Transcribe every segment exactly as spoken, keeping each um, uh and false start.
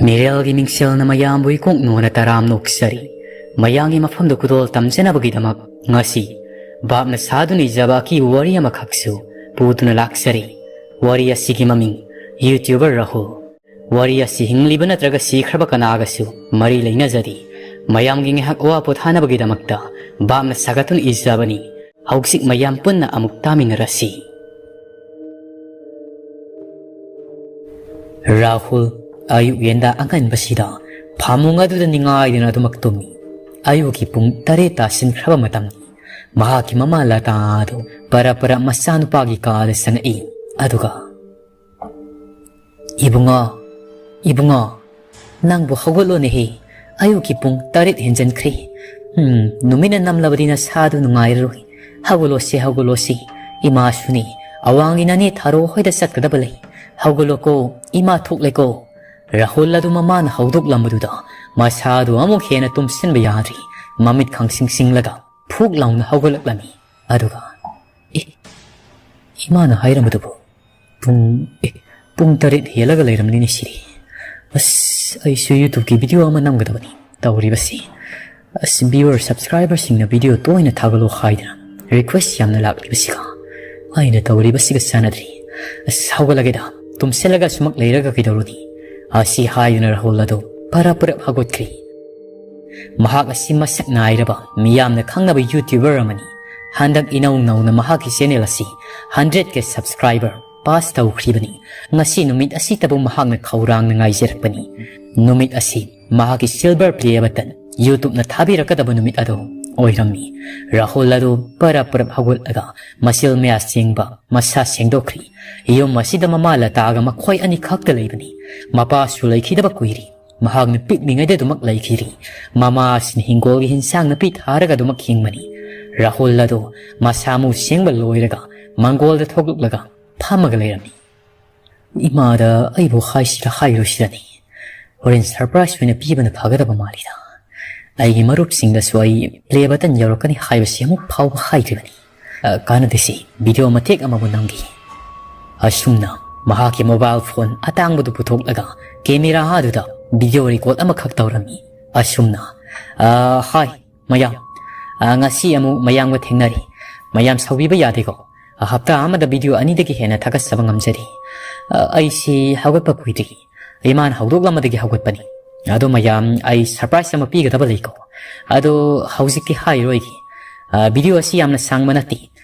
ꯃꯤꯔꯦꯜꯒꯤ ꯃꯤꯡꯁꯦꯜꯅ ꯃꯌꯥꯝꯕꯨ ꯏꯀꯣꯛ ꯅꯣꯟꯅ ꯇꯔꯥꯝꯅ ꯑꯣꯛꯆꯔꯤ꯫ ꯃꯌꯥꯝꯒꯤ ꯃꯐꯝꯗ ꯈꯨꯗꯣꯜ ꯇꯝꯖꯅꯕꯒꯤꯗꯃꯛ ꯉꯁꯤ ꯚꯥꯞꯅ ꯁꯥꯗꯨꯅ ꯏꯖꯕ ꯑꯀꯤꯕ ꯋꯥꯔꯤ ꯑꯃꯈꯛꯁꯨ ꯄꯨꯗꯨꯅ ꯂꯥꯛꯆꯔꯤ꯫ ꯋꯥꯔꯤ ꯑꯁꯤꯒꯤ ꯃꯃꯤꯡ YouTuber ꯔꯥꯍꯨꯜ꯫ ꯋꯥꯔꯤ ꯑꯁꯤ ꯍꯤꯡꯂꯤꯕ ꯅꯠꯇ꯭ꯔꯒ ꯁꯤꯈ꯭ꯔꯕ ꯀꯅꯥꯒꯁꯨ ꯃꯔꯤ ꯂꯩꯅꯖꯗꯦ꯫ ꯃꯌꯥꯝꯒꯤ ꯉꯥꯏꯍꯥꯛ ꯑꯋꯥ ꯄꯣꯊꯥꯅꯕꯒꯤꯗꯃꯛꯇ ꯚꯥꯞꯅ ꯁꯥꯒꯠꯇꯨꯅ ꯏꯖꯕꯅꯤ꯫ ꯍꯧꯖꯤꯛ ꯃꯌꯥꯝ ꯄꯨꯟꯅ ꯑꯃꯨꯛ ꯇꯥꯃꯤꯟꯅꯔꯁꯤ꯫ ꯔꯥꯍꯨꯜ ꯑꯌꯨꯛ ꯌꯦꯟꯗꯥ ꯑꯉꯟꯕꯁꯤꯗ ꯐꯃꯨꯡ ꯑꯗꯨꯗ ꯅꯤꯡꯉꯥꯏꯗꯨꯅ ꯑꯗꯨꯃꯛ ꯇꯨꯝꯃꯤ꯫ ꯑꯌꯨꯛꯀꯤ ꯄꯨꯡ ꯇꯔꯦꯠ ꯇꯥꯁꯤꯟꯈ꯭ꯔꯕ ꯃꯇꯝꯅꯤ꯫ ꯃꯍꯥꯛꯀꯤ ꯃꯃꯥ ꯂꯇꯥ ꯑꯗꯨ ꯄꯔꯞ ꯄꯔꯞ ꯃꯆꯥꯅꯨꯄꯥꯒꯤ ꯀꯥꯗ ꯆꯪꯉꯛꯏ꯫ ꯑꯗꯨꯒ, "ꯏꯕꯨꯡꯉꯣ, ꯏꯕꯨꯡꯉꯣ, ꯅꯪꯕꯨ ꯍꯧꯒꯠꯂꯣꯅꯦꯍꯦ꯫ ꯑꯌꯨꯛꯀꯤ ꯄꯨꯡ ꯇꯔꯦꯠ ꯍꯦꯟꯖꯟꯈ꯭ꯔꯦ꯫ ꯎꯝ, ꯅꯨꯃꯤꯠꯅ ꯅꯝꯂꯕꯗꯤ ꯅꯁꯥꯗꯨ ꯅꯨꯡꯉꯥꯏꯔꯔꯣꯏ꯫ ꯍꯧꯒꯠꯂꯣꯁꯦ, ꯍꯧꯒꯠꯂꯣꯁꯦ꯫ ꯏꯃꯥꯁꯨꯅꯤ, ꯑꯋꯥꯡꯒꯤ ꯅꯅꯦ ꯊꯥꯔꯣ ꯍꯣꯏꯗ ꯆꯠꯀꯗꯕ ꯂꯩ꯫ ꯍꯧꯒꯠꯂꯣꯀꯣ, ꯏꯃꯥ ꯊꯣꯛꯂꯦꯀꯣ꯫" ꯔꯥꯍꯨꯜ ꯑꯗꯨ ꯃꯃꯥꯅ ꯍꯧꯗꯣꯛꯂꯝꯕꯗꯨꯗ ꯃꯁꯥꯗꯨ ꯑꯃꯨꯛ ꯍꯦꯟꯅ ꯇꯨꯝꯁꯤꯟꯕ ꯌꯥꯗ꯭ꯔꯤ꯫ ꯃꯃꯤꯠ ꯈꯪꯁꯤꯡ ꯁꯤꯡꯂꯒ ꯐꯨꯛ ꯂꯥꯎꯅ ꯍꯧꯒꯠꯂꯛꯂꯝꯃꯤ꯫ ꯑꯗꯨꯒ, "ꯑꯦ, ꯏꯃꯥꯅ ꯍꯥꯏꯔꯝꯕꯗꯨꯕꯨ ꯄꯨꯡ, ꯑꯦ, ꯄꯨꯡ ꯇꯔꯦꯠ ꯍꯦꯜꯂꯒ ꯂꯩꯔꯝꯂꯤꯅꯦ ꯁꯤꯗꯤ꯫ ꯑꯁ, ꯑꯩꯁꯨ YouTubeꯀꯤ video ꯑꯃ ꯅꯝꯒꯗꯕꯅꯤ ꯇꯧꯔꯤꯕꯁꯤ꯫ ꯑꯁ, viewer subscriberꯁꯤꯡꯅ video ꯇꯣꯏꯅ ꯊꯥꯒꯠꯂꯣ ꯍꯥꯏꯗꯅ request ꯌꯥꯝꯅ ꯂꯥꯛꯂꯤꯕꯁꯤꯒ ꯑꯩꯅ ꯇꯧꯔꯤꯕꯁꯤꯒ ꯆꯥꯟꯅꯗ꯭ꯔꯤ꯫ ꯑꯁ, ꯍꯧꯒꯠꯂꯒꯦꯗ, ꯇꯨꯝꯁꯤꯜꯂꯒ ꯁꯨꯃꯛ ꯂꯩꯔꯒ ꯀꯩꯗꯧꯔꯨꯅꯤ?" ꯑꯁꯤ ꯍꯥꯏꯗꯨꯅ ꯔꯥꯍꯨꯜ ꯑꯗꯨ ꯄꯔꯞ ꯄꯔꯞ ꯍꯧꯒꯠꯈ꯭ꯔꯤ꯫ ꯃꯍꯥꯛ ꯑꯁꯤ ꯃꯁꯛ ꯅꯥꯏꯔꯕ, ꯃꯤꯌꯥꯝꯅ ꯈꯪꯅꯕ YouTuber ꯑꯃꯅꯤ꯫ ꯍꯟꯗꯛ ꯏꯅꯧ ꯅꯧꯅ ꯃꯍꯥꯛꯀꯤ channel ꯑꯁꯤ hundred K subscriber pass ꯇꯧꯈ꯭ꯔꯤꯕꯅꯤ꯫ ꯉꯁꯤ ꯅꯨꯃꯤꯠ ꯑꯁꯤꯇꯕꯨ ꯃꯍꯥꯛꯅ ꯈꯧꯔꯥꯡꯅ ꯉꯥꯏꯖꯔꯛꯄꯅꯤ꯫ ꯅꯨꯃꯤꯠ ꯑꯁꯤ ꯃꯍꯥꯛꯀꯤ silver play button YouTubeꯅ ꯊꯥꯕꯤꯔꯛꯀꯗꯕ ꯅꯨꯃꯤꯠ ꯑꯗꯨ ꯑꯣꯏꯔꯝꯃꯤ꯫ ꯔꯥꯍꯨꯜ ꯑꯗꯨ ꯄꯔꯞ ꯄꯔꯞ ꯍꯧꯒꯠꯂꯒ ꯃꯆꯤꯜ ꯃꯌꯥ ꯁꯦꯡꯕ, ꯃꯁꯥ ꯁꯦꯡꯗꯣꯛꯈ꯭ꯔꯤ꯫ ꯌꯨꯝ ꯑꯁꯤꯗ ꯃꯃꯥ ꯂꯇꯥꯒ ꯃꯈꯣꯏ ꯑꯅꯤꯈꯛꯇ ꯂꯩꯕꯅꯤ꯫ ꯃꯄꯥꯁꯨ ꯂꯩꯈꯤꯗꯕ ꯀꯨꯏꯔꯦ꯫ ꯃꯍꯥꯛꯅ ꯄꯤꯛꯂꯤꯉꯩꯗ ꯑꯗꯨꯃꯛ ꯂꯩꯈꯤꯔꯤ꯫ ꯃꯃꯥ ꯑꯁꯤꯅ ꯍꯤꯡꯒꯣꯜꯒꯤ ꯍꯤꯟꯁꯥꯡ ꯅꯥꯄꯤ ꯊꯥꯔꯒ ꯑꯗꯨꯃꯛ ꯍꯤꯡꯕꯅꯤ꯫ ꯔꯥꯍꯨꯜ ꯑꯗꯨ ꯃꯁꯥ ꯃꯎ ꯁꯦꯡꯕ ꯂꯣꯏꯔꯒ ꯃꯪꯒꯣꯜꯗ ꯊꯣꯛꯂꯛꯂꯒ ꯐꯝꯃꯒ ꯂꯩꯔꯝꯃꯤ꯫ "ꯏꯃꯥꯗ ꯑꯩꯕꯨ ꯍꯥꯏꯁꯤꯔ ꯍꯥꯏꯔꯣꯏꯁꯤꯔꯅꯤ꯫ ꯍꯣꯔꯦꯟ surprise ꯑꯣꯏꯅ ꯄꯤꯕꯅ ꯐꯒꯗꯕ ꯃꯥꯜꯂꯤꯗ꯫ ꯑꯩꯒꯤ ꯃꯔꯨꯞꯁꯤꯡꯗꯁꯨ ꯑꯩ play button ꯌꯧꯔꯛꯀꯅꯤ ꯍꯥꯏꯕꯁꯤ ꯑꯃꯨꯛ ꯐꯥꯎꯕ ꯍꯥꯏꯗ꯭ꯔꯤꯕꯅꯤ꯫ ꯑ, ꯀꯥꯟꯅꯗꯦꯁꯤ, video ꯃꯇꯦꯛ ꯑꯃꯕꯨ ꯅꯝꯒꯦ꯫" ꯑꯁꯨꯝꯅ ꯃꯍꯥꯛꯀꯤ mobile phone ꯑꯇꯥꯡꯕꯗꯨ ꯄꯨꯊꯣꯛꯂꯒ camera ꯑꯗꯨꯗ video record ꯑꯃꯈꯛ ꯇꯧꯔꯝꯃꯤ꯫ ꯑꯁꯨꯝꯅ, "ꯑ, hi, ꯃꯌꯥꯝ꯫ ꯑ, ꯉꯁꯤ ꯑꯃꯨꯛ ꯃꯌꯥꯝꯒ ꯊꯦꯡꯅꯔꯤ꯫ ꯃꯌꯥꯝ ꯁꯥꯎꯕꯤꯕ ꯌꯥꯗꯦꯀꯣ꯫ ꯑ, ꯍꯞꯇꯥ ꯑꯃꯗ video ꯑꯅꯤꯗꯒꯤ ꯍꯦꯟꯅ ꯊꯥꯒꯠꯆꯕ ꯉꯝꯖꯔꯤ꯫ ꯑ, ꯑꯩꯁꯤ ꯍꯧꯒꯠꯄ ꯀꯨꯏꯗ꯭ꯔꯤ꯫ ꯏꯃꯥꯅ ꯍꯧꯗꯣꯛꯂꯝꯕꯗꯒꯤ ꯍꯧꯒꯠꯄꯅꯤ꯫ ꯑꯗꯣ ꯃꯌꯥꯝ, ꯑꯩ surprise ꯑꯃ ꯄꯤꯒꯗꯕ ꯂꯩꯀꯣ꯫ ꯑꯗꯣ ꯍꯧꯖꯤꯛꯇꯤ ꯍꯥꯏꯔꯣꯏꯒꯦ꯫ ꯑ, video ꯑꯁꯤ ꯌꯥꯝꯅ ꯁꯥꯡꯕ ꯅꯠꯇꯦ꯫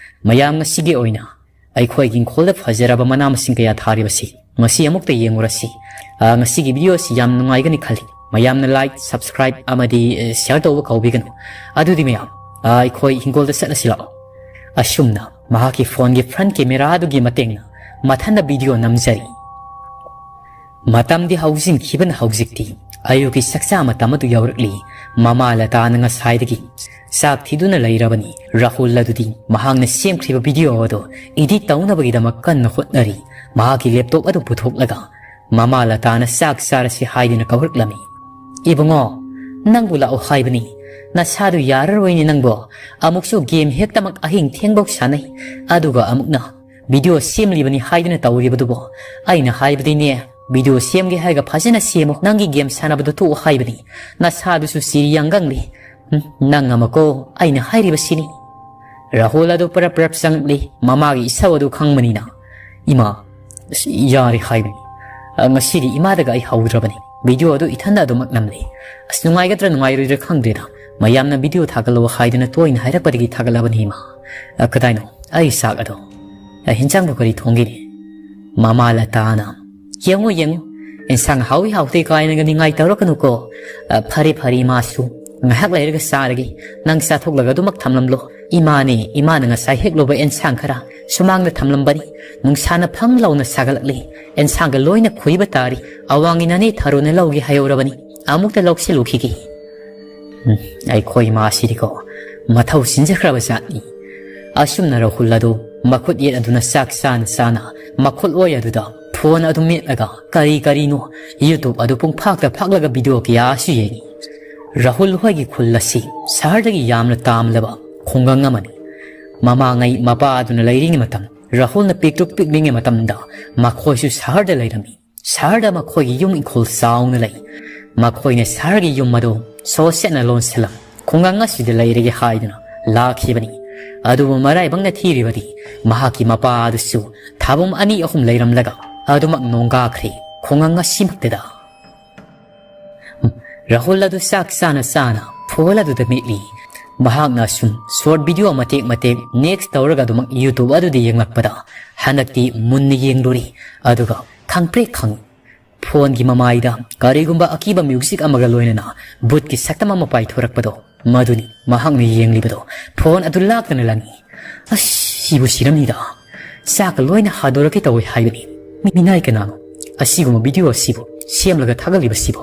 ꯃꯌꯥꯝ ꯉꯁꯤꯒꯤ ꯑꯣꯏꯅ ꯑꯩꯈꯣꯏꯒꯤ ꯏꯪꯈꯣꯜꯗ ꯐꯖꯔꯕ ꯃꯅꯥ ꯃꯁꯤꯡ ꯀꯌꯥ ꯊꯥꯔꯤꯕꯁꯤ ꯃꯁꯤ ꯑꯃꯨꯛꯇ ꯌꯦꯡꯉꯨꯔꯁꯤ꯫ ꯑ, ꯉꯁꯤꯒꯤ video ꯑꯁꯤ ꯌꯥꯝ ꯅꯨꯡꯉꯥꯏꯒꯅꯤ ꯈꯜꯂꯤ꯫ ꯃꯌꯥꯝꯅ like, subscribe ꯑꯃꯗꯤ, ꯑ, share ꯇꯧꯕ ꯀꯥꯎꯕꯤꯒꯅꯨ꯫ ꯑꯗꯨꯗꯤ ꯃꯌꯥꯝ, ꯑ, ꯑꯩꯈꯣꯏ ꯍꯤꯡꯒꯣꯜꯗ ꯆꯠꯂꯁꯤ ꯂꯥꯛꯑꯣ꯫" ꯑꯁꯨꯝꯅ ꯃꯍꯥꯛꯀꯤ phoneꯒꯤ front camera ꯑꯗꯨꯒꯤ ꯃꯇꯦꯡꯅ ꯃꯊꯟꯇ video ꯅꯝꯖꯔꯤ꯫ ꯃꯇꯝꯗꯤ ꯍꯧꯖꯤꯟꯈꯤꯕꯅ ꯍꯧꯖꯤꯛꯇꯤ ꯑꯌꯨꯛꯀꯤ ꯆꯥꯛꯆꯥ ꯃꯇꯝ ꯑꯗꯨ ꯌꯧꯔꯛꯂꯤ꯫ ꯃꯃꯥ ꯂꯇꯥꯅ ꯉꯁꯥꯏꯗꯒꯤ ꯆꯥꯛ ꯊꯤꯗꯨꯅ ꯂꯩꯔꯕꯅꯤ꯫ ꯔꯥꯍꯨꯜ ꯑꯗꯨꯗꯤ ꯃꯍꯥꯛꯅ ꯁꯦꯝꯈ꯭ꯔꯤꯕ video ꯑꯗꯨ edit ꯇꯧꯅꯕꯒꯤꯗꯃꯛ ꯀꯟꯅ ꯍꯣꯠꯅꯔꯤ꯫ ꯃꯍꯥꯛꯀꯤ laptop ꯑꯗꯨ ꯄꯨꯊꯣꯛꯂꯒ ꯃꯃꯥ ꯂꯇꯥꯅ ꯆꯥꯛ ꯆꯥꯔꯁꯤ ꯍꯥꯏꯗꯨꯅ ꯀꯧꯔꯛꯂꯝꯃꯤ꯫ "ꯏꯕꯨꯡꯉꯣ, ꯅꯪꯕꯨ ꯂꯥꯛꯑꯣ ꯍꯥꯏꯕꯅꯤ꯫ ꯅꯁꯥꯗꯨ ꯌꯥꯔꯔꯣꯏꯅꯦ ꯅꯪꯕꯨ꯫ ꯑꯃꯨꯛꯁꯨ game ꯍꯦꯛꯇꯃꯛ ꯑꯍꯤꯡ ꯊꯦꯡꯕꯧ ꯁꯥꯟꯅꯩ꯫ ꯑꯗꯨꯒ ꯑꯃꯨꯛꯅ video ꯁꯦꯝꯂꯤꯕꯅꯤ ꯍꯥꯏꯗꯨꯅ ꯇꯧꯔꯤꯕꯗꯨꯕꯨ꯫ ꯑꯩꯅ ꯍꯥꯏꯕꯗꯤꯅꯦ, video ꯁꯦꯝꯒꯦ ꯍꯥꯏꯔꯒ ꯐꯖꯅ ꯁꯦꯝꯃꯨ꯫ ꯅꯪꯒꯤ game ꯁꯥꯟꯅꯕꯗꯨ ꯇꯣꯛꯑꯣ ꯍꯥꯏꯕꯅꯤ꯫ ꯅꯁꯥꯗꯨꯁꯨ ꯁꯤꯔꯤ ꯌꯥꯡꯒꯪꯂꯤ꯫ ꯎꯝ, ꯅꯪ ꯑꯃꯀꯣ, ꯑꯩꯅ ꯍꯥꯏꯔꯤꯕꯁꯤꯅꯤ꯫" ꯔꯥꯍꯨꯜ ꯑꯗꯨ ꯄꯔꯞ ꯄꯔꯞ ꯆꯪꯂꯛꯂꯤ꯫ ꯃꯃꯥꯒꯤ ꯏꯁꯧ ꯑꯗꯨ ꯈꯪꯕꯅꯤꯅ, "ꯏꯃꯥ, ꯑꯁ, ꯌꯥꯔꯦ ꯍꯥꯏꯕꯅꯤ꯫ ꯑ, ꯉꯁꯤꯗꯤ ꯏꯃꯥꯗꯒ ꯑꯩ ꯍꯧꯗ꯭ꯔꯕꯅꯤ꯫ Video ꯑꯗꯨ ꯏꯊꯟꯗ ꯑꯗꯨꯃꯛ ꯅꯝꯂꯤ꯫ ꯑꯁ, ꯅꯨꯡꯉꯥꯏꯒꯗ꯭ꯔꯥ ꯅꯨꯡꯉꯥꯏꯔꯣꯏꯗ꯭ꯔꯥ ꯈꯪꯗ꯭ꯔꯦꯗ꯫ ꯃꯌꯥꯝꯅ video ꯊꯥꯒꯠꯂꯣ ꯍꯥꯏꯗꯨꯅ ꯇꯣꯏꯅ ꯍꯥꯏꯔꯛꯄꯗꯒꯤ ꯊꯥꯒꯠꯂꯕꯅꯤ ꯏꯃꯥ꯫ ꯑ, ꯀꯗꯥꯏꯅꯣ ꯑꯩ ꯆꯥꯛ ꯑꯗꯣ? ꯑ, ꯍꯤꯟꯖꯥꯡꯕꯨ ꯀꯔꯤ ꯊꯣꯡꯒꯦꯅꯦ?" ꯃꯃꯥ ꯂꯇꯥꯅ, "ꯌꯦꯡꯉꯨ, ꯌꯦꯡꯉꯨ, ꯏꯟꯁꯥꯡ ꯍꯥꯎꯏ ꯍꯥꯎꯇꯦ ꯀꯥꯏꯅꯒ ꯅꯤꯡꯉꯥꯏ ꯇꯧꯔꯛꯀꯅꯨꯀꯣ꯫ ꯑ, ꯐꯔꯦ, ꯐꯔꯦ, ꯏꯃꯥꯁꯨ ꯉꯥꯏꯍꯥꯛ ꯂꯩꯔꯒ ꯆꯥꯔꯒꯦ꯫ ꯅꯪ ꯆꯥꯊꯣꯛꯂꯒ ꯑꯗꯨꯃꯛ ꯊꯝꯂꯝꯂꯣ꯫ ꯏꯃꯥꯅꯦ, ꯏꯃꯥꯅ ꯉꯁꯥꯏ ꯍꯦꯛꯂꯨꯕ ꯏꯟꯁꯥꯡ ꯈꯔ ꯁꯨꯃꯥꯡꯗ ꯊꯝꯂꯝꯕꯅꯤ꯫ ꯅꯨꯡꯁꯥꯅ ꯐꯪ ꯂꯥꯎꯅ ꯁꯥꯒꯠꯂꯛꯂꯤ꯫ ꯏꯟꯁꯥꯡꯒ ꯂꯣꯏꯅ ꯈꯨꯏꯕ ꯇꯥꯔꯤ꯫ ꯑꯋꯥꯡꯒꯤ ꯅꯅꯦ ꯊꯔꯣꯅ ꯂꯧꯒꯦ ꯍꯥꯏꯍꯧꯔꯕꯅꯤ꯫ ꯑꯃꯨꯛꯇ ꯂꯧꯁꯤꯜꯂꯨꯈꯤꯒꯦ꯫" ꯎꯝ, ꯑꯩꯈꯣꯏ ꯏꯃꯥꯁꯤꯗꯤꯀꯣ ꯃꯊꯧ ꯁꯤꯟꯖꯈ꯭ꯔꯕ ꯖꯥꯠꯅꯤ꯫ ꯑꯁꯨꯝꯅ ꯔꯥꯍꯨꯜ ꯑꯗꯨ ꯃꯈꯨꯠ ꯌꯦꯠ ꯑꯗꯨꯅ ꯆꯥꯛ ꯆꯥꯅ ꯆꯥꯅ ꯃꯈꯨꯠ ꯑꯣꯏ ꯑꯗꯨꯗ phone ꯑꯗꯨ ꯃꯦꯠꯂꯒ ꯀꯔꯤ ꯀꯔꯤꯅꯣ YouTube ꯑꯗꯨ ꯄꯨꯡꯐꯥꯛꯇ ꯐꯥꯛꯂꯒ video ꯀꯌꯥꯁꯨ ꯌꯦꯡꯏ꯫ ꯔꯥꯍꯨꯜ ꯍꯣꯏꯒꯤ ꯈꯨꯜ ꯑꯁꯤ ꯁꯍꯔꯗꯒꯤ ꯌꯥꯝꯅ ꯇꯥꯝꯂꯕ ꯈꯨꯡꯒꯪ ꯑꯃꯅꯤ꯫ ꯃꯃꯥꯉꯩ ꯃꯄꯥ ꯑꯗꯨꯅ ꯂꯩꯔꯤꯉꯩ ꯃꯇꯝ ꯔꯥꯍꯨꯜꯅ ꯄꯤꯛꯇ꯭ꯔꯨ ꯄꯤꯛꯂꯤꯉꯩ ꯃꯇꯝꯗ ꯃꯈꯣꯏꯁꯨ ꯁꯍꯔꯗ ꯂꯩꯔꯝꯃꯤ꯫ ꯁꯍꯔꯗ ꯃꯈꯣꯏꯒꯤ ꯌꯨꯝ ꯏꯪꯈꯣꯜ ꯆꯥꯎꯅ ꯂꯩ꯫ ꯃꯈꯣꯏꯅ ꯁꯍꯔꯒꯤ ꯌꯨꯝ ꯑꯗꯨ ꯁꯣꯁꯦꯠꯅ ꯂꯣꯟꯁꯤꯜꯂꯝ ꯈꯨꯡꯒꯪ ꯑꯁꯤꯗ ꯂꯩꯔꯒꯦ ꯍꯥꯏꯗꯨꯅ ꯂꯥꯛꯈꯤꯕꯅꯤ꯫ ꯑꯗꯨꯕꯨ ꯃꯔꯥꯏꯕꯛꯅ ꯊꯤꯔꯤꯕꯗꯤ ꯃꯍꯥꯛꯀꯤ ꯃꯄꯥ ꯑꯗꯨꯁꯨ ꯊꯥꯕꯨꯝ ꯑꯅꯤ ꯑꯍꯨꯝ ꯂꯩꯔꯝꯂꯒ ꯑꯗꯨꯃꯛ ꯅꯣꯡꯒꯥꯈ꯭ꯔꯦ ꯈꯨꯡꯒꯪ ꯑꯁꯤꯃꯛꯇꯗ꯫ ꯔꯥꯍꯨꯜ ꯑꯗꯨ ꯆꯥꯛ ꯆꯥꯅ ꯆꯥꯅ ꯐꯣꯟ ꯑꯗꯨꯗ ꯃꯦꯠꯂꯤ꯫ ꯃꯍꯥꯛꯅ ꯁꯨꯝ ꯁꯣꯔꯠ ꯚꯤꯗꯤꯑꯣ ꯃꯇꯦꯛ ꯃꯇꯦꯛ ꯅꯦꯛꯁ ꯇꯧꯔꯒ ꯑꯗꯨꯃꯛ ꯌꯨꯇ꯭ꯌꯨꯕ ꯑꯗꯨꯗ ꯌꯦꯡꯂꯛꯄꯗ ꯍꯟꯗꯛꯇꯤ ꯃꯨꯟꯅ ꯌꯦꯡꯂꯨꯔꯦ꯫ ꯑꯗꯨꯒ ꯈꯪꯄ꯭ꯔꯦꯛ ꯈꯪ ꯐꯣꯟꯒꯤ ꯃꯃꯥꯏꯗ ꯀꯔꯤꯒꯨꯝꯕ ꯑꯀꯤꯕ ꯃ꯭ꯌꯨꯖꯤꯛ ꯑꯃꯒ ꯂꯣꯏꯅꯅ ꯚꯨꯠꯀꯤ ꯁꯛꯇꯝ ꯑꯃ ꯄꯥꯏꯊꯣꯔꯛꯄꯗꯣ ꯃꯗꯨꯅꯤ ꯃꯍꯥꯛꯅ ꯌꯦꯡꯂꯤꯕꯗꯣ꯫ ꯐꯣꯟ ꯑꯗꯨ ꯂꯥꯛꯇꯅ ꯂꯪꯉꯤ꯫ ꯑꯁ, ꯁꯤꯕꯨ ꯁꯤꯔꯝꯅꯤꯗ꯫ ꯆꯥꯛꯀ ꯂꯣꯏꯅ ꯍꯥꯗꯣꯔꯛꯀꯦ ꯇꯧꯏ ꯍꯥꯏꯕꯅꯤ꯫ ꯃꯤ-, ꯃꯤꯅꯥꯏ ꯀꯅꯥꯅꯣ? ꯑꯁꯤꯒꯨꯝꯕ ꯚꯤꯗꯤꯑꯣ ꯑꯁꯤꯕꯨ ꯁꯦꯝꯂꯒ ꯊꯥꯒꯠꯂꯤꯕꯁꯤꯕꯨ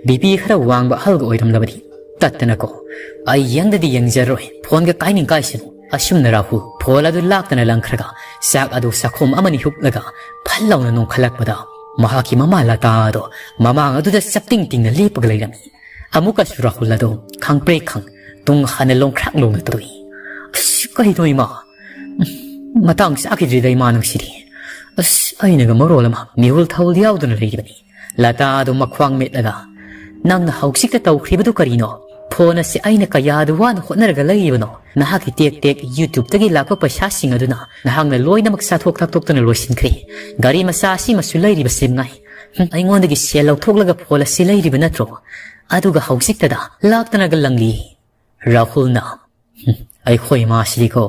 ꯕꯤ ꯄꯤ ꯈꯔ ꯋꯥꯡꯕ ꯑꯍꯜꯒ ꯑꯣꯏꯔꯝꯂꯕꯗꯤ ꯇꯠꯇꯅꯀꯣ꯫ ꯑꯩ ꯌꯦꯡꯗꯗꯤ ꯌꯦꯡꯖꯔꯣꯏ꯫ ꯐꯣꯟꯒ ꯀꯥꯏꯅꯤꯡ ꯀꯥꯏꯁꯅꯨ꯫ ꯑꯁꯨꯝꯅ ꯔꯥꯍꯨꯜ ꯐꯣꯟ ꯑꯗꯨ ꯂꯥꯛꯇꯅ ꯂꯪꯈ꯭ꯔꯒ ꯆꯥꯛ ꯑꯗꯨ ꯆꯥꯛꯈꯣꯝ ꯑꯃꯅꯤ ꯍꯨꯞꯂꯒ ꯐꯜ ꯂꯥꯎꯅ ꯅꯣꯡꯈꯠꯂꯛꯄꯗ ꯃꯍꯥꯛꯀꯤ ꯃꯃꯥ ꯂꯇꯥ ꯑꯗꯣ ꯃꯃꯥꯡ ꯑꯗꯨꯗ ꯆꯞꯇꯤꯡ ꯇꯤꯡꯅ ꯂꯦꯞꯄꯒ ꯂꯩꯔꯝꯃꯤ꯫ ꯑꯃꯨꯛꯀꯁꯨ ꯔꯥꯍꯨꯜ ꯑꯗꯨ ꯈꯪꯄ꯭ꯔꯦꯛ ꯈꯪ ꯇꯨꯡ ꯍꯟꯅ ꯂꯣꯡꯈ꯭ꯔꯥꯛ ꯂꯣꯡꯅ ꯇꯧꯏ꯫ ꯑꯁ, ꯀꯩꯅꯣ ꯏꯃꯥ? ꯎꯝ, ꯃꯇꯥꯡ ꯆꯥꯈꯤꯗ꯭ꯔꯤꯗ ꯏꯃꯥ ꯅꯪꯁꯤꯗꯤ꯫ ꯑꯁ, ꯑꯩꯅꯒ ꯃꯔꯣꯜ ꯑꯃ ꯃꯤꯍꯨꯜ ꯊꯧꯍꯨꯜ ꯌꯥꯎꯗꯅ ꯂꯩꯔꯤꯕꯅꯤ꯫ ꯂꯇꯥ ꯑꯗꯨ ꯃꯈ꯭ꯋꯥꯡ ꯃꯦꯠꯂꯒ, "ꯅꯪꯅ ꯍꯧꯖꯤꯛꯇ ꯇꯧꯈ꯭ꯔꯤꯕꯗꯨ ꯀꯔꯤꯅꯣ? ꯐꯣꯟ ꯑꯁꯤ ꯑꯩꯅ ꯀꯌꯥꯗ ꯋꯥꯅ ꯍꯣꯠꯅꯔꯒ ꯂꯩꯔꯤꯕꯅꯣ? ꯅꯍꯥꯛꯀꯤ ꯇꯦꯛ ꯇꯦꯛ ꯌꯨꯇ꯭ꯌꯨꯕꯇꯒꯤ ꯂꯥꯛꯄ ꯄꯩꯁꯥꯁꯤꯡ ꯑꯗꯨꯅ ꯅꯍꯥꯛꯅ ꯂꯣꯏꯅꯃꯛ ꯆꯥꯊꯣꯛ ꯊꯛꯇꯣꯛꯇꯅ ꯂꯣꯏꯁꯤꯟꯈ꯭ꯔꯦ꯫ ꯒꯥꯔꯤ ꯃꯆꯥ ꯑꯁꯤꯃꯁꯨ ꯂꯩꯔꯤꯕꯁꯤ ꯉꯥꯏ꯫ ꯍꯨꯝ, ꯑꯩꯉꯣꯟꯗꯒꯤ ꯁꯦꯜ ꯂꯧꯊꯣꯛꯂꯒ ꯐꯣꯟ ꯑꯁꯤ ꯂꯩꯔꯤꯕ ꯅꯠꯇ꯭ꯔꯣ? ꯑꯗꯨꯒ ꯍꯧꯖꯤꯛꯇꯗ ꯂꯥꯛꯇꯅꯒ ꯂꯪꯂꯤ꯫" ꯔꯥꯍꯨꯜꯅ, "ꯍꯨꯝ, ꯑꯩꯈꯣꯏ ꯏꯃꯥꯁꯤꯗꯤꯀꯣ,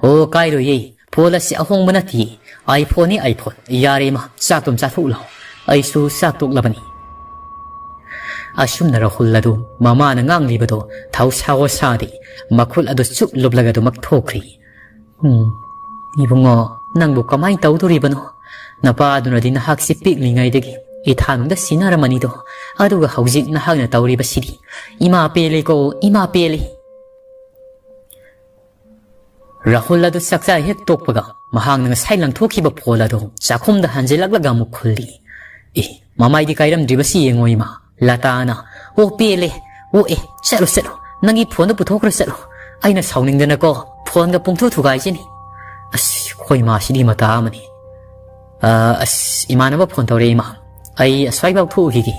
ꯑꯣ, ꯀꯥꯏꯔꯣꯏꯌꯦ, ꯐꯣꯟ ꯑꯁꯤ ꯑꯍꯣꯡꯕ ꯅꯠꯇꯦ, ꯑꯥꯏꯐꯣꯟꯅꯤ, ꯑꯥꯏꯐꯣꯟ꯫ ꯌꯥꯔꯦ ꯏꯃꯥ, ꯆꯥꯛꯇꯨꯝ ꯆꯥꯊꯣꯛꯂꯣ, ꯑꯩꯁꯨ ꯆꯥꯛ ꯇꯣꯛꯂꯕꯅꯤ꯫" ꯑꯁꯨꯝꯅ ꯔꯥꯍꯨꯜ ꯑꯗꯨ ꯃꯃꯥꯅ ꯉꯥꯡꯂꯤꯕꯗꯣ ꯊꯧꯁꯥ ꯋꯥꯁꯥꯗꯦ, ꯃꯈꯨꯠ ꯑꯗꯨ ꯆꯨꯞ ꯂꯨꯞꯂꯒ ꯑꯗꯨꯃꯛ ꯊꯣꯛꯈ꯭ꯔꯤ꯫ "ꯎꯝ, ꯏꯕꯨꯡꯉꯣ, ꯅꯪꯕꯨ ꯀꯃꯥꯏꯅ ꯇꯧꯗꯣꯔꯤꯕꯅꯣ? ꯅꯄꯥꯗꯨꯅꯗꯤ ꯅꯍꯥꯛꯁꯤ ꯄꯤꯛꯂꯤꯉꯩꯗꯒꯤ ꯏꯊꯥꯅꯨꯡꯗ ꯁꯤꯟꯅꯔꯝꯃꯅꯤꯗꯣ, ꯑꯗꯨꯒ ꯍꯧꯖꯤꯛ ꯅꯍꯥꯛꯅ ꯇꯧꯔꯤꯕꯁꯤꯗꯤ꯫ ꯏꯃꯥ ꯄꯦꯜꯂꯦꯀꯣ, ꯏꯃꯥ ꯄꯦꯜꯂꯦ꯫" ꯔꯥꯍꯨꯜ ꯑꯗꯨ ꯆꯥꯛꯆꯥ ꯍꯦꯛ ꯇꯣꯛꯄꯒ ꯃꯍꯥꯛꯅ ꯉꯁꯥꯏ ꯂꯪꯊꯣꯛꯈꯤꯕ ꯐꯣꯟ ꯑꯗꯨ ꯆꯥꯛꯈꯨꯝꯗ ꯍꯟꯖꯤꯜꯂꯛꯂꯒ ꯑꯃꯨꯛ ꯈꯨꯜꯂꯤ꯫ "ꯑꯦ, ꯃꯃꯥꯏꯗꯤ ꯀꯥꯏꯔꯝꯗ꯭ꯔꯤꯕꯁꯤ ꯌꯦꯡꯉꯣ ꯏꯃꯥ꯫" ꯂꯇꯥꯅ, "ꯑꯣ ꯄꯦꯜꯂꯦ, ꯑꯣ ꯑꯦ, ꯆꯠꯂꯣ ꯆꯠꯂꯣ, ꯅꯪꯒꯤ ꯐꯣꯟꯗꯣ ꯄꯨꯊꯣꯛꯈ꯭ꯔꯣ ꯆꯠꯂꯣ꯫ ꯑꯩꯅ ꯁꯥꯎꯅꯤꯡꯗꯅꯀꯣ ꯐꯣꯟꯒ ꯄꯨꯡꯊꯨ ꯊꯨꯒꯥꯏꯖꯅꯤ꯫" ꯑꯁ, ꯑꯩꯈꯣꯏ ꯏꯃꯥꯁꯤꯗꯤ ꯃꯇꯥ ꯑꯃꯅꯤ꯫ ꯑ, ꯑꯁ, ꯏꯃꯥꯟꯅꯕ ꯐꯣꯟ ꯇꯧꯔꯛꯑꯦ, ꯏꯃꯥ꯫ ꯑꯩ ꯑꯁ꯭ꯋꯥꯏꯐꯥꯎ ꯊꯣꯛꯎꯈꯤꯒꯦ꯫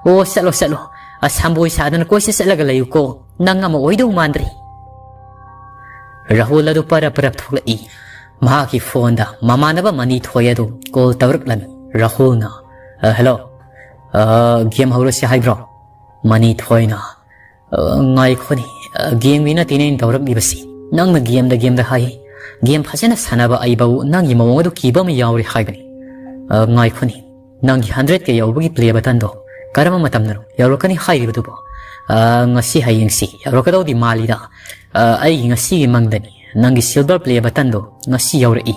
ꯑꯣ, ꯆꯠꯂꯣ, ꯆꯠꯂꯣ꯫ ꯑꯁ, ꯁꯝꯕꯣꯏ ꯁꯥꯗꯅ ꯀꯣꯏꯆꯠ ꯆꯠꯂꯒ ꯂꯩꯌꯨꯀꯣ꯫ ꯅꯪ ꯑꯃ ꯑꯣꯏꯗꯧ ꯃꯥꯟꯗ꯭ꯔꯦ꯫ ꯔꯥꯍꯨꯜ ꯑꯗꯨ ꯄꯔꯞ ꯄꯔꯞ ꯊꯣꯛꯂꯛꯏ꯫ ꯃꯍꯥꯛꯀꯤ ꯐꯣꯟꯗ ꯃꯃꯥꯟꯅꯕ ꯃꯅꯤ ꯊꯣꯏ ꯑꯗꯨ ꯀꯣꯜ ꯇꯧꯔꯛꯂꯝꯃꯤ꯫ ꯔꯥꯍꯨꯜꯅ, "ꯑ, ꯍꯜꯂꯣ꯫ ꯑ, ꯒꯦꯝ ꯍꯧꯔꯁꯤ ꯍꯥꯏꯕ꯭ꯔꯣ?" ꯃꯅꯤ ꯊꯣꯏꯅ, "ꯑ, ꯉꯥꯏꯈꯣꯅꯦ꯫ ꯑ, ꯒꯦꯝꯒꯤ ꯅꯠꯇꯦꯅꯦ ꯑꯩꯅ ꯇꯧꯔꯛꯂꯤꯕꯁꯤ꯫ ꯅꯪꯅ ꯒꯦꯝꯗ, ꯒꯦꯝꯗ ꯍꯥꯏ꯫ ꯒꯦꯝ ꯐꯖꯅ ꯁꯥꯟꯅꯕ ꯑꯩꯕꯧ ꯅꯪꯒꯤ ꯃꯑꯣꯡ ꯑꯗꯨ ꯀꯤꯕ ꯑꯃ ꯌꯥꯎꯔꯦ ꯍꯥꯏꯕꯅꯤ꯫ ꯑ, ꯉꯥꯏꯈꯣꯅꯦ꯫ ꯅꯪꯒꯤ ꯍꯟꯗ꯭ꯔꯦꯠ ꯀꯦ ꯌꯧꯕꯒꯤ ꯄ꯭ꯂꯦ ꯕꯇꯟꯗꯣ ꯀꯔꯝꯕ ꯃꯇꯝꯗꯅꯣ ꯌꯧꯔꯛꯀꯅꯤ ꯍꯥꯏꯔꯤꯕꯗꯨꯕꯣ? ꯑ, ꯉꯁꯤ ꯍꯌꯦꯡꯁꯤ ꯌꯧꯔꯛꯀꯗꯧꯗꯤ ꯃꯥꯜꯂꯤꯗ꯫ ꯑ, ꯑꯩꯒꯤ ꯉꯁꯤꯒꯤ ꯃꯪꯗꯅꯤ꯫ ꯅꯪꯒꯤ ꯁꯤꯜꯚꯔ ꯄ꯭ꯂꯦ ꯕꯇꯟꯗꯣ ꯉꯁꯤ ꯌꯧꯔꯛꯏ꯫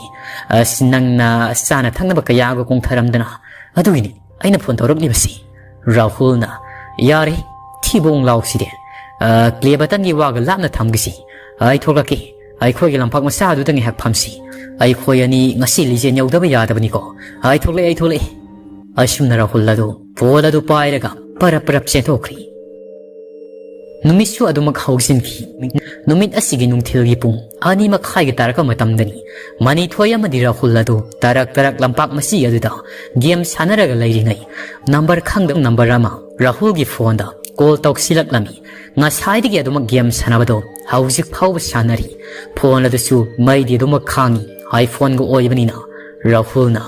ꯑꯁ, ꯅꯪꯅ ꯆꯥꯅ ꯊꯛꯅꯕ ꯀꯌꯥꯒ ꯀꯣꯡꯊꯔꯝꯗꯅ꯫ ꯑꯗꯨꯒꯤꯅꯤ ꯑꯩꯅ ꯐꯣꯟ ꯇꯧꯔꯛꯂꯤꯕꯁꯤ꯫" ꯔꯥꯍꯨꯜꯅ, "ꯌꯥꯔꯦ, ꯊꯤꯕꯣꯡ ꯂꯥꯎꯁꯤꯗꯤ꯫ ꯑ, ꯄ꯭ꯂꯦ ꯕꯇꯟꯒꯤ ꯋꯥꯒ ꯂꯥꯞꯅ ꯊꯝꯈꯤꯁꯤ꯫ ꯑꯩ ꯊꯣꯛꯂꯛꯀꯦ꯫ ꯑꯩꯈꯣꯏꯒꯤ ꯂꯝꯄꯥꯛ ꯃꯆꯥ ꯑꯗꯨꯗ ꯉꯥꯏꯍꯥꯛ ꯐꯝꯁꯤ꯫ ꯑꯩꯈꯣꯏ ꯑꯅꯤ ꯉꯁꯤ ꯂꯤꯖꯦꯟ ꯌꯧꯗꯕ ꯌꯥꯗꯕꯅꯤꯀꯣ꯫ ꯑꯩ ꯊꯣꯛꯂꯛꯑꯦ, ꯑꯩ ꯊꯣꯛꯂꯛꯑꯦ꯫" ꯑꯁꯨꯝꯅ ꯔꯥꯍꯨꯜ ꯑꯗꯨ ꯐꯣꯟ ꯑꯗꯨ ꯄꯥꯏꯔꯒ ꯄꯔꯞ ꯄꯔꯞ ꯆꯦꯟꯊꯣꯛꯈ꯭ꯔꯦ꯫ ꯅꯨꯃꯤꯠꯁꯨ ꯑꯗꯨꯃꯛ ꯍꯧꯖꯤꯟꯈꯤ꯫ ꯅꯨꯃꯤꯠ ꯑꯁꯤꯒꯤ ꯅꯨꯡꯊꯤꯜꯒꯤ ꯄꯨꯡ ꯑꯅꯤ ꯃꯈꯥꯏꯒꯤ ꯇꯥꯔꯛꯄ ꯃꯇꯝꯗꯅꯤ ꯃꯅꯤ ꯊꯣꯏ ꯑꯃꯗꯤ ꯔꯥꯍꯨꯜ ꯑꯗꯨ ꯇꯔꯛ ꯇꯔꯛ ꯂꯝꯄꯥꯛ ꯃꯆꯤ ꯑꯗꯨꯗ ꯒꯦꯝ ꯁꯥꯟꯅꯔꯒ ꯂꯩꯔꯤꯉꯩ, ꯅꯝꯕꯔ ꯈꯪꯗꯕ ꯅꯝꯕꯔ ꯑꯃ ꯔꯥꯍꯨꯜꯒꯤ ꯐꯣꯟꯗ ꯀꯣꯜ ꯇꯧꯁꯤꯜꯂꯛꯂꯝꯃꯤ꯫ ꯉꯁꯥꯏꯗꯒꯤ ꯑꯗꯨꯃꯛ ꯒꯦꯝ ꯁꯥꯟꯅꯕꯗꯣ ꯍꯧꯖꯤꯛ ꯐꯥꯎꯕ ꯁꯥꯟꯅꯔꯤ꯫ ꯐꯣꯟ ꯑꯗꯨꯁꯨ ꯃꯩꯗꯤ ꯑꯗꯨꯃꯛ ꯈꯥꯡꯉꯤ꯫ ꯑꯥꯏꯐꯣꯟꯒ ꯑꯣꯏꯕꯅꯤꯅ ꯔꯥꯍꯨꯜꯅ,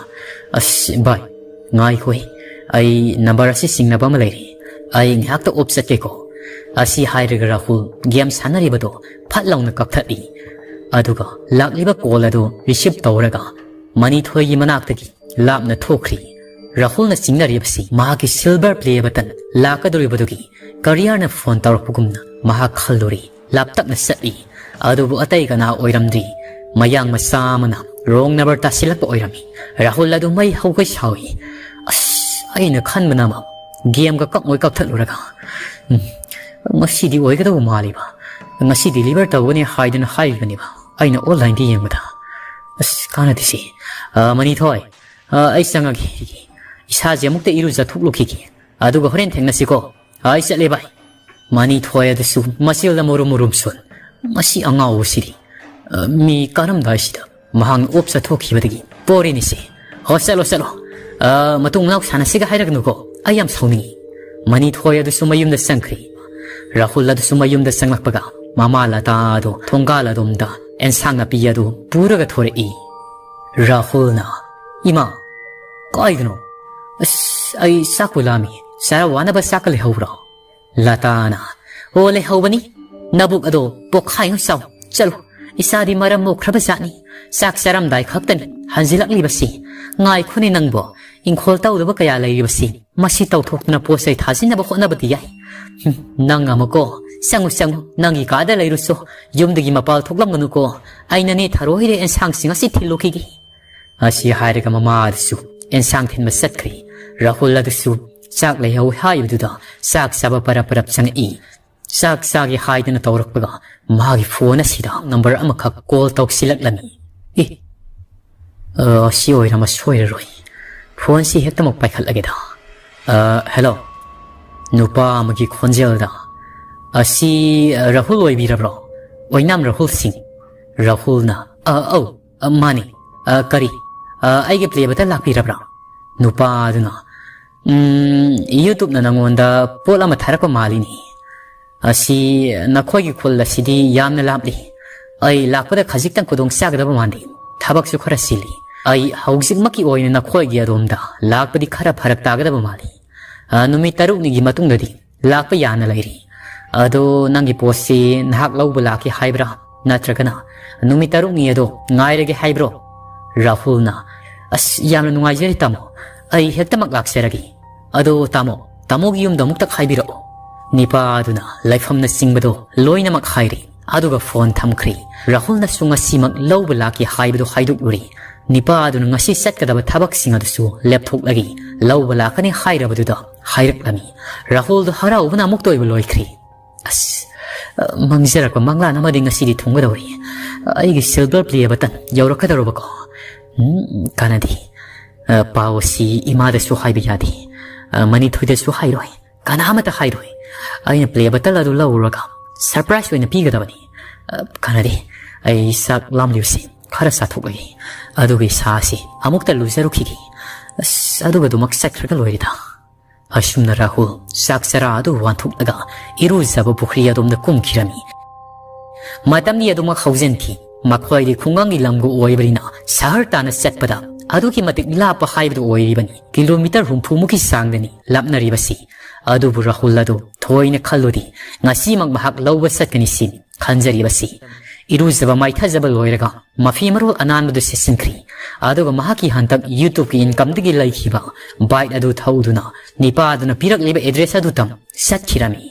"ꯑꯁ ꯚꯥꯏ, ꯉꯥꯏꯈꯣꯍꯦ, ꯑꯩ ꯅꯝꯕꯔ ꯑꯁꯤ ꯆꯤꯡꯅꯕ ꯑꯃ ꯂꯩꯔꯦ꯫ ꯑꯩ ꯉꯥꯏꯍꯥꯛꯇ ꯑꯣꯞ ꯆꯠꯀꯦꯀꯣ꯫" ꯑꯁꯤ ꯍꯥꯏꯔꯒ ꯔꯥꯍꯨꯜ ꯒꯦꯝ ꯁꯥꯟꯅꯔꯤꯕꯗꯣ ꯐꯠ ꯂꯥꯎꯅ ꯀꯛꯊꯠꯂꯤ꯫ ꯑꯗꯨꯒ ꯂꯥꯛꯂꯤꯕ ꯀꯣꯜ ꯑꯗꯨ ꯔꯤꯁꯤꯞ ꯇꯧꯔꯒ ꯃꯅꯤ ꯊꯣꯏꯒꯤ ꯃꯅꯥꯛꯇꯒꯤ ꯂꯥꯞꯅ ꯊꯣꯛꯈ꯭ꯔꯤ꯫ ꯔꯥꯍꯨꯜꯅ ꯆꯤꯡꯅꯔꯤꯕꯁꯤ ꯃꯍꯥꯛꯀꯤ ꯁꯤꯜꯚꯔ ꯄ꯭ꯂꯦ ꯕꯇꯟ ꯂꯥꯛꯀꯗꯧꯔꯤꯕꯗꯨꯒꯤ ꯀꯔꯤꯌꯔꯅ ꯐꯣꯟ ꯇꯧꯔꯛꯄꯒꯨꯝꯅ ꯃꯍꯥꯛ ꯈꯜꯂꯨꯔꯤ꯫ ꯂꯥꯞꯇꯛꯅ ꯆꯠꯂꯤ꯫ ꯑꯗꯨꯕꯨ ꯑꯇꯩ ꯀꯅꯥ ꯑꯣꯏꯔꯝꯗ꯭ꯔꯤ꯫ ꯃꯌꯥꯡ ꯃꯆꯥ ꯑꯃꯅ ꯔꯣꯡ ꯅꯝꯕꯔ ꯇꯥꯁꯤꯜꯂꯛꯄ ꯑꯣꯏꯔꯝꯃꯤ꯫ ꯔꯥꯍꯨꯜ ꯑꯗꯨ ꯃꯩ ꯍꯧꯒꯩ ꯁꯥꯎꯏ꯫ ꯑꯁ, ꯑꯩꯅ ꯈꯟꯕꯅ ꯑꯃ, ꯒꯦꯝꯒ ꯀꯛꯉꯣꯏ ꯀꯛꯊꯠꯂꯨꯔꯒ꯫ ꯎꯝ, ꯉꯁꯤꯗꯤ ꯑꯣꯏꯒꯗꯧꯕ ꯃꯥꯜꯂꯤꯕ꯫ ꯉꯁꯤ ꯗꯤꯂꯤꯚꯔ ꯇꯧꯒꯅꯤ ꯍꯥꯏꯗꯨꯅ ꯍꯥꯏꯔꯤꯕꯅꯦꯕ꯫ ꯑꯩꯅ ꯑꯣꯟꯂꯥꯏꯟꯗ ꯌꯦꯡꯕꯗ꯫ ꯑꯁ, ꯀꯥꯟꯅꯗꯦꯁꯦ꯫ ꯑ, ꯃꯅꯤ ꯊꯣꯏ, ꯑ, ꯑꯩ ꯆꯪꯉꯒꯦ꯫ ꯏꯁꯥꯁꯦ ꯑꯃꯨꯛꯇ ꯏꯔꯨꯖꯊꯣꯛꯂꯨꯈꯤꯒꯦ꯫ ꯑꯗꯨꯒ ꯍꯣꯔꯦꯟ ꯊꯦꯡꯅꯁꯤꯀꯣ꯫ ꯑꯩ ꯆꯠꯂꯦ ꯚꯥꯏ꯫ ꯃꯅꯤ ꯊꯣꯏ ꯑꯗꯨꯁꯨ ꯃꯆꯤꯜꯗ ꯃꯨꯔꯨꯝ ꯃꯨꯔꯨꯝ ꯁꯣꯟ꯫ ꯃꯁꯤ ꯑꯉꯥꯎꯕꯁꯤꯗꯤ꯫ ꯑ, ꯃꯤ ꯀꯥꯔꯝꯗꯥꯏꯁꯤꯗ꯫ ꯃꯍꯥꯛꯅ ꯑꯣꯞ ꯆꯠꯊꯣꯛꯈꯤꯕꯗꯒꯤ ꯄꯣꯔꯤꯅꯤꯁꯦ꯫ "ꯍꯣ, ꯆꯠꯂꯣ, ꯆꯠꯂꯣ꯫ ꯑ, ꯃꯇꯨꯡ ꯃꯅꯥꯎ ꯁꯥꯟꯅꯁꯤꯒ ꯍꯥꯏꯔꯛꯀꯅꯨꯀꯣ꯫ ꯑꯩ ꯌꯥꯝ ꯁꯥꯎꯅꯤꯡꯉꯤ"꯫ ꯃꯅꯤꯊꯣꯏ ꯑꯗꯨꯁꯨ ꯃꯌꯨꯝꯗ ꯆꯪꯈ꯭ꯔꯦ꯫ ꯔꯥꯍꯨꯜ ꯑꯗꯨꯁꯨ ꯃꯌꯨꯝꯗ ꯆꯪꯂꯛꯄꯒ ꯃꯃꯥ ꯂꯇꯥ ꯑꯗꯨ ꯊꯣꯡꯒꯥꯜ ꯑꯗꯣꯝꯗ ꯑꯦꯟꯁꯥꯡ ꯅꯥꯄꯤ ꯑꯗꯨ ꯄꯨꯔꯒ ꯊꯣꯔꯛꯏ꯫ ꯔꯥꯍꯨꯜꯅ, "ꯏꯃꯥ, ꯀꯥꯏꯗꯅꯣ? ꯑꯁ, ꯑꯩ ꯆꯥꯛꯄꯨ ꯂꯥꯝꯃꯤ꯫ ꯆꯔꯥ ꯋꯥꯅꯕ ꯆꯥꯛꯀ ꯂꯩꯍꯧꯕ꯭ꯔꯣ?" ꯂꯇꯥꯅ, "ꯑꯣ, ꯂꯩꯍꯧꯕꯅꯤ꯫ ꯅꯕꯨꯛ ꯑꯗꯣ ꯄꯣꯛꯈꯥꯏ ꯑꯃ ꯆꯥꯎ꯫ ꯆꯠꯂꯨ, ꯏꯆꯥꯗꯤ ꯃꯔꯝ ꯃꯣꯛꯈ꯭ꯔꯕ ꯖꯥꯠꯅꯤ꯫ ꯆꯥꯛ ꯆꯥꯔꯝꯗꯥꯏ ꯈꯛꯇꯅꯤ ꯍꯟꯖꯤꯜꯂꯛꯂꯤꯕꯁꯤ꯫ ꯉꯥꯏꯈꯣꯅꯦ ꯅꯪꯕꯣ, ꯏꯪꯈꯣꯜ ꯇꯧꯗꯕ ꯀꯌꯥ ꯂꯩꯔꯤꯕꯁꯤ꯫ ꯃꯁꯤ ꯇꯧꯊꯣꯛꯇꯨꯅ ꯄꯣꯠ ꯆꯩ ꯊꯥꯖꯤꯟꯅꯕ ꯍꯣꯠꯅꯕꯗꯤ ꯌꯥꯏ꯫ ꯍꯨꯝ, ꯅꯪ ꯑꯃꯨꯛꯀꯣ, ꯆꯪꯉꯨ, ꯆꯪꯉꯨ, ꯅꯪꯒꯤ ꯀꯥꯗ ꯂꯩꯔꯨꯆꯣ꯫ ꯌꯨꯝꯗꯒꯤ ꯃꯄꯥꯜ ꯊꯣꯛꯂꯝꯒꯅꯨꯀꯣ꯫ ꯑꯩꯅꯅꯦ ꯊꯔꯣꯏ ꯍꯦꯛꯂꯦ ꯑꯦꯟꯁꯥꯡꯁꯤꯡ ꯑꯁꯤ ꯊꯤꯜꯂꯨꯈꯤꯒꯦ"꯫ ꯑꯁꯤ ꯍꯥꯏꯔꯒ ꯃꯃꯥ ꯑꯗꯨꯁꯨ ꯑꯦꯟꯁꯥꯡ ꯊꯤꯟꯕ ꯆꯠꯈ꯭ꯔꯦ꯫ ꯔꯥꯍꯨꯜ ꯑꯗꯨꯁꯨ ꯆꯥꯛ ꯂꯩꯍꯧ ꯍꯥꯏꯕꯗꯨꯗ ꯆꯥꯛ ꯆꯥꯕ ꯄꯔꯞ ꯄꯔꯞ ꯆꯪꯉꯛꯏ꯫ ꯆꯥꯛ ꯆꯥꯒꯦ ꯍꯥꯏꯗꯅ ꯇꯧꯔꯛꯄꯒ ꯃꯥꯒꯤ ꯐꯣꯟ ꯑꯁꯤꯗ ꯅꯝꯕꯔ ꯑꯃꯈꯛ ꯀꯣꯜ ꯇꯧꯁꯤꯜꯂꯛꯂꯝꯃꯤ꯫ ꯑꯦ, ꯑ, ꯁꯤ ꯑꯣꯏꯔꯝꯃ ꯁꯣꯏꯔꯔꯣꯏ꯫ ꯐꯣꯟꯁꯤ ꯍꯦꯛꯇꯃꯛ ꯄꯥꯏꯈꯠꯂꯒꯦꯗ꯫ ꯑ, ꯍꯦꯜꯂꯣ꯫ ꯅꯨꯄꯥ ꯑꯃꯒꯤ ꯈꯣꯟꯖꯦꯜꯗ, "ꯑꯁꯤ, ꯑ, ꯔꯥꯍꯨꯜ ꯑꯣꯏꯕꯤꯔꯕ꯭ꯔꯣ? ꯑꯣꯏꯅꯥꯝ ꯔꯥꯍꯨꯜ ꯁꯤꯡ?" ꯔꯥꯍꯨꯜꯅ, "ꯑ, ꯑꯧ, ꯑ, ꯃꯥꯅꯤ꯫ ꯑ, ꯀꯔꯤ? ꯑ, ꯑꯩꯒꯤ ꯄ꯭ꯂꯦꯕꯇ ꯂꯥꯛꯄꯤꯔꯕ꯭ꯔꯥ?" ꯅꯨꯄꯥ ꯑꯗꯨꯅ, "ꯎꯝ, YouTubeꯅ ꯅꯉꯣꯟꯗ ꯄꯣꯠ ꯑꯃ ꯊꯥꯔꯛꯄ ꯃꯥꯜꯂꯤꯅꯦ꯫ ꯑꯁꯤ, ꯅꯈꯣꯏꯒꯤ ꯈꯨꯜ ꯑꯁꯤꯗꯤ ꯌꯥꯝꯅ ꯂꯥꯞꯂꯤ꯫ ꯑꯩ ꯂꯥꯛꯄꯗ ꯈꯖꯤꯛꯇꯪ ꯈꯨꯗꯣꯡ ꯆꯥꯒꯗꯕ ꯃꯥꯟꯗꯦ꯫ ꯊꯕꯛꯁꯨ ꯈꯔ ꯆꯤꯜꯂꯤ꯫ ꯑꯩ ꯍꯧꯖꯤꯛꯃꯛꯀꯤ ꯑꯣꯏꯅ ꯅꯈꯣꯏꯒꯤ ꯑꯗꯣꯝꯗ ꯂꯥꯛꯄꯗꯤ ꯈꯔ ꯐꯔꯛ ꯇꯥꯒꯗꯕ ꯃꯥꯜꯂꯤ꯫ ꯑ, ꯅꯨꯃꯤꯠ ꯇꯔꯨꯛꯅꯤꯒꯤ ꯃꯇꯨꯡꯗꯗꯤ ꯂꯥꯛꯄ ꯌꯥꯅ ꯂꯩꯔꯤ꯫ ꯑꯗꯣ ꯅꯪꯒꯤ ꯄꯣꯠꯁꯤ ꯅꯍꯥꯛ ꯂꯧꯕ ꯂꯥꯛꯀꯦ ꯍꯥꯏꯕ꯭ꯔꯥ? ꯅꯠꯇ꯭ꯔꯒꯅ ꯅꯨꯃꯤꯠ ꯇꯔꯨꯛꯅꯤ ꯑꯗꯣ ꯉꯥꯏꯔꯒꯦ ꯍꯥꯏꯕ꯭ꯔꯣ?" ꯔꯥꯍꯨꯜꯅ, "ꯑꯁ, ꯌꯥꯝꯅ ꯅꯨꯡꯉꯥꯏꯖꯔꯦ ꯇꯥꯃꯣ꯫ ꯑꯩ ꯍꯦꯛꯇꯃꯛ ꯂꯥꯛꯆꯔꯒꯦ꯫ ꯑꯗꯣ ꯇꯥꯃꯣ, ꯇꯥꯃꯣꯒꯤ ꯌꯨꯝꯗ ꯑꯃꯨꯛꯇ ꯍꯥꯏꯕꯤꯔꯛꯑꯣ"꯫ ꯅꯤꯄꯥ ꯑꯗꯨꯅ ꯂꯩꯐꯝꯅꯆꯤꯡꯕꯗꯣ ꯂꯣꯏꯅꯃꯛ ꯍꯥꯏꯔꯦ꯫ ꯑꯗꯨꯒ ꯐꯣꯟ ꯊꯝꯈ꯭ꯔꯦ꯫ ꯔꯥꯍꯨꯜꯅꯁꯨ ꯉꯁꯤꯃꯛ ꯂꯧꯕ ꯂꯥꯛꯀꯦ ꯍꯥꯏꯕꯗꯨ ꯍꯥꯏꯗꯣꯛꯂꯨꯔꯦ꯫ ꯅꯤꯄꯥ ꯑꯗꯨꯅ ꯉꯁꯤ ꯆꯠꯀꯗꯕ ꯊꯕꯛꯁꯤꯡ ꯑꯗꯨꯁꯨ ꯂꯦꯞꯊꯣꯛꯂꯒꯦ, ꯂꯧꯕ ꯂꯥꯛꯀꯅꯤ ꯍꯥꯏꯔꯕꯗꯨꯗ ꯍꯥꯏꯔꯛꯂꯝꯃꯤ꯫ ꯔꯥꯍꯨꯜꯗꯣ ꯍꯔꯥꯎꯕꯅ ꯑꯃꯨꯛꯇ ꯑꯣꯏꯕ ꯂꯣꯏꯈ꯭ꯔꯦ꯫ "ꯑꯁ, ꯃꯪꯖꯔꯛꯄ ꯃꯪꯂꯥꯟ ꯑꯃꯗꯤ ꯉꯁꯤꯗꯤ ꯊꯨꯡꯒꯗꯧꯔꯤ꯫ ꯑꯩꯒꯤ silver play button ꯌꯧꯔꯛꯀꯗꯧꯔꯕꯀꯣ? ꯎꯝ, ꯀꯥꯟꯅꯗꯦ꯫ ꯄꯥꯎ ꯑꯁꯤ ꯏꯃꯥꯗꯁꯨ ꯍꯥꯏꯕ ꯌꯥꯗꯦ꯫ ꯃꯅꯤꯊꯣꯏꯗꯁꯨ ꯍꯥꯏꯔꯣꯏ꯫ ꯀꯅꯥ ꯑꯃꯠꯇ ꯍꯥꯏꯔꯣꯏ꯫ ꯑꯩꯅ play button ꯑꯗꯨ ꯂꯧꯔꯨꯔꯒ surprise ꯑꯣꯏꯅ ꯄꯤꯒꯗꯕꯅꯤ꯫ ꯀꯥꯟꯅꯗꯦ꯫ ꯑꯩ ꯆꯥꯛ ꯂꯥꯝꯂꯤꯕꯁꯤ ꯈꯔ ꯆꯥꯊꯣꯛꯂꯒꯦ꯫ ꯑꯗꯨꯒ ꯏꯁꯥꯁꯤ ꯑꯃꯨꯛꯇ ꯂꯨꯖꯔꯨꯈꯤꯒꯦ꯫ ꯑꯁ, ꯑꯗꯨꯒ ꯑꯗꯨꯃꯛ ꯆꯠꯈ꯭ꯔꯒ ꯂꯣꯏꯔꯦꯗ꯫ ꯑꯁꯨꯝꯅ ꯔꯥꯍꯨꯜ ꯆꯥꯛ ꯆꯔꯥ ꯑꯗꯨ ꯋꯥꯟꯊꯣꯛꯂꯒ ꯏꯔꯨꯖꯕ ꯄꯨꯈ꯭ꯔꯤ ꯑꯗꯣꯝꯗ ꯀꯨꯝꯈꯤꯔꯝꯃꯤ꯫ ꯃꯇꯝꯗꯤ ꯑꯗꯨꯃꯛ ꯍꯧꯖꯤꯟꯈꯤ꯫ ꯃꯈꯣꯏꯗꯤ ꯈꯨꯡꯒꯪꯒꯤ ꯂꯝꯒ ꯑꯣꯏꯕꯅꯤꯅ ꯁꯍꯔ ꯇꯥꯟꯅ ꯆꯠꯄꯗ ꯑꯗꯨꯛꯀꯤ ꯃꯇꯤꯛ ꯂꯥꯞꯄ ꯍꯥꯏꯕꯗꯨ ꯑꯣꯏꯔꯤꯕꯅꯤ꯫ ꯀꯤꯂꯣꯃꯤꯇꯔ ꯍꯨꯝꯐꯨ ꯃꯨꯛꯀꯤ ꯆꯥꯡꯗꯅꯤ ꯂꯥꯞꯅꯔꯤꯕꯁꯤ꯫ ꯑꯗꯨꯕꯨ ꯔꯥꯍꯨꯜ ꯑꯗꯨ ꯊꯣꯏꯅ ꯈꯜꯂꯨꯗꯤ ꯉꯁꯤꯃꯛ ꯃꯍꯥꯛ ꯂꯧꯕ ꯆꯠꯀꯅꯤ ꯁꯤꯅꯤ ꯈꯟꯖꯔꯤꯕꯁꯤ꯫ ꯏꯔꯨꯖꯕ ꯃꯥꯏꯊꯖꯕ ꯂꯣꯏꯔꯒ ꯃꯐꯤ ꯃꯔꯣꯜ ꯑꯅꯥꯟꯕꯗꯨ ꯁꯦꯠꯆꯤꯟꯈ꯭ꯔꯤ꯫ ꯑꯗꯨꯒ ꯃꯍꯥꯛꯀꯤ ꯍꯟꯗꯛ YouTubeꯀꯤ incomeꯗꯒꯤ ꯂꯩꯈꯤꯕ bike ꯑꯗꯨ ꯊꯧꯗꯨꯅ ꯅꯤꯄꯥꯗꯨꯅ ꯄꯤꯔꯛꯂꯤꯕ address ꯑꯗꯨ ꯇꯝ ꯆꯠꯈꯤꯔꯝꯃꯤ꯫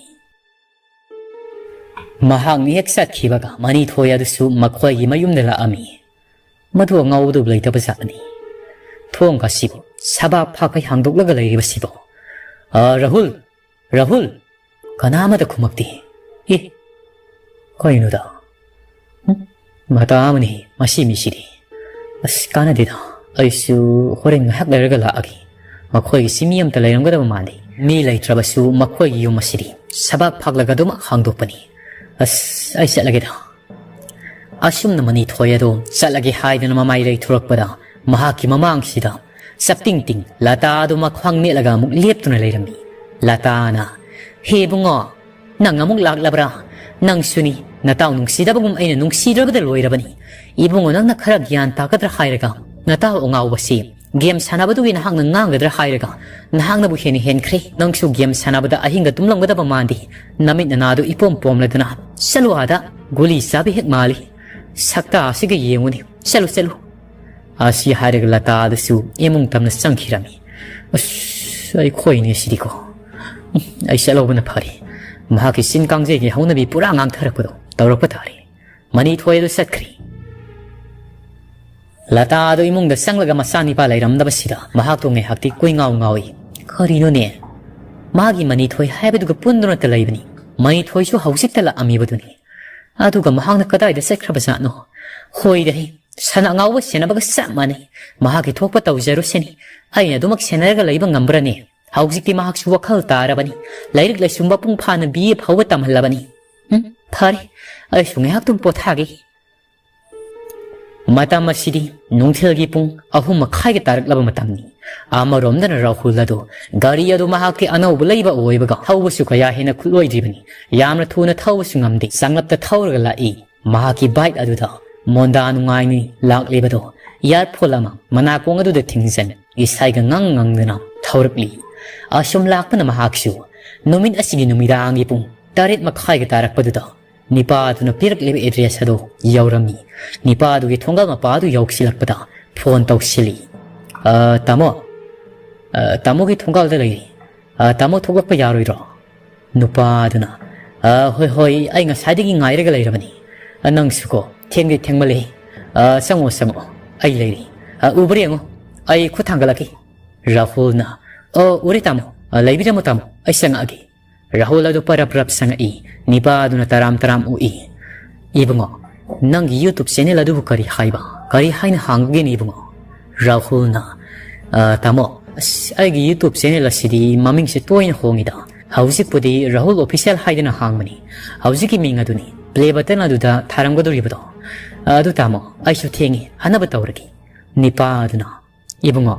ꯃꯍꯥꯛꯅ ꯍꯦꯛ ꯆꯠꯈꯤꯕꯒ ꯃꯅꯤꯊꯣꯏ ꯑꯗꯨꯁꯨ ꯃꯈꯣꯏꯒꯤ ꯃꯌꯨꯝꯗ ꯂꯥꯛꯑꯝꯃꯤ꯫ ꯃꯗꯨ ꯑꯉꯥꯎꯕꯗꯨ ꯂꯩꯇꯕ ꯖꯥꯠꯅꯤ꯫ ꯊꯣꯡ ꯑꯁꯤꯕꯨ ꯁꯕꯥꯛ ꯐꯥꯛꯈꯩ ꯍꯥꯡꯗꯣꯛꯂꯒ ꯂꯩꯔꯤꯕꯁꯤꯕꯨ꯫ "ꯑ, ꯔꯥꯍꯨꯜ! ꯔꯥꯍꯨꯜ!" ꯀꯅꯥ ꯑꯃꯇ ꯈꯨꯝꯃꯛꯇꯦ꯫ ꯑꯦ, ꯀꯩꯅꯣꯗ? ꯍꯨꯝ? ꯃꯇꯥ ꯑꯃꯅꯤ ꯃꯁꯤ ꯃꯤꯁꯤꯗꯤ꯫ ꯑꯁ, ꯀꯥꯟꯅꯗꯦꯗ꯫ ꯑꯩꯁꯨ ꯍꯣꯔꯦꯟ ꯉꯥꯏꯍꯥꯛ ꯂꯩꯔꯒ ꯂꯥꯛꯑꯒꯦ꯫ ꯃꯈꯣꯏꯒꯤꯁꯤ ꯃꯤ ꯑꯝꯇ ꯂꯩꯔꯝꯒꯗꯕ ꯃꯥꯟꯗꯦ꯫ ꯃꯤ ꯂꯩꯇ꯭ꯔꯕꯁꯨ ꯃꯈꯣꯏꯒꯤ ꯌꯨꯝ ꯑꯁꯤꯗꯤ ꯁꯕꯥꯛ ꯐꯥꯛꯂꯒ ꯑꯗꯨꯃꯛ ꯍꯥꯡꯗꯣꯛꯄꯅꯤ꯫ ꯑꯁ, ꯑꯩ ꯆꯠꯂꯒꯦꯗ꯫ ꯑꯁꯨꯝꯅ ꯃꯅꯤꯊꯣꯏ ꯑꯗꯣ ꯆꯠꯂꯒꯦ ꯍꯥꯏꯗꯨꯅ ꯃꯃꯥꯏ ꯂꯩꯊꯣꯔꯛꯄꯗ ꯃꯍꯥꯛꯀꯤ ꯃꯃꯥꯡꯁꯤꯗ ꯆꯞꯇꯤꯡ ꯇꯤꯡ ꯂꯇꯥ ꯑꯗꯨ ꯃꯈ꯭ꯋꯥꯡ ꯅꯦꯠꯂꯒ ꯑꯃꯨꯛ ꯂꯦꯞꯇꯨꯅ ꯂꯩꯔꯝꯃꯤ꯫ ꯂꯇꯥꯅ, "ꯍꯦ ꯏꯕꯨꯡꯉꯣ, ꯅꯪ ꯑꯃꯨꯛ ꯂꯥꯛꯂꯕ꯭ꯔꯥ? ꯅꯪꯁꯨꯅꯤ, ꯅꯇꯥꯎ ꯅꯨꯡꯁꯤꯗꯕꯒꯨꯝ ꯑꯩꯅ ꯅꯨꯡꯁꯤꯗ꯭ꯔꯕꯗ ꯂꯣꯏꯔꯕꯅꯤ꯫ ꯏꯕꯨꯡꯉꯣ, ꯅꯪꯅ ꯈꯔ ꯒ꯭ꯌꯥꯟ ꯇꯥꯒꯗ꯭ꯔꯥ ꯍꯥꯏꯔꯒ ꯅꯇꯥꯎ ꯑꯉꯥꯎꯕꯁꯤ game ꯁꯥꯟꯅꯕꯗꯨꯒꯤ ꯅꯍꯥꯛꯅ ꯉꯥꯡꯒꯗ꯭ꯔꯥ ꯍꯥꯏꯔꯒ ꯅꯍꯥꯛꯅꯕꯨ ꯍꯦꯟꯅ ꯍꯦꯟꯈ꯭ꯔꯦ꯫ ꯅꯪꯁꯨ game ꯁꯥꯟꯅꯕꯗ ꯑꯍꯤꯡꯒ ꯇꯨꯝꯂꯝꯒꯗꯕ ꯃꯥꯟꯗꯦ꯫ ꯅꯃꯤꯠ ꯅꯅꯥꯗꯨ ꯏꯄꯣꯝ ꯄꯣꯝꯂꯗꯅ꯫ ꯆꯠꯂꯨ ꯑꯥꯗ, ꯒꯨꯂꯤ ꯆꯥꯕ ꯍꯦꯛ ꯃꯥꯜꯂꯤ꯫ ꯁꯛꯇꯥ ꯑꯁꯤꯒ ꯌꯦꯡꯉꯨꯅꯤ꯫ ꯆꯠꯂꯨ, ꯆꯠꯂꯨ꯫" ꯑꯁꯤ ꯍꯥꯏꯔꯒ ꯂꯇꯥ ꯑꯗꯨꯁꯨ ꯏꯃꯨꯡ ꯇꯝꯅ ꯆꯪꯈꯤꯔꯝꯃꯤ꯫ "ꯑꯁ, ꯑꯩꯈꯣꯏꯅꯦ ꯁꯤꯗꯤꯀꯣ꯫ ꯎꯝ, ꯑꯩ ꯆꯠꯍꯧꯕꯅ ꯐꯔꯦ꯫ ꯃꯍꯥꯛꯀꯤ ꯆꯤꯟ ꯀꯥꯡꯖꯩꯒꯤ ꯍꯧꯅꯕꯤ ꯄꯨꯔꯥ ꯉꯥꯡꯊꯔꯛꯄꯗꯣ ꯇꯧꯔꯛꯄ ꯇꯥꯔꯦ꯫" ꯃꯅꯤꯊꯣꯏ ꯑꯗꯨ ꯆꯠꯈ꯭ꯔꯤ꯫ ꯂꯇꯥ ꯑꯗꯨ ꯏꯃꯨꯡꯗ ꯆꯪꯂꯒ ꯃꯆꯥꯅꯤꯄꯥ ꯂꯩꯔꯝꯗꯕꯁꯤꯗ ꯃꯍꯥꯛꯇꯣ ꯉꯥꯏꯍꯥꯛꯇꯤ ꯀꯣꯏꯉꯥꯎ ꯉꯥꯎꯏ꯫ ꯀꯔꯤꯅꯣꯅꯦ? ꯃꯥꯒꯤ ꯃꯅꯤꯊꯣꯏ ꯍꯥꯏꯕꯗꯨꯒ ꯄꯨꯟꯗꯨꯅꯇ ꯂꯩꯕꯅꯤ꯫ ꯃꯅꯤꯊꯣꯏꯁꯨ ꯍꯧꯖꯤꯛꯇ ꯂꯥꯛꯑꯝꯃꯤꯕꯗꯨꯅꯤ꯫ ꯑꯗꯨꯒ ꯃꯍꯥꯛꯅ ꯀꯗꯥꯏꯗ ꯆꯠꯈ꯭ꯔꯕꯖꯥꯠꯅꯣ? ꯍꯣꯏꯗ, ꯁꯟ ꯑꯉꯥꯎꯕ ꯁꯦꯟꯅꯕꯒ ꯆꯞ ꯃꯥꯟꯅꯩ꯫ ꯃꯍꯥꯛꯀꯤ ꯊꯣꯛꯄ ꯇꯧꯖꯔꯨꯁꯅꯤ꯫ ꯑꯩꯅ ꯑꯗꯨꯃꯛ ꯁꯦꯟꯅꯔꯒ ꯂꯩꯕ ꯉꯝꯕ꯭ꯔꯅꯦ? ꯍꯧꯖꯤꯛꯇꯤ ꯃꯍꯥꯛꯁꯨ ꯋꯥꯈꯜ ꯇꯥꯔꯕꯅꯤ꯫ ꯂꯥꯏꯔꯤꯛ ꯂꯥꯏꯁꯨ ꯃꯄꯨꯡ ꯐꯥꯅ B A ꯐꯥꯎꯕ ꯇꯝꯍꯜꯂꯕꯅꯤ꯫ ꯎꯝ, ꯐꯔꯦ, ꯑꯩꯁꯨ ꯉꯥꯏꯍꯥꯛꯇꯪ ꯄꯣꯊꯥꯒꯦ꯫ ꯃꯇꯝ ꯑꯁꯤꯗꯤ ꯅꯨꯡꯊꯤꯜꯒꯤ ꯄꯨꯡ ꯑꯍꯨꯝ ꯃꯈꯥꯏꯒ ꯇꯥꯔꯛꯂꯕ ꯃꯇꯝꯅꯤ꯫ ꯑꯃꯔꯣꯝꯗꯅ ꯔꯥꯍꯨꯜ ꯑꯗꯨ ꯒꯥꯔꯤ ꯑꯗꯨ ꯃꯍꯥꯛꯀꯤ ꯑꯅꯧꯕ ꯂꯩꯕ ꯑꯣꯏꯕꯒ ꯊꯧꯕꯁꯨ ꯀꯌꯥ ꯍꯦꯟꯅ ꯈꯨꯠꯂꯣꯏꯗ꯭ꯔꯤꯕꯅꯤ꯫ ꯌꯥꯝꯅ ꯊꯨꯅ ꯊꯧꯕꯁꯨ ꯉꯝꯗꯦ꯫ ꯆꯥꯡꯂꯞꯇ ꯊꯧꯔꯒ ꯂꯥꯛꯏ꯫ ꯃꯍꯥꯛꯀꯤ ꯕꯥꯏꯛ ꯑꯗꯨꯗ ꯃꯣꯟꯗꯥ ꯅꯨꯡꯉꯥꯏꯅꯤ ꯂꯥꯛꯂꯤꯕꯗꯣ ꯏꯌꯥꯔꯐꯣꯟ ꯑꯃ ꯃꯅꯥꯀꯣꯡ ꯑꯗꯨꯗ ꯊꯤꯡꯖꯤꯟ ꯏꯁꯩꯒ ꯉꯪ ꯉꯪꯗꯨꯅ ꯊꯧꯔꯛꯂꯤ꯫ ꯑꯁꯨꯝ ꯂꯥꯛꯄꯅ ꯃꯍꯥꯛꯁꯨ ꯅꯨꯃꯤꯠ ꯑꯁꯤꯒꯤ ꯅꯨꯃꯤꯗꯥꯡꯒꯤ ꯄꯨꯡ ꯇꯔꯦꯠ ꯃꯈꯥꯏꯒ ꯇꯥꯔꯛꯄꯗꯨꯗ ꯅꯤꯄꯥꯗꯨꯅ ꯄꯤꯔꯛꯂꯤꯕ ꯑꯦꯗ꯭ꯔꯦꯁ ꯑꯗꯨ ꯌꯧꯔꯝꯃꯤ꯫ ꯅꯤꯄꯥꯗꯨꯒꯤ ꯊꯣꯡꯒꯥꯜ ꯃꯄꯥ ꯑꯗꯨ ꯌꯧꯁꯤꯜꯂꯛꯄꯗ ꯐꯣꯟ ꯇꯧꯁꯤꯜꯂꯤ꯫ "ꯑ, ꯇꯥꯃꯣ, ꯑ, ꯇꯥꯃꯣꯒꯤ ꯊꯣꯡꯒꯥꯜꯗ ꯂꯩꯔꯤ꯫ ꯑ, ꯇꯥꯃꯣ ꯊꯣꯛꯂꯛꯄ ꯌꯥꯔꯣꯏꯗ꯭ꯔꯣ?" ꯅꯨꯄꯥꯗꯨꯅ, "ꯑ, ꯍꯣꯏ, ꯍꯣꯏ, ꯑꯩ ꯉꯁꯥꯏꯗꯒꯤ ꯉꯥꯏꯔꯒ ꯂꯩꯔꯕꯅꯤ꯫ ꯑ, ꯅꯪꯁꯨꯀꯣ, ꯊꯦꯡꯗꯤ ꯊꯦꯡꯃꯜꯂꯦ꯫ ꯑ, ꯆꯪꯉꯣ, ꯆꯪꯉꯣ, ꯑꯩ ꯂꯩꯔꯤ꯫ ꯑ, ꯎꯕ꯭ꯔꯥ ꯌꯦꯡꯉꯣ, ꯑꯩ ꯈꯨꯠ ꯊꯥꯡꯒꯠꯂꯛꯀꯦ꯫" ꯔꯥꯍꯨꯜꯅ, "ꯑꯣ, ꯎꯔꯦ ꯇꯥꯃꯣ, ꯑ, ꯂꯩꯕꯤꯔꯝꯃꯣ ꯇꯥꯃꯣ, ꯑꯩ ꯆꯪꯉꯛꯑꯒꯦ꯫" ꯔꯥꯍꯨꯜ ꯑꯗꯨ ꯄꯔꯞ ꯄꯔꯞ ꯆꯪꯉꯛꯏ꯫ ꯅꯤꯄꯥꯗꯨꯅ ꯇꯔꯥꯝ ꯇꯔꯥꯝ ꯎꯏ꯫ "ꯏꯕꯨꯡꯉꯣ, ꯅꯪꯒꯤ YouTube ꯆꯦꯅꯦꯜ ꯑꯗꯨꯕꯨ ꯀꯔꯤ ꯍꯥꯏꯕ? ꯀꯔꯤ ꯍꯥꯏꯅ ꯍꯥꯡꯕꯒꯦꯅꯦ ꯏꯕꯨꯡꯉꯣ?" ꯔꯥꯍꯨꯜꯅ, "ꯑ, ꯇꯥꯃꯣ, ꯑꯁ, ꯑꯩꯒꯤ YouTube ꯆꯦꯅꯦꯜ ꯑꯁꯤꯗꯤ ꯃꯃꯤꯡꯁꯦ ꯇꯣꯏꯅ ꯍꯣꯡꯉꯤꯗ꯫ ꯍꯧꯖꯤꯛꯄꯨꯗꯤ ꯔꯥꯍꯨꯜ ꯑꯣꯐꯤꯁꯤꯌꯦꯜ ꯍꯥꯏꯗꯅ ꯍꯥꯡꯕꯅꯤ꯫ ꯍꯧꯖꯤꯛꯀꯤ ꯃꯤꯡ ꯑꯗꯨꯅꯤ, ꯄ꯭ꯂꯦ ꯕꯇꯟ ꯑꯗꯨꯗ ꯊꯥꯔꯝꯒꯗꯧꯔꯤꯕꯗꯣ꯫ ꯑꯗꯨ ꯇꯥꯃꯣ, ꯑꯩꯁꯨ ꯊꯦꯡꯉꯤ, ꯍꯟꯅꯕ ꯇꯧꯔꯒꯦ꯫" ꯅꯤꯄꯥꯗꯨꯅ, "ꯏꯕꯨꯡꯉꯣ,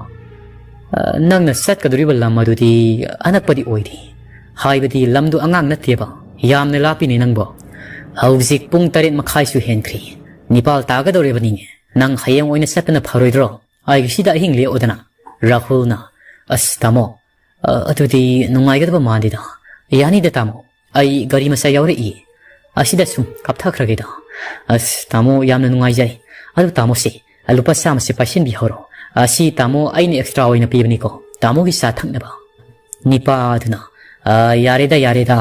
ꯑ, ꯅꯪꯅ ꯆꯠꯀꯗꯧꯔꯤꯕ ꯂꯝ ꯑꯗꯨꯗꯤ ꯑꯅꯛꯄꯗꯤ ꯑꯣꯏꯗꯦ꯫ ꯍꯥꯏꯕꯗꯤ ꯂꯝꯗꯨ ꯑꯉꯥꯡ ꯅꯠꯇꯦꯕ, ꯌꯥꯝꯅ ꯂꯥꯞꯄꯤꯅꯦ ꯅꯪꯕꯣ꯫ ꯍꯧꯖꯤꯛ ꯄꯨꯡ ꯇꯔꯦꯠ ꯃꯈꯥꯏꯁꯨ ꯍꯦꯟꯈ꯭ꯔꯦ꯫ ꯅꯤꯄꯥꯜ ꯇꯥꯒꯗꯧꯔꯤꯕꯅꯤꯅꯦ꯫ ꯅꯪ ꯍꯌꯦꯡ ꯑꯣꯏꯅ ꯆꯠꯄꯅ ꯐꯔꯣꯏꯗ꯭ꯔꯣ? ꯑꯩꯒꯤ ꯁꯤꯗ ꯑꯍꯤꯡ ꯂꯦꯛꯑꯣꯗꯅ꯫" ꯔꯥꯍꯨꯜꯅ, "ꯑꯁ ꯇꯥꯃꯣ, ꯑ, ꯑꯗꯨꯗꯤ ꯅꯨꯡꯉꯥꯏꯒꯗꯕ ꯃꯥꯟꯗꯦꯗ꯫ ꯌꯥꯅꯤꯗ ꯇꯥꯃꯣ, ꯑꯩ ꯒꯥꯔꯤ ꯃꯆꯥ ꯌꯥꯎꯔꯛꯏ꯫ ꯑꯁꯤꯗ ꯁꯨꯝ ꯀꯥꯞꯊꯈ꯭ꯔꯒꯦꯗ꯫" "ꯑꯁ ꯇꯥꯃꯣ, ꯌꯥꯝꯅ ꯅꯨꯡꯉꯥꯏꯖꯔꯦ꯫ ꯑꯗꯨ ꯇꯥꯃꯣꯁꯦ, ꯂꯨꯄꯥ ꯆꯥꯝꯃꯁꯦ ꯄꯥꯏꯁꯤꯟꯕꯤꯍꯧꯔꯣ꯫ ꯑꯁꯤ ꯇꯥꯃꯣ, ꯑꯩꯅ ꯑꯦꯛꯁꯇ꯭ꯔꯥ ꯑꯣꯏꯅ ꯄꯤꯕꯅꯤꯀꯣ, ꯇꯥꯃꯣꯒꯤ ꯆꯥ ꯊꯛꯅꯕ꯫" ꯅꯤꯄꯥꯗꯨꯅ, "ꯑ, ꯌꯥꯔꯦꯗ, ꯌꯥꯔꯦꯗ꯫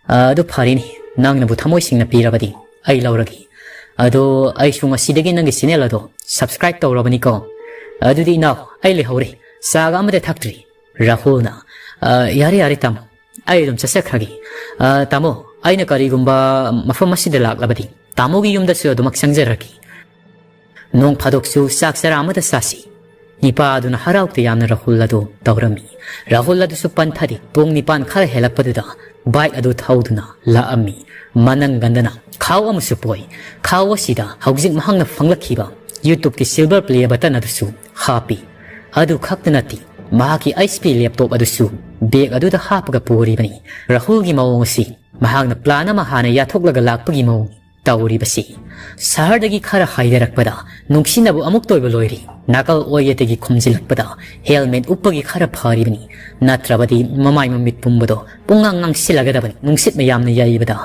ꯑ, ꯑꯗꯨ ꯐꯔꯦꯅꯦ, ꯅꯪꯅꯕꯨ ꯊꯃꯣꯏ ꯁꯦꯡꯅ ꯄꯤꯔꯕꯗꯤ ꯑꯩ ꯂꯧꯔꯒꯦ꯫ ꯑꯗꯣ ꯑꯩꯁꯨ ꯉꯁꯤꯗꯒꯤ ꯅꯪꯒꯤ ꯆꯦꯅꯦꯜ ꯑꯗꯣ ꯁꯕꯁꯀ꯭ꯔꯥꯏꯕ ꯇꯧꯔꯕꯅꯤꯀꯣ꯫ ꯑꯗꯨꯗꯤ ꯏꯅꯥꯎ, ꯑꯩ ꯂꯩꯍꯧꯔꯦ, ꯆꯥꯒ ꯑꯃꯇ ꯊꯛꯇ꯭ꯔꯤ꯫" ꯔꯥꯍꯨꯜꯅ, "ꯑ, ꯌꯥꯔꯦ, ꯌꯥꯔꯦ ꯇꯥꯃꯣ, ꯑꯩ ꯑꯗꯨꯝ ꯆꯠꯆꯈ꯭ꯔꯒꯦ꯫ ꯑ, ꯇꯥꯃꯣ, ꯑꯩꯅ ꯀꯔꯤꯒꯨꯝꯕ ꯃꯐꯝ ꯑꯁꯤꯗ ꯂꯥꯛꯂꯕꯗꯤ ꯇꯥꯃꯣꯒꯤ ꯌꯨꯝꯗꯁꯨ ꯑꯗꯨꯃꯛ ꯆꯪꯖꯔꯛꯀꯦ꯫ ꯅꯣꯡ ꯐꯥꯗꯣꯛꯁꯨ ꯆꯥꯛ ꯆꯔꯥ ꯑꯃꯗ ꯆꯥꯁꯤ꯫" ꯅꯤꯄꯥꯗꯨꯅ ꯍꯔꯥꯎ ꯇꯌꯥꯝꯅ ꯔꯥꯍꯨꯜ ꯑꯗꯨ ꯇꯧꯔꯝꯃꯤ꯫ ꯔꯥꯍꯨꯜ ꯑꯗꯨꯁꯨ ꯄꯟꯊꯗꯦ꯫ ꯄꯨꯡ ꯅꯤꯄꯥꯟ ꯈꯔ ꯍꯦꯜꯂꯛꯄꯗꯨꯗ ꯕꯥꯏꯛ ꯑꯗꯨ ꯊꯧꯗꯨꯅ ꯂꯥꯛꯑꯝꯃꯤ꯫ ꯃꯅꯪꯒꯟꯗꯅ ꯈꯥꯎ ꯑꯃꯁꯨ ꯄꯣꯏ꯫ ꯈꯥꯎ ꯑꯁꯤꯗ ꯍꯧꯖꯤꯛ ꯃꯍꯥꯛꯅ ꯐꯪꯂꯛꯈꯤꯕ YouTubeꯀꯤ silver play button ꯑꯗꯨꯁꯨ ꯍꯥꯞꯄꯤ꯫ ꯑꯗꯨ ꯈꯛꯇ ꯅꯠꯇꯦ, ꯃꯍꯥꯛꯀꯤ HP laptop ꯑꯗꯨꯁꯨ bag ꯑꯗꯨꯗ ꯍꯥꯞꯄꯒ ꯄꯨꯔꯤꯕꯅꯤ꯫ ꯔꯥꯍꯨꯜꯒꯤ ꯃꯑꯣꯡ ꯑꯁꯤ ꯃꯍꯥꯛꯅ plan ꯑꯃ ꯍꯥꯟꯅ ꯌꯥꯊꯣꯛꯂꯒ ꯂꯥꯛꯄꯒꯤ ꯃꯑꯣꯡ ꯇꯧꯔꯤꯕꯁꯤ꯫ ꯁꯍꯔꯗꯒꯤ ꯈꯔ ꯍꯥꯏꯊꯔꯛꯄꯗ ꯅꯨꯡꯁꯤꯠꯅꯕꯨ ꯑꯃꯨꯛꯇ ꯑꯣꯏꯕ ꯂꯣꯏꯔꯦ꯫ ꯅꯥꯀꯜ ꯑꯣꯏꯌꯦꯠꯇꯒꯤ ꯈꯨꯝꯖꯤꯜꯂꯛꯄꯗ helmet ꯎꯞꯄꯒꯤ ꯈꯔ ꯐꯔꯤꯕꯅꯤ, ꯅꯠꯇ꯭ꯔꯕꯗꯤ ꯃꯃꯥꯏ ꯃꯃꯤꯠ ꯄꯨꯝꯕꯗꯣ ꯄꯨꯡꯉꯥꯡ ꯉꯥꯡꯁꯤꯜꯂꯒꯗꯕꯅꯤ꯫ ꯅꯨꯡꯁꯤꯠ ꯃꯌꯥꯝꯅ ꯌꯩꯕꯗ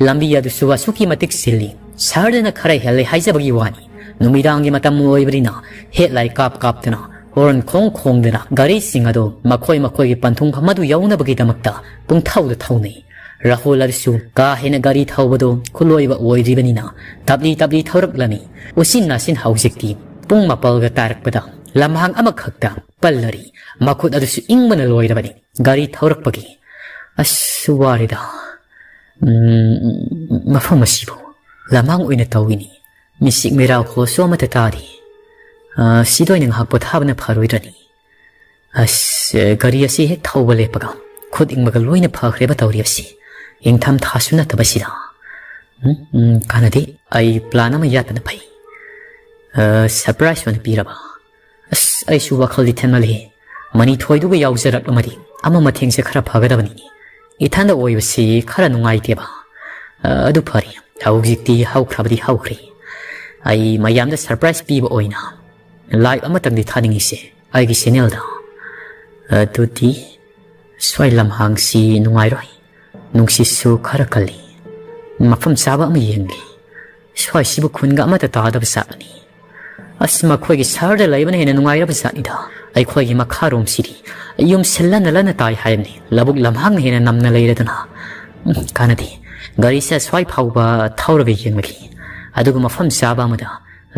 ꯂꯝꯕꯤ ꯑꯗꯨꯁꯨ ꯑꯁꯨꯛꯀꯤ ꯃꯇꯤꯛ ꯁꯤꯜꯂꯤ꯫ ꯁꯍꯔꯗꯅ ꯈꯔ ꯍꯦꯜꯂꯦ ꯍꯥꯏꯖꯕꯒꯤ ꯋꯥꯅꯤ, ꯅꯨꯃꯤꯗꯥꯡꯒꯤ ꯃꯇꯝ ꯑꯣꯏꯕꯅꯤꯅ headlight ꯀꯥꯞ ꯀꯥꯞꯇꯨꯅ, horn ꯈꯣꯡ ꯈꯣꯡꯗꯨꯅ ꯒꯥꯔꯤꯁꯤꯡ ꯑꯗꯨ ꯃꯈꯣꯏ ꯃꯈꯣꯏꯒꯤ ꯄꯟꯊꯨꯡꯐꯝ ꯑꯗꯨ ꯌꯧꯅꯕꯒꯤꯗꯃꯛꯇ ꯄꯨꯡꯊꯧꯗ ꯊꯧꯅꯩ꯫ ꯔꯥꯍꯨꯜ ꯑꯗꯨꯁꯨ ꯀꯥ ꯍꯦꯟꯅ ꯒꯥꯔꯤ ꯊꯧꯕꯗꯨ ꯈꯨꯂꯣꯏꯕ ꯑꯣꯏꯗ꯭ꯔꯤꯕꯅꯤꯅ ꯇꯞꯂꯤ ꯇꯞꯂꯤ ꯊꯧꯔꯛꯂꯝꯃꯤ꯫ ꯎꯆꯤꯟ ꯅꯥꯆꯤꯟ ꯍꯧꯖꯤꯛꯇꯤ ꯄꯨꯡ ꯃꯥꯄꯜꯒ ꯇꯥꯔꯛꯄꯗ ꯂꯝꯍꯥꯡ ꯑꯃꯈꯛꯇ ꯄꯜꯂꯔꯤ꯫ ꯃꯈꯨꯠ ꯑꯗꯨꯁꯨ ꯏꯪꯕꯅ ꯂꯣꯏꯔꯕꯅꯤ ꯒꯥꯔꯤ ꯊꯧꯔꯛꯄꯒꯤ꯫ ꯑꯁ, ꯋꯥꯔꯦꯗ꯫ ꯎꯝ, ꯃꯐꯝ ꯑꯁꯤꯕꯨ ꯂꯝꯍꯥꯡ ꯑꯣꯏꯅ ꯇꯧꯏꯅꯤ꯫ ꯃꯤꯁꯤꯛ ꯃꯤꯔꯥꯎ ꯈꯣꯜꯁꯨ ꯑꯃꯠꯇ ꯇꯥꯗꯦ꯫ ꯑ, ꯁꯤꯗ ꯑꯣꯏꯅ ꯉꯥꯏꯍꯥꯛ ꯄꯣꯊꯥꯕꯅ ꯐꯔꯣꯏꯗ꯭ꯔꯅꯤ? ꯑꯁ, ꯒꯥꯔꯤ ꯑꯁꯤ ꯍꯦꯛ ꯊꯧꯕ ꯂꯦꯞꯄꯒ ꯈꯨꯠ ꯏꯪꯕꯒ ꯂꯣꯏꯅ ꯐꯈ꯭ꯔꯦꯕ ꯇꯧꯔꯤꯕꯁꯤ꯫ ꯏꯪꯊꯝ ꯊꯥꯁꯨ ꯅꯠꯇꯕꯁꯤꯗ꯫ ꯎꯝ, ꯎꯝ, ꯀꯥꯟꯅꯗꯦ꯫ ꯑꯩ plan ꯑꯃ ꯌꯥꯠꯄꯅ ꯐꯩ꯫ ꯑ, surprise ꯑꯣꯏꯅ ꯄꯤꯔꯕ? ꯑꯁ, ꯑꯩꯁꯨ ꯋꯥꯈꯜꯗꯤ ꯊꯦꯟꯃꯜꯂꯤ꯫ ꯃꯅꯤꯊꯣꯏꯗꯨꯒ ꯌꯥꯎꯖꯔꯛꯂꯝꯃꯗꯤ ꯑꯃ ꯃꯊꯦꯡꯁꯦ ꯈꯔ ꯐꯒꯗꯕꯅꯤꯅꯦ꯫ ꯏꯊꯟꯗ ꯑꯣꯏꯕꯁꯤ ꯈꯔ ꯅꯨꯡꯉꯥꯏꯇꯦꯕ꯫ ꯑ, ꯑꯗꯨ ꯐꯔꯦ꯫ ꯍꯧꯖꯤꯛꯇꯤ ꯍꯧꯈ꯭ꯔꯕꯗꯤ ꯍꯧꯈ꯭ꯔꯦ꯫ ꯑꯩ ꯃꯌꯥꯝꯗ surprise ꯄꯤꯕ ꯑꯣꯏꯅ live ꯑꯃꯇꯪꯗꯤ ꯊꯥꯅꯤꯡꯉꯤꯁꯦ ꯑꯩꯒꯤ channelꯗ꯫ ꯑꯗꯨꯗꯤ ꯁ꯭ꯋꯥꯏ ꯂꯝꯍꯥꯡꯁꯤ ꯅꯨꯡꯉꯥꯏꯔꯣꯏ꯫ ꯅꯨꯡꯁꯤꯠꯁꯨ ꯈꯔ ꯀꯜꯂꯤ꯫ ꯃꯐꯝ ꯆꯥꯕ ꯑꯃ ꯌꯦꯡꯒꯦ꯫ ꯁ꯭ꯋꯥꯏꯁꯤꯕꯨ ꯈꯨꯟꯒ ꯑꯃꯠꯇ ꯇꯥꯗꯕ ꯖꯥꯠꯂꯅꯤ꯫ ꯑꯁ, ꯃꯈꯣꯏꯒꯤ ꯁꯍꯔꯗ ꯂꯩꯕꯅ ꯍꯦꯟꯅ ꯅꯨꯡꯉꯥꯏꯔꯕ ꯖꯥꯠꯅꯤꯗ꯫ ꯑꯩꯈꯣꯏꯒꯤ ꯃꯈꯥꯔꯣꯝꯁꯤꯗꯤ ꯌꯨꯝꯁꯦ ꯂꯟꯅ ꯂꯟꯅ ꯇꯥꯏ ꯍꯥꯏꯕꯅꯤ꯫ ꯂꯧꯕꯨꯛ ꯂꯝꯍꯥꯡꯅ ꯍꯦꯟꯅ ꯅꯝꯅ ꯂꯩꯔꯗꯅ꯫ ꯎꯝ, ꯀꯥꯟꯅꯗꯦ꯫ ꯒꯥꯔꯤꯁꯦ ꯁ꯭ꯋꯥꯏ ꯐꯥꯎꯕ ꯊꯧꯔꯒ ꯌꯦꯡꯂꯒꯦ꯫ ꯑꯗꯨꯒ ꯃꯐꯝ ꯆꯥꯕ ꯑꯃꯗ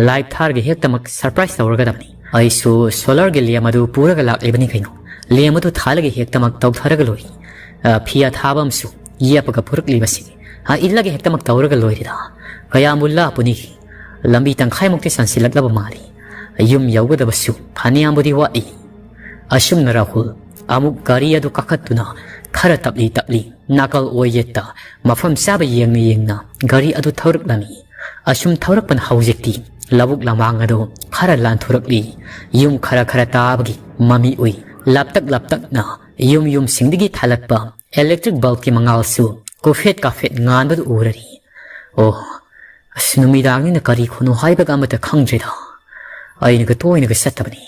live ꯊꯥꯔꯒ ꯍꯦꯛꯇꯃꯛ surprise ꯇꯧꯔꯒꯗꯕꯅꯤ꯫ ꯑꯩꯁꯨ solarꯒꯤ lamp ꯑꯗꯨ ꯄꯨꯔꯒ ꯂꯥꯛꯂꯤꯕꯅꯤ ꯀꯩꯅꯣ꯫ Lamp ꯑꯗꯨ ꯊꯥꯜꯂꯒ ꯍꯦꯛꯇꯃꯛ ꯇꯧꯊꯔꯒ ꯂꯣꯏꯔꯦ꯫ ꯑ, ꯐꯤ ꯑꯊꯥꯕ ꯑꯃꯁꯨ ꯌꯦꯞꯄꯒ ꯄꯨꯔꯛꯂꯤꯕꯁꯤꯅꯤ꯫ ꯑ, ꯏꯜꯂꯒ ꯍꯦꯛꯇꯃꯛ ꯇꯧꯔꯒ ꯂꯣꯏꯔꯦꯗ꯫ ꯀꯌꯥꯝꯕꯨ ꯂꯥꯞꯄꯨꯅꯤ? ꯂꯝꯕꯤ ꯇꯪꯈꯥꯏꯃꯨꯛꯇꯤ ꯆꯪꯁꯤꯜꯂꯛꯂꯕ ꯃꯥꯜꯂꯤ꯫ ꯌꯨꯝ ꯌꯧꯒꯗꯕꯁꯨ ꯐꯅꯌꯥꯝꯕꯨꯗꯤ ꯋꯥꯠꯂꯤ꯫ ꯑꯁꯨꯝꯅ ꯔꯥꯍꯨꯜ ꯑꯃꯨꯛ ꯒꯥꯔꯤ ꯑꯗꯨ ꯀꯥꯈꯠꯇꯨꯅ ꯈꯔ ꯇꯞꯂꯤ ꯇꯞꯂꯤ ꯅꯥꯀꯜ ꯑꯣꯏꯌꯦꯠꯇ ꯃꯐꯝ ꯆꯥꯕ ꯌꯦꯡꯅ ꯌꯦꯡꯅ ꯒꯥꯔꯤ ꯑꯗꯨ ꯊꯧꯔꯛꯂꯝꯃꯤ꯫ ꯑꯁꯨꯝ ꯊꯧꯔꯛꯄꯅ ꯍꯧꯖꯤꯛꯇꯤ ꯂꯧꯕꯨꯛ ꯂꯝꯍꯥꯡ ꯑꯗꯨ ꯈꯔ ꯂꯥꯟꯊꯣꯔꯛꯂꯤ꯫ ꯌꯨꯝ ꯈꯔ ꯈꯔ ꯇꯥꯕꯒꯤ ꯃꯃꯤ ꯎꯏ꯫ ꯂꯥꯞꯇꯛ ꯂꯥꯞꯇꯛꯅ ꯌꯨꯝ ꯌꯨꯝꯁꯤꯡꯗꯒꯤ ꯊꯥꯜꯂꯛꯄ electric bulbꯀꯤ ꯃꯉꯥꯜꯁꯨ ꯀꯨꯐꯦꯠ ꯀꯥꯐꯦꯠ ꯉꯥꯟꯕꯗꯨ ꯎꯔꯔꯤ꯫ ꯑꯣ, ꯑꯁ, ꯅꯨꯃꯤꯗꯥꯡꯅꯤꯅ ꯀꯔꯤ ꯈꯨꯅꯨ ꯍꯥꯏꯕꯒ ꯑꯃꯠꯇ ꯈꯪꯗ꯭ꯔꯦꯗ꯫ ꯑꯩꯅꯒ ꯇꯣꯏꯅꯒ ꯆꯠꯇꯕꯅꯤ꯫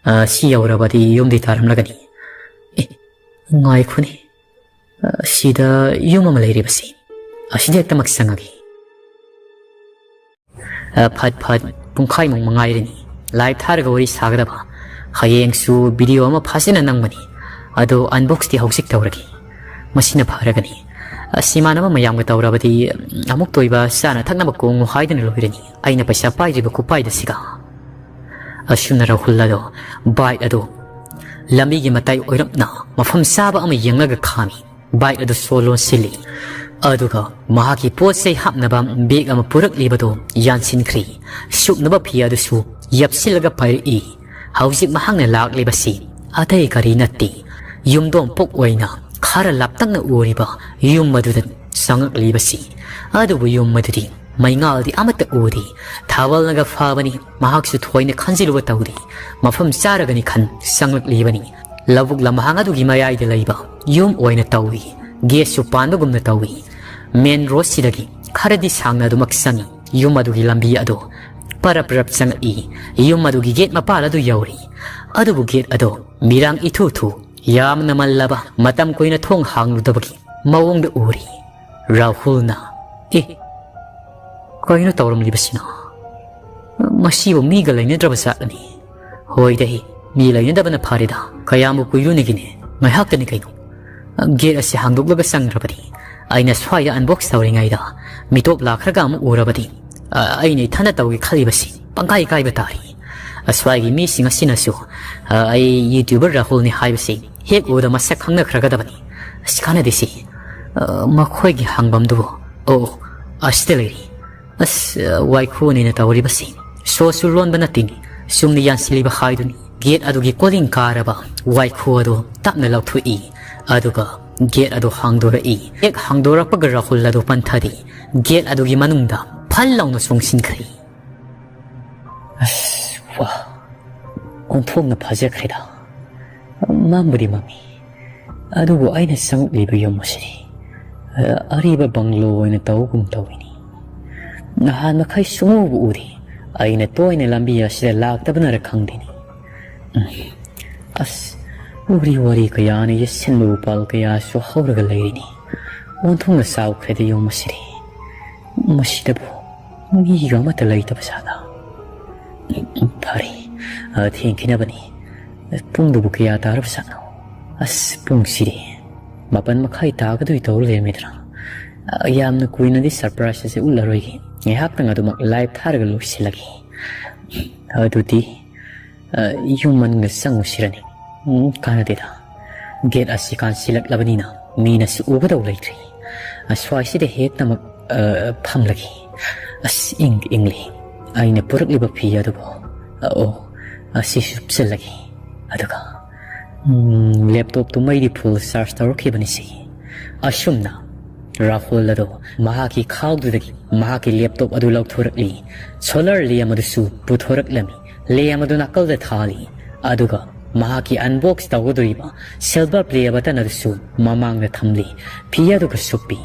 ꯑ, ꯁꯤ ꯌꯧꯔꯕꯗꯤ ꯌꯨꯝꯗꯤ ꯇꯥꯔꯝꯂꯒꯅꯤ꯫ ꯑꯦ, ꯉꯥꯏꯈꯣꯅꯦ꯫ ꯑ, ꯁꯤꯗ ꯌꯨꯝ ꯑꯃ ꯂꯩꯔꯤꯕꯁꯤ꯫ ꯑꯁꯤꯗ ꯍꯦꯛꯇꯃꯛ ꯆꯪꯉꯒꯦ꯫ ꯑ, ꯐꯠ ꯐꯠ ꯄꯨꯡꯈꯥꯏꯃꯨꯛ ꯃꯉꯥꯏꯔꯅꯤ꯫ Light ꯊꯥꯔꯒ ꯋꯥꯔꯤ ꯁꯥꯒꯗꯕ꯫ ꯍꯌꯦꯡꯁꯨ video ꯑꯃ ꯐꯖꯅ ꯅꯝꯒꯅꯤ꯫ ꯑꯗꯣ unboxꯇꯤ ꯍꯧꯖꯤꯛ ꯇꯧꯔꯒꯦ꯫ ꯃꯁꯤꯅ ꯐꯔꯒꯅꯤ꯫ ꯑꯁ, ꯏꯃꯥꯟꯅꯕ ꯃꯌꯥꯝꯒ ꯇꯧꯔꯕꯗꯤ ꯑꯃꯨꯛꯇ ꯑꯣꯏꯕ ꯆꯥꯅ ꯊꯛꯅꯕ ꯀꯣꯡꯉꯨ ꯍꯥꯏꯗꯨꯅ ꯂꯣꯏꯔꯅꯤ꯫ ꯑꯩꯅ ꯄꯩꯁꯥ ꯄꯥꯏꯗ꯭ꯔꯤꯕ ꯈꯨꯄꯥꯏꯗ ꯁꯤꯒ꯫ ꯑꯁꯨꯝꯅ ꯔꯥꯍꯨꯜ ꯑꯗꯣ bike ꯑꯗꯨ ꯂꯝꯕꯤꯒꯤ ꯃꯇꯥꯏ ꯑꯣꯏꯔꯞꯅ ꯃꯐꯝ ꯆꯥꯕ ꯑꯃ ꯌꯦꯡꯂꯒ ꯈꯥꯝꯃꯤ꯫ Bike ꯑꯗꯨ ꯁꯣ ꯂꯣꯟꯁꯤꯜꯂꯤ꯫ ꯑꯗꯨꯒ ꯃꯍꯥꯛꯀꯤ ꯄꯣꯠ ꯆꯩ ꯍꯥꯞꯅꯕ bag ꯑꯃ ꯄꯨꯔꯛꯂꯤꯕꯗꯨ ꯌꯥꯟꯁꯤꯟꯈ꯭ꯔꯤ꯫ ꯁꯨꯞꯅꯕ ꯐꯤ ꯑꯗꯨꯁꯨ ꯌꯞꯁꯤꯜꯂꯒ ꯄꯥꯏꯔꯛꯏ꯫ ꯍꯧꯖꯤꯛ ꯃꯍꯥꯛꯅ ꯂꯥꯛꯂꯤꯕꯁꯤ ꯑꯇꯩ ꯀꯔꯤ ꯅꯠꯇꯦ, ꯌꯨꯝꯗꯣꯡ ꯄꯣꯛ ꯑꯣꯏꯅ ꯈꯔ ꯂꯥꯞꯇꯛꯅ ꯎꯔꯤꯕ ꯌꯨꯝ ꯑꯗꯨꯗ ꯆꯪꯂꯛꯂꯤꯕꯁꯤ꯫ ꯑꯗꯨꯕꯨ ꯌꯨꯝ ꯑꯗꯨꯗꯤ ꯃꯩꯉꯥꯜꯗꯤ ꯑꯃꯠꯇ ꯎꯗꯦ꯫ ꯊꯥꯕꯜꯅꯒ ꯐꯥꯕꯅꯤ, ꯃꯍꯥꯛꯁꯨ ꯊꯣꯏꯅ ꯈꯟꯖꯤꯜꯂꯨꯕ ꯇꯧꯗꯦ꯫ ꯃꯐꯝ ꯆꯥꯔꯒꯅꯤ ꯈꯟ ꯆꯪꯂꯛꯂꯤꯕꯅꯤ꯫ ꯂꯧꯕꯨꯛ ꯂꯝꯍꯥꯡ ꯑꯗꯨꯒꯤ ꯃꯌꯥꯏꯗ ꯂꯩꯕ ꯌꯨꯝ ꯑꯣꯏꯅ ꯇꯧꯏ꯫ Gateꯁꯨ ꯄꯥꯟꯕꯒꯨꯝꯅ ꯇꯧꯏ꯫ Main roadꯁꯤꯗꯒꯤ ꯈꯔꯗꯤ ꯁꯥꯡꯅ ꯑꯗꯨꯃꯛ ꯆꯪꯏ꯫ ꯌꯨꯝ ꯑꯗꯨꯒꯤ ꯂꯝꯕꯤ ꯑꯗꯨ ꯄꯔꯞ ꯄꯔꯞ ꯆꯪꯂꯛꯏ꯫ ꯌꯨꯝ ꯑꯗꯨꯒꯤ gate ꯃꯄꯥꯜ ꯑꯗꯨ ꯌꯧꯔꯤ꯫ ꯑꯗꯨꯕꯨ gate ꯑꯗꯨ ꯃꯤꯔꯥꯡ ꯏꯊꯨ ꯊꯨ, ꯌꯥꯝꯅ ꯃꯜꯂꯕ, ꯃꯇꯝ ꯀꯨꯏꯅ ꯊꯣꯡ ꯍꯥꯡꯂꯨꯗꯕꯒꯤ ꯃꯑꯣꯡꯗ ꯎꯔꯤ꯫ ꯔꯥꯍꯨꯜꯅ, "ꯑꯦ, ꯀꯩꯅꯣ ꯇꯧꯔꯝꯂꯤꯕꯁꯤꯅ? ꯃꯁꯤꯕꯨ ꯃꯤꯒ ꯂꯩꯅꯗ꯭ꯔꯕ ꯖꯥꯠꯂꯅꯤ? ꯍꯣꯏꯗ, ꯃꯤ ꯂꯩꯅꯗꯕꯅ ꯐꯔꯦꯗ꯫ ꯀꯌꯥꯝꯕꯨ ꯀꯨꯏꯔꯨꯅꯦꯒꯤꯅꯦ? ꯉꯥꯏꯍꯥꯛꯇꯅꯤ ꯀꯩꯅꯣ꯫ Gate ꯑꯁꯤ ꯍꯥꯡꯗꯣꯛꯂꯒ ꯆꯪꯗ꯭ꯔꯕꯗꯤ꯫ ꯑꯩꯅ ꯁ꯭ꯋꯥꯏꯗ unbox ꯇꯧꯔꯤꯉꯩꯗ ꯃꯤꯇꯣꯞ ꯂꯥꯛꯈ꯭ꯔꯒ ꯑꯃꯨꯛ ꯎꯔꯕꯗꯤ, ꯑ, ꯑꯩꯅ ꯏꯊꯟꯗ ꯇꯧꯒꯦ ꯈꯜꯂꯤꯕꯁꯤ ꯄꯪꯀꯥꯏ ꯀꯥꯏꯕ ꯇꯥꯔꯤ꯫ ꯑꯁ꯭ꯋꯥꯏꯒꯤ ꯃꯤꯁꯤꯡ ꯑꯁꯤꯅꯁꯨ, ꯑ, ꯑꯩ YouTuber ꯔꯥꯍꯨꯜꯅꯤ ꯍꯥꯏꯕꯁꯤ ꯍꯦꯛ ꯎꯕꯗ ꯃꯁꯛ ꯈꯪꯅꯈ꯭ꯔꯒꯗꯕꯅꯤ꯫ ꯑꯁ, ꯀꯥꯟꯅꯗꯦꯁꯤ꯫ ꯑ, ꯃꯈꯣꯏꯒꯤ ꯍꯪꯐꯝꯗꯨꯕꯨ, ꯑꯣ, ꯑꯁꯤꯗ ꯂꯩꯔꯤ꯫ ꯑꯁ, ꯋꯥꯏꯈꯨꯅꯤꯅ ꯇꯧꯔꯤꯕꯁꯤ꯫ ꯁꯣꯁꯨ ꯂꯣꯟꯕ ꯅꯠꯇꯦꯅꯦ꯫ ꯆꯨꯝꯅ ꯌꯥꯟꯁꯤꯜꯂꯤꯕ ꯍꯥꯏꯗꯨꯅꯤ꯫ Gate ꯑꯗꯨꯒꯤ ꯀꯣꯂꯤꯡ ꯀꯥꯔꯕ ꯋꯥꯏꯈꯨ ꯑꯗꯨ ꯇꯞꯅ ꯂꯧꯊꯣꯛꯏ꯫ ꯑꯗꯨꯒ gate ꯑꯗꯨ ꯍꯥꯡꯗꯣꯔꯛꯏ꯫ ꯍꯦꯛ ꯍꯥꯡꯗꯣꯔꯛꯄꯒ ꯔꯥꯍꯨꯜ ꯑꯗꯨ ꯄꯟꯊꯗꯦ꯫ Gate ꯑꯗꯨꯒꯤ ꯃꯅꯨꯡꯗ ꯐꯜ ꯂꯥꯎꯅ ꯆꯣꯡꯁꯤꯟꯈ꯭ꯔꯦ꯫ ꯑꯁ, ꯋꯥ, ꯑꯣꯟꯊꯣꯛꯅ ꯐꯖꯈ꯭ꯔꯦꯗ꯫ ꯃꯝꯕꯨꯗꯤ ꯃꯝꯃꯤ, ꯑꯗꯨꯕꯨ ꯑꯩꯅ ꯆꯪꯂꯛꯂꯤꯕ ꯌꯨꯝ ꯑꯁꯤꯗꯤ, ꯑ, ꯑꯔꯤꯕ ꯕꯪꯒ꯭ꯂꯣ ꯑꯣꯏꯅ ꯇꯧꯒꯨꯝ ꯇꯧꯏꯅꯤ꯫ ꯅꯍꯥꯟ ꯃꯈꯩ ꯁꯨꯡꯎꯕꯨ ꯎꯗꯦ꯫ ꯑꯩꯅ ꯇꯣꯏꯅ ꯂꯝꯕꯤ ꯑꯁꯤꯗ ꯂꯥꯛꯇꯕꯅꯔ ꯈꯪꯗꯦꯅꯤ꯫ ꯎꯝ꯫ ꯑꯁ, ꯎꯔꯤ ꯋꯥꯔꯤ ꯀꯌꯥꯅ ꯌꯦꯠꯁꯤꯟꯕ ꯎꯄꯥꯜ ꯀꯌꯥꯁꯨ ꯍꯧꯔꯒ ꯂꯩꯔꯤꯅꯤ꯫ ꯑꯣꯟꯊꯣꯛꯅ ꯆꯥꯎꯈ꯭ꯔꯦꯗ ꯌꯨꯝ ꯑꯁꯤꯗꯤ꯫ ꯃꯁꯤꯗꯕꯨ ꯃꯤꯒ ꯑꯃꯠꯇ ꯂꯩꯇꯕ ꯖꯥꯠꯂꯥ? ꯐꯔꯦ, ꯑ, ꯊꯦꯡꯈꯤꯅꯕꯅꯤ꯫ ꯄꯨꯡꯗꯨꯕꯨ ꯀꯌꯥ ꯇꯥꯔꯕ ꯖꯥꯠꯅꯣ? ꯑꯁ, ꯄꯨꯡꯁꯤꯗꯤ ꯃꯥꯄꯟ ꯃꯈꯥꯏ ꯇꯥꯒꯗꯣꯏ ꯇꯧꯔ ꯂꯩꯔꯝꯃꯦꯗꯅ꯫ ꯑ, ꯌꯥꯝꯅ ꯀꯨꯏꯅꯗꯤ ꯁꯔꯄ꯭ꯔꯥꯏꯖ ꯑꯁꯤ ꯎꯠꯂꯔꯣꯏꯒꯦ꯫ ꯉꯥꯏꯍꯥꯛꯇꯪ ꯑꯗꯨꯃꯛ ꯂꯥꯏꯚ ꯊꯥꯔꯒ ꯂꯣꯏꯁꯤꯜꯂꯒꯦ꯫ ꯑꯗꯨꯗꯤ, ꯑ, ꯌꯨꯝ ꯃꯅꯨꯡꯗ ꯆꯪꯉꯨꯁꯤꯔꯅꯤ? ꯎꯝ, ꯀꯥꯟꯅꯗꯦꯗ꯫ ꯒꯦꯠ ꯑꯁꯤ ꯀꯥꯟꯁꯤꯜꯂꯛꯂꯕꯅꯤꯅ ꯃꯤꯅꯁꯨ ꯎꯒꯗꯧ ꯂꯩꯇ꯭ꯔꯦ꯫ ꯑꯁ꯭ꯋꯥꯏꯁꯤꯗ ꯍꯦꯛꯇꯃꯛ, ꯑ, ꯐꯝꯂꯒꯦ꯫ ꯑꯁ, ꯏꯪꯗꯤ ꯏꯪꯂꯤ꯫ ꯑꯩꯅ ꯄꯨꯔꯛꯂꯤꯕ ꯐꯤ ꯑꯗꯨꯕꯨ, ꯑ, ꯑꯣ, ꯑꯁꯤꯁꯨ ꯁꯨꯞꯆꯜꯂꯒꯦ꯫ ꯑꯗꯨꯒ, ꯎꯝ, ꯂꯦꯞꯇꯣꯞꯇꯨ ꯃꯩꯗꯤ ꯐꯨꯜ ꯆꯥꯔꯖ ꯇꯧꯔꯛꯈꯤꯕꯅꯤ ꯁꯤ꯫ ꯑꯁꯨꯝꯅ ꯔꯥꯍꯨꯜ ꯑꯗꯨ ꯃꯍꯥꯛꯀꯤ ꯈꯥꯎꯗꯨꯗꯒꯤ ꯃꯍꯥꯛꯀꯤ ꯂꯦꯞꯇꯣꯞ ꯑꯗꯨ ꯂꯧꯊꯣꯔꯛꯂꯤ꯫ ꯁꯣꯂꯔ ꯂꯦꯝ ꯑꯗꯨꯁꯨ ꯄꯨꯊꯣꯔꯛꯂꯝꯃꯤ꯫ ꯂꯦꯝ ꯑꯗꯨ ꯅꯥꯀꯜꯗ ꯊꯥꯜꯂꯤ꯫ ꯑꯗꯨꯒ ꯃꯍꯥꯛꯀꯤ ꯑꯟꯕꯣꯛꯁ ꯇꯧꯒꯗꯧꯔꯤꯕ ꯁꯤꯜꯚꯔ ꯄ꯭ꯂꯦ ꯕꯇꯟ ꯑꯗꯨꯁꯨ ꯃꯃꯥꯡꯗ ꯊꯝꯂꯤ꯫ ꯐꯤ ꯑꯗꯨꯒ ꯁꯨꯞꯄꯤ꯫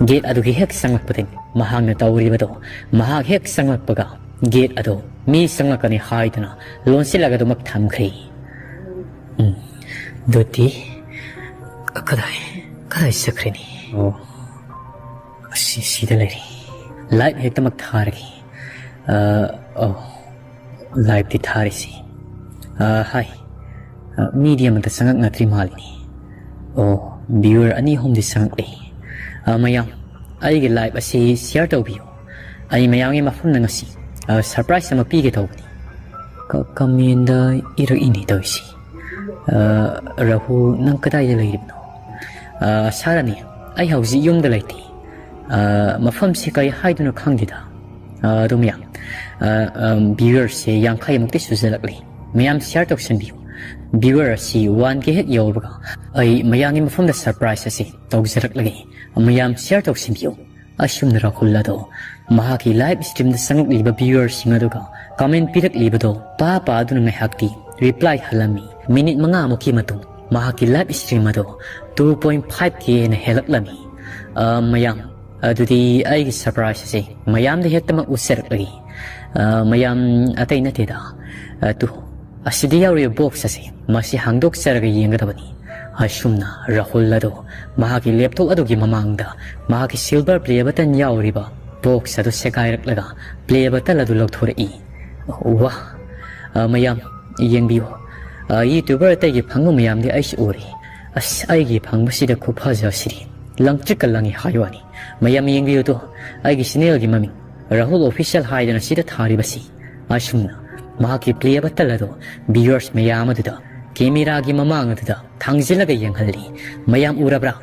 ꯒꯦꯠ ꯑꯗꯨꯒꯤ ꯍꯦꯛ ꯆꯪꯂꯛꯄꯗꯒꯤ ꯃꯍꯥꯛꯅ ꯇꯧꯔꯤꯕꯗꯣ, ꯃꯍꯥꯛ ꯍꯦꯛ ꯆꯪꯂꯛꯄꯒ ꯒꯦꯠ ꯑꯗꯨ ꯃꯤ ꯆꯪꯂꯛꯀꯅꯤ ꯍꯥꯏꯗꯨꯅ ꯂꯣꯟꯁꯤꯜꯂꯒ ꯑꯗꯨꯃꯛ ꯊꯝꯈ꯭ꯔꯦ꯫ ꯎꯝ, ꯗꯣꯇꯤ, ꯀꯗꯥꯏ, ꯀꯗꯥꯏ ꯆꯠꯈ꯭ꯔꯤꯅꯤ? ꯑꯣ, ꯑꯁꯤ ꯁꯤꯗ ꯂꯩꯔꯤ꯫ ꯂꯥꯏꯚ ꯍꯦꯛꯇꯃꯛ ꯊꯥꯔꯒꯦ꯫ ꯑ, ꯑꯣ, ꯂꯥꯏꯚꯇꯤ ꯊꯥꯔꯤꯁꯤ꯫ ꯑ, ꯍꯥꯏ꯫ ꯑ, ꯃꯤꯗꯤ ꯑꯃꯠꯇ ꯆꯪꯉꯛꯅꯗ꯭ꯔꯤ ꯃꯥꯜꯂꯤꯅꯤ꯫ ꯑꯣ, ꯚ꯭ꯌꯨꯋꯔ ꯑꯅꯤ ꯑꯍꯨꯝꯗꯤ ꯆꯪꯉꯛꯂꯤ꯫ ꯑ, ꯃꯌꯥꯝ, ꯑꯩꯒꯤ ꯂꯥꯏꯚ ꯑꯁꯤ ꯁꯤꯌꯔ ꯇꯧꯕꯤꯌꯨ꯫ ꯑꯩ ꯃꯌꯥꯝꯒꯤ ꯃꯐꯝꯗ ꯉꯁꯤ, ꯑ, ꯁꯔꯄ꯭ꯔꯥꯏꯖ ꯑꯃ ꯄꯤꯒꯦ ꯇꯧꯕꯅꯤ꯫ ꯀ-, ꯀꯃꯦꯟꯗ ꯏꯔꯛꯏꯅꯦ ꯇꯧꯔꯤꯁꯤ꯫ ꯑ, ꯔꯥꯍꯨꯜ, ꯅꯪ ꯀꯗꯥꯏꯗ ꯂꯩꯔꯤꯕꯅꯣ? ꯑ, ꯁꯥꯔꯅꯤ, ꯑꯩ ꯍꯧꯖꯤꯛ ꯌꯨꯝꯗ ꯂꯩꯇꯦ꯫ ꯑ, ꯃꯐꯝꯁꯤ ꯀꯔꯤ ꯍꯥꯏꯗꯣꯏꯅꯣ ꯈꯪꯗꯦꯗ꯫ ꯑ, ꯑꯗꯨ ꯃꯌꯥꯝ, ꯑ, ꯑ, ꯚ꯭ꯌꯨꯋꯔꯁꯦ ꯌꯥꯡꯈꯩꯃꯨꯛꯇꯤ ꯁꯨꯖꯜꯂꯛꯂꯤ꯫ ꯃꯌꯥꯝ ꯁꯤꯌꯔ ꯇꯧꯁꯟꯕꯤꯌꯨ꯫ ꯚ꯭ꯌꯨꯋꯔ ꯑꯁꯤ ꯋꯥꯟ ꯀꯦ ꯍꯦꯛ ꯌꯧꯕꯒ ꯑꯩ ꯃꯌꯥꯝꯒꯤ ꯃꯐꯝꯗ ꯁꯔꯄ꯭ꯔꯥꯏꯖ ꯑꯁꯤ ꯇꯧꯖꯔꯛꯂꯒꯦ꯫ ꯃꯌꯥꯝ ꯁꯤꯌꯔ ꯇꯧꯁꯟꯕꯤꯌꯨ꯫ ꯑꯁꯨꯝꯅ ꯔꯥꯍꯨꯜ ꯑꯗꯣ ꯃꯍꯥꯛꯀꯤ ꯂꯥꯏꯚ ꯁ꯭ꯇ꯭ꯔꯤꯝꯗ ꯆꯪꯂꯛꯂꯤꯕ ꯚ꯭ꯌꯨꯋꯔꯁꯤꯡ ꯑꯗꯨꯒ ꯀꯃꯦꯟ ꯄꯤꯔꯛꯂꯤꯕꯗꯣ ꯄꯥ ꯄꯥꯗꯨꯅ ꯉꯥꯏꯍꯥꯛꯇꯤ ꯔꯤꯄ꯭ꯂꯥꯏ ꯍꯜꯂꯝꯃꯤ꯫ ꯃꯤꯅꯤꯠ ꯃꯉꯥꯃꯨꯛꯀꯤ ꯃꯇꯨꯡ ꯃꯍꯥꯛꯀꯤ ꯂꯥꯏꯚ ꯁ꯭ꯇ꯭ꯔꯤꯝ ꯑꯗꯣ ꯇꯨ ꯄꯣꯏꯟ ꯐꯥꯏꯚ ꯀꯦ ꯍꯦꯟꯅ ꯍꯦꯜꯂꯛꯂꯝꯃꯤ꯫ ꯑ, ꯃꯌꯥꯝ, ꯑꯗꯨꯗꯤ ꯑꯩꯒꯤ ꯁꯔꯄ꯭ꯔꯥꯏꯖ ꯑꯁꯤ ꯃꯌꯥꯝꯗ ꯍꯦꯛꯇꯃꯛ ꯎꯠꯆꯔꯛꯂꯒꯦ꯫ ꯑ, ꯃꯌꯥꯝ, ꯑꯇꯩ ꯅꯠꯇꯦꯗ꯫ ꯑ, ꯇꯨ, ꯑꯁꯤꯗ ꯌꯥꯎꯔꯤꯕ ꯕꯣꯛꯁ ꯑꯁꯤ, ꯃꯁꯤ ꯍꯥꯡꯗꯣꯛꯆꯔꯒ ꯌꯦꯡꯒꯗꯕꯅꯤ꯫ ꯑꯁꯨꯝꯅ ꯔꯥꯍꯨꯜ ꯑꯗꯨ ꯃꯍꯥꯛꯀꯤ ꯂꯦꯞꯇꯣꯞ ꯑꯗꯨꯒꯤ ꯃꯃꯥꯡꯗ ꯃꯍꯥꯛꯀꯤ ꯁꯤꯜꯚꯔ ꯄ꯭ꯂꯦ ꯕꯇꯟ ꯌꯥꯎꯔꯤꯕ ꯕꯣꯛꯁ ꯑꯗꯨ ꯁꯦꯒꯥꯏꯔꯛꯂꯒ ꯄ꯭ꯂꯦ ꯕꯇꯟ ꯑꯗꯨ ꯂꯧꯊꯣꯔꯛꯏ꯫ ꯋꯥ! ꯑ, ꯃꯌꯥꯝ ꯌꯦꯡꯕꯤꯌꯨ꯫ ꯑ, ꯌꯨꯇ꯭ꯌꯨꯕꯔ ꯑꯇꯩꯒꯤ ꯐꯪꯕ ꯃꯌꯥꯝꯗꯤ ꯑꯩꯁꯨ ꯎꯔꯦ꯫ ꯑꯁ, ꯑꯩꯒꯤ ꯐꯪꯕꯁꯤꯗ ꯈꯨꯐꯖ ꯑꯁꯤꯗꯤ ꯂꯪꯇ꯭ꯔꯤꯛꯀ ꯂꯪꯉꯤ ꯍꯥꯏ ꯋꯥꯅꯤ꯫ ꯃꯌꯥꯝ ꯌꯦꯡꯕꯤꯌꯨ ꯇꯨ, ꯑꯩꯒꯤ ꯆꯦꯅꯦꯜꯒꯤ ꯃꯃꯤꯡ ꯔꯥꯍꯨꯜ ꯑꯣꯐꯤꯁꯤꯌꯦꯜ ꯍꯥꯏꯗꯅ ꯁꯤꯗ ꯊꯥꯔꯤꯕꯁꯤ꯫ ꯑꯁꯨꯝꯅ ꯃꯍꯥꯛꯀꯤ ꯄ꯭ꯂꯦ ꯕꯇꯟ ꯑꯗꯨ ꯚ꯭ꯌꯨꯋꯔꯁ ꯃꯌꯥꯝ ꯑꯗꯨꯗ ꯀꯦꯃꯦꯔꯥꯒꯤ ꯃꯃꯥꯡ ꯑꯗꯨꯗ ꯊꯥꯡꯖꯤꯜꯂꯒ ꯌꯦꯡꯍꯜꯂꯤ꯫ ꯃꯌꯥꯝ ꯎꯔꯕ꯭ꯔꯥ?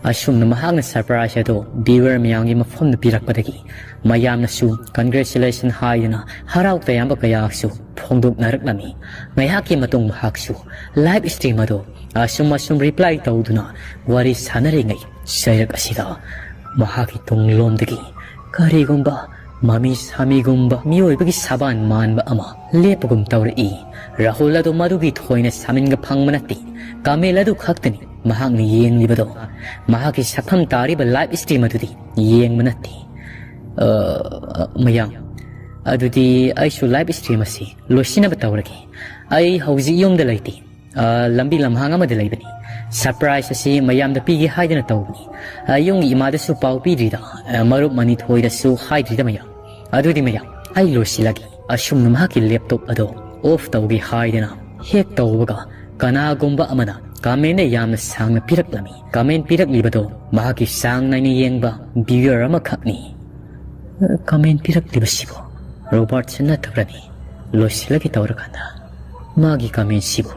ꯑꯁꯨꯝꯅ ꯃꯍꯥꯛꯅ ꯁꯔꯄ꯭ꯔꯥꯏꯖ ꯑꯗꯨ ꯚ꯭ꯌꯨꯋꯔ ꯃꯌꯥꯝꯒꯤ ꯃꯐꯝꯗ ꯄꯤꯔꯛꯄꯗꯒꯤ ꯃꯌꯥꯝꯅꯁꯨ ꯀꯟꯒ꯭ꯔꯦꯆꯨꯂꯦꯁꯟ ꯍꯥꯏꯗꯨꯅ ꯍꯔꯥꯎ ꯇꯌꯥꯝꯕ ꯀꯌꯥꯁꯨ ꯐꯣꯡꯗꯣꯛꯅꯔꯛꯂꯝꯃꯤ꯫ ꯉꯥꯏꯍꯥꯛꯀꯤ ꯃꯇꯨꯡ ꯃꯍꯥꯛꯁꯨ ꯂꯥꯏꯚ ꯁ꯭ꯇ꯭ꯔꯤꯝ ꯑꯗꯨ ꯑꯁꯨꯝ ꯑꯁꯨꯝ ꯔꯤꯄ꯭ꯂꯥꯏ ꯇꯧꯗꯨꯅ ꯋꯥꯔꯤ ꯁꯥꯟꯅꯔꯤꯉꯩ ꯆꯩꯔꯛ ꯑꯁꯤꯗ ꯃꯍꯥꯛꯀꯤ ꯇꯨꯡꯂꯣꯝꯗꯒꯤ ꯀꯔꯤꯒꯨꯝꯕ ꯃꯃꯤ ꯁꯥꯃꯤꯒꯨꯝꯕ ꯃꯤꯑꯣꯏꯕꯒꯤ ꯁꯕꯥꯟ ꯃꯥꯟꯕ ꯑꯃ ꯂꯦꯞꯄꯒꯨꯝ ꯇꯧꯔꯛꯏ꯫ ꯔꯥꯍꯨꯜ ꯑꯗꯨ ꯃꯗꯨꯒꯤ ꯊꯣꯏꯅ ꯁꯥꯃꯤꯟꯒ ꯐꯪꯕ ꯅꯠꯇꯦ꯫ ꯀꯃꯦꯟ ꯑꯗꯨ ꯈꯛꯇꯅꯤ ꯃꯍꯥꯛꯅ ꯌꯦꯡꯂꯤꯕꯗꯣ꯫ ꯃꯍꯥꯛꯀꯤ ꯁꯛꯐꯝ ꯇꯥꯔꯤꯕ ꯂꯥꯏꯚ ꯁ꯭ꯇ꯭ꯔꯤꯝ ꯑꯗꯨꯗꯤ ꯌꯦꯡꯕ ꯅꯠꯇꯦ꯫ ꯑ, ꯃꯌꯥꯝ, ꯑꯗꯨꯗꯤ ꯑꯩꯁꯨ ꯂꯥꯏꯚ ꯁ꯭ꯇ꯭ꯔꯤꯝ ꯑꯁꯤ ꯂꯣꯏꯁꯤꯟꯅꯕ ꯇꯧꯔꯒꯦ꯫ ꯑꯩ ꯍꯧꯖꯤꯛ ꯌꯨꯝꯗ ꯂꯩꯇꯦ꯫ ꯑ, ꯂꯝꯕꯤ ꯂꯝꯍꯥꯡ ꯑꯃꯗ ꯂꯩꯕꯅꯤ꯫ ꯁꯔꯄ꯭ꯔꯥꯏꯖ ꯑꯁꯤ ꯃꯌꯥꯝꯗ ꯄꯤꯒꯦ ꯍꯥꯏꯗꯅ ꯇꯧꯕꯅꯤ꯫ ꯑ, ꯌꯨꯝꯒꯤ ꯏꯃꯥꯗꯁꯨ ꯄꯥꯎ ꯄꯤꯗ꯭ꯔꯤꯗ, ꯑ, ꯃꯔꯨꯞ ꯃꯅꯤꯊꯣꯏꯗꯁꯨ ꯍꯥꯏꯗ꯭ꯔꯤꯗ ꯃꯌꯥꯝ꯫ ꯑꯗꯨꯗꯤ ꯃꯌꯥꯝ, ꯑꯩ ꯂꯣꯏꯁꯤꯜꯂꯒꯦ꯫ ꯑꯁꯨꯝꯅ ꯃꯍꯥꯛꯀꯤ ꯂꯦꯞꯇꯣꯞ ꯑꯗꯣ ꯑꯣꯐ ꯇꯧꯒꯦ ꯍꯥꯏꯗꯅ ꯍꯦꯛ ꯇꯧꯕꯒ ꯀꯅꯥꯒꯨꯝꯕ ꯑꯃꯅ ꯀꯃꯦꯟꯗ ꯌꯥꯝꯅ ꯁꯥꯡꯅ ꯄꯤꯔꯛꯂꯝꯃꯤ꯫ ꯀꯃꯦꯟ ꯄꯤꯔꯛꯂꯤꯕꯗꯣ ꯃꯍꯥꯛꯀꯤ ꯆꯥꯡ ꯅꯥꯏꯅ ꯌꯦꯡꯕ ꯚ꯭ꯌꯨꯋꯔ ꯑꯃꯈꯛꯅꯤ꯫ ꯀꯃꯦꯟ ꯄꯤꯔꯛꯂꯤꯕꯁꯤꯕꯨ ꯔꯣꯕꯥꯔꯠꯁꯟ ꯅꯠꯇꯕ꯭ꯔꯅꯤ? ꯂꯣꯏꯁꯤꯜꯂꯒꯦ ꯇꯧꯔꯀꯥꯟꯗ ꯃꯥꯒꯤ ꯀꯃꯦꯟꯁꯤꯕꯨ꯫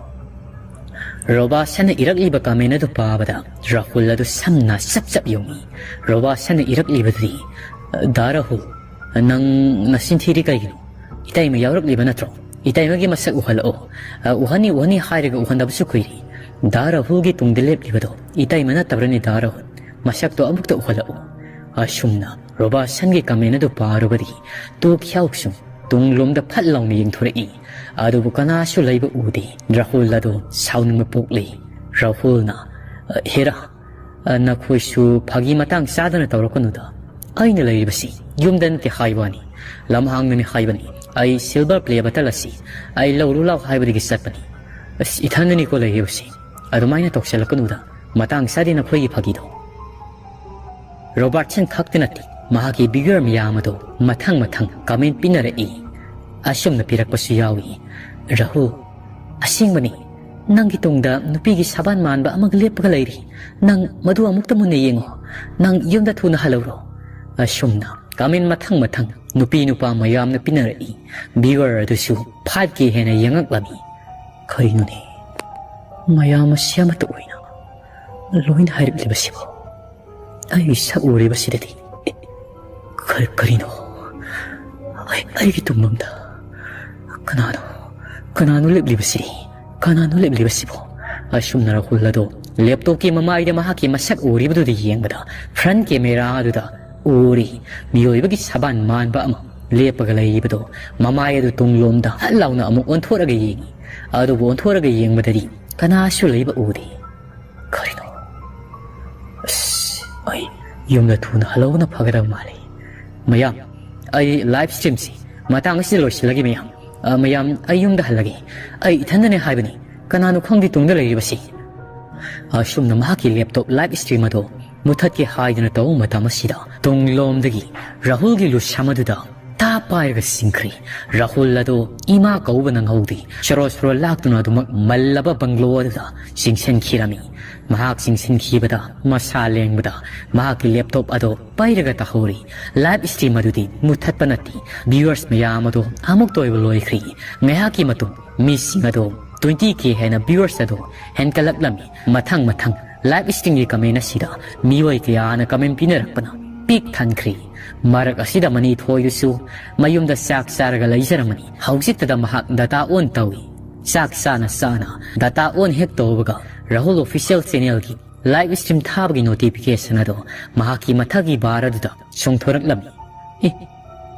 ꯔꯣꯕꯥꯁꯟꯅ ꯏꯔꯛꯂꯤꯕ ꯀꯃꯦꯟ ꯑꯗꯨ ꯄꯥꯕꯗ ꯔꯥꯍꯨꯜ ꯑꯗꯨ ꯁꯝꯅ ꯆꯞ ꯆꯞ ꯌꯨꯡꯏ꯫ ꯔꯣꯕꯥꯁꯟꯅ ꯏꯔꯛꯂꯤꯕꯗꯨꯗꯤ, "ꯗꯥ ꯔꯥꯍꯨꯜ, ꯅꯪ ꯅꯆꯤꯟ ꯊꯤꯔꯤ ꯀꯔꯤꯒꯤꯅꯣ? ꯏꯇꯩꯃ ꯌꯥꯎꯔꯛꯂꯤꯕ ꯅꯠꯇ꯭ꯔꯣ? ꯏꯇꯩꯃꯒꯤ ꯃꯁꯛ ꯎꯍꯜꯂꯛꯑꯣ꯫ ꯑ, ꯎꯍꯟꯅꯤ, ꯎꯍꯟꯅꯤ ꯍꯥꯏꯔꯒ ꯎꯍꯟꯗꯕꯁꯨ ꯀꯨꯏꯔꯦ꯫ ꯗꯥ ꯔꯥꯍꯨꯜꯒꯤ ꯇꯨꯡꯗ ꯂꯦꯞꯂꯤꯕꯗꯣ ꯏꯇꯩꯃ ꯅꯠꯇꯕ꯭ꯔꯅꯤ ꯗꯥ ꯔꯥꯍꯨꯜ? ꯃꯁꯛꯇꯣ ꯑꯃꯨꯛꯇ ꯎꯍꯜꯂꯛꯑꯣ"꯫ ꯑꯁꯨꯝꯅ ꯔꯣꯕꯥꯔꯠꯁꯟꯒꯤ ꯀꯃꯦꯟ ꯑꯗꯨ ꯄꯥꯔꯨꯕꯗꯒꯤ ꯇꯣ ꯈ꯭ꯌꯥꯎꯁꯨ ꯇꯨꯡꯂꯣꯝꯗ ꯐꯠ ꯂꯥꯎꯅ ꯌꯦꯡꯊꯣꯔꯛꯏ꯫ ꯑꯗꯨꯕꯨ ꯀꯅꯥꯁꯨ ꯂꯩꯕ ꯎꯗꯦ꯫ ꯔꯥꯍꯨꯜ ꯑꯗꯨ ꯁꯥꯎꯅꯤꯡꯕ ꯄꯣꯛꯂꯦ꯫ ꯔꯥꯍꯨꯜꯅ, "ꯑ, ꯍꯦꯔꯥ, ꯑ, ꯅꯈꯣꯏꯁꯨ ꯐꯥꯒꯤ ꯃꯇꯥꯡ ꯆꯥꯗꯅ ꯇꯧꯔꯛꯀꯅꯨꯗ꯫ ꯑꯩꯅ ꯂꯩꯔꯤꯕꯁꯤ ꯌꯨꯝꯗ ꯅꯠꯇꯦ ꯍꯥꯏꯕꯅꯤ, ꯂꯝꯍꯥꯡꯗꯅꯤ ꯍꯥꯏꯕꯅꯤ꯫ ꯑꯩ ꯁꯤꯜꯚꯔ ꯄ꯭ꯂꯦ ꯕꯇꯜ ꯑꯁꯤ ꯑꯩ ꯂꯧꯔꯨ ꯂꯥꯎ ꯍꯥꯏꯕꯗꯒꯤ ꯆꯠꯄꯅꯤ꯫ ꯑꯁ, ꯏꯊꯟꯗꯅꯤꯀꯣ ꯂꯩꯔꯤꯕꯁꯤ꯫ ꯑꯗꯨꯃꯥꯏꯅ ꯇꯧꯁꯜꯂꯛꯀꯅꯨꯗ꯫ ꯃꯇꯥꯡ ꯆꯥꯗꯦ ꯅꯈꯣꯏꯒꯤ ꯐꯥꯒꯤꯗꯣ꯫" ꯔꯣꯕꯥꯔꯠꯁꯟ ꯈꯛꯇ ꯅꯠꯇꯦ, ꯃꯍꯥꯛꯀꯤ ꯚꯤꯌꯨꯋꯔ ꯃꯌꯥꯝ ꯑꯗꯣ ꯃꯊꯪ ꯃꯊꯪ ꯀꯃꯦꯟ ꯄꯤꯅꯔꯛꯏ꯫ ꯑꯁꯨꯝꯅ ꯄꯤꯔꯛꯄꯁꯨ ꯌꯥꯎꯏ, "ꯔꯥꯍꯨꯜ, ꯑꯁꯦꯡꯕꯅꯤ, ꯅꯪꯒꯤ ꯇꯨꯡꯗ ꯅꯨꯄꯤꯒꯤ ꯁꯥꯕꯥꯟ ꯃꯥꯟꯕ ꯑꯃꯒ ꯂꯦꯞꯄꯒ ꯂꯩꯔꯤ꯫ ꯅꯪ ꯃꯗꯨ ꯑꯃꯨꯛꯇ ꯃꯨꯟꯅ ꯌꯦꯡꯉꯣ꯫ ꯅꯪ ꯌꯨꯝꯗ ꯊꯨꯅ ꯍꯜꯂꯧꯔꯣ꯫" ꯑꯁꯨꯝꯅ ꯀꯃꯦꯟ ꯃꯊꯪ ꯃꯊꯪ ꯅꯨꯄꯤ ꯅꯨꯄꯥ ꯃꯌꯥꯝꯅ ꯄꯤꯅꯔꯛꯏ꯫ ꯚꯤꯌꯨꯋꯔ ꯑꯗꯨꯁꯨ ꯐꯥꯏꯚ ꯀꯦ ꯍꯦꯟꯅ ꯌꯦꯡꯉꯛꯂꯝꯃꯤ꯫ ꯀꯔꯤꯅꯣꯅꯦ, ꯃꯌꯥꯝ ꯑꯁꯤ ꯑꯃꯠꯇ ꯑꯣꯏꯅ ꯂꯣꯏꯅ ꯍꯥꯏꯔꯛꯂꯤꯕꯁꯤꯕꯨ? ꯑꯩꯒꯤ ꯁꯛ ꯎꯔꯤꯕꯁꯤꯗꯗꯤ, ꯑꯦ, ꯀ-, ꯀꯔꯤꯅꯣ? ꯑꯩ, ꯑꯩꯒꯤ ꯇꯨꯡꯂꯣꯝꯗ ꯀꯅꯥꯅꯣ, ꯀꯅꯥꯅꯣ ꯂꯦꯞꯂꯤꯕꯁꯤ? ꯀꯅꯥꯅꯣ ꯂꯦꯞꯂꯤꯕꯁꯤꯕꯣ? ꯑꯁꯨꯝꯅ ꯔꯥꯍꯨꯜ ꯑꯗꯣ ꯂꯦꯞꯇꯣꯞꯀꯤ ꯃꯃꯥꯏꯗ ꯃꯍꯥꯛꯀꯤ ꯃꯁꯛ ꯎꯔꯤꯕꯗꯨꯗ ꯌꯦꯡꯕꯗ, ꯐ꯭ꯔꯟꯠ ꯀꯦꯃꯦꯔꯥ ꯑꯗꯨꯗ ꯎꯔꯤ ꯃꯤꯑꯣꯏꯕꯒꯤ ꯁꯕꯥꯟ ꯃꯥꯟꯕ ꯑꯃ ꯂꯦꯞꯄꯒ ꯂꯩꯔꯤꯕꯗꯣ, ꯃꯃꯥꯏ ꯑꯗꯨ ꯇꯨꯡꯂꯣꯝꯗ ꯍꯠ ꯂꯥꯎꯅ ꯑꯃꯨꯛ ꯑꯣꯟꯊꯣꯔꯒ ꯌꯦꯡꯉꯤ꯫ ꯑꯗꯨꯕꯨ ꯑꯣꯟꯊꯣꯔꯒ ꯌꯦꯡꯕꯗꯗꯤ ꯀꯅꯥꯁꯨ ꯂꯩꯕ ꯎꯗꯦ꯫ ꯀꯔꯤꯅꯣ? ꯑꯁ, ꯑꯩ ꯌꯨꯝꯗ ꯊꯨꯅ ꯍꯜꯍꯧꯕꯅ ꯐꯒꯗꯕ ꯃꯥꯜꯂꯤ꯫ ꯃꯌꯥꯝ, ꯑꯩ ꯂꯥꯏꯚ ꯁ꯭ꯇ꯭ꯔꯤꯝꯁꯤ ꯃꯇꯥꯡ ꯑꯁꯤꯗ ꯂꯣꯏꯁꯤꯜꯂꯒꯦ ꯃꯌꯥꯝ꯫ ꯑ, ꯃꯌꯥꯝ, ꯑꯩ ꯌꯨꯝꯗ ꯍꯜꯂꯒꯦ꯫ ꯑꯩ ꯏꯊꯟꯗꯅꯦ ꯍꯥꯏꯕꯅꯤ꯫ ꯀꯅꯥꯅꯣ ꯈꯪꯗꯦ ꯇꯨꯡꯗ ꯂꯩꯔꯤꯕꯁꯤ꯫ ꯑꯁꯨꯝꯅ ꯃꯍꯥꯛꯀꯤ ꯂꯦꯞꯇꯣꯞ ꯂꯥꯏꯚ ꯁ꯭ꯇ꯭ꯔꯤꯝ ꯑꯗꯨ ꯃꯨꯊꯠꯀꯦ ꯍꯥꯏꯗꯨꯅ ꯇꯧꯕ ꯃꯇꯝ ꯑꯁꯤꯗ, ꯇꯨꯡꯂꯣꯝꯗꯒꯤ ꯔꯥꯍꯨꯜꯒꯤ ꯂꯨꯁꯝ ꯑꯗꯨꯗ ꯇꯥ ꯄꯥꯏꯔꯒ ꯆꯤꯡꯈ꯭ꯔꯦ꯫ ꯔꯥꯍꯨꯜ ꯑꯗꯨ ꯏꯃꯥ ꯀꯧꯕ ꯅꯪꯍꯧꯗꯦ꯫ ꯁꯣꯔꯣ ꯁꯣꯔꯣ ꯂꯥꯛꯇꯨꯅ ꯑꯗꯨꯃꯛ ꯃꯜꯂꯕ ꯕꯪꯒ꯭ꯂꯣ ꯑꯗꯨꯗ ꯆꯤꯡꯁꯤꯟꯈꯤꯔꯝꯃꯤ꯫ ꯃꯍꯥꯛ ꯆꯤꯡꯁꯤꯟꯈꯤꯕꯗ ꯃꯁꯥ ꯂꯦꯡꯕꯗ ꯃꯍꯥꯛꯀꯤ ꯂꯦꯞꯇꯣꯞ ꯑꯗꯨ ꯄꯩꯔꯒ ꯇꯥꯍꯧꯔꯤ꯫ ꯂꯥꯏꯚ ꯁ꯭ꯇ꯭ꯔꯤꯝ ꯑꯗꯨꯗꯤ ꯃꯨꯊꯠꯄ ꯅꯠꯇꯦ꯫ ꯚꯤꯌꯨꯋꯔꯁ ꯃꯌꯥꯝ ꯑꯗꯨ ꯑꯃꯨꯛꯇ ꯑꯣꯏꯕ ꯂꯣꯏꯈ꯭ꯔꯤ꯫ ꯉꯥꯏꯍꯥꯛꯀꯤ ꯃꯇꯨꯡ ꯃꯤꯁꯤꯡ ꯑꯗꯨ ꯇ꯭ꯋꯦꯟꯇꯤ ꯀꯦ ꯍꯦꯟꯅ ꯚꯤꯌꯨꯋꯔꯁ ꯑꯗꯨ ꯍꯦꯟꯒꯠꯂꯛꯂꯝꯃꯤ꯫ ꯃꯊꯪ ꯃꯊꯪ ꯂꯥꯏꯚ ꯁ꯭ꯇ꯭ꯔꯤꯝꯒꯤ ꯀꯃꯦꯟ ꯑꯁꯤꯗ ꯃꯤꯑꯣꯏ ꯀꯌꯥꯅ ꯀꯃꯦꯟ ꯄꯤꯅꯔꯛꯄꯅ ꯄꯤꯛ ꯊꯟꯈ꯭ꯔꯤ꯫ ꯃꯔꯛ ꯑꯁꯤꯗ ꯃꯅꯤꯊꯣꯏꯗꯨꯁꯨ ꯃꯌꯨꯝꯗ ꯆꯥꯛ ꯆꯥꯔꯒ ꯂꯩꯖꯔꯝꯃꯅꯤ꯫ ꯍꯧꯖꯤꯛꯇꯗ ꯃꯍꯥꯛ ꯗꯇꯥ ꯑꯣꯟ ꯇꯧꯏ꯫ ꯆꯥꯛ ꯆꯥꯅ ꯆꯥꯅ ꯗꯇꯥ ꯑꯣꯟ ꯍꯦꯛ ꯇꯧꯕꯒ ꯔꯥꯍꯨꯜ ꯑꯣꯐꯤꯁꯤꯌꯦꯜ ꯆꯦꯅꯦꯜꯒꯤ ꯂꯥꯏꯚ ꯁ꯭ꯇ꯭ꯔꯤꯝ ꯊꯥꯕꯒꯤ ꯅꯣꯇꯤꯐꯤꯀꯦꯁꯟ ꯑꯗꯣ ꯃꯍꯥꯛꯀꯤ ꯃꯊꯛꯀꯤ ꯕꯥꯔ ꯑꯗꯨꯗ ꯆꯣꯡꯊꯣꯔꯛꯂꯝꯃꯤ꯫ ꯑꯦ,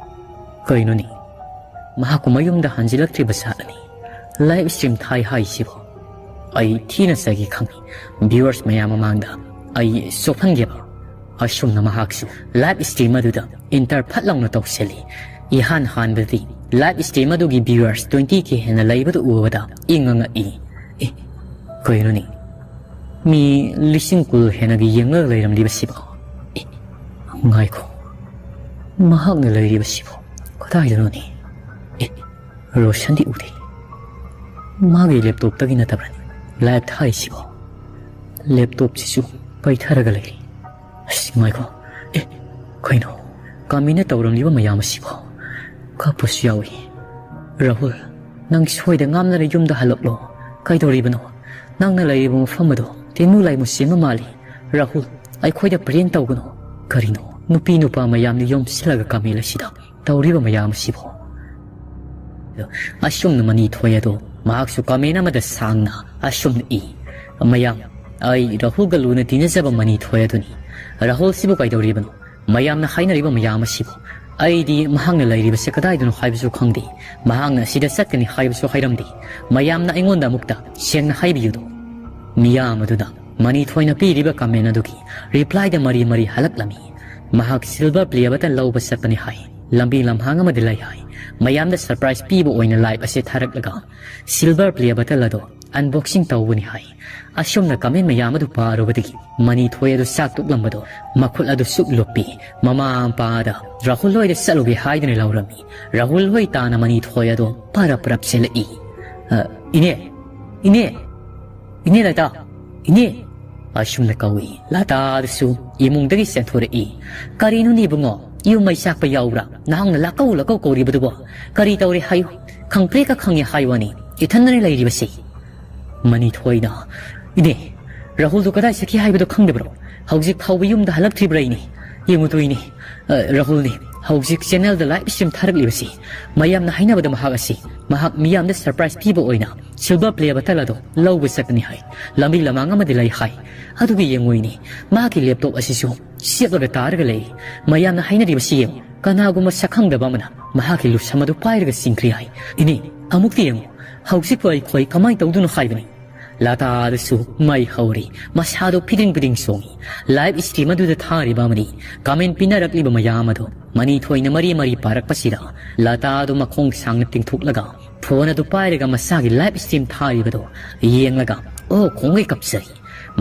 ꯀꯩꯅꯣꯅꯦ? ꯃꯍꯥꯛꯄꯨ ꯃꯌꯨꯝꯗ ꯍꯟꯖꯤꯜꯂꯛꯇ꯭ꯔꯤꯕ ꯖꯥꯠꯂꯅꯦ? ꯂꯥꯏꯚ ꯁ꯭ꯇ꯭ꯔꯤꯝ ꯊꯥꯏ ꯍꯥꯏꯁꯤꯕꯣ? ꯑꯩ ꯊꯤꯅ ꯆꯒꯦ ꯈꯪꯉꯤ꯫ ꯚ꯭ꯌꯨꯋꯔꯁ ꯃꯌꯥꯝ ꯃꯃꯥꯡꯗ ꯑꯩ ꯆꯣꯞꯍꯟꯒꯦꯕ꯫ ꯑꯁꯨꯝꯅ ꯃꯍꯥꯛꯁꯨ ꯂꯥꯏꯚ ꯁ꯭ꯇ꯭ꯔꯤꯝ ꯑꯗꯨꯗ ꯏꯟꯇꯔ ꯐꯠ ꯂꯥꯎꯅ ꯇꯧꯁꯤꯜꯂꯤ꯫ ꯏꯍꯥꯟ ꯍꯥꯟꯕꯗꯗꯤ ꯂꯥꯏꯚ ꯁ꯭ꯇ꯭ꯔꯤꯝ ꯑꯗꯨꯒꯤ ꯚ꯭ꯌꯨꯋꯔꯁ ꯇ꯭ꯋꯦꯟꯇꯤ ꯀꯦ ꯍꯦꯟꯅ ꯂꯩꯕꯗꯨ ꯎꯕꯗ ꯏꯪꯉ ꯉꯛꯏ꯫ ꯑꯦ, ꯀꯩꯅꯣꯅꯦ? ꯃꯤ ꯂꯤꯁꯤꯡ ꯀꯨꯟ ꯍꯦꯟꯅꯒ ꯌꯦꯡꯂꯒ ꯂꯩꯔꯝꯂꯤꯕꯁꯤꯕꯣ? ꯑꯦ, ꯉꯥꯏꯈꯣ, ꯃꯍꯥꯛꯅ ꯂꯩꯔꯤꯕꯁꯤꯕꯣ ꯀꯗꯥꯏꯗꯅꯣꯅꯦ? ꯑꯦ, ꯔꯣꯁꯟꯗꯤ ꯎꯗꯦ꯫ ꯃꯥꯒꯤ ꯂꯦꯞꯇꯣꯞꯇꯒꯤ ꯅꯠꯇꯕ꯭ꯔꯅꯦ ꯂꯥꯏꯚ ꯊꯥꯔꯤꯁꯤꯕꯣ? ꯂꯦꯞꯇꯣꯞꯁꯤꯁꯨ ꯄꯩꯊꯔꯒ ꯂꯩꯔꯤ꯫ ꯑꯁ, ꯉꯥꯏꯈꯣ꯫ ꯑꯦ, ꯀꯩꯅꯣ? ꯀꯥꯃꯤꯅ ꯇꯧꯔꯝꯂꯤꯕ ꯃꯌꯥꯝ ꯑꯁꯤꯕꯣ? ꯀꯞꯄꯁꯨ ꯌꯥꯎꯏ꯫ ꯔꯥꯍꯨꯜ, ꯅꯪ ꯁꯣꯏꯗ ꯉꯥꯝꯅꯔ ꯌꯨꯝꯗ ꯍꯜꯂꯛꯂꯣ꯫ ꯀꯩꯗꯧꯔꯤꯕꯅꯣ? ꯅꯪꯅ ꯂꯩꯔꯤꯕ ꯃꯐꯝ ꯑꯗꯣ ꯇꯦꯅꯨ ꯂꯥꯏꯃꯨ ꯁꯦꯝꯕ ꯃꯥꯜꯂꯤ꯫ ꯔꯥꯍꯨꯜ, ꯑꯩꯈꯣꯏꯗ ꯄ꯭ꯔꯦꯡ ꯇꯧꯒꯅꯨ꯫ ꯀꯔꯤꯅꯣ ꯅꯨꯄꯤ ꯅꯨꯄꯥ ꯃꯌꯥꯝꯅ ꯌꯣꯝꯁꯤꯜꯂꯒ ꯀꯥꯃꯦꯟ ꯑꯁꯤꯗ ꯇꯧꯔꯤꯕ ꯃꯌꯥꯝ ꯑꯁꯤꯕꯣ? ꯑꯁꯨꯝꯅ ꯃꯅꯤꯊꯣꯏ ꯑꯗꯣ ꯃꯍꯥꯛꯁꯨ ꯀꯃꯦꯟ ꯑꯃꯗ ꯁꯥꯡꯅ ꯑꯁꯨꯝꯅ ꯏ, "ꯃꯌꯥꯝ, ꯑꯩ ꯔꯥꯍꯨꯜꯒ ꯂꯨꯅ ꯇꯤꯟꯅꯖꯕ ꯃꯅꯤꯊꯣꯏ ꯑꯗꯨꯅꯤ꯫ ꯔꯥꯍꯨꯜꯁꯤꯕꯨ ꯀꯩꯗꯧꯔꯤꯕꯅꯣ? ꯃꯌꯥꯝꯅ ꯍꯥꯏꯅꯔꯤꯕ ꯃꯌꯥꯝ ꯑꯁꯤꯕꯨ? ꯑꯩꯗꯤ ꯃꯍꯥꯛꯅ ꯂꯩꯔꯤꯕꯁꯦ ꯀꯗꯥꯏꯗꯅꯣ ꯍꯥꯏꯕꯁꯨ ꯈꯪꯗꯦ꯫ ꯃꯍꯥꯛꯅ ꯑꯁꯤꯗ ꯆꯠꯀꯅꯤ ꯍꯥꯏꯕꯁꯨ ꯍꯥꯏꯔꯝꯗꯦ꯫ ꯃꯌꯥꯝꯅ ꯑꯩꯉꯣꯟꯗ ꯑꯃꯨꯛꯇ ꯁꯦꯡꯅ ꯍꯥꯏꯕꯤꯌꯨꯗꯣ꯫" ꯃꯤꯌꯥꯝ ꯑꯗꯨꯅ ꯃꯅꯤꯊꯣꯏꯅ ꯄꯤꯔꯤꯕ ꯀꯃꯦꯟ ꯑꯗꯨꯒꯤ ꯔꯤꯄ꯭ꯂꯥꯏꯗ ꯃꯔꯤ ꯃꯔꯤ ꯍꯜꯂꯛꯂꯝꯃꯤ꯫ ꯃꯍꯥꯛ ꯁꯤꯜꯚꯔ ꯄ꯭ꯂꯦ ꯕꯇꯟ ꯂꯧꯕ ꯆꯠꯄꯅꯤ ꯍꯥꯏ꯫ ꯂꯝꯕꯤ ꯂꯝꯍꯥꯡ ꯑꯃꯗ ꯂꯩ ꯍꯥꯏ꯫ ꯃꯌꯥꯝꯗ ꯁꯔꯄ꯭ꯔꯥꯏꯖ ꯄꯤꯕ ꯑꯣꯏꯅ ꯂꯥꯏꯚ ꯑꯁꯤ ꯊꯥꯔꯛꯂꯒ ꯁꯤꯜꯚꯔ ꯄ꯭ꯂꯦ ꯕꯇꯟ ꯑꯗꯨ ꯑꯟꯕꯣꯛꯁꯤꯡ ꯇꯧꯕꯅꯤ ꯍꯥꯏ꯫ ꯑꯁꯨꯝꯅ ꯀꯃꯦꯟ ꯃꯌꯥꯝ ꯑꯗꯨ ꯄꯥꯔꯨꯕꯗꯒꯤ ꯃꯅꯤꯊꯣꯏ ꯑꯗꯨ ꯆꯥꯛ ꯇꯣꯛꯂꯝꯕꯗ ꯃꯈꯨꯠ ꯑꯗꯨ ꯁꯨꯛ ꯂꯨꯞꯄꯤ꯫ ꯃꯃꯥ ꯃꯄꯥꯗ ꯔꯥꯍꯨꯜ ꯍꯣꯏꯗ ꯆꯠꯂꯨꯒꯦ ꯍꯥꯏꯗꯨꯅ ꯂꯧꯔꯝꯃꯤ꯫ ꯔꯥꯍꯨꯜ ꯍꯣꯏ ꯇꯥꯅ ꯃꯅꯤꯊꯣꯏ ꯑꯗꯨ ꯄꯔꯞ ꯄꯔꯞ ꯆꯦꯜꯂꯛꯏ꯫ "ꯑ, ꯏꯅꯦ, ꯏꯅꯦ, ꯏꯅꯦ ꯂꯇꯥ, ꯏꯅꯦ!" ꯑꯁꯨꯝꯅ ꯀꯧꯏ꯫ ꯂꯇꯥꯗꯨꯁꯨ ꯏꯃꯨꯡꯗꯒꯤ ꯆꯦꯟꯊꯣꯔꯛꯏ꯫ "ꯀꯔꯤꯅꯣꯅꯦ ꯏꯕꯨꯡꯉꯣ? ꯌꯨꯝ ꯃꯩ ꯆꯥꯛꯄ ꯌꯥꯎꯕ꯭ꯔꯥ? ꯅꯍꯥꯛꯅ ꯂꯥꯛꯀꯧ ꯂꯥꯛꯀꯧ ꯀꯧꯔꯤꯕꯗꯨꯕꯣ? ꯀꯔꯤ ꯇꯧꯔꯦ ꯍꯥꯏꯌꯨ? ꯈꯪꯄ꯭ꯔꯦꯛꯀ ꯈꯪꯉꯦ ꯍꯥꯏ ꯋꯥꯅꯤ꯫ ꯏꯊꯟꯗꯅ ꯂꯩꯔꯤꯕꯁꯤ꯫" ꯃꯅꯤꯊꯣꯏꯅ, "ꯏꯅꯦ, ꯔꯥꯍꯨꯜꯗꯨ ꯀꯗꯥꯏ ꯆꯠꯈꯤ ꯍꯥꯏꯕꯗꯨ ꯈꯪꯗꯕ꯭ꯔꯣ? ꯍꯧꯖꯤꯛ ꯐꯥꯎꯕ ꯌꯨꯝꯗ ꯍꯜꯂꯛꯇ꯭ꯔꯤꯕ꯭ꯔꯥ ꯏꯅꯦ? ꯌꯦꯡꯉꯨꯗꯣ ꯏꯅꯦ, ꯑ, ꯔꯥꯍꯨꯜꯅꯤ ꯍꯧꯖꯤꯛ ꯆꯦꯅꯦꯜꯗ ꯂꯥꯏꯚ ꯁ꯭ꯇ꯭ꯔꯤꯝ ꯊꯥꯔꯛꯂꯤꯕꯁꯤ꯫ ꯃꯌꯥꯝꯅ ꯍꯥꯏꯅꯕꯗ ꯃꯍꯥꯛ ꯑꯁꯤ ꯃꯍꯥꯛ ꯃꯤꯌꯥꯝꯗ surprise ꯄꯤꯕ ꯑꯣꯏꯅ silver play button ꯑꯗꯨ ꯂꯧꯕ ꯆꯠꯀꯅꯤ ꯍꯥꯏ꯫ ꯂꯝꯕꯤ ꯂꯃꯥꯡ ꯑꯃꯗꯤ ꯂꯩ ꯍꯥꯏ꯫ ꯑꯗꯨꯒ ꯌꯦꯡꯉꯨꯏꯅꯦ, ꯃꯍꯥꯛꯀꯤ laptop ꯑꯁꯤꯁꯨ ꯆꯦꯛꯂꯒ ꯇꯥꯔꯒ ꯂꯩ꯫ ꯃꯌꯥꯝꯅ ꯍꯥꯏꯅꯔꯤꯕꯁꯤ ꯌꯦꯡꯉꯨ, ꯀꯅꯥꯒꯨꯝꯕ ꯁꯛꯈꯪꯗꯕ ꯑꯃꯅ ꯃꯍꯥꯛꯀꯤ ꯂꯨꯁꯝ ꯑꯗꯨ ꯄꯥꯏꯔꯒ ꯆꯤꯡꯈ꯭ꯔꯦ ꯍꯥꯏ꯫ ꯏꯅꯦ, ꯑꯃꯨꯛꯇ ꯌꯦꯡꯉꯨ, ꯍꯧꯖꯤꯛꯄꯨ ꯑꯩꯈꯣꯏ ꯀꯃꯥꯏꯅ ꯇꯧꯗꯣꯏꯅꯣ ꯍꯥꯏꯕꯅꯤ꯫ ꯂꯇꯥꯗꯁꯨ ꯃꯩ ꯍꯧꯔꯤ꯫ ꯃꯁꯥꯗꯣ ꯐꯤꯗꯤꯡ ꯐꯤꯗꯤꯡ ꯆꯣꯡꯉꯤ꯫ Live stream ꯑꯗꯨꯗ ꯊꯥꯔꯤꯕ ꯑꯃꯗꯤ comment ꯄꯤꯅꯔꯛꯂꯤꯕ ꯃꯌꯥꯝ ꯑꯗꯣ ꯃꯅꯤꯊꯣꯏꯅ ꯃꯔꯤ ꯃꯔꯤ ꯄꯥꯔꯛꯄꯁꯤꯗ ꯂꯇꯥꯗꯣ ꯃꯈꯣꯡ ꯁꯥꯡꯅ ꯇꯤꯡꯊꯣꯛꯂꯒ phone ꯑꯗꯨ ꯄꯥꯏꯔꯒ ꯃꯁꯥꯒꯤ live stream ꯊꯥꯔꯤꯕꯗꯣ ꯌꯦꯡꯂꯒ ꯑꯣ ꯈꯣꯡꯒꯩ ꯀꯞꯆꯔꯤ꯫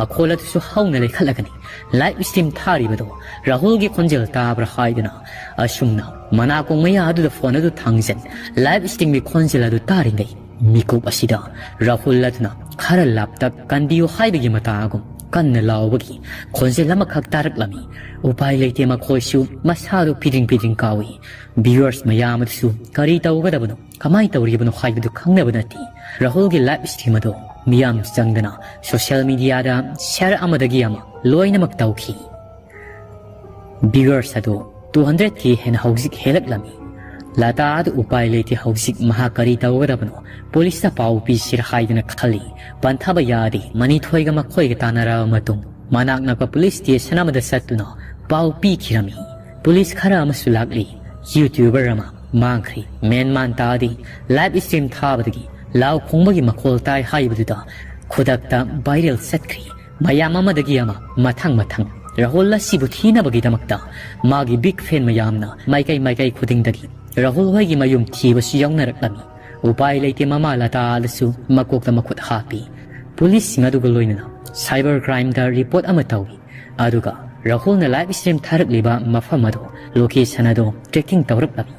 ꯃꯈꯣꯜ ꯑꯗꯨꯁꯨ ꯍꯧꯅ ꯂꯩꯈꯠꯂꯒꯅꯤ live stream ꯊꯥꯔꯤꯕꯗꯣ꯫ ꯔꯥꯍꯨꯜꯒꯤ ꯈꯣꯟꯖꯦꯜ ꯇꯥꯕ꯭ꯔꯥ ꯍꯥꯏꯗꯨꯅ ꯑꯁꯨꯝꯅ ꯃꯅꯥꯀꯣꯡ ꯃꯌꯥ ꯑꯗꯨꯗ phone ꯑꯗꯨ ꯊꯥꯡꯖꯟ live streamꯒꯤ ꯈꯣꯟꯖꯦꯜ ꯑꯗꯨ ꯇꯥꯔꯤꯉꯩ ꯃꯤꯀꯨꯞ ꯑꯁꯤꯗ ꯔꯥꯍꯨꯜ ꯑꯗꯨꯅ ꯈꯔ ꯂꯥꯞꯇꯛ ꯀꯟꯕꯤꯌꯨ ꯍꯥꯏꯕꯒꯤ ꯃꯇꯥꯒꯨꯝ ꯀꯟꯅ ꯂꯥꯎꯕꯒꯤ ꯈꯣꯟꯖꯦꯜ ꯑꯃꯈꯛ ꯇꯥꯔꯛꯂꯝꯃꯤ꯫ ꯎꯄꯥꯏ ꯂꯩꯇꯦ, ꯃꯈꯣꯏꯁꯨ ꯃꯁꯥꯗꯨ ꯐꯤꯗꯤꯡ ꯐꯤꯗꯤꯡ ꯀꯥꯎꯏ꯫ Viewers ꯃꯌꯥꯝ ꯑꯗꯨꯁꯨ ꯀꯔꯤ ꯇꯧꯒꯗꯕꯅꯣ, ꯀꯃꯥꯏ ꯇꯧꯔꯤꯕꯅꯣ ꯍꯥꯏꯕꯗꯨ ꯈꯪꯅꯕ ꯅꯠꯇꯦ꯫ ꯔꯥꯍꯨꯜꯒꯤ live stream ꯑꯗꯨ ꯃꯤꯌꯥꯝ ꯆꯪꯗꯅ social mediaꯗ share ꯑꯃꯗꯒꯤ ꯑꯃ ꯂꯣꯏꯅꯃꯛ ꯇꯧꯈꯤ꯫ Viewers ꯑꯗꯨ two hundred K ꯍꯦꯟꯅ ꯍꯧꯖꯤꯛ ꯍꯦꯜꯂꯛꯂꯝꯃꯤ꯫ ꯂꯇꯥ ꯑꯗꯨ ꯎꯄꯥꯏ ꯂꯩꯇꯦ, ꯍꯧꯖꯤꯛ ꯃꯍꯥꯛ ꯀꯔꯤ ꯇꯧꯒꯗꯕꯅꯣ? Policeꯇ ꯄꯥꯎ ꯄꯤꯁꯤꯔ ꯍꯥꯏꯗꯅ ꯈꯜꯂꯤ꯫ ꯄꯟꯊꯕ ꯌꯥꯗꯦ꯫ ꯃꯅꯤꯊꯣꯏꯒ ꯃꯈꯣꯏꯒ ꯇꯥꯟꯅꯔꯕ ꯃꯇꯨꯡ ꯃꯅꯥꯛ ꯅꯛꯄ police station ꯑꯃꯗ ꯆꯠꯇꯨꯅ ꯄꯥꯎ ꯄꯤꯈꯤꯔꯝꯃꯤ꯫ Police ꯈꯔ ꯑꯃꯁꯨ ꯂꯥꯛꯂꯤ꯫ YouTuber ꯑꯃ ꯃꯥꯡꯈ꯭ꯔꯤ꯫ ꯃꯦꯟ ꯃꯥꯟ ꯇꯥꯗꯦ꯫ Live stream ꯊꯥꯕꯗꯒꯤ ꯂꯥꯎ ꯈꯣꯡꯕꯒꯤ ꯃꯈꯣꯜ ꯇꯥꯏ ꯍꯥꯏꯕꯗꯨꯗ ꯈꯨꯗꯛꯇ viral ꯆꯠꯈ꯭ꯔꯤ꯫ ꯃꯌꯥꯝ ꯑꯃꯗꯒꯤ ꯑꯃ ꯃꯊꯪ ꯃꯊꯪ꯫ ꯔꯥꯍꯨꯜ ꯑꯁꯤꯕꯨ ꯊꯤꯅꯕꯒꯤꯗꯃꯛꯇ ꯃꯥꯒꯤ big fan ꯃꯌꯥꯝꯅ ꯃꯥꯏꯀꯩ ꯃꯥꯏꯀꯩ ꯈꯨꯗꯤꯡꯗꯒꯤ ꯔꯥꯍꯨꯜ ꯍꯣꯏꯒꯤ ꯃꯌꯨꯝ ꯊꯤꯕꯁꯨ ꯌꯥꯎꯅꯔꯛꯂꯝꯃꯤ꯫ ꯎꯄꯥꯏ ꯂꯩꯇꯦ, ꯃꯃꯥ ꯂꯇꯥꯗꯁꯨ ꯃꯀꯣꯛꯇ ꯃꯈꯨꯠ ꯍꯥꯞꯄꯤ꯫ Policeꯁꯤꯡ ꯑꯗꯨꯒ ꯂꯣꯏꯅꯅ cyber crimeꯗ report ꯑꯃ ꯇꯧꯏ꯫ ꯑꯗꯨꯒ ꯔꯥꯍꯨꯜꯅ live stream ꯊꯥꯔꯛꯂꯤꯕ ꯃꯐꯝ ꯑꯗꯨ, location ꯑꯗꯨ tracking ꯇꯧꯔꯛꯂꯝꯃꯤ꯫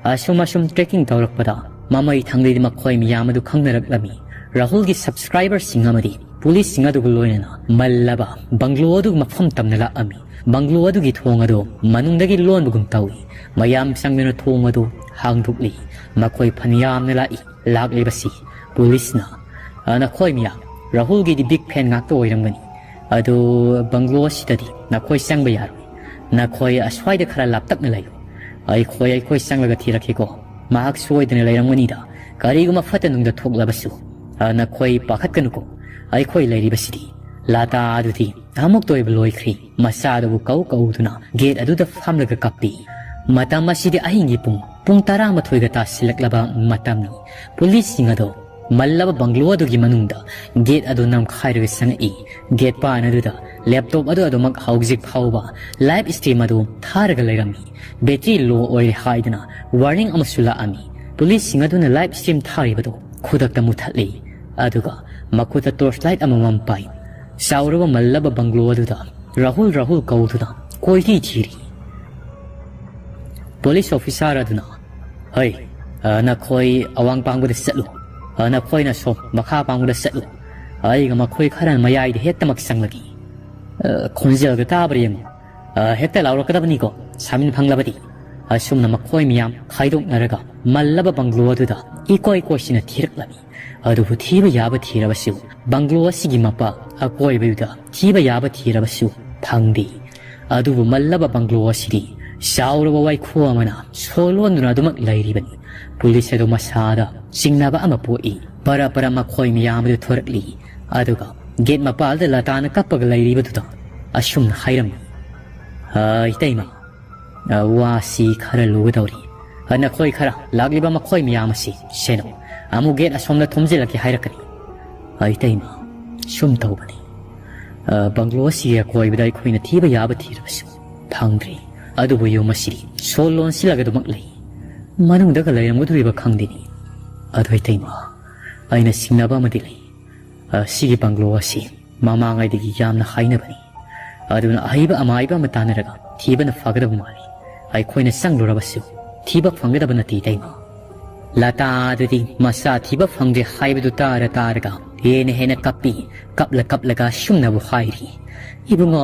ꯑꯁꯨꯝ ꯑꯁꯨꯝ tracking ꯇꯧꯔꯛꯄꯗ ꯃꯃꯩ ꯊꯪꯗꯩꯗꯤ ꯃꯈꯣꯏ ꯃꯤꯌꯥꯝ ꯑꯗꯨ ꯈꯪꯅꯔꯛꯂꯝꯃꯤ꯫ ꯔꯥꯍꯨꯜꯒꯤ subscriberꯁꯤꯡ ꯑꯃꯗꯤ policeꯁꯤꯡ ꯑꯗꯨꯒ ꯂꯣꯏꯅꯅ ꯃꯜꯂꯕ bungalow ꯑꯗꯨꯒꯤ ꯃꯐꯝ ꯇꯝꯅ ꯂꯥꯛꯂꯝꯃꯤ꯫ Bungalow ꯑꯗꯨꯒꯤ ꯊꯣꯡ ꯑꯗꯨ ꯃꯅꯨꯡꯗꯒꯤ ꯂꯣꯟꯕꯒꯨꯝ ꯇꯧꯏ꯫ ꯃꯌꯥꯝ ꯆꯪꯗꯨꯅ ꯊꯣꯡ ꯑꯗꯨ ꯍꯥꯡꯗꯣꯛꯂꯤ꯫ ꯃꯈꯣꯏ ꯐꯅꯌꯥꯝꯅ ꯂꯥꯛꯏ꯫ ꯂꯥꯛꯂꯤꯕꯁꯤ policeꯅ, "ꯑ, ꯅꯈꯣꯏ ꯃꯤꯌꯥꯝ, ꯔꯥꯍꯨꯜꯒꯤꯗꯤ big fan ꯉꯥꯛꯇ ꯑꯣꯏꯔꯝꯒꯅꯤ꯫ ꯑꯗꯨ bungalow ꯑꯁꯤꯗꯗꯤ ꯅꯈꯣꯏ ꯆꯪꯕ ꯌꯥꯔꯣꯏ꯫ ꯅꯈꯣꯏ ꯑꯁ꯭ꯋꯥꯏꯗ ꯈꯔ ꯂꯥꯞꯇꯛꯅ ꯂꯩꯌꯨ꯫ ꯑꯩꯈꯣꯏ, ꯑꯩꯈꯣꯏ ꯆꯪꯂꯒ ꯊꯤꯔꯛꯀꯦꯀꯣ꯫ ꯃꯍꯥꯛ ꯁꯣꯏꯗꯅ ꯂꯩꯔꯝꯒꯅꯤꯗ꯫ ꯀꯔꯤꯒꯨꯝꯕ ꯐꯠꯇ ꯅꯨꯡꯗ ꯊꯣꯛꯂꯕꯁꯨ, ꯑ, ꯅꯈꯣꯏ ꯄꯥꯈꯠꯀꯅꯨꯀꯣ, ꯑꯩꯈꯣꯏ ꯂꯩꯔꯤꯕꯁꯤꯗꯤ꯫ ꯂꯥꯇꯥ ꯑꯗꯨꯗꯤ ꯑꯃꯨꯛꯇ ꯑꯣꯏꯕ ꯂꯣꯏꯈ꯭ꯔꯤ꯫ ꯃꯆꯥꯗꯨꯕꯨ ꯀꯧ ꯀꯧꯗꯨꯅ ꯒꯦꯠ ꯑꯗꯨꯗ ꯐꯝꯂꯒ ꯀꯞꯄꯤ꯫ ꯃꯇꯝ ꯑꯁꯤꯗꯤ ꯑꯍꯤꯡꯒꯤ ꯄꯨꯡ, ꯄꯨꯡ ꯇꯔꯥꯃꯥꯊꯣꯏꯒ ꯇꯥꯁꯤꯜꯂꯛꯂꯕ ꯃꯇꯝꯅꯤ꯫ ꯄꯨꯂꯤꯁꯁꯤꯡ ꯑꯗꯣ ꯃꯜꯂꯕ ꯕꯪꯒ꯭ꯂꯣ ꯑꯗꯨꯒꯤ ꯃꯅꯨꯡꯗ ꯒꯦꯠ ꯑꯗꯨ ꯅꯝꯈꯥꯏꯔꯒ ꯆꯪꯉꯛꯏ꯫ ꯒꯦꯠ ꯄꯥꯟ ꯑꯗꯨꯗ ꯂꯦꯞꯇꯣꯞ ꯑꯗꯨ ꯑꯗꯨꯃꯛ ꯍꯧꯖꯤꯛ ꯐꯥꯎꯕ ꯂꯥꯏꯚ ꯁ꯭ꯇ꯭ꯔꯤꯝ ꯑꯗꯨ ꯊꯥꯔꯒ ꯂꯩꯔꯝꯃꯤ꯫ ꯕꯦꯇ꯭ꯔꯤ ꯂꯣ ꯑꯣꯏꯔꯦ ꯍꯥꯏꯗꯨꯅ ꯋꯥꯔꯅꯤꯡ ꯑꯃꯁꯨ ꯂꯥꯛꯑꯝꯃꯤ꯫ ꯄꯨꯂꯤꯁꯁꯤꯡ ꯑꯗꯨꯅ ꯂꯥꯏꯚ ꯁ꯭ꯇ꯭ꯔꯤꯝ ꯊꯥꯔꯤꯕꯗꯨ ꯈꯨꯗꯛꯇ ꯃꯨꯊꯠꯂꯤ꯫ ꯑꯗꯨꯒ ꯃꯈꯨꯠꯇ ꯇꯣꯔꯆ ꯂꯥꯏꯠ ꯑꯃꯃꯝ ꯄꯥꯏ꯫ ꯆꯥꯎꯔꯕ ꯃꯜꯂꯕ ꯕꯪꯒ꯭ꯂꯣ ꯑꯗꯨꯗ ꯔꯥꯍꯨꯜ, ꯔꯥꯍꯨꯜ ꯀꯧꯗꯨꯅ ꯀꯣꯏꯊꯤ ꯊꯤꯔꯤ꯫ ꯄꯨꯂꯤꯁ ꯑꯣꯐꯤꯁꯥꯔ ꯑꯗꯨꯅ, "ꯍꯩ, ꯑ, ꯅꯈꯣꯏ ꯑꯋꯥꯡ ꯄꯥꯡꯕꯗ ꯆꯠꯂꯨ꯫ ꯑ, ꯅꯈꯣꯏꯅ ꯁꯣꯝ ꯃꯈꯥ ꯄꯥꯡꯕꯗ ꯆꯠꯂꯨ꯫ ꯑꯩꯒ ꯃꯈꯣꯏ ꯈꯔ ꯃꯌꯥꯏꯗ ꯍꯦꯛꯇꯃꯛ ꯆꯪꯂꯒꯦ꯫ ꯑ, ꯈꯣꯟꯖꯦꯜꯒ ꯇꯥꯕ꯭ꯔꯥ ꯌꯦꯡꯉꯨ꯫ ꯑ, ꯍꯦꯛꯇ ꯂꯥꯎꯔꯛꯀꯗꯕꯅꯤꯀꯣ, ꯁꯥꯃꯤꯟ ꯐꯪꯂꯕꯗꯤ꯫" ꯑꯁꯨꯝꯅ ꯃꯈꯣꯏ ꯃꯌꯥꯝ ꯈꯥꯏꯗꯣꯛꯅꯔꯒ ꯃꯜꯂꯕ ꯕꯪꯒ꯭ꯂꯣ ꯑꯗꯨꯗ ꯏꯀꯣꯏ ꯀꯣꯏꯁꯤꯅ ꯊꯤꯔꯛꯂꯝꯃꯤ꯫ ꯑꯗꯨꯕꯨ ꯊꯤꯕ ꯌꯥꯕ ꯊꯤꯔꯕꯁꯨ, ꯕꯪꯒ꯭ꯂꯣ ꯑꯁꯤꯒꯤ ꯃꯄꯥ ꯑꯀꯣꯏꯕꯗꯨꯗ ꯊꯤꯕ ꯌꯥꯕ ꯊꯤꯔꯕꯁꯨ ꯐꯪꯗꯦ꯫ ꯑꯗꯨꯕꯨ ꯃꯜꯂꯕ ꯕꯪꯒ꯭ꯂꯣ ꯑꯁꯤꯗꯤ ꯆꯥꯎꯔꯕ ꯋꯥꯏꯈꯨ ꯑꯃꯅ ꯁꯣ ꯂꯣꯟꯗꯨꯅ ꯑꯗꯨꯃꯛ ꯂꯩꯔꯤꯕꯅꯤ꯫ ꯄꯨꯂꯤꯁ ꯑꯗꯨ ꯃꯁꯥꯗ ꯆꯤꯡꯅꯕ ꯑꯃ ꯄꯣꯛꯏ꯫ ꯄꯔ ꯄꯔ ꯃꯈꯣꯏ ꯃꯌꯥꯝ ꯑꯗꯨ ꯊꯣꯔꯛꯂꯤ꯫ ꯑꯗꯨꯒ ꯒꯦꯠ ꯃꯄꯥꯜꯗ ꯂꯇꯥꯅ ꯀꯞꯄꯒ ꯂꯩꯔꯤꯕꯗꯨꯗ ꯑꯁꯨꯝꯅ ꯍꯥꯏꯔꯝꯃꯤ, "ꯑ, ꯏꯇꯩꯃ, ꯑ, ꯋꯥꯁꯤ ꯈꯔ ꯂꯨꯒꯗꯧꯔꯤ꯫ ꯑ, ꯅꯈꯣꯏ ꯈꯔ ꯂꯥꯛꯂꯤꯕ ꯃꯈꯣꯏ ꯃꯌꯥꯝ ꯑꯁꯤ ꯁꯦꯟꯅꯧ꯫ ꯑꯃꯨꯛ ꯒꯦꯠ ꯑꯁꯣꯝꯗ ꯊꯣꯝꯖꯤꯜꯂꯛꯀꯦ ꯍꯥꯏꯔꯛꯀꯅꯤ꯫" ꯑ, ꯏꯇꯩꯃ, ꯁꯨꯝ ꯇꯧꯕꯅꯤ꯫ ꯑ, ꯕꯪꯒ꯭ꯂꯣ ꯑꯁꯤꯒꯤ ꯑꯀꯣꯏꯕꯗ ꯑꯩꯈꯣꯏꯅ ꯊꯤꯕ ꯌꯥꯕ ꯊꯤꯔꯕꯁꯨ ꯐꯪꯗ꯭ꯔꯤ꯫ ꯑꯗꯨꯕꯨ ꯌꯨꯝ ꯑꯁꯤꯗꯤ ꯁꯣ ꯂꯣꯟꯁꯤꯜꯂꯒ ꯑꯗꯨꯃꯛ ꯂꯩ꯫ ꯃꯅꯨꯡꯗꯒ ꯂꯩꯔꯝꯒꯗꯧꯔꯤꯕ ꯈꯪꯗꯦꯅꯦ꯫ ꯑꯗꯣ ꯏꯇꯩꯃ, ꯑꯩꯅ ꯁꯤꯡꯅꯕ ꯑꯃꯗꯤ ꯂꯩ꯫ ꯑ, ꯁꯤꯒꯤ ꯕꯪꯒ꯭ꯂꯣ ꯑꯁꯤ ꯃꯃꯥꯡꯉꯩꯗꯒꯤ ꯌꯥꯝꯅ ꯍꯥꯏꯅꯕꯅꯤ꯫ ꯑꯗꯨꯅ ꯑꯍꯩꯕ ꯑꯃꯥꯏꯕ ꯑꯃ ꯇꯥꯟꯅꯔꯒ ꯊꯤꯕꯅ ꯐꯒꯗꯕ ꯃꯥꯜꯂꯤ꯫ ꯑꯩꯈꯣꯏꯅ ꯆꯪꯂꯨꯔꯕꯁꯨ ꯊꯤꯕ ꯐꯪꯒꯗꯕ ꯅꯠꯇꯦ, ꯏꯇꯩꯃ꯫ ꯂꯇꯥ ꯑꯗꯨꯗꯤ ꯃꯆꯥ ꯊꯤꯕ ꯐꯪꯗ꯭ꯔꯦ ꯍꯥꯏꯕꯗꯨ ꯇꯥꯔ ꯇꯥꯔꯒ ꯍꯦꯟꯅ ꯍꯦꯟꯅ ꯀꯞꯄꯤ꯫ ꯀꯞꯂ ꯀꯞꯂꯒ ꯑꯁꯨꯝꯅꯕꯨ ꯍꯥꯏꯔꯤ, "ꯏꯕꯨꯡꯉꯣ,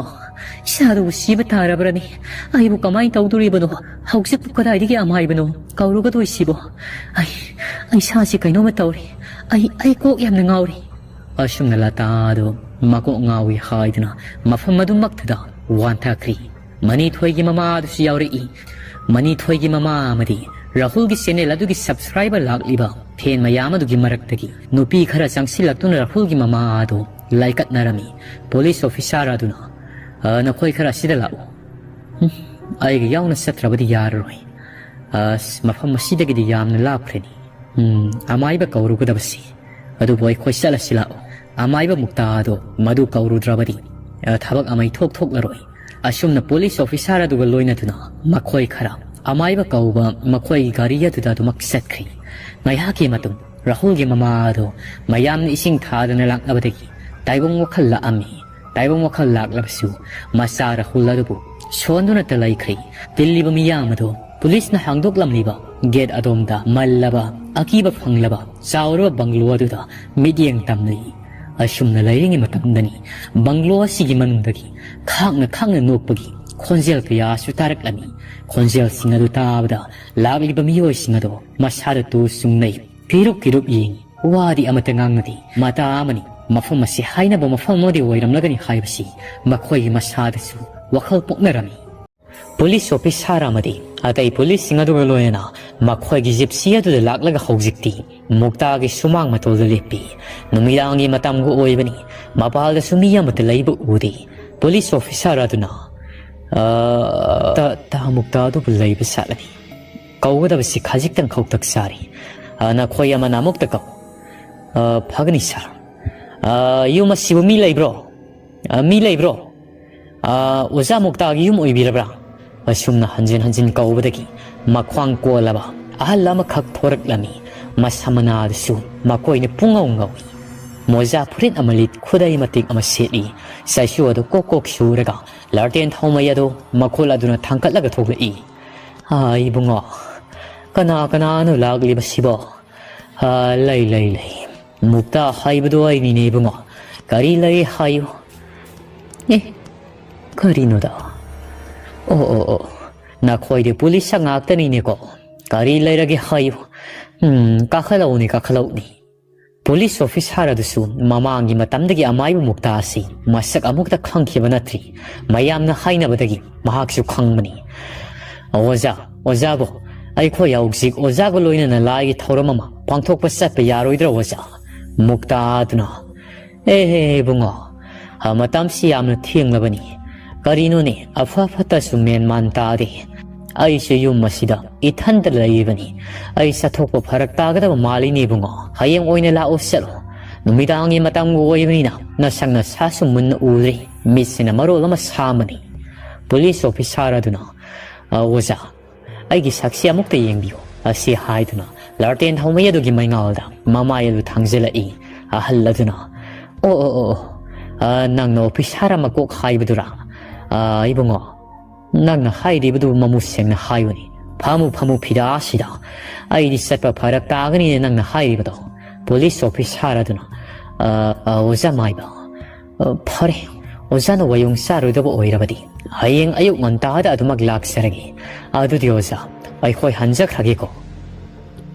ꯏꯆꯥꯗꯨꯕꯨ ꯁꯤꯕ ꯇꯥꯔꯕ꯭ꯔꯅꯦ? ꯑꯩꯕꯨ ꯀꯃꯥꯏꯅ ꯇꯧꯗꯣꯔꯤꯕꯅꯣ? ꯍꯧꯖꯤꯛꯄꯨ ꯀꯗꯥꯏꯗꯒꯤ ꯑꯃꯥꯏꯕꯅꯣ ꯀꯧꯔꯨꯒꯗꯣꯏꯁꯤꯕꯣ? ꯑꯩ, ꯑꯩ ꯏꯁꯥꯁꯤ ꯀꯩꯅꯣꯝꯃ ꯇꯧꯔꯦ꯫ ꯑꯩ, ꯑꯩ ꯀꯣꯛ ꯌꯥꯝꯅ ꯉꯥꯎꯔꯦ꯫" ꯑꯁꯨꯝꯅ ꯂꯇꯥꯗꯨ ꯃꯀꯣꯛ ꯉꯥꯎꯏ ꯍꯥꯏꯗꯨꯅ ꯃꯐꯝ ꯑꯗꯨꯃꯛꯇꯗ ꯋꯥꯟꯊꯈ꯭ꯔꯤ꯫ ꯃꯅꯤꯊꯣꯏꯒꯤ ꯃꯃꯥ ꯑꯗꯨꯁꯨ ꯌꯥꯎꯔꯛꯏ꯫ ꯃꯅꯤꯊꯣꯏꯒꯤ ꯃꯃꯥ ꯑꯃꯗꯤ ꯔꯥꯍꯨꯜꯒꯤ ꯆꯦꯅꯦꯜ ꯑꯗꯨꯒꯤ ꯁꯕꯁꯀ꯭ꯔꯥꯏꯕꯔ ꯂꯥꯛꯂꯤꯕ ꯐꯦꯟ ꯃꯌꯥꯝ ꯑꯗꯨꯒꯤ ꯃꯔꯛꯇꯒꯤ ꯅꯨꯄꯤ ꯈꯔ ꯆꯪꯁꯤꯜꯂꯛꯇꯨꯅ ꯔꯥꯍꯨꯜꯒꯤ ꯃꯃꯥ ꯑꯗꯨ ꯂꯥꯏꯀꯠꯅꯔꯝꯃꯤ꯫ ꯄꯨꯂꯤꯁ ꯑꯣꯐꯤꯁꯥꯔ ꯑꯗꯨꯅ, "ꯑ, ꯅꯈꯣꯏ ꯈꯔ ꯑꯁꯤꯗ ꯂꯥꯛꯎ꯫ ꯍꯨꯝ, ꯑꯩꯒ ꯌꯥꯎꯅ ꯆꯠꯇ꯭ꯔꯕꯗꯤ ꯌꯥꯔꯔꯣꯏ꯫ ꯑꯁ, ꯃꯐꯝ ꯑꯁꯤꯗꯒꯤꯗꯤ ꯌꯥꯝꯅ ꯂꯥꯞꯈ꯭ꯔꯦꯅꯦ꯫ ꯎꯝ, ꯑꯃꯥꯏꯕ ꯀꯧꯔꯨꯒꯗꯕꯁꯤ꯫ ꯑꯗꯨꯕꯨ ꯑꯩꯈꯣꯏ ꯆꯠꯂꯁꯤ ꯂꯥꯛꯎ꯫ ꯑꯃꯥꯏꯕ ꯃꯨꯛꯇꯥ ꯑꯗꯣ ꯃꯗꯨ ꯀꯧꯔꯨꯗ꯭ꯔꯕꯗꯤ, ꯑ, ꯊꯕꯛ ꯑꯃ ꯏꯊꯣꯛ ꯊꯣꯛꯂꯔꯣꯏ꯫" ꯑꯁꯨꯝꯅ ꯄꯨꯂꯤꯁ ꯑꯣꯐꯤꯁꯥꯔ ꯑꯗꯨꯒ ꯂꯣꯏꯅꯗꯨꯅ ꯃꯈꯣꯏ ꯈꯔ ꯑꯃꯥꯏꯕ ꯀꯧꯕ ꯃꯈꯣꯏꯒꯤ ꯒꯥꯔꯤ ꯑꯗꯨꯗ ꯑꯗꯨꯃꯛ ꯆꯠꯈ꯭ꯔꯤ꯫ ꯉꯥꯏꯍꯥꯛꯀꯤ ꯃꯇꯨꯡ ꯔꯥꯍꯨꯜꯒꯤ ꯃꯃꯥ ꯑꯗꯣ ꯃꯌꯥꯝꯅ ꯏꯁꯤꯡ ꯊꯥꯗꯅ ꯂꯥꯛꯅꯕꯗꯒꯤ ꯇꯥꯏꯕꯪ ꯋꯥꯈꯜ ꯂꯥꯛꯑꯝꯃꯤ꯫ ꯇꯥꯏꯕꯪ ꯋꯥꯈꯜ ꯂꯥꯛꯂꯕꯁꯨ ꯃꯆꯥ ꯔꯥꯍꯨꯜ ꯑꯗꯨꯕꯨ ꯁꯣꯟꯗꯨꯅꯇ ꯂꯩꯈ꯭ꯔꯤ꯫ ꯇꯤꯜꯂꯤꯕ ꯃꯤꯌꯥꯝ ꯑꯗꯣ ꯄꯨꯂꯤꯁꯅ ꯍꯥꯡꯗꯣꯛꯂꯝꯂꯤꯕ ꯒꯦꯠ ꯑꯗꯣꯝꯗ ꯃꯜꯂꯕ, ꯑꯀꯤꯕ ꯐꯪꯂꯕ ꯆꯥꯎꯔꯕ ꯕꯪꯒ꯭ꯂꯣ ꯑꯗꯨꯗ ꯃꯤꯠꯌꯦꯡ ꯇꯝꯂꯤ꯫ ꯑꯁꯨꯝꯅ ꯂꯩꯔꯤꯉꯩ ꯃꯇꯝꯗꯅꯤ ꯕꯪꯒ꯭ꯂꯣ ꯑꯁꯤꯒꯤ ꯃꯅꯨꯡꯗꯒꯤ ꯈꯥꯡꯅ ꯈꯥꯡꯅ ꯅꯣꯛꯄꯒꯤ ꯈꯣꯟꯖꯦꯜ ꯀꯌꯥꯁꯨ ꯇꯥꯔꯛꯂꯝꯃꯤ꯫ ꯈꯣꯟꯖꯦꯜꯁꯤꯡ ꯑꯗꯨ ꯇꯥꯕꯗ ꯂꯥꯛꯂꯤꯕ ꯃꯤꯑꯣꯏꯁꯤꯡ ꯑꯗꯣ ꯃꯁꯥꯗ ꯇꯨ ꯆꯨꯡꯅꯩ꯫ ꯀꯤꯔꯨꯞ ꯀꯤꯔꯨꯞ ꯌꯦꯡꯉꯤ꯫ ꯋꯥꯗꯤ ꯑꯃꯠꯇ ꯉꯥꯡꯅꯗꯦ꯫ ꯃꯇꯥ ꯑꯃꯅꯤ꯫ ꯃꯐꯝ ꯑꯁꯤ ꯍꯥꯏꯅꯕ ꯃꯐꯝ ꯑꯃꯗꯤ ꯑꯣꯏꯔꯝꯂꯒꯅꯤ ꯍꯥꯏꯕꯁꯤ ꯃꯈꯣꯏꯒꯤ ꯃꯁꯥꯗꯁꯨ ꯋꯥꯈꯜ ꯄꯣꯛꯅꯔꯝꯃꯤ꯫ ꯄꯨꯂꯤꯁ ꯑꯣꯐꯤꯁꯥꯔ ꯑꯃꯗꯤ ꯑꯇꯩ ꯄꯨꯂꯤꯁꯁꯤꯡ ꯑꯗꯨꯒ ꯂꯣꯏꯅꯅ ꯃꯈꯣꯏꯒꯤ ꯖꯤꯞꯁꯤ ꯑꯗꯨꯗ ꯂꯥꯛꯂꯒ ꯍꯧꯖꯤꯛꯇꯤ ꯃꯨꯛꯇꯥꯒꯤ ꯁꯨꯃꯥꯡ ꯃꯇꯣꯜꯗ ꯂꯦꯞꯄꯤ꯫ ꯅꯨꯃꯤꯗꯥꯡꯒꯤ ꯃꯇꯝꯒ ꯑꯣꯏꯕꯅꯤ꯫ ꯃꯄꯥꯜꯗꯁꯨ ꯃꯤ ꯑꯃꯠꯇ ꯂꯩꯕ ꯎꯗꯦ꯫ ꯄꯨꯂꯤꯁ ꯑꯣꯐꯤꯁꯥꯔ ꯑꯗꯨꯅ, "ꯑ, ꯇ, ꯇ ꯃꯨꯛꯇꯥ ꯑꯗꯨꯕꯨ ꯂꯩꯕ ꯁꯥꯠꯂꯅꯤ꯫ ꯀꯧꯒꯗꯕꯁꯤ ꯈꯖꯤꯛꯇꯪ ꯈꯧꯇꯛ ꯆꯥꯔꯤ꯫ ꯑ, ꯅꯈꯣꯏ ꯑꯃꯅ ꯑꯃꯨꯛꯇ ꯀꯧ꯫" "ꯑ, ꯐꯒꯅꯤ ꯁꯥꯔ꯫ ꯑ, ꯌꯨꯝ ꯑꯁꯤꯕꯨ ꯃꯤ ꯂꯩꯕ꯭ꯔꯣ? ꯑ, ꯃꯤ ꯂꯩꯕ꯭ꯔꯣ? ꯑ, ꯑꯣꯖꯥ ꯃꯨꯛꯇꯥꯒꯤ ꯌꯨꯝ ꯑꯣꯏꯕꯤꯔꯕ꯭ꯔꯥ?" ꯑꯁꯨꯝꯅ ꯍꯟꯖꯤꯟ ꯍꯟꯖꯤꯟ ꯀꯧꯕꯗꯒꯤ ꯃꯈ꯭ꯋꯥꯡ ꯀꯣꯜꯂꯕ ꯑꯍꯜ ꯑꯃꯈꯛ ꯊꯣꯔꯛꯂꯝꯃꯤ꯫ ꯃꯁꯝ ꯃꯅꯥꯗꯨꯁꯨ ꯃꯈꯣꯏꯅ ꯄꯨꯡꯉꯧ ꯉꯧꯏ꯫ ꯃꯣꯖꯥ ꯐꯨꯔꯤꯠ ꯑꯃ ꯂꯤꯠ, ꯈꯨꯗꯩ ꯃꯇꯦꯛ ꯑꯃ ꯁꯦꯠꯂꯤ꯫ ꯆꯩꯁꯨ ꯑꯗꯨ ꯀꯣꯛ ꯀꯣꯛ ꯁꯨꯔꯒ ꯂꯥꯔꯇꯦꯟ ꯊꯥꯎꯃꯩ ꯑꯗꯨ ꯃꯈꯨꯜ ꯑꯗꯨꯅ ꯊꯥꯡꯒꯠꯂꯒ ꯊꯣꯛꯂꯛꯏ꯫ "ꯑ, ꯏꯕꯨꯡꯉꯣ, ꯀꯅꯥ ꯀꯅꯥꯅꯣ ꯂꯥꯛꯂꯤꯕꯁꯤꯕꯣ?" "ꯑ, ꯂꯩ, ꯂꯩ, ꯂꯩ꯫ ꯃꯨꯛꯇꯥ ꯍꯥꯏꯕꯗꯣ ꯑꯩꯅꯤꯅꯦ ꯏꯕꯨꯡꯉꯣ꯫ ꯀꯔꯤ ꯂꯩ ꯍꯥꯏꯌꯨ?" "ꯑꯦ, ꯀꯔꯤꯅꯣꯗ? ꯑꯣ, ꯑꯣ, ꯑꯣ, ꯅꯈꯣꯏꯗꯤ ꯄꯨꯂꯤꯁ ꯉꯥꯛꯇꯅꯤꯅꯦꯀꯣ꯫ ꯀꯔꯤ ꯂꯩꯔꯒꯦ ꯍꯥꯏꯌꯨ?" "ꯎꯝ, ꯀꯥꯈꯠꯂꯛꯎꯅꯦ, ꯀꯥꯈꯠꯂꯛꯎꯅꯦ꯫" ꯄꯨꯂꯤꯁ ꯑꯣꯐꯤꯁꯥꯔ ꯑꯗꯨꯁꯨ ꯃꯃꯥꯡꯒꯤ ꯃꯇꯝꯗꯒꯤ ꯑꯃꯥꯏꯕ ꯃꯨꯛꯇꯥ ꯑꯁꯤ ꯃꯁꯛ ꯑꯃꯨꯛꯇ ꯈꯪꯈꯤꯕ ꯅꯠꯇ꯭ꯔꯤ꯫ ꯃꯌꯥꯝꯅ ꯍꯥꯏꯅꯕꯗꯒꯤ ꯃꯍꯥꯛꯁꯨ ꯈꯪꯕꯅꯤ꯫ "ꯑꯣꯖꯥ, ꯑꯣꯖꯥꯕꯨ, ꯑꯩꯈꯣꯏ ꯍꯧꯖꯤꯛ ꯑꯣꯖꯥꯒ ꯂꯣꯏꯅꯅ ꯂꯥꯏꯒꯤ ꯊꯧꯔꯝ ꯑꯃ ꯄꯥꯡꯊꯣꯛꯄ ꯆꯠꯄ ꯌꯥꯔꯣꯏꯗ꯭ꯔꯣ ꯑꯣꯖꯥ? ꯃꯨꯛꯇꯥꯗꯨꯅ, "ꯑꯦ ꯍꯦ ꯍꯦ ꯏꯕꯨꯡꯉꯣ, ꯑ, ꯃꯇꯝꯁꯤ ꯌꯥꯝꯅ ꯊꯦꯡꯂꯕꯅꯤ꯫ ꯀꯔꯤꯅꯣꯅꯦ, ꯑꯐ ꯐꯠꯇꯁꯨ ꯃꯦꯟ ꯃꯥꯟ ꯇꯥꯗꯦ꯫ ꯑꯩꯁꯨ ꯌꯨꯝ ꯑꯁꯤꯗ ꯏꯊꯟꯇ ꯂꯩꯔꯤꯕꯅꯤ꯫ ꯑꯩ ꯆꯠꯊꯣꯛꯄ ꯐꯔꯛ ꯇꯥꯒꯗꯕ ꯃꯥꯜꯂꯤꯅꯦ ꯏꯕꯨꯡꯉꯣ꯫ ꯍꯌꯦꯡ ꯑꯣꯏꯅ ꯂꯥꯛꯑꯣ ꯆꯠꯂꯣ꯫ ꯅꯨꯃꯤꯗꯥꯡꯒꯤ ꯃꯇꯝꯒ ꯑꯣꯏꯕꯅꯤꯅ ꯅꯁꯛ ꯅꯁꯥꯁꯨ ꯃꯨꯟꯅ ꯎꯗ꯭ꯔꯤ꯫ ꯃꯤꯠꯁꯤꯅ ꯃꯔꯣꯜ ꯑꯃ ꯁꯥꯝꯕꯅꯤ꯫" ꯄꯨꯂꯤꯁ ꯑꯣꯐꯤꯁꯥꯔ ꯑꯗꯨꯅ, "ꯑ, ꯑꯣꯖꯥ, ꯑꯩꯒꯤ ꯁꯛꯁꯤ ꯑꯃꯨꯛꯇ ꯌꯦꯡꯕꯤꯌꯨ" ꯑꯁꯤ ꯍꯥꯏꯗꯨꯅ ꯂꯥꯔꯇꯦꯟ ꯊꯥꯎꯃꯩ ꯑꯗꯨꯒꯤ ꯃꯩꯉꯥꯜꯗ ꯃꯃꯥꯏ ꯑꯗꯨ ꯊꯥꯡꯖꯤꯜꯂꯛꯏ꯫ ꯑꯍꯜ ꯑꯗꯨꯅ, "ꯑꯣ, ꯑꯣ, ꯑꯣ, ꯑꯣ, ꯑ, ꯅꯪꯅ ꯑꯣꯐꯤꯁꯥꯔ ꯑꯃ ꯀꯣꯛ ꯍꯥꯏꯕꯗꯨꯔꯥ? ꯑ, ꯏꯕꯨꯡꯉꯣ, ꯅꯪꯅ ꯍꯥꯏꯔꯤꯕꯗꯨ ꯃꯃꯨꯠ ꯁꯦꯡꯅ ꯍꯥꯏꯌꯨꯅꯦ꯫ ꯐꯝꯃꯨ, ꯐꯝꯃꯨ ꯐꯤꯗꯥ ꯑꯁꯤꯗ꯫ ꯑꯩꯗꯤ ꯆꯠꯄ ꯐꯔꯛ ꯇꯥꯒꯅꯤꯅꯦ ꯅꯪꯅ ꯍꯥꯏꯔꯤꯕꯗꯣ꯫" ꯄꯨꯂꯤꯁ ꯑꯣꯐꯤꯁꯥꯔ ꯑꯗꯨꯅ, "ꯑ, ꯑ, ꯑꯣꯖꯥ ꯃꯥꯏꯕ, ꯑ, ꯐꯔꯦ, ꯑꯣꯖꯥꯅ ꯋꯥꯌꯣꯡ ꯆꯥꯔꯣꯏꯗꯕ ꯑꯣꯏꯔꯕꯗꯤ ꯍꯌꯦꯡ ꯑꯌꯨꯛ ꯉꯟꯇꯥꯗ ꯑꯗꯨꯃꯛ ꯂꯥꯛꯆꯔꯒꯦ꯫ ꯑꯗꯨꯗꯤ ꯑꯣꯖꯥ, ꯑꯩꯈꯣꯏ ꯍꯟꯖꯈ꯭ꯔꯒꯦꯀꯣ꯫"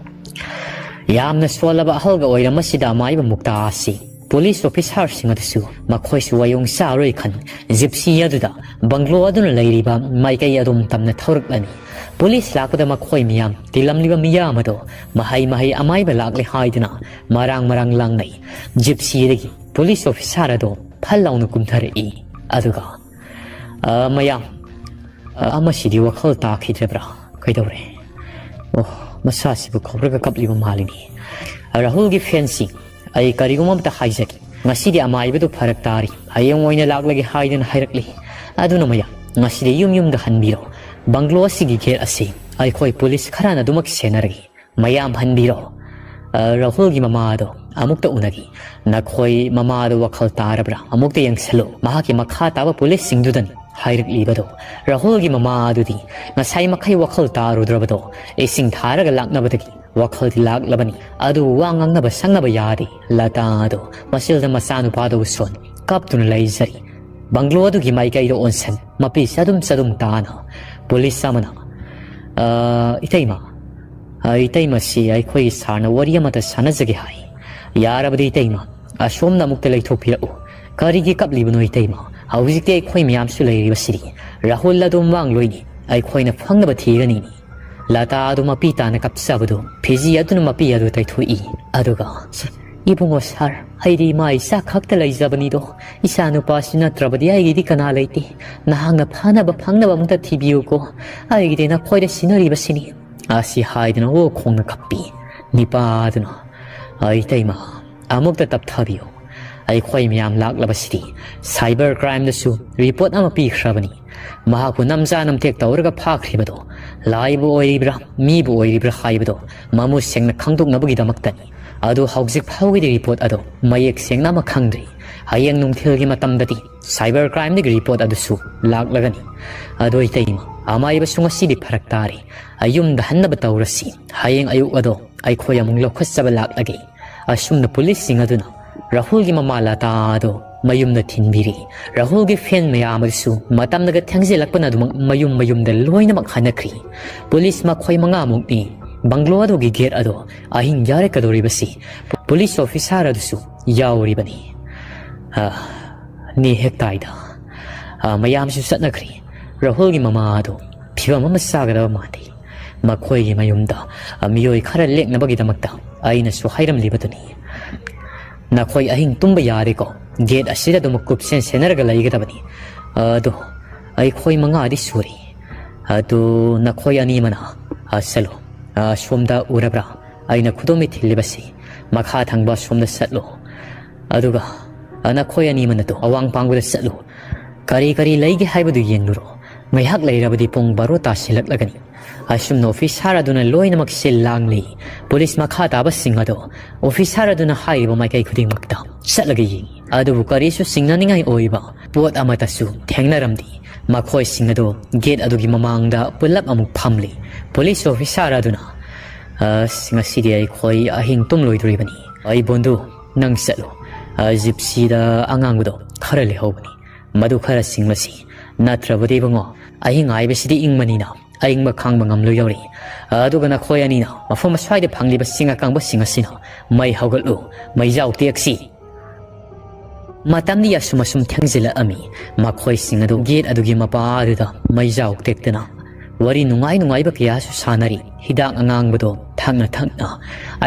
ꯌꯥꯝꯅ ꯁꯣꯜꯂꯕ ꯑꯍꯜꯒ ꯑꯣꯏꯔꯝꯃꯁꯤꯗ ꯑꯃꯥꯏꯕ ꯃꯨꯛꯇꯥ ꯑꯁꯤ ꯄꯨꯂꯤꯁ ꯑꯣꯐꯤꯁꯥꯔꯁꯤꯡ ꯑꯗꯨꯁꯨ ꯃꯈꯣꯏꯁꯨ ꯋꯥꯌꯣꯡ ꯆꯥꯔꯣꯏ ꯈꯟ ꯖꯤꯞꯁꯤ ꯑꯗꯨꯗ ꯕꯪꯒ꯭ꯂꯣ ꯑꯗꯨꯅ ꯂꯩꯔꯤꯕ ꯃꯥꯏꯀꯩ ꯑꯗꯨꯝ ꯇꯝꯅ ꯊꯧꯔꯛꯂꯅꯤ꯫ ꯄꯨꯂꯤꯁ ꯂꯥꯛꯄꯗ ꯃꯈꯣꯏ ꯃꯤꯌꯥꯝ ꯇꯤꯜꯂꯝꯂꯤꯕ ꯃꯤꯌꯥꯝ ꯑꯗꯣ ꯃꯍꯩ ꯃꯍꯩ ꯑꯃꯥꯏꯕ ꯂꯥꯛꯂꯦ ꯍꯥꯏꯗꯨꯅ ꯃꯔꯥꯡ ꯃꯔꯥꯡ ꯂꯥꯡꯅꯩ꯫ ꯖꯤꯞꯁꯤꯗꯒꯤ ꯄꯨꯂꯤꯁ ꯑꯣꯐꯤꯁꯥꯔ ꯑꯗꯣ ꯐꯠ ꯂꯥꯎꯅ ꯀꯨꯝꯊꯔꯛꯏ꯫ ꯑꯗꯨꯒ, "ꯑ, ꯃꯌꯥꯝ, ꯑ, ꯑꯃꯁꯤꯗꯤ ꯋꯥꯈꯜ ꯇꯥꯈꯤꯗ꯭ꯔꯕ꯭ꯔꯥ? ꯀꯩꯗꯧꯔꯦ? ꯑꯣ, ꯃꯁꯥꯁꯤꯕꯨ ꯀꯧꯔꯒ ꯀꯞꯂꯤꯕ ꯃꯥꯜꯂꯤꯅꯦ꯫ ꯔꯥꯍꯨꯜꯒꯤ ꯐꯦꯟꯁꯤꯡ, ꯑꯩ ꯀꯔꯤꯒꯨꯝꯕ ꯑꯃꯇ ꯍꯥꯏꯖꯒꯦ꯫ ꯉꯁꯤꯗꯤ ꯑꯃꯥꯏꯕꯗꯨ ꯐꯔꯛ ꯇꯥꯔꯤ꯫ ꯍꯌꯦꯡ ꯑꯣꯏꯅ ꯂꯥꯛꯂꯒꯦ ꯍꯥꯏꯗꯨꯅ ꯍꯥꯏꯔꯛꯂꯤ꯫ ꯑꯗꯨꯅ ꯃꯌꯥꯝ, ꯉꯁꯤꯗꯤ ꯌꯨꯝ ꯌꯨꯝꯗ ꯍꯟꯕꯤꯔꯣ꯫ ꯕꯪꯒ꯭ꯂꯣ ꯑꯁꯤꯒꯤ ꯒꯦꯠ ꯑꯁꯤ ꯑꯩꯈꯣꯏ ꯄꯨꯂꯤꯁ ꯈꯔꯅ ꯑꯗꯨꯃꯛ ꯁꯦꯟꯅꯔꯒꯦ꯫ ꯃꯌꯥꯝ ꯍꯟꯕꯤꯔꯣ꯫ ꯑ, ꯔꯥꯍꯨꯜꯒꯤ ꯃꯃꯥ ꯑꯗꯣ ꯑꯃꯨꯛꯇ ꯎꯅꯈꯤ꯫ ꯅꯈꯣꯏ ꯃꯃꯥ ꯑꯗꯣ ꯋꯥꯈꯜ ꯇꯥꯔꯕ꯭ꯔꯥ? ꯑꯃꯨꯛꯇ ꯌꯦꯡꯁꯤꯜꯂꯨ꯫ ꯃꯍꯥꯛꯀꯤ ꯃꯈꯥ ꯇꯥꯕ ꯄꯨꯂꯤꯁꯁꯤꯡꯗꯨꯗꯅꯤ ꯍꯥꯏꯔꯛꯂꯤꯕꯗꯣ꯫" ꯔꯥꯍꯨꯜꯒꯤ ꯃꯃꯥ ꯑꯗꯨꯗꯤ ꯉꯁꯥꯏ ꯃꯈꯩ ꯋꯥꯈꯜ ꯇꯥꯔꯨꯗ꯭ꯔꯕꯗꯣ ꯏꯁꯤꯡ ꯊꯥꯔꯒ ꯂꯥꯛꯅꯕꯗꯒꯤ ꯋꯥꯈꯜꯗꯤ ꯂꯥꯛꯂꯕꯅꯤ꯫ ꯑꯗꯨꯕꯨ ꯋꯥ ꯉꯥꯡꯅꯕ ꯁꯪꯅꯕ ꯌꯥꯗꯦ꯫ ꯂꯇꯥ ꯑꯗꯣ ꯃꯆꯤꯜꯗ ꯃꯆꯥꯅꯨꯄꯥꯗꯨꯕꯨ ꯁꯣꯟ ꯀꯞꯇꯨꯅ ꯂꯩꯖꯔꯤ꯫ ꯕꯪꯒ꯭ꯂꯣ ꯑꯗꯨꯒꯤ ꯃꯥꯏꯀꯩꯗ ꯑꯣꯟꯁꯟ ꯃꯄꯤ ꯆꯗꯨꯝ ꯆꯗꯨꯝ ꯇꯥꯅ ꯄꯨꯂꯤꯁ ꯑꯃꯅ, "ꯑ, ꯏꯇꯩꯃ, ꯑ, ꯏꯇꯩꯃꯁꯤ ꯑꯩꯈꯣꯏꯒꯤ ꯁꯥꯔꯅ ꯋꯥꯔꯤ ꯑꯃꯇ ꯁꯥꯟꯅꯖꯒꯦ ꯍꯥꯏ꯫ ꯌꯥꯔꯕꯗꯤ ꯏꯇꯩꯃ, ꯑꯁꯣꯝꯗ ꯑꯃꯨꯛꯇ ꯂꯩꯊꯣꯛꯄꯤꯔꯛꯎ꯫ ꯀꯔꯤꯒꯤ ꯀꯞꯂꯤꯕꯅꯣ ꯏꯇꯩꯃ? ꯍꯧꯖꯤꯛꯇꯤ ꯑꯩꯈꯣꯏ ꯃꯌꯥꯝꯁꯨ ꯂꯩꯔꯤꯕꯁꯤꯗꯤ꯫ ꯔꯥꯍꯨꯜ ꯑꯗꯨꯝ ꯃꯥꯡꯂꯣꯏꯅꯤ꯫ ꯑꯩꯈꯣꯏꯅ ꯐꯪꯅꯕ ꯊꯤꯒꯅꯤꯅꯤ꯫" ꯂꯇꯥ ꯑꯗꯨ ꯃꯄꯤ ꯇꯥꯅ ꯀꯞꯆꯕꯗꯨ ꯐꯤꯖꯤ ꯑꯗꯨꯅ ꯃꯄꯤ ꯑꯗꯨ ꯇꯩꯊꯣꯛꯏ꯫ ꯑꯗꯨꯒ, "ꯏꯕꯨꯡꯉꯣ ꯁꯥꯔ, ꯑꯩꯗꯤ ꯏꯃꯥ ꯏꯆꯥ ꯈꯛꯇ ꯂꯩꯖꯕꯅꯤꯗꯣ, ꯏꯆꯥ ꯅꯨꯄꯥꯁꯤ ꯅꯠꯇ꯭ꯔꯕꯗꯤ ꯑꯩꯒꯤꯗꯤ ꯀꯅꯥ ꯂꯩꯇꯦ꯫ ꯅꯍꯥꯛꯅ ꯐꯅꯕ ꯐꯪꯅꯕ ꯑꯃꯨꯛꯇ ꯊꯤꯕꯤꯌꯨꯀꯣ, ꯑꯩꯒꯤꯗꯤ ꯅꯈꯣꯏꯗ ꯁꯤꯟꯅꯔꯤꯕꯁꯤꯅꯤ" ꯑꯁꯤ ꯍꯥꯏꯗꯨꯅ ꯑꯣ ꯈꯣꯡꯅ ꯀꯞꯄꯤ꯫ ꯅꯤꯄꯥ ꯑꯗꯨꯅ, "ꯑ, ꯏꯇꯩꯃ, ꯑꯃꯨꯛꯇ ꯇꯞꯊꯕꯤꯌꯨ꯫ ꯑꯩꯈꯣꯏ ꯃꯌꯥꯝ ꯂꯥꯛꯂꯕꯁꯤꯗꯤ ꯁꯥꯏꯕꯔ ꯀ꯭ꯔꯥꯏꯝꯗꯁꯨ ꯔꯤꯄꯣꯔꯠ ꯑꯃ ꯄꯤꯈ꯭ꯔꯕꯅꯤ꯫ ꯃꯍꯥꯛꯄꯨ ꯅꯝꯖꯥ ꯅꯝꯊꯦꯛ ꯇꯧꯔꯒ ꯐꯥꯈ꯭ꯔꯤꯕꯗꯣ ꯂꯥꯏꯕꯨ ꯑꯣꯏꯔꯤꯕ꯭ꯔꯥ, ꯃꯤꯕꯨ ꯑꯣꯏꯔꯤꯕ꯭ꯔꯥ ꯍꯥꯏꯕꯗꯣ ꯃꯃꯨꯠ ꯁꯦꯡꯅ ꯈꯪꯗꯣꯛꯅꯕꯒꯤꯗꯃꯛꯇꯅꯤ꯫ ꯑꯗꯨ ꯍꯧꯖꯤꯛ ꯐꯥꯎꯒꯤꯗꯤ ꯔꯤꯄꯣꯔꯠ ꯑꯗꯣ ꯃꯌꯦꯛ ꯁꯦꯡꯅ ꯑꯃ ꯈꯪꯗ꯭ꯔꯤ꯫ ꯍꯌꯦꯡ ꯅꯨꯡꯊꯤꯜꯒꯤ ꯃꯇꯝꯗꯗꯤ ꯁꯥꯏꯕꯔ ꯀ꯭ꯔꯥꯏꯝꯗꯒꯤ ꯔꯤꯄꯣꯔꯠ ꯑꯗꯨꯁꯨ ꯂꯥꯛꯂꯒꯅꯤ꯫ ꯑꯗꯣ ꯏꯇꯩꯃ, ꯑꯃꯥꯏꯕꯁꯨ ꯉꯁꯤꯗꯤ ꯐꯔꯛ ꯇꯥꯔꯦ꯫ ꯑꯌꯨꯝꯗ ꯍꯟꯅꯕ ꯇꯧꯔꯁꯤ꯫ ꯍꯌꯦꯡ ꯑꯌꯨꯛ ꯑꯗꯣ ꯑꯩꯈꯣꯏ ꯑꯃꯨꯛ ꯂꯧꯈꯠꯆꯕ ꯂꯥꯛꯂꯒꯦ꯫ ꯑꯁꯨꯝꯅ ꯄꯨꯂꯤꯁꯁꯤꯡ ꯑꯗꯨꯅ ꯔꯥꯍꯨꯜꯒꯤ ꯃꯃꯥ ꯂꯇꯥ ꯑꯗꯨ ꯃꯌꯨꯝꯗ ꯊꯤꯟꯕꯤꯔꯤ꯫ ꯔꯥꯍꯨꯜꯒꯤ ꯐꯦꯟ ꯃꯌꯥꯝ ꯑꯗꯨꯁꯨ ꯃꯇꯝꯅꯒ ꯊꯦꯡꯖꯤꯜꯂꯛꯄꯅ ꯑꯗꯨꯃꯛ ꯃꯌꯨꯝ ꯃꯌꯨꯝꯗ ꯂꯣꯏꯅꯃꯛ ꯍꯟꯅꯈ꯭ꯔꯤ꯫ ꯄꯨꯂꯤꯁ ꯃꯈꯣꯏ ꯃꯉꯥꯃꯨꯛꯅꯤ ꯕꯪꯒ꯭ꯂꯣ ꯑꯗꯨꯒꯤ ꯒꯦꯠ ꯑꯗꯣ ꯑꯍꯤꯡ ꯌꯥꯔꯛꯀꯗꯧꯔꯤꯕꯁꯤ꯫ ꯄꯨꯂꯤꯁ ꯑꯣꯐꯤꯁꯥꯔ ꯑꯗꯨꯁꯨ ꯌꯥꯎꯔꯤꯕꯅꯤ꯫ ꯑ, ꯅꯦ ꯍꯦꯛ ꯇꯥꯏꯗ꯫ ꯑ, ꯃꯌꯥꯝꯁꯨ ꯆꯠꯅꯈ꯭ꯔꯤ꯫ ꯔꯥꯍꯨꯜꯒꯤ ꯃꯃꯥ ꯑꯗꯨ ꯐꯤꯕꯝ ꯑꯃ ꯆꯥꯒꯗꯕ ꯃꯥꯟꯗꯦ꯫ ꯃꯈꯣꯏꯒꯤ ꯃꯌꯨꯝꯗ, ꯑ, ꯃꯤꯑꯣꯏ ꯈꯔ ꯂꯦꯛꯅꯕꯒꯤꯗꯃꯛꯇ ꯑꯩꯅꯁꯨ ꯍꯥꯏꯔꯝꯂꯤꯕꯗꯨꯅꯤ꯫ ꯅꯈꯣꯏ ꯑꯍꯤꯡ ꯇꯨꯝꯕ ꯌꯥꯔꯦꯀꯣ? ꯒꯦꯠ ꯑꯁꯤꯗ ꯑꯗꯨꯃꯛ ꯀꯨꯞꯁꯦꯟ ꯁꯦꯟꯅꯔꯒ ꯂꯩꯒꯗꯕꯅꯤ꯫ ꯑꯗꯣ ꯑꯩꯈꯣꯏ ꯃꯉꯥꯗꯤ ꯁꯨꯔꯤ꯫ ꯑꯗꯨ ꯅꯈꯣꯏ ꯑꯅꯤꯃꯅ, ꯑ, ꯆꯠꯂꯨ꯫ ꯑ, ꯁꯣꯝꯗ ꯎꯔꯕ꯭ꯔꯥ? ꯑꯩꯅ ꯈꯨꯗꯣꯝꯕꯤ ꯊꯤꯜꯂꯤꯕꯁꯤ꯫ ꯃꯈꯥ ꯊꯪꯕ ꯁꯣꯝꯗ ꯆꯠꯂꯨ꯫ ꯑꯗꯨꯒ, ꯑ, ꯅꯈꯣꯏ ꯑꯅꯤꯃꯅꯗꯣ ꯑꯋꯥꯡ ꯄꯥꯡꯕꯗ ꯆꯠꯂꯨ꯫ ꯀꯔꯤ ꯀꯔꯤ ꯂꯩꯒꯦ ꯍꯥꯏꯕꯗꯨ ꯌꯦꯡꯂꯨꯔꯣ꯫ ꯉꯥꯏꯍꯥꯛ ꯂꯩꯔꯕꯗꯤ ꯄꯨꯡ ꯕꯥꯔꯣ ꯇꯥꯁꯤꯜꯂꯛꯂꯒꯅꯤ꯫ ꯑꯁꯨꯝꯅ ꯑꯣꯐꯤꯁꯥꯔ ꯑꯗꯨꯅ ꯂꯣꯏꯅꯃꯛ ꯁꯤꯜ ꯂꯥꯡꯂꯤ꯫ ꯄꯨꯂꯤꯁ ꯃꯈꯥ ꯇꯥꯕꯁꯤꯡ ꯑꯗꯨ ꯑꯣꯐꯤꯁꯥꯔ ꯑꯗꯨꯅ ꯍꯥꯏꯔꯤꯕ ꯃꯥꯏꯀꯩ ꯈꯨꯗꯤꯡꯃꯛꯇ ꯆꯠꯂꯒ ꯌꯦꯡꯉꯤ꯫ ꯑꯗꯨꯕꯨ ꯀꯔꯤꯁꯨ ꯆꯤꯡꯅꯅꯤꯡꯉꯥꯏ ꯑꯣꯏꯕ ꯄꯣꯠ ꯑꯃꯠꯇꯁꯨ ꯊꯦꯡꯅꯔꯝꯗꯦ꯫ ꯃꯈꯣꯏꯁꯤꯡ ꯑꯗꯨ ꯒꯦꯠ ꯑꯗꯨꯒꯤ ꯃꯃꯥꯡꯗ ꯄꯨꯂꯞ ꯑꯃꯨꯛ ꯐꯝꯂꯤ꯫ ꯄꯨꯂꯤꯁ ꯑꯣꯐꯤꯁꯥꯔ ꯑꯗꯨꯅ, "ꯑꯁ, ꯉꯁꯤꯗꯤ ꯑꯩꯈꯣꯏ ꯑꯍꯤꯡ ꯇꯨꯝꯂꯣꯏꯗꯣꯔꯤꯕꯅꯤ꯫ ꯑꯩ ꯕꯣꯟꯗꯨ, ꯅꯪ ꯆꯠꯂꯨ꯫ ꯑ, ꯖꯤꯞꯁꯤꯗ ꯑꯉꯥꯡꯕꯗꯣ ꯈꯔ ꯂꯩꯍꯧꯕꯅꯤ꯫ ꯃꯗꯨ ꯈꯔ ꯆꯤꯡꯂꯁꯤ꯫ ꯅꯠꯇ꯭ꯔꯕꯗꯤ ꯏꯕꯨꯡꯉꯣ, ꯑꯍꯤꯡ ꯍꯥꯏꯕꯁꯤꯗꯤ ꯏꯪꯕꯅꯤꯅ ꯑꯏꯪꯕ ꯈꯥꯡꯕ ꯉꯝꯂꯣꯏꯗꯧꯔꯤ꯫ ꯑꯗꯨꯒ ꯅꯈꯣꯏ ꯑꯅꯤꯅ ꯃꯐꯝ ꯑꯁ꯭ꯋꯥꯏꯗ ꯐꯪꯂꯤꯕ ꯆꯤꯡ ꯑꯀꯪꯕꯁꯤꯡ ꯑꯁꯤꯅ ꯃꯩ ꯍꯧꯒꯠꯂꯨ, ꯃꯩꯖꯥꯎ ꯇꯦꯛꯁꯤ"꯫ ꯃꯇꯝꯗꯤ ꯑꯁꯨꯝ ꯑꯁꯨꯝ ꯊꯦꯡꯖꯤꯜꯂꯛꯑꯝꯃꯤ꯫ ꯃꯈꯣꯏꯁꯤꯡ ꯑꯗꯨ ꯒꯦꯠ ꯑꯗꯨꯒꯤ ꯃꯄꯥ ꯑꯗꯨꯗ ꯃꯩꯖꯥꯎ ꯇꯦꯛꯇꯅ ꯋꯥꯔꯤ ꯅꯨꯡꯉꯥꯏ ꯅꯨꯡꯉꯥꯏꯕ ꯀꯌꯥꯁꯨ ꯁꯥꯟꯅꯔꯤ꯫ ꯍꯤꯗꯥꯛ ꯑꯉꯥꯡꯕꯗꯣ ꯊꯛꯅ ꯊꯛꯅ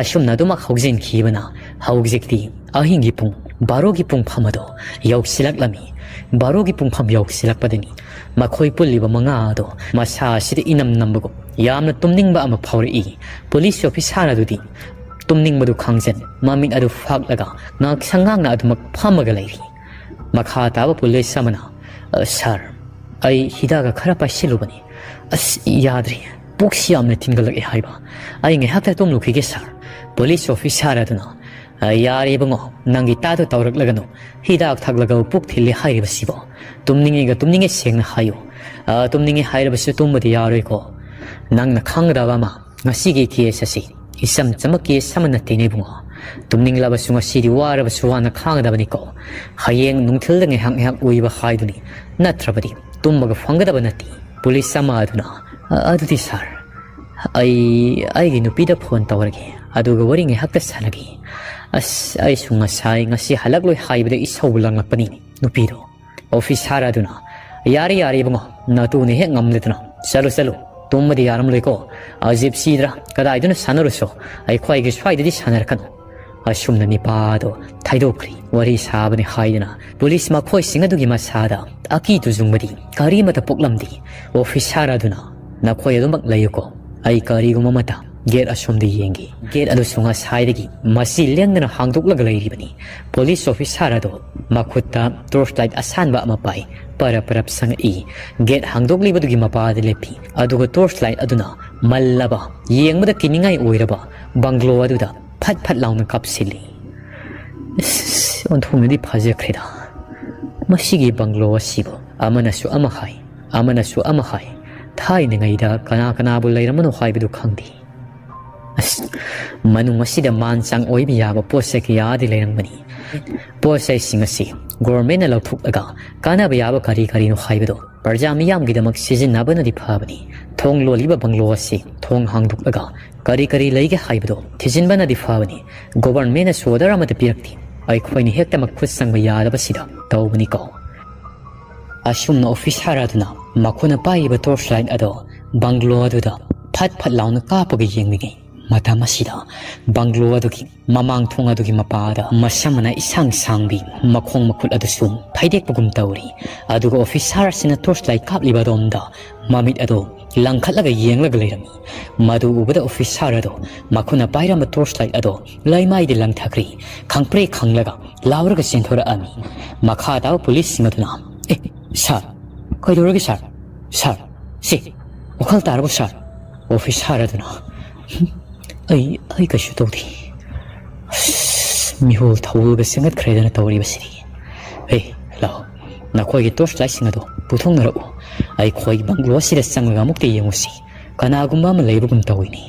ꯑꯁꯨꯝꯅ ꯑꯗꯨꯃꯛ ꯍꯧꯖꯤꯟꯈꯤꯕꯅ ꯍꯧꯖꯤꯛꯇꯤ ꯑꯍꯤꯡꯒꯤ ꯄꯨꯡ ꯕꯥꯔꯣꯒꯤ ꯄꯨꯡꯐꯝ ꯑꯗꯣ ꯌꯧꯁꯤꯜꯂꯛꯂꯝꯃꯤ꯫ ꯕꯥꯔꯣꯒꯤ ꯄꯨꯡꯐꯝ ꯌꯧꯁꯤꯜꯂꯛꯄꯗꯅꯤ ꯃꯈꯣꯏ ꯄꯨꯜꯂꯤꯕ ꯃꯉꯥ ꯑꯗꯣ ꯃꯁꯥ ꯑꯁꯤꯗ ꯏꯅꯝ ꯅꯝꯕꯒꯨꯝ ꯌꯥꯝꯅ ꯇꯨꯝꯅꯤꯡꯕ ꯑꯃ ꯐꯥꯎꯔꯛꯏ꯫ ꯄꯨꯂꯤꯁ ꯑꯣꯐꯤꯁꯥꯔ ꯑꯗꯨꯗꯤ ꯇꯨꯝꯅꯤꯡꯕꯗꯨ ꯈꯪꯖꯟ ꯃꯃꯤꯠ ꯑꯗꯨ ꯐꯥꯛꯂꯒ ꯉꯥꯛꯁꯪ ꯉꯥꯡꯅ ꯑꯗꯨꯃꯛ ꯐꯝꯃꯒ ꯂꯩꯔꯤ꯫ ꯃꯈꯥ ꯇꯥꯕ ꯄꯨꯂꯤꯁ ꯑꯃꯅ, "ꯑ, ꯁꯥꯔ, ꯑꯩ ꯍꯤꯗꯥꯛꯀ ꯈꯔ ꯄꯥꯏꯁꯤꯜꯂꯨꯕꯅꯤ꯫ ꯑꯁ, ꯌꯥꯗ꯭ꯔꯦ꯫ ꯄꯨꯛꯁꯤ ꯌꯥꯝꯅ ꯊꯤꯟꯒꯠꯂꯛꯑꯦ ꯍꯥꯏꯕ꯫ ꯑꯩ ꯉꯥꯏꯍꯥꯛꯇ ꯇꯨꯝꯂꯨꯈꯤꯒꯦ, ꯁꯥꯔ"꯫ ꯄꯨꯂꯤꯁ ꯑꯣꯐꯤꯁꯥꯔ ꯑꯗꯨꯅ, "ꯑ, ꯌꯥꯔꯦ ꯏꯕꯨꯡꯉꯣ, ꯅꯪꯒꯤ ꯇꯥꯗꯣ ꯇꯧꯔꯛꯂꯒꯅꯨ꯫ ꯍꯤꯗꯥꯛ ꯊꯛꯂꯒ ꯄꯨꯛ ꯊꯤꯜꯂꯦ ꯍꯥꯏꯔꯤꯕꯁꯤꯕꯣ? ꯇꯨꯝꯅꯤꯡꯉꯦꯒ ꯇꯨꯝꯅꯤꯡꯉꯦ ꯁꯦꯡꯅ ꯍꯥꯏꯌꯨ꯫ ꯑ, ꯇꯨꯝꯅꯤꯡꯉꯦ ꯍꯥꯏꯔꯕꯁꯨ ꯇꯨꯝꯕꯗꯤ ꯌꯥꯔꯣꯏꯀꯣ꯫ ꯅꯪꯅ ꯈꯪꯒꯗꯕ ꯑꯃ, ꯉꯁꯤꯒꯤ ꯀꯦꯁ ꯑꯁꯤ ꯏꯆꯝ ꯆꯝꯕ ꯀꯦꯁ ꯑꯃ ꯅꯠꯇꯦꯅꯦ ꯏꯕꯨꯡꯉꯣ꯫ ꯇꯨꯝꯅꯤꯡꯂꯕꯁꯨ ꯉꯁꯤꯗꯤ ꯋꯥꯔꯕꯁꯨ ꯋꯥꯅ ꯈꯥꯡꯒꯗꯕꯅꯤꯀꯣ꯫ ꯍꯌꯦꯡ ꯅꯨꯡꯊꯤꯜꯗ ꯉꯥꯏꯍꯥꯛ ꯉꯥꯏꯍꯥꯛ ꯎꯏꯕ ꯍꯥꯏꯗꯨꯅꯤ, ꯅꯠꯇ꯭ꯔꯕꯗꯤ ꯇꯨꯝꯕꯒ ꯐꯪꯒꯗꯕ ꯅꯠꯇꯦ"꯫ ꯄꯨꯂꯤꯁ ꯑꯃ ꯑꯗꯨꯅ, "ꯑ-, ꯑꯗꯨꯗꯤ ꯁꯥꯔ, ꯑꯩ ꯑꯩꯒꯤ ꯅꯨꯄꯤꯗ ꯐꯣꯟ ꯇꯧꯔꯒꯦ, ꯑꯗꯨꯒ ꯋꯥꯔꯤ ꯉꯥꯏꯍꯥꯛꯇ ꯁꯥꯟꯅꯒꯦ꯫ ꯑꯁ, ꯑꯩꯁꯨ ꯉꯁꯥꯏ ꯉꯁꯤ ꯍꯜꯂꯛꯂꯣꯏ ꯍꯥꯏꯕꯗ ꯏꯁꯧꯕꯨ ꯂꯥꯡꯂꯛꯄꯅꯤꯅꯦ ꯅꯨꯄꯤꯗꯣ"꯫ ꯑꯣꯐꯤꯁꯥꯔ ꯑꯗꯨꯅ, "ꯌꯥꯔꯦ, ꯌꯥꯔꯦ ꯏꯕꯨꯡꯉꯣ, ꯅꯇꯨꯅ ꯍꯦꯛ ꯉꯝꯂꯗꯅ꯫ ꯆꯠꯂꯨ, ꯆꯠꯂꯨ, ꯇꯨꯝꯕꯗꯤ ꯌꯥꯔꯝꯂꯣꯏꯀꯣ꯫ ꯑ, ꯖꯤꯞꯁꯤꯗ꯭ꯔꯥ ꯀꯗꯥꯏꯗꯅ ꯁꯥꯟꯅꯔꯨꯁꯣ, ꯑꯩꯈꯣꯏꯒꯤ ꯁ꯭ꯋꯥꯏꯗꯗꯤ ꯁꯥꯟꯅꯔꯛꯀꯅꯨ"꯫ ꯑꯁꯨꯝꯅ ꯅꯤꯄꯥꯗꯣ ꯊꯩꯗꯣꯛꯈ꯭ꯔꯤ꯫ ꯋꯥꯔꯤ ꯁꯥꯕꯅꯤ ꯍꯥꯏꯗꯨꯅ ꯄꯨꯂꯤꯁ ꯃꯈꯣꯏꯁꯤꯡ ꯑꯗꯨꯒꯤ ꯃꯁꯥꯗ ꯑꯀꯤ ꯇꯨꯖꯨꯡꯕꯗꯤ ꯀꯔꯤꯃꯠꯇ ꯄꯣꯛꯂꯝꯗꯦ꯫ ꯑꯣꯐꯤꯁꯥꯔ ꯑꯗꯨꯅ, "ꯅꯈꯣꯏ ꯑꯗꯨꯃꯛ ꯂꯩꯌꯨꯀꯣ, ꯑꯩ ꯀꯔꯤꯒꯨꯝꯕ ꯑꯃꯇ ꯒꯦꯠ ꯑꯁꯣꯝꯗ ꯌꯦꯡꯒꯦ"꯫ ꯒꯦꯠ ꯑꯗꯨꯁꯨ ꯉꯁꯥꯏꯗꯒꯤ ꯃꯁꯤ ꯂꯦꯡꯗꯅ ꯍꯥꯡꯗꯣꯛꯂꯒ ꯂꯩꯔꯤꯕꯅꯤ꯫ ꯄꯨꯂꯤꯁ ꯑꯣꯐꯤꯁꯥꯔ ꯑꯗꯨ ꯃꯈꯨꯠꯇ ꯇꯣꯔꯆ ꯂꯥꯏꯠ ꯑꯁꯥꯟꯕ ꯑꯃ ꯄꯥꯏ꯫ ꯄꯔꯞ ꯄꯔꯞ ꯁꯪꯉꯛꯏ꯫ ꯒꯦꯠ ꯍꯥꯡꯗꯣꯛꯂꯤꯕꯗꯨꯒꯤ ꯃꯄꯥꯗ ꯂꯦꯞꯄꯤ꯫ ꯑꯗꯨꯒ ꯇꯣꯔꯆ ꯂꯥꯏꯠ ꯑꯗꯨꯅ ꯃꯜꯂꯕ, ꯌꯦꯡꯕꯗ ꯀꯤꯅꯤꯡꯉꯥꯏ ꯑꯣꯏꯔꯕ ꯕꯪꯒ꯭ꯂꯣ ꯑꯗꯨꯗ ꯐꯠ ꯐꯠ ꯂꯥꯎꯅ ꯀꯥꯞꯁꯤꯜꯂꯤ꯫ ꯑꯁ, ꯑꯣꯟꯊꯣꯛꯅꯗꯤ ꯐꯖꯈ꯭ꯔꯦꯗ꯫ ꯃꯁꯤꯒꯤ ꯕꯪꯒ꯭ꯂꯣ ꯑꯁꯤꯕꯨ ꯑꯃꯅꯁꯨ ꯑꯃ ꯍꯥꯏ, ꯑꯃꯅꯁꯨ ꯑꯃ ꯍꯥꯏ꯫ ꯊꯥꯏꯅꯉꯩꯗ ꯀꯅꯥ ꯀꯅꯥꯕꯨ ꯂꯩꯔꯝꯕꯅꯣ ꯍꯥꯏꯕꯗꯨ ꯈꯪꯗꯦ꯫ ꯑꯁ, ꯃꯅꯨꯡ ꯑꯁꯤꯗ ꯃꯥꯟ ꯆꯥꯡ ꯑꯣꯏꯕ ꯌꯥꯕ ꯄꯣꯠ ꯆꯩ ꯀꯌꯥꯗꯤ ꯂꯩꯔꯝꯒꯅꯤ꯫ ꯄꯣꯠ ꯆꯩꯁꯤꯡ ꯑꯁꯤ ꯒꯣꯔꯃꯦꯟꯅ ꯂꯧꯊꯣꯛꯂꯒ ꯀꯥꯟꯅꯕ ꯌꯥꯕ ꯀꯔꯤ ꯀꯔꯤꯅꯣ ꯍꯥꯏꯕꯗꯣ ꯄ꯭ꯔꯖꯥ ꯃꯤꯌꯥꯝꯒꯤꯗꯃꯛ ꯁꯤꯖꯤꯟꯅꯕꯅꯗꯤ ꯐꯕꯅꯤ꯫ ꯊꯣꯡ ꯂꯣꯜꯂꯤꯕ ꯕꯪꯒ꯭ꯂꯣ ꯑꯁꯤ ꯊꯣꯡ ꯍꯥꯡꯗꯣꯛꯂꯒ ꯀꯔꯤ ꯀꯔꯤ ꯂꯩꯒꯦ ꯍꯥꯏꯕꯗꯣ ꯊꯤꯖꯤꯟꯕꯅꯗꯤ ꯐꯕꯅꯤ꯫ ꯒꯣꯚꯔꯟꯃꯦꯟꯅꯁꯨ ꯑꯣꯔꯗꯔ ꯑꯃꯠꯇ ꯄꯤꯔꯛꯇꯦ꯫ ꯑꯩꯈꯣꯏꯅ ꯍꯦꯛꯇ ꯃꯈꯨꯠ ꯆꯪꯕ ꯌꯥꯗꯕꯁꯤꯗ ꯇꯧꯕꯅꯤꯀꯣ꯫ ꯑꯁꯨꯝꯅ ꯑꯣꯐꯤꯁꯥꯔ ꯑꯗꯨꯅ ꯃꯈꯣꯏꯅ ꯄꯥꯏꯔꯤꯕ ꯇꯣꯔꯆ ꯂꯥꯏꯠ ꯑꯗꯣ ꯕꯪꯒ꯭ꯂꯣ ꯑꯗꯨꯗ ꯐꯠ ꯐꯠ ꯂꯥꯎꯅ ꯀꯥꯞꯄꯒ ꯌꯦꯡꯂꯤꯉꯩ ꯃꯇꯝ ꯑꯁꯤꯗ ꯕꯪꯒ꯭ꯂꯣ ꯑꯗꯨꯒꯤ ꯃꯃꯥꯡ ꯊꯣꯡ ꯑꯗꯨꯒꯤ ꯃꯄꯥꯗ ꯃꯁꯝ ꯃꯅꯥ ꯏꯁꯥꯡ ꯁꯥꯡꯕꯤ, ꯃꯈꯣꯡ ꯃꯈꯨꯠ ꯑꯗꯨꯁꯨ ꯐꯩꯗꯦꯛꯄꯒꯨꯝ ꯇꯧꯔꯤ꯫ ꯑꯗꯨꯒ ꯑꯣꯐꯤꯁꯥꯔ ꯑꯁꯤꯅ ꯇꯣꯔꯆ ꯂꯥꯏꯠ ꯀꯥꯞꯂꯤꯕ ꯑꯗꯣꯝꯗ ꯃꯃꯤꯠ ꯑꯗꯣ ꯂꯪꯈꯠꯂꯒ ꯌꯦꯡꯂꯒ ꯂꯩꯔꯝꯃꯤ꯫ ꯃꯗꯨ ꯎꯕꯗ ꯑꯣꯐꯤꯁꯥꯔ ꯑꯗꯣ ꯃꯈꯨꯠꯅ ꯄꯥꯏꯔꯝꯕ ꯇꯣꯔꯆ ꯂꯥꯏꯠ ꯑꯗꯣ ꯂꯩꯃꯥꯏꯗ ꯂꯪꯊꯈ꯭ꯔꯦ꯫ ꯈꯪꯄ꯭ꯔꯦ ꯈꯪꯂꯒ ꯂꯥꯎꯔꯒ ꯆꯦꯟꯊꯣꯔꯛꯑꯝꯃꯤ꯫ ꯃꯈꯥ ꯇꯥꯕ ꯄꯨꯂꯤꯁꯁꯤꯡ ꯑꯗꯨꯅ, "ꯑꯦ, ꯁꯥꯔ, ꯀꯩꯗꯧꯔꯒꯦ ꯁꯥꯔ? ꯁꯥꯔ, ꯁꯦ, ꯋꯥꯈꯜ ꯇꯥꯔꯕꯣ ꯁꯥꯔ?" ꯑꯣꯐꯤꯁꯥꯔ ꯑꯗꯨꯅ, "ꯍꯨꯝ, ꯑꯩ, ꯑꯩ ꯀꯩꯁꯨ ꯇꯧꯗꯦ꯫ ꯑꯁ, ꯃꯤꯍꯨꯜ ꯊꯧꯍꯨꯜꯒ ꯆꯪꯉꯠꯈ꯭ꯔꯦꯗꯅ ꯇꯧꯔꯤꯕꯁꯤꯗꯤ꯫ ꯑꯦ, ꯂꯥꯛꯑꯣ, ꯅꯈꯣꯏꯒꯤ ꯇꯣꯔꯆ ꯂꯥꯏꯠꯁꯤꯡ ꯑꯗꯣ ꯄꯨꯊꯣꯛꯅꯔꯛꯎ꯫ ꯑꯩꯈꯣꯏꯒꯤ ꯕꯪꯒ꯭ꯂꯣ ꯑꯁꯤꯗ ꯆꯪꯂꯒ ꯑꯃꯨꯛꯇ ꯌꯦꯡꯉꯨꯁꯤ꯫ ꯀꯅꯥꯒꯨꯝꯕ ꯑꯃ ꯂꯩꯕꯒꯨꯝ ꯇꯧꯏꯅꯦ꯫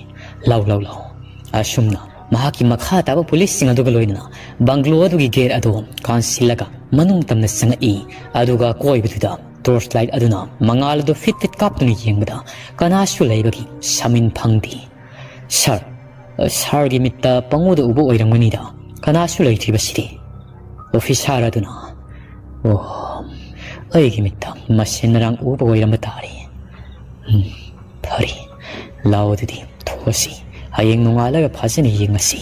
ꯂꯥꯎ, ꯂꯥꯎ, ꯂꯥꯎ꯫" ꯑꯁꯨꯝꯅ ꯃꯍꯥꯛꯀꯤ ꯃꯈꯥ ꯇꯥꯕ ꯄꯨꯂꯤꯁꯁꯤꯡ ꯑꯗꯨꯒ ꯂꯣꯏꯅꯅ ꯕꯪꯒ꯭ꯂꯣ ꯑꯗꯨꯒꯤ ꯒꯦꯠ ꯑꯗꯨ ꯀꯥꯟꯁꯤꯜꯂꯒ ꯃꯅꯨꯡ ꯇꯝꯅ ꯆꯪꯉꯛꯏ꯫ ꯑꯗꯨꯒ ꯑꯀꯣꯏꯕꯗꯨꯗ ꯇꯣꯔꯆ ꯂꯥꯏꯠ ꯑꯗꯨꯅ ꯃꯉꯥꯜ ꯑꯗꯨ ꯐꯤꯠ ꯐꯤꯠ ꯀꯥꯞꯇꯨꯅ ꯌꯦꯡꯕꯗ ꯀꯅꯥꯁꯨ ꯂꯩꯕꯒꯤ ꯁꯃꯤꯟ ꯐꯪꯗꯦ꯫ "ꯁꯥꯔ, ꯁꯥꯔꯒꯤ ꯃꯤꯠꯇ ꯄꯪꯎꯗ ꯎꯕ ꯑꯣꯏꯔꯝꯒꯅꯤꯗ, ꯀꯅꯥꯁꯨ ꯂꯩꯇ꯭ꯔꯤꯕꯁꯤꯗꯤ꯫" ꯑꯣꯐꯤꯁꯥꯔ ꯑꯗꯨꯅ, "ꯑꯣ, ꯑꯩꯒꯤ ꯃꯤꯠꯇ ꯃꯁꯦꯟ ꯃꯔꯥꯡ ꯎꯕ ꯑꯣꯏꯔꯝꯕ ꯇꯥꯔꯦ꯫ ꯎꯝ, ꯐꯔꯦ, ꯂꯥꯛꯑꯣ ꯑꯗꯨꯗꯤ ꯊꯣꯛꯑꯁꯤ, ꯍꯌꯦꯡ ꯅꯣꯡꯉꯥꯜꯂꯒ ꯐꯖꯅ ꯌꯦꯡꯉꯁꯤ꯫"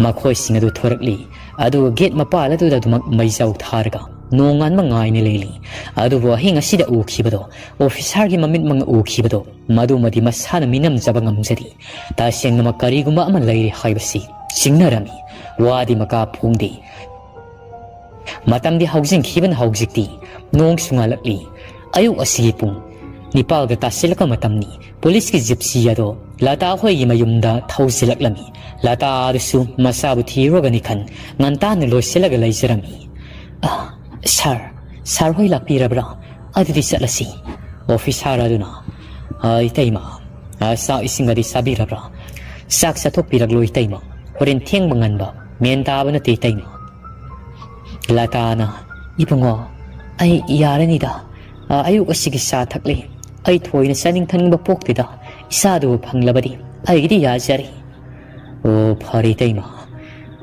ꯃꯈꯣꯏꯁꯤꯡ ꯑꯗꯨ ꯊꯣꯔꯛꯂꯤ, ꯑꯗꯨꯒ ꯒꯦꯠ ꯃꯄꯥꯜ ꯑꯗꯨꯗ ꯑꯗꯨꯃꯛ ꯃꯩꯖꯥꯎ ꯊꯥꯔꯒ ꯅꯣꯡꯉꯥꯟꯕ ꯉꯥꯏꯅ ꯂꯩꯔꯤ꯫ ꯑꯗꯨꯕꯨ ꯑꯍꯤꯡ ꯑꯁꯤꯗ ꯎꯈꯤꯕꯗꯣ, ꯑꯣꯐꯤꯁꯥꯔꯒꯤ ꯃꯃꯤꯠꯃꯛꯅ ꯎꯈꯤꯕꯗꯣ, ꯃꯗꯨꯃꯗꯤ ꯃꯁꯥꯅ ꯃꯤꯅꯝꯖꯕ ꯉꯝꯖꯗꯦ꯫ ꯇꯁꯦꯡꯅꯃꯛ ꯀꯔꯤꯒꯨꯝꯕ ꯑꯃ ꯂꯩꯔꯦ ꯍꯥꯏꯕꯁꯤ ꯆꯤꯡꯅꯔꯝꯃꯤ꯫ ꯋꯥꯗꯤ ꯃꯀꯥ ꯐꯣꯡꯗꯦ꯫ ꯃꯇꯝꯗꯤ ꯍꯧꯖꯤꯟꯈꯤꯕꯅ ꯍꯧꯖꯤꯛꯇꯤ ꯅꯣꯡꯁꯨ ꯉꯥꯜꯂꯛꯂꯤ꯫ ꯑꯌꯨꯛ ꯑꯁꯤꯒꯤ ꯄꯨꯡ ꯅꯤꯄꯥꯜꯒ ꯇꯥꯁꯤꯜꯂꯛꯄ ꯃꯇꯝꯅꯤ꯫ ꯄꯨꯂꯤꯁꯀꯤ ꯖꯤꯞꯁꯤ ꯑꯗꯣ ꯂꯇꯥ ꯍꯣꯏꯒꯤ ꯃꯌꯨꯝꯗ ꯊꯧꯖꯤꯜꯂꯛꯂꯝꯃꯤ꯫ ꯂꯇꯥ ꯑꯗꯨꯁꯨ ꯃꯆꯥꯕꯨ ꯊꯤꯔꯨꯔꯒꯅꯤ ꯈꯟ ꯉꯟꯇꯥꯅ ꯂꯣꯏꯁꯤꯜꯂꯒ ꯂꯩꯖꯔꯝꯃꯤ꯫ "ꯑ, ꯁꯥꯔ, ꯁꯥꯔ ꯍꯣꯏ ꯂꯥꯛꯄꯤꯔꯕ꯭ꯔꯥ? ꯑꯗꯨꯗꯤ ꯆꯠꯂꯁꯤ꯫" ꯑꯣꯐꯤꯁꯥꯔ ꯑꯗꯨꯅ, "ꯑ, ꯏꯇꯩꯃ, ꯑ, ꯆꯥꯛ ꯏꯁꯤꯡꯒꯗꯤ ꯆꯥꯕꯤꯔꯕ꯭ꯔꯥ? ꯆꯥꯛ ꯆꯥꯊꯣꯛꯄꯤꯔꯛꯂꯣ ꯏꯇꯩꯃ, ꯍꯣꯔꯦꯟ ꯊꯦꯡꯕ ꯉꯟꯕ ꯃꯦꯟ ꯇꯥꯕ ꯅꯠꯇꯦ ꯏꯇꯩꯃ꯫" ꯂꯇꯥꯅ, "ꯏꯕꯨꯡꯉꯣ, ꯑꯩ ꯌꯥꯔꯅꯤꯗ꯫ ꯑ, ꯑꯌꯨꯛ ꯑꯁꯤꯒꯤ ꯆꯥ ꯊꯛꯂꯤ꯫ ꯑꯩ ꯊꯣꯏꯅ ꯆꯥꯅꯤꯡ ꯊꯛꯅꯤꯡꯕ ꯄꯣꯛꯇꯦꯗ꯫ ꯏꯆꯥꯗꯨꯕꯨ ꯐꯪꯂꯕꯗꯤ ꯑꯩꯒꯤꯗꯤ ꯌꯥꯖꯔꯦ꯫" "ꯑꯣ, ꯐꯔꯦ ꯏꯇꯩꯃ꯫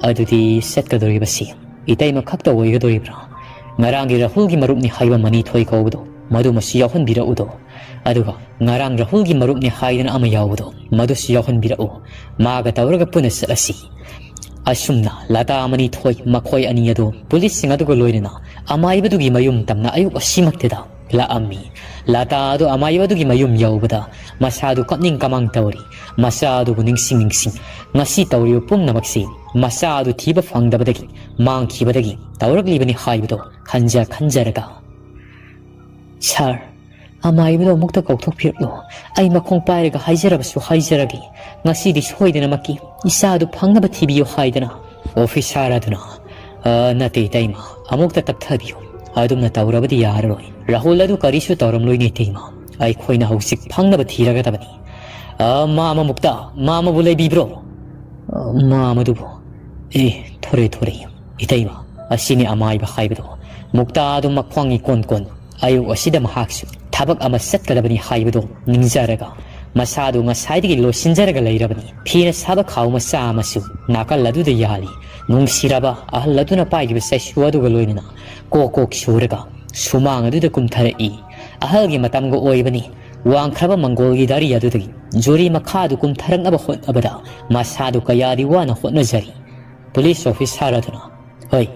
ꯑꯗꯨꯗꯤ ꯆꯠꯀꯗꯧꯔꯤꯕꯁꯤ ꯏꯇꯩꯃ ꯈꯛꯇ ꯑꯣꯏꯒꯗꯧꯔꯤꯕ꯭ꯔꯥ? ꯉꯔꯥꯡꯒꯤ ꯔꯥꯍꯨꯜꯒꯤ ꯃꯔꯨꯞꯅꯤ ꯍꯥꯏꯕ ꯃꯅꯤꯊꯣꯏ ꯀꯧꯕꯗꯣ, ꯃꯗꯨꯃꯁꯨ ꯌꯥꯎꯍꯟꯕꯤꯔꯛꯎꯗꯣ꯫ ꯑꯗꯨꯒ ꯉꯔꯥꯡ ꯔꯥꯍꯨꯜꯒꯤ ꯃꯔꯨꯞꯅꯤ ꯍꯥꯏꯗꯅ ꯑꯃ ꯌꯥꯎꯕꯗꯣ, ꯃꯗꯨꯁꯨ ꯌꯥꯎꯍꯟꯕꯤꯔꯛꯎ꯫ ꯃꯥꯒ ꯇꯧꯔꯒ ꯄꯨꯟꯅ ꯆꯠꯂꯁꯤ꯫ ꯑꯁꯨꯝꯅ ꯂꯇꯥ ꯑꯃꯅꯤ ꯊꯣꯏ, ꯃꯈꯣꯏ ꯑꯅꯤ ꯑꯗꯨ ꯄꯨꯂꯤꯁꯁꯤꯡ ꯑꯗꯨꯒ ꯂꯣꯏꯅꯅ ꯑꯃꯥꯏꯕꯗꯨꯒꯤ ꯃꯌꯨꯝ ꯇꯝꯅ ꯑꯌꯨꯛ ꯑꯁꯤꯃꯛꯇꯗ ꯂꯥꯛꯑꯝꯃꯤ꯫ ꯂꯇꯥ ꯑꯗꯨ ꯑꯃꯥꯏꯕꯗꯨꯒꯤ ꯃꯌꯨꯝ ꯌꯧꯕꯗ ꯃꯁꯥꯗꯨ ꯀꯞꯅꯤꯡ ꯀꯃꯥꯡ ꯇꯧꯔꯤ꯫ ꯃꯆꯥ ꯑꯗꯨꯕꯨ ꯅꯤꯡꯁꯤꯡ ꯅꯤꯡꯁꯤꯡ ꯉꯁꯤ ꯇꯧꯔꯤꯕ ꯄꯨꯝꯅꯃꯛꯁꯤ ꯃꯆꯥ ꯑꯗꯨ ꯊꯤꯕ ꯐꯪꯗꯕꯗꯒꯤ, ꯃꯥꯡꯈꯤꯕꯗꯒꯤ ꯇꯧꯔꯛꯂꯤꯕꯅꯤ ꯍꯥꯏꯕꯗꯣ ꯈꯟꯖ ꯈꯟꯖꯔꯒ, "ꯁꯥꯔ, ꯑꯃꯥꯏꯕꯗꯣ ꯑꯃꯨꯛꯇ ꯀꯧꯊꯣꯛꯄꯤꯔꯛꯂꯣ꯫ ꯑꯩ ꯃꯈꯣꯡ ꯄꯥꯏꯔꯒ ꯍꯥꯏꯖꯔꯕꯁꯨ ꯍꯥꯏꯖꯔꯒꯦ, ꯉꯁꯤꯗꯤ ꯁꯣꯏꯗꯅꯃꯛꯀꯤ ꯏꯆꯥꯗꯨ ꯐꯪꯅꯕ ꯊꯤꯕꯤꯌꯨ" ꯍꯥꯏꯗꯅ꯫ ꯑꯣꯐꯤꯁꯥꯔ ꯑꯗꯨꯅ, "ꯑ, ꯅꯠꯇꯦ ꯏꯇꯩꯃ, ꯑꯃꯨꯛꯇ ꯇꯞꯊꯕꯤꯌꯨ꯫ ꯑꯗꯨꯝꯅ ꯇꯧꯔꯕꯗꯤ ꯌꯥꯔꯔꯣꯏ꯫ ꯔꯥꯍꯨꯜ ꯑꯗꯨ ꯀꯔꯤꯁꯨ ꯇꯧꯔꯝꯂꯣꯏꯅꯦ ꯏꯇꯩꯃ꯫ ꯑꯩꯈꯣꯏꯅ ꯍꯧꯖꯤꯛ ꯐꯪꯅꯕ ꯊꯤꯔꯒꯗꯕꯅꯤ꯫ ꯑ, ꯃꯥꯃ ꯃꯨꯛꯇ, ꯃꯥꯃꯕꯨ ꯂꯩꯕꯤꯕ꯭ꯔꯣ?" "ꯑ, ꯃꯥꯃꯗꯨꯕꯨ? ꯑꯦ, ꯊꯣꯔꯦ, ꯊꯣꯔꯦ꯫ ꯏꯇꯩꯃ, ꯑꯁꯤꯅꯤ ꯑꯃꯥꯏꯕ ꯍꯥꯏꯕꯗꯣ꯫ ꯃꯨꯛꯇꯥ ꯑꯗꯨ ꯃꯈ꯭ꯋꯥꯡ ꯏꯀꯣꯟ ꯀꯣꯟ꯫ ꯑꯌꯨꯛ ꯑꯁꯤꯗ ꯃꯍꯥꯛꯁꯨ ꯊꯕꯛ ꯑꯃ ꯆꯠꯀꯗꯕꯅꯤ ꯍꯥꯏꯕꯗꯣ ꯅꯤꯡꯖꯔꯒ ꯃꯁꯥꯗꯨ ꯉꯁꯥꯏꯗꯒꯤ ꯂꯣꯏꯁꯤꯟꯖꯔꯒ ꯂꯩꯔꯕꯅꯤ꯫ ꯐꯤꯅ ꯁꯥꯕ ꯈꯥꯎ ꯃꯆꯥ ꯑꯃꯁꯨ ꯅꯥꯀꯜ ꯑꯗꯨꯗ ꯌꯥꯜꯂꯤ꯫ ꯅꯨꯡꯁꯤꯔꯕ ꯑꯍꯜ ꯑꯗꯨꯅ ꯄꯥꯏꯔꯤꯕ ꯆꯩꯁꯨ ꯑꯗꯨꯒ ꯂꯣꯏꯅꯅ ꯀꯣꯛ ꯀꯣꯛ ꯁꯨꯔꯒ ꯁꯨꯃꯥꯡ ꯑꯗꯨꯗ ꯀꯨꯝꯊꯔꯛꯏ꯫ ꯑꯍꯜꯒꯤ ꯃꯇꯝꯒ ꯑꯣꯏꯕꯅꯤ꯫ ꯋꯥꯡꯈ꯭ꯔꯕ ꯃꯪꯒꯣꯜꯒꯤ ꯗꯥꯔꯤ ꯑꯗꯨꯗꯒꯤ ꯖꯨꯔꯤ ꯃꯈꯥꯗꯨ ꯀꯨꯝꯊꯔꯛꯅꯕ ꯍꯣꯠꯅꯕꯗ ꯃꯁꯥꯗꯨ ꯀꯌꯥꯗꯤ ꯋꯥꯅ ꯍꯣꯠꯅꯖꯔꯤ꯫ ꯄꯨꯂꯤꯁ ꯑꯣꯐꯤꯁꯥꯔ ꯑꯗꯨꯅ, "ꯍꯣꯏ,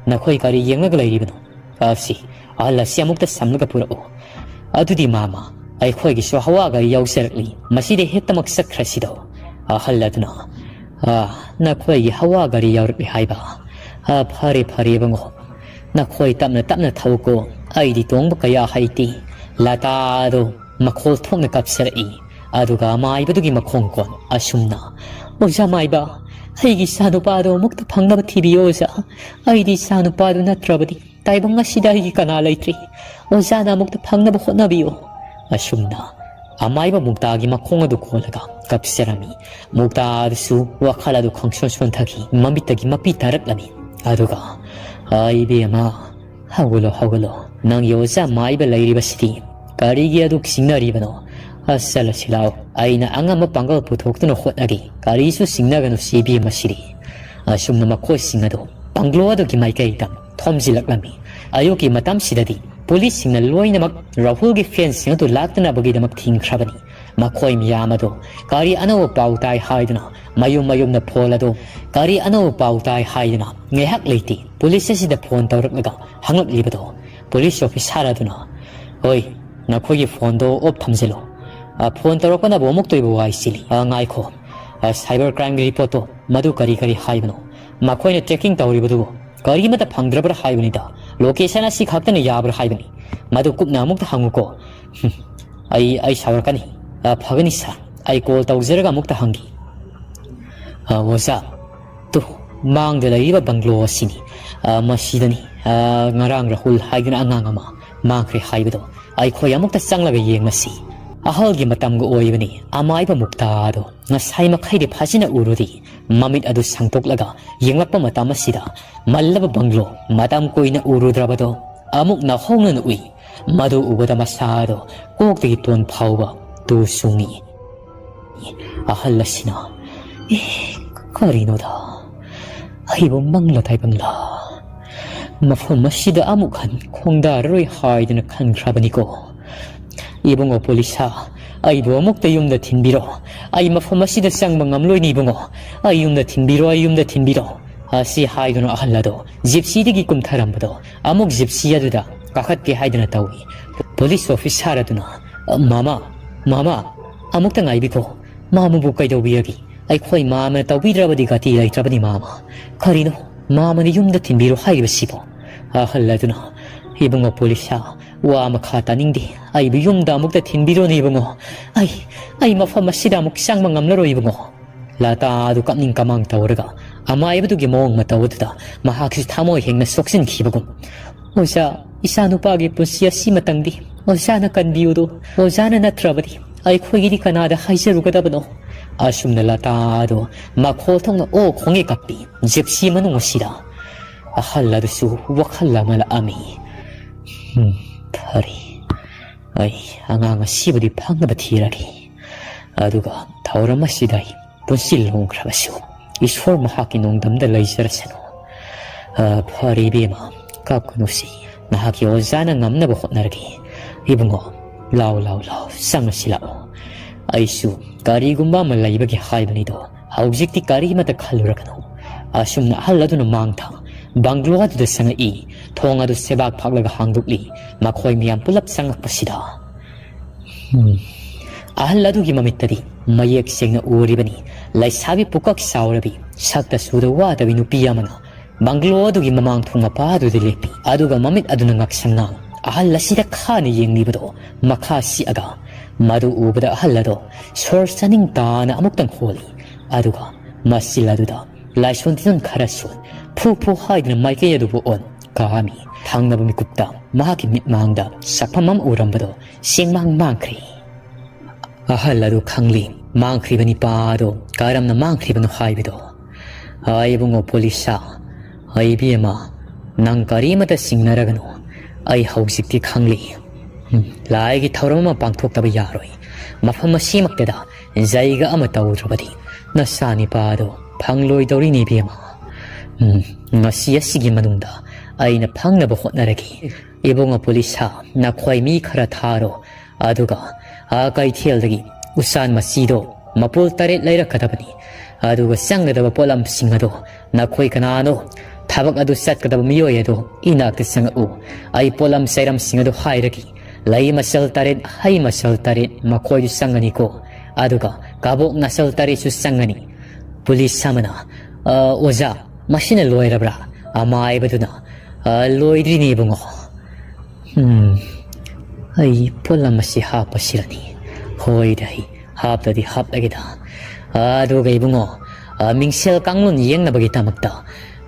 ꯅꯈꯣꯏ ꯀꯔꯤ ꯌꯦꯡꯂꯒ ꯂꯩꯔꯤꯕꯅꯣ? ꯑꯁꯤ, ꯑꯍꯜ ꯑꯁꯤ ꯑꯃꯨꯛꯇ ꯁꯝꯂꯒ ꯄꯨꯔꯛꯎ꯫ ꯑꯗꯨꯗꯤ ꯃꯥꯃ, ꯑꯩꯈꯣꯏꯒꯤꯁꯨ ꯍꯋꯥ ꯒꯥꯔꯤ ꯌꯥꯎꯖꯔꯛꯂꯤ꯫ ꯃꯁꯤꯗ ꯍꯦꯛꯇꯃꯛ ꯆꯠꯈ꯭ꯔꯁꯤꯗꯣ?" ꯑꯍꯜ ꯑꯗꯨꯅ, "ꯑꯥ, ꯅꯈꯣꯏꯒꯤ ꯍꯋꯥ ꯒꯥꯔꯤ ꯌꯥꯎꯔꯛꯂꯤ ꯍꯥꯏꯕ? ꯑꯥ, ꯐꯔꯦ, ꯐꯔꯦ ꯏꯕꯨꯡꯉꯣ꯫ ꯅꯈꯣꯏ ꯇꯞꯅ ꯇꯞꯅ ꯊꯧꯀꯣ꯫ ꯑꯩꯗꯤ ꯇꯣꯡꯕ ꯀꯌꯥ ꯍꯩꯇꯦ꯫" ꯂꯇꯥꯗꯣ ꯃꯈꯣꯜ ꯊꯣꯛꯅ ꯀꯞꯆꯔꯛꯏ꯫ ꯑꯗꯨꯒ ꯑꯃꯥꯏꯕꯗꯨꯒꯤ ꯃꯈꯣꯡ ꯀꯣꯟ ꯑꯁꯨꯝꯅ, "ꯑꯣꯖꯥ ꯃꯥꯏꯕ, ꯑꯩꯒꯤ ꯏꯆꯥꯅꯨꯄꯥꯗꯣ ꯑꯃꯨꯛꯇ ꯐꯪꯅꯕ ꯊꯤꯕꯤꯌꯣ ꯑꯣꯖꯥ꯫ ꯑꯩꯗꯤ ꯏꯆꯥꯅꯨꯄꯥꯗꯨ ꯅꯠꯇ꯭ꯔꯕꯗꯤ ꯇꯥꯏꯕꯪ ꯑꯁꯤꯗ ꯑꯩꯒꯤ ꯀꯅꯥ ꯂꯩꯇ꯭ꯔꯤ꯫ ꯑꯣꯖꯥꯅ ꯑꯃꯨꯛꯇ ꯐꯪꯅꯕ ꯍꯣꯠꯅꯕꯤꯌꯨ꯫" ꯑꯁꯨꯝꯅ ꯑꯃꯥꯏꯕ ꯃꯨꯛꯇꯥꯒꯤ ꯃꯈꯣꯡ ꯑꯗꯨ ꯀꯣꯜꯂꯒ ꯀꯞꯆꯔꯝꯃꯤ꯫ ꯃꯨꯛꯇꯥ ꯑꯗꯨꯁꯨ ꯋꯥꯈꯜ ꯑꯗꯨ ꯈꯪꯁꯣꯟ ꯁꯣꯟꯊꯈꯤ꯫ ꯃꯃꯤꯠꯇꯒꯤ ꯃꯄꯤ ꯇꯥꯔꯛꯂꯝꯃꯤ꯫ ꯑꯗꯨꯒ, "ꯑ, ꯏꯕꯦꯝꯃ, ꯍꯧꯒꯠꯂꯣ, ꯍꯧꯒꯠꯂꯣ꯫ ꯅꯪꯒꯤ ꯑꯣꯖꯥ ꯃꯥꯏꯕ ꯂꯩꯔꯤꯕꯁꯤꯗꯤ ꯀꯔꯤꯒꯤ ꯑꯗꯨꯛ ꯆꯤꯡꯅꯔꯤꯕꯅꯣ? ꯑ, ꯆꯠꯂꯁꯤ ꯂꯥꯎ꯫ ꯑꯩꯅ ꯑꯉꯝꯕ ꯄꯥꯡꯒꯜ ꯄꯨꯊꯣꯛꯇꯨꯅ ꯍꯣꯠꯅꯒꯦ꯫ ꯀꯔꯤꯁꯨ ꯆꯤꯡꯅꯒꯅꯨ ꯁꯤ ꯏꯕꯦꯝꯃꯁꯤꯗꯤ꯫" ꯑꯁꯨꯝꯅ ꯃꯈꯣꯏꯁꯤꯡ ꯑꯗꯨ ꯕꯪꯒ꯭ꯂꯣ ꯑꯗꯨꯒꯤ ꯃꯥꯏꯀꯩꯗ ꯊꯣꯝꯖꯤꯜꯂꯛꯂꯝꯃꯤ꯫ ꯑꯌꯨꯛꯀꯤ ꯃꯇꯝꯁꯤꯗꯗꯤ ꯄꯨꯂꯤꯁꯁꯤꯡꯅ ꯂꯣꯏꯅꯃꯛ ꯔꯥꯍꯨꯜꯒꯤ ꯐꯦꯟꯁꯤꯡ ꯑꯗꯨ ꯂꯥꯛꯇꯅꯕꯒꯤꯗꯃꯛ ꯊꯤꯡꯈ꯭ꯔꯕꯅꯤ꯫ ꯃꯈꯣꯏ ꯃꯌꯥꯝ ꯑꯗꯨ ꯀꯔꯤ ꯑꯅꯧꯕ ꯄꯥꯎ ꯇꯥꯏ ꯍꯥꯏꯗꯨꯅ ꯃꯌꯨꯝ ꯃꯌꯨꯝꯗ ꯐꯣꯟ ꯑꯗꯨ ꯀꯔꯤ ꯑꯅꯧꯕ ꯄꯥꯎ ꯇꯥꯏ ꯍꯥꯏꯗꯨꯅ ꯉꯥꯏꯍꯥꯛ ꯂꯩꯇꯦ ꯄꯨꯂꯤꯁ ꯑꯁꯤꯗ ꯐꯣꯟ ꯇꯧꯔꯛꯂꯒ ꯍꯪꯂꯛꯂꯤꯕꯗꯣ꯫ ꯄꯨꯂꯤꯁ ꯑꯣꯐꯤꯁꯥꯔ ꯑꯗꯨꯅ, "ꯍꯣꯏ, ꯅꯈꯣꯏꯒꯤ ꯐꯣꯟꯗꯣ ꯑꯣꯐ ꯊꯝꯖꯤꯜꯂꯨ꯫ ꯑ, ꯐꯣꯟ ꯇꯧꯔꯛꯄꯅꯕꯨ ꯑꯃꯨꯛꯇꯣꯏꯕ ꯋꯥꯏ ꯆꯤꯜꯂꯤ꯫ ꯑ, ꯉꯥꯏꯈꯣ, ꯑ, ꯁꯥꯏꯕꯔ ꯀ꯭ꯔꯥꯏꯝꯒꯤ ꯔꯤꯄꯣꯔꯠꯇꯣ ꯃꯗꯨ ꯀꯔꯤ ꯀꯔꯤ ꯍꯥꯏꯕꯅꯣ? ꯃꯈꯣꯏꯅ ꯇ꯭ꯔꯦꯀꯤꯡ ꯇꯧꯔꯤꯕꯗꯨꯕꯨ ꯀꯔꯤꯃꯠꯇ ꯐꯪꯗ꯭ꯔꯕ꯭ꯔꯥ ꯍꯥꯏꯕꯅꯤꯗ꯫ ꯂꯣꯀꯦꯁꯟ ꯑꯁꯤ ꯈꯛꯇꯅ ꯌꯥꯕ꯭ꯔꯥ ꯍꯥꯏꯕꯅꯤ꯫ ꯃꯗꯨ ꯀꯨꯞꯅ ꯑꯃꯨꯛꯇ ꯍꯪꯉꯨꯀꯣ꯫" "ꯍꯨꯝ, ꯑꯩ, ꯑꯩ ꯁꯥꯎꯔꯛꯀꯅꯤ꯫ ꯑ, ꯐꯒꯅꯤ ꯁꯥꯔ, ꯑꯩ ꯀꯣꯜ ꯇꯧꯖꯔꯒ ꯑꯃꯨꯛꯇ ꯍꯪꯒꯦ꯫ ꯑ, ꯑꯣꯖꯥ, ꯇꯨ, ꯃꯥꯡꯗ ꯂꯩꯔꯤꯕ ꯕꯪꯒ꯭ꯂꯣ ꯑꯁꯤꯅꯤ꯫ ꯑ, ꯃꯁꯤꯗꯅꯤ, ꯑ, ꯉꯔꯥꯡ ꯔꯥꯍꯨꯜ ꯍꯥꯏꯗꯨꯅ ꯑꯉꯥꯡ ꯑꯃ ꯃꯥꯡꯈ꯭ꯔꯦ ꯍꯥꯏꯕꯗꯣ꯫ ꯑꯩꯈꯣꯏ ꯑꯃꯨꯛꯇ ꯆꯪꯂꯒ ꯌꯦꯡꯂꯁꯤ꯫ ꯑꯍꯜꯒꯤ ꯃꯇꯝꯒ ꯑꯣꯏꯕꯅꯤ꯫ ꯑꯃꯥꯏꯕ ꯃꯨꯛꯇꯥꯗꯣ ꯉꯁꯥꯏ ꯃꯈꯩꯗꯤ ꯐꯖꯅ ꯎꯔꯨꯗꯦ꯫ ꯃꯃꯤꯠ ꯑꯗꯨ ꯁꯥꯡꯗꯣꯛꯂꯒ ꯌꯦꯡꯂꯛꯄ ꯃꯇꯝ ꯑꯁꯤꯗ ꯃꯜꯂꯕ ꯕꯪꯒ꯭ꯂꯣ ꯃꯇꯝ ꯀꯨꯏꯅ ꯎꯔꯨꯗ꯭ꯔꯕꯗꯣ ꯑꯃꯨꯛ ꯅꯧꯍꯧꯅꯅ ꯎꯏ꯫ ꯃꯗꯨ ꯎꯕꯗ ꯃꯁꯥꯗꯣ ꯀꯣꯛꯇꯒꯤ ꯇꯣꯟ ꯐꯥꯎꯕ ꯇꯨ ꯆꯨꯡꯏ꯫ ꯑꯍꯜ ꯑꯁꯤꯅ, "ꯑꯦ, ꯀꯔꯤꯅꯣꯗ? ꯑꯩꯕꯨ ꯃꯪꯂ ꯇꯥꯏꯕꯪꯂ? ꯃꯐꯝ ꯑꯁꯤꯗ ꯑꯃꯨꯛ ꯍꯟ ꯈꯣꯡꯗꯥꯔꯔꯣꯏ ꯍꯥꯏꯗꯨꯅ ꯈꯟꯈ꯭ꯔꯕꯅꯤꯀꯣ꯫ ꯏꯕꯨꯡꯉꯣ ꯄꯨꯂꯤꯁꯥ, ꯑꯩꯕꯨ ꯑꯃꯨꯛꯇ ꯌꯨꯝꯗ ꯊꯤꯟꯕꯤꯔꯣ꯫ ꯑꯩ ꯃꯐꯝ ꯑꯁꯤꯗ ꯆꯪꯕ ꯉꯝꯂꯣꯏꯅꯦ ꯏꯕꯨꯡꯉꯣ꯫ ꯑꯩ ꯌꯨꯝꯗ ꯊꯤꯟꯕꯤꯔꯣ, ꯑꯩ ꯌꯨꯝꯗ ꯊꯤꯟꯕꯤꯔꯣ꯫" ꯑꯁꯤ ꯍꯥꯏꯗꯨꯅ ꯑꯍꯜ ꯑꯗꯣ ꯖꯤꯞꯁꯤꯗꯒꯤ ꯀꯨꯝꯊꯔꯝꯕꯗꯣ ꯑꯃꯨꯛ ꯖꯤꯞꯁꯤ ꯑꯗꯨꯗ ꯀꯥꯈꯠꯀꯦ ꯍꯥꯏꯗꯨꯅ ꯇꯧꯏ꯫ ꯄꯨꯂꯤꯁ ꯑꯣꯐꯤꯁꯥꯔ ꯑꯗꯨꯅ, "ꯃꯃꯥ, ꯃꯃꯥ, ꯑꯃꯨꯛꯇ ꯉꯥꯏꯕꯤꯈꯣ꯫ ꯃꯥꯃꯕꯨ ꯀꯩꯗꯧꯕꯤꯔꯒꯦ? ꯑꯩꯈꯣꯏ ꯃꯥꯃꯅ ꯇꯧꯕꯤꯗ꯭ꯔꯕꯗꯤ ꯒꯥꯇꯤ ꯂꯩꯇ꯭ꯔꯕꯅꯤ ꯃꯥꯃ꯫ ꯀꯔꯤꯅꯣ? ꯃꯥꯃꯅ ꯌꯨꯝꯗ ꯊꯤꯟꯕꯤꯔꯣ ꯍꯥꯏꯔꯤꯕꯁꯤꯕꯣ?" ꯑꯍꯜ ꯑꯗꯨꯅ, "ꯏꯕꯨꯡꯉꯣ ꯄꯨꯂꯤꯁꯥ, ꯋꯥ ꯃꯈꯥ ꯇꯥꯅꯤꯡꯗꯦ꯫ ꯑꯩꯕꯨ ꯌꯨꯝꯗ ꯑꯃꯨꯛꯇ ꯊꯤꯟꯕꯤꯔꯣꯅꯦ ꯏꯕꯨꯡꯉꯣ꯫ ꯑꯩ, ꯑꯩ ꯃꯐꯝ ꯑꯁꯤꯗ ꯑꯃꯨꯛ ꯆꯪꯕ ꯉꯝꯂꯔꯣꯏ ꯏꯕꯨꯡꯉꯣ꯫" ꯂꯇꯥ ꯑꯗꯨ ꯀꯞꯅꯤꯡ ꯀꯃꯥꯡ ꯇꯧꯔꯒ ꯑꯃꯥꯏꯕꯗꯨꯒꯤ ꯃꯑꯣꯡ ꯃꯇꯧ ꯑꯗꯨꯗ ꯃꯍꯥꯛꯁꯨ ꯊꯃꯣꯏ ꯍꯦꯟꯅ ꯁꯣꯛꯆꯤꯟꯈꯤꯕꯒꯨꯝ, "ꯑꯣꯖꯥ, ꯏꯆꯥꯅꯨꯄꯥꯒꯤ ꯄꯨꯟꯁꯤ ꯑꯁꯤꯃꯇꯪꯗꯤ ꯑꯣꯖꯥꯅ ꯀꯟꯕꯤꯌꯨꯗꯣ꯫ ꯑꯣꯖꯥꯅ ꯅꯠꯇ꯭ꯔꯕꯗꯤ ꯑꯩꯈꯣꯏꯒꯤꯗꯤ ꯀꯅꯥꯗ ꯍꯥꯏꯖꯔꯨꯒꯗꯕꯅꯣ?" ꯑꯁꯨꯝꯅ ꯂꯇꯥ ꯑꯗꯨ ꯃꯈꯣꯜ ꯊꯣꯛꯅ ꯑꯣ ꯈꯣꯡꯉꯦ ꯀꯞꯄꯤ꯫ ꯖꯤꯞꯁꯤ ꯃꯅꯨꯡ ꯑꯁꯤꯗ ꯑꯍꯜ ꯑꯗꯨꯁꯨ ꯋꯥꯈꯜ ꯑꯃ ꯂꯥꯛꯑꯝꯃꯤ꯫ "ꯎꯝ, ꯐꯔꯦ꯫ ꯑꯩ ꯑꯉꯥꯡ ꯑꯁꯤꯕꯨꯗꯤ ꯐꯪꯅꯕ ꯊꯤꯔꯒꯦ꯫ ꯑꯗꯨꯒ ꯊꯧꯔꯝ ꯑꯁꯤꯗ ꯑꯩ ꯄꯨꯟꯁꯤ ꯂꯣꯡꯈ꯭ꯔꯕꯁꯨ ꯏꯁꯣꯔ ꯃꯍꯥꯛꯀꯤ ꯅꯣꯡꯗꯝꯗ ꯂꯩꯖꯔꯁꯅꯨ꯫ ꯑ, ꯐꯔꯦ ꯏꯕꯦꯝꯃ, ꯀꯞꯀꯅꯨꯁꯤ꯫ ꯅꯍꯥꯛꯀꯤ ꯑꯣꯖꯥꯅ ꯉꯝꯅꯕ ꯍꯣꯠꯅꯔꯒꯦ꯫ ꯏꯕꯨꯡꯉꯣ, ꯂꯥꯎ, ꯂꯥꯎ, ꯂꯥꯎ, ꯆꯪꯉꯁꯤ ꯂꯥꯛꯑꯣ꯫ ꯑꯩꯁꯨ ꯀꯔꯤꯒꯨꯝꯕ ꯑꯃ ꯂꯩꯕꯒꯤ ꯍꯥꯏꯕꯅꯤꯗꯣ, ꯍꯧꯖꯤꯛꯇꯤ ꯀꯔꯤꯃꯠꯇ ꯈꯜꯂꯨꯔꯒꯅꯨ꯫ ꯑꯁꯨꯝꯅ ꯑꯍꯜ ꯑꯗꯨꯅ ꯃꯥꯡꯊ ꯕꯪꯒ꯭ꯂꯣ ꯑꯗꯨꯗ ꯆꯪꯉꯛꯏ꯫ ꯊꯣꯡ ꯑꯗꯨ ꯁꯦꯕꯥꯛ ꯐꯥꯛꯂꯒ ꯍꯥꯡꯗꯣꯛꯂꯤ꯫ ꯃꯈꯣꯏ ꯃꯌꯥꯝ ꯄꯨꯂꯞ ꯆꯪꯉꯛꯄꯁꯤꯗ, ꯎꯝ꯫ ꯑꯍꯜ ꯑꯗꯨꯒꯤ ꯃꯃꯤꯠꯇꯗꯤ ꯃꯌꯦꯛ ꯁꯦꯡꯅ ꯎꯔꯤꯕꯅꯤ꯫ ꯂꯩꯁꯥꯕꯤ ꯄꯨꯀꯛ ꯆꯥꯎꯔꯕꯤ, ꯁꯛꯇ ꯆꯨꯗ ꯋꯥꯗꯕꯤ ꯅꯨꯄꯤ ꯑꯃꯅ ꯕꯪꯒ꯭ꯂꯣ ꯑꯗꯨꯒꯤ ꯃꯃꯥꯡ ꯊꯣꯡ ꯃꯄꯥ ꯑꯗꯨꯗ ꯂꯦꯞꯄꯤ꯫ ꯑꯗꯨꯒ ꯃꯃꯤꯠ ꯑꯗꯨꯅ ꯉꯛꯁꯪꯅ ꯑꯍꯜ ꯑꯁꯤꯗ ꯈꯥꯅ ꯌꯦꯡꯂꯤꯕꯗꯣ ꯃꯈꯥ ꯁꯤꯛꯑꯒ, ꯃꯗꯨ ꯎꯕꯗ ꯑꯍꯜ ꯑꯗꯣ ꯁꯣꯔ ꯆꯥꯅꯤꯡ ꯇꯥꯅ ꯑꯃꯨꯛꯇꯪ ꯍꯣꯜꯂꯤ꯫ ꯑꯗꯨꯒ ꯃꯆꯤꯜ ꯑꯗꯨꯗ ꯂꯥꯏꯁꯣꯟ ꯇꯤꯟꯖꯣꯟ ꯈꯔ ꯁꯣꯟ, ꯐꯨ ꯐꯨ ꯍꯥꯏꯗꯨꯅ ꯃꯥꯏꯀꯩ ꯑꯗꯨꯕꯨ ꯑꯣꯟ ꯀꯥꯝꯃꯤ꯫ ꯊꯪꯅꯕ ꯃꯤꯀꯨꯞꯇ ꯃꯍꯥꯛꯀꯤ ꯃꯤꯠꯃꯥꯡꯗ ꯁꯛꯐꯝ ꯑꯃ ꯎꯔꯝꯕꯗꯣ ꯁꯦꯡꯃꯥꯡ ꯃꯥꯡꯈ꯭ꯔꯦ꯫ ꯑꯍꯜ ꯑꯗꯨ ꯈꯪꯂꯤ, ꯃꯥꯡꯈ꯭ꯔꯤꯕ ꯅꯤꯄꯥ ꯑꯗꯨ ꯀꯔꯝꯅ ꯃꯥꯡꯈ꯭ꯔꯤꯕꯅꯣ ꯍꯥꯏꯕꯗꯣ꯫ "ꯑꯥ, ꯏꯕꯨꯡꯉꯣ ꯄꯣꯂꯤꯁꯥ, ꯑꯩ ꯏꯕꯦꯝꯃ, ꯅꯪ ꯀꯔꯤꯃꯇ ꯆꯤꯡꯅꯔꯒꯅꯨ꯫ ꯑꯩ ꯍꯧꯖꯤꯛꯇꯤ ꯈꯪꯂꯤ꯫ ꯎꯝ, ꯂꯥꯏꯒꯤ ꯊꯧꯔꯝ ꯑꯃ ꯄꯥꯡꯊꯣꯛꯇꯕ ꯌꯥꯔꯣꯏ꯫ ꯃꯐꯝ ꯑꯁꯤꯃꯛꯇꯗ ꯖꯩꯒ ꯑꯃ ꯇꯧꯗ꯭ꯔꯕꯗꯤ ꯅꯆꯥ ꯅꯤꯄꯥ ꯑꯗꯨ ꯐꯪꯂꯣꯏꯗꯧꯔꯤꯅꯤ, ꯏꯕꯦꯝꯃ꯫ ꯎꯝ, ꯉꯁꯤ ꯑꯁꯤꯒꯤ ꯃꯅꯨꯡꯗ ꯑꯩꯅ ꯐꯪꯅꯕ ꯍꯣꯠꯅꯔꯒꯦ꯫ ꯏꯕꯨꯡꯉꯣ ꯄꯨꯂꯤꯁ, ꯅꯈꯣꯏ ꯃꯤ ꯈꯔ ꯊꯥꯔꯣ, ꯑꯗꯨꯒ ꯑꯥ ꯀꯩꯊꯦꯜꯗꯒꯤ ꯎꯆꯥꯟ ꯃꯆꯤꯗꯣ ꯃꯄꯨꯜ ꯇꯔꯦꯠ ꯂꯩꯔꯛꯀꯗꯕꯅꯤ꯫ ꯑꯗꯨꯒ ꯆꯪꯒꯗꯕ ꯄꯣꯠꯂꯝꯁꯤꯡ ꯑꯗꯣ ꯅꯈꯣꯏ ꯀꯅꯥꯅꯣ? ꯊꯕꯛ ꯑꯗꯨ ꯆꯠꯀꯗꯕ ꯃꯤꯑꯣꯏ ꯑꯗꯣ ꯏꯅꯥꯛꯇ ꯆꯪꯉꯛꯎ꯫ ꯑꯩ ꯄꯣꯠꯂꯝ ꯆꯩꯔꯝꯁꯤꯡ ꯑꯗꯨ ꯍꯥꯏꯔꯒꯦ꯫ ꯂꯩ ꯃꯆꯜ ꯇꯔꯦꯠ, ꯍꯩ ꯃꯆꯜ ꯇꯔꯦꯠ, ꯃꯈꯣꯏꯗꯨ ꯆꯪꯒꯅꯤꯀꯣ꯫ ꯑꯗꯨꯒ ꯀꯕꯣꯛ ꯅꯥꯆꯜ ꯇꯔꯦꯠꯁꯨ ꯆꯪꯒꯅꯤ꯫" ꯄꯨꯂꯤꯁ ꯑꯃꯅ, "ꯑ, ꯑꯣꯖꯥ, ꯃꯁꯤꯅ ꯂꯣꯏꯔꯕ꯭ꯔꯥ?" ꯑꯃꯥꯏꯕꯗꯨꯅ, "ꯑ, ꯂꯣꯏꯗ꯭ꯔꯤꯅꯦ, ꯏꯕꯨꯡꯉꯣ꯫ ꯎꯝ, ꯑꯩ ꯄꯣꯠꯂꯝ ꯑꯁꯤ ꯍꯥꯞꯄꯁꯤꯔꯅꯤ꯫ ꯍꯣꯏꯗ, ꯑꯩ ꯍꯥꯞꯇꯗꯤ ꯍꯥꯞꯂꯒꯦꯗ꯫ ꯑꯗꯨꯒ ꯏꯕꯨꯡꯉꯣ, ꯑ, ꯃꯤꯡꯁꯦꯜ ꯀꯥꯡꯂꯣꯟ ꯌꯦꯡꯅꯕꯒꯤꯗꯃꯛꯇ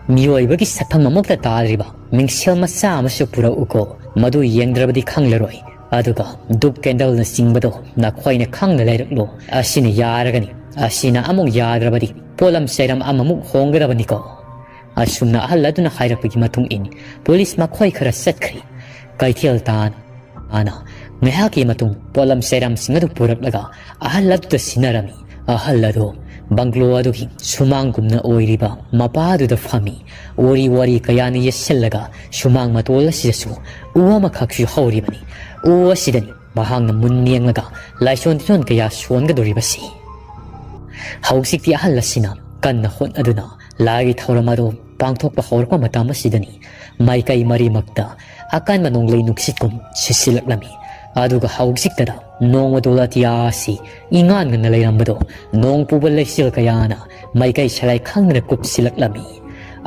ꯃꯤꯑꯣꯏꯕꯒꯤ ꯁꯛꯐꯝ ꯑꯃꯨꯛꯇ ꯇꯥꯗ꯭ꯔꯤꯕ ꯃꯤꯡꯁꯦꯜ ꯃꯆꯥ ꯑꯃꯁꯨ ꯄꯨꯔꯛꯎꯀꯣ꯫ ꯃꯗꯨ ꯌꯦꯡꯗ꯭ꯔꯕꯗꯤ ꯈꯪꯂꯔꯣꯏ꯫ ꯑꯗꯨꯒ ꯙꯨꯞ ꯀꯦꯟꯗꯜꯅꯆꯤꯡꯕꯗꯣ ꯅꯈꯣꯏꯅ ꯈꯪꯅ ꯂꯩꯔꯛꯂꯣ꯫ ꯑꯁꯤꯅ ꯌꯥꯔꯒꯅꯤ꯫ ꯑꯁꯤꯅ ꯑꯃꯨꯛ ꯌꯥꯗ꯭ꯔꯕꯗꯤ ꯄꯣꯠꯂꯝ ꯆꯩꯔꯝ ꯑꯃꯃꯨꯛ ꯍꯣꯡꯒꯗꯕꯅꯤꯀꯣ꯫" ꯑꯁꯨꯝꯅ ꯑꯍꯜ ꯑꯗꯨꯅ ꯍꯥꯏꯔꯛꯄꯒꯤ ꯃꯇꯨꯡ ꯏꯟ ꯄꯨꯂꯤꯁ ꯃꯈꯣꯏ ꯈꯔ ꯆꯠꯈ꯭ꯔꯤ꯫ ꯀꯩꯊꯦꯜ ꯇꯥꯟ ꯇꯥꯅ ꯉꯥꯏꯍꯥꯛꯀꯤ ꯃꯇꯨꯡ ꯄꯣꯠꯂꯝ ꯆꯩꯔꯝꯁꯤꯡ ꯑꯗꯨ ꯄꯨꯔꯛꯂꯒ ꯑꯍꯜ ꯑꯗꯨꯗ ꯁꯤꯟꯅꯔꯝꯃꯤ꯫ ꯑꯍꯜ ꯑꯗꯨ ꯕꯪꯒ꯭ꯂꯣ ꯑꯗꯨꯒꯤ ꯁꯨꯃꯥꯡꯒꯨꯝꯅ ꯑꯣꯏꯔꯤꯕ ꯃꯄꯥꯗꯨꯗ ꯐꯝꯃꯤ꯫ ꯎꯔꯤ ꯋꯥꯔꯤ ꯀꯌꯥꯅ ꯌꯦꯠꯁꯤꯜꯂꯒ ꯁꯨꯃꯥꯡ ꯃꯇꯣꯜ ꯑꯁꯤꯗꯁꯨ ꯎ ꯑꯃꯈꯛꯁꯨ ꯍꯧꯔꯤꯕꯅꯤ꯫ ꯎ ꯑꯁꯤꯗꯅꯤ ꯃꯍꯥꯛꯅ ꯃꯨꯟ ꯌꯦꯡꯂꯒ ꯂꯥꯏꯁꯣꯟ ꯇꯤꯟꯖꯣꯟ ꯀꯌꯥ ꯁꯣꯟꯒꯗꯧꯔꯤꯕꯁꯤ꯫ ꯍꯧꯖꯤꯛꯇꯤ ꯑꯍꯜ ꯑꯁꯤꯅ ꯀꯟꯅ ꯍꯣꯠꯅꯗꯨꯅ ꯂꯥꯏꯒꯤ ꯊꯧꯔꯝ ꯑꯗꯨ ꯄꯥꯡꯊꯣꯛꯄ ꯍꯧꯔꯛꯄ ꯃꯇꯝ ꯑꯁꯤꯗꯅꯤ ꯃꯥꯏꯀꯩ ꯃꯔꯤꯃꯛꯇ ꯑꯀꯟꯕ ꯅꯣꯡꯂꯩ ꯅꯨꯡꯁꯤꯠꯀꯨꯝ ꯁꯤꯠꯆꯤꯜꯂꯛꯂꯝꯃꯤ꯫ ꯑꯗꯨꯒ ꯍꯧꯖꯤꯛꯇꯗ ꯅꯣꯡ ꯃꯇꯣꯜ ꯑꯇꯤꯌꯥ ꯑꯁꯤ ꯏꯉꯥꯟ ꯉꯟꯅ ꯂꯩꯔꯝꯕꯗꯣ ꯅꯣꯡ ꯄꯨꯕ ꯂꯩꯆꯤꯜ ꯀꯌꯥꯅ ꯃꯥꯏꯀꯩ ꯁꯂꯥꯏ ꯈꯪꯗꯅ ꯀꯨꯞꯁꯤꯜꯂꯛꯂꯝꯃꯤ꯫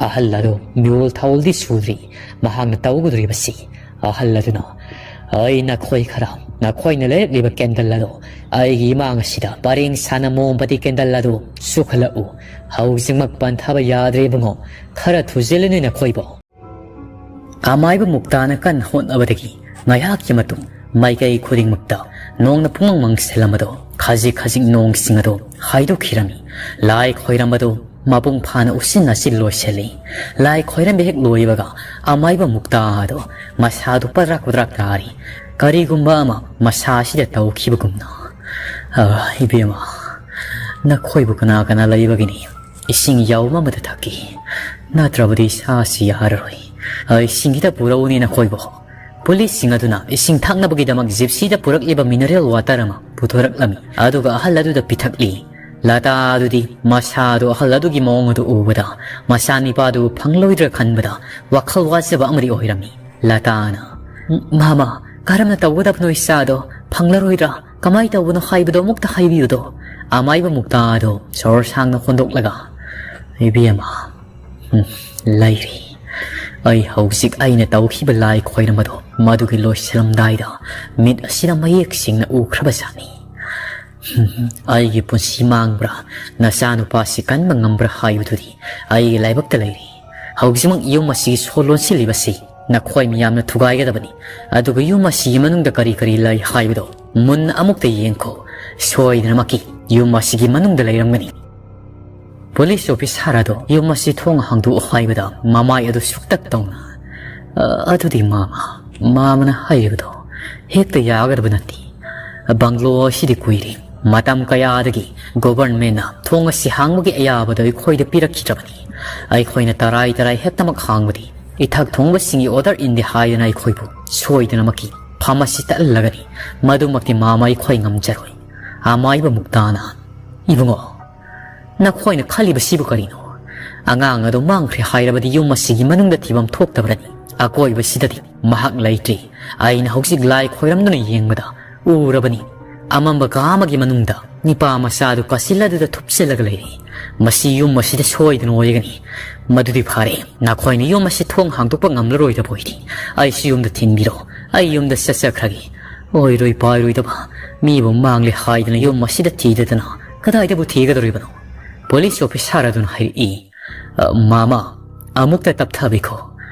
ꯑꯍꯜ ꯑꯗꯨ ꯃꯤꯔꯣꯜ ꯊꯧꯜꯗꯤ ꯁꯨꯗ꯭ꯔꯤ꯫ ꯃꯍꯥꯛꯅ ꯇꯧꯒꯗꯧꯔꯤꯕꯁꯤ ꯑꯍꯜ ꯑꯗꯨꯅ, "ꯑꯩ ꯅꯈꯣꯏ ꯈꯔ, ꯅꯈꯣꯏꯅ ꯂꯩꯔꯛꯂꯤꯕ ꯀꯦꯟꯗꯜ ꯑꯗꯣ ꯑꯩꯒꯤ ꯏꯃꯥꯡ ꯑꯁꯤꯗ ꯄꯔꯦꯡ ꯁꯥꯅ ꯃꯣꯝꯕꯇꯤ ꯀꯦꯟꯗꯜ ꯑꯗꯨ ꯆꯨꯈꯠꯂꯛꯎ꯫ ꯍꯧꯖꯤꯛꯃꯛ ꯄꯟꯊꯕ ꯌꯥꯗ꯭ꯔꯦ ꯏꯕꯨꯡꯉꯣ, ꯈꯔ ꯊꯨꯖꯤꯜꯂꯨꯅꯦ ꯅꯈꯣꯏꯕꯣ"꯫ ꯑꯃꯥꯏꯕ ꯃꯨꯛꯇꯥꯅ ꯀꯟꯅ ꯍꯣꯠꯅꯕꯗꯒꯤ ꯉꯥꯏꯍꯥꯛꯀꯤ ꯃꯇꯨꯡ ꯃꯥꯏꯀꯩ ꯈꯨꯗꯤꯡꯃꯛꯇ ꯅꯣꯡꯅ ꯄꯨꯡꯃꯪ ꯃꯪꯁꯤꯜꯂꯝꯕꯗꯣ ꯈꯖꯤꯛ ꯈꯖꯤꯛ ꯅꯣꯡꯁꯤꯡ ꯑꯗꯣ ꯍꯥꯏꯗꯣꯛꯈꯤꯔꯝꯃꯤ꯫ ꯂꯥꯏ ꯈꯣꯏꯔꯝꯕꯗꯣ ꯃꯄꯨꯡ ꯐꯥꯅ ꯎꯆꯤꯟ ꯅꯥꯆꯤꯟ ꯂꯣꯏꯁꯤꯜꯂꯤ꯫ ꯂꯥꯏ ꯈꯣꯏꯔꯝꯕ ꯍꯦꯛ ꯂꯣꯏꯕꯒ ꯑꯃꯥꯏꯕ ꯃꯨꯛꯇꯥ ꯑꯗꯣ ꯃꯁꯥꯗꯨ ꯄꯗ꯭ꯔꯥꯛ ꯄꯗ꯭ꯔꯥꯛ ꯇꯥꯔꯤ꯫ ꯀꯔꯤꯒꯨꯝꯕ ꯑꯃ ꯃꯁꯥ ꯑꯁꯤꯗ ꯇꯧꯈꯤꯕꯒꯨꯝꯅ꯫ "ꯑ, ꯏꯕꯦꯝꯃ, ꯅꯈꯣꯏꯕꯨ ꯀꯅꯥ ꯀꯅꯥ ꯂꯩꯕꯒꯤꯅꯤ? ꯏꯁꯤꯡ ꯌꯥꯎꯕ ꯑꯃꯗ ꯊꯛꯀꯦ, ꯅꯠꯇ꯭ꯔꯕꯗꯤ ꯏꯁꯥꯁꯤ ꯌꯥꯔꯔꯣꯏ꯫ ꯑ, ꯏꯁꯤꯡ ꯈꯤꯇ ꯄꯨꯔꯛꯎꯅꯦ ꯅꯈꯣꯏꯕꯨ"꯫ ꯄꯨꯂꯤꯁꯁꯤꯡ ꯑꯗꯨꯅ ꯏꯁꯤꯡ ꯊꯛꯅꯕꯒꯤꯗꯃꯛ ꯖꯤꯞꯁꯤꯗ ꯄꯨꯔꯛꯂꯤꯕ ꯃꯤꯅꯔꯦꯜ ꯋꯥꯇꯔ ꯑꯃ ꯄꯨꯊꯣꯔꯛꯂꯝꯃꯤ꯫ ꯑꯗꯨꯒ ꯑꯍꯜ ꯑꯗꯨꯗ ꯄꯤꯊꯛꯂꯤ꯫ ꯂꯇꯥ ꯑꯗꯨꯗꯤ ꯃꯁꯥꯗꯨ ꯑꯍꯜ ꯑꯗꯨꯒꯤ ꯃꯑꯣꯡ ꯑꯗꯨ ꯎꯕꯗ ꯃꯆꯥꯅꯤꯄꯥꯗꯨ ꯐꯪꯂꯣꯏꯗ꯭ꯔꯥ ꯈꯟꯕꯗ ꯋꯥꯈꯜ ꯋꯥꯖꯕ ꯑꯃꯗꯤ ꯑꯣꯏꯔꯝꯃꯤ꯫ ꯂꯇꯥꯅ, "ꯃꯥꯃ, ꯀꯔꯝꯅ ꯇꯧꯒꯗꯕꯅꯣ ꯏꯆꯥꯗꯣ? ꯐꯪꯂꯔꯣꯏꯗ꯭ꯔꯥ? ꯀꯃꯥꯏ ꯇꯧꯕꯅꯣ ꯍꯥꯏꯕꯗꯣ ꯑꯃꯨꯛꯇ ꯍꯥꯏꯕꯤꯌꯨꯗꯣ"꯫ ꯑꯃꯥꯏꯕ ꯃꯨꯛꯇꯥꯗꯣ ꯁꯣꯔ ꯁꯥꯡꯅ ꯍꯣꯟꯗꯣꯛꯂꯒ, "ꯏꯕꯦꯝꯃ, ꯎꯝ, ꯂꯩꯔꯤ꯫ ꯑꯩ ꯍꯧꯖꯤꯛ ꯑꯩꯅ ꯇꯧꯈꯤꯕ ꯂꯥꯏ ꯈꯣꯏꯔꯝꯕꯗꯣ ꯃꯗꯨꯒꯤ ꯂꯣꯏꯁꯤꯜꯂꯝꯗꯥꯏꯗ ꯃꯤꯠ ꯑꯁꯤꯗ ꯃꯌꯦꯛ ꯁꯦꯡꯅ ꯎꯈ꯭ꯔꯕ ꯖꯥꯠꯅꯤ꯫ ꯎꯝ, ꯑꯩꯒꯤ ꯄꯨꯟꯁꯤ ꯃꯥꯡꯕ꯭ꯔꯥ, ꯅꯆꯥꯅꯨꯄꯥꯁꯤ ꯀꯟꯕ ꯉꯝꯕ꯭ꯔꯥ ꯍꯥꯏꯕꯗꯨꯗꯤ ꯑꯩꯒꯤ ꯂꯥꯏꯕꯛꯇ ꯂꯩꯔꯤ꯫ ꯍꯧꯖꯤꯛꯃꯛ ꯌꯨꯝ ꯑꯁꯤꯒꯤ ꯁꯣ ꯂꯣꯟꯁꯤꯜꯂꯤꯕꯁꯤ ꯅꯈꯣꯏ ꯃꯤꯌꯥꯝꯅ ꯊꯨꯒꯥꯏꯒꯗꯕꯅꯤ꯫ ꯑꯗꯨꯒ ꯌꯨꯝ ꯑꯁꯤꯒꯤ ꯃꯅꯨꯡꯗ ꯀꯔꯤ ꯀꯔꯤ ꯂꯩ ꯍꯥꯏꯕꯗꯣ ꯃꯨꯟꯅ ꯑꯃꯨꯛꯇ ꯌꯦꯡꯈꯣ꯫ ꯁꯣꯏꯗꯅꯃꯛꯀꯤ ꯌꯨꯝ ꯑꯁꯤꯒꯤ ꯃꯅꯨꯡꯗ ꯂꯩꯔꯝꯒꯅꯤ"꯫ ꯄꯨꯂꯤꯁ ꯑꯣꯐꯤꯁꯥꯔ ꯑꯗꯣ ꯌꯨꯝ ꯑꯁꯤ ꯊꯣꯡ ꯍꯥꯡꯗꯣꯛꯎ ꯍꯥꯏꯕꯗ ꯃꯃꯥꯏ ꯑꯗꯨ ꯁꯨꯛꯇꯛ ꯇꯧꯅ, "ꯑ, ꯑꯗꯨꯗꯤ ꯃꯥꯃ, ꯃꯥꯃꯅ ꯍꯥꯏꯔꯤꯕꯗꯣ ꯍꯦꯛꯇ ꯌꯥꯒꯗꯕ ꯅꯠꯇꯦ꯫ ꯕꯪꯒ꯭ꯂꯣ ꯑꯁꯤꯗꯤ ꯀꯨꯏꯔꯦ꯫ ꯃꯇꯝ ꯀꯌꯥꯗꯒꯤ ꯒꯣꯚꯔꯟꯃꯦꯟꯅ ꯊꯣꯡ ꯑꯁꯤ ꯍꯥꯡꯕꯒꯤ ꯑꯌꯥꯕꯗꯨ ꯑꯩꯈꯣꯏꯗ ꯄꯤꯔꯛꯈꯤꯗ꯭ꯔꯕꯅꯤ꯫ ꯑꯩꯈꯣꯏꯅ ꯇꯔꯥꯏ ꯇꯔꯥꯏ ꯍꯦꯛꯇꯃꯛ ꯍꯥꯡꯕꯗꯤ ꯏꯊꯛ ꯊꯣꯡꯕꯁꯤꯡꯒꯤ ꯑꯣꯔꯗꯔ ꯏꯟꯗꯦ ꯍꯥꯏꯗꯅ ꯑꯩꯈꯣꯏꯕꯨ ꯁꯣꯏꯗꯅꯃꯛꯀꯤ ꯐꯝ ꯑꯁꯤ ꯇꯠꯍꯜꯂꯒꯅꯤ꯫ ꯃꯗꯨꯃꯛꯇꯤ ꯃꯥꯃ ꯑꯩꯈꯣꯏ ꯉꯝꯖꯔꯣꯏ꯫ ꯑꯃꯥꯏꯕ ꯃꯨꯛꯇꯥꯅ, "ꯏꯕꯨꯡꯉꯣ, ꯅꯈꯣꯏꯅ ꯈꯜꯂꯤꯕꯁꯤꯕꯨ ꯀꯔꯤꯅꯣ? ꯑꯉꯥꯡ ꯑꯗꯨ ꯃꯥꯡꯈ꯭ꯔꯦ ꯍꯥꯏꯔꯕꯗꯤ ꯌꯨꯝ ꯑꯁꯤꯒꯤ ꯃꯅꯨꯡꯗ ꯊꯤꯐꯝ ꯊꯣꯛꯇꯕ꯭ꯔꯅꯤ? ꯑꯀꯣꯏꯕꯁꯤꯗꯗꯤ ꯃꯍꯥꯛ ꯂꯩꯇ꯭ꯔꯤ꯫ ꯑꯩꯅ ꯍꯧꯖꯤꯛ ꯂꯥꯏ ꯈꯣꯏꯔꯝꯗꯨꯅ ꯌꯦꯡꯕꯗ ꯎꯔꯕꯅꯤ꯫ ꯑꯃꯝꯕ ꯀꯥ ꯑꯃꯒꯤ ꯃꯅꯨꯡꯗ ꯅꯤꯄꯥ ꯃꯆꯥ ꯑꯗꯨ ꯀꯥꯆꯤꯜ ꯑꯗꯨꯗ ꯊꯨꯞꯆꯤꯜꯂꯒ ꯂꯩꯔꯤ꯫ ꯃꯁꯤ ꯌꯨꯝ ꯑꯁꯤꯗ ꯁꯣꯏꯗꯅ ꯑꯣꯏꯒꯅꯤ꯫ ꯃꯗꯨꯗꯤ ꯐꯔꯦ, ꯅꯈꯣꯏꯅ ꯌꯨꯝ ꯑꯁꯤ ꯊꯣꯡ ꯍꯥꯡꯗꯣꯛꯄ ꯉꯝꯂꯔꯣꯏꯗꯕ ꯑꯣꯏꯗꯤ ꯑꯩꯁꯨ ꯌꯨꯝꯗ ꯊꯤꯟꯕꯤꯔꯣ꯫ ꯑꯩ ꯌꯨꯝꯗ ꯆꯠꯆꯈ꯭ꯔꯒꯦ꯫ ꯑꯣꯏꯔꯣꯏ ꯄꯥꯏꯔꯣꯏꯗꯕ ꯃꯤꯕꯨ ꯃꯥꯡꯂꯦ ꯍꯥꯏꯗꯅ ꯌꯨꯝ ꯑꯁꯤꯗ ꯊꯤꯗꯗꯅ ꯀꯗꯥꯏꯗꯕꯨ ꯊꯤꯒꯗꯧꯔꯤꯕꯅꯣ?" ꯄꯨꯂꯤꯁ ꯑꯣꯐꯤꯁꯥꯔ ꯑꯗꯨꯅ ꯍꯥꯏꯔꯛꯏ꯫ "ꯑ, ꯃꯥꯃ, ꯑꯃꯨꯛꯇ ꯇꯞꯊꯕꯤꯈꯣ꯫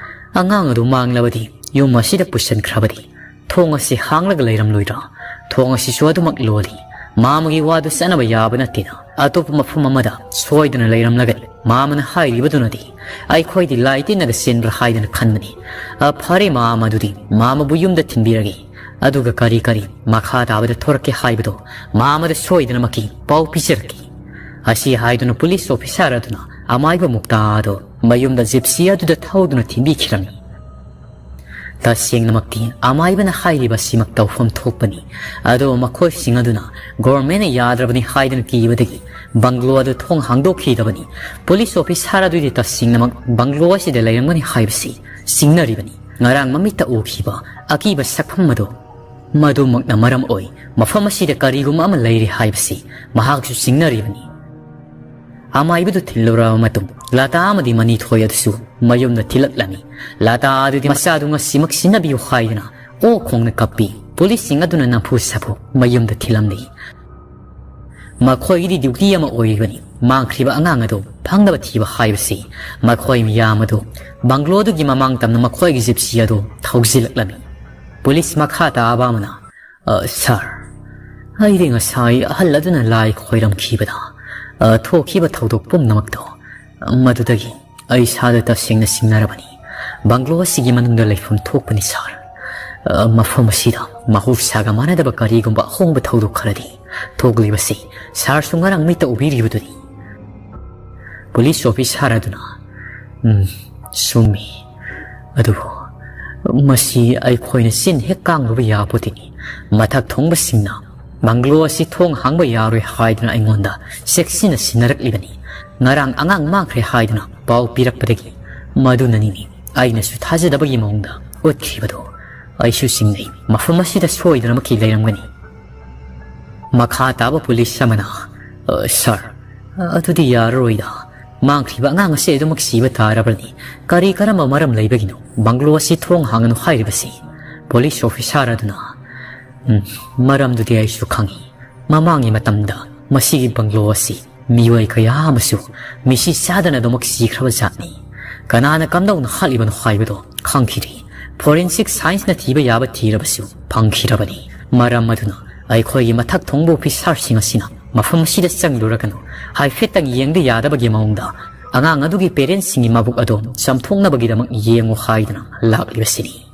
ꯑꯉꯥꯡ ꯑꯗꯨ ꯃꯥꯡꯂꯕꯗꯤ ꯌꯨꯝ ꯑꯁꯤꯗ ꯄꯨꯁꯤꯟꯈ꯭ꯔꯕꯗꯤ ꯊꯣꯡ ꯑꯁꯤ ꯍꯥꯡꯂꯒ ꯂꯩꯔꯝꯂꯣꯏꯗ꯭ꯔꯥ? ꯊꯣꯡ ꯑꯁꯤꯁꯨ ꯑꯗꯨꯃꯛ ꯂꯣꯜꯂꯤ꯫ ꯃꯥꯃꯒꯤ ꯋꯥꯗꯨ ꯆꯠꯅꯕ ꯌꯥꯕ ꯅꯠꯇꯦꯅ꯫ ꯑꯇꯣꯞꯄ ꯃꯐꯝ ꯑꯃꯗ ꯁꯣꯏꯗꯅ ꯂꯩꯔꯝꯂꯒꯅꯤ꯫ ꯃꯥꯃꯅ ꯍꯥꯏꯔꯤꯕꯗꯨꯅꯗꯤ ꯑꯩꯈꯣꯏꯗꯤ ꯂꯥꯏ ꯇꯤꯟꯅꯒ ꯆꯦꯟꯕ꯭ꯔꯥ ꯍꯥꯏꯗꯅ ꯈꯟꯕꯅꯤ꯫ ꯑ, ꯐꯔꯦ, ꯃꯥꯃ ꯑꯗꯨꯗꯤ ꯃꯥꯃꯕꯨ ꯌꯨꯝꯗ ꯊꯤꯟꯕꯤꯔꯒꯦ꯫ ꯑꯗꯨꯒ ꯀꯔꯤ ꯀꯔꯤ ꯃꯈꯥ ꯇꯥꯕꯗ ꯊꯣꯔꯛꯀꯦ ꯍꯥꯏꯕꯗꯣ ꯃꯥꯃꯗ ꯁꯣꯏꯗꯅꯃꯛꯀꯤ ꯄꯥꯎ ꯄꯤꯖꯔꯛꯀꯦ꯫" ꯑꯁꯤ ꯍꯥꯏꯗꯨꯅ ꯄꯨꯂꯤꯁ ꯑꯣꯐꯤꯁꯥꯔ ꯑꯗꯨꯅ ꯑꯃꯥꯏꯕ ꯃꯨꯛꯇꯥ ꯑꯗꯨ ꯃꯌꯨꯝꯗ ꯖꯤꯞꯁꯤ ꯑꯗꯨꯗ ꯊꯧꯗꯨꯅ ꯊꯤꯟꯕꯤꯈꯤꯔꯝꯃꯤ꯫ ꯇꯁꯦꯡꯅꯃꯛꯇꯤ ꯑꯃꯥꯏꯕꯅ ꯍꯥꯏꯔꯤꯕ ꯑꯁꯤꯃꯛ ꯇꯧꯐꯝ ꯊꯣꯛꯄꯅꯤ꯫ ꯑꯗꯨꯕꯨ ꯃꯈꯣꯏꯁꯤꯡ ꯑꯗꯨꯅ ꯒꯣꯔꯃꯦꯟꯅ ꯌꯥꯗ꯭ꯔꯕꯅꯤ ꯍꯥꯏꯗꯨꯅ ꯀꯤꯕꯗꯒꯤ ꯕꯪꯒ꯭ꯂꯣ ꯑꯗꯨ ꯊꯣꯡ ꯍꯥꯡꯗꯣꯛꯈꯤꯗꯕꯅꯤ꯫ ꯄꯨꯂꯤꯁ ꯑꯣꯐꯤꯁꯥꯔ ꯑꯗꯨꯗꯤ ꯇꯁꯦꯡꯅꯃꯛ ꯕꯪꯒ꯭ꯂꯣ ꯑꯁꯤꯗ ꯂꯩꯔꯝꯒꯅꯤ ꯍꯥꯏꯕꯁꯤ ꯆꯤꯡꯅꯔꯤꯕꯅꯤ꯫ ꯉꯔꯥꯡ ꯃꯃꯤꯠꯇ ꯎꯈꯤꯕ ꯑꯀꯤꯕ ꯁꯛꯐꯝ ꯑꯗꯨ ꯃꯗꯨꯃꯛꯅ ꯃꯔꯝ ꯑꯣꯏ ꯃꯐꯝ ꯑꯁꯤꯗ ꯀꯔꯤꯒꯨꯝꯕ ꯑꯃ ꯂꯩꯔꯤ ꯍꯥꯏꯕꯁꯤ ꯃꯍꯥꯛꯁꯨ ꯆꯤꯡꯅꯔꯤꯕꯅꯤ꯫ ꯑꯃꯥꯏꯕꯗꯨ ꯊꯤꯜꯂꯨꯔꯕ ꯃꯇꯨꯡ ꯂꯇꯥ ꯑꯃꯗꯤ ꯃꯅꯤꯊꯣꯏ ꯑꯗꯨꯁꯨ ꯃꯌꯨꯝꯗ ꯊꯤꯜꯂꯛꯂꯝꯃꯤ꯫ ꯂꯇꯥ ꯑꯗꯨꯗꯤ ꯃꯆꯥꯗꯨ ꯉꯁꯤꯃꯛ ꯁꯤꯟꯅꯕꯤꯌꯨ ꯍꯥꯏꯗꯨꯅ ꯑꯣꯛ ꯈꯣꯡꯅ ꯀꯞꯄꯤ꯫ ꯄꯨꯂꯤꯁꯁꯤꯡ ꯑꯗꯨꯅ ꯅꯝꯐꯨ ꯁꯥꯐꯨ ꯃꯌꯨꯝꯗ ꯊꯤꯜꯂꯝꯂꯤ꯫ ꯃꯈꯣꯏꯒꯤꯗꯤ ꯗ꯭ꯌꯨꯇꯤ ꯑꯃ ꯑꯣꯏꯔꯤꯕꯅꯤ꯫ ꯃꯥꯡꯈ꯭ꯔꯤꯕ ꯑꯉꯥꯡ ꯑꯗꯨ ꯐꯪꯅꯕ ꯊꯤꯕ ꯍꯥꯏꯕꯁꯤ꯫ ꯃꯈꯣꯏ ꯃꯤꯌꯥꯝ ꯑꯗꯨ ꯕꯪꯒ꯭ꯂꯣꯗꯨꯒꯤ ꯃꯃꯥꯡ ꯇꯝꯅ ꯃꯈꯣꯏꯒꯤ ꯖꯤꯞꯁꯤ ꯑꯗꯨ ꯊꯧꯖꯤꯜꯂꯛꯂꯝꯃꯤ꯫ ꯄꯨꯂꯤꯁ ꯃꯈꯥ ꯇꯥꯕ ꯑꯃꯅ, "ꯑ, ꯁꯥꯔ, ꯑꯩꯗꯤ ꯉꯁꯥꯏ ꯑꯍꯜ ꯑꯗꯨꯅ ꯂꯥꯏ ꯈꯣꯏꯔꯝꯈꯤꯕꯗ, ꯑ, ꯊꯣꯛꯈꯤꯕ ꯊꯧꯗꯣꯛ ꯄꯨꯝꯅꯃꯛꯇꯣ, ꯃꯗꯨꯗꯒꯤ ꯑꯩ ꯏꯁꯥꯗ ꯇꯁꯦꯡꯅ ꯆꯤꯡꯅꯔꯕꯅꯤ꯫ ꯕꯪꯒ꯭ꯂꯣ ꯑꯁꯤꯒꯤ ꯃꯅꯨꯡꯗ ꯂꯩꯐꯝ ꯊꯣꯛꯄꯅꯤ, ꯁꯥꯔ꯫ ꯑ, ꯃꯐꯝ ꯑꯁꯤꯗ ꯃꯍꯧꯁꯥꯒ ꯃꯥꯟꯅꯗꯕ ꯀꯔꯤꯒꯨꯝꯕ ꯑꯍꯣꯡꯕ ꯊꯧꯗꯣꯛ ꯈꯔꯗꯤ ꯊꯣꯛꯂꯤꯕꯁꯤ ꯁꯥꯔꯁꯨ ꯉꯔꯥꯡ ꯃꯤꯠꯇ ꯎꯕꯤꯔꯤꯕꯗꯨꯅꯤ꯫ ꯄꯨꯂꯤꯁ ꯑꯣꯐꯤꯁꯥꯔ ꯑꯗꯨꯅ, "ꯎꯝ, ꯆꯨꯝꯃꯤ꯫ ꯑꯗꯨꯕꯨ ꯃꯁꯤ ꯑꯩꯈꯣꯏꯅ ꯆꯤꯟ ꯍꯦꯛ ꯀꯥꯡꯂꯨꯕ ꯌꯥꯄꯣꯠꯇꯦꯅꯤ꯫ ꯃꯊꯛ ꯊꯣꯡꯕꯁꯤꯡꯅ ꯕꯪꯒ꯭ꯂꯣ ꯑꯁꯤ ꯊꯣꯡ ꯍꯥꯡꯕ ꯌꯥꯔꯣꯏ ꯍꯥꯏꯗꯨꯅ ꯑꯩꯉꯣꯟꯗ ꯆꯦꯛꯁꯤꯟꯅ ꯁꯤꯟꯅꯔꯛꯂꯤꯕꯅꯤ꯫ ꯉꯔꯥꯡ ꯑꯉꯥꯡ ꯃꯥꯡꯈ꯭ꯔꯦ ꯍꯥꯏꯗꯨꯅ ꯄꯥꯎ ꯄꯤꯔꯛꯄꯗꯒꯤ ꯃꯗꯨꯅꯅꯤꯅꯦ ꯑꯩꯅꯁꯨ ꯊꯥꯖꯗꯕꯒꯤ ꯃꯑꯣꯡꯗ ꯎꯠꯈꯤꯕꯗꯣ꯫ ꯑꯩꯁꯨ ꯆꯤꯡꯅꯩ, ꯃꯐꯝ ꯑꯁꯤꯗ ꯁꯣꯏꯗꯅꯃꯛꯀꯤ ꯂꯩꯔꯝꯒꯅꯤ꯫" ꯃꯈꯥ ꯇꯥꯕ ꯄꯨꯂꯤꯁ ꯑꯃꯅ, "ꯑ, ꯁꯥꯔ, ꯑꯗꯨꯗꯤ ꯌꯥꯔꯔꯣꯏꯗ꯫ ꯃꯥꯡꯈ꯭ꯔꯤꯕ ꯑꯉꯥꯡ ꯑꯁꯤ ꯑꯗꯨꯃꯛ ꯁꯤꯕ ꯇꯥꯔꯕꯅꯤ꯫ ꯀꯔꯤ ꯀꯔꯝꯕ ꯃꯔꯝ ꯂꯩꯕꯒꯤꯅꯣ ꯕꯪꯒ꯭ꯂꯣ ꯑꯁꯤ ꯊꯣꯡ ꯍꯥꯡꯒꯅꯨ ꯍꯥꯏꯔꯤꯕꯁꯤ?" ꯄꯨꯂꯤꯁ ꯑꯣꯐꯤꯁꯥꯔ ꯑꯗꯨꯅ, "ꯎꯝ, ꯃꯔꯝꯗꯨꯗꯤ ꯑꯩꯁꯨ ꯈꯪꯏ꯫ ꯃꯃꯥꯡꯒꯤ ꯃꯇꯝꯗ ꯃꯁꯤꯒꯤ ꯕꯪꯒ꯭ꯂꯣ ꯑꯁꯤ ꯃꯤꯑꯣꯏ ꯀꯌꯥ ꯑꯃꯁꯨ ꯃꯤꯁꯤ ꯆꯥꯗꯅ ꯑꯗꯨꯃꯛ ꯁꯤꯈ꯭ꯔꯕ ꯖꯥꯠꯅꯤ꯫ ꯀꯅꯥꯅ ꯀꯝꯗꯧꯅ ꯍꯥꯠꯂꯤꯕꯅꯣ ꯍꯥꯏꯕꯗꯣ ꯈꯪꯈꯤꯗ꯭ꯔꯤ꯫ ꯐꯣꯔꯦꯟꯁꯤꯛ ꯁꯥꯏꯟꯁꯅ ꯊꯤꯕ ꯌꯥꯕ ꯊꯤꯔꯕꯁꯨ ꯐꯪꯈꯤꯗ꯭ꯔꯕꯅꯤ꯫ ꯃꯔꯝ ꯑꯗꯨꯅ ꯑꯩꯈꯣꯏꯒꯤ ꯃꯊꯛ ꯊꯣꯡꯕ ꯑꯣꯐꯤꯁꯥꯔꯁꯤꯡ ꯑꯁꯤꯅ ꯃꯐꯝ ꯑꯁꯤꯗ ꯆꯪꯂꯨꯔꯒꯅꯨ, ꯍꯥꯏꯐꯦꯠꯇꯪ ꯌꯦꯡꯕ ꯌꯥꯗꯕꯒꯤ ꯃꯑꯣꯡꯗ ꯑꯉꯥꯡ ꯑꯗꯨꯒꯤ ꯄꯦꯔꯦꯟꯁꯁꯤꯡꯒꯤ ꯃꯕꯨꯛ ꯑꯗꯣ ꯆꯥꯝꯊꯣꯛꯅꯕꯒꯤꯗꯃꯛ ꯌꯦꯡꯉꯨ ꯍꯥꯏꯗꯨꯅ ꯂꯥꯛꯂꯤꯕꯁꯤꯅꯤ꯫"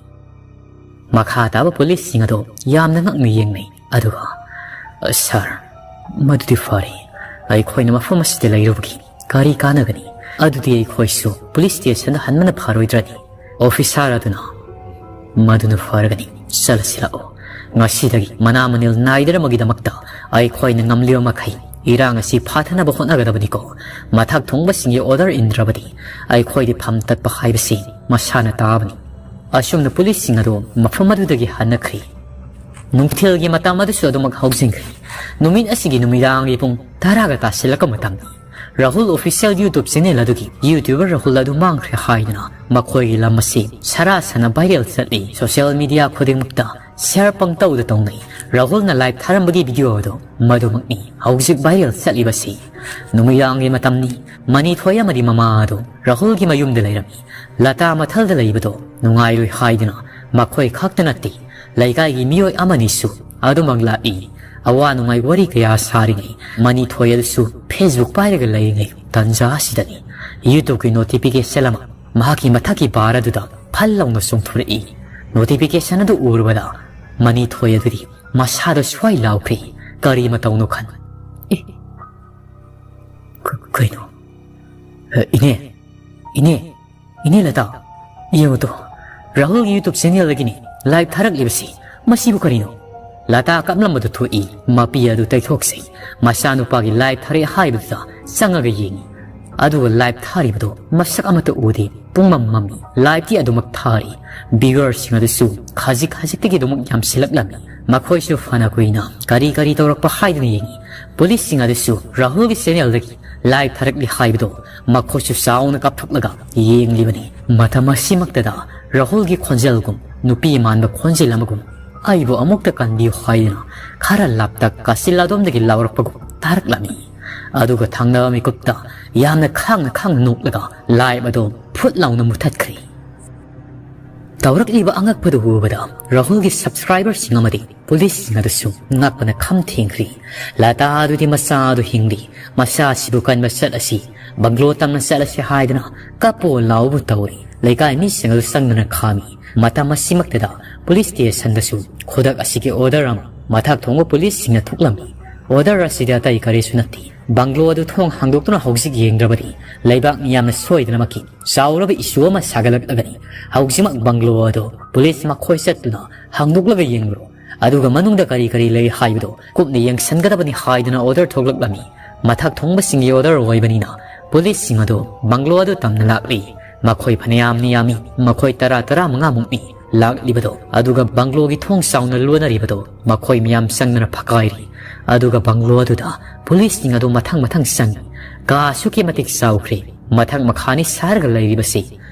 ꯃꯈꯥ ꯇꯥꯕ ꯄꯨꯂꯤꯁꯁꯤꯡ ꯑꯗꯣ ꯌꯥꯝꯅ ꯉꯛꯅ ꯌꯦꯡꯅꯩ꯫ ꯑꯗꯨꯒ, "ꯑ, ꯁꯥꯔ, ꯃꯗꯨꯗꯤ ꯐꯔꯦ꯫ ꯑꯩꯈꯣꯏꯅ ꯃꯐꯝ ꯑꯁꯤꯗ ꯂꯩꯔꯨꯕꯒꯤ ꯀꯔꯤ ꯀꯥꯟꯅꯒꯅꯤ? ꯑꯗꯨꯗꯤ ꯑꯩꯈꯣꯏꯁꯨ ꯄꯨꯂꯤꯁ ꯁ꯭ꯇꯦꯁꯟꯗ ꯍꯟꯕꯅ ꯐꯔꯣꯏꯗ꯭ꯔꯅꯤ?" ꯑꯣꯐꯤꯁꯥꯔ ꯑꯗꯨꯅ, "ꯃꯗꯨꯅ ꯐꯔꯒꯅꯤ, ꯆꯠꯂꯁꯤ ꯂꯥꯛꯑꯣ꯫ ꯉꯁꯤꯗꯒꯤ ꯃꯅꯥ ꯃꯅꯤꯜ ꯅꯥꯏꯗꯅꯕꯒꯤꯗꯃꯛꯇ ꯑꯩꯈꯣꯏꯅ ꯉꯝꯂꯤꯕ ꯃꯈꯩ ꯏꯔꯥꯡ ꯑꯁꯤ ꯐꯥꯊꯅꯕ ꯍꯣꯠꯅꯒꯗꯕꯅꯤꯀꯣ꯫ ꯃꯊꯛ ꯊꯣꯡꯕꯁꯤꯡꯒꯤ ꯑꯣꯔꯗꯔ ꯏꯟꯗ꯭ꯔꯕꯗꯤ ꯑꯩꯈꯣꯏꯗꯤ ꯐꯝ ꯇꯠꯄ ꯍꯥꯏꯕꯁꯤ ꯃꯁꯥꯅ ꯇꯥꯕꯅꯤ꯫" ꯑꯁꯨꯝꯅ ꯄꯨꯂꯤꯁꯁꯤꯡ ꯑꯗꯨ ꯃꯐꯝ ꯑꯗꯨꯗꯒꯤ ꯍꯟꯅꯈ꯭ꯔꯤ꯫ ꯅꯨꯡꯊꯤꯜꯒꯤ ꯃꯇꯝ ꯑꯗꯨꯁꯨ ꯑꯗꯨꯃꯛ ꯍꯧꯖꯤꯟꯈ꯭ꯔꯦ꯫ ꯅꯨꯃꯤꯠ ꯑꯁꯤꯒꯤ ꯅꯨꯃꯤꯗꯥꯡꯒꯤ ꯄꯨꯡ ꯇꯔꯥꯒ ꯇꯥꯁꯤꯜꯂꯛꯄ ꯃꯇꯝꯅꯤ꯫ ꯔꯥꯍꯨꯜ ꯑꯣꯐꯤꯁꯤꯌꯦꯜ YouTube ꯆꯦꯅꯦꯜ ꯑꯗꯨꯒꯤ YouTuber ꯔꯥꯍꯨꯜ ꯑꯗꯨ ꯃꯥꯡꯈ꯭ꯔꯦ ꯍꯥꯏꯗꯨꯅ ꯃꯈꯣꯏꯒꯤ ꯂꯝ ꯑꯁꯤ ꯁꯔꯥ ꯁꯅ ꯚꯥꯏꯔꯦꯜ ꯆꯠꯂꯤ꯫ ꯁꯣꯁꯤꯌꯦꯜ ꯃꯤꯗꯤꯌꯥ ꯈꯨꯗꯤꯡꯃꯛꯇ ꯁꯤꯌꯔ ꯄꯪꯇꯧꯗ ꯇꯧꯅꯩ꯫ ꯔꯥꯍꯨꯜꯅ ꯂꯥꯏꯚ ꯊꯥꯔꯝꯕꯒꯤ ꯚꯤꯗꯤꯑꯣ ꯑꯗꯨ ꯃꯗꯨꯃꯛꯅꯤ ꯍꯧꯖꯤꯛ ꯚꯥꯏꯔꯦꯜ ꯆꯠꯂꯤꯕꯁꯤ꯫ ꯅꯨꯃꯤꯗꯥꯡꯒꯤ ꯃꯇꯝꯅꯤ꯫ ꯃꯅꯤꯊꯣꯏ ꯑꯃꯗꯤ ꯃꯃꯥ ꯑꯗꯨ ꯔꯥꯍꯨꯜꯒꯤ ꯃꯌꯨꯝꯗ ꯂꯩꯔꯝꯃꯤ꯫ ꯂꯇꯥ ꯃꯊꯜꯗ ꯂꯩꯕꯗꯣ ꯅꯨꯡꯉꯥꯏꯔꯣꯏ ꯍꯥꯏꯗꯨꯅ ꯃꯈꯣꯏ ꯈꯛꯇ ꯅꯠꯇꯦ, ꯂꯩꯀꯥꯏꯒꯤ ꯃꯤꯑꯣꯏ ꯑꯃꯅꯤꯁꯨ ꯑꯗꯨꯃꯛ ꯂꯥꯛꯏ꯫ ꯑꯋꯥ ꯅꯨꯡꯉꯥꯏ ꯋꯥꯔꯤ ꯀꯌꯥ ꯁꯥꯔꯤꯉꯩ ꯃꯅꯤꯊꯣꯏ ꯑꯗꯨꯁꯨ Facebook ꯄꯥꯏꯔꯒ ꯂꯩꯔꯤꯉꯩ ꯇꯟꯖꯥ ꯑꯁꯤꯗꯅꯤ YouTubeꯀꯤ ꯅꯣꯇꯤꯐꯤꯀꯦꯁꯟ ꯑꯃ ꯃꯍꯥꯛꯀꯤ ꯃꯊꯛꯀꯤ ꯕꯥꯔ ꯑꯗꯨꯗ ꯐꯜ ꯂꯥꯎꯅ ꯆꯣꯡꯊꯣꯔꯛꯏ꯫ ꯅꯣꯇꯤꯐꯤꯀꯦꯁꯟ ꯑꯗꯨ ꯎꯔꯨꯕꯗ ꯃꯅꯤꯊꯣꯏ ꯑꯗꯨꯗꯤ ꯃꯁꯥꯗꯣ ꯁ꯭ꯋꯥꯏ ꯂꯥꯎꯈ꯭ꯔꯦ꯫ ꯀꯔꯤ ꯃꯇꯧꯅꯣ ꯈꯟ꯫ ꯑꯦ, ꯀ-, ꯀꯩꯅꯣ? ꯑ, ꯏꯅꯦ, ꯏꯅꯦ, ꯏꯅꯦ ꯂꯇꯥ, ꯌꯦꯡꯉꯨ ꯇꯣ, ꯔꯥꯍꯨꯜꯒꯤ YouTube channelꯗꯒꯤꯅꯤ live ꯊꯥꯔꯛꯂꯤꯕꯁꯤ꯫ ꯃꯁꯤꯕꯨ ꯀꯔꯤꯅꯣ? ꯂꯇꯥ ꯀꯞꯂꯝꯕꯗꯨ ꯊꯣꯛꯏ, ꯃꯄꯤ ꯑꯗꯨ ꯇꯩꯊꯣꯛꯆꯩ꯫ ꯃꯆꯥꯅꯨꯄꯥꯒꯤ live ꯊꯥꯔꯛꯑꯦ ꯍꯥꯏꯕꯗꯨꯗ ꯆꯪꯉꯒ ꯌꯦꯡꯉꯤ꯫ ꯑꯗꯨꯒ live ꯊꯥꯔꯤꯕꯗꯨ ꯃꯁꯛ ꯑꯃꯠꯇ ꯎꯗꯦ, ꯄꯨꯡꯃꯝ ꯃꯝꯃꯤ꯫ Liveꯇꯤ ꯑꯗꯨꯃꯛ ꯊꯥꯔꯤ꯫ Viewerꯁꯤꯡ ꯑꯗꯨꯁꯨ ꯈꯖꯤꯛ ꯈꯖꯤꯛꯇꯒꯤ ꯑꯗꯨꯃꯛ ꯌꯥꯝꯁꯤꯜꯂꯛꯂꯝꯃꯤ꯫ ꯃꯈꯣꯏꯁꯨ ꯐꯅ ꯀꯨꯏꯅ ꯀꯔꯤ ꯀꯔꯤ ꯇꯧꯔꯛꯄ ꯍꯥꯏꯗꯨꯅ ꯌꯦꯡꯉꯤ꯫ Policeꯁꯤꯡ ꯑꯗꯨꯁꯨ ꯔꯥꯍꯨꯜꯒꯤ channelꯗꯒꯤ live ꯊꯥꯔꯛꯂꯤ ꯍꯥꯏꯕꯗꯨ ꯃꯈꯣꯏꯁꯨ ꯆꯥꯎꯅ ꯀꯥꯞꯊꯣꯛꯂꯒ ꯌꯦꯡꯂꯤꯕꯅꯤ꯫ ꯃꯇꯝ ꯑꯁꯤꯃꯛꯇꯗ ꯔꯥꯍꯨꯜꯒꯤ ꯈꯣꯟꯖꯦꯜꯒꯨꯝ, ꯅꯨꯄꯤ ꯃꯥꯟꯕ ꯈꯣꯟꯖꯦꯜ ꯑꯃꯒꯨꯝ, "ꯑꯩꯕꯨ ꯑꯃꯨꯛꯇ ꯀꯟꯕꯤꯌꯨ" ꯍꯥꯏꯗꯨꯅ ꯈꯔ ꯂꯥꯞꯇ ꯀꯥꯁꯤꯜ ꯑꯗꯣꯝꯗꯒꯤ ꯂꯥꯎꯔꯛꯄꯒꯨꯝ ꯇꯥꯔꯛꯂꯝꯃꯤ꯫ ꯑꯗꯨꯒ ꯊꯪꯅꯕ ꯃꯤꯀꯨꯞꯇ ꯌꯥꯝꯅ ꯈꯥꯡꯅ ꯈꯥꯡꯅ ꯅꯣꯛꯂꯒ live ꯑꯗꯨ ꯐꯨꯠ ꯂꯥꯎꯅ ꯃꯨꯊꯠꯈ꯭ꯔꯦ꯫ ꯇꯧꯔꯛꯂꯤꯕ ꯑꯉꯛꯄꯗꯨ ꯎꯕꯗ ꯔꯥꯍꯨꯜꯒꯤ subscriberꯁꯤꯡ ꯑꯃꯗꯤ policeꯁꯤꯡ ꯑꯗꯨꯁꯨ ꯉꯛꯄꯅ ꯈꯝ ꯊꯦꯡꯈ꯭ꯔꯤ꯫ ꯂꯇꯥ ꯑꯗꯨꯗꯤ ꯃꯆꯥ ꯑꯗꯨ ꯍꯤꯡꯂꯤ, ꯃꯆꯥꯁꯤꯕꯨ ꯀꯟꯕ ꯆꯠꯂꯁꯤ, bungalow ꯇꯝꯅ ꯆꯠꯂꯁꯤ ꯍꯥꯏꯗꯨꯅ ꯀꯞꯄꯣ ꯂꯥꯎꯕ ꯇꯧꯔꯤ꯫ ꯂꯩꯀꯥꯏ ꯃꯤꯁꯤꯡ ꯑꯗꯨ ꯆꯪꯗꯨꯅ ꯈꯥꯝꯃꯤ꯫ ꯃꯇꯝ ꯑꯁꯤꯃꯛꯇꯗ police stationꯗꯁꯨ ꯈꯨꯗꯛ ꯑꯁꯤꯒꯤ order ꯑꯃ ꯃꯊꯛ ꯊꯣꯡꯕ policeꯁꯤꯡꯅ ꯊꯣꯛꯂꯝꯃꯤ꯫ Order ꯑꯁꯤꯗꯤ ꯑꯇꯩ ꯀꯔꯤꯁꯨ ꯅꯠꯇꯦ, bungalow ꯑꯗꯨ ꯊꯣꯡ ꯍꯥꯡꯗꯣꯛꯇꯨꯅ ꯍꯧꯖꯤꯛ ꯌꯦꯡꯗ꯭ꯔꯕꯗꯤ ꯂꯩꯕꯥꯛ ꯃꯤꯌꯥꯝꯅ ꯁꯣꯏꯗꯅꯃꯛꯀꯤ ꯆꯥꯎꯔꯕ issue ꯑꯃ ꯁꯥꯒꯠꯂꯛꯂꯒꯅꯤ꯫ ꯍꯧꯖꯤꯛꯃꯛ bungalow ꯑꯗꯨ police ꯃꯈꯣꯏ ꯆꯠꯇꯨꯅ ꯍꯥꯡꯗꯣꯛꯂꯒ ꯌꯦꯡꯂꯨꯔꯣ, ꯑꯗꯨꯒ ꯃꯅꯨꯡꯗ ꯀꯔꯤ ꯀꯔꯤ ꯂꯩ ꯍꯥꯏꯕꯗꯨ ꯀꯨꯞꯅ ꯌꯦꯡꯁꯤꯟꯒꯗꯕꯅꯤ ꯍꯥꯏꯗꯨꯅ order ꯊꯣꯛꯂꯛꯂꯝꯃꯤ꯫ ꯃꯊꯛ ꯊꯣꯡꯕꯁꯤꯡꯒꯤ order ꯑꯣꯏꯕꯅꯤꯅ policeꯁꯤꯡ ꯑꯗꯨ bungalow ꯑꯗꯨ ꯇꯝꯅ ꯂꯥꯛꯂꯤ꯫ ꯃꯈꯣꯏ ꯐꯅꯌꯥꯝꯅ ꯌꯥꯝꯃꯤ, ꯃꯈꯣꯏ ꯇꯔꯥ ꯇꯔꯥꯃꯉꯥꯃꯨꯛꯅꯤ ꯂꯥꯛꯂꯤꯕꯗꯣ꯫ ꯑꯗꯨꯒ bungalowꯒꯤ ꯊꯣꯡ ꯆꯥꯎꯅ ꯂꯣꯟꯅꯔꯤꯕꯗꯣ ꯃꯈꯣꯏ ꯃꯤꯌꯥꯝ ꯆꯪꯗꯨꯅ ꯐꯛꯀꯥꯏꯔꯤ꯫ ꯑꯗꯨꯒ bungalow ꯑꯗꯨꯗ policeꯁꯤꯡ ꯑꯗꯨ ꯃꯊꯪ ꯃꯊꯪ ꯆꯪꯏ꯫ ꯀꯥ ꯑꯁꯨꯛꯀꯤ ꯃꯇꯤꯛ ꯆꯥꯎꯈ꯭ꯔꯦ, ꯃꯊꯛ ꯃꯈꯥꯅꯤ ꯁꯥꯔꯒ ꯂꯩꯔꯤꯕꯁꯤ꯫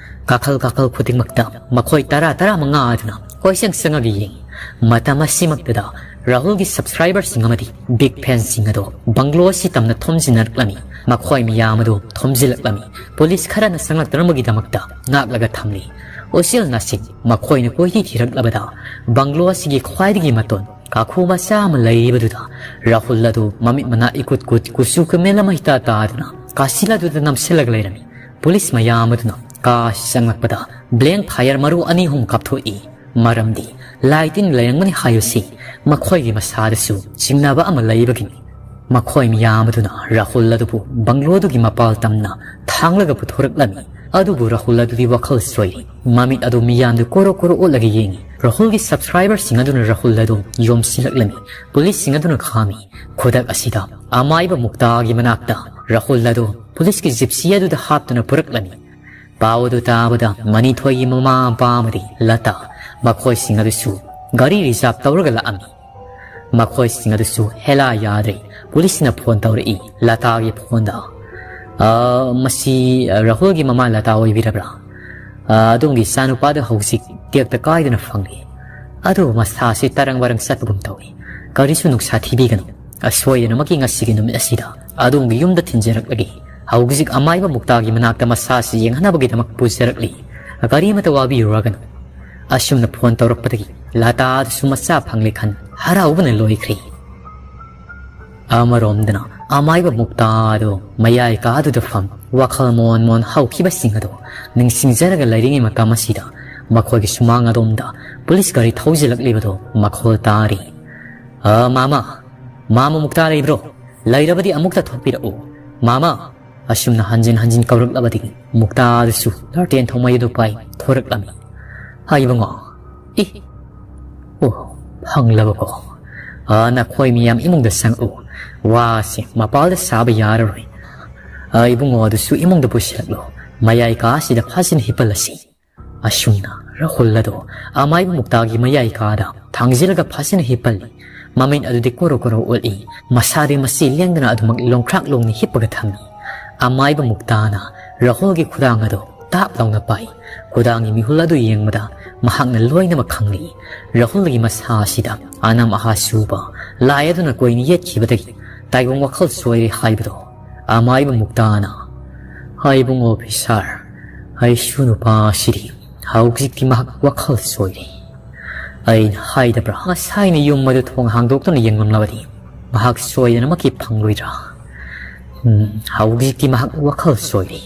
ꯀꯥꯈꯜ ꯀꯥꯈꯜ ꯈꯨꯗꯤꯡꯃꯛꯇ ꯃꯈꯣꯏ ꯇꯔꯥ ꯇꯔꯥꯃꯉꯥ ꯑꯗꯨꯅ ꯀꯣꯏꯆꯪ ꯆꯪꯉꯒ ꯌꯦꯡꯏ꯫ ꯃꯇꯝ ꯑꯁꯤꯃꯛꯇꯗ ꯔꯥꯍꯨꯜꯒꯤ subscriberꯁꯤꯡ ꯑꯃꯗꯤ big fanꯁꯤꯡ ꯑꯗꯣ bungalow ꯑꯁꯤ ꯇꯝꯅ ꯊꯣꯝꯖꯤꯟꯅꯔꯛꯂꯝꯃꯤ꯫ ꯃꯈꯣꯏ ꯃꯌꯥꯝ ꯑꯗꯨ ꯊꯣꯝꯖꯤꯜꯂꯛꯂꯝꯃꯤ꯫ Police ꯈꯔꯅ ꯆꯪꯂꯛꯇꯅꯕꯒꯤꯗꯃꯛꯇ ꯉꯥꯛꯂꯒ ꯊꯝꯂꯤ꯫ ꯎꯆꯦꯜ ꯅꯥꯆꯤꯟ ꯃꯈꯣꯏꯅ ꯀꯣꯏꯊꯤ ꯊꯤꯔꯛꯂꯕꯗ bungalow ꯑꯁꯤꯒꯤ ꯈ꯭ꯋꯥꯏꯗꯒꯤ ꯃꯇꯣꯟ ꯀꯥꯈꯨ ꯃꯆꯥ ꯑꯃ ꯂꯩꯔꯤꯕꯗꯨꯗ ꯔꯥꯍꯨꯜ ꯑꯗꯨ ꯃꯃꯤꯠ ꯃꯅꯥ ꯏꯀꯨꯠ ꯀꯨꯠ, ꯀꯨꯆꯨ ꯀꯨꯃꯦꯜ ꯑꯃ ꯏꯇꯥ ꯇꯥꯗꯅ ꯀꯥꯁꯤꯜ ꯑꯗꯨꯗ ꯅꯝꯁꯤꯜꯂꯒ ꯂꯩꯔꯝꯃꯤ꯫ Police ꯃꯌꯥꯝ ꯑꯗꯨꯅ ꯀꯥ ꯑꯁꯤ ꯆꯪꯂꯛꯄꯗ blank fire ꯃꯔꯨ ꯑꯅꯤ ꯑꯍꯨꯝ ꯀꯥꯞꯊꯣꯛꯏ꯫ ꯃꯔꯝꯗꯤ ꯂꯥꯏ ꯇꯤꯟ ꯂꯩꯔꯝꯒꯅꯤ ꯍꯥꯏꯕꯁꯤ ꯃꯈꯣꯏꯒꯤ ꯃꯁꯥꯗꯁꯨ ꯆꯤꯡꯅꯕ ꯑꯃ ꯂꯩꯕꯒꯤꯅꯤ꯫ ꯃꯈꯣꯏ ꯃꯤꯌꯥꯝ ꯑꯗꯨꯅ ꯔꯥꯍꯨꯜ ꯑꯗꯨꯕꯨ ꯕꯪꯒ꯭ꯂꯣꯗꯨꯒꯤ ꯃꯄꯥꯜ ꯇꯝꯅ ꯊꯥꯡꯂꯒ ꯄꯨꯊꯣꯔꯛꯂꯝꯃꯤ꯫ ꯑꯗꯨꯕꯨ ꯔꯥꯍꯨꯜ ꯑꯗꯨꯗꯤ ꯋꯥꯈꯜ ꯁꯣꯏꯔꯤ꯫ ꯃꯃꯤꯠ ꯑꯗꯨ ꯃꯤꯌꯥꯝꯗ ꯀꯣꯔꯣ ꯀꯣꯔꯣ ꯑꯣꯠꯂꯒ ꯌꯦꯡꯉꯤ꯫ ꯔꯥꯍꯨꯜꯒꯤ subscriberꯁꯤꯡ ꯑꯗꯨꯅ ꯔꯥꯍꯨꯜ ꯑꯗꯨ ꯌꯣꯝꯁꯤꯜꯂꯛꯂꯝꯃꯤ꯫ ꯄꯨꯂꯤꯁꯁꯤꯡ ꯑꯗꯨꯅ ꯈꯥꯝꯃꯤ꯫ ꯈꯨꯗꯛ ꯑꯁꯤꯗ ꯑꯃꯥꯏꯕ ꯃꯨꯛꯇꯥꯒꯤ ꯃꯅꯥꯛꯇ ꯔꯥꯍꯨꯜ ꯑꯗꯨ ꯄꯨꯂꯤꯁꯀꯤ ꯖꯤꯞꯁꯤ ꯑꯗꯨꯗ ꯍꯥꯞꯇꯨꯅ ꯄꯨꯔꯛꯂꯝꯃꯤ꯫ ꯄꯥꯎ ꯑꯗꯨ ꯇꯥꯕꯗ ꯃꯅꯤꯊꯣꯏꯒꯤ ꯃꯃꯥ ꯃꯄꯥ ꯑꯃꯗꯤ ꯂꯇꯥ ꯃꯈꯣꯏꯁꯤꯡ ꯑꯗꯨꯁꯨ ꯒꯥꯔꯤ ꯔꯤꯖꯥꯕ ꯇꯧꯔꯒ ꯂꯥꯛꯑꯝꯃꯤ꯫ ꯃꯈꯣꯏꯁꯤꯡ ꯑꯗꯨꯁꯨ ꯍꯦꯂꯥ ꯌꯥꯗ꯭ꯔꯦ꯫ ꯄꯨꯂꯤꯁꯅ ꯐꯣꯟ ꯇꯧꯔꯛꯏ ꯂꯇꯥꯒꯤ ꯐꯣꯟꯗ꯫ "ꯑ, ꯃꯁꯤ ꯔꯥꯍꯨꯜꯒꯤ ꯃꯃꯥ ꯂꯇꯥ ꯑꯣꯏꯕꯤꯔꯕ꯭ꯔꯥ? ꯑ, ꯑꯗꯣꯝꯒꯤ ꯏꯆꯥꯅꯨꯄꯥꯗꯨ ꯍꯧꯖꯤꯛ ꯇꯦꯛꯇ ꯀꯥꯏꯗꯅ ꯐꯪꯂꯤ꯫ ꯑꯗꯨꯕꯨ ꯃꯁꯥꯁꯤ ꯇꯔꯪ ꯋꯥꯔꯪ ꯆꯠꯄꯒꯨꯝ ꯇꯧꯏ꯫ ꯀꯔꯤꯁꯨ ꯅꯨꯡꯁꯥ ꯊꯤꯕꯤꯒꯅꯨ꯫ ꯑꯁꯣꯏꯗꯅꯃꯛꯀꯤ ꯉꯁꯤꯒꯤ ꯅꯨꯃꯤꯠ ꯑꯁꯤꯗ ꯑꯗꯣꯝꯒꯤ ꯌꯨꯝꯗ ꯊꯤꯟꯖꯔꯛꯂꯒꯦ꯫ ꯍꯧꯖꯤꯛ ꯑꯃꯥꯏꯕ ꯃꯨꯛꯇꯥꯒꯤ ꯃꯅꯥꯛꯇ ꯃꯁꯥꯁꯤ ꯌꯦꯡꯍꯟꯅꯕꯒꯤꯗꯃꯛ ꯄꯨꯖꯔꯛꯂꯤ꯫ ꯀꯔꯤꯃꯇ ꯋꯥꯕꯤꯔꯨꯔꯒꯅꯨ꯫" ꯑꯁꯨꯝꯅ ꯐꯣꯟ ꯇꯧꯔꯛꯄꯗꯒꯤ ꯂꯇꯥꯗꯨꯁꯨ ꯃꯆꯥ ꯐꯪꯂꯦ ꯈꯟ ꯍꯔꯥꯎꯕꯅ ꯂꯣꯏꯈ꯭ꯔꯦ꯫ ꯑꯃꯔꯣꯝꯗꯅ ꯑꯃꯥꯏꯕ ꯃꯨꯛꯇꯥꯗꯣ ꯃꯌꯥꯏ ꯀꯥꯗꯨꯗ ꯐꯝ ꯋꯥꯈꯜ ꯃꯣꯟ ꯃꯣꯟ ꯍꯧꯈꯤꯕꯁꯤꯡ ꯑꯗꯣ ꯅꯤꯡꯁꯤꯡꯖꯔꯒ ꯂꯩꯔꯤꯉꯩ ꯃꯇꯝ ꯑꯁꯤꯗ ꯃꯈꯣꯏꯒꯤ ꯁꯨꯃꯥꯡ ꯑꯗꯣꯝꯗ ꯄꯨꯂꯤꯁ ꯒꯥꯔꯤ ꯊꯧꯖꯤꯜꯂꯛꯂꯤꯕꯗꯣ ꯃꯈꯣꯜ ꯇꯥꯔꯤ꯫ "ꯑ, ꯃꯥꯃ, ꯃꯥꯃ ꯃꯨꯛꯇꯥ ꯂꯩꯕ꯭ꯔꯣ? ꯂꯩꯔꯕꯗꯤ ꯑꯃꯨꯛꯇ ꯊꯣꯛꯄꯤꯔꯛꯎ꯫ ꯃꯥꯃ!" ꯑꯁꯨꯝꯅ ꯍꯟꯖꯤꯟ ꯍꯟꯖꯤꯟ ꯀꯧꯔꯛꯂꯕꯗꯒꯤ ꯃꯨꯛꯇꯥ ꯑꯗꯨꯁꯨ ꯂꯥꯇꯦꯟ ꯊꯧꯃꯩ ꯑꯗꯨ ꯄꯥꯏ ꯊꯣꯔꯛꯂꯝꯃꯤ꯫ "ꯍꯥ ꯏꯕꯨꯡꯉꯣ꯫ ꯏ, ꯑꯣ, ꯐꯪꯂꯕꯀꯣ꯫ ꯑ, ꯅꯈꯣꯏ ꯃꯤꯌꯥꯝ ꯏꯃꯨꯡꯗ ꯆꯪꯉꯛꯎ꯫ ꯋꯥꯁꯦ ꯃꯄꯥꯜꯗ ꯁꯥꯕ ꯌꯥꯔꯔꯣꯏ꯫ ꯑ, ꯏꯕꯨꯡꯉꯣ ꯑꯗꯨꯁꯨ ꯏꯃꯨꯡꯗ ꯄꯨꯁꯤꯜꯂꯛꯂꯣ꯫ ꯃꯌꯥꯏ ꯀꯥ ꯑꯁꯤꯗ ꯐꯖꯅ ꯍꯤꯞꯄꯜꯂꯁꯤ꯫" ꯑꯁꯨꯝꯅ ꯔꯥꯍꯨꯜ ꯑꯗꯨ ꯑꯃꯥꯏꯕ ꯃꯨꯛꯇꯥꯒꯤ ꯃꯌꯥꯏ ꯀꯥꯗ ꯊꯥꯡꯖꯤꯜꯂꯒ ꯐꯖꯅ ꯍꯤꯞꯄꯜꯂꯤ꯫ ꯃꯃꯤꯠ ꯑꯗꯨꯗꯤ ꯀꯣꯔꯣ ꯀꯣꯔꯣ ꯑꯣꯠꯂꯤ꯫ ꯃꯁꯥꯗꯤ ꯃꯁꯤ ꯂꯦꯡꯗꯅ ꯑꯗꯨꯃꯛ ꯂꯣꯡꯈ꯭ꯔꯥꯛ ꯂꯣꯡꯅ ꯍꯤꯞꯄꯒ ꯊꯝꯃꯤ꯫ ꯑꯃꯥꯏꯕ ꯃꯨꯛꯇꯥꯅ ꯔꯥꯍꯨꯜꯒꯤ ꯈꯨꯗꯥꯡ ꯑꯗꯨ ꯇꯥꯞ ꯂꯥꯎꯅ ꯄꯥꯏ꯫ ꯈꯨꯗꯥꯡꯒꯤ ꯃꯤꯍꯨꯜ ꯑꯗꯨ ꯌꯦꯡꯕꯗ ꯃꯍꯥꯛꯅ ꯂꯣꯏꯅꯃꯛ ꯈꯪꯂꯤ꯫ ꯔꯥꯍꯨꯜꯒꯤ ꯃꯁꯥ ꯑꯁꯤꯗ ꯑꯅꯝ ꯑꯍꯥ ꯆꯨꯕ ꯂꯥꯏ ꯑꯗꯨꯅ ꯀꯣꯏꯅ ꯌꯦꯠꯈꯤꯕꯗꯒꯤ ꯇꯥꯏꯕꯪ ꯋꯥꯈꯜ ꯁꯣꯏꯔꯦ ꯍꯥꯏꯕꯗꯣ꯫ ꯑꯃꯥꯏꯕ ꯃꯨꯛꯇꯥꯅ, "ꯍꯥꯏꯕꯨꯡ ꯑꯣꯐꯤꯁꯥꯔ, ꯑꯩꯁꯨ ꯅꯨꯄꯥ ꯑꯁꯤꯗꯤ ꯍꯧꯖꯤꯛꯇꯤ ꯃꯍꯥꯛ ꯋꯥꯈꯜ ꯁꯣꯏꯔꯦ꯫ ꯑꯩꯅ ꯍꯥꯏꯗꯕ꯭ꯔꯥ? ꯉꯁꯥꯏꯅ ꯌꯨꯝ ꯑꯗꯨ ꯊꯣꯡ ꯍꯥꯡꯗꯣꯛꯇꯨꯅ ꯌꯦꯡꯂꯝꯂꯕꯗꯤ ꯃꯍꯥꯛ ꯁꯣꯏꯗꯅꯃꯛꯀꯤ ꯐꯪꯂꯣꯏꯗ꯭ꯔꯥ? ꯎꯝ, ꯍꯧꯖꯤꯛꯇꯤ ꯃꯍꯥꯛ ꯋꯥꯈꯜ ꯁꯣꯏꯔꯦ꯫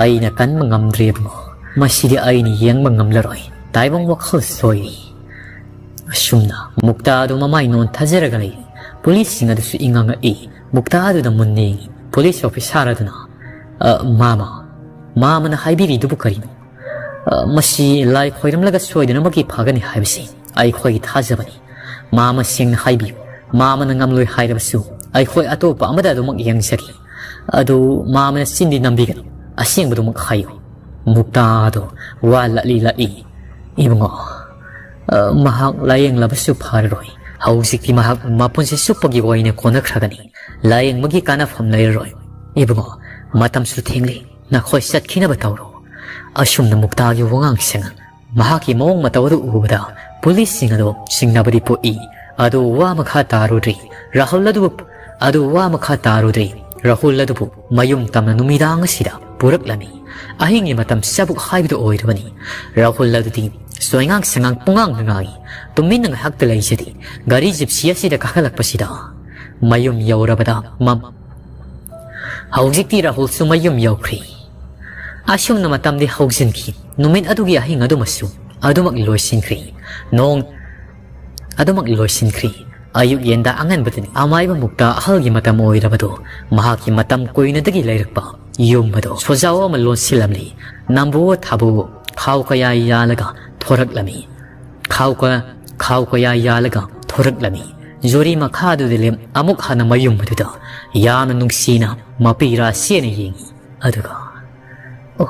ꯑꯩꯅ ꯀꯟꯕ ꯉꯝꯗ꯭ꯔꯦ ꯏꯕꯨꯡꯉꯣ꯫ ꯃꯁꯤꯗꯤ ꯑꯩꯅ ꯌꯦꯡꯕ ꯉꯝꯂꯔꯣꯏ꯫ ꯇꯥꯏꯕꯪ ꯋꯥꯈꯜ ꯁꯣꯏꯔꯤ꯫ ꯑꯁꯨꯝꯅ ꯃꯨꯛꯇꯥ ꯑꯗꯨ ꯃꯃꯥꯏ ꯅꯣꯟꯊꯖꯔꯒ ꯂꯩꯔꯤ꯫ ꯄꯨꯂꯤꯁꯁꯤꯡ ꯑꯗꯨꯁꯨ ꯏꯉꯛ ꯉꯛꯏ꯫ ꯃꯨꯛꯇꯥ ꯑꯗꯨꯗ ꯃꯨꯟꯅ ꯌꯦꯡꯉꯤ꯫ ꯄꯨꯂꯤꯁ ꯑꯣꯐꯤꯁꯥꯔ ꯑꯗꯨꯅ, "ꯑ, ꯃꯥꯃ, ꯃꯥꯃꯅ ꯍꯥꯏꯕꯤꯔꯤꯗꯨꯕꯨ ꯀꯔꯤꯅꯣ? ꯑ, ꯃꯁꯤ ꯂꯥꯏ ꯈꯣꯏꯔꯝꯂꯒ ꯁꯣꯏꯗꯅꯃꯛꯀꯤ ꯐꯒꯅꯤ ꯍꯥꯏꯕꯁꯤ ꯑꯩꯈꯣꯏꯒꯤ ꯊꯥꯖꯕꯅꯤ꯫ ꯃꯥꯃ ꯁꯦꯡꯅ ꯍꯥꯏꯕꯤꯌꯨ꯫ ꯃꯥꯃꯅ ꯉꯝꯂꯣꯏ ꯍꯥꯏꯔꯕꯁꯨ ꯑꯩꯈꯣꯏ ꯑꯇꯣꯞꯄ ꯑꯃꯗ ꯑꯗꯨꯃꯛ ꯌꯦꯡꯖꯒꯦ꯫ ꯑꯗꯨ ꯃꯥꯃꯅ ꯆꯤꯟꯗꯤ ꯅꯝꯕꯤꯒꯅꯨ꯫ ꯑꯁꯦꯡꯕꯗꯨꯃꯛ ꯍꯥꯏꯌꯨ꯫" ꯃꯨꯛꯇꯥ ꯑꯗꯨ ꯋꯥ ꯂꯠꯂꯤ ꯂꯠꯂꯤ꯫ "ꯏꯕꯨꯡꯉꯣ, ꯑ, ꯃꯍꯥꯛ ꯂꯥꯌꯦꯡꯂꯕꯁꯨ ꯐꯔꯔꯣꯏ꯫ ꯍꯧꯖꯤꯛꯇꯤ ꯃꯍꯥꯛ ꯃꯄꯨꯟꯁꯤ ꯆꯨꯞꯄꯒꯤ ꯑꯣꯏꯅ ꯀꯣꯟꯅꯈ꯭ꯔꯒꯅꯤ꯫ ꯂꯥꯌꯦꯡꯕꯒꯤ ꯀꯥꯟꯅꯐꯝ ꯂꯩꯔꯔꯣꯏ꯫ ꯏꯕꯨꯡꯉꯣ, ꯃꯇꯝꯁꯨ ꯊꯦꯡꯂꯦ꯫ ꯅꯈꯣꯏ ꯆꯠꯈꯤꯅꯕ ꯇꯧꯔꯣ꯫" ꯑꯁꯨꯝꯅ ꯃꯨꯛꯇꯥꯒꯤ ꯋꯥꯉꯥꯡ ꯁꯉꯥꯡ, ꯃꯍꯥꯛꯀꯤ ꯃꯑꯣꯡ ꯃꯇꯧ ꯑꯗꯨ ꯎꯕꯗ ꯄꯨꯂꯤꯁꯁꯤꯡ ꯑꯗꯨ ꯆꯤꯡꯅꯕꯗꯤ ꯄꯣꯛꯏ꯫ ꯑꯗꯨ ꯋꯥ ꯃꯈꯥ ꯇꯥꯔꯨꯗ꯭ꯔꯤ꯫ ꯔꯥꯍꯨꯜ ꯑꯗꯨꯕꯨ, ꯑꯗꯨ ꯋꯥ ꯃꯈꯥ ꯇꯥꯔꯨꯗ꯭ꯔꯤ꯫ ꯔꯥꯍꯨꯜ ꯑꯗꯨꯕꯨ ꯃꯌꯨꯝ ꯇꯝꯅ ꯅꯨꯃꯤꯗꯥꯡ ꯑꯁꯤꯗ ꯄꯨꯔꯛꯂꯝꯃꯤ꯫ ꯑꯍꯤꯡꯒꯤ ꯃꯇꯝ ꯆꯥꯕꯨꯛ ꯍꯥꯏꯕꯗꯨ ꯑꯣꯏꯔꯕꯅꯤ꯫ ꯔꯥꯍꯨꯜ ꯑꯗꯨꯗꯤ ꯁꯣꯏꯉꯥꯡ ꯁꯉꯥꯡ ꯄꯨꯡꯉꯥꯡꯗ ꯉꯥꯡꯏ꯫ ꯇꯨꯃꯤꯟꯅ ꯉꯥꯏꯍꯥꯛꯇ ꯂꯩꯖꯗꯦ꯫ ꯒꯥꯔꯤ ꯖꯤꯞꯁꯤ ꯑꯁꯤꯗ ꯀꯥꯈꯠꯂꯛꯄꯁꯤꯗ ꯃꯌꯨꯝ ꯌꯧꯔꯕꯗ ꯃꯝ-, ꯍꯧꯖꯤꯛꯇꯤ ꯔꯥꯍꯨꯜꯁꯨ ꯃꯌꯨꯝ ꯌꯧꯈ꯭ꯔꯦ꯫ ꯑꯁꯨꯝꯅ ꯃꯇꯝꯗꯤ ꯍꯧꯖꯤꯟꯈꯤ꯫ ꯅꯨꯃꯤꯠ ꯑꯗꯨꯒꯤ ꯑꯍꯤꯡ ꯑꯗꯨꯃꯁꯨ ꯑꯗꯨꯃꯛ ꯂꯣꯏꯁꯤꯟꯈ꯭ꯔꯦ꯫ ꯅꯣꯡ ꯑꯗꯨꯃꯛ ꯂꯣꯏꯁꯤꯟꯈ꯭ꯔꯦ꯫ ꯑꯌꯨꯛ ꯌꯦꯟꯗꯥ ꯑꯉꯟꯕꯗꯅꯤ꯫ ꯑꯃꯥꯏꯕ ꯃꯨꯛꯇ ꯑꯍꯜꯒꯤ ꯃꯇꯝ ꯑꯣꯏꯔꯕꯗꯣ, ꯃꯍꯥꯛꯀꯤ ꯃꯇꯝ ꯀꯨꯏꯅꯗꯒꯤ ꯂꯩꯔꯛꯄ ꯌꯨꯝ ꯑꯗꯣ ꯁꯣꯖꯥꯎ ꯑꯃ ꯂꯣꯟꯁꯤꯜꯂꯝꯂꯤ꯫ ꯅꯝꯕꯨ ꯊꯥꯕꯨ ꯈꯥꯎ ꯀꯌꯥ ꯌꯥꯜꯂꯒ ꯊꯣꯔꯛꯂꯝꯃꯤ꯫ ꯈꯥꯎ ꯀ-, ꯈꯥꯎ ꯀꯌꯥ ꯌꯥꯜꯂꯒ ꯊꯣꯔꯛꯂꯝꯃꯤ꯫ ꯖꯨꯔꯤ ꯃꯈꯥꯗꯨꯗ ꯂꯦꯝ-, ꯑꯃꯨꯛ ꯍꯟꯅ ꯃꯌꯨꯝ ꯑꯗꯨꯗ ꯌꯥꯝꯅ ꯅꯨꯡꯁꯤꯅ ꯃꯄꯤ ꯔꯥꯁꯤꯅ ꯌꯦꯡꯉꯤ꯫ ꯑꯗꯨꯒ, "ꯑꯣ,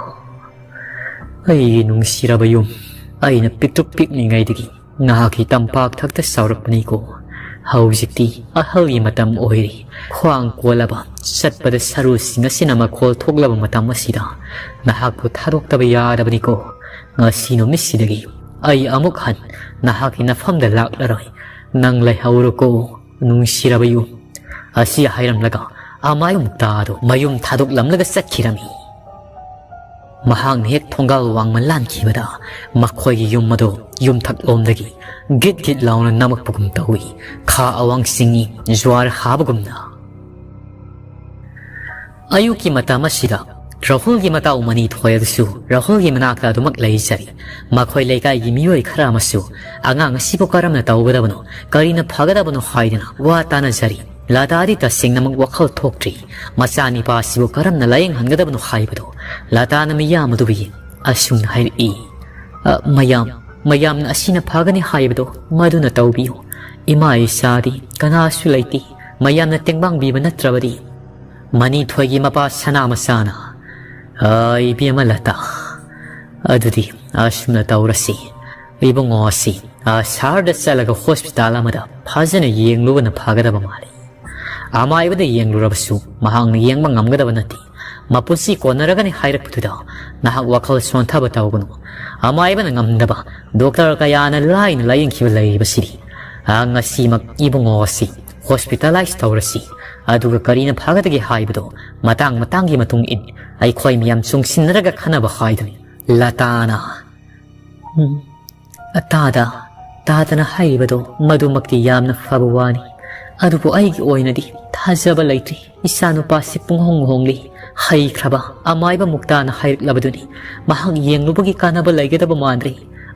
ꯑꯩꯒꯤ ꯅꯨꯡꯁꯤꯔꯕ ꯌꯨꯝ, ꯑꯩꯅ ꯄꯤꯛꯇ꯭ꯔꯨ ꯄꯤꯛꯂꯤꯉꯩꯗꯒꯤ ꯅꯍꯥꯛꯀꯤ ꯇꯝꯄꯥꯛ ꯊꯛꯇ ꯆꯥꯎꯔꯛꯄꯅꯤꯀꯣ꯫ ꯍꯧꯖꯤꯛꯇꯤ ꯑꯍꯜꯒꯤ ꯃꯇꯝ ꯑꯣꯏꯔꯤ꯫ ꯈ꯭ꯋꯥꯡ ꯀꯣꯜꯂꯕ, ꯆꯠꯄꯗ ꯁꯔꯨꯁꯤꯡ ꯑꯁꯤꯅ ꯃꯈꯣꯜ ꯊꯣꯛꯂꯕ ꯃꯇꯝ ꯑꯁꯤꯗ ꯅꯍꯥꯛꯄꯨ ꯊꯥꯗꯣꯛꯇꯕ ꯌꯥꯗꯕꯅꯤꯀꯣ꯫ ꯉꯁꯤ ꯅꯨꯃꯤꯠꯁꯤꯗꯒꯤ ꯑꯩ ꯑꯃꯨꯛ ꯍꯟ ꯅꯍꯥꯛꯀꯤ ꯅꯐꯝꯗ ꯂꯥꯛꯂꯔꯣꯏ꯫ ꯅꯪ ꯂꯩꯍꯧꯔꯣꯀꯣ, ꯅꯨꯡꯁꯤꯔꯕ ꯌꯨꯝ꯫" ꯑꯁꯤ ꯍꯥꯏꯔꯝꯂꯒ ꯑꯃꯥꯏ ꯃꯨꯛꯇꯥ ꯑꯗꯨ ꯃꯌꯨꯝ ꯊꯥꯗꯣꯛꯂꯝꯂꯒ ꯆꯠꯈꯤꯔꯝꯃꯤ꯫ ꯃꯍꯥꯛꯅ ꯍꯦꯛ ꯊꯣꯡꯒꯥꯜ ꯋꯥꯡꯃ ꯂꯥꯟꯈꯤꯕꯗ ꯃꯈꯣꯏꯒꯤ ꯌꯨꯝ ꯑꯗꯨ ꯌꯨꯝꯊꯛꯂꯣꯝꯗꯒꯤ ꯒꯤꯠ ꯒꯤꯠ ꯂꯥꯎꯅ ꯅꯝꯃꯛꯄꯒꯨꯝ ꯇꯧꯏ꯫ ꯈꯥ ꯑꯋꯥꯡ ꯆꯤꯡꯏ ꯖ꯭ꯋꯥꯔ ꯍꯥꯕꯒꯨꯝꯅ꯫ ꯑꯌꯨꯛꯀꯤ ꯃꯇꯝ ꯑꯁꯤꯗ ꯔꯥꯍꯨꯜꯒꯤ ꯃꯇꯥꯎ ꯃꯅꯤꯊꯣꯏ ꯑꯗꯨꯁꯨ ꯔꯥꯍꯨꯜꯒꯤ ꯃꯅꯥꯛꯇ ꯑꯗꯨꯃꯛ ꯂꯩꯖꯔꯤ꯫ ꯃꯈꯣꯏ ꯂꯩꯀꯥꯏꯒꯤ ꯃꯤꯑꯣꯏ ꯈꯔ ꯑꯃꯁꯨ ꯑꯉꯥꯡ ꯑꯁꯤꯕꯨ ꯀꯔꯝꯅ ꯇꯧꯒꯗꯕꯅꯣ, ꯀꯔꯤꯅ ꯐꯒꯗꯕꯅꯣ ꯍꯥꯏꯗꯨꯅ ꯋꯥ ꯇꯥꯅꯖꯔꯤ꯫ ꯂꯇꯥꯗꯤ ꯇꯁꯦꯡꯅꯃꯛ ꯋꯥꯈꯜ ꯊꯣꯛꯇ꯭ꯔꯤ꯫ ꯃꯆꯥꯅꯤꯄꯥ ꯑꯁꯤꯕꯨ ꯀꯔꯝꯅ ꯂꯥꯌꯦꯡꯍꯟꯒꯗꯕꯅꯣ ꯍꯥꯏꯕꯗꯨ ꯂꯇꯥꯅ ꯃꯤꯌꯥꯝ ꯑꯗꯨꯕꯨ ꯌꯦꯡ ꯑꯁꯨꯝꯅ ꯍꯥꯏꯔꯛꯏ, "ꯑ, ꯃꯌꯥꯝ, ꯃꯌꯥꯝꯅ ꯑꯁꯤꯅ ꯐꯒꯅꯤ ꯍꯥꯏꯕꯗꯣ ꯃꯗꯨꯅ ꯇꯧꯕꯤꯌꯨ꯫ ꯏꯃꯥ ꯏꯆꯥꯗꯤ ꯀꯅꯥꯁꯨ ꯂꯩꯇꯦ꯫ ꯃꯌꯥꯝꯅ ꯇꯦꯡꯕꯥꯡꯕꯤꯕ ꯅꯠꯇ꯭ꯔꯕꯗꯤ"꯫ ꯃꯅꯤꯊꯣꯏꯒꯤ ꯃꯄꯥ ꯁꯅꯥ ꯃꯆꯥꯅ, "ꯑ, ꯏꯕꯦꯝꯃ ꯂꯇꯥ, ꯑꯗꯨꯗꯤ ꯑꯁꯨꯝꯅ ꯇꯧꯔꯁꯤ꯫ ꯏꯕꯨꯡꯉꯣ ꯑꯁꯤ, ꯑ, ꯁꯍꯔꯗ ꯆꯠꯂꯒ ꯍꯣꯁꯄꯤꯇꯥꯜ ꯑꯃꯗ ꯐꯖꯅ ꯌꯦꯡꯂꯨꯕꯅ ꯐꯒꯗꯕ ꯃꯥꯜꯂꯤ꯫ ꯑꯃꯥꯏꯕꯗ ꯌꯦꯡꯂꯨꯔꯕꯁꯨ ꯃꯍꯥꯛꯅ ꯌꯦꯡꯕ ꯉꯝꯒꯗꯕ ꯅꯠꯇꯦ꯫ ꯃꯄꯨꯟꯁꯤ ꯀꯣꯟꯅꯔꯒꯅꯤ ꯍꯥꯏꯔꯛꯄꯗꯨꯗ ꯅꯍꯥꯛ ꯋꯥꯈꯜ ꯁꯣꯟꯊꯕ ꯇꯧꯒꯅꯨ꯫ ꯑꯃꯥꯏꯕꯅ ꯉꯝꯗꯕ ꯗꯣꯛꯇꯔ ꯀꯌꯥꯅ ꯂꯥꯏꯅ ꯂꯥꯌꯦꯡꯈꯤꯕ ꯂꯩꯔꯤꯕꯁꯤꯗꯤ꯫ ꯑ, ꯉꯁꯤꯃꯛ ꯏꯕꯨꯡꯉꯣ ꯑꯁꯤ ꯍꯣꯁꯄꯤꯇꯥꯂꯥꯏꯁ ꯇꯧꯔꯁꯤ꯫ ꯑꯗꯨꯒ ꯀꯔꯤꯅ ꯐꯒꯗꯒꯦ ꯍꯥꯏꯕꯗꯣ ꯃꯇꯥꯡ ꯃꯇꯥꯡꯒꯤ ꯃꯇꯨꯡ ꯏꯟ ꯑꯩꯈꯣꯏ ꯃꯌꯥꯝ ꯆꯨꯡꯁꯤꯟꯅꯔꯒ ꯈꯟꯅꯕ ꯍꯥꯏꯗꯨꯅꯤ"꯫ ꯂꯇꯥꯅ, "ꯎꯝ, ꯇꯥꯗ, ꯇꯥꯗꯅ ꯍꯥꯏꯔꯤꯕꯗꯣ ꯃꯗꯨꯃꯛꯇꯤ ꯌꯥꯝꯅ ꯐꯕ ꯋꯥꯅꯤ꯫ ꯑꯗꯨꯕꯨ ꯑꯩꯒꯤ ꯑꯣꯏꯅꯗꯤ ꯊꯥꯖꯕ ꯂꯩꯇ꯭ꯔꯤ꯫ ꯏꯆꯥꯅꯨꯄꯥꯁꯤ ꯄꯨꯡꯍꯣꯡ ꯍꯣꯡꯂꯤ꯫ ꯍꯩꯈ꯭ꯔꯕ ꯑꯃꯥꯏꯕ ꯃꯨꯛꯇꯥꯅ ꯍꯥꯏꯔꯛꯂꯕꯗꯨꯅꯤ꯫ ꯃꯍꯥꯛ ꯌꯦꯡꯂꯨꯕꯒꯤ ꯀꯥꯟꯅꯕ ꯂꯩꯒꯗꯕ ꯃꯥꯟꯗ꯭ꯔꯦ"꯫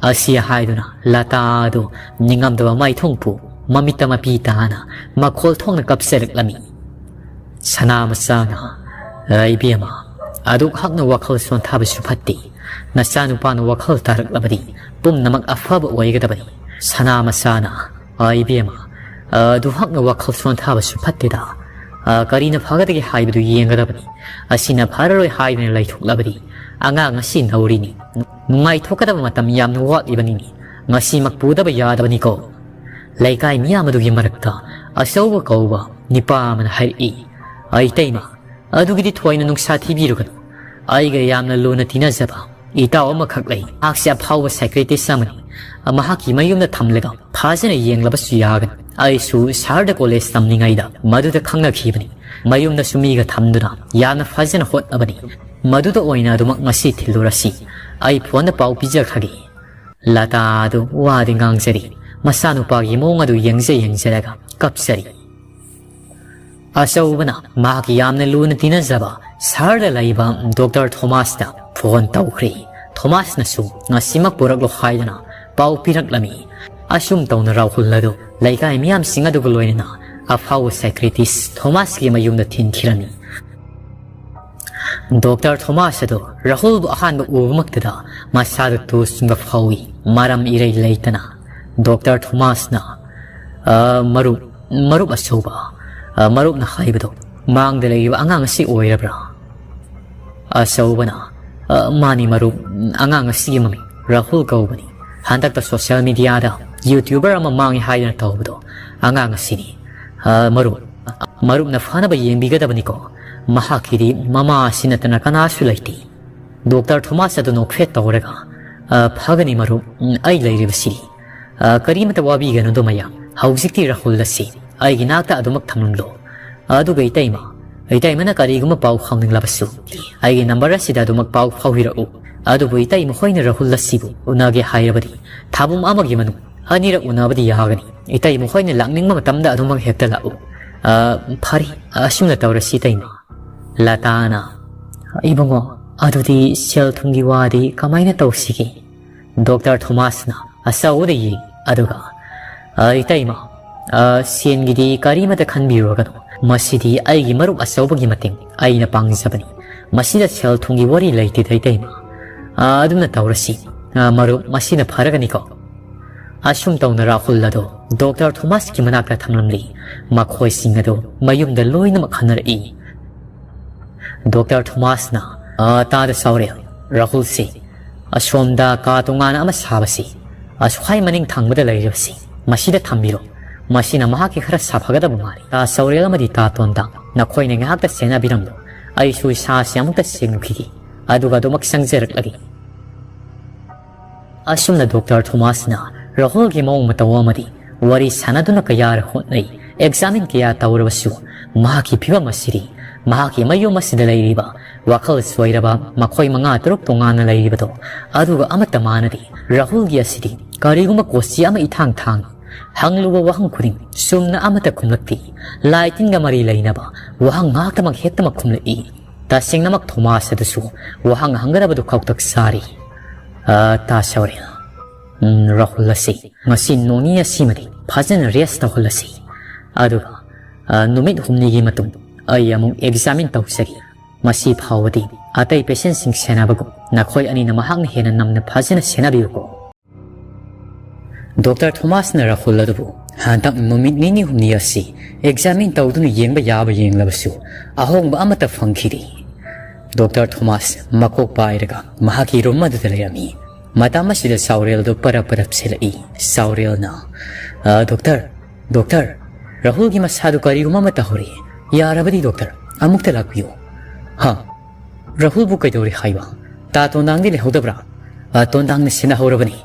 ꯑꯁꯤ ꯍꯥꯏꯗꯨꯅ ꯂꯇꯥ ꯑꯗꯨ ꯅꯤꯡꯉꯝꯗꯕ ꯃꯥꯏꯊꯣꯡꯄꯨ ꯃꯃꯤꯠꯇ ꯃꯄꯤ ꯇꯥꯅ ꯃꯈꯣꯜ ꯊꯣꯛꯅ ꯀꯞꯆꯔꯛꯂꯝꯃꯤ꯫ ꯁꯅꯥ ꯃꯆꯥꯅ, "ꯑ, ꯏꯕꯦꯝꯃ, ꯑꯗꯨꯛ ꯍꯛꯅ ꯋꯥꯈꯜ ꯁꯣꯟꯊꯕꯁꯨ ꯐꯠꯇꯦ꯫ ꯅꯆꯥꯅꯨꯄꯥꯅ ꯋꯥꯈꯜ ꯇꯥꯔꯛꯂꯕꯗꯤ ꯄꯨꯝꯅꯃꯛ ꯑꯐꯕ ꯑꯣꯏꯒꯗꯕꯅꯤ"꯫ ꯁꯅꯥ ꯃꯆꯥꯅ, "ꯑ, ꯏꯕꯦꯝꯃ, ꯑ, ꯑꯗꯨ ꯍꯛꯅ ꯋꯥꯈꯜ ꯁꯣꯟꯊꯕꯁꯨ ꯐꯠꯇꯦꯗ꯫ ꯑ, ꯀꯔꯤꯅ ꯐꯒꯗꯒꯦ ꯍꯥꯏꯕꯗꯨ ꯌꯦꯡꯒꯗꯕꯅꯤ꯫ ꯑꯁꯤꯅ ꯐꯔꯔꯣꯏ ꯍꯥꯏꯗꯨꯅ ꯂꯩꯊꯣꯛꯂꯕꯗꯤ ꯑꯉꯥꯡ ꯑꯁꯤ ꯅꯧꯔꯤꯅꯤ꯫ ꯅꯨꯡꯉꯥꯏꯊꯣꯛꯀꯗꯕ ꯃꯇꯝ ꯌꯥꯝꯅ ꯋꯥꯠꯂꯤꯕꯅꯤꯅꯦ꯫ ꯉꯁꯤꯃꯛ ꯄꯨꯗꯕ ꯌꯥꯗꯕꯅꯤꯀꯣ"꯫ ꯂꯩꯀꯥꯏ ꯃꯤꯌꯥꯝ ꯑꯗꯨꯒꯤ ꯃꯔꯛꯇ ꯑꯆꯧꯕ ꯀꯧꯕ ꯅꯤꯄꯥ ꯑꯃꯅ ꯍꯥꯏꯔꯛꯏ, "ꯑꯩ ꯏꯇꯩꯃ, ꯑꯗꯨꯒꯤꯗꯤ ꯊꯣꯏꯅ ꯅꯨꯡꯁꯥ ꯊꯤꯕꯤꯔꯨꯒꯅꯨ꯫ ꯑꯩꯒ ꯌꯥꯝꯅ ꯂꯨꯅ ꯇꯤꯟꯅꯖꯕ ꯏꯇꯥꯎ ꯑꯃꯈꯛ ꯂꯩ꯫ ꯃꯍꯥꯛꯁꯦ ꯑꯐꯥꯎꯕ ꯁꯥꯏꯀ꯭ꯔꯦꯇꯤꯁ ꯑꯃꯅꯤ꯫ ꯃꯍꯥꯛꯀꯤ ꯃꯌꯨꯝꯗ ꯊꯝꯂꯒ ꯐꯖꯅ ꯌꯦꯡꯂꯕꯁꯨ ꯌꯥꯒꯅꯤ꯫ ꯑꯩꯁꯨ ꯁꯍꯔꯗ ꯀꯣꯂꯦꯖ ꯇꯝꯂꯤꯉꯩꯗ ꯃꯗꯨꯗ ꯈꯪꯅꯈꯤꯕꯅꯤ꯫ ꯃꯌꯨꯝꯗꯁꯨ ꯃꯤꯒ ꯊꯝꯗꯨꯅ ꯌꯥꯝꯅ ꯐꯖꯅ ꯍꯣꯠꯅꯕꯅꯤ꯫ ꯃꯗꯨꯗ ꯑꯣꯏꯅ ꯑꯗꯨꯃꯛ ꯉꯁꯤ ꯊꯤꯜꯂꯨꯔꯁꯤ꯫ ꯑꯩ ꯐꯣꯟꯗ ꯄꯥꯎ ꯄꯤꯖꯈ꯭ꯔꯒꯦ"꯫ ꯂꯇꯥ ꯑꯗꯨ ꯋꯥꯗꯤ ꯉꯥꯡꯖꯔꯤ꯫ ꯃꯆꯥꯅꯨꯄꯥꯒꯤ ꯃꯑꯣꯡ ꯑꯗꯨ ꯌꯦꯡꯖ ꯌꯦꯡꯖꯔꯒ ꯀꯞꯆꯔꯤ꯫ ꯑꯆꯧꯕꯅ ꯃꯍꯥꯛꯀꯤ ꯌꯥꯝꯅ ꯂꯨꯅ ꯇꯤꯟꯅꯖꯕ ꯁꯍꯔꯗ ꯂꯩꯕ ꯗꯣꯛꯇꯔ ꯊꯣꯃꯥꯁꯇ ꯐꯣꯟ ꯇꯧꯈ꯭ꯔꯦ꯫ ꯊꯣꯃꯥꯁꯅꯁꯨ ꯉꯁꯤꯃꯛ ꯄꯨꯔꯛꯂꯣ ꯍꯥꯏꯗꯨꯅ ꯄꯥꯎ ꯄꯤꯔꯛꯂꯝꯃꯤ꯫ ꯑꯁꯨꯝ ꯇꯧꯅ ꯔꯥꯍꯨꯜ ꯑꯗꯨ ꯂꯩꯀꯥꯏ ꯃꯤꯌꯥꯝꯁꯤꯡ ꯑꯗꯨꯒ ꯂꯣꯏꯅꯅ ꯑꯐꯥꯎꯕ ꯁꯥꯏꯀ꯭ꯔꯤꯇꯤꯁ ꯊꯣꯃꯥꯁꯀꯤ ꯃꯌꯨꯝꯗ ꯊꯤꯟꯈꯤꯔꯝꯃꯤ꯫ ꯗꯣꯛꯇꯔ ꯊꯣꯃꯥꯁ ꯑꯗꯨ ꯔꯥꯍꯨꯜꯕꯨ ꯑꯍꯥꯟꯕ ꯎꯕꯃꯛꯇꯗ ꯃꯁꯥꯗ ꯇꯨ ꯆꯨꯡꯕ ꯐꯥꯎꯏ꯫ ꯃꯔꯝ ꯏꯔꯩ ꯂꯩꯇꯅ ꯗꯣꯛꯇꯔ ꯊꯣꯃꯥꯁꯅ, "ꯑ, ꯃꯔꯨꯞ, ꯃꯔꯨꯞ ꯑꯆꯧꯕ, ꯑ, ꯃꯔꯨꯞꯅ ꯍꯥꯏꯕꯗꯣ ꯃꯥꯡꯗ ꯂꯩꯔꯤꯕ ꯑꯉꯥꯡ ꯑꯁꯤ ꯑꯣꯏꯔꯕ꯭ꯔꯥ?" ꯑꯆꯧꯕꯅ, "ꯑ, ꯃꯥꯅꯤ ꯃꯔꯨꯞ, ꯑꯉꯥꯡ ꯑꯁꯤꯒꯤ ꯃꯃꯤꯡ ꯔꯥꯍꯨꯜ ꯀꯧꯕꯅꯤ꯫ ꯍꯟꯗꯛꯇ ꯁꯣꯁꯤꯌꯦꯜ ꯃꯤꯗꯤꯌꯥꯗ ꯌꯨꯇ꯭ꯌꯨꯕꯔ ꯑꯃ ꯃꯥꯡꯉꯤ ꯍꯥꯏꯗꯅ ꯇꯧꯕꯗꯣ ꯑꯉꯥꯡ ꯑꯁꯤꯅꯤ꯫ ꯑ, ꯃꯔꯨꯞ, ꯃꯔꯨꯞꯅ ꯐꯅꯕ ꯌꯦꯡꯕꯤꯒꯗꯕꯅꯤꯀꯣ꯫ ꯃꯍꯥꯛꯀꯤꯗꯤ ꯃꯃꯥ ꯑꯁꯤ ꯅꯠꯇꯅ ꯀꯅꯥꯁꯨ ꯂꯩꯇꯦ꯫" ꯗꯣꯛꯇꯔ ꯊꯣꯃꯥꯁ ꯑꯗꯨ ꯅꯣꯛꯐꯦꯠ ꯇꯧꯔꯒ, "ꯑ, ꯐꯒꯅꯤ ꯃꯔꯨꯞ, ꯎꯝ, ꯑꯩ ꯂꯩꯔꯤꯕꯁꯤꯗꯤ꯫ ꯑ, ꯀꯔꯤꯃꯇ ꯋꯥꯕꯤꯒꯅꯨꯗꯣ ꯃꯌꯥꯝ꯫ ꯍꯧꯖꯤꯛꯇꯤ ꯔꯥꯍꯨꯜ ꯑꯁꯤ ꯑꯩꯒꯤ ꯅꯥꯛꯇ ꯑꯗꯨꯃꯛ ꯊꯝꯂꯝꯂꯣ꯫ ꯑꯗꯨꯒ ꯏꯇꯩꯃ, ꯏꯇꯩꯃꯅ ꯀꯔꯤꯒꯨꯝꯕ ꯄꯥꯎ ꯐꯥꯎꯅꯤꯡꯂꯕꯁꯨ ꯑꯩꯒꯤ ꯅꯝꯕꯔ ꯑꯁꯤꯗ ꯑꯗꯨꯃꯛ ꯄꯥꯎ ꯐꯥꯎꯕꯤꯔꯛꯎ꯫ ꯑꯗꯨꯕꯨ ꯏꯇꯩꯃ ꯈꯣꯏꯅ ꯔꯥꯍꯨꯜ ꯑꯁꯤꯕꯨ ꯎꯅꯒꯦ ꯍꯥꯏꯔꯕꯗꯤ ꯊꯥꯕꯨꯝ ꯑꯃꯒꯤ ꯃꯅꯨꯡ ꯑꯅꯤꯔꯛ ꯎꯅꯕꯗꯤ ꯌꯥꯒꯅꯤ꯫ ꯏꯇꯩꯃ ꯈꯣꯏꯅ ꯂꯥꯛꯅꯤꯡꯕ ꯃꯇꯝꯗ ꯑꯗꯨꯃꯛ ꯍꯦꯛꯇ ꯂꯥꯛꯎ꯫ ꯑ, ꯐꯔꯦ, ꯑꯁꯨꯝꯅ ꯇꯧꯔꯁꯤ ꯏꯇꯩꯃ꯫" ꯂꯇꯥꯅ, "ꯏꯕꯨꯡꯉꯣ, ꯑꯗꯨꯗꯤ ꯁꯦꯜ ꯊꯨꯝꯒꯤ ꯋꯥꯗꯤ ꯀꯃꯥꯏꯅ ꯇꯧꯁꯤꯒꯦ?" ꯗꯣꯛꯇꯔ ꯊꯣꯃꯥꯁꯅ ꯑꯆꯧꯕꯗ ꯌꯦꯡ ꯑꯗꯨꯒ, "ꯑ, ꯏꯇꯩꯃ, ꯑ, ꯁꯦꯟꯒꯤꯗꯤ ꯀꯔꯤꯃꯇ ꯈꯟꯕꯤꯔꯨꯔꯒꯅꯨ꯫ ꯃꯁꯤꯗꯤ ꯑꯩꯒꯤ ꯃꯔꯨꯞ ꯑꯆꯧꯕꯒꯤ ꯃꯇꯦꯡ ꯑꯩꯅ ꯄꯥꯡꯖꯕꯅꯤ꯫ ꯃꯁꯤꯗ ꯁꯦꯜ ꯊꯨꯝꯒꯤ ꯋꯥꯔꯤ ꯂꯩꯇꯦꯗ ꯏꯇꯩꯃ꯫ ꯑ, ꯑꯗꯨꯝꯅ ꯇꯧꯔꯁꯤ꯫ ꯑ, ꯃꯔꯨꯞ, ꯃꯁꯤꯅ ꯐꯔꯒꯅꯤꯀꯣ?" ꯑꯁꯨꯝ ꯇꯧꯅ ꯔꯥꯍꯨꯜ ꯑꯗꯨ ꯗꯣꯛꯇꯔ ꯊꯣꯃꯥꯁꯀꯤ ꯃꯅꯥꯛꯇ ꯊꯝꯂꯝꯂꯤ꯫ ꯃꯈꯣꯏꯁꯤꯡ ꯑꯗꯨ ꯃꯌꯨꯝꯗ ꯂꯣꯏꯅꯃꯛ ꯈꯟꯅꯔꯛꯏ꯫ ꯗꯣꯛꯇꯔ ꯊꯣꯃꯥꯁꯅ, "ꯑ, ꯇꯥꯗ ꯁꯥꯎꯔꯦꯜ, ꯔꯥꯍꯨꯜꯁꯤ ꯑꯁꯣꯝꯗ ꯀꯥ ꯇꯣꯉꯥꯟꯅ ꯑꯃ ꯁꯥꯕꯁꯤ, ꯑꯁꯨꯛꯍꯥꯏ ꯃꯅꯤꯡ ꯊꯪꯕꯗ ꯂꯩꯔꯤꯕꯁꯤ, ꯃꯁꯤꯗ ꯊꯝꯕꯤꯔꯣ꯫ ꯃꯁꯤꯅ ꯃꯍꯥꯛꯀꯤ ꯈꯔ ꯁꯥꯐꯒꯗꯕ ꯃꯥꯜꯂꯤ꯫ ꯇꯥ ꯁꯥꯎꯔꯦꯜ ꯑꯃꯗꯤ ꯇꯥ ꯇꯣꯟꯗꯥ, ꯅꯈꯣꯏꯅ ꯉꯥꯏꯍꯥꯛꯇ ꯁꯦꯟꯅꯕꯤꯔꯝꯂꯣ꯫ ꯑꯩꯁꯨ ꯏꯁꯥꯁꯤ ꯑꯃꯨꯛꯇ ꯁꯦꯡꯂꯨꯈꯤꯒꯦ, ꯑꯗꯨꯒ ꯑꯗꯨꯃꯛ ꯆꯪꯖꯔꯛꯂꯒꯦ꯫" ꯑꯁꯨꯝꯅ ꯗꯣꯛꯇꯔ ꯊꯣꯃꯥꯁꯅ ꯔꯥꯍꯨꯜꯒꯤ ꯃꯑꯣꯡ ꯃꯇꯧ ꯑꯃꯗꯤ ꯋꯥꯔꯤ ꯁꯥꯟꯅꯗꯨꯅ ꯀꯌꯥꯔ ꯍꯣꯠꯅꯩ꯫ ꯑꯦꯛꯖꯥꯃꯤꯟ ꯀꯌꯥ ꯇꯧꯔꯕꯁꯨ ꯃꯍꯥꯛꯀꯤ ꯐꯤꯕꯝ ꯑꯁꯤꯗꯤ, ꯃꯍꯥꯛꯀꯤ ꯃꯌꯨꯝ ꯑꯁꯤꯗ ꯂꯩꯔꯤꯕ ꯋꯥꯈꯜ ꯁꯣꯏꯔꯕ ꯃꯈꯣꯏ ꯃꯉꯥ ꯇꯔꯨꯛ ꯇꯣꯉꯥꯟꯅ ꯂꯩꯔꯤꯕꯗꯣ, ꯑꯗꯨꯒ ꯑꯃꯠꯇ ꯃꯥꯟꯅꯗꯦ꯫ ꯔꯥꯍꯨꯜꯒꯤ ꯑꯁꯤꯗꯤ ꯀꯔꯤꯒꯨꯝꯕ ꯀꯣꯆꯤ ꯑꯃ ꯏꯊꯥꯡ ꯊꯥꯡꯏ꯫ ꯍꯪꯂꯨꯕ ꯋꯥꯍꯪ ꯈꯨꯗꯤꯡ ꯆꯨꯝꯅ ꯑꯃꯠꯇ ꯈꯨꯝꯂꯛꯇꯦ꯫ ꯂꯥꯏ ꯇꯤꯟꯒ ꯃꯔꯤ ꯂꯩꯅꯕ ꯋꯥꯍꯪ ꯉꯥꯛꯇꯃꯛ ꯍꯦꯛꯇꯃꯛ ꯈꯨꯝꯂꯛꯏ꯫ ꯇꯁꯦꯡꯅꯃꯛ ꯊꯣꯃꯥꯁ ꯑꯗꯨꯁꯨ ꯋꯥꯍꯪ ꯍꯪꯒꯗꯕꯗꯨ ꯈꯧꯇꯛ ꯆꯥꯔꯤ꯫ "ꯑ, ꯇꯥ ꯁꯧꯔꯦꯜ, ꯎꯝ, ꯔꯥꯍꯨꯜ ꯑꯁꯤ ꯉꯁꯤ ꯅꯣꯡꯅꯤ ꯑꯁꯤꯃꯗꯤ ꯐꯖꯅ rest ꯇꯧꯍꯜꯂꯁꯤ꯫ ꯑꯗꯨꯒ, ꯑ, ꯅꯨꯃꯤꯠ ꯍꯨꯝꯅꯤꯒꯤ ꯃꯇꯨꯡ ꯑꯩ ꯑꯃꯨꯛ examine ꯇꯧꯖꯒꯦ꯫ ꯃꯁꯤ ꯐꯥꯎꯕꯗꯤ ꯑꯇꯩ patientꯁꯤꯡ ꯁꯦꯟꯅꯕꯒꯨꯝ ꯅꯈꯣꯏ ꯑꯅꯤꯅ ꯃꯍꯥꯛꯅ ꯍꯦꯟꯅ ꯅꯝꯅ ꯐꯖꯅ ꯁꯦꯟꯅꯕꯤꯌꯨꯀꯣ꯫" ꯗꯣꯛꯇꯔ ꯊꯣꯃꯥꯁꯅ ꯔꯥꯍꯨꯜ ꯑꯗꯨꯕꯨ ꯍꯟꯗꯛ ꯅꯨꯃꯤꯠ ꯅꯤꯅꯤ ꯍꯨꯝꯅꯤ ꯑꯁꯤ examine ꯇꯧꯗꯨꯅ ꯌꯦꯡꯕ ꯌꯥꯕ ꯌꯦꯡꯂꯕꯁꯨ ꯑꯍꯣꯡꯕ ꯑꯃꯠꯇ ꯐꯪꯈꯤꯗꯦ꯫ ꯗꯣꯛꯇꯔ ꯊꯣꯃꯥꯁ ꯃꯀꯣꯛ ꯄꯥꯏꯔꯒ ꯃꯍꯥꯛꯀꯤ room ꯑꯗꯨꯗ ꯂꯩꯔꯝꯃꯤ꯫ ꯃꯇꯝ ꯑꯁꯤꯗ ꯁꯥꯎꯔꯦꯜꯗꯨ ꯄꯔꯞ ꯄꯔꯞ ꯁꯦꯜꯂꯛꯏ꯫ ꯁꯥꯎꯔꯦꯜꯅ, "ꯑ, ꯗꯣꯛꯇꯔ, ꯗꯣꯛꯇꯔ, ꯔꯥꯍꯨꯜꯒꯤ ꯃꯁꯥꯗꯨ ꯀꯔꯤꯒꯨꯝꯕ ꯑꯃ ꯇꯧꯍꯧꯔꯦ꯫ ꯌꯥꯔꯕꯗꯤ ꯗꯣꯛꯇꯔ, ꯑꯃꯨꯛꯇ ꯂꯥꯛꯄꯤꯌꯨ꯫" "ꯍꯥ? ꯔꯥꯍꯨꯜꯕꯨ ꯀꯩꯗꯧꯔꯦ ꯍꯥꯏꯕ? ꯇꯥ ꯇꯣꯟꯗꯥꯡꯗꯤ ꯂꯩꯍꯧꯗꯕ꯭ꯔꯥ?" "ꯑ, ꯇꯣꯟꯗꯥꯡꯅ ꯁꯦꯟꯅꯍꯧꯔꯕꯅꯤ꯫"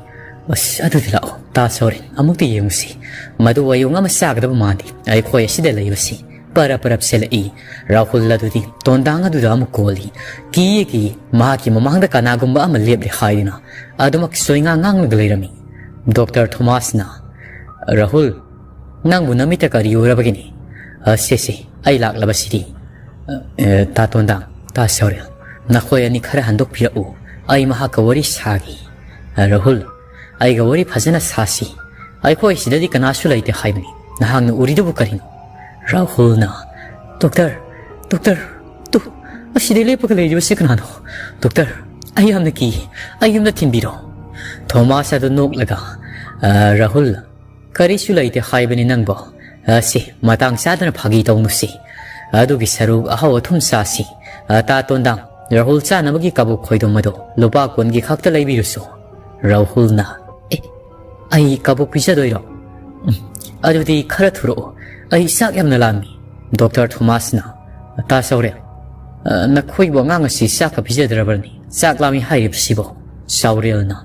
"ꯑꯁ, ꯑꯗꯨꯗꯤ ꯂꯥꯛꯑꯣ, ꯇꯥ ꯁꯧꯔꯦꯟ, ꯑꯃꯨꯛꯇ ꯌꯦꯡꯉꯨꯁꯤ꯫ ꯃꯗꯨ ꯑꯌꯣꯡ ꯑꯃ ꯆꯥꯒꯗꯕ ꯃꯥꯟꯗꯦ, ꯑꯩꯈꯣꯏ ꯑꯁꯤꯗ ꯂꯩꯕꯁꯤ꯫" ꯄꯔꯞ ꯄꯔꯞ ꯁꯦꯜꯂꯛꯏ꯫ ꯔꯥꯍꯨꯜ ꯑꯗꯨꯗꯤ ꯇꯣꯟꯗꯥꯡ ꯑꯗꯨꯗ ꯑꯃꯨꯛ ꯀꯣꯜꯂꯤ꯫ ꯀꯤꯌꯦ ꯀꯤꯌꯦ, ꯃꯍꯥꯛꯀꯤ ꯃꯃꯥꯡꯗ ꯀꯅꯥꯒꯨꯝꯕ ꯑꯃ ꯂꯦꯞꯂꯦ ꯍꯥꯏꯗꯨꯅ ꯑꯗꯨꯃꯛ ꯁꯣꯏꯉꯥꯡ ꯉꯥꯡꯂꯒ ꯂꯩꯔꯝꯃꯤ꯫ ꯗꯣꯛꯇꯔ ꯊꯣꯃꯥꯁꯅ, "ꯔꯥꯍꯨꯜ, ꯅꯪꯕꯨ ꯅꯃꯤꯠꯇ ꯀꯔꯤ ꯎꯔꯕꯒꯤꯅꯤ? ꯑ, ꯁꯦ, ꯁꯦ, ꯑꯩ ꯂꯥꯛꯂꯕꯁꯤꯗꯤ꯫" "ꯑ, ꯑꯦ, ꯇꯥ ꯇꯣꯟꯗꯥꯡ, ꯇꯥ ꯁꯧꯔꯦꯜ, ꯅꯈꯣꯏ ꯑꯅꯤ ꯈꯔ ꯍꯟꯗꯣꯛꯄꯤꯔꯛꯎ, ꯑꯩ ꯃꯍꯥꯛꯀ ꯋꯥꯔꯤ ꯁꯥꯒꯦ꯫" "ꯑ, ꯔꯥꯍꯨꯜ, ꯑꯩꯒ ꯋꯥꯔꯤ ꯐꯖꯅ ꯁꯥꯁꯤ꯫ ꯑꯩꯈꯣꯏ ꯁꯤꯗꯗꯤ ꯀꯅꯥꯁꯨ ꯂꯩꯇꯦ ꯍꯥꯏꯕꯅꯤ꯫ ꯅꯍꯥꯛꯅ ꯎꯔꯤꯗꯨꯕꯨ ꯀꯔꯤꯅꯣ?" ꯔꯥꯍꯨꯜꯅ, "ꯗꯣꯛꯇꯔ, ꯗꯣꯛꯇꯔ, ꯇꯨ, ꯑꯁꯤꯗ ꯂꯦꯞꯄꯒ ꯂꯩꯔꯤꯕꯁꯤ ꯀꯅꯥꯅꯣ? ꯗꯣꯛꯇꯔ, ꯑꯩ ꯌꯥꯝꯅ ꯀꯤ꯫ ꯑꯩ ꯌꯨꯝꯗ ꯊꯤꯟꯕꯤꯔꯣ꯫" ꯊꯣꯃꯥꯁ ꯑꯗꯨ ꯅꯣꯛꯂꯒ, "ꯑ, ꯔꯥꯍꯨꯜ, ꯀꯔꯤꯁꯨ ꯂꯩꯇꯦ ꯍꯥꯏꯕꯅꯤ ꯅꯪꯕꯣ꯫ ꯑ, ꯁꯤ, ꯃꯇꯥꯡ ꯆꯥꯗꯅ ꯐꯥꯒꯤ ꯇꯧꯅꯨꯁꯤ꯫ ꯑꯗꯨꯒꯤ ꯁꯔꯨꯛ ꯑꯍꯥꯎ ꯑꯊꯨꯝ ꯆꯥꯁꯤ꯫ ꯑ, ꯇꯥ ꯇꯣꯟꯗꯥꯡ, ꯔꯥꯍꯨꯜ ꯆꯥꯅꯕꯒꯤ ꯀꯕꯣꯛ ꯈꯣꯏꯗꯣꯝ ꯑꯗꯣ ꯂꯨꯄꯥ ꯀꯨꯟꯒꯤ ꯈꯛꯇ ꯂꯩꯕꯤꯔꯨꯁꯣ꯫" ꯔꯥꯍꯨꯜꯅ, "ꯑꯦ, ꯑꯩ ꯀꯕꯣꯛ ꯄꯤꯖꯗꯣꯏꯔꯣ? ꯎꯝ, ꯑꯗꯨꯗꯤ ꯈꯔ ꯊꯨꯔꯛꯑꯣ, ꯑꯩ ꯆꯥꯛ ꯌꯥꯝꯅ ꯂꯥꯝꯃꯤ꯫" ꯗꯣꯛꯇꯔ ꯊꯣꯃꯥꯁꯅ, "ꯇꯥ ꯁꯧꯔꯦꯜ, ꯑ, ꯅꯈꯣꯏꯕꯨ ꯑꯉꯥꯡ ꯑꯁꯤ ꯆꯥꯛꯀ ꯄꯤꯖꯗ꯭ꯔꯕꯅꯤ? ꯆꯥꯛ ꯂꯥꯝꯃꯤ ꯍꯥꯏꯔꯤꯕꯁꯤꯕꯣ?" ꯁꯧꯔꯦꯜꯅ,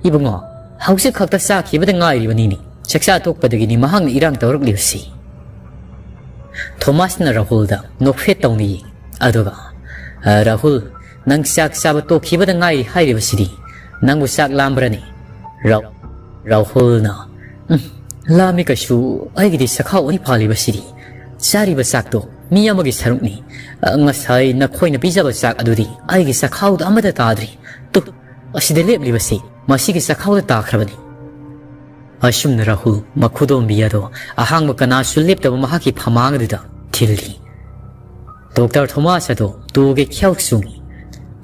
"ꯏꯕꯨꯡꯉꯣ, ꯍꯧꯖꯤꯛ ꯈꯛꯇ ꯆꯥꯈꯤꯕꯗ ꯉꯥꯏꯔꯤꯕꯅꯤꯅꯦ꯫ ꯆꯥꯛꯆꯥ ꯇꯣꯛꯄꯗꯒꯤꯅꯤ ꯃꯍꯥꯛꯅ ꯏꯔꯥꯡ ꯇꯧꯔꯛꯂꯤꯕꯁꯤ꯫" ꯊꯣꯃꯥꯁꯅ ꯔꯥꯍꯨꯜꯗ ꯅꯣꯛꯐꯦꯠ ꯇꯧꯅ ꯌꯦꯡꯏ꯫ ꯑꯗꯨꯒ, "ꯑ, ꯔꯥꯍꯨꯜ, ꯅꯪ ꯆꯥꯛ ꯆꯥꯕ ꯇꯣꯛꯈꯤꯕꯗ ꯉꯥꯏꯔꯤ ꯍꯥꯏꯔꯤꯕꯁꯤꯗꯤ, ꯅꯪꯕꯨ ꯆꯥꯛ ꯂꯥꯝꯕ꯭ꯔꯅꯦ?" ꯔꯥ-, ꯔꯥꯍꯨꯜꯅ, "ꯎꯝ, ꯂꯥꯝꯃꯤ ꯀꯩꯁꯨ, ꯑꯩꯒꯤꯗꯤ ꯆꯈꯥꯎ ꯑꯅꯤ ꯄꯥꯜꯂꯤꯕꯁꯤꯗꯤ꯫ ꯆꯥꯔꯤꯕ ꯆꯥꯛꯇꯣ ꯃꯤ ꯑꯃꯒꯤ ꯁꯔꯨꯛꯅꯤ꯫ ꯑ, ꯉꯁꯥꯏ ꯅꯈꯣꯏꯅ ꯄꯤꯖꯕ ꯆꯥꯛ ꯑꯗꯨꯗꯤ ꯑꯩꯒꯤ ꯆꯈꯥꯎꯗ ꯑꯃꯠꯇ ꯇꯥꯗ꯭ꯔꯤ꯫ ꯇꯨ, ꯑꯁꯤꯗ ꯂꯦꯞꯂꯤꯕꯁꯤ ꯃꯁꯤꯒꯤ ꯆꯈꯥꯎꯗ ꯇꯥꯈ꯭ꯔꯕꯅꯤ꯫ ꯑꯁꯨꯝꯅ ꯔꯥꯍꯨꯜ ꯃꯈꯨꯗꯣꯝꯕꯤ ꯑꯗꯣ ꯑꯍꯥꯡꯕ ꯀꯅꯥꯁꯨ ꯂꯦꯞꯇꯕ ꯃꯍꯥꯛꯀꯤ ꯐꯃꯥꯡ ꯑꯗꯨꯗ ꯊꯤꯜꯂꯤ꯫ ꯗꯣꯛꯇꯔ ꯊꯣꯃꯥꯁ ꯑꯗꯣ ꯇꯨꯒꯤ ꯈ꯭ꯌꯥꯎ ꯆꯨꯡꯉꯤ꯫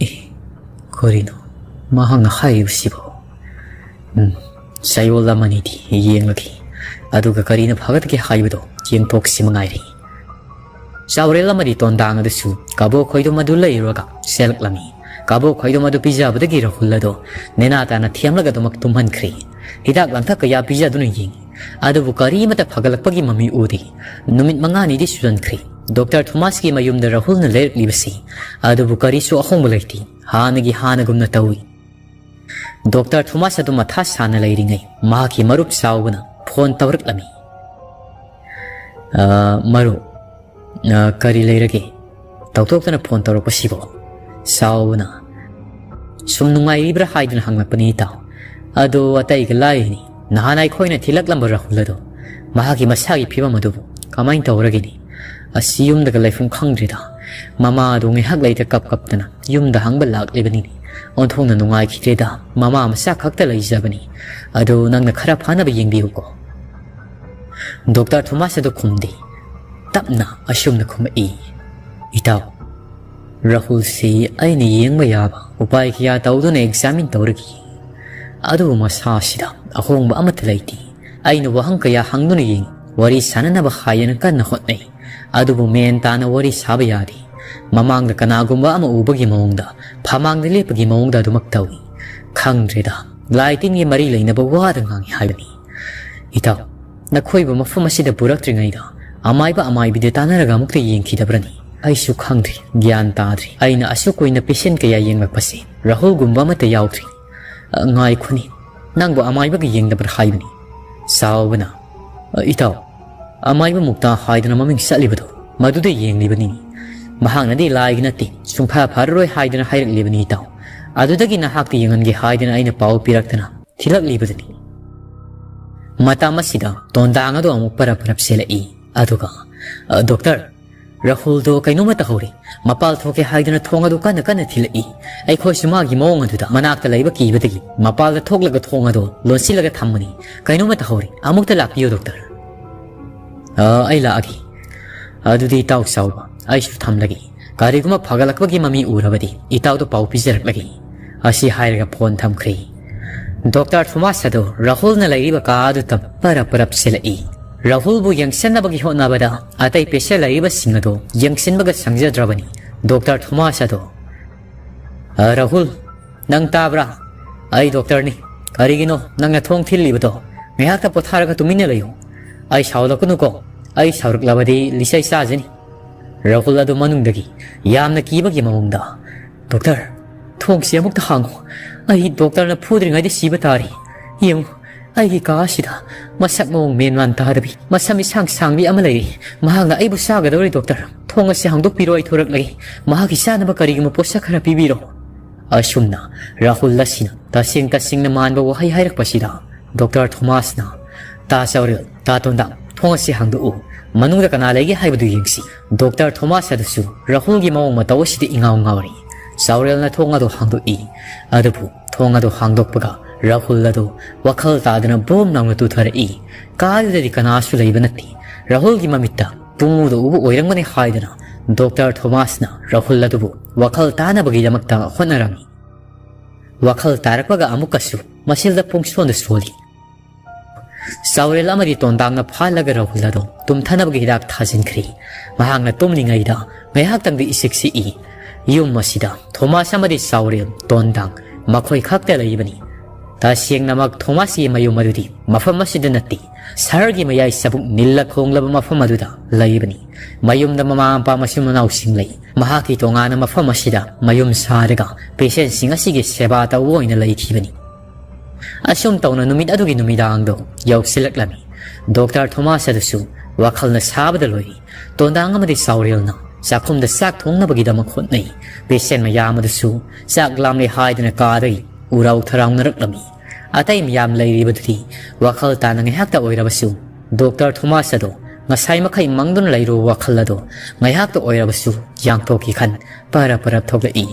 ꯑꯦ, ꯀꯔꯤꯅꯣ ꯃꯍꯥꯛꯅ ꯍꯥꯏꯔꯤꯕꯁꯤꯕꯣ? ꯎꯝ, ꯆꯌꯣꯜ ꯑꯃꯅꯤꯗꯤ ꯌꯦꯡꯂꯒꯦ꯫ ꯑꯗꯨꯒ ꯀꯔꯤꯅ ꯐꯒꯗꯒꯦ ꯍꯥꯏꯕꯗꯣ ꯌꯦꯡꯊꯣꯛꯁꯤ ꯃꯉꯥꯏꯔꯦ꯫ ꯆꯥꯎꯔꯦꯜ ꯑꯃꯗꯤ ꯇꯣꯟꯗꯥꯡ ꯑꯗꯨꯁꯨ ꯀꯕꯣꯛ ꯈꯣꯏꯗꯣꯝ ꯑꯗꯨ ꯂꯩꯔꯨꯔꯒ ꯆꯦꯜꯂꯛꯂꯝꯃꯤ꯫ ꯀꯕꯣꯛ ꯈꯣꯏꯗꯣꯝ ꯑꯗꯨ ꯄꯤꯖꯕꯗꯒꯤ ꯔꯥꯍꯨꯜ ꯑꯗꯣ ꯅꯦꯅꯥ ꯇꯥꯅ ꯊꯦꯝꯂꯒ ꯑꯗꯨꯃꯛ ꯇꯨꯝꯍꯟꯈ꯭ꯔꯦ꯫ ꯍꯤꯗꯥꯛ ꯂꯥꯡꯊꯛ ꯀꯌꯥ ꯄꯤꯖꯗꯨꯅ ꯌꯦꯡꯉꯤ꯫ ꯑꯗꯨꯕꯨ ꯀꯔꯤꯃꯠꯇ ꯐꯒꯠꯂꯛꯄꯒꯤ ꯃꯃꯤ ꯎꯗꯦ꯫ ꯅꯨꯃꯤꯠ ꯃꯉꯥꯅꯤꯗꯤ ꯁꯨꯖꯟꯈ꯭ꯔꯦ꯫ ꯗꯣꯛꯇꯔ ꯊꯣꯃꯥꯁꯀꯤ ꯃꯌꯨꯝꯗ ꯔꯥꯍꯨꯜꯅ ꯂꯩꯔꯛꯂꯤꯕꯁꯤ꯫ ꯑꯗꯨꯕꯨ ꯀꯔꯤꯁꯨ ꯑꯍꯣꯡꯕ ꯂꯩꯇꯦ꯫ ꯍꯥꯟꯅꯒꯤ ꯍꯥꯟꯅꯒꯨꯝꯅ ꯇꯧꯏ꯫ ꯗꯣꯛꯇꯔ ꯊꯣꯃꯥꯁ ꯑꯗꯨ ꯃꯊꯥ ꯁꯥꯅ ꯂꯩꯔꯤꯉꯩ ꯃꯍꯥꯛꯀꯤ ꯃꯔꯨꯞ ꯆꯥꯎꯕꯅ ꯐꯣꯟ ꯇꯧꯔꯛꯂꯝꯃꯤ꯫ "ꯑ, ꯃꯔꯨꯞ, ꯑ, ꯀꯔꯤ ꯂꯩꯔꯒꯦ? ꯇꯧꯊꯣꯛꯇꯅ ꯐꯣꯟ ꯇꯧꯔꯛꯄꯁꯤꯕꯣ?" ꯆꯥꯎꯕꯅ, "ꯁꯨꯝ ꯅꯨꯡꯉꯥꯏꯔꯤꯕ꯭ꯔꯥ ꯍꯥꯏꯗꯨꯅ ꯍꯪꯂꯛꯄꯅꯤ ꯏꯇꯥꯎ꯫ ꯑꯗꯣ ꯑꯇꯩꯒ ꯂꯥꯏꯔꯤꯅꯤ꯫ ꯅꯍꯥꯟ ꯑꯩꯈꯣꯏꯅ ꯊꯤꯜꯂꯛꯂꯝꯕ ꯔꯥꯍꯨꯜ ꯑꯗꯣ ꯃꯍꯥꯛꯀꯤ ꯃꯁꯥꯒꯤ ꯐꯤꯕꯝ ꯑꯗꯨꯕꯨ ꯀꯃꯥꯏꯅ ꯇꯧꯔꯒꯦꯅꯤ? ꯑꯁꯤ ꯌꯨꯝꯗꯒ ꯂꯩꯐꯝ ꯈꯪꯗ꯭ꯔꯤꯗ꯫ ꯃꯃꯥ ꯑꯗꯨ ꯉꯥꯏꯍꯥꯛ ꯂꯩꯇ ꯀꯞ ꯀꯞꯇꯅ ꯌꯨꯝꯗ ꯍꯪꯕ ꯂꯥꯛꯂꯤꯕꯅꯤꯅꯦ꯫ ꯑꯣꯟꯊꯣꯛꯅ ꯅꯨꯡꯉꯥꯏꯈꯤꯗ꯭ꯔꯦꯗ꯫ ꯃꯃꯥ ꯃꯆꯥ ꯈꯛꯇ ꯂꯩꯖꯕꯅꯤ꯫ ꯑꯗꯨ ꯅꯪꯅ ꯈꯔ ꯐꯅꯕ ꯌꯦꯡꯕꯤꯌꯨꯀꯣ꯫" ꯗꯣꯛꯇꯔ ꯊꯣꯃꯥꯁ ꯑꯗꯨ ꯈꯨꯝꯗꯦ꯫ ꯇꯞꯅ ꯑꯁꯨꯝꯅ ꯈꯨꯝꯃꯛꯏ, "ꯏꯇꯥꯎ, ꯔꯥꯍꯨꯜꯁꯤ ꯑꯩꯅ ꯌꯦꯡꯕ ꯌꯥꯕ ꯎꯄꯥꯏ ꯀꯌꯥ ꯇꯧꯗꯨꯅ ꯑꯦꯛꯖꯥꯃꯤꯟ ꯇꯧꯔꯒ ꯌꯦꯡꯉꯤ꯫ ꯑꯗꯨꯕꯨ ꯃꯁꯥꯁꯤꯗ ꯑꯍꯣꯡꯕ ꯑꯃꯠꯇ ꯂꯩꯇꯦ꯫ ꯑꯩꯅ ꯋꯥꯍꯪ ꯀꯌꯥ ꯍꯪꯗꯨꯅ ꯌꯦꯡꯉꯤ꯫ ꯋꯥꯔꯤ ꯁꯥꯟꯅꯅꯕ ꯍꯥꯏꯗꯅ ꯀꯟꯅ ꯍꯣꯠꯅꯩ꯫ ꯑꯗꯨꯕꯨ ꯃꯦꯟ ꯇꯥꯅ ꯋꯥꯔꯤ ꯁꯥꯕ ꯌꯥꯗꯦ꯫ ꯃꯃꯥꯡꯗ ꯀꯅꯥꯒꯨꯝꯕ ꯑꯃ ꯎꯕꯒꯤ ꯃꯑꯣꯡꯗ, ꯐꯃꯥꯡꯗ ꯂꯦꯞꯄꯒꯤ ꯃꯑꯣꯡꯗ ꯑꯗꯨꯃꯛ ꯇꯧꯏ꯫ ꯈꯪꯗ꯭ꯔꯦꯗ, ꯂꯥꯏ ꯇꯤꯟꯒꯤ ꯃꯔꯤ ꯂꯩꯅꯕ ꯋꯥꯗ ꯉꯥꯡꯉꯤ ꯍꯥꯏꯕꯅꯤ꯫ ꯏꯇꯥꯎ, ꯅꯈꯣꯏꯕꯨ ꯃꯐꯝ ꯑꯁꯤꯗ ꯄꯨꯔꯛꯇ꯭ꯔꯤꯉꯩꯗ ꯑꯃꯥꯏꯕ ꯑꯃꯥꯏꯕꯤꯗ ꯇꯥꯟꯅꯔꯒ ꯑꯃꯨꯛꯇ ꯌꯦꯡꯈꯤꯗꯕ꯭ꯔꯅꯤ? ꯑꯩꯁꯨ ꯈꯪꯗ꯭ꯔꯦ, ꯒ꯭ꯌꯥꯟ ꯇꯥꯗ꯭ꯔꯦ꯫ ꯑꯩꯅ ꯑꯁꯨꯛ ꯀꯨꯏꯅ ꯄꯦꯁꯦꯟ ꯀꯌꯥ ꯌꯦꯡꯂꯛꯄꯁꯦ ꯔꯥꯍꯨꯜꯒꯨꯝꯕ ꯑꯃꯠꯇ ꯌꯥꯎꯗ꯭ꯔꯤ꯫ ꯑ, ꯉꯥꯏꯈꯣꯅꯦ, ꯅꯪꯕꯨ ꯑꯃꯥꯏꯕꯒ ꯌꯦꯡꯗꯕ꯭ꯔꯥ ꯍꯥꯏꯕꯅꯤ?" ꯆꯥꯎꯕꯅ, "ꯑ, ꯏꯇꯥꯎ, ꯑꯃꯥꯏꯕ ꯃꯨꯛꯇꯥ ꯍꯥꯏꯗꯅ ꯃꯃꯤꯡ ꯆꯠꯂꯤꯕꯗꯣ, ꯃꯗꯨꯗ ꯌꯦꯡꯂꯤꯕꯅꯤ꯫ ꯃꯍꯥꯛꯅꯗꯤ ꯂꯥꯏꯒꯤ ꯅꯠꯇꯦ, ꯁꯨꯡꯐ ꯐꯔꯔꯣꯏ ꯍꯥꯏꯗꯅ ꯍꯥꯏꯔꯛꯂꯤꯕꯅꯤ ꯏꯇꯥꯎ꯫ ꯑꯗꯨꯗꯒꯤ ꯅꯍꯥꯛꯇ ꯌꯦꯡꯍꯟꯒꯦ ꯍꯥꯏꯗꯅ ꯑꯩꯅ ꯄꯥꯎ ꯄꯤꯔꯛꯇꯅ ꯊꯤꯜꯂꯛꯂꯤꯕꯗꯨꯅꯤ꯫" ꯃꯇꯝ ꯑꯁꯤꯗ ꯇꯣꯟꯗꯥꯡ ꯑꯗꯨ ꯑꯃꯨꯛ ꯄꯔꯞ ꯄꯔꯞ ꯆꯦꯜꯂꯛꯏ꯫ ꯑꯗꯨꯒ, "ꯑ, ꯗꯣꯛꯇꯔ, ꯔꯥꯍꯨꯜꯗꯣ ꯀꯩꯅꯣꯝꯃ ꯇꯧꯍꯧꯔꯦ꯫ ꯃꯄꯥꯜ ꯊꯣꯛꯀꯦ ꯍꯥꯏꯗꯨꯅ ꯊꯣꯡ ꯑꯗꯨ ꯀꯟꯅ ꯀꯟꯅ ꯊꯤꯜꯂꯛꯏ꯫ ꯑꯩꯈꯣꯏꯁꯨ ꯃꯥꯒꯤ ꯃꯑꯣꯡ ꯑꯗꯨꯗ ꯃꯅꯥꯛꯇ ꯂꯩꯕ ꯀꯤꯕꯗꯒꯤ ꯃꯄꯥꯜꯗ ꯊꯣꯛꯂꯒ ꯊꯣꯡ ꯑꯗꯨ ꯂꯣꯟꯁꯤꯜꯂꯒ ꯊꯝꯕꯅꯤ꯫ ꯀꯩꯅꯣꯝꯃ ꯇꯧꯍꯧꯔꯦ꯫ ꯑꯃꯨꯛꯇ ꯂꯥꯛꯄꯤꯌꯨ, ꯗꯣꯛꯇꯔ꯫ "ꯑ, ꯑꯩ ꯂꯥꯛꯑꯒꯦ꯫ ꯑꯗꯨꯗꯤ ꯏꯇꯥꯎ ꯆꯥꯎꯕ, ꯑꯩꯁꯨ ꯊꯝꯂꯒꯦ꯫ ꯀꯔꯤꯒꯨꯝꯕ ꯐꯒꯠꯂꯛꯄꯒꯤ ꯃꯃꯤ ꯎꯔꯕꯗꯤ ꯏꯇꯥꯎꯗ ꯄꯥꯎ ꯄꯤꯖꯔꯛꯂꯒꯦ"꯫ ꯑꯁꯤ ꯍꯥꯏꯔꯒ ꯐꯣꯟ ꯊꯝꯈ꯭ꯔꯦ꯫ ꯗꯣꯛꯇꯔ ꯊꯣꯃꯥꯁ ꯑꯗꯨ ꯔꯥꯍꯨꯜꯅ ꯂꯩꯔꯤꯕ ꯀꯥ ꯑꯗꯨꯗ ꯄꯔꯞ ꯄꯔꯞ ꯆꯦꯜꯂꯛꯏ꯫ ꯔꯥꯍꯨꯜꯕꯨ ꯌꯦꯡꯁꯤꯟꯅꯕꯒꯤ ꯍꯣꯠꯅꯕꯗ ꯑꯇꯩ ꯄꯦꯁꯦꯟ ꯂꯩꯔꯤꯕꯁꯤꯡ ꯑꯗꯨ ꯌꯦꯡꯁꯤꯟꯕꯒ ꯁꯪꯖꯗ꯭ꯔꯕꯅꯤ꯫ ꯗꯣꯛꯇꯔ ꯊꯣꯃꯥꯁ ꯑꯗꯨ, "ꯑ, ꯔꯥꯍꯨꯜ, ꯅꯪ ꯇꯥꯕ꯭ꯔꯥ? ꯑꯩ ꯗꯣꯛꯇꯔꯅꯤ꯫ ꯀꯔꯤꯒꯤꯅꯣ ꯅꯪꯅ ꯊꯣꯡ ꯊꯤꯜꯂꯤꯕꯗꯣ? ꯉꯥꯏꯍꯥꯛꯇ ꯄꯣꯊꯥꯔꯒ ꯇꯨꯃꯤꯟꯅ ꯂꯩꯌꯨ꯫ ꯑꯩ ꯁꯥꯎꯔꯛꯀꯅꯨꯀꯣ꯫ ꯑꯩ ꯁꯥꯎꯔꯛꯂꯕꯗꯤ ꯂꯤꯆꯩ ꯆꯥꯖꯅꯤ"꯫ ꯔꯥꯍꯨꯜ ꯑꯗꯨ ꯃꯅꯨꯡꯗꯒꯤ ꯌꯥꯝꯅ ꯀꯤꯕꯒꯤ ꯃꯑꯣꯡꯗ, "ꯗꯣꯛꯇꯔ, ꯊꯣꯡꯁꯤ ꯑꯃꯨꯛꯇ ꯍꯥꯡꯉꯨ꯫ ꯑꯩ ꯗꯣꯛꯇꯔꯅ ꯐꯨꯗ꯭ꯔꯤꯉꯩꯗ ꯁꯤꯕ ꯇꯥꯔꯦ꯫ ꯌꯦꯡꯉꯨ, ꯑꯩꯒꯤ ꯀꯥ ꯑꯁꯤꯗ ꯃꯁꯛ ꯃꯑꯣꯡ ꯃꯦꯟ ꯃꯥꯟ ꯇꯥꯗꯕꯤ ꯃꯁꯝ ꯏꯁꯥꯡ ꯁꯥꯡꯕꯤ ꯑꯃ ꯂꯩꯔꯤ꯫ ꯃꯍꯥꯛꯅ ꯑꯩꯕꯨ ꯆꯥꯒꯗꯧꯔꯦ ꯗꯣꯛꯇꯔ꯫ ꯊꯣꯡ ꯑꯁꯤ ꯍꯥꯡꯗꯣꯛꯄꯤꯔꯣ, ꯑꯩ ꯊꯣꯔꯛꯂꯒꯦ꯫ ꯃꯍꯥꯛꯀꯤ ꯆꯥꯅꯕ ꯀꯔꯤꯒꯨꯝꯕ ꯄꯣꯠꯁꯛ ꯈꯔ ꯄꯤꯕꯤꯔꯣ"꯫ ꯑꯁꯨꯝꯅ ꯔꯥꯍꯨꯜ ꯑꯁꯤꯅ ꯇꯁꯦꯡ ꯇꯁꯦꯡꯅ ꯃꯥꯟꯕ ꯋꯥꯍꯩ ꯍꯥꯏꯔꯛꯄꯁꯤꯗ ꯗꯣꯛꯇꯔ ꯊꯣꯃꯥꯁꯅ, "ꯇꯥ ꯆꯥꯎꯔꯦꯜ, ꯇꯥ ꯇꯣꯟꯗꯥꯡ, ꯊꯣꯡ ꯑꯁꯤ ꯍꯥꯡꯗꯣꯛꯎ꯫ ꯃꯅꯨꯡꯗ ꯀꯅꯥ ꯂꯩꯒꯦ ꯍꯥꯏꯕꯗꯨ ꯌꯦꯡꯁꯤ"꯫ ꯗꯣꯛꯇꯔ ꯊꯣꯃꯥꯁ ꯑꯗꯨꯁꯨ ꯔꯥꯍꯨꯜꯒꯤ ꯃꯑꯣꯡ ꯃꯇꯧ ꯑꯁꯤꯗ ꯏꯉꯥꯎ ꯉꯥꯎꯔꯤ꯫ ꯆꯥꯎꯔꯦꯜꯅ ꯊꯣꯡ ꯑꯗꯨ ꯍꯥꯡꯗꯣꯛꯏ꯫ ꯑꯗꯨꯕꯨ ꯊꯣꯡ ꯑꯗꯨ ꯍꯥꯡꯗꯣꯛꯄꯒ ꯔꯥꯍꯨꯜ ꯑꯗꯨ ꯋꯥꯈꯜ ꯇꯥꯗꯅ ꯕꯣꯝ ꯂꯥꯎꯅ ꯇꯨꯊꯔꯛꯏ꯫ ꯀꯥꯗꯨꯗꯗꯤ ꯀꯅꯥꯁꯨ ꯂꯩꯕ ꯅꯠꯇꯦ꯫ ꯔꯥꯍꯨꯜꯒꯤ ꯃꯃꯤꯠꯇ ꯄꯨꯡꯎꯗ ꯎꯕ ꯑꯣꯏꯔꯝꯒꯅꯤ ꯍꯥꯏꯗꯨꯅ ꯗꯣꯛꯇꯔ ꯊꯣꯃꯥꯁꯅ ꯔꯥꯍꯨꯜ ꯑꯗꯨꯕꯨ ꯋꯥꯈꯜ ꯇꯥꯅꯕꯒꯤꯗꯃꯛꯇ ꯍꯣꯠꯅꯔꯝꯃꯤ꯫ ꯋꯥꯈꯜ ꯇꯥꯔꯛꯄꯒ ꯑꯃꯨꯛꯀꯁꯨ ꯃꯁꯤꯗ ꯄꯨꯡꯁꯣꯟꯗ ꯁꯣꯜꯂꯤ꯫ ꯆꯥꯎꯔꯦꯜ ꯑꯃꯗꯤ ꯇꯣꯟꯗꯥꯡꯅ ꯐꯥꯜꯂꯒ ꯔꯥꯍꯨꯜ ꯑꯗꯨ ꯇꯨꯝꯊꯅꯕꯒꯤ ꯍꯤꯗꯥꯛ ꯊꯥꯖꯤꯟꯈ꯭ꯔꯤ꯫ ꯃꯍꯥꯛꯅ ꯇꯨꯝꯂꯤꯉꯩꯗ ꯉꯥꯏꯍꯥꯛꯇꯪꯗꯤ ꯏꯁꯤꯛ ꯁꯤꯛꯏ꯫ ꯌꯨꯝ ꯑꯁꯤꯗ ꯊꯣꯃꯥꯁ ꯑꯃꯗꯤ ꯆꯥꯎꯔꯦꯜ, ꯇꯣꯟꯗꯥꯡ ꯃꯈꯣꯏ ꯈꯛꯇ ꯂꯩꯕꯅꯤ꯫ ꯇꯁꯦꯡꯅꯃꯛ ꯊꯣꯃꯥꯁꯀꯤ ꯃꯌꯨꯝ ꯑꯗꯨꯗꯤ ꯃꯐꯝ ꯑꯁꯤꯗ ꯅꯠꯇꯦ, ꯁꯍꯔꯒꯤ ꯃꯌꯥꯏ ꯆꯕꯨꯛ ꯅꯤꯜꯂ ꯈꯣꯡꯂꯕ ꯃꯐꯝ ꯑꯗꯨꯗ ꯂꯩꯕꯅꯤ꯫ ꯃꯌꯨꯝꯗ ꯃꯃꯥ ꯃꯄꯥ ꯃꯆꯤꯟ ꯃꯅꯥꯎꯁꯤꯡ ꯂꯩ꯫ ꯃꯍꯥꯛꯀꯤ ꯇꯣꯉꯥꯟꯅ ꯃꯐꯝ ꯑꯁꯤꯗ ꯃꯌꯨꯝ ꯁꯥꯔꯒ ꯄꯦꯁꯦꯟꯁꯤꯡ ꯑꯁꯤꯒꯤ ꯁꯦꯕꯥ ꯇꯧꯕ ꯑꯣꯏꯅ ꯂꯩꯈꯤꯕꯅꯤ꯫ ꯑꯁꯨꯝ ꯇꯧꯅ ꯅꯨꯃꯤꯠ ꯑꯗꯨꯒꯤ ꯅꯨꯃꯤꯗꯥꯡꯗꯣ ꯌꯧꯁꯤꯜꯂꯛꯂꯝꯃꯤ꯫ ꯗꯣꯛꯇꯔ ꯊꯣꯃꯥꯁ ꯑꯗꯨꯁꯨ ꯋꯥꯈꯜꯅ ꯁꯥꯕꯗ ꯂꯣꯏꯔꯤ꯫ ꯇꯣꯟꯗꯥꯡ ꯑꯃꯗꯤ ꯆꯥꯎꯔꯦꯜꯅ ꯆꯥꯛꯈꯨꯝꯗ ꯆꯥꯛ ꯊꯣꯡꯅꯕꯒꯤꯗꯃꯛ ꯍꯣꯠꯅꯩ꯫ ꯄꯦꯁꯦꯟ ꯃꯌꯥꯝ ꯑꯗꯨꯁꯨ ꯆꯥꯛ ꯂꯥꯝꯂꯦ ꯍꯥꯏꯗꯨꯅ ꯀꯥꯗꯒꯤ ꯎꯔꯥꯎ ꯊꯔꯥꯎꯅꯔꯛꯂꯝꯃꯤ꯫ ꯑꯇꯩ ꯃꯌꯥꯝ ꯂꯩꯔꯤꯕꯗꯨꯗꯤ ꯋꯥꯈꯜ ꯇꯥꯅ ꯉꯥꯏꯍꯥꯛꯇ ꯑꯣꯏꯔꯕꯁꯨ ꯗꯣꯛꯇꯔ ꯊꯣꯃꯥꯁ ꯑꯗꯨ ꯉꯁꯥꯏ ꯃꯈꯩ ꯃꯪꯗꯨꯅ ꯂꯩꯔꯨꯕ ꯋꯥꯈꯜ ꯑꯗꯨ ꯉꯥꯏꯍꯥꯛꯇ ꯑꯣꯏꯔꯕꯁꯨ ꯌꯥꯡꯊꯣꯛꯈꯤ ꯈꯟ ꯄꯔꯞ ꯄꯔꯞ ꯊꯣꯛꯂꯛꯏ꯫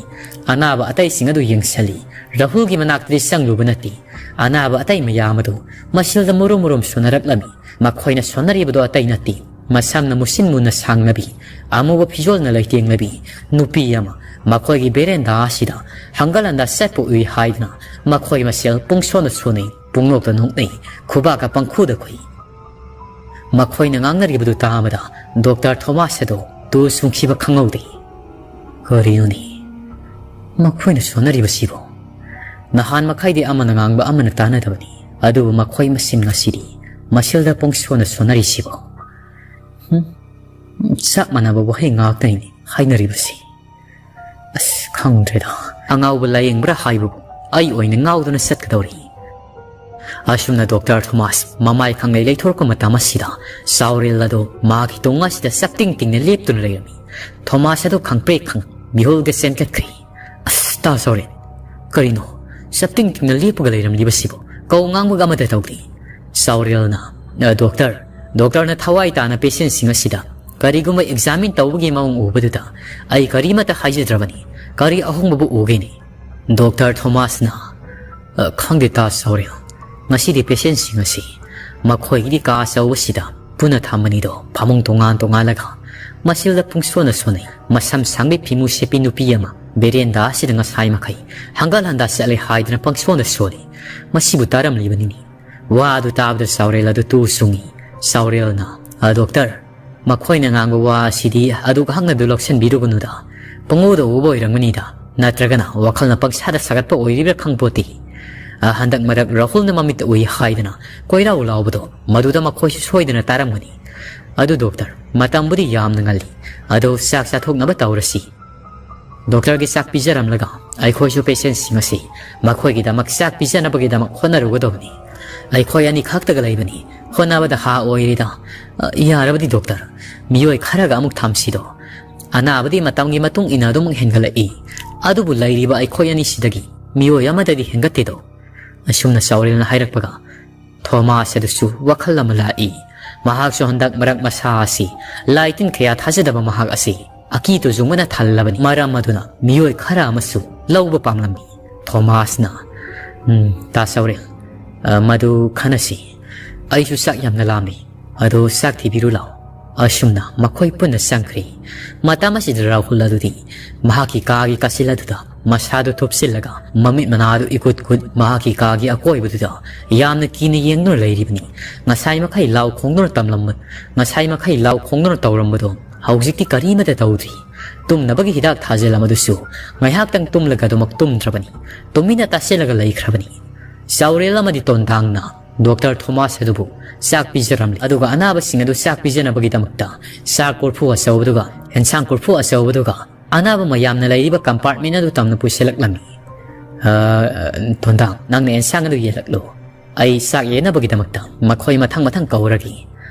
ꯑꯅꯥꯕ ꯑꯇꯩꯁꯤꯡ ꯑꯗꯨ ꯌꯦꯡꯁꯤꯜꯂꯤ꯫ ꯔꯥꯍꯨꯜꯒꯤ ꯃꯅꯥꯛꯇꯗꯤ ꯆꯪꯂꯨꯕ ꯅꯠꯇꯦ꯫ ꯑꯅꯥꯕ ꯑꯇꯩ ꯃꯌꯥꯝ ꯑꯗꯨ ꯃꯁꯤꯜꯗ ꯃꯨꯔꯨꯝ ꯃꯨꯔꯨꯝ ꯁꯣꯟꯅꯔꯛꯂꯝꯃꯤ꯫ ꯃꯈꯣꯏꯅ ꯁꯣꯟꯅꯔꯤꯕꯗꯨ ꯑꯇꯩ ꯅꯠꯇꯦ꯫ ꯃꯁꯝꯅ ꯃꯨꯁꯤꯟ ꯃꯨꯅ ꯁꯥꯡꯂꯕꯤ, ꯑꯃꯨꯕ ꯐꯤꯖꯣꯜꯅ ꯂꯩꯇꯦꯡꯂꯕꯤ ꯅꯨꯄꯤ ꯑꯃ ꯃꯈꯣꯏꯒꯤ ꯕꯦꯔꯦꯟꯗꯥ ꯑꯁꯤꯗ ꯍꯪꯒꯠ ꯍꯟꯗꯥ ꯆꯠꯄ ꯎꯏ ꯍꯥꯏꯗꯨꯅ ꯃꯈꯣꯏ ꯃꯁꯦꯜ ꯄꯨꯡꯁꯣꯟꯗ ꯁꯣꯟꯅꯩ, ꯄꯨꯡꯅꯣꯛꯇ ꯅꯣꯛꯅꯩ, ꯈꯨꯕꯥꯛꯀ ꯄꯪꯈꯨꯗ ꯈꯨꯏ꯫ ꯃꯈꯣꯏꯅ ꯉꯥꯡꯅꯔꯤꯕꯗꯨ ꯇꯥꯕꯗ ꯗꯣꯛꯇꯔ ꯊꯣꯃꯥꯁ ꯑꯗꯨ ꯇꯨ ꯆꯨꯡꯈꯤꯕ ꯈꯪꯍꯧꯗꯦ꯫ ꯀꯔꯤꯅꯣꯅꯦ ꯃꯈꯣꯏꯅ ꯁꯣꯟꯅꯔꯤꯕꯁꯤꯕꯨ? ꯅꯍꯥꯟ ꯃꯈꯩꯗꯤ ꯑꯃꯅ ꯉꯥꯡꯕ ꯑꯃꯅ ꯇꯥꯅꯗꯕꯅꯤ, ꯑꯗꯨꯕꯨ ꯃꯈꯣꯏ ꯃꯁꯦꯟ ꯉꯁꯤꯗꯤ ꯃꯁꯤꯜꯗ ꯄꯨꯡꯁꯣꯟꯅ ꯁꯣꯟꯅꯔꯤꯁꯤꯕꯨ? ꯍꯨꯝ? ꯆꯞ ꯃꯥꯟꯅꯕ ꯋꯥꯍꯩ ꯉꯥꯛꯇꯅꯤꯅꯦ ꯍꯥꯏꯅꯔꯤꯕꯁꯤ꯫ ꯑꯁ, ꯈꯪꯗ꯭ꯔꯦꯗ꯫ ꯑꯉꯥꯎꯕ ꯂꯥꯌꯦꯡꯕ꯭ꯔꯥ ꯍꯥꯏꯕꯕꯨ ꯑꯩ ꯑꯣꯏꯅ ꯉꯥꯎꯗꯨꯅ ꯆꯠꯀꯗꯧꯔꯤ꯫ ꯑꯁꯨꯝꯅ ꯗꯣꯛꯇꯔ ꯊꯣꯃꯥꯁ ꯃꯃꯥꯏ ꯈꯪꯂꯩ ꯂꯩꯊꯣꯔꯛꯄ ꯃꯇꯝ ꯑꯁꯤꯗ ꯆꯥꯎꯔꯦꯜ ꯑꯗꯨ ꯃꯍꯥꯛꯀꯤ ꯇꯨꯡ ꯑꯁꯤꯗ ꯆꯞꯇꯤꯡ ꯇꯤꯡꯅ ꯂꯦꯞꯇꯨꯅ ꯂꯩꯔꯝꯃꯤ꯫ ꯊꯣꯃꯥꯁ ꯑꯗꯨ ꯈꯪꯄ꯭ꯔꯦꯛ ꯈꯪ ꯃꯤꯍꯨꯜꯗ ꯆꯦꯟꯈꯠꯈ꯭ꯔꯦ꯫ ꯑꯁ, ꯇꯥ ꯆꯥꯎꯔꯦꯜ, ꯀꯔꯤꯅꯣ ꯆꯞꯇꯤꯡ ꯇꯤꯡꯅ ꯂꯦꯞꯄꯒ ꯂꯩꯔꯝꯂꯤꯕꯁꯤꯕꯨ? ꯀꯧ ꯉꯥꯡꯕꯒ ꯑꯃꯠꯇ ꯇꯧꯗꯦ꯫ ꯆꯥꯎꯔꯦꯜꯅ, "ꯑ, ꯗꯣꯛꯇꯔ, ꯗꯣꯛꯇꯔꯅ ꯊꯋꯥꯏ ꯇꯥꯅ ꯄꯦꯁꯦꯟꯁꯤꯡ ꯑꯁꯤꯗ ꯀꯔꯤꯒꯨꯝꯕ ꯑꯦꯛꯖꯥꯃꯤꯟ ꯇꯧꯕꯒꯤ ꯃꯑꯣꯡ ꯎꯕꯗꯨꯗ ꯑꯩ ꯀꯔꯤꯃꯠꯇ ꯍꯥꯏꯖꯗ꯭ꯔꯕꯅꯤ꯫ ꯀꯔꯤ ꯑꯍꯣꯡꯕꯕꯨ ꯎꯒꯦꯅꯦ?" ꯗꯣꯛꯇꯔ ꯊꯣꯃꯥꯁꯅ, "ꯑ, ꯈꯪꯗꯦ ꯇꯥ ꯆꯥꯎꯔꯦꯜ, ꯉꯁꯤꯗꯤ ꯄꯦꯁꯦꯟꯁꯤꯡ ꯑꯁꯤ ꯃꯈꯣꯏꯒꯤꯗꯤ ꯀꯥ ꯑꯆꯧꯕꯁꯤꯗ ꯄꯨꯟꯅ ꯊꯝꯕꯅꯤꯗꯣ, ꯐꯃꯨꯡ ꯇꯣꯉꯥꯟ ꯇꯣꯉꯥꯜꯂꯒ ꯃꯁꯤꯗ ꯄꯨꯡꯁꯣꯟꯗ ꯁꯣꯟꯅꯩ꯫ ꯃꯁꯝ ꯁꯥꯡꯕꯤ ꯐꯤꯃꯨ ꯁꯦꯠꯄꯤ ꯅꯨꯄꯤ ꯑꯃ ꯕꯦꯔꯦꯟꯗꯥ ꯑꯁꯤꯗ ꯉꯁꯥꯏ ꯃꯈꯩ ꯍꯪꯒꯠ ꯍꯟꯗꯥ ꯆꯠꯂꯦ ꯍꯥꯏꯗꯨꯅ ꯄꯪꯁꯣꯟꯗ ꯁꯣꯜꯂꯤ꯫ ꯃꯁꯤꯕꯨ ꯇꯥꯔꯝꯂꯤꯕꯅꯤꯅꯦ꯫" ꯋꯥ ꯑꯗꯨ ꯇꯥꯕꯗ ꯆꯥꯎꯔꯦꯜ ꯑꯗꯨ ꯇꯨ ꯆꯨꯡꯉꯤ꯫ ꯆꯥꯎꯔꯦꯜꯅ, "ꯑ, ꯗꯣꯛꯇꯔ, ꯃꯈꯣꯏꯅ ꯉꯥꯡꯕ ꯋꯥ ꯑꯁꯤꯗꯤ ꯑꯗꯨꯛ ꯍꯛꯅ ꯑꯗꯨ ꯂꯧꯁꯤꯟꯕꯤꯔꯨꯒꯅꯨꯗ꯫ ꯄꯪꯎꯗ ꯎꯕ ꯑꯣꯏꯔꯝꯒꯅꯤꯗ, ꯅꯠꯇ꯭ꯔꯒꯅ ꯋꯥꯈꯜꯅ ꯄꯪꯁꯥꯗ ꯁꯥꯒꯠꯄ ꯑꯣꯏꯔꯤꯕ꯭ꯔꯥ ꯈꯪꯄꯣꯠꯇꯦ꯫ ꯑ, ꯍꯟꯗꯛ ꯃꯔꯛ ꯔꯥꯍꯨꯜꯅ ꯃꯃꯤꯠꯇ ꯎꯏ ꯍꯥꯏꯗꯅ ꯀꯣꯏꯔꯥꯎ ꯂꯥꯎꯕꯗꯣ, ꯃꯗꯨꯗ ꯃꯈꯣꯏꯁꯨ ꯁꯣꯏꯗꯅ ꯇꯥꯔꯝꯒꯅꯤ꯫ ꯑꯗꯨ ꯗꯣꯛꯇꯔ, ꯃꯇꯝꯕꯨꯗꯤ ꯌꯥꯝꯅ ꯉꯜꯂꯤ, ꯑꯗꯣ ꯆꯥꯛ ꯆꯥꯊꯣꯛꯅꯕ ꯇꯧꯔꯁꯤ꯫ ꯗꯣꯛꯇꯔꯒꯤ ꯆꯥꯛ ꯄꯤꯖꯔꯝꯂꯒ ꯑꯩꯈꯣꯏꯁꯨ ꯄꯦꯁꯦꯟꯁꯤꯡ ꯑꯁꯤ ꯃꯈꯣꯏꯒꯤꯗꯃꯛ ꯆꯥꯛ ꯄꯤꯖꯅꯕꯒꯤꯗꯃꯛ ꯍꯣꯠꯅꯔꯨꯒꯗꯕꯅꯤ꯫ ꯑꯩꯈꯣꯏ ꯑꯅꯤ ꯈꯛꯇꯒ ꯂꯩꯕꯅꯤ, ꯍꯣꯠꯅꯕꯗ ꯍꯥ ꯑꯣꯏꯔꯤꯗ꯫ ꯑ, ꯌꯥꯔꯕꯗꯤ ꯗꯣꯛꯇꯔ, ꯃꯤꯑꯣꯏ ꯈꯔꯒ ꯑꯃꯨꯛ ꯊꯝꯁꯤꯗꯣ꯫ ꯑꯅꯥꯕꯗꯤ ꯃꯇꯝꯒꯤ ꯃꯇꯨꯡ ꯏꯟꯅ ꯑꯗꯨꯃꯛ ꯍꯦꯟꯒꯠꯂꯛꯏ, ꯑꯗꯨꯕꯨ ꯂꯩꯔꯤꯕ ꯑꯩꯈꯣꯏ ꯑꯅꯤꯁꯤꯗꯒꯤ ꯃꯤꯑꯣꯏ ꯑꯃꯗꯗꯤ ꯍꯦꯟꯒꯠꯇꯦꯗꯣ꯫" ꯑꯁꯨꯝꯅ ꯆꯥꯎꯔꯦꯜꯅ ꯍꯥꯏꯔꯛꯄꯒ ꯊꯣꯃꯥꯁ ꯑꯗꯨꯁꯨ ꯋꯥꯈꯜ ꯑꯃ ꯂꯥꯛꯏ꯫ ꯃꯍꯥꯛꯁꯨ ꯍꯟꯗꯛ ꯃꯔꯛ ꯃꯁꯥ ꯑꯁꯤ ꯂꯥꯏ ꯇꯤꯟ ꯀꯌꯥ ꯊꯥꯖꯗꯕ ꯃꯍꯥꯛ ꯑꯁꯤ ꯑꯀꯤ ꯇꯨꯖꯨꯡꯕꯅ ꯊꯜꯂꯕꯅꯤ꯫ ꯃꯔꯝ ꯑꯗꯨꯅ ꯃꯤꯑꯣꯏ ꯈꯔ ꯑꯃꯁꯨ ꯂꯧꯕ ꯄꯥꯝꯂꯝꯃꯤ꯫ ꯊꯣꯃꯥꯁꯅ, "ꯎꯝ, ꯇꯥ ꯁꯧꯔꯦꯜ, ꯑ, ꯃꯗꯨ ꯈꯟꯅꯁꯤ꯫ ꯑꯩꯁꯨ ꯆꯥꯛ ꯌꯥꯝꯅ ꯂꯥꯝꯃꯤ꯫ ꯑꯗꯨ ꯆꯥꯛ ꯊꯤꯕꯤꯔꯨ ꯂꯥꯎ꯫" ꯑꯁꯨꯝꯅ ꯃꯈꯣꯏ ꯄꯨꯟꯅ ꯆꯪꯈ꯭ꯔꯤ꯫ ꯃꯇꯝ ꯑꯁꯤꯗ ꯔꯥꯍꯨꯜ ꯑꯗꯨꯗꯤ ꯃꯍꯥꯛꯀꯤ ꯀꯥꯒꯤ ꯀꯥꯆꯤꯜ ꯑꯗꯨꯗ ꯃꯁꯥꯗꯨ ꯊꯨꯞꯆꯤꯜꯂꯒ ꯃꯃꯤꯠ ꯃꯅꯥꯗꯨ ꯏꯀꯨꯠ ꯀꯨꯠ ꯃꯍꯥꯛꯀꯤ ꯀꯥꯒꯤ ꯑꯀꯣꯏꯕꯗꯨꯗ ꯌꯥꯝꯅ ꯀꯤꯅ ꯌꯦꯡꯗꯨꯅ ꯂꯩꯔꯤꯕꯅꯤ꯫ ꯉꯁꯥꯏ ꯃꯈꯩ ꯂꯥꯎ ꯈꯣꯡꯗꯨꯅ ꯇꯝꯂꯝꯕ, ꯉꯁꯥꯏ ꯃꯈꯩ ꯂꯥꯎ ꯈꯣꯡꯗꯨꯅ ꯇꯧꯔꯝꯕꯗꯣ ꯍꯧꯖꯤꯛꯇꯤ ꯀꯔꯤꯃꯠꯇ ꯇꯧꯗ꯭ꯔꯤ꯫ ꯇꯨꯝꯅꯕꯒꯤ ꯍꯤꯗꯥꯛ ꯊꯥꯖꯤꯜꯂꯝꯕꯗꯨꯁꯨ ꯉꯥꯏꯍꯥꯛꯇꯪ ꯇꯨꯝꯂꯒ ꯑꯗꯨꯃꯛ ꯇꯨꯝꯗ꯭ꯔꯕꯅꯤ꯫ ꯇꯨꯃꯤꯟꯅ ꯇꯥꯁꯤꯜꯂꯒ ꯂꯩꯈ꯭ꯔꯕꯅꯤ꯫ ꯆꯥꯎꯔꯦꯜ ꯑꯃꯗꯤ ꯇꯣꯟꯗꯥꯡꯅ ꯗꯣꯛꯇꯔ ꯊꯣꯃꯥꯁ ꯑꯗꯨꯕꯨ ꯆꯥꯛ ꯄꯤꯖꯔꯝꯂꯤ꯫ ꯑꯗꯨꯒ ꯑꯅꯥꯕꯁꯤꯡ ꯑꯗꯨ ꯆꯥꯛ ꯄꯤꯖꯅꯕꯒꯤꯗꯃꯛꯇ ꯆꯥꯛ ꯀꯣꯔꯐꯨ ꯑꯆꯧꯕꯗꯨꯒ ꯑꯦꯟꯁꯥꯡ ꯀꯣꯔꯐꯨ ꯑꯆꯧꯕꯗꯨꯒ ꯑꯅꯥꯕ ꯃꯌꯥꯝꯅ ꯂꯩꯔꯤꯕ ꯀꯝꯄꯥꯔꯠꯃꯦꯟ ꯑꯗꯨ ꯇꯝꯅ ꯄꯨꯁꯤꯜꯂꯛꯂꯝꯃꯤ꯫ "ꯑ, ꯇꯣꯟꯗꯥꯡ, ꯅꯪꯅ ꯑꯦꯟꯁꯥꯡ ꯑꯗꯨ ꯌꯦꯜꯂꯛꯂꯨ꯫ ꯑꯩ ꯆꯥꯛ ꯌꯦꯟꯅꯕꯒꯤꯗꯃꯛꯇ ꯃꯈꯣꯏ ꯃꯊꯪ ꯃꯊꯪ ꯀꯧꯔꯒꯦ꯫"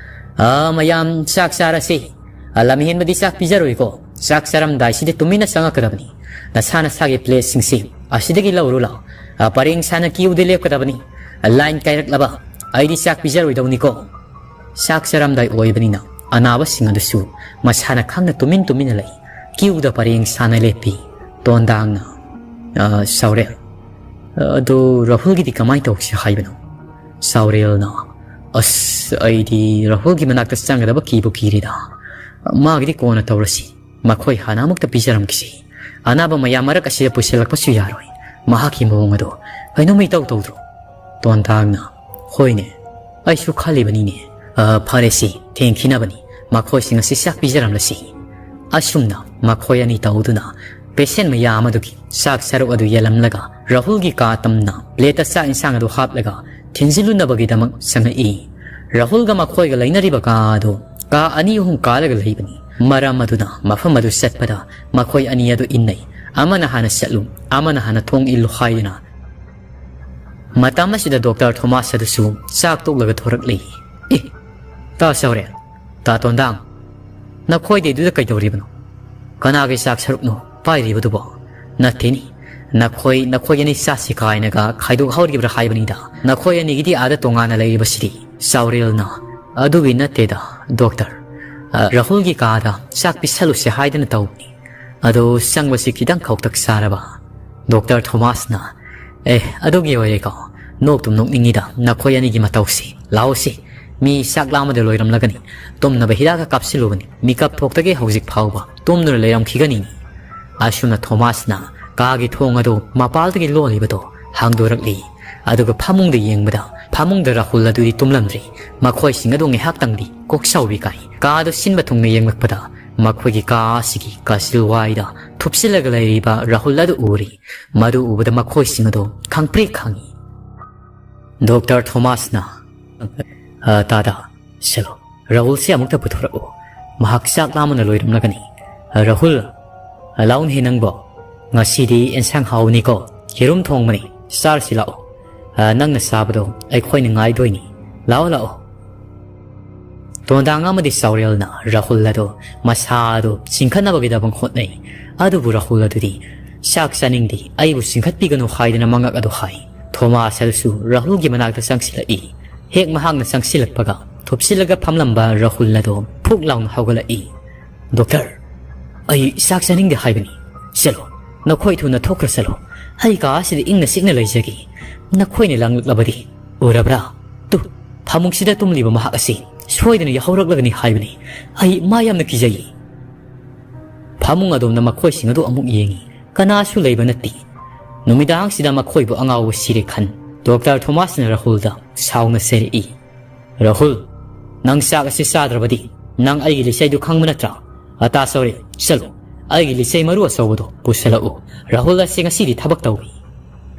"ꯑ, ꯃꯌꯥꯝ ꯆꯥꯛ ꯆꯥꯔꯁꯤ꯫ ꯑ, ꯂꯝꯍꯦꯟꯕꯗꯤ ꯆꯥꯛ ꯄꯤꯖꯔꯣꯏꯀꯣ꯫ ꯆꯥꯛ ꯆꯥꯔꯝꯗꯥꯏꯁꯤꯗ ꯇꯨꯃꯤꯟꯅ ꯆꯪꯉꯛꯀꯗꯕꯅꯤ꯫ ꯅꯁꯥ ꯅꯁꯥꯒꯤ ꯄ꯭ꯂꯦꯠꯁꯤꯡꯁꯤ ꯑꯁꯤꯗꯒꯤ ꯂꯧꯔꯨ ꯂꯥꯎ꯫ ꯑ, ꯄꯔꯦꯡ ꯁꯥꯅ ꯀ꯭ꯌꯨꯗ ꯂꯦꯞꯀꯗꯕꯅꯤ꯫ ꯑ, ꯂꯥꯏꯟ ꯀꯥꯏꯔꯛꯂꯕ ꯑꯩꯗꯤ ꯆꯥꯛ ꯄꯤꯖꯔꯣꯏꯗꯧꯅꯤꯀꯣ꯫" ꯆꯥꯛ ꯆꯥꯔꯝꯗꯥꯏ ꯑꯣꯏꯕꯅꯤꯅ ꯑꯅꯥꯕꯁꯤꯡ ꯑꯗꯨꯁꯨ ꯃꯁꯥꯅ ꯈꯪꯅ ꯇꯨꯃꯤꯟ ꯇꯨꯃꯤꯟꯅ ꯂꯩ꯫ ꯀ꯭ꯌꯨꯗ ꯄꯔꯦꯡ ꯁꯥꯅ ꯂꯦꯞꯄꯤ꯫ ꯇꯣꯟꯗꯥꯡꯅ, "ꯑ, ꯁꯥꯎꯔꯦꯜ, ꯑꯗꯨ ꯔꯥꯍꯨꯜꯒꯤꯗꯤ ꯀꯃꯥꯏ ꯇꯧꯁꯤ ꯍꯥꯏꯕꯅꯣ?" ꯁꯥꯎꯔꯦꯜꯅ, "ꯑꯁ, ꯑꯩꯗꯤ ꯔꯥꯍꯨꯜꯒꯤ ꯃꯅꯥꯛꯇ ꯆꯪꯒꯗꯕ ꯀꯤꯕꯨ ꯀꯤꯔꯦꯗ꯫ ꯃꯥꯒꯤꯗꯤ ꯀꯣꯟꯅ ꯇꯧꯔꯁꯤ꯫ ꯃꯈꯣꯏ ꯍꯥꯟꯅ ꯑꯃꯨꯛꯇ ꯄꯤꯖꯔꯝꯈꯤꯁꯤ꯫ ꯑꯅꯥꯕ ꯃꯌꯥꯝ ꯃꯔꯛ ꯑꯁꯤꯗ ꯄꯨꯁꯤꯜꯂꯛꯄꯁꯨ ꯌꯥꯔꯣꯏ꯫ ꯃꯍꯥꯛꯀꯤ ꯃꯑꯣꯡ ꯑꯗꯣ ꯀꯩꯅꯣꯝ ꯏꯇꯧ ꯇꯧꯗ꯭ꯔꯣ?" ꯇꯣꯟꯗꯥꯡꯅ, "ꯍꯣꯏꯅꯦ, ꯑꯩꯁꯨ ꯈꯜꯂꯤꯕꯅꯤꯅꯦ꯫ ꯑ, ꯐꯔꯦꯁꯤ, ꯊꯦꯡꯈꯤꯅꯕꯅꯤ꯫ ꯃꯈꯣꯏꯁꯤꯡ ꯑꯁꯤ ꯆꯥꯛ ꯄꯤꯖꯔꯝꯂꯁꯤ꯫" ꯑꯁꯨꯝꯅ ꯃꯈꯣꯏ ꯑꯅꯤ ꯇꯧꯗꯨꯅ ꯄꯦꯁꯦꯟ ꯃꯌꯥꯝ ꯑꯗꯨꯒꯤ ꯆꯥꯛ ꯁꯔꯨꯛ ꯑꯗꯨ ꯌꯦꯜꯂꯝꯂꯒ ꯔꯥꯍꯨꯜꯒꯤ ꯀꯥ ꯇꯝꯅ ꯄ꯭ꯂꯦꯠꯇ ꯆꯥꯛ ꯏꯟꯁꯥꯡ ꯑꯗꯨ ꯍꯥꯞꯂꯒ ꯊꯤꯟꯖꯤꯜꯂꯨꯅꯕꯒꯤꯗꯃꯛ ꯆꯪꯉꯛꯏ꯫ ꯔꯥꯍꯨꯜꯒ ꯃꯈꯣꯏꯒ ꯂꯩꯅꯔꯤꯕ ꯀꯥ ꯑꯗꯨ ꯀꯥ ꯑꯅꯤ ꯑꯍꯨꯝ ꯀꯥꯜꯂꯒ ꯂꯩꯕꯅꯤ꯫ ꯃꯔꯝ ꯑꯗꯨꯅ ꯃꯐꯝ ꯑꯗꯨ ꯆꯠꯄꯗ ꯃꯈꯣꯏ ꯑꯅꯤ ꯑꯗꯨ ꯏꯟꯅꯩ꯫ ꯑꯃꯅ ꯍꯥꯟꯅ ꯆꯠꯂꯨ, ꯑꯃꯅ ꯍꯥꯟꯅ ꯊꯣꯡ ꯏꯜꯂꯨ ꯍꯥꯏꯗꯨꯅ꯫ ꯃꯇꯝ ꯑꯁꯤꯗ ꯗꯣꯛꯇꯔ ꯊꯣꯃꯥꯁ ꯑꯗꯨꯁꯨ ꯆꯥꯛ ꯇꯣꯛꯂꯒ ꯊꯣꯔꯛꯂꯤ꯫ "ꯑꯦ, ꯇꯥ ꯁꯥꯎꯔꯦꯜ, ꯇꯥ ꯇꯣꯟꯗꯥꯡ, ꯅꯈꯣꯏꯗꯤ ꯑꯗꯨꯗ ꯀꯩꯗꯧꯔꯤꯕꯅꯣ? ꯀꯅꯥꯒꯤ ꯆꯥꯛ ꯁꯔꯨꯛꯅꯣ ꯄꯥꯏꯔꯤꯕꯗꯨꯕꯣ?" "ꯅꯠꯇꯦꯅꯤ, ꯅꯈꯣꯏ, ꯅꯈꯣꯏ ꯑꯅꯤ ꯆꯥꯁꯤ ꯀꯥꯏꯅꯒ ꯈꯥꯏꯗꯣꯛꯍꯧꯔꯤꯕ꯭ꯔꯥ ꯍꯥꯏꯕꯅꯤꯗ꯫ ꯅꯈꯣꯏ ꯑꯅꯤꯒꯤꯗꯤ ꯑꯥꯗ ꯇꯣꯉꯥꯟꯅ ꯂꯩꯔꯤꯕꯁꯤꯗꯤ?" ꯆꯥꯎꯔꯦꯜꯅ, "ꯑꯗꯨꯒꯤ ꯅꯠꯇꯦꯗ, ꯗꯣꯛꯇꯔ꯫ ꯑ, ꯔꯥꯍꯨꯜꯒꯤ ꯀꯥꯗ ꯆꯥꯛ ꯄꯤꯁꯜꯂꯨꯁꯦ ꯍꯥꯏꯗꯅ ꯇꯧꯕꯅꯤ꯫ ꯑꯗꯣ ꯆꯪꯕꯁꯤ ꯈꯤꯇꯪ ꯈꯧꯇꯛ ꯆꯥꯔꯕ꯫" ꯗꯣꯛꯇꯔ ꯊꯣꯃꯥꯁꯅ, "ꯑꯦ, ꯑꯗꯨꯒꯤ ꯑꯣꯏꯔꯦꯀꯣ꯫ ꯅꯣꯛꯇꯨꯝ ꯅꯣꯛꯅꯤꯡꯉꯤꯗ ꯅꯈꯣꯏ ꯑꯅꯤꯒꯤ ꯃꯇꯧꯁꯤ꯫ ꯂꯥꯛꯑꯣꯁꯤ, ꯃꯤ ꯆꯥꯛ ꯂꯥꯝꯕꯗ ꯂꯣꯏꯔꯝꯂꯒꯅꯤ꯫ ꯇꯨꯝꯅꯕ ꯍꯤꯗꯥꯛꯀ ꯀꯥꯞꯁꯤꯜꯂꯨꯕꯅꯤ꯫ ꯃꯤꯀꯞ ꯊꯣꯛꯇꯒꯤ ꯍꯧꯖꯤꯛ ꯐꯥꯎꯕ ꯇꯨꯝꯗꯨꯅ ꯂꯩꯔꯝꯈꯤꯒꯅꯤ꯫" ꯑꯁꯨꯝꯅ ꯊꯣꯃꯥꯁꯅ ꯀꯥꯒꯤ ꯊꯣꯡ ꯑꯗꯨ ꯃꯄꯥꯜꯗꯒꯤ ꯂꯣꯜꯂꯤꯕꯗꯣ ꯍꯥꯡꯗꯣꯔꯛꯂꯤ꯫ ꯑꯗꯨꯒ ꯐꯃꯨꯡꯗ ꯌꯦꯡꯕꯗ ꯐꯃꯨꯡꯗ ꯔꯥꯍꯨꯜ ꯑꯗꯨꯗꯤ ꯇꯨꯝꯂꯝꯗ꯭ꯔꯤ꯫ ꯃꯈꯣꯏꯁꯤꯡ ꯑꯗꯨ ꯉꯥꯏꯍꯥꯛꯇꯪꯗꯤ ꯀꯣꯛ ꯁꯥꯎꯕꯤ ꯀꯥꯏ꯫ ꯀꯥ ꯑꯗꯨ ꯁꯤꯟꯕ ꯊꯨꯡꯅ ꯌꯦꯡꯂꯛꯄꯗ ꯃꯈꯣꯏꯒꯤ ꯀꯥ ꯑꯁꯤꯒꯤ ꯀꯥꯆꯤꯜ ꯋꯥꯏꯗ ꯊꯨꯞꯆꯤꯜꯂꯒ ꯂꯩꯔꯤꯕ ꯔꯥꯍꯨꯜ ꯑꯗꯨ ꯎꯔꯤ꯫ ꯃꯗꯨ ꯎꯕꯗ ꯃꯈꯣꯏꯁꯤꯡ ꯑꯗꯨ ꯈꯪꯄ꯭ꯔꯦꯛ ꯈꯪꯉꯤ꯫ ꯗꯣꯛꯇꯔ ꯊꯣꯃꯥꯁꯅ, "ꯑ, ꯇꯥꯗ, ꯁꯦꯂꯣ, ꯔꯥꯍꯨꯜꯁꯦ ꯑꯃꯨꯛꯇ ꯄꯨꯊꯣꯔꯛꯎ꯫ ꯃꯍꯥꯛ ꯆꯥꯛ ꯂꯥꯝꯕꯅ ꯂꯣꯏꯔꯝꯂꯒꯅꯤ꯫ ꯑ, ꯔꯥꯍꯨꯜ, ꯑ, ꯂꯥꯎꯅꯦ ꯅꯪꯕꯣ꯫ ꯉꯁꯤꯗꯤ ꯑꯦꯟꯁꯥꯡ ꯍꯥꯎꯅꯤꯀꯣ꯫ ꯌꯦꯔꯨꯝ ꯊꯣꯡꯕꯅꯤ, ꯆꯥꯔꯁꯤ ꯂꯥꯛꯑꯣ꯫ ꯑ, ꯅꯪꯅ ꯆꯥꯕꯗꯣ ꯑꯩꯈꯣꯏꯅ ꯉꯥꯏꯗꯣꯏꯅꯤ꯫ ꯂꯥꯛꯑꯣ, ꯂꯥꯛꯑꯣ꯫" ꯇꯣꯟꯗꯥꯡ ꯑꯃꯗꯤ ꯆꯥꯎꯔꯦꯜꯅ ꯔꯥꯍꯨꯜ ꯑꯗꯨ ꯃꯁꯥ ꯑꯗꯨ ꯆꯤꯡꯈꯠꯅꯕꯒꯤꯗꯃꯛ ꯍꯣꯠꯅꯩ꯫ ꯑꯗꯨꯕꯨ ꯔꯥꯍꯨꯜ ꯑꯗꯨꯗꯤ, "ꯆꯥꯛ ꯆꯥꯅꯤꯡꯗꯦ, ꯑꯩꯕꯨ ꯆꯤꯡꯈꯠꯄꯤꯒꯅꯨ" ꯍꯥꯏꯗꯅ ꯃꯉꯛ ꯑꯗꯨ ꯍꯥꯏ꯫ ꯊꯣꯃꯥꯁ ꯑꯗꯨꯁꯨ ꯔꯥꯍꯨꯜꯒꯤ ꯃꯅꯥꯛꯇ ꯆꯪꯁꯤꯜꯂꯛꯏ꯫ ꯍꯦꯛ ꯃꯍꯥꯛꯅ ꯆꯪꯁꯤꯜꯂꯛꯄꯒ ꯊꯨꯞꯆꯤꯜꯂꯒ ꯐꯝꯂꯝꯕ ꯔꯥꯍꯨꯜ ꯑꯗꯨ ꯐꯨꯛ ꯂꯥꯎꯅ ꯍꯧꯒꯠꯂꯛꯏ꯫ "ꯗꯣꯛꯇꯔ, ꯑꯩ ꯆꯥꯛ ꯆꯥꯅꯤꯡꯗꯦ ꯍꯥꯏꯕꯅꯤ꯫ ꯆꯠꯂꯣ, ꯅꯈꯣꯏ ꯊꯨꯅ ꯊꯣꯛꯈ꯭ꯔ ꯆꯠꯂꯣ꯫ ꯑꯩ ꯀꯥ ꯑꯁꯤꯗ ꯏꯪꯅ ꯆꯤꯛꯅ ꯂꯩꯖꯒꯦ꯫ ꯅꯈꯣꯏꯅ ꯂꯥꯡꯂꯛꯂꯕꯗꯤ ꯎꯔꯕ꯭ꯔꯥ? ꯇꯨ, ꯐꯃꯨꯡꯁꯤꯗ ꯇꯨꯝꯂꯤꯕ ꯃꯍꯥꯛ ꯑꯁꯤ ꯁꯣꯏꯗꯅ ꯌꯥꯍꯧꯔꯛꯂꯒꯅꯤ ꯍꯥꯏꯕꯅꯤ꯫ ꯑꯩ ꯃꯥ ꯌꯥꯝꯅ ꯀꯤꯖꯩ꯫" ꯐꯃꯨꯡ ꯑꯗꯣꯝꯗ ꯃꯈꯣꯏꯁꯤꯡ ꯑꯗꯨ ꯑꯃꯨꯛ ꯌꯦꯡꯉꯤ꯫ ꯀꯅꯥꯁꯨ ꯂꯩꯕ ꯅꯠꯇꯦ꯫ ꯅꯨꯃꯤꯗꯥꯡꯁꯤꯗ ꯃꯈꯣꯏꯕꯨ ꯑꯉꯥꯎꯕ ꯁꯤꯔꯦ ꯈꯟ ꯗꯣꯛꯇꯔ ꯊꯣꯃꯥꯁꯅ ꯔꯥꯍꯨꯜꯗ ꯁꯥꯎꯅ ꯆꯩꯔꯛꯏ꯫ "ꯔꯥꯍꯨꯜ, ꯅꯪ ꯆꯥꯛ ꯑꯁꯤ ꯆꯥꯗ꯭ꯔꯕꯗꯤ ꯅꯪ ꯑꯩꯒꯤ ꯂꯤꯆꯩꯗꯨ ꯈꯪꯕ ꯅꯠꯇ꯭ꯔꯥ? ꯑꯇꯥ ꯁꯧꯔꯦ, ꯆꯠꯂꯨ, ꯑꯩꯒꯤ ꯂꯤꯆꯩ ꯃꯔꯨ ꯑꯆꯧꯕꯗꯨ ꯄꯨꯁꯤꯜꯂꯛꯎ꯫" ꯔꯥꯍꯨꯜ ꯑꯁꯤ ꯉꯁꯤꯗꯤ ꯊꯕꯛ ꯇꯧꯏ꯫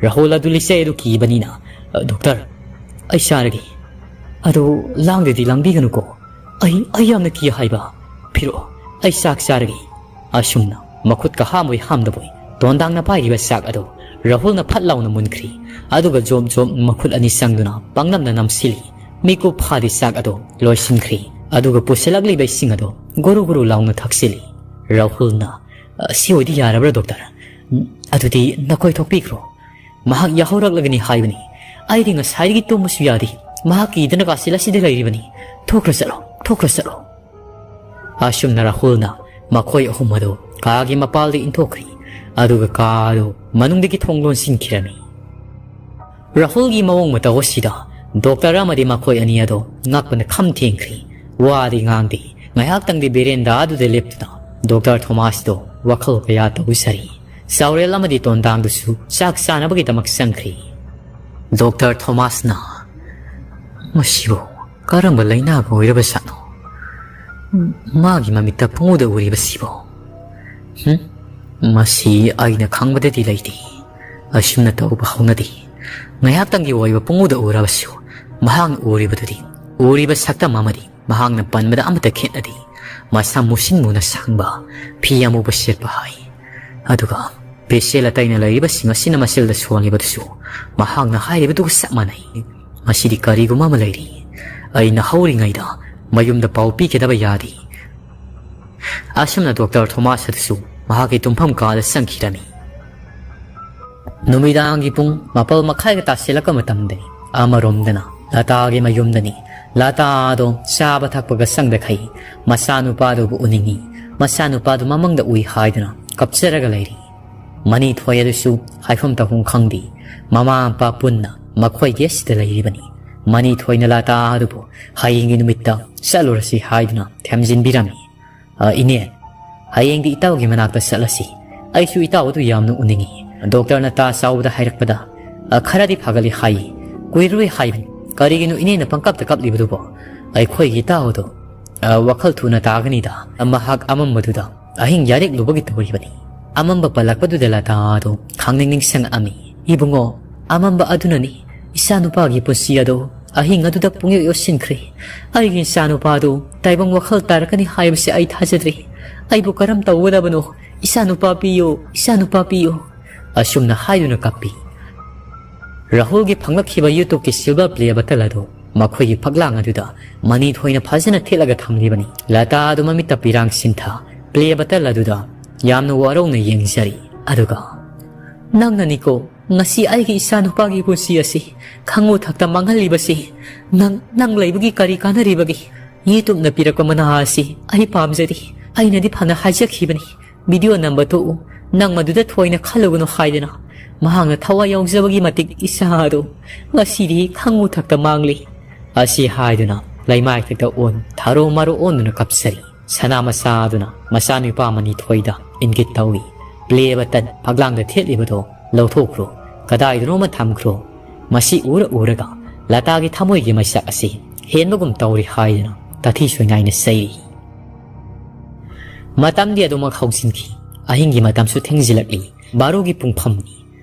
ꯔꯥꯍꯨꯜ ꯑꯗꯨ ꯂꯤꯆꯩ ꯑꯗꯨ ꯀꯤꯕꯅꯤꯅ, "ꯑ, ꯗꯣꯛꯇꯔ, ꯑꯩ ꯆꯥꯔꯒꯦ꯫ ꯑꯗꯨ ꯂꯥꯡꯗꯗꯤ ꯂꯥꯡꯕꯤꯒꯅꯨꯀꯣ꯫ ꯑꯩ, ꯑꯩ ꯌꯥꯝꯅ ꯀꯤ ꯍꯥꯏꯕ꯫ ꯄꯤꯔꯛꯑꯣ, ꯑꯩ ꯆꯥꯛ ꯆꯥꯔꯒꯦ꯫" ꯑꯁꯨꯝꯅ ꯃꯈꯨꯠꯀ ꯍꯥꯝꯕꯣꯏ ꯍꯥꯝꯗꯕꯣꯏ ꯇꯣꯟꯗꯥꯡꯅ ꯄꯥꯏꯔꯤꯕ ꯆꯥꯛ ꯑꯗꯨ ꯔꯥꯍꯨꯜꯅ ꯐꯠ ꯂꯥꯎꯅ ꯃꯨꯟꯈ꯭ꯔꯤ꯫ ꯑꯗꯨꯒ ꯖꯣꯝ ꯖꯣꯝ ꯃꯈꯨꯠ ꯑꯅꯤ ꯆꯪꯗꯨꯅ ꯄꯥꯡꯅꯝꯅ ꯅꯝꯁꯤꯜꯂꯤ꯫ ꯃꯤꯀꯨꯞ ꯐꯥꯗꯤ ꯆꯥꯛ ꯑꯗꯨ ꯂꯣꯏꯁꯤꯟꯈ꯭ꯔꯤ꯫ ꯑꯗꯨꯒ ꯄꯨꯁꯤꯜꯂꯛꯂꯤꯕ ꯏꯁꯤꯡ ꯑꯗꯨ ꯒꯨꯔꯨ ꯒꯨꯔꯨ ꯂꯥꯎꯅ ꯊꯛꯆꯤꯜꯂꯤ꯫ ꯔꯥꯍꯨꯜꯅ, "ꯑ, ꯁꯤ ꯑꯣꯏꯗꯤ ꯌꯥꯔꯕ꯭ꯔꯥ, ꯗꯣꯛꯇꯔ? ꯎꯝ, ꯑꯗꯨꯗꯤ ꯅꯈꯣꯏ ꯊꯣꯛꯄꯤꯈ꯭ꯔꯣ꯫ ꯃꯍꯥꯛ ꯌꯥꯍꯧꯔꯛꯂꯒꯅꯤ ꯍꯥꯏꯕꯅꯤ꯫ ꯑꯩꯗꯤ ꯉꯁꯥꯏꯗꯒꯤ ꯇꯨꯝꯕꯁꯨ ꯌꯥꯗꯦ꯫ ꯃꯍꯥꯛ ꯀꯤꯗꯅ ꯀꯥꯆꯤꯜ ꯑꯁꯤꯗ ꯂꯩꯔꯤꯕꯅꯤ꯫ "ꯊꯣꯛꯈ꯭ꯔ ꯆꯠꯂꯣ, ꯊꯣꯛꯈ꯭ꯔ ꯆꯠꯂꯣ"꯫ ꯑꯁꯨꯝꯅ ꯔꯥꯍꯨꯜꯅ ꯃꯈꯣꯏ ꯑꯍꯨꯝ ꯑꯗꯨ ꯀꯥꯒꯤ ꯃꯄꯥꯜꯗ ꯏꯟꯊꯣꯛꯈ꯭ꯔꯤ꯫ ꯑꯗꯨꯒ ꯀꯥ ꯑꯗꯨ ꯃꯅꯨꯡꯗꯒꯤ ꯊꯣꯡ ꯂꯣꯟꯁꯤꯟꯈꯤꯔꯝꯃꯤ꯫ ꯔꯥꯍꯨꯜꯒꯤ ꯃꯑꯣꯡ ꯃꯇꯧ ꯑꯁꯤꯗ ꯗꯣꯛꯇꯔ ꯑꯃꯗꯤ ꯃꯈꯣꯏ ꯑꯅꯤ ꯑꯗꯨ ꯉꯛꯄꯅ ꯈꯝ ꯊꯦꯡꯈ꯭ꯔꯤ꯫ ꯋꯥꯗꯤ ꯉꯥꯡꯗꯦ꯫ ꯉꯥꯏꯍꯥꯛꯇꯪꯗꯤ ꯕꯦꯔꯦꯟꯗꯥ ꯑꯗꯨꯗ ꯂꯦꯞꯇꯨꯅ ꯗꯣꯛꯇꯔ ꯊꯣꯃꯥꯁꯇꯣ ꯋꯥꯈꯜ ꯀꯌꯥ ꯇꯧꯖꯔꯤ꯫ ꯆꯥꯎꯔꯦꯜ ꯑꯃꯗꯤ ꯇꯣꯟꯗꯥꯡꯗꯨꯁꯨ ꯆꯥꯛ ꯆꯥꯅꯕꯒꯤꯗꯃꯛ ꯆꯪꯈ꯭ꯔꯤ꯫ ꯗꯣꯛꯇꯔ ꯊꯣꯃꯥꯁꯅ, "ꯃꯁꯤꯕꯨ ꯀꯔꯝꯕ ꯂꯩꯅꯥꯒ ꯑꯣꯏꯔꯕꯖꯥꯠꯅꯣ? ꯃꯥꯒꯤ ꯃꯃꯤꯠꯇ ꯄꯨꯡꯎꯗ ꯎꯔꯤꯕꯁꯤꯕꯣ? ꯍꯨꯝ? ꯃꯁꯤ ꯑꯩꯅ ꯈꯪꯕꯗꯗꯤ ꯂꯩꯇꯦ꯫ ꯑꯁꯨꯝꯅ ꯇꯧꯕ ꯍꯧꯅꯗꯦ꯫ ꯉꯥꯏꯍꯥꯛꯇꯪꯒꯤ ꯑꯣꯏꯕ ꯄꯨꯡꯎꯗ ꯎꯔꯕꯁꯨ, ꯃꯍꯥꯛꯅ ꯎꯔꯤꯕꯗꯨꯗꯤ, ꯎꯔꯤꯕ ꯁꯛꯇꯝ ꯑꯃꯗꯤ ꯃꯍꯥꯛꯅ ꯄꯟꯕꯗ ꯑꯃꯠꯇ ꯈꯦꯠꯅꯗꯦ꯫ ꯃꯁꯝ ꯃꯨꯁꯤꯟ ꯃꯨꯅ ꯁꯥꯡꯕ, ꯐꯤ ꯑꯃꯨꯕ ꯁꯦꯠꯄ ꯍꯥꯏ꯫ ꯑꯗꯨꯒ ꯄꯦꯁꯦꯜ ꯑꯇꯩꯅ ꯂꯩꯔꯤꯕꯁꯤꯡ ꯑꯁꯤꯅ ꯃꯁꯦꯜꯗ ꯁꯣꯜꯂꯤꯕꯗꯨꯁꯨ ꯃꯍꯥꯛꯅ ꯍꯥꯏꯔꯤꯕꯗꯨꯒ ꯆꯞ ꯃꯥꯟꯅꯩ꯫ ꯃꯁꯤꯗꯤ ꯀꯔꯤꯒꯨꯝꯕ ꯑꯃ ꯂꯩꯔꯤ꯫ ꯑꯩꯅ ꯍꯧꯔꯤꯉꯩꯗ ꯃꯌꯨꯝꯗ ꯄꯥꯎ ꯄꯤꯒꯗꯕ ꯌꯥꯗꯦ"꯫ ꯑꯁꯨꯝꯅ ꯗꯣꯛꯇꯔ ꯊꯣꯃꯥꯁ ꯑꯗꯨꯁꯨ ꯃꯍꯥꯛꯀꯤ ꯇꯨꯝꯐꯝ ꯀꯥꯗ ꯆꯪꯈꯤꯔꯝꯃꯤ꯫ ꯅꯨꯃꯤꯗꯥꯡꯒꯤ ꯄꯨꯡ ꯃꯥꯄꯜ ꯃꯈꯥꯏꯒ ꯇꯥꯁꯤꯜꯂꯛꯄ ꯃꯇꯝꯗꯅꯤ꯫ ꯑꯃꯔꯣꯝꯗꯅ ꯂꯇꯥꯒꯤ ꯃꯌꯨꯝꯗꯅꯤ꯫ ꯂꯇꯥꯗꯣ ꯆꯥꯕ ꯊꯛꯄꯒ ꯆꯪꯗꯈꯩ ꯃꯆꯥꯅꯨꯄꯥꯗꯨꯕꯨ ꯎꯅꯤꯡꯏ꯫ ꯃꯆꯥꯅꯨꯄꯥꯗꯨ ꯃꯃꯪꯗ ꯎꯏ ꯍꯥꯏꯗꯨꯅ ꯀꯞꯆꯔꯒ ꯂꯩꯔꯤ꯫ ꯃꯅꯤꯊꯣꯏ ꯑꯗꯨꯁꯨ ꯍꯥꯏꯐꯝ ꯇꯧꯐꯝ ꯈꯪꯗꯦ꯫ ꯃꯃꯥ ꯃꯄꯥ ꯄꯨꯟꯅ ꯃꯈꯣꯏꯒꯤ ꯑꯁꯤꯗ ꯂꯩꯔꯤꯕꯅꯤ꯫ ꯃꯅꯤꯊꯣꯏꯅ ꯂꯇꯥ ꯑꯗꯨꯕꯨ ꯍꯌꯦꯡꯒꯤ ꯅꯨꯃꯤꯠꯇ ꯆꯠꯂꯨꯔꯁꯤ ꯍꯥꯏꯗꯨꯅ ꯊꯦꯝꯖꯤꯟꯕꯤꯔꯝꯃꯤ꯫ "ꯑ, ꯏꯅꯦ, ꯍꯌꯦꯡꯗꯤ ꯏꯇꯥꯎꯒꯤ ꯃꯅꯥꯛꯇ ꯆꯠꯂꯁꯤ꯫ ꯑꯩꯁꯨ ꯏꯇꯥꯎ ꯑꯗꯨ ꯌꯥꯝꯅ ꯎꯅꯤꯡꯏ"꯫ ꯗꯣꯛꯇꯔꯅ ꯇꯥ ꯆꯥꯎꯕꯗ ꯍꯥꯏꯔꯛꯄꯗ, "ꯑ, ꯈꯔꯗꯤ ꯐꯒꯠꯂꯤ ꯍꯥꯏ꯫ ꯀꯨꯏꯔꯔꯣꯏ ꯍꯥꯏꯕꯅꯤ꯫ ꯀꯔꯤꯒꯤꯅꯣ ꯏꯅꯦꯅ ꯄꯪꯀꯞꯇ ꯀꯞꯂꯤꯕꯗꯨꯕꯣ? ꯑꯩꯈꯣꯏꯒꯤ ꯏꯇꯥꯎ ꯑꯗꯨ, ꯑ, ꯋꯥꯈꯜ ꯊꯨꯅ ꯇꯥꯒꯅꯤꯗ꯫ ꯃꯍꯥꯛ ꯑꯃꯝꯕꯗꯨꯗ ꯑꯍꯤꯡ ꯌꯥꯔꯦꯛꯂꯨꯕꯒꯤ ꯇꯧꯔꯤꯕꯅꯤ"꯫ ꯑꯃꯝꯕ ꯄꯜꯂꯛꯄꯗꯨꯗ ꯂꯇꯥ ꯑꯗꯨ ꯈꯪꯅꯤꯡ ꯅꯤꯡꯁꯤꯡꯂꯛꯑꯝꯃꯤ꯫ "ꯏꯕꯨꯡꯉꯣ, ꯑꯃꯝꯕ ꯑꯗꯨꯅꯅꯤ ꯏꯆꯥꯅꯨꯄꯥꯒꯤ ꯄꯨꯟꯁꯤ ꯑꯗꯨ ꯑꯍꯤꯡ ꯑꯗꯨꯗ ꯄꯨꯡꯌꯣꯏ ꯌꯣꯠꯁꯤꯟꯈ꯭ꯔꯦ꯫ ꯑꯩꯒꯤ ꯏꯆꯥꯅꯨꯄꯥꯗꯨ ꯇꯥꯏꯕꯪ ꯋꯥꯈꯜ ꯇꯥꯔꯛꯀꯅꯤ ꯍꯥꯏꯕꯁꯤ ꯑꯩ ꯊꯥꯖꯗ꯭ꯔꯦ꯫ ꯑꯩꯕꯨ ꯀꯔꯝ ꯇꯧꯒꯗꯕꯅꯣ? ꯏꯆꯥꯅꯨꯄꯥ ꯄꯤꯌꯨ, ꯏꯆꯥꯅꯨꯄꯥ ꯄꯤꯌꯨ"꯫ ꯑꯁꯨꯝꯅ ꯍꯥꯏꯗꯨꯅ ꯀꯞꯄꯤ꯫ ꯔꯥꯍꯨꯜꯒꯤ ꯐꯪꯂꯛꯈꯤꯕ ꯌꯨꯇꯨꯕꯀꯤ ꯁꯤꯜꯚꯔ ꯄ꯭ꯂꯦ ꯕꯇꯟ ꯑꯗꯨ ꯃꯈꯣꯏꯒꯤ ꯐꯛꯂꯥꯡ ꯑꯗꯨꯗ ꯃꯅꯤꯊꯣꯏꯅ ꯐꯖꯅ ꯊꯦꯠꯂꯒ ꯊꯝꯂꯤꯕꯅꯤ꯫ ꯂꯇꯥ ꯑꯗꯨ ꯃꯃꯤꯠꯇ ꯄꯤꯔꯥꯡ ꯁꯤꯟꯊ ꯄ꯭ꯂꯦ ꯕꯇꯟ ꯑꯗꯨꯗ ꯌꯥꯝꯅ ꯋꯥꯔꯧꯅ ꯌꯦꯡꯖꯔꯤ꯫ ꯑꯗꯨꯒ, "ꯅꯪꯅꯅꯤꯀꯣ, ꯉꯁꯤ ꯑꯩꯒꯤ ꯏꯆꯥꯅꯨꯄꯥꯒꯤ ꯄꯨꯟꯁꯤ ꯑꯁꯤ ꯈꯪꯉꯨ ꯊꯛꯇ ꯃꯥꯡꯍꯜꯂꯤꯕꯁꯤ ꯅꯪ, ꯅꯪ ꯂꯩꯕꯒꯤ ꯀꯔꯤ ꯀꯥꯟꯅꯔꯤꯕꯒꯤ? ꯌꯦꯇꯨꯝꯅ ꯄꯤꯔꯛꯄ ꯃꯅꯥ ꯑꯁꯤ ꯑꯩ ꯄꯥꯝꯖꯗꯦ꯫ ꯑꯩꯅꯗꯤ ꯐꯅ ꯍꯥꯏꯖꯈꯤꯕꯅꯤ, "ꯚꯤꯗꯤꯑꯣ ꯅꯝꯕ ꯇꯣꯛꯎ, ꯅꯪ ꯃꯗꯨꯗ ꯊꯣꯏꯅ ꯈꯜꯂꯨꯒꯅꯨ" ꯍꯥꯏꯗꯅ꯫ ꯃꯍꯥꯛꯅ ꯊꯋꯥꯏ ꯌꯥꯎꯖꯕꯒꯤ ꯃꯇꯤꯛ ꯏꯆꯥ ꯑꯗꯨ ꯉꯁꯤꯗꯤ ꯈꯪꯉꯨ ꯊꯛꯇ ꯃꯥꯡꯂꯤ꯫ ꯑꯁꯤ ꯍꯥꯏꯗꯨꯅ ꯂꯩꯃꯥꯏ ꯊꯛꯇ ꯑꯣꯟ ꯊꯥꯔꯣ ꯃꯥꯔꯣ ꯑꯣꯟꯗꯨꯅ ꯀꯞꯆꯔꯤ꯫ ꯁꯅꯥ ꯃꯆꯥ ꯑꯗꯨꯅ ꯃꯆꯥꯅꯨꯄꯥ ꯃꯅꯤꯊꯣꯏꯗ ꯏꯪꯒꯤꯠ ꯇꯧꯏ꯫ "ꯄ꯭ꯂꯦ ꯕꯇꯟ ꯐꯛꯂꯥꯡꯗ ꯊꯦꯠꯂꯤꯕꯗꯣ ꯂꯧꯊꯣꯛꯈ꯭ꯔꯣ, ꯀꯗꯥꯏꯗꯅꯣꯃ ꯊꯝꯈ꯭ꯔꯣ꯫ ꯃꯁꯤ ꯎꯔ ꯎꯔꯒ ꯂꯇꯥꯒꯤ ꯊꯃꯣꯏꯒꯤ ꯃꯩꯁꯥꯛ ꯑꯁꯤ ꯍꯦꯟꯕꯒꯨꯝ ꯇꯧꯔꯤ" ꯍꯥꯏꯗꯨꯅ ꯇꯥꯊꯤ ꯁꯣꯏꯅꯥꯏꯅ ꯆꯩꯔꯤ꯫ ꯃꯇꯝꯗꯤ ꯑꯗꯨꯃꯛ ꯍꯧꯖꯤꯟꯈꯤ꯫ ꯑꯍꯤꯡꯒꯤ ꯃꯇꯝꯁꯨ ꯊꯦꯡꯖꯤꯜꯂꯛꯂꯤ꯫ ꯕꯥꯔꯣꯒꯤ ꯄꯨꯡꯐꯝꯅꯤ꯫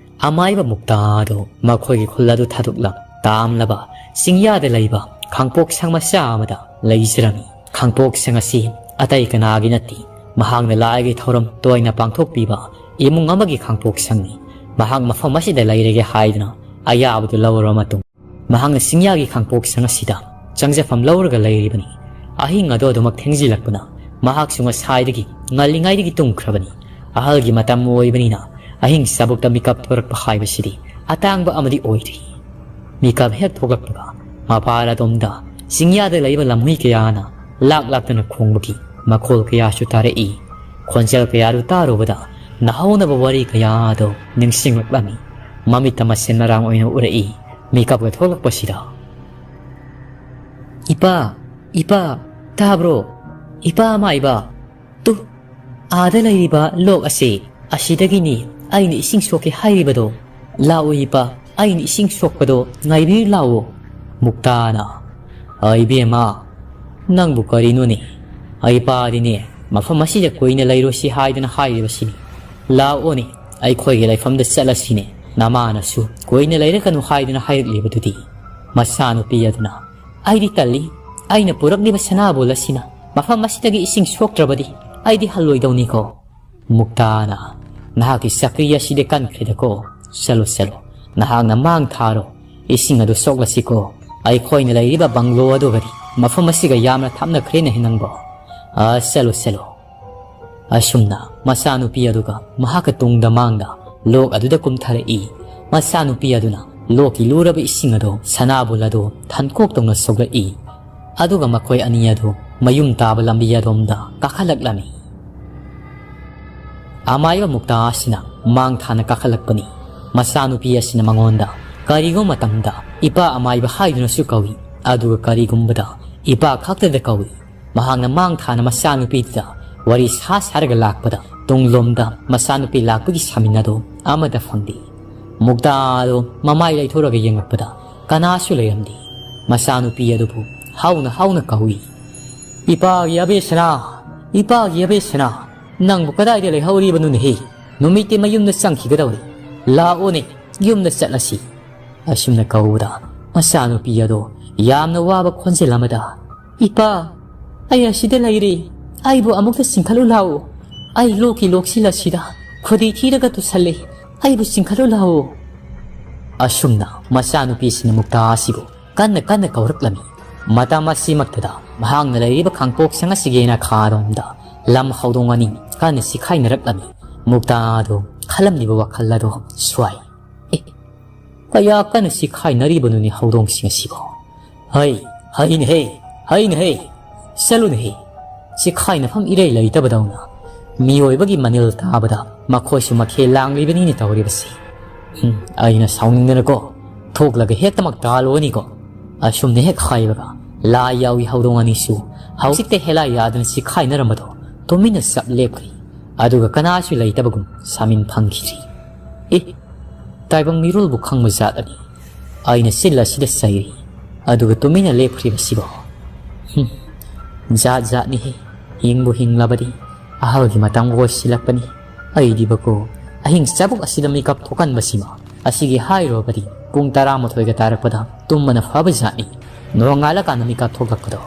ꯑꯃꯥꯏꯕ ꯃꯨꯛꯇꯥ ꯑꯗꯨ ꯃꯈꯣꯏꯒꯤ ꯈꯨꯜ ꯑꯗꯨ ꯊꯥꯗꯣꯛꯂꯝ ꯇꯥꯝꯂꯕ ꯆꯤꯡꯌꯥꯗ ꯂꯩꯕ ꯈꯥꯡꯄꯣꯛꯁꯪ ꯃꯆꯥ ꯑꯃꯗ ꯂꯩꯖꯔꯝꯃꯤ꯫ ꯈꯥꯡꯄꯣꯛꯁꯪ ꯑꯁꯤ ꯑꯇꯩ ꯀꯅꯥꯒꯤ ꯅꯠꯇꯦ, ꯃꯍꯥꯛꯅ ꯂꯥꯏꯒꯤ ꯊꯧꯔꯝ ꯇꯣꯏꯅ ꯄꯥꯡꯊꯣꯛꯄꯤꯕ ꯏꯃꯨꯡ ꯑꯃꯒꯤ ꯈꯥꯡꯄꯣꯛꯁꯪꯅꯤ꯫ ꯃꯍꯥꯛ ꯃꯐꯝ ꯑꯁꯤꯗ ꯂꯩꯔꯒꯦ ꯍꯥꯏꯗꯨꯅ ꯑꯌꯥꯕꯗꯨ ꯂꯧꯔꯕ ꯃꯇꯨꯡ, ꯃꯍꯥꯛꯅ ꯆꯤꯡꯌꯥꯒꯤ ꯈꯥꯡꯄꯣꯛꯁꯪ ꯑꯁꯤꯗ ꯆꯪꯖꯐꯝ ꯂꯧꯔꯒ ꯂꯩꯔꯤꯕꯅꯤ꯫ ꯑꯍꯤꯡ ꯑꯗꯨ ꯑꯗꯨꯃꯛ ꯊꯦꯡꯖꯤꯜꯂꯛꯄꯅ ꯃꯍꯥꯛꯁꯨ ꯉꯁꯥꯏꯗꯒꯤ ꯉꯜꯂꯤꯉꯩꯗꯒꯤ ꯇꯨꯝꯈ꯭ꯔꯕꯅꯤ꯫ ꯑꯍꯜꯒꯤ ꯃꯇꯝ ꯑꯣꯏꯕꯅꯤꯅ ꯑꯍꯤꯡ ꯆꯥꯕꯨꯛꯇ ꯃꯤꯀꯞ ꯊꯣꯔꯛꯄ ꯍꯥꯏꯕꯁꯤꯗꯤ ꯑꯇꯥꯡꯕ ꯑꯃꯗꯤ ꯑꯣꯏꯔꯤ꯫ ꯃꯤꯀꯞ ꯍꯦꯛ ꯊꯣꯛꯂꯛꯄꯒ ꯃꯄꯥꯜ ꯑꯗꯣꯝꯗ ꯆꯤꯡꯌꯥꯗ ꯂꯩꯕ ꯂꯝꯍꯨꯏ ꯀꯌꯥꯅ ꯂꯥꯛ ꯂꯥꯛꯇꯅ ꯈꯣꯡꯕꯒꯤ ꯃꯈꯣꯜ ꯀꯌꯥꯁꯨ ꯇꯥꯔꯛꯏ꯫ ꯈꯣꯟꯖꯦꯜ ꯀꯌꯥꯗꯨ ꯇꯥꯔꯨꯕꯗ ꯅꯍꯧꯅꯕ ꯋꯥꯔꯤ ꯀꯌꯥ ꯑꯗꯨ ꯅꯤꯡꯁꯤꯡꯂꯛꯂꯝꯃꯤ꯫ ꯃꯃꯤꯠꯇ ꯃꯁꯦꯟ ꯃꯔꯥꯡ ꯑꯣꯏꯅ ꯎꯔꯛꯏ꯫ ꯃꯤꯀꯞꯀ ꯊꯣꯛꯂꯛꯄꯁꯤꯗ, "ꯏꯄꯥ, ꯏꯄꯥ, ꯇꯥꯕ꯭ꯔꯣ? ꯏꯄꯥ ꯑꯃꯥꯏꯕ, ꯇꯨ, ꯑꯥꯗ ꯂꯩꯔꯤꯕ ꯂꯣꯛ ꯑꯁꯤ, ꯑꯁꯤꯗꯒꯤꯅꯤ ꯑꯩꯅ ꯏꯁꯤꯡ ꯁꯣꯛꯀꯦ ꯍꯥꯏꯔꯤꯕꯗꯣ꯫ ꯂꯥꯛꯑꯣ ꯏꯄꯥ, ꯑꯩꯅ ꯏꯁꯤꯡ ꯁꯣꯛꯄꯗꯣ ꯉꯥꯏꯕꯤꯔꯨ ꯂꯥꯛꯑꯣ"꯫ ꯃꯨꯛꯇꯥꯅ, "ꯑ, ꯏꯕꯦꯝꯃ, ꯅꯪꯕꯨ ꯀꯔꯤꯅꯣꯅꯦ? ꯑꯩ ꯄꯥꯗꯤꯅꯦ ꯃꯐꯝ ꯑꯁꯤꯗ ꯀꯨꯏꯅ ꯂꯩꯔꯣꯏꯁꯤ ꯍꯥꯏꯗꯅ ꯍꯥꯏꯔꯤꯕꯁꯤꯅꯤ꯫ ꯂꯥꯛꯑꯣꯅꯦ, ꯑꯩꯈꯣꯏꯒꯤ ꯂꯩꯐꯝꯗ ꯆꯠꯂꯁꯤꯅꯦ꯫ ꯅꯃꯥꯅꯁꯨ ꯀꯨꯏꯅ ꯂꯩꯔꯛꯀꯅꯨ ꯍꯥꯏꯗꯨꯅ ꯍꯥꯏꯔꯛꯂꯤꯕꯗꯨꯗꯤ"꯫ ꯃꯆꯥꯅꯨꯄꯤ ꯑꯗꯨꯅ, "ꯑꯩꯗꯤ ꯇꯜꯂꯤ꯫ ꯑꯩꯅ ꯄꯨꯔꯛꯂꯤꯕ ꯁꯅꯥꯕꯣꯜ ꯑꯁꯤꯅ ꯃꯐꯝ ꯑꯁꯤꯗꯒꯤ ꯏꯁꯤꯡ ꯁꯣꯛꯇ꯭ꯔꯕꯗꯤ ꯑꯩꯗꯤ ꯍꯜꯂꯣꯏꯗꯧꯅꯤꯀꯣ"꯫ ꯃꯨꯛꯇꯥꯅ, "ꯅꯍꯥꯛꯀꯤ ꯆꯀ꯭ꯔꯤ ꯑꯁꯤꯗꯤ ꯀꯟꯈ꯭ꯔꯦꯗꯀꯣ꯫ ꯆꯠꯂꯣ, ꯆꯠꯂꯣ꯫ ꯅꯍꯥꯛꯅ ꯃꯥꯡ ꯊꯥꯔꯣ꯫ ꯏꯁꯤꯡ ꯑꯗꯨ ꯁꯣꯛꯂꯁꯤꯀꯣ꯫ ꯑꯩꯈꯣꯏꯅ ꯂꯩꯔꯤꯕ ꯕꯪꯒ꯭ꯂꯣ ꯑꯗꯨꯒꯗꯤ ꯃꯐꯝ ꯑꯁꯤꯒ ꯌꯥꯝꯅ ꯊꯥꯞꯅꯈ꯭ꯔꯦꯅꯦꯍꯦ ꯅꯪꯕꯣ꯫ ꯑ, ꯆꯠꯂꯣ, ꯆꯠꯂꯣ"꯫ ꯑꯁꯨꯝꯅ ꯃꯆꯥꯅꯨꯄꯤ ꯑꯗꯨꯒ ꯃꯍꯥꯛꯀ ꯇꯨꯡꯗ ꯃꯥꯡꯗ ꯂꯣꯛ ꯑꯗꯨꯗ ꯀꯨꯝꯊꯔꯛꯏ꯫ ꯃꯆꯥꯅꯨꯄꯤ ꯑꯗꯨꯅ ꯂꯣꯛꯀꯤ ꯂꯨꯔꯕ ꯏꯁꯤꯡ ꯑꯗꯨ ꯁꯅꯥꯕꯨꯜ ꯑꯗꯨ ꯊꯟꯀꯣꯛ ꯇꯧꯅ ꯁꯣꯛꯂꯛꯏ꯫ ꯑꯗꯨꯒ ꯃꯈꯣꯏ ꯑꯅꯤ ꯑꯗꯨ ꯃꯌꯨꯝ ꯇꯥꯕ ꯂꯝꯕꯤ ꯑꯗꯣꯝꯗ ꯀꯥꯈꯠꯂꯛꯂꯝꯃꯤ꯫ ꯑꯃꯥꯏꯕ ꯃꯨꯛꯇꯥ ꯑꯁꯤꯅ ꯃꯥꯡ ꯊꯥꯅ ꯀꯥꯈꯠꯂꯛꯄꯅꯤ꯫ ꯃꯆꯥꯅꯨꯄꯤ ꯑꯁꯤꯅ ꯃꯉꯣꯟꯗ ꯀꯔꯤꯒꯨꯝꯕ ꯃꯇꯝꯗ ꯏꯄꯥ ꯑꯃꯥꯏꯕ ꯍꯥꯏꯗꯨꯅꯁꯨ ꯀꯧꯏ, ꯑꯗꯨꯒ ꯀꯔꯤꯒꯨꯝꯕꯗ ꯏꯄꯥ ꯈꯛꯇꯗ ꯀꯧꯏ꯫ ꯃꯍꯥꯛꯅ ꯃꯥꯡ ꯊꯥꯅ ꯃꯆꯥꯅꯨꯄꯤꯗꯨꯗ ꯋꯥꯔꯤ ꯁꯥ ꯁꯥꯔꯒ ꯂꯥꯛꯄꯗ ꯇꯨꯡꯂꯣꯝꯗ ꯃꯆꯥꯅꯨꯄꯤ ꯂꯥꯛꯄꯒꯤ ꯁꯥꯃꯤꯟ ꯑꯗꯨ ꯑꯃꯠꯇ ꯐꯪꯗꯦ꯫ ꯃꯨꯛꯇꯥ ꯑꯗꯨ ꯃꯃꯥꯏ ꯂꯩꯊꯣꯔꯒ ꯌꯦꯡꯂꯛꯄꯗ ꯀꯅꯥꯁꯨ ꯂꯩꯔꯝꯗꯦ꯫ ꯃꯆꯥꯅꯨꯄꯤ ꯑꯗꯨꯕꯨ ꯍꯧꯅ ꯍꯧꯅ ꯀꯧꯏ꯫ "ꯏꯄꯥꯒꯤ ꯑꯕꯦꯁꯅꯥ! ꯏꯄꯥꯒꯤ ꯑꯕꯦꯁꯅꯥ! ꯅꯪꯕꯨ ꯀꯗꯥꯏꯗ ꯂꯩꯍꯧꯔꯤꯕꯅꯣꯅꯦꯍꯦ? ꯅꯨꯃꯤꯠꯇꯤ ꯃꯌꯨꯝꯗ ꯆꯪꯈꯤꯒꯗꯧꯔꯦ꯫ ꯂꯥꯛꯑꯣꯅꯦ, ꯌꯨꯝꯗ ꯆꯠꯂꯁꯤ꯫" ꯑꯁꯨꯝꯅ ꯀꯧꯕꯗ ꯃꯆꯥꯅꯨꯄꯤ ꯑꯗꯣ ꯌꯥꯝꯅ ꯋꯥꯕ ꯈꯣꯟꯖꯦꯜ ꯑꯃꯗ, "ꯏꯄꯥ, ꯑꯩ ꯑꯁꯤꯗ ꯂꯩꯔꯦ꯫ ꯑꯩꯕꯨ ꯑꯃꯨꯛꯇ ꯆꯤꯡꯈꯠꯂꯨ ꯂꯥꯛꯑꯣ꯫ ꯑꯩ ꯂꯣꯛꯀꯤ ꯂꯣꯛꯁꯤꯜ ꯑꯁꯤꯗ ꯈꯨꯗꯤ ꯊꯤꯔꯒ ꯇꯨꯁꯜꯂꯦ꯫ ꯑꯩꯕꯨ ꯆꯤꯡꯈꯠꯂꯨ ꯂꯥꯛꯑꯣ꯫" ꯑꯁꯨꯝꯅ ꯃꯆꯥꯅꯨꯄꯤꯁꯤꯅ ꯃꯨꯛꯇꯥ ꯑꯁꯤꯕꯨ ꯀꯟꯅ ꯀꯟꯅ ꯀꯧꯔꯛꯂꯝꯃꯤ꯫ ꯃꯇꯝ ꯑꯁꯤꯃꯛꯇꯗ ꯃꯍꯥꯛꯅ ꯂꯩꯔꯤꯕ ꯈꯥꯡꯄꯣꯛꯁꯪ ꯑꯁꯤꯒꯤ ꯅꯥꯈꯥꯔꯣꯝꯗ ꯂꯝ ꯍꯧꯗꯣꯡ ꯑꯅꯤ ꯀꯟꯅ ꯆꯤꯈꯥꯏꯅꯔꯛꯂꯝꯃꯤ꯫ ꯃꯨꯛꯇꯥ ꯑꯗꯨ ꯈꯜꯂꯝꯂꯤꯕ ꯋꯥꯈꯜ ꯑꯗꯨ ꯁ꯭ꯋꯥꯏ꯫ "ꯑꯦ, ꯀꯌꯥ ꯀꯟꯅ ꯆꯤꯈꯥꯏꯅꯔꯤꯕꯅꯣꯅꯦ ꯍꯧꯗꯣꯡꯁꯤꯡ ꯑꯁꯤꯕꯣ? ꯍꯩ, ꯍꯩꯅꯦꯍꯦ, ꯍꯩꯅꯦꯍꯦ, ꯆꯠꯂꯨꯅꯦꯍꯦ꯫ ꯆꯤꯈꯥꯏꯅꯐꯝ ꯏꯔꯩ ꯂꯩꯇꯕꯗꯧꯅ ꯃꯤꯑꯣꯏꯕꯒꯤ ꯃꯅꯤꯜ ꯇꯥꯕꯗ ꯃꯈꯣꯏꯁꯨ ꯃꯈꯦꯜ ꯂꯥꯡꯂꯤꯕꯅꯤꯅꯦ ꯇꯧꯔꯤꯕꯁꯤ꯫ ꯎꯝ, ꯑꯩꯅ ꯁꯥꯎꯅꯤꯡꯗꯅꯀꯣ ꯊꯣꯛꯂꯒ ꯍꯦꯛꯇꯃꯛ ꯇꯥꯜꯂꯨꯒꯅꯤꯀꯣ꯫" ꯑꯁꯨꯝꯅ ꯍꯦꯛ ꯍꯥꯏꯕꯒ ꯂꯥꯏ ꯌꯥꯎꯏ ꯍꯧꯗꯣꯡ ꯑꯅꯤꯁꯨ ꯍꯧꯖꯤꯛꯇ ꯍꯦꯂꯥꯏ ꯌꯥꯗꯅ ꯆꯤꯈꯥꯏꯅꯔꯝꯕꯗꯣ ꯇꯨꯃꯤꯟꯅ ꯆꯞ ꯂꯦꯞꯈ꯭ꯔꯦ꯫ ꯑꯗꯨꯒ ꯀꯅꯥꯁꯨ ꯂꯩꯇꯕꯒꯨꯝ ꯁꯥꯃꯤꯟ ꯐꯪꯈꯤꯗ꯭ꯔꯤ꯫ ꯑꯦ, ꯇꯥꯏꯕꯪ ꯃꯤꯔꯣꯜꯕꯨ ꯈꯪꯕ ꯖꯥꯠ ꯑꯅꯤ꯫ ꯑꯩꯅ ꯆꯤꯜ ꯑꯁꯤꯗ ꯆꯩꯔꯤ, ꯑꯗꯨꯒ ꯇꯨꯃꯤꯟꯅ ꯂꯦꯞꯈ꯭ꯔꯤꯕꯁꯤꯕꯣ꯫ ꯍꯨꯝ, ꯖꯥꯠ ꯖꯥꯠꯅꯤꯍꯦ, ꯍꯤꯡꯕꯨ ꯍꯤꯡꯂꯕꯗꯤ꯫ ꯑꯍꯜꯒꯤ ꯃꯇꯝ ꯑꯣꯏꯁꯤꯜꯂꯛꯄꯅꯤ꯫ ꯑꯩꯗꯤꯕꯀꯣ, ꯑꯍꯤꯡ ꯆꯥꯕꯣꯛ ꯑꯁꯤꯗ ꯃꯤꯀꯞ ꯊꯣꯛꯍꯟꯕꯁꯤꯃ ꯑꯁꯤꯒꯤ ꯍꯥꯏꯔꯨꯔꯕꯗꯤ ꯄꯨꯡ ꯇꯔꯥꯃꯥꯊꯣꯏꯒ ꯇꯥꯔꯛꯄꯗ ꯇꯨꯝꯕꯅ ꯐꯕ ꯖꯥꯠꯅꯤ꯫ ꯅꯣꯡꯉꯥꯜꯂꯀꯥꯟꯗ ꯃꯤꯀꯞ ꯊꯣꯛꯂꯛꯄꯗꯣ꯫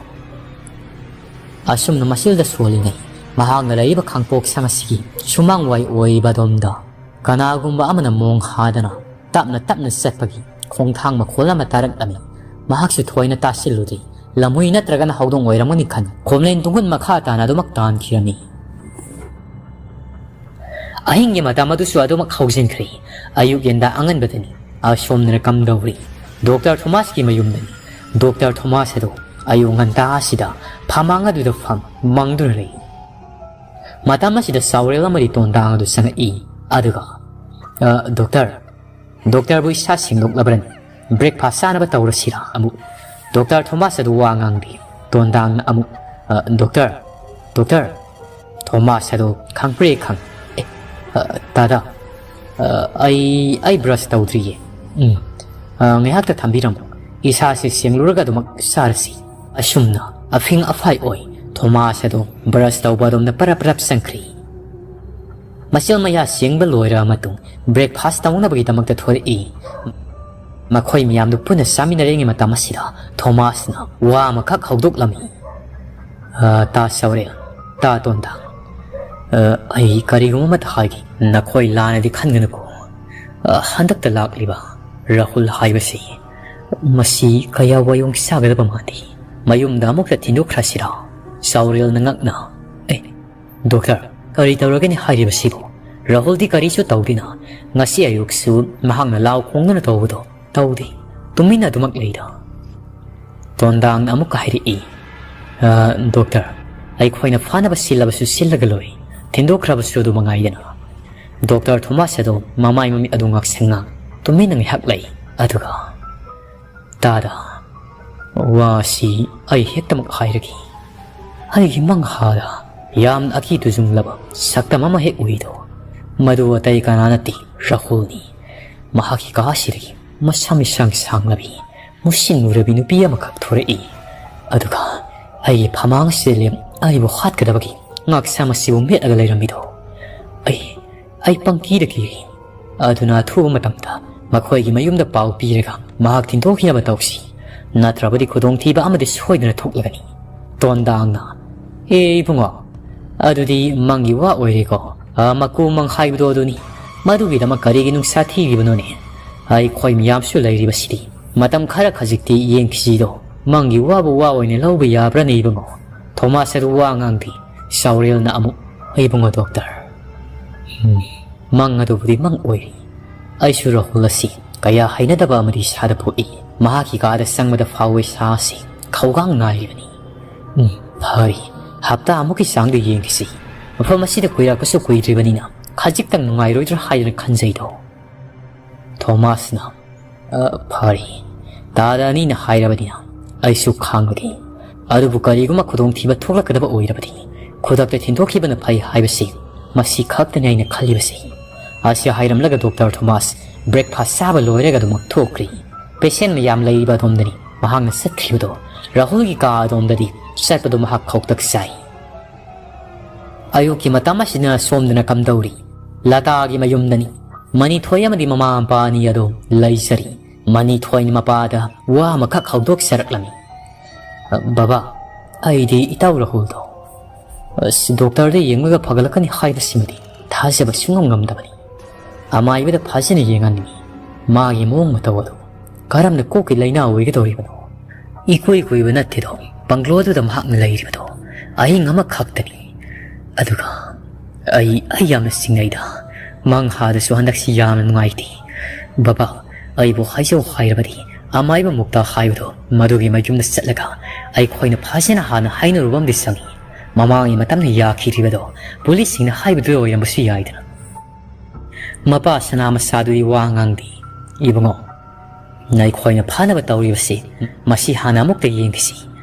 ꯑꯁꯨꯝꯅ ꯃꯁꯤꯜꯗ ꯁꯣꯜꯂꯤꯉꯩ ꯃꯍꯥꯛꯅ ꯂꯩꯔꯤꯕ ꯈꯥꯡꯄꯣꯛꯁꯪ ꯑꯁꯤꯒꯤ ꯁꯨꯃꯥꯡ ꯋꯥꯏ ꯑꯣꯏꯔꯤꯕ ꯑꯗꯣꯝꯗ ꯀꯅꯥꯒꯨꯝꯕ ꯑꯃꯅ ꯃꯣꯡ ꯍꯥꯗꯅ ꯇꯞꯅ ꯇꯞꯅ ꯆꯠꯄꯒꯤ ꯈꯣꯡꯊꯥꯡ ꯃꯈꯣꯜ ꯑꯃ ꯇꯥꯔꯛꯂꯝꯃꯤ꯫ ꯃꯍꯥꯛꯁꯨ ꯊꯣꯏꯅ ꯇꯥꯁꯤꯜꯂꯨꯗꯦ꯫ ꯂꯝꯍꯨꯏ ꯅꯠꯇ꯭ꯔꯒꯅ ꯍꯧꯗꯣꯡ ꯑꯣꯏꯔꯝꯒꯅꯤ ꯈꯟ ꯈꯣꯝꯂꯦꯟ ꯇꯨꯡꯒꯨꯟ ꯃꯈꯥ ꯇꯥꯅ ꯑꯗꯨꯃꯛ ꯇꯥꯟꯈꯤꯔꯝꯃꯤ꯫ ꯑꯍꯤꯡꯒꯤ ꯃꯇꯝ ꯑꯗꯨꯁꯨ ꯑꯗꯨꯃꯛ ꯍꯧꯖꯤꯟꯈ꯭ꯔꯦ꯫ ꯑꯌꯨꯛ ꯌꯦꯟꯗꯥ ꯑꯉꯟꯕꯗꯅꯤ꯫ ꯑꯁꯣꯝꯗꯅ ꯀꯝꯗꯧꯔꯤ? ꯗꯣꯛꯇꯔ ꯊꯣꯃꯥꯁꯀꯤ ꯃꯌꯨꯝꯗꯅꯤ꯫ ꯗꯣꯛꯇꯔ ꯊꯣꯃꯥꯁ ꯑꯗꯨ ꯑꯌꯨꯛ ꯉꯟꯇꯥ ꯑꯁꯤꯗ ꯐꯃꯥꯡ ꯑꯗꯨꯗ ꯐꯝ ꯃꯪꯗꯨꯅ ꯂꯩ꯫ ꯃꯇꯝ ꯑꯁꯤꯗ ꯆꯥꯎꯔꯦꯜ ꯑꯃꯗꯤ ꯇꯣꯟꯗꯥꯡ ꯑꯗꯨ ꯆꯪꯉꯛꯏ꯫ ꯑꯗꯨꯒ, "ꯑ, ꯗꯣꯛꯇꯔ, ꯗꯣꯛꯇꯔꯕꯨ ꯏꯁꯥ ꯁꯦꯡꯗꯣꯛꯂꯕ꯭ꯔꯅꯤ? ꯕ꯭ꯔꯦꯛꯐꯥꯁ ꯆꯥꯅꯕ ꯇꯧꯔꯁꯤꯔꯥ?" ꯑꯃꯨꯛ ꯗꯣꯛꯇꯔ ꯊꯣꯃꯥꯁ ꯑꯗꯨ ꯋꯥ ꯉꯥꯡꯗꯦ꯫ ꯇꯣꯟꯗꯥꯡꯅ ꯑꯃꯨꯛ, "ꯑ, ꯗꯣꯛꯇꯔ, ꯗꯣꯛꯇꯔ!" ꯊꯣꯃꯥꯁ ꯑꯗꯨ ꯈꯪꯄ꯭ꯔꯦ ꯈꯪ, "ꯑꯦ, ꯑ, ꯇꯥꯗ, ꯑ, ꯑꯩ, ꯑꯩ ꯕ꯭ꯔꯁ ꯇꯧꯗ꯭ꯔꯤꯌꯦ꯫ ꯎꯝ, ꯑ, ꯉꯥꯏꯍꯥꯛꯇ ꯊꯝꯕꯤꯔꯝꯃꯨ꯫ ꯏꯁꯥꯁꯦ ꯁꯦꯡꯂꯨꯔꯒ ꯑꯗꯨꯃꯛ ꯆꯥꯔꯁꯤ꯫" ꯑꯁꯨꯝꯅ ꯑꯐꯤꯡ ꯑꯐꯥꯏ ꯑꯣꯏ ꯊꯣꯃꯥꯁ ꯑꯗꯨ ꯕ꯭ꯔꯁ ꯇꯧꯕ ꯑꯗꯣꯝꯗ ꯄꯔꯞ ꯄꯔꯞ ꯆꯪꯈ꯭ꯔꯤ꯫ ꯃꯆꯤꯜ ꯃꯌꯥ ꯁꯦꯡꯕ ꯂꯣꯏꯔꯕ ꯃꯇꯨꯡ ꯕ꯭ꯔꯦꯛꯐꯥꯁ ꯇꯧꯅꯕꯒꯤꯗꯃꯛꯇ ꯊꯣꯔꯛꯏ꯫ ꯃꯈꯣꯏ ꯃꯌꯥꯝꯗꯨ ꯄꯨꯟꯅ ꯆꯥꯃꯤꯟꯅꯔꯤꯉꯩ ꯃꯇꯝ ꯑꯁꯤꯗ ꯊꯣꯃꯥꯁꯅ ꯋꯥ ꯑꯃꯈꯛ ꯍꯧꯗꯣꯛꯂꯝꯃꯤ꯫ "ꯑ, ꯇꯥ ꯆꯥꯎꯔꯦꯜ, ꯇꯥ ꯇꯣꯟꯗꯥ, ꯑ, ꯑꯩ ꯀꯔꯤꯒꯨꯝꯕ ꯑꯃꯠꯇ ꯍꯥꯏꯒꯦ, ꯅꯈꯣꯏ ꯂꯥꯟꯅꯗꯤ ꯈꯟꯒꯅꯨꯀꯣ꯫ ꯑ, ꯍꯟꯗꯛꯇ ꯂꯥꯛꯂꯤꯕ ꯔꯥꯍꯨꯜ ꯍꯥꯏꯕꯁꯤ, ꯃꯁꯤ ꯀꯌꯥ ꯋꯥꯌꯣꯡ ꯆꯥꯒꯗꯕ ꯃꯥꯟꯗꯦ꯫ ꯃꯌꯨꯝꯗ ꯑꯃꯨꯛꯇ ꯊꯤꯟꯗꯣꯛꯈ꯭ꯔꯁꯤꯔꯥ?" ꯆꯥꯎꯔꯦꯜꯅ ꯉꯛꯅ, "ꯑꯦ, ꯗꯣꯛꯇꯔ, ꯀꯔꯤ ꯇꯧꯔꯒꯦꯅꯦ ꯍꯥꯏꯔꯤꯕꯁꯤꯕꯨ? ꯔꯥꯍꯨꯜꯗꯤ ꯀꯔꯤꯁꯨ ꯇꯧꯗꯦꯅ꯫ ꯉꯁꯤ ꯑꯌꯨꯛꯁꯨ ꯃꯍꯥꯛꯅ ꯂꯥꯎ ꯈꯣꯡꯗꯨꯅ ꯇꯧꯕꯗꯣ ꯇꯧꯗꯦ꯫ ꯇꯨꯃꯤꯟꯅ ꯑꯗꯨꯃꯛ ꯂꯩꯔ꯫" ꯇꯣꯟꯗꯥꯡꯅ ꯑꯃꯨꯛꯀ ꯍꯥꯏꯔꯛꯏ, "ꯑ, ꯗꯣꯛꯇꯔ, ꯑꯩꯈꯣꯏꯅ ꯐꯥꯅꯕ ꯁꯤꯜꯂꯕꯁꯨ ꯁꯤꯜꯂꯒ ꯂꯣꯏ꯫ ꯊꯤꯟꯗꯣꯛꯈ꯭ꯔꯕꯁꯨ ꯑꯗꯨ ꯃꯉꯥꯏꯗꯅ꯫" ꯗꯣꯛꯇꯔ ꯊꯣꯃꯥꯁ ꯑꯗꯣ ꯃꯃꯥꯏ ꯃꯃꯤꯠ ꯑꯗꯨ ꯉꯥꯛꯁꯪꯅ ꯇꯨꯃꯤꯟꯅ ꯉꯥꯏꯍꯥꯛ ꯂꯩ꯫ ꯑꯗꯨꯒ, "ꯇꯥꯗ, ꯋꯥ ꯑꯁꯤ ꯑꯩ ꯍꯦꯛꯇꯃꯛ ꯍꯥꯏꯔꯒꯦ꯫ ꯑꯩꯒꯤ ꯃꯪꯍꯥꯗ ꯌꯥꯝꯅ ꯑꯀꯤ ꯇꯨꯖꯨꯡꯂꯕ ꯁꯛꯇꯝ ꯑꯃ ꯍꯦꯛ ꯎꯏꯗꯣ, ꯃꯗꯨ ꯑꯇꯩ ꯀꯅꯥ ꯅꯠꯇꯦ, ꯔꯥꯍꯨꯜꯅꯤ꯫ ꯃꯍꯥꯛꯀꯤ ꯀꯥꯁꯤꯗꯒꯤ ꯃꯁꯝ ꯏꯁꯥꯡ ꯁꯥꯡꯂꯕꯤ, ꯃꯨꯁꯤꯟ ꯃꯨꯔꯕꯤ ꯅꯨꯄꯤ ꯑꯃꯈꯛ ꯊꯣꯔꯛꯏ꯫ ꯑꯗꯨꯒ ꯑꯩꯒꯤ ꯐꯃꯥꯡ ꯑꯁꯤꯗ ꯂꯦꯞ ꯑꯩꯕꯨ ꯍꯥꯠꯀꯗꯕꯒꯤ ꯉꯥꯛꯁꯝ ꯑꯁꯤꯕꯨ ꯃꯦꯠꯂꯒ ꯂꯩꯔꯝꯃꯤꯗꯣ꯫ ꯑꯩ, ꯑꯩ ꯄꯪꯀꯤꯗ ꯀꯤꯔꯤ꯫ ꯑꯗꯨꯅ ꯑꯊꯨꯕ ꯃꯇꯝꯗ ꯃꯈꯣꯏꯒꯤ ꯃꯌꯨꯝꯗ ꯄꯥꯎ ꯄꯤꯔꯒ ꯃꯍꯥꯛ ꯊꯤꯟꯗꯣꯛꯈꯤꯅꯕ ꯇꯧꯁꯤ꯫ ꯅꯠꯇ꯭ꯔꯕꯗꯤ ꯈꯨꯗꯣꯡꯊꯤꯕ ꯑꯃꯗꯤ ꯁꯣꯏꯗꯅ ꯊꯣꯛꯂꯒꯅꯤ꯫" ꯇꯣꯟꯗꯥꯡꯅ, "ꯑꯦ ꯏꯕꯨꯡꯉꯣ, ꯑꯗꯨꯗꯤ ꯃꯪꯒꯤ ꯋꯥ ꯑꯣꯏꯔꯦꯀꯣ꯫ ꯑ, ꯃꯀꯨ ꯃꯪ ꯍꯥꯏꯕꯗꯣ ꯑꯗꯨꯅꯤ꯫ ꯃꯗꯨꯒꯤꯗꯃꯛ ꯀꯔꯤꯒꯤ ꯅꯨꯡꯁꯥ ꯊꯤꯔꯤꯕꯅꯣꯅꯦ? ꯑꯩꯈꯣꯏ ꯃꯌꯥꯝꯁꯨ ꯂꯩꯔꯤꯕꯁꯤꯗꯤ꯫ ꯃꯇꯝ ꯈꯔ ꯈꯖꯤꯛꯇꯤ ꯌꯦꯡꯈꯤꯁꯤꯗꯣ꯫ ꯃꯪꯒꯤ ꯋꯥꯕꯨ ꯋꯥ ꯑꯣꯏꯅ ꯂꯧꯕ ꯌꯥꯕ꯭ꯔꯥꯅꯦ ꯏꯕꯨꯡꯉꯣ?" ꯊꯣꯃꯥꯁ ꯑꯗꯨ ꯋꯥ ꯉꯥꯡꯗꯦ꯫ ꯆꯥꯎꯔꯦꯜꯅ ꯑꯃꯨꯛ, "ꯏꯕꯨꯡꯉꯣ ꯗꯣꯛꯇꯔ, ꯎꯝ, ꯃꯪ ꯑꯗꯨꯕꯨꯗꯤ ꯃꯪ ꯑꯣꯏꯔꯤ꯫ ꯑꯩꯁꯨ ꯔꯥꯍꯨꯜ ꯑꯁꯤ ꯀꯌꯥ ꯍꯩꯅꯗꯕ ꯑꯃꯗꯤ ꯏꯁꯥꯗ ꯄꯣꯛꯏ꯫ ꯃꯍꯥꯛꯀꯤ ꯀꯥꯗ ꯆꯪꯕꯗ ꯐꯥꯎꯕ ꯏꯁꯥ ꯑꯁꯤ ꯈꯧꯒꯥꯡ ꯅꯥꯏꯔꯤꯕꯅꯤ꯫ ꯎꯝ, ꯐꯔꯦ꯫ ꯍꯞꯇꯥ ꯑꯃꯨꯛꯀꯤ ꯆꯥꯡꯗ ꯌꯦꯡꯈꯤꯁꯤ꯫ ꯃꯐꯝ ꯑꯁꯤꯗ ꯀꯨꯏꯔꯛꯄꯁꯨ ꯀꯨꯏꯗ꯭ꯔꯤꯕꯅꯤꯅ ꯈꯖꯤꯛꯇꯪ ꯅꯨꯡꯉꯥꯏꯔꯣꯏꯗ꯭ꯔꯥ ꯍꯥꯏꯗꯅ ꯈꯟꯖꯩꯗꯣ꯫ ꯊꯣꯃꯥꯁꯅ, "ꯑ, ꯐꯔꯦ, ꯇꯥꯗ ꯑꯅꯤꯅ ꯍꯥꯏꯔꯕꯅꯤꯅ ꯑꯩꯁꯨ ꯈꯥꯡꯕꯒꯦ꯫ ꯑꯗꯨꯕꯨ ꯀꯔꯤꯒꯨꯝꯕ ꯈꯨꯗꯣꯡꯊꯤꯕ ꯊꯣꯛꯂꯛꯀꯗꯕ ꯑꯣꯏꯔꯕꯗꯤ ꯈꯨꯗꯛꯇ ꯊꯤꯟꯗꯣꯛꯈꯤꯕꯅ ꯐꯩ ꯍꯥꯏꯕꯁꯤ ꯃꯁꯤ ꯈꯛꯇꯅꯤ ꯑꯩꯅ ꯈꯜꯂꯤꯕꯁꯤ꯫" ꯑꯁꯤ ꯍꯥꯏꯔꯝꯂꯒ ꯗꯣꯛꯇꯔ ꯊꯣꯃꯥꯁ ꯕ꯭ꯔꯦꯛꯐꯥꯁ ꯆꯥꯕ ꯂꯣꯏꯔꯒ ꯑꯗꯨꯃꯛ ꯊꯣꯛꯈ꯭ꯔꯤ꯫ ꯄꯦꯁꯦꯟ ꯃꯌꯥꯝ ꯂꯩꯔꯤꯕ ꯑꯗꯣꯝꯗꯅꯤ ꯃꯍꯥꯛꯅ ꯆꯠꯈꯤꯕꯗꯣ꯫ ꯔꯥꯍꯨꯜꯒꯤ ꯀꯥ ꯑꯗꯣꯝꯗꯗꯤ ꯆꯠꯄꯗꯣ ꯃꯍꯥꯛ ꯈꯧꯇꯛ ꯆꯥꯏ꯫ ꯑꯌꯨꯛꯀꯤ ꯃꯇꯝ ꯑꯁꯤꯗꯅ ꯁꯣꯝꯗꯅ ꯀꯝꯗꯧꯔꯤ? ꯂꯇꯥꯒꯤ ꯃꯌꯨꯝꯗꯅꯤ꯫ ꯃꯅꯤꯊꯣꯏ ꯑꯃꯗꯤ ꯃꯃꯥ ꯃꯄꯥ ꯑꯅꯤ ꯑꯗꯨ ꯂꯩꯖꯔꯤ꯫ ꯃꯅꯤꯊꯣꯏꯅ ꯃꯄꯥꯗ ꯋꯥ ꯑꯃꯈꯛ ꯍꯧꯗꯣꯛꯆꯔꯛꯂꯝꯃꯤ꯫ "ꯕꯕꯥ, ꯑꯩꯗꯤ ꯏꯇꯥꯎ ꯔꯥꯍꯨꯜꯗꯣ, ꯑꯁ, ꯗꯣꯛꯇꯔꯗ ꯌꯦꯡꯂꯒ ꯐꯒꯠꯂꯛꯀꯅꯤ ꯍꯥꯏꯕꯁꯤꯃꯗꯤ ꯊꯥꯖꯕ ꯁꯨꯡꯉꯝ ꯉꯝꯗꯕꯅꯤ꯫ ꯑꯃꯥꯏꯕꯗ ꯐꯖꯅ ꯌꯦꯡꯍꯟꯅꯤꯡꯉꯤ꯫ ꯃꯥꯒꯤ ꯃꯑꯣꯡ ꯃꯇꯧ ꯑꯗꯨ ꯀꯔꯝꯅ ꯀꯣꯛꯀꯤ ꯂꯥꯏꯅꯥ ꯑꯣꯏꯒꯗꯧꯔꯤꯕꯅꯣ? ꯏꯀꯨꯏ ꯀꯨꯏꯕ ꯅꯠꯇꯦꯗꯣ ꯕꯪꯒ꯭ꯂꯣꯗꯨꯗ ꯃꯍꯥꯛꯅ ꯂꯩꯔꯤꯕꯗꯣ꯫ ꯑꯍꯤꯡ ꯑꯃꯈꯛꯇꯅꯤ꯫ ꯑꯗꯨꯒ ꯑꯩ, ꯑꯩ ꯌꯥꯝꯅ ꯆꯤꯡꯅꯩꯗ꯫ ꯃꯪꯍꯥꯗꯁꯨ ꯍꯟꯗꯛꯁꯤ ꯌꯥꯝꯅ ꯅꯨꯡꯉꯥꯏꯇꯦ꯫ ꯕꯕꯥ, ꯑꯩꯕꯨ ꯍꯥꯏꯖꯧ ꯍꯥꯏꯔꯕꯗꯤ ꯑꯃꯥꯏꯕ ꯃꯨꯛꯇ ꯍꯥꯏꯕꯗꯣ ꯃꯗꯨꯒꯤ ꯃꯌꯨꯝꯗ ꯆꯠꯂꯒ ꯑꯩꯈꯣꯏꯅ ꯐꯖꯅ ꯍꯥꯟꯅ ꯍꯥꯏꯅꯔꯨꯕ ꯑꯃꯗꯤ ꯆꯪꯏ꯫ ꯃꯃꯥꯡꯒꯤ ꯃꯇꯝꯗ ꯌꯥꯈꯤꯗ꯭ꯔꯤꯕꯗꯣ ꯄꯨꯂꯤꯁꯁꯤꯡꯅ ꯍꯥꯏꯕꯗꯨ ꯑꯣꯏꯔꯝꯕꯁꯨ ꯌꯥꯏꯗꯅ꯫" ꯃꯄꯥ ꯁꯅꯥ ꯃꯆꯥꯗꯨꯗꯤ ꯋꯥ ꯉꯥꯡꯗꯦ꯫ "ꯏꯕꯨꯡꯉꯣ, ꯅꯈꯣꯏꯅ ꯐꯅꯕ ꯇꯧꯔꯤꯕꯁꯤ ꯃꯁꯤ ꯍꯥꯟꯅ ꯑꯃꯨꯛꯇ ꯌꯦꯡꯈꯤꯁꯤ꯫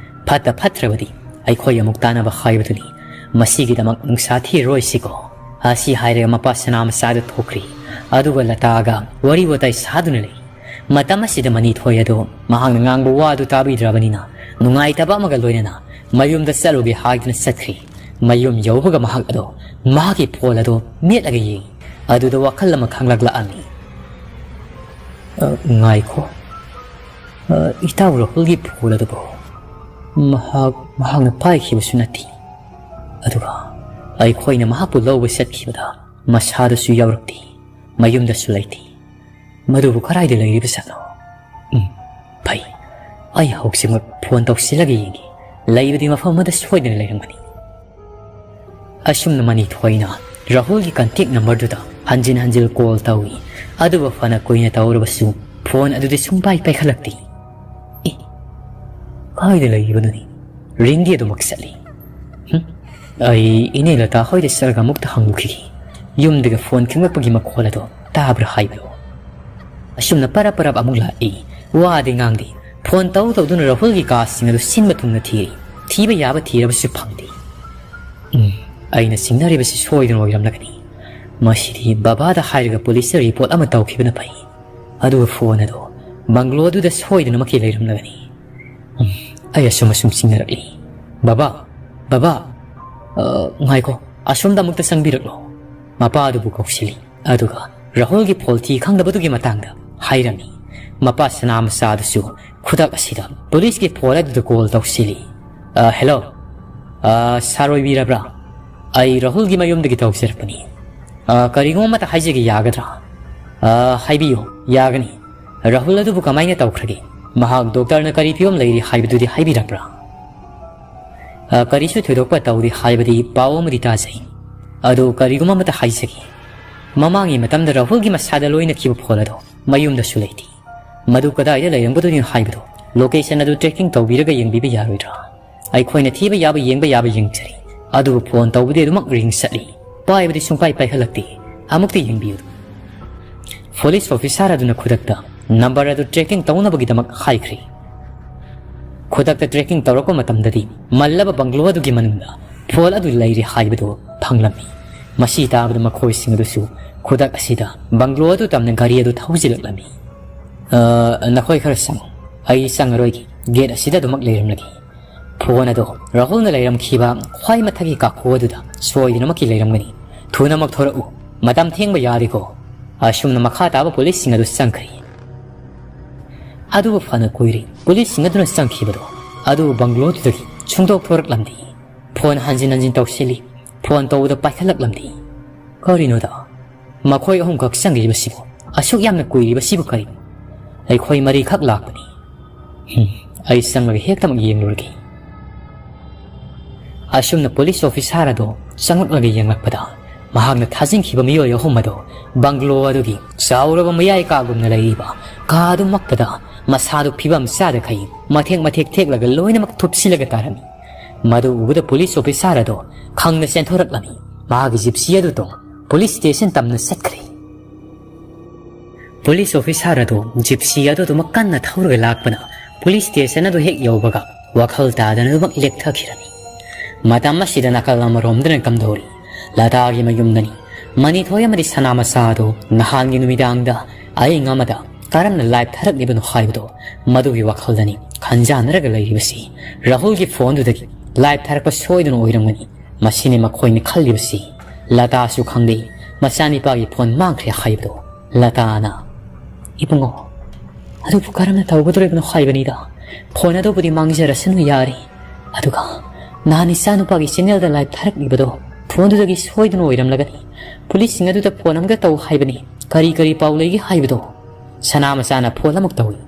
ꯐꯠꯇ ꯐꯠꯇ꯭ꯔꯕꯗꯤ ꯑꯩꯈꯣꯏ ꯑꯃꯨꯛ ꯇꯥꯟꯅꯕ ꯍꯥꯏꯕꯗꯨꯅꯤ꯫ ꯃꯁꯤꯒꯤꯗꯃꯛ ꯅꯨꯡꯁꯥ ꯊꯤꯔꯔꯣꯏꯁꯤꯀꯣ꯫" ꯑꯁꯤ ꯍꯥꯏꯔꯒ ꯃꯄꯥ ꯁꯅꯥ ꯃꯆꯥꯗꯨ ꯊꯣꯛꯈ꯭ꯔꯤ꯫ ꯑꯗꯨꯒ ꯂꯇꯥꯒ ꯋꯥꯔꯤ ꯋꯥꯇꯥꯏ ꯁꯥꯗꯨꯅ ꯂꯩ꯫ ꯃꯇꯝ ꯑꯁꯤꯗ ꯃꯅꯤꯊꯣꯏ ꯑꯗꯨ ꯃꯍꯥꯛꯅ ꯉꯥꯡꯕ ꯋꯥ ꯑꯗꯨ ꯇꯥꯕꯤꯗ꯭ꯔꯕꯅꯤꯅ ꯅꯨꯡꯉꯥꯏꯇꯕ ꯑꯃꯒ ꯂꯣꯏꯅꯅ ꯃꯌꯨꯝꯗ ꯆꯠꯂꯨꯒꯦ ꯍꯥꯏꯗꯨꯅ ꯆꯠꯈ꯭ꯔꯤ꯫ ꯃꯌꯨꯝ ꯌꯧꯕꯒ ꯃꯍꯥꯛ ꯑꯗꯣ ꯃꯍꯥꯛꯀꯤ ꯐꯣꯟ ꯑꯗꯣ ꯃꯦꯠꯂꯒ ꯌꯦꯡꯉꯤ꯫ ꯑꯗꯨꯗ ꯋꯥꯈꯜ ꯑꯃ ꯈꯪꯂꯛꯂꯛꯑꯝꯃꯤ꯫ "ꯑ, ꯉꯥꯏꯈꯣ꯫ ꯑ, ꯏꯇꯥꯎ ꯔꯥꯍꯨꯜꯒꯤ ꯐꯣꯟ ꯑꯗꯨꯕꯨ ꯃꯍꯥꯛ, ꯃꯍꯥꯛꯅ ꯄꯥꯏꯈꯤꯕꯁꯨ ꯅꯠꯇꯦ꯫ ꯑꯗꯨꯒ ꯑꯩꯈꯣꯏꯅ ꯃꯍꯥꯛꯄꯨ ꯂꯧꯕ ꯆꯠꯈꯤꯕꯗ ꯃꯁꯥꯗꯁꯨ ꯌꯥꯎꯔꯛꯇꯦ, ꯃꯌꯨꯝꯗꯁꯨ ꯂꯩꯇꯦ꯫ ꯃꯗꯨꯕꯨ ꯀꯗꯥꯏꯗ ꯂꯩꯔꯤꯕꯖꯥꯠꯅꯣ? ꯎꯝ, ꯐꯩ꯫ ꯑꯩ ꯍꯧꯖꯤꯛꯃꯛ ꯐꯣꯟ ꯇꯧꯁꯤꯜꯂꯒ ꯌꯦꯡꯒꯦ꯫ ꯂꯩꯕꯗꯤ ꯃꯐꯝ ꯑꯃꯗ ꯁꯣꯏꯗꯅ ꯂꯩꯔꯝꯒꯅꯤ꯫" ꯑꯁꯨꯝꯅ ꯃꯅꯤꯊꯣꯏꯅ ꯔꯥꯍꯨꯜꯒꯤ contact numberꯗꯨꯗ ꯍꯟꯖꯤꯟ ꯍꯟꯖꯤꯟ call ꯇꯧꯏ꯫ ꯑꯗꯨꯕꯨ ꯐꯅ ꯀꯨꯏꯅ ꯇꯧꯔꯕꯁꯨ phone ꯑꯗꯨꯗꯤ ꯁꯨꯡꯄꯥꯏ ꯄꯥꯏꯈꯠꯂꯛꯇꯦ꯫ ꯑꯦ, ꯀꯥꯏꯗ ꯂꯩꯔꯤꯕꯅꯣꯅꯦ? Ringꯗꯤ ꯑꯗꯨꯃꯛ ꯆꯠꯂꯤ꯫ ꯍꯨꯝ, ꯑꯩ ꯏꯅꯦ ꯂꯇꯥ ꯍꯣꯏꯗ ꯆꯠꯂꯒ ꯑꯃꯨꯛꯇ ꯍꯪꯂꯨꯈꯤꯒꯦ꯫ ꯌꯨꯝꯗꯒꯤ phone ꯈꯤꯡꯂꯛꯄꯒꯤ ꯃꯈꯣꯜ ꯑꯗꯣ ꯇꯥꯕ꯭ꯔꯥ ꯍꯥꯏꯕꯗꯣ꯫ ꯑꯁꯨꯝꯅ ꯄꯔꯞ ꯄꯔꯞ ꯑꯃꯨꯛ ꯂꯥꯛꯏ꯫ ꯋꯥꯗꯤ ꯉꯥꯡꯗꯦ꯫ Phone ꯇꯧ ꯇꯧꯗꯨꯅ ꯔꯥꯍꯨꯜꯒꯤ ꯀꯥꯁꯤꯡ ꯑꯗꯨ ꯁꯤꯟꯕ ꯊꯨꯡꯅ ꯊꯤꯔꯤ꯫ ꯊꯤꯕ ꯌꯥꯕ ꯊꯤꯔꯕꯁꯨ ꯐꯪꯗꯦ꯫ ꯎꯝ, ꯑꯩꯅ ꯆꯤꯡꯅꯔꯤꯕꯁꯤ ꯁꯣꯏꯗꯅ ꯑꯣꯏꯔꯝꯂꯒꯅꯤ꯫ ꯃꯁꯤꯗꯤ ꯕꯕꯥꯗ ꯍꯥꯏꯔꯒ policeꯇ report ꯑꯃ ꯇꯧꯈꯤꯕꯅ ꯐꯩ꯫ ꯑꯗꯨꯒ phone ꯑꯗꯨ bungalow ꯑꯗꯨꯗ ꯁꯣꯏꯗꯅꯃꯛꯀꯤ ꯂꯩꯔꯝꯂꯒꯅꯤ꯫ ꯎꯝ, ꯑꯩ ꯑꯁꯨꯝ ꯑꯁꯨꯝ ꯆꯤꯡꯅꯔꯛꯂꯤ꯫ "ꯕꯕꯥ, ꯕꯕꯥ, ꯑ, ꯉꯥꯏꯈꯣ, ꯑꯁꯣꯝꯗ ꯑꯃꯨꯛꯇ ꯆꯪꯕꯤꯔꯛꯂꯣ꯫" ꯃꯄꯥ ꯑꯗꯨꯕꯨ ꯀꯧꯁꯤꯜꯂꯤ꯫ ꯑꯗꯨꯒ ꯔꯥꯍꯨꯜꯒꯤ ꯐꯣꯜꯊꯤ ꯈꯪꯗꯕꯗꯨꯒꯤ ꯃꯇꯥꯡꯗ ꯍꯥꯏꯔꯝꯃꯤ꯫ ꯃꯄꯥ ꯁꯅꯥ ꯃꯆꯥ ꯑꯗꯨꯁꯨ ꯈꯨꯗꯛ ꯑꯁꯤꯗ policeꯀꯤ phone ꯑꯗꯨꯗ call ꯇꯧꯁꯤꯜꯂꯤ꯫ "ꯑ, hello꯫ ꯑ, sir ꯑꯣꯏꯕꯤꯔꯕ꯭ꯔꯥ? ꯑꯩ ꯔꯥꯍꯨꯜꯒꯤ ꯃꯌꯨꯝꯗꯒꯤ ꯇꯧꯖꯔꯛꯄꯅꯤ꯫ ꯑ, ꯀꯔꯤꯒꯨꯝꯕ ꯑꯃꯇ ꯍꯥꯏꯖꯒꯦ ꯌꯥꯒꯗ꯭ꯔꯥ?" "ꯑ, ꯍꯥꯏꯕꯤꯌꯨ, ꯌꯥꯒꯅꯤ꯫ ꯔꯥꯍꯨꯜ ꯑꯗꯨꯕꯨ ꯀꯃꯥꯏꯅ ꯇꯧꯈ꯭ꯔꯒꯦ? ꯃꯍꯥꯛ doctorꯅ ꯀꯔꯤ ꯐꯤꯕꯝ ꯂꯩꯔꯤ ꯍꯥꯏꯕꯗꯨꯗꯤ ꯍꯥꯏꯕꯤꯔꯛꯄ꯭ꯔꯥ?" "ꯑ, ꯀꯔꯤꯁꯨ ꯊꯣꯏꯗꯣꯛꯄ ꯇꯧꯗꯦ ꯍꯥꯏꯕꯗꯤ ꯄꯥꯎ ꯑꯃꯗꯤ ꯇꯥꯖꯩ꯫ ꯑꯗꯨ ꯀꯔꯤꯒꯨꯝꯕ ꯑꯃꯇ ꯍꯥꯏꯖꯒꯦ꯫ ꯃꯃꯥꯡꯒꯤ ꯃꯇꯝꯗ ꯔꯥꯍꯨꯜꯒꯤ ꯃꯁꯥꯗ ꯂꯣꯏꯅꯈꯤꯕ phone ꯑꯗꯣ ꯃꯌꯨꯝꯗꯁꯨ ꯂꯩꯇꯦ꯫ ꯃꯗꯨ ꯀꯗꯥꯏꯗ ꯂꯩꯔꯝꯒꯗꯣꯏꯅꯣ ꯍꯥꯏꯕꯗꯣ location ꯑꯗꯨ tracking ꯇꯧꯕꯤꯔꯒ ꯌꯦꯡꯕꯤꯕ ꯌꯥꯔꯣꯏꯗ꯭ꯔꯥ? ꯑꯩꯈꯣꯏꯅ ꯊꯤꯕ ꯌꯥꯕ ꯌꯦꯡꯕ ꯌꯥꯕ ꯌꯦꯡꯖꯔꯤ꯫ ꯑꯗꯨꯕꯨ phone ꯇꯧꯕꯗꯤ ꯑꯗꯨꯃꯛ ring ꯆꯠꯂꯤ꯫ ꯄꯥꯏꯕꯗꯤ ꯁꯨꯡꯄꯥꯏ ꯄꯥꯏꯈꯠꯂꯛꯇꯦ꯫ ꯑꯃꯨꯛꯇ ꯌꯦꯡꯕꯤꯌꯨ꯫" Police officer ꯑꯗꯨꯅ ꯈꯨꯗꯛꯇ number ꯑꯗꯨ tracking ꯇꯧꯅꯕꯒꯤꯗꯃꯛ ꯍꯥꯏꯈ꯭ꯔꯦ꯫ ꯈꯨꯗꯛꯇ tracking ꯇꯧꯔꯛꯄ ꯃꯇꯝꯗꯗꯤ ꯃꯜꯂꯕ bungalow ꯑꯗꯨꯒꯤ ꯃꯅꯨꯡꯗ phone ꯑꯗꯨ ꯂꯩꯔꯦ ꯍꯥꯏꯕꯗꯨ ꯐꯪꯂꯝꯃꯤ꯫ ꯃꯁꯤ ꯇꯥꯕꯗ ꯃꯈꯣꯏꯁꯤꯡ ꯑꯗꯨꯁꯨ ꯈꯨꯗꯛ ꯑꯁꯤꯗ bungalow ꯑꯗꯨ ꯇꯝꯅ ꯒꯥꯔꯤ ꯑꯗꯨ ꯊꯧꯖꯤꯜꯂꯛꯂꯝꯃꯤ꯫ "ꯑ, ꯅꯈꯣꯏ ꯈꯔ ꯆꯪꯉꯨ꯫ ꯑꯩ ꯆꯪꯉꯔꯣꯏꯒꯦ꯫ Gate ꯑꯁꯤꯗ ꯑꯗꯨꯃꯛ ꯂꯩꯔꯝꯂꯒꯦ꯫" Phone ꯑꯗꯣ ꯔꯥꯍꯨꯜꯅ ꯂꯩꯔꯝꯈꯤꯕ ꯈ꯭ꯋꯥꯏ ꯃꯊꯛꯀꯤ ꯀꯥꯈꯣ ꯑꯗꯨꯗ ꯁꯣꯏꯗꯅꯃꯛꯀꯤ ꯂꯩꯔꯝꯒꯅꯤ꯫ "ꯊꯨꯅꯃꯛ ꯊꯣꯔꯛꯎ꯫ ꯃꯇꯝ ꯊꯦꯡꯕ ꯌꯥꯗꯦꯀꯣ꯫" ꯑꯁꯨꯝꯅ ꯃꯈꯥ ꯇꯥꯕ policeꯁꯤꯡ ꯑꯗꯨ ꯆꯪꯈ꯭ꯔꯦ꯫ ꯑꯗꯨꯕꯨ ꯐꯅ ꯀꯨꯏꯔꯦ policeꯁꯤꯡ ꯑꯗꯨꯅ ꯆꯪꯈꯤꯕꯗꯣ꯫ ꯑꯗꯨꯕꯨ bungalow ꯑꯗꯨꯗꯒꯤ ꯁꯨꯡꯊꯣꯛ ꯊꯣꯔꯛꯂꯝꯗꯦ꯫ Phone ꯍꯟꯖꯤꯟ ꯍꯟꯖꯤꯟ ꯇꯧꯁꯤꯜꯂꯤ꯫ Phone ꯇꯧꯕꯗ ꯄꯥꯏꯈꯠꯂꯛꯂꯝꯗꯦ꯫ ꯀꯔꯤꯅꯣꯗ? ꯃꯈꯣꯏ ꯑꯍꯨꯝꯈꯛ ꯆꯪꯈꯤꯕꯁꯤꯕꯨ ꯑꯁꯨꯛ ꯌꯥꯝꯅ ꯀꯨꯏꯔꯤꯕꯁꯤꯕꯨ ꯀꯔꯤꯅꯣ? ꯑꯩꯈꯣꯏ ꯃꯔꯤꯈꯛ ꯂꯥꯛꯄꯅꯤ꯫ ꯍꯨꯝ, ꯑꯩ ꯆꯪꯂꯒ ꯍꯦꯛꯇꯃꯛ ꯌꯦꯡꯂꯨꯔꯒꯦ꯫ ꯑꯁꯨꯝꯅ police officer ꯑꯗꯨ ꯆꯪꯂꯛꯂꯒ ꯌꯦꯡꯂꯛꯄꯗ ꯃꯍꯥꯛꯅ ꯊꯥꯖꯤꯟꯈꯤꯕ ꯃꯤꯑꯣꯏ ꯑꯍꯨꯝ ꯑꯗꯨ ꯕꯪꯒ꯭ꯂꯣ ꯑꯗꯨꯒꯤ ꯆꯥꯎꯔꯕ ꯃꯌꯥꯏ ꯀꯥꯒꯨꯝꯅ ꯂꯩꯔꯤꯕ ꯀꯥ ꯑꯗꯨꯃꯛꯇꯗ ꯃꯁꯥꯗꯨ ꯐꯤꯕꯝ ꯆꯥꯗꯈꯩ ꯃꯊꯦꯛ ꯃꯊꯦꯛ ꯊꯦꯛꯂꯒ ꯂꯣꯏꯅꯃꯛ ꯊꯨꯞꯁꯤꯜꯂꯒ ꯇꯥꯔꯝꯃꯤ꯫ ꯃꯗꯨ ꯎꯕꯗ ꯄꯨꯂꯤꯁ ꯑꯣꯐꯤꯁꯥꯔ ꯑꯗꯨ ꯈꯪꯅ ꯆꯦꯟꯊꯣꯔꯛꯂꯝꯃꯤ꯫ ꯃꯍꯥꯛꯀꯤ ꯖꯤꯞꯁꯤ ꯑꯗꯨ ꯇꯣꯡ ꯄꯨꯂꯤꯁ ꯁ꯭ꯇꯦꯁꯟ ꯇꯝꯅ ꯆꯠꯈ꯭ꯔꯦ꯫ ꯄꯨꯂꯤꯁ ꯑꯣꯐꯤꯁꯥꯔ ꯑꯗꯨ ꯖꯤꯞꯁꯤ ꯑꯗꯨꯗꯨꯃꯛ ꯀꯟꯅ ꯊꯧꯔꯒ ꯂꯥꯛꯄꯅ ꯄꯨꯂꯤꯁ ꯁ꯭ꯇꯦꯁꯟ ꯑꯗꯨ ꯍꯦꯛ ꯌꯧꯕꯒ ꯋꯥꯈꯜ ꯇꯥꯗꯅ ꯑꯗꯨꯃꯛ ꯂꯦꯛꯊꯈꯤꯔꯝꯃꯤ꯫ ꯃꯇꯝ ꯑꯁꯤꯗ ꯅꯥꯀꯜ ꯑꯃꯔꯣꯝꯗꯅ ꯀꯝꯗꯧꯔꯤ? ꯂꯇꯥꯒꯤ ꯃꯌꯨꯝꯗꯅꯤ꯫ ꯃꯅꯤꯊꯣꯏ ꯑꯃꯗꯤ ꯁꯅꯥꯃꯆꯥ ꯑꯗꯨ ꯅꯍꯥꯟꯒꯤ ꯅꯨꯃꯤꯗꯥꯡꯗ ꯑꯌꯤꯡ ꯑꯃꯗ ꯀꯔꯝꯅ ꯂꯥꯏꯞ ꯊꯥꯔꯛꯂꯤꯕꯅꯣ ꯍꯥꯏꯕꯗꯣ ꯃꯗꯨꯒꯤ ꯋꯥꯈꯜꯗꯅꯤ ꯈꯟꯖꯥꯟꯅꯔꯒ ꯂꯩꯔꯤꯕꯁꯤ꯫ ꯔꯥꯍꯨꯜꯒꯤ ꯐꯣꯟꯗꯨꯗꯒꯤ ꯂꯥꯏꯞ ꯊꯥꯔꯛꯄ ꯁꯣꯏꯗꯅ ꯑꯣꯏꯔꯝꯒꯅꯤ꯫ ꯃꯁꯤꯅꯤ ꯃꯈꯣꯏꯅ ꯈꯜꯂꯤꯕꯁꯤ꯫ ꯂꯇꯥꯁꯨ ꯈꯪꯂꯦ ꯃꯆꯥꯅꯤꯄꯥꯒꯤ ꯐꯣꯟ ꯃꯥꯡꯈ꯭ꯔꯦ ꯍꯥꯏꯕꯗꯣ꯫ ꯂꯇꯥꯅ, "ꯏꯕꯨꯡꯉꯣ, ꯑꯗꯨꯕꯨ ꯀꯔꯝꯅ ꯇꯧꯒꯗꯧꯔꯤꯕꯅꯣ ꯍꯥꯏꯕꯅꯤꯗ꯫ ꯐꯣꯟ ꯑꯗꯨꯕꯨꯗꯤ ꯃꯥꯡꯖꯔꯁꯅꯨ ꯌꯥꯔꯦ꯫ ꯑꯗꯨꯒ ꯅꯍꯥꯟ ꯏꯆꯥꯅꯨꯄꯥꯒꯤ ꯆꯦꯅꯦꯜꯗ ꯂꯥꯏꯞ ꯊꯥꯔꯛꯂꯤꯕꯗꯣ ꯐꯣꯟꯗꯨꯗꯒꯤ ꯁꯣꯏꯗꯨꯅ ꯑꯣꯏꯔꯝꯂꯒꯅꯤ꯫ ꯄꯨꯂꯤꯁꯁꯤꯡ ꯑꯗꯨꯗ ꯐꯣꯟ ꯑꯃꯒ ꯇꯧ ꯍꯥꯏꯕꯅꯤ꯫ ꯀꯔꯤ ꯀꯔꯤ ꯄꯥꯎ ꯂꯩꯒꯦ ꯍꯥꯏꯕꯗꯣ?" ꯁꯅꯥꯃꯆꯥꯅ ꯐꯣꯟ ꯑꯃꯨꯛ ꯇꯧꯏ꯫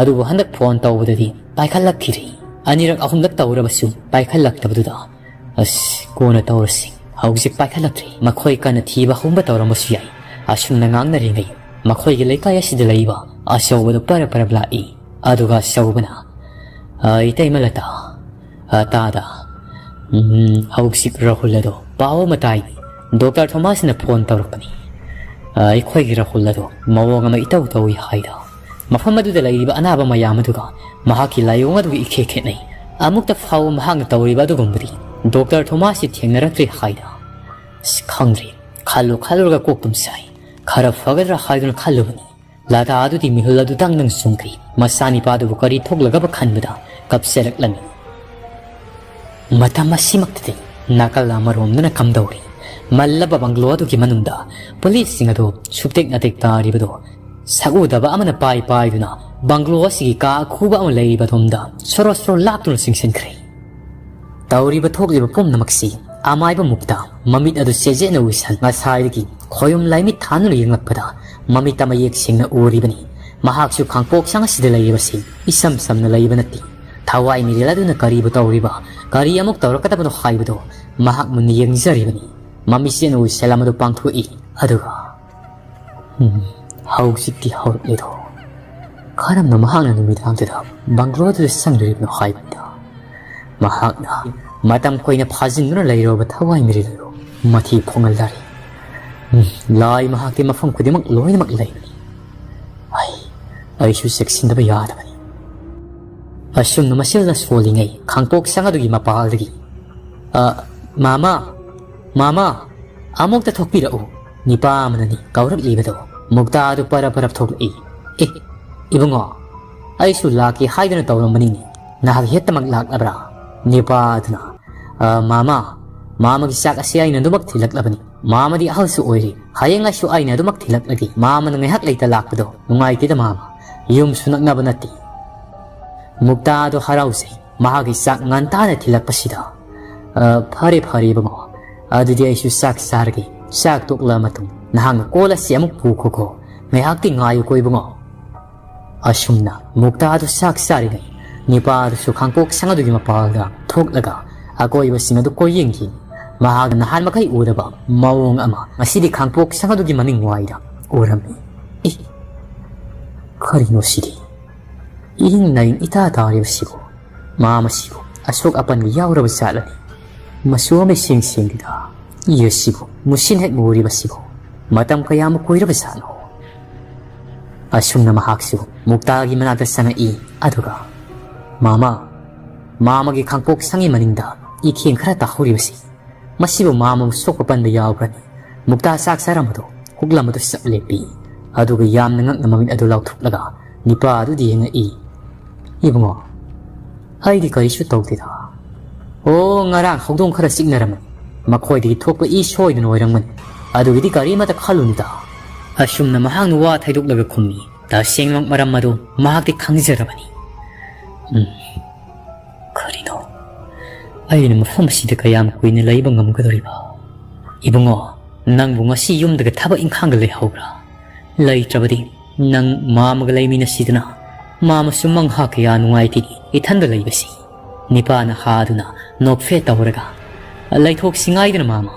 ꯑꯗꯨꯕꯨ ꯍꯟꯗꯛ ꯐꯣꯟ ꯇꯧꯕꯗꯗꯤ ꯄꯥꯏꯈꯠꯂꯛꯈꯤꯗ꯭ꯔꯦ꯫ ꯑꯅꯤꯔꯛ ꯑꯍꯨꯝꯂꯛ ꯇꯧꯔꯕꯁꯨ ꯄꯥꯏꯈꯠꯂꯛꯇꯕꯗꯨꯗ, "ꯑꯁ, ꯀꯣꯟꯅ ꯇꯧꯔꯁꯤ, ꯍꯧꯖꯤꯛ ꯄꯥꯏꯈꯠꯂꯛꯇ꯭ꯔꯦ꯫ ꯃꯈꯣꯏ ꯀꯟꯅ ꯊꯤꯕ ꯍꯧꯕ ꯇꯧꯔꯝꯕꯁꯨ ꯌꯥꯏ꯫" ꯑꯁꯨꯝꯅ ꯉꯥꯡꯅꯔꯤꯉꯩ ꯃꯈꯣꯏꯒꯤ ꯂꯩꯀꯥꯏ ꯑꯁꯤꯗ ꯂꯩꯕ ꯑꯆꯧꯕꯗꯨ ꯄꯔꯞ ꯄꯔꯞ ꯂꯥꯛꯏ꯫ ꯑꯗꯨꯒ ꯑꯆꯧꯕꯅ, "ꯑ, ꯏꯇꯩꯃ ꯂꯇꯥ, ꯑ, ꯇꯥꯗ, ꯎꯝ, ꯍꯧꯖꯤꯛ ꯔꯥꯍꯨꯜ ꯑꯗꯣ ꯄꯥꯎ ꯑꯃ ꯇꯥꯏ꯫ ꯗꯣꯛꯇꯔ ꯊꯣꯃꯥꯁꯅ ꯐꯣꯟ ꯇꯧꯔꯛꯄꯅꯤ꯫ ꯑ, ꯑꯩꯈꯣꯏꯒꯤ ꯔꯥꯍꯨꯜ ꯑꯗꯣ ꯃꯑꯣꯡ ꯑꯃ ꯏꯇꯧ ꯇꯧꯏ ꯍꯥꯏꯗ꯫ ꯃꯐꯝ ꯑꯗꯨꯗ ꯂꯩꯔꯤꯕ ꯑꯅꯥꯕ ꯃꯌꯥꯝ ꯑꯗꯨꯒ ꯃꯍꯥꯛꯀꯤ ꯂꯥꯏꯑꯣꯡ ꯑꯗꯨꯒ ꯏꯈꯦ ꯈꯦꯠꯅꯩ꯫ ꯑꯃꯨꯛꯇ ꯐꯥꯎꯕ ꯃꯍꯥꯛꯅ ꯇꯧꯔꯤꯕ ꯑꯗꯨꯒꯨꯝꯕꯗꯤ ꯗꯣꯛꯇꯔ ꯊꯣꯃꯥꯁꯁꯤ ꯊꯦꯡꯅꯔꯛꯇ꯭ꯔꯤ ꯍꯥꯏꯗ꯫" ꯑꯁ, ꯈꯪꯗ꯭ꯔꯦ꯫ ꯈꯜꯂꯨ ꯈꯜꯂꯨꯔꯒ ꯀꯣꯛ ꯇꯨꯝ ꯁꯥꯏ꯫ ꯈꯔ ꯐꯒꯗ꯭ꯔꯥ ꯍꯥꯏꯗꯨꯅ ꯈꯜꯂꯨꯕꯅꯤ꯫ ꯂꯇꯥ ꯑꯗꯨꯗꯤ ꯃꯤꯍꯨꯜ ꯑꯗꯨ ꯗꯪ ꯗꯪ ꯆꯨꯡꯈ꯭ꯔꯤ꯫ ꯃꯆꯥꯅꯤꯄꯥꯗꯨꯕꯨ ꯀꯔꯤ ꯊꯣꯛꯂꯒꯕ ꯈꯟꯕꯗ ꯀꯞꯆꯔꯛꯂꯝꯃꯤ꯫ ꯃꯇꯝ ꯑꯁꯤꯃꯛꯇꯗꯤ ꯅꯥꯀꯜ ꯑꯃꯔꯣꯝꯗꯅ ꯀꯝꯗꯧꯔꯤ? ꯃꯜꯂꯕ ꯕꯪꯒ꯭ꯂꯣ ꯑꯗꯨꯒꯤ ꯃꯅꯨꯡꯗ ꯄꯨꯂꯤꯁꯁꯤꯡ ꯑꯗꯨ ꯁꯨꯞꯇꯦꯛ ꯅꯥꯇꯦꯛ ꯇꯥꯔꯤꯕꯗꯨ ꯁꯛꯎꯗꯕ ꯑꯃꯅ ꯄꯥꯏ ꯄꯥꯏꯗꯨꯅ ꯕꯪꯒ꯭ꯂꯣ ꯑꯁꯤꯒꯤ ꯀꯥ ꯑꯈꯨꯕ ꯑꯃ ꯂꯩꯔꯤꯕ ꯑꯗꯣꯝꯗ ꯁꯣꯔꯣ ꯁꯣꯔꯣ ꯂꯥꯛꯇꯨꯅ ꯆꯤꯡꯁꯤꯟꯈ꯭ꯔꯦ꯫ ꯇꯧꯔꯤꯕ ꯊꯣꯛꯂꯤꯕ ꯄꯨꯝꯅꯃꯛꯁꯤ ꯑꯃꯥꯏꯕ ꯃꯨꯛꯇ ꯃꯃꯤꯠ ꯑꯗꯨ ꯆꯦꯖꯦꯠꯅ ꯎꯏꯁꯟ ꯉꯁꯥꯏꯗꯒꯤ ꯈꯣꯌꯨꯝ ꯂꯥꯏꯃꯤꯠ ꯊꯥꯅꯨꯅ ꯌꯦꯡꯂꯛꯄꯗ ꯃꯃꯤꯠꯇ ꯃꯌꯦꯛ ꯁꯦꯡꯅ ꯎꯔꯤꯕꯅꯤ꯫ ꯃꯍꯥꯛꯁꯨ ꯈꯥꯡꯄꯣꯛꯁꯪ ꯑꯁꯤꯗ ꯂꯩꯔꯤꯕꯁꯤ ꯏꯁꯝ ꯁꯝꯅ ꯂꯩꯕ ꯅꯠꯇꯦ꯫ ꯊꯋꯥꯏ ꯃꯤꯔꯦꯜ ꯑꯗꯨꯅ ꯀꯔꯤꯕꯨ ꯇꯧꯔꯤꯕ, ꯀꯔꯤ ꯑꯃꯨꯛ ꯇꯧꯔꯛꯀꯗꯕꯅꯣ ꯍꯥꯏꯕꯗꯨ ꯃꯍꯥꯛ ꯃꯨꯟꯅ ꯌꯦꯡꯖꯔꯤꯕꯅꯤ꯫ ꯃꯃꯤꯠꯁꯤꯅ ꯎꯏꯁꯜ ꯑꯃꯗꯨ ꯄꯥꯡꯊꯣꯛꯏ꯫ ꯑꯗꯨꯒ, "ꯎꯝ, ꯍꯧꯖꯤꯛꯇꯤ ꯍꯧꯔꯛꯂꯦꯗꯣ꯫ ꯀꯔꯝꯅ ꯃꯍꯥꯛꯅ ꯅꯨꯃꯤꯗꯥꯡꯗꯨꯗ ꯕꯪꯒ꯭ꯂꯣꯗꯨꯗ ꯆꯪꯂꯨꯔꯤꯕꯅꯣ ꯍꯥꯏꯕꯅꯤꯗ꯫ ꯃꯍꯥꯛꯅ ꯃꯇꯝ ꯀꯨꯏꯅ ꯐꯥꯖꯤꯟꯗꯨꯅ ꯂꯩꯔꯨꯔꯕ ꯊꯋꯥꯏ ꯃꯤꯔꯦꯜ ꯑꯗꯨ ꯃꯊꯤ ꯐꯣꯡꯍꯜꯂꯔꯤ꯫ ꯎꯝ, ꯂꯥꯏ ꯃꯍꯥꯛꯇꯤ ꯃꯐꯝ ꯈꯨꯗꯤꯡꯃꯛ ꯂꯣꯏꯅꯃꯛ ꯂꯩꯕꯅꯤ꯫ ꯑꯩ, ꯑꯩꯁꯨ ꯆꯦꯛꯁꯤꯟꯗꯕ ꯌꯥꯗꯕꯅꯤ"꯫ ꯑꯁꯨꯝꯅ ꯃꯁꯤꯅ ꯁꯣꯜꯂꯤꯉꯩ ꯈꯥꯡꯄꯣꯛ ꯁꯪ ꯑꯗꯨꯒꯤ ꯃꯄꯥꯜꯗꯒꯤ, "ꯑ, ꯃꯥꯃꯥ, ꯃꯥꯃꯥ, ꯑꯃꯨꯛꯇ ꯊꯣꯛꯄꯤꯔꯛꯎ꯫ ꯅꯤꯄꯥ ꯑꯃꯅꯅꯤ ꯀꯧꯔꯛꯂꯤꯕꯗꯣ"꯫ ꯃꯨꯛꯇꯥ ꯑꯗꯨ ꯄꯔꯞ ꯄꯔꯞ ꯊꯣꯛꯂꯛꯏ꯫ "ꯑꯦ, ꯏꯕꯨꯡꯉꯣ, ꯑꯩꯁꯨ ꯂꯥꯛꯀꯦ ꯍꯥꯏꯗꯨꯅ ꯇꯧꯔꯝꯕꯅꯤꯅꯦ꯫ ꯅꯍꯥꯛ ꯍꯦꯛꯇꯃꯛ ꯂꯥꯛꯂꯕ꯭ꯔꯥ?" ꯅꯤꯄꯥ ꯑꯗꯨꯅ, "ꯑ, ꯃꯥꯃꯥ, ꯃꯥꯃꯒꯤ ꯆꯥꯛ ꯑꯁꯤ ꯑꯩꯅ ꯑꯗꯨꯃꯛ ꯊꯤꯜꯂꯛꯂꯕꯅꯤ꯫ ꯃꯥꯃꯗꯤ ꯑꯍꯜꯁꯨ ꯑꯣꯏꯔꯦ꯫ ꯍꯌꯦꯡ ꯑꯩꯁꯨ ꯑꯩꯅ ꯑꯗꯨꯃꯛ ꯊꯤꯜꯂꯛꯂꯒꯦ꯫ ꯃꯥꯃꯅ ꯉꯥꯏꯍꯥꯛ ꯂꯩꯇ ꯂꯥꯛꯄꯗꯣ ꯅꯨꯡꯉꯥꯏꯇꯦꯗ ꯃꯥꯃ꯫ ꯌꯨꯝꯁꯨ ꯅꯛꯅꯕ ꯅꯠꯇꯦ"꯫ ꯃꯨꯛꯇꯥꯗꯣ ꯍꯔꯥꯎꯖꯩ꯫ ꯃꯍꯥꯛꯀꯤ ꯆꯥꯛ ꯉꯟꯇꯥꯅ ꯊꯤꯜꯂꯛꯄꯁꯤꯗ, "ꯑ, ꯐꯔꯦ, ꯐꯔꯦ ꯏꯕꯨꯡꯉꯣ꯫ ꯑꯗꯨꯗꯤ ꯑꯩꯁꯨ ꯆꯥꯛ ꯆꯥꯔꯒꯦ꯫ ꯆꯥꯛ ꯇꯣꯛꯂ ꯃꯇꯨꯡ ꯅꯍꯥꯛꯅ ꯀꯣꯜ ꯑꯁꯤ ꯑꯃꯨꯛ ꯄꯨꯈꯣꯀꯣ꯫ ꯉꯥꯏꯍꯥꯛꯇꯤ ꯉꯥꯏꯌꯨꯀꯣ ꯏꯕꯨꯡꯉꯣ"꯫ ꯑꯁꯨꯝꯅ ꯃꯨꯛꯇꯥꯗꯨ ꯆꯥꯛ ꯆꯥꯔꯤꯉꯩ ꯅꯤꯄꯥꯗꯨꯁꯨ ꯈꯥꯡꯄꯣꯛ ꯁꯪ ꯑꯗꯨꯒꯤ ꯃꯄꯥꯜꯗ ꯊꯣꯛꯂꯒ ꯑꯀꯣꯏꯕꯁꯤꯡ ꯑꯗꯨ ꯀꯣꯏꯌꯦꯡꯈꯤ꯫ ꯃꯍꯥꯛꯅ ꯅꯍꯥꯟ ꯃꯈꯩ ꯎꯗꯕ ꯃꯑꯣꯡ ꯑꯃ ꯉꯁꯤꯗꯤ ꯈꯥꯡꯄꯣꯛ ꯁꯪ ꯑꯗꯨꯒꯤ ꯃꯅꯤꯡ ꯋꯥꯏꯗ ꯎꯔꯝꯃꯤ꯫ "ꯑꯦ, ꯀꯔꯤꯅꯣ ꯁꯤꯗꯤ? ꯏꯍꯤꯡ ꯅꯥꯍꯤꯡ ꯏꯇꯥ ꯇꯥꯔꯤꯕꯁꯤꯕꯨ? ꯃꯥꯃꯁꯤꯕꯨ ꯑꯁꯣꯛ ꯑꯄꯟꯒ ꯌꯥꯎꯔꯕ ꯖꯥꯠꯂꯅꯤ? ꯃꯆꯨ ꯑꯃ ꯏꯁꯦꯡ ꯁꯦꯡꯗꯦꯗ꯫ ꯏ ꯑꯁꯤꯕꯨ ꯃꯨꯁꯤꯟ ꯍꯦꯛ ꯃꯨꯔꯤꯕꯁꯤꯕꯨ ꯃꯇꯝ ꯀꯌꯥꯃꯨꯛ ꯀꯨꯏꯔꯕ ꯖꯥꯠꯅꯣ?" ꯑꯁꯨꯝꯅ ꯃꯍꯥꯛꯁꯨ ꯃꯨꯛꯇꯥꯒꯤ ꯃꯅꯥꯛꯇ ꯆꯪꯉꯛꯏ꯫ ꯑꯗꯨꯒ, "ꯃꯥꯃꯥ, ꯃꯥꯃꯒꯤ ꯈꯥꯡꯄꯣꯛ ꯁꯪꯒꯤ ꯃꯅꯤꯡꯗ ꯏꯈꯦꯡ ꯈꯔ ꯇꯥꯍꯧꯔꯤꯕꯁꯤ, ꯃꯁꯤꯕꯨ ꯃꯥꯃꯕꯨ ꯁꯣꯛꯄ ꯄꯟꯕ ꯌꯥꯎꯕ꯭ꯔꯅꯤ?" ꯃꯨꯛꯇꯥ ꯆꯥꯛ ꯆꯥꯔꯝꯕꯗꯨ ꯍꯨꯛꯂꯝꯕꯗꯨ ꯆꯞ ꯂꯦꯞꯄꯤ꯫ ꯑꯗꯨꯒ ꯌꯥꯝꯅ ꯉꯛꯅ ꯃꯃꯤꯠ ꯑꯗꯨ ꯂꯥꯎꯊꯣꯛꯂꯒ ꯅꯤꯄꯥ ꯑꯗꯨꯗ ꯌꯦꯡꯉꯛꯏ꯫ "ꯏꯕꯨꯡꯉꯣ, ꯑꯩꯗꯤ ꯀꯔꯤꯁꯨ ꯇꯧꯗꯦꯗ꯫ ꯑꯣ, ꯉꯔꯥꯡ ꯍꯧꯗꯣꯡ ꯈꯔ ꯆꯤꯛꯅꯔꯝꯃꯤ꯫ ꯃꯈꯣꯏꯗꯒꯤ ꯊꯣꯛꯄ ꯏ ꯁꯣꯏꯗꯅ ꯑꯣꯏꯔꯝꯒꯅꯤ꯫ ꯑꯗꯨꯒꯤꯗꯤ ꯀꯔꯤꯃꯠꯇ ꯈꯜꯂꯨꯅꯨꯗ"꯫ ꯑꯁꯨꯝꯅ ꯃꯍꯥꯛꯅ ꯋꯥ ꯊꯩꯗꯣꯛꯂꯒ ꯈꯨꯝꯃꯤ꯫ ꯇꯁꯦꯡꯃꯛ ꯃꯔꯝ ꯑꯗꯨ ꯃꯍꯥꯛꯇꯤ ꯈꯪꯖꯔꯕꯅꯤ꯫ "ꯎꯝ, ꯀꯔꯤꯅꯣ? ꯑꯩꯅ ꯃꯐꯝ ꯑꯁꯤꯗ ꯀꯌꯥꯝ ꯀꯨꯏꯅ ꯂꯩꯕ ꯉꯝꯒꯗꯧꯔꯤꯕ? ꯏꯕꯨꯡꯉꯣ, ꯅꯪꯕꯨ ꯉꯁꯤ ꯌꯨꯝꯗꯒ ꯊꯕꯛ ꯏꯪꯈꯥꯡꯒ ꯂꯩꯍꯧꯕ꯭ꯔꯥ? ꯂꯩꯇ꯭ꯔꯕꯗꯤ ꯅꯪ ꯃꯥꯃꯒ ꯂꯩꯃꯤꯟꯅꯁꯤꯗꯅ꯫ ꯃꯥꯃꯁꯨ ꯃꯪꯍꯥ ꯀꯌꯥ ꯅꯨꯡꯉꯥꯏꯇꯦ ꯏꯊꯟꯗ ꯂꯩꯕꯁꯤ"꯫ ꯅꯤꯄꯥꯅ ꯍꯥꯗꯨꯅ ꯅꯣꯛꯐꯦꯠ ꯇꯧꯔꯒ, "ꯂꯩꯊꯣꯛꯁꯤ ꯉꯥꯏꯗꯅ ꯃꯥꯃ,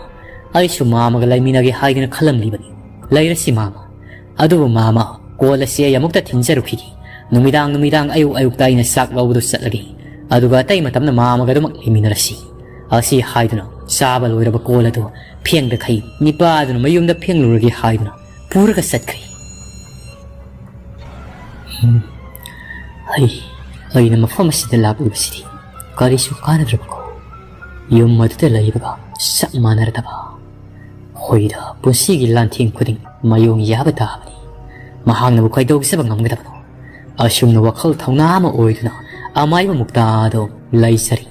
ꯑꯩꯁꯨ ꯃꯥꯃꯒ ꯂꯩꯃꯤꯟꯅꯒꯦ ꯍꯥꯏꯗꯅ ꯈꯜꯂꯝꯂꯤꯕꯅꯤ꯫ ꯂꯩꯔꯁꯤ ꯃꯥꯃ꯫ ꯑꯗꯨꯕꯨ ꯃꯥꯃ, ꯀꯣꯜ ꯑꯁꯤ ꯑꯩ ꯑꯃꯨꯛꯇ ꯊꯤꯡꯖꯔꯨꯈꯤꯒꯦ꯫ ꯅꯨꯃꯤꯗꯥꯡ ꯅꯨꯃꯤꯗꯥꯡ ꯑꯌꯨꯛ ꯑꯌꯨꯛꯇ ꯑꯩꯅ ꯆꯥꯛ ꯂꯧꯕꯗꯨ ꯆꯠꯂꯒꯦ꯫ ꯑꯗꯨꯒ ꯑꯇꯩ ꯃꯇꯝꯗ ꯃꯥꯃꯒ ꯑꯗꯨꯃꯛ ꯂꯩꯃꯤꯟꯅꯔꯁꯤ꯫ ꯑꯁꯤ ꯍꯥꯏꯗꯨꯅ ꯆꯥꯕ ꯂꯣꯏꯔꯕ ꯀꯣꯜ ꯑꯗꯨ ꯐꯦꯡꯗꯈꯩ ꯅꯤꯄꯥ ꯑꯗꯨꯅ ꯃꯌꯨꯝꯗ ꯐꯦꯡꯂꯨꯔꯒꯦ ꯍꯥꯏꯗꯨꯅ ꯄꯨꯔꯒ ꯆꯠꯈ꯭ꯔꯦ꯫ ꯍꯝ, ꯑꯩ, ꯑꯩꯅ ꯃꯐꯝ ꯑꯁꯤꯗ ꯂꯥꯛꯂꯤꯕꯁꯤꯗꯤ ꯀꯔꯤꯁꯨ ꯀꯥꯟꯅꯗ꯭ꯔꯕꯀꯣ? ꯌꯨꯝ ꯑꯗꯨꯗ ꯂꯩꯕꯒ ꯆꯞ ꯃꯥꯟꯅꯔꯗꯕ꯫ ꯍꯣꯏꯗ, ꯄꯨꯟꯁꯤꯒꯤ ꯂꯥꯟꯊꯦꯡ ꯈꯨꯗꯤꯡ ꯃꯥꯌꯣꯡ ꯌꯥꯕ ꯇꯥꯕꯅꯤ꯫ ꯃꯍꯥꯛꯅꯕꯨ ꯀꯩꯗꯧꯖꯕ ꯉꯝꯒꯗꯕꯅꯣ? ꯑꯁꯨꯝꯅ ꯋꯥꯈꯜ ꯊꯧꯅꯥ ꯑꯃ ꯑꯣꯏꯗꯨꯅ ꯑꯃꯥꯏꯕ ꯃꯨꯛꯇꯥꯗꯣ ꯂꯩꯖꯔꯤ꯫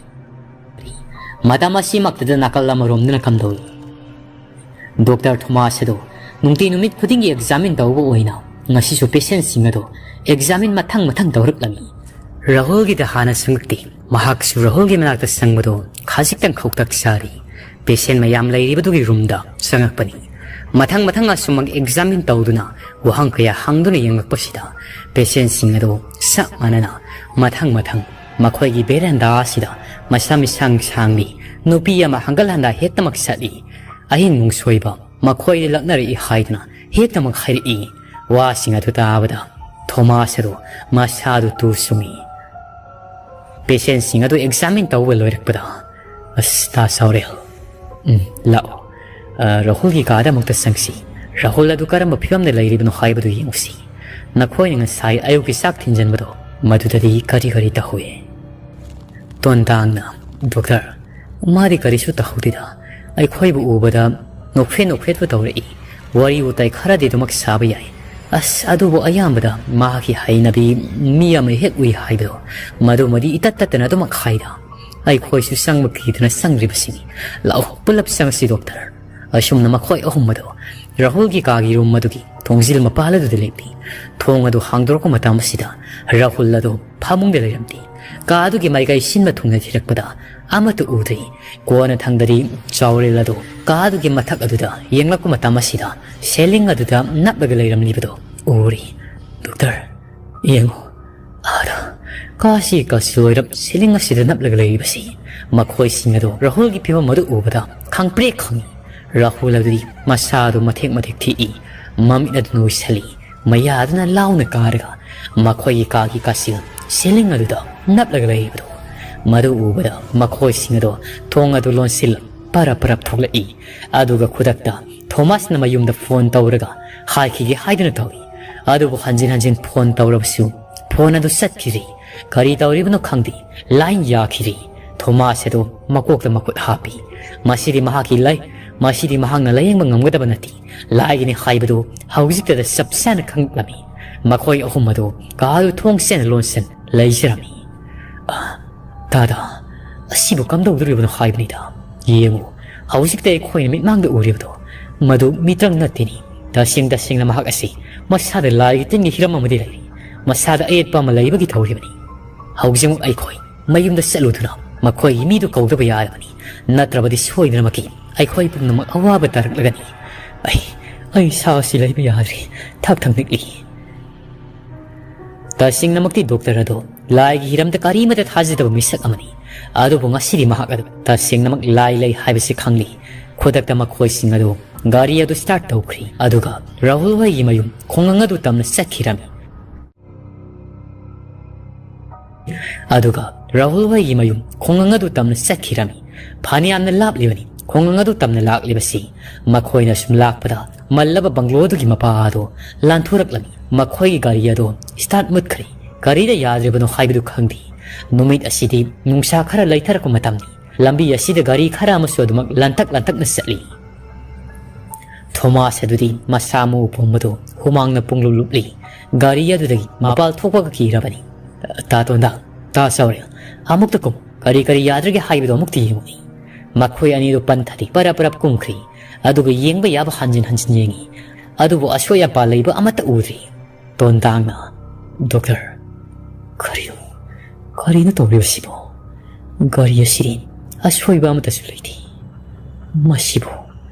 ꯃꯇꯝ ꯑꯁꯤꯃꯛꯇꯗ ꯅꯥꯀꯜ ꯑꯃꯔꯣꯝꯗꯅ ꯀꯝꯗꯧꯏ? ꯗꯣꯛꯇꯔ ꯊꯣꯃꯥꯁ ꯑꯗꯨ ꯅꯨꯡꯇꯤ ꯅꯨꯃꯤꯠ ꯈꯨꯗꯤꯡꯒꯤ ꯑꯦꯛꯖꯥꯃꯤꯟ ꯇꯧꯕ ꯑꯣꯏꯅ ꯉꯁꯤꯁꯨ ꯄꯦꯁꯦꯟꯁꯤꯡ ꯑꯗꯨ ꯑꯦꯛꯖꯥꯃꯤꯟ ꯃꯊꯪ ꯃꯊꯪ ꯇꯧꯔꯛꯂꯝꯃꯤ꯫ ꯔꯥꯍꯨꯜꯒꯤꯗ ꯍꯥꯟꯅ ꯆꯪꯂꯛꯇꯦ꯫ ꯃꯍꯥꯛꯁꯨ ꯔꯥꯍꯨꯜꯒꯤ ꯃꯅꯥꯛꯇ ꯆꯪꯕꯗꯨ ꯈꯖꯤꯛꯇꯪ ꯈꯧꯇꯛ ꯆꯥꯔꯤ꯫ ꯄꯦꯁꯦꯟ ꯃꯌꯥꯝ ꯂꯩꯔꯤꯕꯗꯨꯒꯤ ꯔꯨꯝꯗ ꯆꯪꯉꯛꯄꯅꯤ꯫ ꯃꯊꯪ ꯃꯊꯪ ꯑꯁꯨꯝꯃꯛ ꯑꯦꯛꯖꯥꯃꯤꯟ ꯇꯧꯗꯨꯅ ꯋꯥꯍꯪ ꯀꯌꯥ ꯍꯪꯗꯨꯅ ꯌꯦꯡꯂꯛꯄꯁꯤꯗ ꯄꯦꯁꯦꯟꯁꯤꯡ ꯑꯗꯨ ꯆꯞ ꯃꯥꯟꯅꯅ ꯃꯊꯪ ꯃꯊꯪ ꯃꯈꯣꯏꯒꯤ ꯕꯦꯔꯦꯟꯗꯥ ꯑꯁꯤꯗ ꯃꯁꯝ ꯏꯁꯥꯡ ꯁꯥꯡꯕꯤ ꯅꯨꯄꯤ ꯑꯃ ꯍꯪꯒꯠ ꯍꯟꯗꯥ ꯍꯦꯛꯇꯃꯛ ꯆꯠꯂꯤ꯫ ꯑꯍꯤꯡ ꯅꯣꯡꯁꯣꯏꯕ ꯃꯈꯣꯏꯗ ꯂꯛꯅꯔꯛꯏ ꯍꯥꯏꯗꯨꯅ ꯍꯦꯛꯇꯃꯛ ꯍꯥꯏꯔꯛꯏ꯫ ꯋꯥꯁꯤꯡ ꯑꯗꯨ ꯇꯥꯕꯗ ꯊꯣꯃꯥꯁ ꯑꯗꯨ ꯃꯁꯥꯗꯨ ꯇꯨ ꯆꯨꯡꯏ꯫ ꯄꯦꯁꯦꯟꯁꯤꯡ ꯑꯗꯨ ꯑꯦꯛꯖꯥꯃꯤꯟ ꯇꯧꯕ ꯂꯣꯏꯔꯛꯄꯗ, "ꯑꯁ, ꯇꯥ ꯆꯥꯎꯔꯦꯜ, ꯎꯝ, ꯂꯥꯛꯑꯣ꯫ ꯑ, ꯔꯥꯍꯨꯜꯒꯤ ꯀꯥꯗ ꯑꯃꯨꯛꯇ ꯆꯪꯁꯤ꯫ ꯔꯥꯍꯨꯜ ꯑꯗꯨ ꯀꯔꯝꯕ ꯐꯤꯕꯝꯗ ꯂꯩꯔꯤꯕꯅꯣ ꯍꯥꯏꯕꯗꯨ ꯌꯦꯡꯉꯨꯁꯤ꯫ ꯅꯈꯣꯏꯅ ꯉꯁꯥꯏ ꯑꯌꯨꯛꯀꯤ ꯆꯥꯛ ꯊꯤꯟꯖꯟꯕꯗꯣ, ꯃꯗꯨꯗꯗꯤ ꯀꯔꯤ ꯀꯔꯤ ꯇꯧꯍꯧꯏ?" ꯇꯣꯟꯗꯥꯡꯅ, "ꯗꯣꯛꯇꯔ, ꯃꯥꯗꯤ ꯀꯔꯤꯁꯨ ꯇꯧꯍꯧꯗꯦꯗ꯫ ꯑꯩꯈꯣꯏꯕꯨ ꯎꯕꯗ ꯅꯣꯛꯐꯦꯠ ꯅꯣꯛꯐꯦꯠꯄꯨ ꯇꯧꯔꯛꯏ꯫ ꯋꯥꯔꯤ ꯋꯥꯇꯥꯏ ꯈꯔꯗꯤ ꯑꯗꯨꯃꯛ ꯁꯥꯕ ꯌꯥꯏ꯫ ꯑꯁ, ꯑꯗꯨꯕꯨ ꯑꯌꯥꯝꯕꯗ ꯃꯍꯥꯛꯀꯤ ꯍꯩꯅꯕꯤ ꯃꯤ ꯑꯃ ꯍꯦꯛ ꯎꯏ ꯍꯥꯏꯕꯗꯣ, ꯃꯗꯨꯃꯗꯤ ꯏꯇꯠ ꯇꯠꯇꯅ ꯑꯗꯨꯃꯛ ꯍꯥꯏꯗ꯫ ꯑꯩꯈꯣꯏꯁꯨ ꯆꯪꯕ ꯀꯤꯗꯅ ꯆꯪꯗ꯭ꯔꯤꯕꯁꯤꯅꯤ꯫ ꯂꯥꯛꯑꯣ, ꯄꯨꯂꯞ ꯆꯪꯉꯁꯤ ꯗꯣꯛꯇꯔ꯫" ꯑꯁꯨꯝꯅ ꯃꯈꯣꯏ ꯑꯍꯨꯝ ꯑꯗꯨ ꯔꯥꯍꯨꯜꯒꯤ ꯀꯥꯒꯤ ꯔꯨꯝ ꯑꯗꯨꯒꯤ ꯊꯣꯡꯖꯤꯜ ꯃꯄꯥꯜ ꯑꯗꯨꯗ ꯂꯦꯞꯄꯤ꯫ ꯊꯣꯡ ꯑꯗꯨ ꯍꯥꯡꯗꯣꯔꯛꯄ ꯃꯇꯝ ꯑꯁꯤꯗ ꯔꯥꯍꯨꯜ ꯑꯗꯨ ꯐꯃꯨꯡꯗ ꯂꯩꯔꯝꯗꯦ꯫ ꯀꯥ ꯑꯗꯨꯒꯤ ꯃꯥꯏꯀꯩ ꯁꯤꯟꯕ ꯊꯨꯡꯅ ꯊꯤꯔꯛꯄꯗ ꯑꯃꯠꯇ ꯎꯗ꯭ꯔꯤ꯫ ꯀꯣꯟꯅꯊꯪꯗꯗꯤ ꯆꯥꯎꯔꯦꯜ ꯑꯗꯨ ꯀꯥ ꯑꯗꯨꯒꯤ ꯃꯊꯛ ꯑꯗꯨꯗ ꯌꯦꯡꯂꯛꯄ ꯃꯇꯝ ꯑꯁꯤꯗ ꯁꯦꯂꯤꯡ ꯑꯗꯨꯗ ꯅꯞꯂꯒ ꯂꯩꯔꯝꯂꯤꯕꯗꯨ ꯎꯔꯤ꯫ "ꯗꯣꯛꯇꯔ, ꯌꯦꯡꯉꯨ, ꯑꯥꯗ ꯀꯥꯁꯤ ꯀꯥꯁꯤ ꯂꯣꯏꯔꯞ ꯁꯦꯂꯤꯡ ꯑꯁꯤꯗ ꯅꯞꯂꯒ ꯂꯩꯔꯤꯕꯁꯤ꯫" ꯃꯈꯣꯏꯁꯤꯡ ꯑꯗꯨ ꯔꯥꯍꯨꯜꯒꯤ ꯐꯤꯕꯝ ꯑꯗꯨ ꯎꯕꯗ ꯈꯪꯄ꯭ꯔꯦꯛ ꯈꯪꯏ꯫ ꯔꯥꯍꯨꯜ ꯑꯗꯨꯗꯤ ꯃꯁꯥꯗꯨ ꯃꯊꯦꯛ ꯃꯊꯦꯛ ꯊꯦꯛꯏ, ꯃꯃꯤꯠ ꯑꯗꯨ ꯅꯣꯏꯁꯜꯂꯤ, ꯃꯌꯥꯗꯨꯅ ꯂꯥꯎꯅ ꯀꯥꯔꯒ ꯃꯈꯣꯏꯒꯤ ꯀꯥꯒꯤ ꯀꯥꯆꯤꯜ ꯁꯦꯂꯤꯡ ꯑꯗꯨꯗ ꯅꯞꯂꯒ ꯂꯩꯔꯤꯕꯗꯨ꯫ ꯃꯗꯨ ꯎꯕꯗ ꯃꯈꯣꯏꯁꯤꯡ ꯑꯗꯨ ꯊꯣꯡ ꯑꯗꯨ ꯂꯣꯟꯁꯤꯜꯂ ꯄꯔꯞ ꯄꯔꯞ ꯊꯣꯛꯂꯛꯏ꯫ ꯑꯗꯨꯒ ꯈꯨꯗꯛꯇ ꯊꯣꯃꯥꯁꯅ ꯃꯌꯨꯝꯗ ꯐꯣꯟ ꯇꯧꯔꯒ ꯍꯥꯏꯈꯤꯒꯦ ꯍꯥꯏꯗꯨꯅ ꯇꯧꯏ꯫ ꯑꯗꯨꯕꯨ ꯍꯟꯖꯤꯟ ꯍꯟꯖꯤꯟ ꯐꯣꯟ ꯇꯧꯔꯕꯁꯨ ꯐꯣꯟ ꯑꯗꯨ ꯆꯠꯈꯤꯗ꯭ꯔꯤ꯫ ꯀꯔꯤ ꯇꯧꯔꯤꯕꯅꯣ ꯈꯪꯗꯦ, ꯂꯥꯏꯟ ꯌꯥꯈꯤꯗ꯭ꯔꯤ꯫ ꯊꯣꯃꯥꯁ ꯑꯗꯨ ꯃꯀꯣꯛꯇ ꯃꯈꯨꯠ ꯍꯥꯞꯄꯤ꯫ ꯃꯁꯤꯗꯤ ꯃꯍꯥꯛꯀꯤ ꯂꯩ, ꯃꯁꯤꯗꯤ ꯃꯍꯥꯛꯅ ꯂꯥꯌꯦꯡꯕ ꯉꯝꯒꯗꯕ ꯅꯠꯇꯦ꯫ ꯂꯥꯏꯒꯤꯅꯤ ꯍꯥꯏꯕꯗꯨ ꯍꯧꯖꯤꯛꯇꯗ ꯆꯞ ꯆꯥꯅ ꯈꯪꯂꯝꯃꯤ꯫ ꯃꯈꯣꯏ ꯑꯍꯨꯝ ꯑꯗꯨ ꯀꯥ ꯑꯗꯨ ꯊꯣꯡ ꯆꯦꯅ ꯂꯣꯟꯁꯤꯟ ꯂꯩꯖꯔꯝꯃꯤ꯫ "ꯑ, ꯗꯥꯗꯥ, ꯑꯁꯤꯕꯨ ꯀꯝꯗꯧꯗꯣꯔꯤꯕꯅꯣ ꯍꯥꯏꯕꯅꯤꯗ꯫ ꯌꯦꯡꯉꯨ, ꯍꯧꯖꯤꯛꯇ ꯑꯩꯈꯣꯏꯅ ꯃꯤꯠꯃꯥꯡꯗ ꯎꯔꯤꯕꯗꯣ, ꯃꯗꯨ ꯃꯤꯇ꯭ꯔꯪ ꯅꯠꯇꯦꯅꯤ꯫ ꯇꯁꯦꯡ ꯇꯁꯦꯡꯅ ꯃꯍꯥꯛ ꯑꯁꯤ ꯃꯁꯥꯗ ꯂꯥꯏꯒꯤ ꯇꯤꯟꯒꯤ ꯍꯤꯔꯝ ꯑꯃꯗꯤ ꯂꯩꯔꯤ꯫ ꯃꯁꯥꯗ ꯑꯌꯦꯠꯄ ꯑꯃ ꯂꯩꯕꯒꯤ ꯊꯧꯔꯤꯕꯅꯤ꯫ ꯍꯧꯖꯤꯛꯃꯛ ꯑꯩꯈꯣꯏ ꯃꯌꯨꯝꯗ ꯆꯠꯂꯨꯗꯨꯅ ꯃꯈꯣꯏꯒꯤ ꯃꯤꯗꯨ ꯀꯧꯗꯕ ꯌꯥꯔꯕꯅꯤ꯫ ꯅꯠꯇ꯭ꯔꯕꯗꯤ ꯁꯣꯏꯗꯅꯃꯛꯀꯤ ꯑꯩꯈꯣꯏ ꯄꯨꯝꯅꯃꯛ ꯑꯋꯥꯕ ꯇꯥꯔꯛꯂꯒꯅꯤ꯫ ꯑꯩ, ꯑꯩ ꯁꯥꯁꯤ ꯂꯩꯕ ꯌꯥꯗ꯭ꯔꯦ꯫ ꯊꯛ ꯊꯛ ꯅꯤꯛꯂꯤ꯫" ꯇꯁꯦꯡꯅꯃꯛꯇꯤ ꯗꯣꯛꯇꯔ ꯑꯗꯣ ꯂꯥꯏꯒꯤ ꯍꯤꯔꯝꯗ ꯀꯔꯤꯃꯠꯇ ꯊꯥꯖꯗꯕ ꯃꯤꯁꯛ ꯑꯃꯅꯤ꯫ ꯑꯗꯨꯕꯨ ꯉꯁꯤꯗꯤ ꯃꯍꯥꯛ ꯑꯗꯨ ꯇꯁꯦꯡꯅꯃꯛ ꯂꯥꯏ ꯂꯩ ꯍꯥꯏꯕꯁꯤ ꯈꯪꯂꯤ꯫ ꯈꯨꯗꯛꯇ ꯃꯈꯣꯏꯁꯤꯡ ꯑꯗꯨ ꯒꯥꯔꯤ ꯑꯗꯨ ꯁ꯭ꯇꯥꯔꯠ ꯇꯧꯈ꯭ꯔꯤ꯫ ꯑꯗꯨꯒ ꯔꯥꯍꯨꯜ ꯍꯣꯏꯒꯤ ꯃꯌꯨꯝ ꯈꯨꯡꯒꯪ ꯑꯗꯨ ꯇꯝꯅ ꯆꯠꯈꯤꯔꯝꯃꯤ꯫ ꯑꯗꯨꯒ ꯔꯥꯍꯨꯜ ꯍꯣꯏꯒꯤ ꯃꯌꯨꯝ ꯈꯨꯡꯒꯪ ꯑꯗꯨ ꯇꯝꯅ ꯆꯠꯈꯤꯔꯝꯃꯤ꯫ ꯐꯅꯌꯥꯝꯅ ꯂꯥꯞꯂꯤꯕꯅꯤ ꯈꯨꯡꯒꯪ ꯑꯗꯨ ꯇꯝꯅ ꯂꯥꯛꯂꯤꯕꯁꯤ꯫ ꯃꯈꯣꯏꯅ ꯁꯨꯝ ꯂꯥꯛꯄꯗ ꯃꯜꯂꯕ ꯕꯪꯒ꯭ꯂꯣ ꯑꯗꯨꯒꯤ ꯃꯄꯥ ꯑꯗꯨ ꯂꯥꯟꯊꯣꯔꯛꯂꯝꯃꯤ꯫ ꯃꯈꯣꯏꯒꯤ ꯒꯥꯔꯤ ꯑꯗꯨ ꯁ꯭ꯇꯥꯔꯠ ꯃꯨꯠꯈ꯭ꯔꯦ꯫ ꯀꯔꯤꯗ ꯌꯥꯗ꯭ꯔꯤꯕꯅꯣ ꯍꯥꯏꯕꯗꯨ ꯈꯪꯗꯦ꯫ ꯅꯨꯃꯤꯠ ꯑꯁꯤꯗꯤ ꯅꯨꯡꯁꯥ ꯈꯔ ꯂꯩꯊꯔꯛꯄ ꯃꯇꯝꯅꯤ꯫ ꯂꯝꯕꯤ ꯑꯁꯤꯗ ꯒꯥꯔꯤ ꯈꯔ ꯑꯃꯁꯨ ꯑꯗꯨꯃꯛ ꯂꯟꯇꯛ ꯂꯟꯇꯛꯅ ꯆꯠꯂꯤ꯫ ꯊꯣꯃꯥꯁ ꯑꯗꯨꯗꯤ ꯃꯁꯥ ꯃꯎ ꯄꯨꯝꯕꯗꯨ ꯍꯨꯃꯥꯡꯅ ꯄꯨꯡꯂꯨꯞ ꯂꯨꯞꯂꯤ꯫ ꯒꯥꯔꯤ ꯑꯗꯨꯗꯒꯤ ꯃꯄꯥꯜ ꯊꯣꯛꯄꯒ ꯀꯤꯔꯕꯅꯤ꯫ "ꯇꯥ ꯇꯣꯟꯗꯥ, ꯇꯥ ꯆꯥꯎꯔꯦꯜ, ꯑꯃꯨꯛꯇ ꯀꯨꯝ, ꯀꯔꯤ ꯀꯔꯤ ꯌꯥꯗ꯭ꯔꯒꯦ ꯍꯥꯏꯕꯗꯨ ꯑꯃꯨꯛꯇ ꯌꯦꯡꯉꯨꯅꯤ꯫" ꯃꯈꯣꯏ ꯑꯅꯤꯗꯨ ꯄꯟꯊꯗꯤ ꯄꯔꯞ ꯄꯔꯞ ꯀꯨꯝꯈ꯭ꯔꯤ꯫ ꯑꯗꯨꯒ ꯌꯦꯡꯕ ꯌꯥꯕ ꯍꯟꯖꯤꯟ ꯍꯟꯖꯤꯟ ꯌꯦꯡꯉꯤ꯫ ꯑꯗꯨꯕꯨ ꯑꯁꯣꯏ ꯑꯄꯥ ꯂꯩꯕ ꯑꯃꯠꯇ ꯎꯗ꯭ꯔꯤ꯫ ꯇꯣꯟꯗꯥꯡꯅ, "ꯗꯣꯛꯇꯔ, ꯀꯔꯤꯅꯣ, ꯀꯔꯤꯅꯣ ꯇꯧꯔꯤꯕꯁꯤꯕꯣ? ꯒꯥꯔꯤ ꯑꯁꯤꯗꯤ ꯑꯁꯣꯏꯕ ꯑꯃꯠꯇꯁꯨ ꯂꯩꯇꯦ꯫ ꯃꯁꯤꯕꯨ,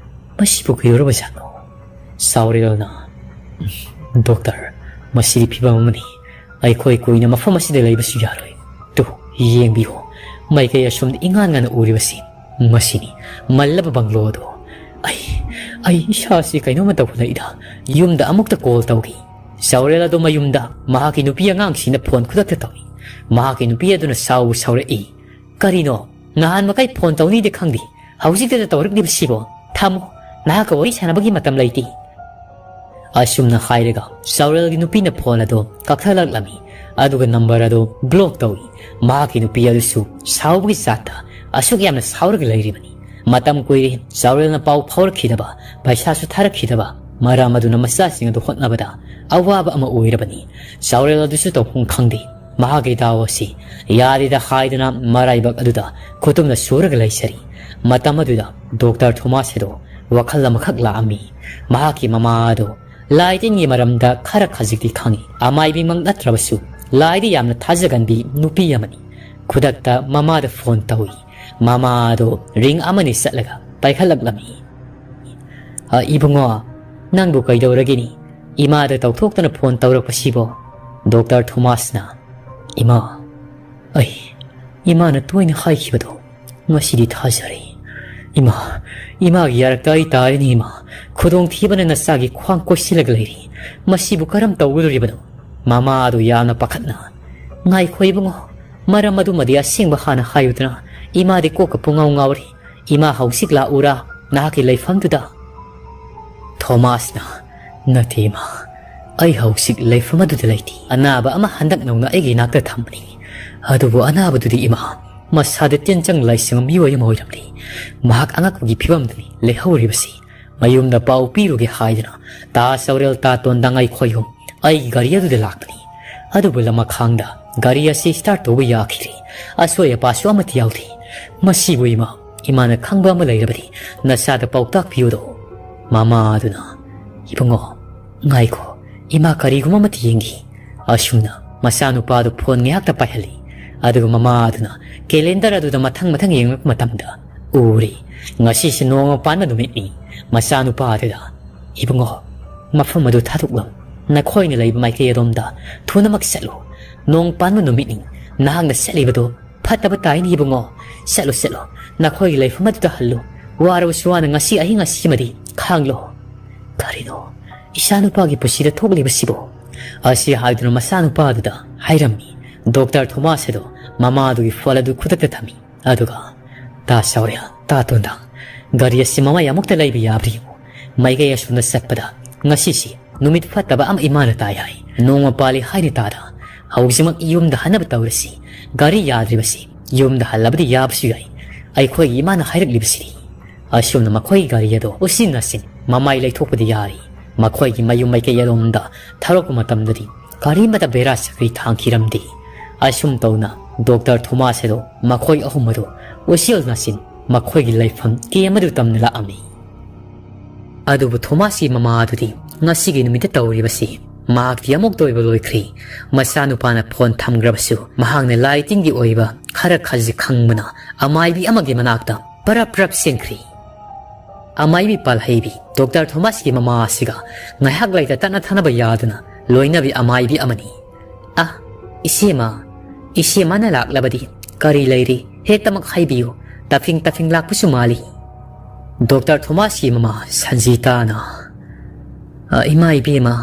ꯃꯁꯤꯕꯨ ꯀꯩꯗꯧꯔꯕꯖꯥꯠꯅꯣ?" ꯆꯥꯎꯔꯦꯜꯅ, "ꯗꯣꯛꯇꯔ, ꯃꯁꯤꯗꯤ ꯐꯤꯕꯝ ꯑꯃꯅꯤ꯫ ꯑꯩꯈꯣꯏ ꯀꯨꯏꯅ ꯃꯐꯝ ꯑꯁꯤꯗ ꯂꯩꯕꯁꯨ ꯌꯥꯔꯣꯏ꯫ ꯇꯨ, ꯌꯦꯡꯕꯤꯌꯨ, ꯃꯥꯏꯀꯩ ꯑꯁꯣꯝꯗ ꯏꯉꯥꯟ ꯉꯥꯟꯅ ꯎꯔꯤꯕꯁꯤ, ꯃꯁꯤꯅꯤ ꯃꯜꯂꯕ ꯕꯪꯒ꯭ꯂꯣ ꯑꯗꯨ꯫ ꯑꯩ, ꯑꯩ ꯏꯁꯥꯁꯤ ꯀꯩꯅꯣꯝꯃ ꯇꯧꯈꯠꯂꯛꯏꯗ꯫ ꯌꯨꯝꯗ ꯑꯃꯨꯛꯇ ꯀꯣꯜ ꯇꯧꯈꯤ꯫ ꯆꯥꯎꯔꯦꯜ ꯑꯗꯨ ꯃꯌꯨꯝꯗ ꯃꯍꯥꯛꯀꯤ ꯅꯨꯄꯤ ꯑꯉꯥꯡꯁꯤꯡꯅ ꯐꯣꯟ ꯈꯨꯗꯛꯇ ꯇꯧꯏ꯫ ꯃꯍꯥꯛꯀꯤ ꯅꯨꯄꯤ ꯑꯗꯨꯅ ꯁꯥꯎꯕ ꯁꯥꯎꯔꯛꯏ꯫ "ꯀꯔꯤꯅꯣ? ꯅꯍꯥꯟ ꯃꯈꯩ ꯐꯣꯟ ꯇꯧꯅꯤꯗꯤ ꯈꯪꯗꯦ, ꯍꯧꯖꯤꯛꯇꯗ ꯇꯧꯔꯛꯂꯤꯕꯁꯤꯕꯣ? ꯊꯝꯃꯣ, ꯅꯍꯥꯛꯀ ꯋꯥꯔꯤ ꯁꯥꯟꯅꯕꯒꯤ ꯃꯇꯝ ꯂꯩꯇꯦ"꯫ ꯑꯁꯨꯝꯅ ꯍꯥꯏꯔꯒ ꯆꯥꯎꯔꯦꯜꯒꯤ ꯅꯨꯄꯤꯅ ꯐꯣꯟ ꯑꯗꯨ ꯀꯛꯊꯠꯂꯛꯂꯝꯃꯤ꯫ ꯑꯗꯨꯒ ꯅꯝꯕꯔ ꯑꯗꯨ ꯕ꯭ꯂꯣꯛ ꯇꯧꯏ꯫ ꯃꯍꯥꯛꯀꯤ ꯅꯨꯄꯤ ꯑꯗꯨꯁꯨ ꯁꯥꯎꯕꯒꯤ ꯆꯥꯠꯇ ꯑꯁꯨꯛ ꯌꯥꯝꯅ ꯁꯥꯎꯔꯒ ꯂꯩꯔꯤꯕꯅꯤ꯫ ꯃꯇꯝ ꯀꯨꯏꯔꯦ ꯆꯥꯎꯔꯦꯜꯅ ꯄꯥꯎ ꯐꯥꯎꯔꯛꯈꯤꯗꯕ, ꯄꯩꯁꯥꯁꯨ ꯊꯥꯔꯛꯈꯤꯗꯕ꯫ ꯃꯔꯝ ꯑꯗꯨꯅ ꯃꯆꯥꯁꯤꯡ ꯑꯗꯨ ꯍꯣꯠꯅꯕꯗ ꯑꯋꯥꯕ ꯑꯃ ꯑꯣꯏꯔꯕꯅꯤ꯫ ꯆꯥꯎꯔꯦꯜ ꯑꯗꯨꯁꯨ ꯇꯧꯐꯝ ꯈꯪꯗꯦ꯫ ꯃꯍꯥꯛꯀꯤ ꯗꯥꯎ ꯑꯁꯤ ꯌꯥꯗꯦꯗ ꯍꯥꯏꯗꯨꯅ ꯃꯔꯥꯏꯕꯛ ꯑꯗꯨꯗ ꯈꯨꯇꯨꯝꯅ ꯁꯨꯔꯒ ꯂꯩꯖꯔꯤ꯫ ꯃꯇꯝ ꯑꯗꯨꯗ ꯗꯣꯛꯇꯔ ꯊꯣꯃꯥꯁ ꯑꯗꯨ ꯋꯥꯈꯜ ꯑꯃꯈꯛ ꯂꯥꯛꯑꯝꯃꯤ꯫ ꯃꯍꯥꯛꯀꯤ ꯃꯃꯥ ꯑꯗꯨ ꯂꯥꯏ ꯇꯤꯟꯒꯤ ꯃꯔꯝꯗ ꯈꯔ ꯈꯖꯤꯛꯇꯤ ꯈꯪꯏ꯫ ꯑꯃꯥꯏꯕꯤꯃꯛ ꯅꯠꯇ꯭ꯔꯕꯁꯨ ꯂꯥꯏꯗ ꯌꯥꯝꯅ ꯊꯥꯖꯒꯟꯕꯤ ꯅꯨꯄꯤ ꯑꯃꯅꯤ꯫ ꯈꯨꯗꯛꯇ ꯃꯃꯥꯗ ꯐꯣꯟ ꯇꯧꯏ꯫ ꯃꯃꯥ ꯑꯗꯨ ꯔꯤꯡ ꯑꯃꯅꯤ ꯆꯠꯂꯒ ꯄꯥꯏꯈꯠꯂꯛꯂꯝꯃꯤ꯫ "ꯑ, ꯏꯕꯨꯡꯉꯣ, ꯅꯪꯕꯨ ꯀꯩꯗꯧꯔꯒꯦꯅꯤ? ꯏꯃꯥꯗ ꯇꯧꯊꯣꯛꯇꯅ ꯐꯣꯟ ꯇꯧꯔꯛꯄꯁꯤꯕꯣ?" ꯗꯣꯛꯇꯔ ꯊꯣꯃꯥꯁꯅ, "ꯏꯃꯥ, ꯑꯩ ꯏꯃꯥꯅ ꯇꯣꯏꯅ ꯍꯥꯏꯈꯤꯕꯗꯣ ꯉꯁꯤꯗꯤ ꯊꯥꯖꯔꯦ꯫ ꯏꯃꯥ, ꯏꯃꯥꯒꯤ ꯌꯥꯔꯛꯇ ꯑꯩ ꯇꯥꯔꯦꯅꯦ ꯏꯃꯥ꯫ ꯈꯨꯗꯣꯡꯊꯤꯕꯅ ꯅꯆꯥꯒꯤ ꯈ꯭ꯋꯥꯡ ꯀꯣꯏꯁꯤꯜꯂꯒ ꯂꯩꯔꯤ꯫ ꯃꯁꯤꯕꯨ ꯀꯔꯝ ꯇꯧꯒꯗꯧꯔꯤꯕꯅꯣ?" ꯃꯃꯥ ꯑꯗꯨ ꯌꯥꯝꯅ ꯄꯥꯈꯠꯅ, "ꯉꯥꯏꯈꯣ ꯏꯕꯨꯡꯉꯣ, ꯃꯔꯝ ꯑꯗꯨꯃꯗꯤ ꯑꯁꯦꯡꯕ ꯍꯥꯟꯅ ꯍꯥꯏꯌꯨꯗꯅ꯫ ꯏꯃꯥꯗꯤ ꯀꯣꯛꯀ ꯄꯨꯡꯉꯥꯎ ꯉꯥꯎꯔꯤ꯫ ꯏꯃꯥ ꯍꯧꯖꯤꯛ ꯂꯥꯛꯎꯔꯥ ꯅꯍꯥꯛꯀꯤ ꯂꯩꯐꯝꯗꯨꯗ?" ꯊꯣꯃꯥꯁꯅ, "ꯅꯠꯇꯦ ꯏꯃꯥ, ꯑꯩ ꯍꯧꯖꯤꯛ ꯂꯩꯐꯝ ꯑꯗꯨꯗ ꯂꯩꯇꯦ꯫ ꯑꯅꯥꯕ ꯑꯃ ꯍꯟꯗꯛ ꯅꯧꯅ ꯑꯩꯒꯤ ꯏꯅꯥꯛꯇ ꯊꯝꯕꯅꯤ꯫ ꯑꯗꯨꯕꯨ ꯑꯅꯥꯕꯗꯨꯗꯤ ꯏꯃꯥ, ꯃꯁꯥꯗ ꯇꯤꯟꯆꯪ ꯂꯥꯏꯆꯪ ꯃꯤꯑꯣꯏ ꯑꯃ ꯑꯣꯏꯔꯝꯂꯦ꯫ ꯃꯍꯥꯛ ꯑꯉꯛꯄꯒꯤ ꯐꯤꯕꯝꯗꯅꯤ ꯂꯩꯍꯧꯔꯤꯕꯁꯤ꯫ ꯃꯌꯨꯝꯗ ꯄꯥꯎ ꯄꯤꯔꯨꯒꯦ ꯍꯥꯏꯗꯨꯅ ꯇꯥ ꯆꯥꯎꯔꯦꯜ, ꯇꯥ ꯇꯣꯟꯗꯥꯡ ꯑꯩꯈꯣꯏ ꯑꯍꯨꯝ ꯑꯩꯒꯤ ꯒꯥꯔꯤ ꯑꯗꯨꯗ ꯂꯥꯛꯄꯅꯤ꯫ ꯑꯗꯨꯕꯨ ꯂꯃꯈꯥꯡꯗ ꯒꯥꯔꯤ ꯑꯁꯤ ꯁ꯭ꯇꯥꯔꯠ ꯇꯧꯕ ꯌꯥꯈꯤꯗ꯭ꯔꯦ꯫ ꯑꯁꯣꯏ ꯑꯄꯥꯁꯨ ꯑꯃꯠꯇ ꯌꯥꯎꯗꯦ꯫ ꯃꯁꯤꯕꯨ ꯏꯃꯥ, ꯏꯃꯥꯅ ꯈꯪꯕ ꯑꯃ ꯂꯩꯔꯕꯗꯤ ꯅꯆꯥꯗ ꯄꯥꯎꯇꯥꯛ ꯄꯤꯌꯨꯗꯣ꯫" ꯃꯃꯥ ꯑꯗꯨꯅ, "ꯏꯕꯨꯡꯉꯣ, ꯉꯥꯏꯈꯣ, ꯏꯃꯥ ꯀꯔꯤꯒꯨꯝꯕ ꯑꯃꯠꯇ ꯌꯦꯡꯈꯤ꯫" ꯑꯁꯨꯝꯅ ꯃꯆꯥꯅꯨꯄꯥꯗꯨ ꯐꯣꯟ ꯉꯥꯏꯍꯥꯛꯇ ꯄꯥꯏꯍꯜꯂꯤ꯫ ꯑꯗꯨꯒ ꯃꯃꯥ ꯑꯗꯨꯅ ꯀꯦꯂꯦꯟꯗꯔ ꯑꯗꯨꯗ ꯃꯊꯪ ꯃꯊꯪ ꯌꯦꯡꯂꯛꯄ ꯃꯇꯝꯗ ꯎꯔꯤ, ꯉꯁꯤꯁꯦ ꯅꯣꯡꯃ ꯄꯥꯟꯕ ꯅꯨꯃꯤꯠꯅꯤ꯫ ꯃꯆꯥꯅꯨꯄꯥ ꯑꯗꯨꯗ, "ꯏꯕꯨꯡꯉꯣ, ꯃꯐꯝ ꯑꯗꯨ ꯊꯥꯗꯣꯛꯂꯝ, ꯅꯈꯣꯏꯅ ꯂꯩꯕ ꯃꯥꯏꯀꯩ ꯑꯗꯣꯝꯗ ꯊꯨꯅꯃꯛ ꯆꯠꯂꯨ꯫ ꯅꯣꯡ ꯄꯥꯟꯕ ꯅꯨꯃꯤꯠꯅꯤ, ꯅꯍꯥꯛꯅ ꯆꯠꯂꯤꯕꯗꯨ ꯐꯠꯇꯕ ꯇꯥꯏꯅꯦ ꯏꯕꯨꯡꯉꯣ꯫ ꯆꯠꯂꯨ, ꯆꯠꯂꯨ, ꯅꯈꯣꯏꯒꯤ ꯂꯩꯐꯝ ꯑꯗꯨꯗ ꯍꯜꯂꯨ꯫ ꯋꯥꯔꯕꯁꯨ ꯋꯥꯅ ꯉꯁꯤ ꯑꯍꯤꯡ ꯑꯁꯤꯃꯗꯤ "ꯈꯥꯡꯂꯣ꯫ ꯀꯔꯤꯅꯣ ꯏꯆꯥꯅꯨꯄꯥꯒꯤ ꯄꯨꯟꯁꯤꯗ ꯊꯣꯛꯂꯤꯕꯁꯤꯕꯨ?" ꯑꯁꯤ ꯍꯥꯏꯗꯨꯅ ꯃꯆꯥꯅꯨꯄꯥꯗꯨꯗ ꯍꯥꯏꯔꯝꯃꯤ꯫ ꯗꯣꯛꯇꯔ ꯊꯣꯃꯥꯁ ꯑꯗꯣ ꯃꯃꯥꯗꯨꯒꯤ ꯐꯣꯟ ꯑꯗꯨ ꯈꯨꯗꯛꯇ ꯊꯝꯃꯤ꯫ ꯑꯗꯨꯒ, "ꯇꯥ ꯆꯥꯎꯔꯦꯜ, ꯇꯥ ꯇꯣꯟꯗꯥ, ꯒꯥꯔꯤ ꯑꯁꯤ ꯃꯃꯥꯏ ꯑꯃꯨꯛꯇ ꯂꯩꯕ ꯌꯥꯕ꯭ꯔꯥ ꯌꯦꯡꯉꯨ꯫ ꯃꯥꯏꯀꯩ ꯑꯁꯣꯝꯗ ꯆꯠꯄꯗ ꯉꯁꯤꯁꯤ ꯅꯨꯃꯤꯠ ꯐꯠꯇꯕ ꯑꯃ ꯏꯃꯥꯅ ꯇꯥꯏ ꯍꯥꯏ꯫ ꯅꯣꯡꯃ ꯄꯥꯜꯂꯤ ꯍꯥꯏꯅ ꯇꯥꯗ ꯍꯧꯖꯤꯛꯃꯛ ꯌꯨꯝꯗ ꯍꯟꯅꯕ ꯇꯧꯔꯁꯤ꯫ ꯒꯥꯔꯤ ꯌꯥꯗ꯭ꯔꯤꯕꯁꯤ ꯌꯨꯝꯗ ꯍꯜꯂꯕꯗꯤ ꯌꯥꯕꯁꯨ ꯌꯥꯏ꯫ ꯑꯩꯈꯣꯏꯒꯤ ꯏꯃꯥꯅ ꯍꯥꯏꯔꯛꯂꯤꯕꯁꯤꯗꯤ"꯫ ꯑꯁꯨꯝꯅ ꯃꯈꯣꯏꯒꯤ ꯒꯥꯔꯤ ꯑꯗꯨ ꯎꯆꯤꯟ ꯅꯥꯆꯤꯟ ꯃꯃꯥꯏ ꯂꯩꯊꯣꯛꯄꯗꯤ ꯌꯥꯔꯤ꯫ ꯃꯈꯣꯏꯒꯤ ꯃꯌꯨꯝ ꯃꯥꯏꯀꯩ ꯑꯗꯣꯝꯗ ꯊꯧꯔꯛꯄ ꯃꯇꯝꯗꯗꯤ ꯀꯔꯤꯃꯠꯇ ꯕꯦꯔꯥ ꯁꯥꯀ꯭ꯔꯤ ꯊꯥꯡꯈꯤꯔꯝꯗꯦ꯫ ꯑꯁꯨꯝ ꯇꯧꯅ ꯗꯣꯛꯇꯔ ꯊꯣꯃꯥꯁ ꯑꯗꯨ ꯃꯈꯣꯏ ꯑꯍꯨꯝ ꯑꯗꯨ ꯎꯆꯤꯟ ꯅꯥꯆꯤꯟ ꯃꯈꯣꯏꯒꯤ ꯂꯩꯐꯝ ꯀꯦꯝ ꯑꯗꯨ ꯇꯝꯅ ꯂꯥꯛꯑꯝꯃꯤ꯫ ꯑꯗꯨꯕꯨ ꯊꯣꯃꯥꯁꯀꯤ ꯃꯃꯥ ꯑꯗꯨꯗꯤ ꯉꯁꯤꯒꯤ ꯅꯨꯃꯤꯠꯇ ꯇꯧꯔꯤꯕꯁꯤ ꯃꯍꯥꯛꯇꯤ ꯑꯃꯨꯛꯇ ꯑꯣꯏꯕ ꯂꯣꯏꯈ꯭ꯔꯤ꯫ ꯃꯆꯥꯅꯨꯄꯥꯅ ꯐꯣꯟ ꯊꯝꯈ꯭ꯔꯕꯁꯨ ꯃꯍꯥꯛꯅ ꯂꯥꯏ ꯇꯤꯟꯒꯤ ꯑꯣꯏꯕ ꯈꯔ ꯈꯖꯤꯛ ꯈꯪꯕꯅ ꯑꯃꯥꯏꯕꯤ ꯑꯃꯒꯤ ꯃꯅꯥꯛꯇ ꯄꯔꯞ ꯄꯔꯞ ꯆꯦꯟꯈ꯭ꯔꯤ꯫ ꯑꯃꯥꯏꯕꯤ ꯄꯥꯜꯍꯩꯕꯤ ꯗꯣꯛꯇꯔ ꯊꯣꯃꯥꯁꯀꯤ ꯃꯃꯥ ꯑꯁꯤꯒ ꯉꯥꯏꯍꯥꯛ ꯂꯩꯇ ꯇꯠꯅ ꯊꯥꯅꯕ ꯌꯥꯗꯨꯅ ꯂꯣꯏꯅꯕꯤ ꯑꯃꯥꯏꯕꯤ ꯑꯃꯅꯤ꯫ "ꯑ, ꯏꯆꯦꯃ, ꯏꯆꯦꯃꯅ ꯂꯥꯛꯂꯕꯗꯤ ꯀꯔꯤ ꯂꯩꯔꯤ? ꯍꯦꯛꯇꯃꯛ ꯍꯥꯏꯕꯤꯌꯨ꯫ ꯇꯐꯤꯡ ꯇꯐꯤꯡ ꯂꯥꯛꯄꯁꯨ ꯃꯥꯜꯂꯤ"꯫ ꯗꯣꯛꯇꯔ ꯊꯣꯃꯥꯁꯀꯤ ꯃꯃꯥ ꯁꯟꯖꯤꯇꯥꯅ, "ꯑ, ꯏꯃꯥ ꯏꯕꯦꯝꯃ,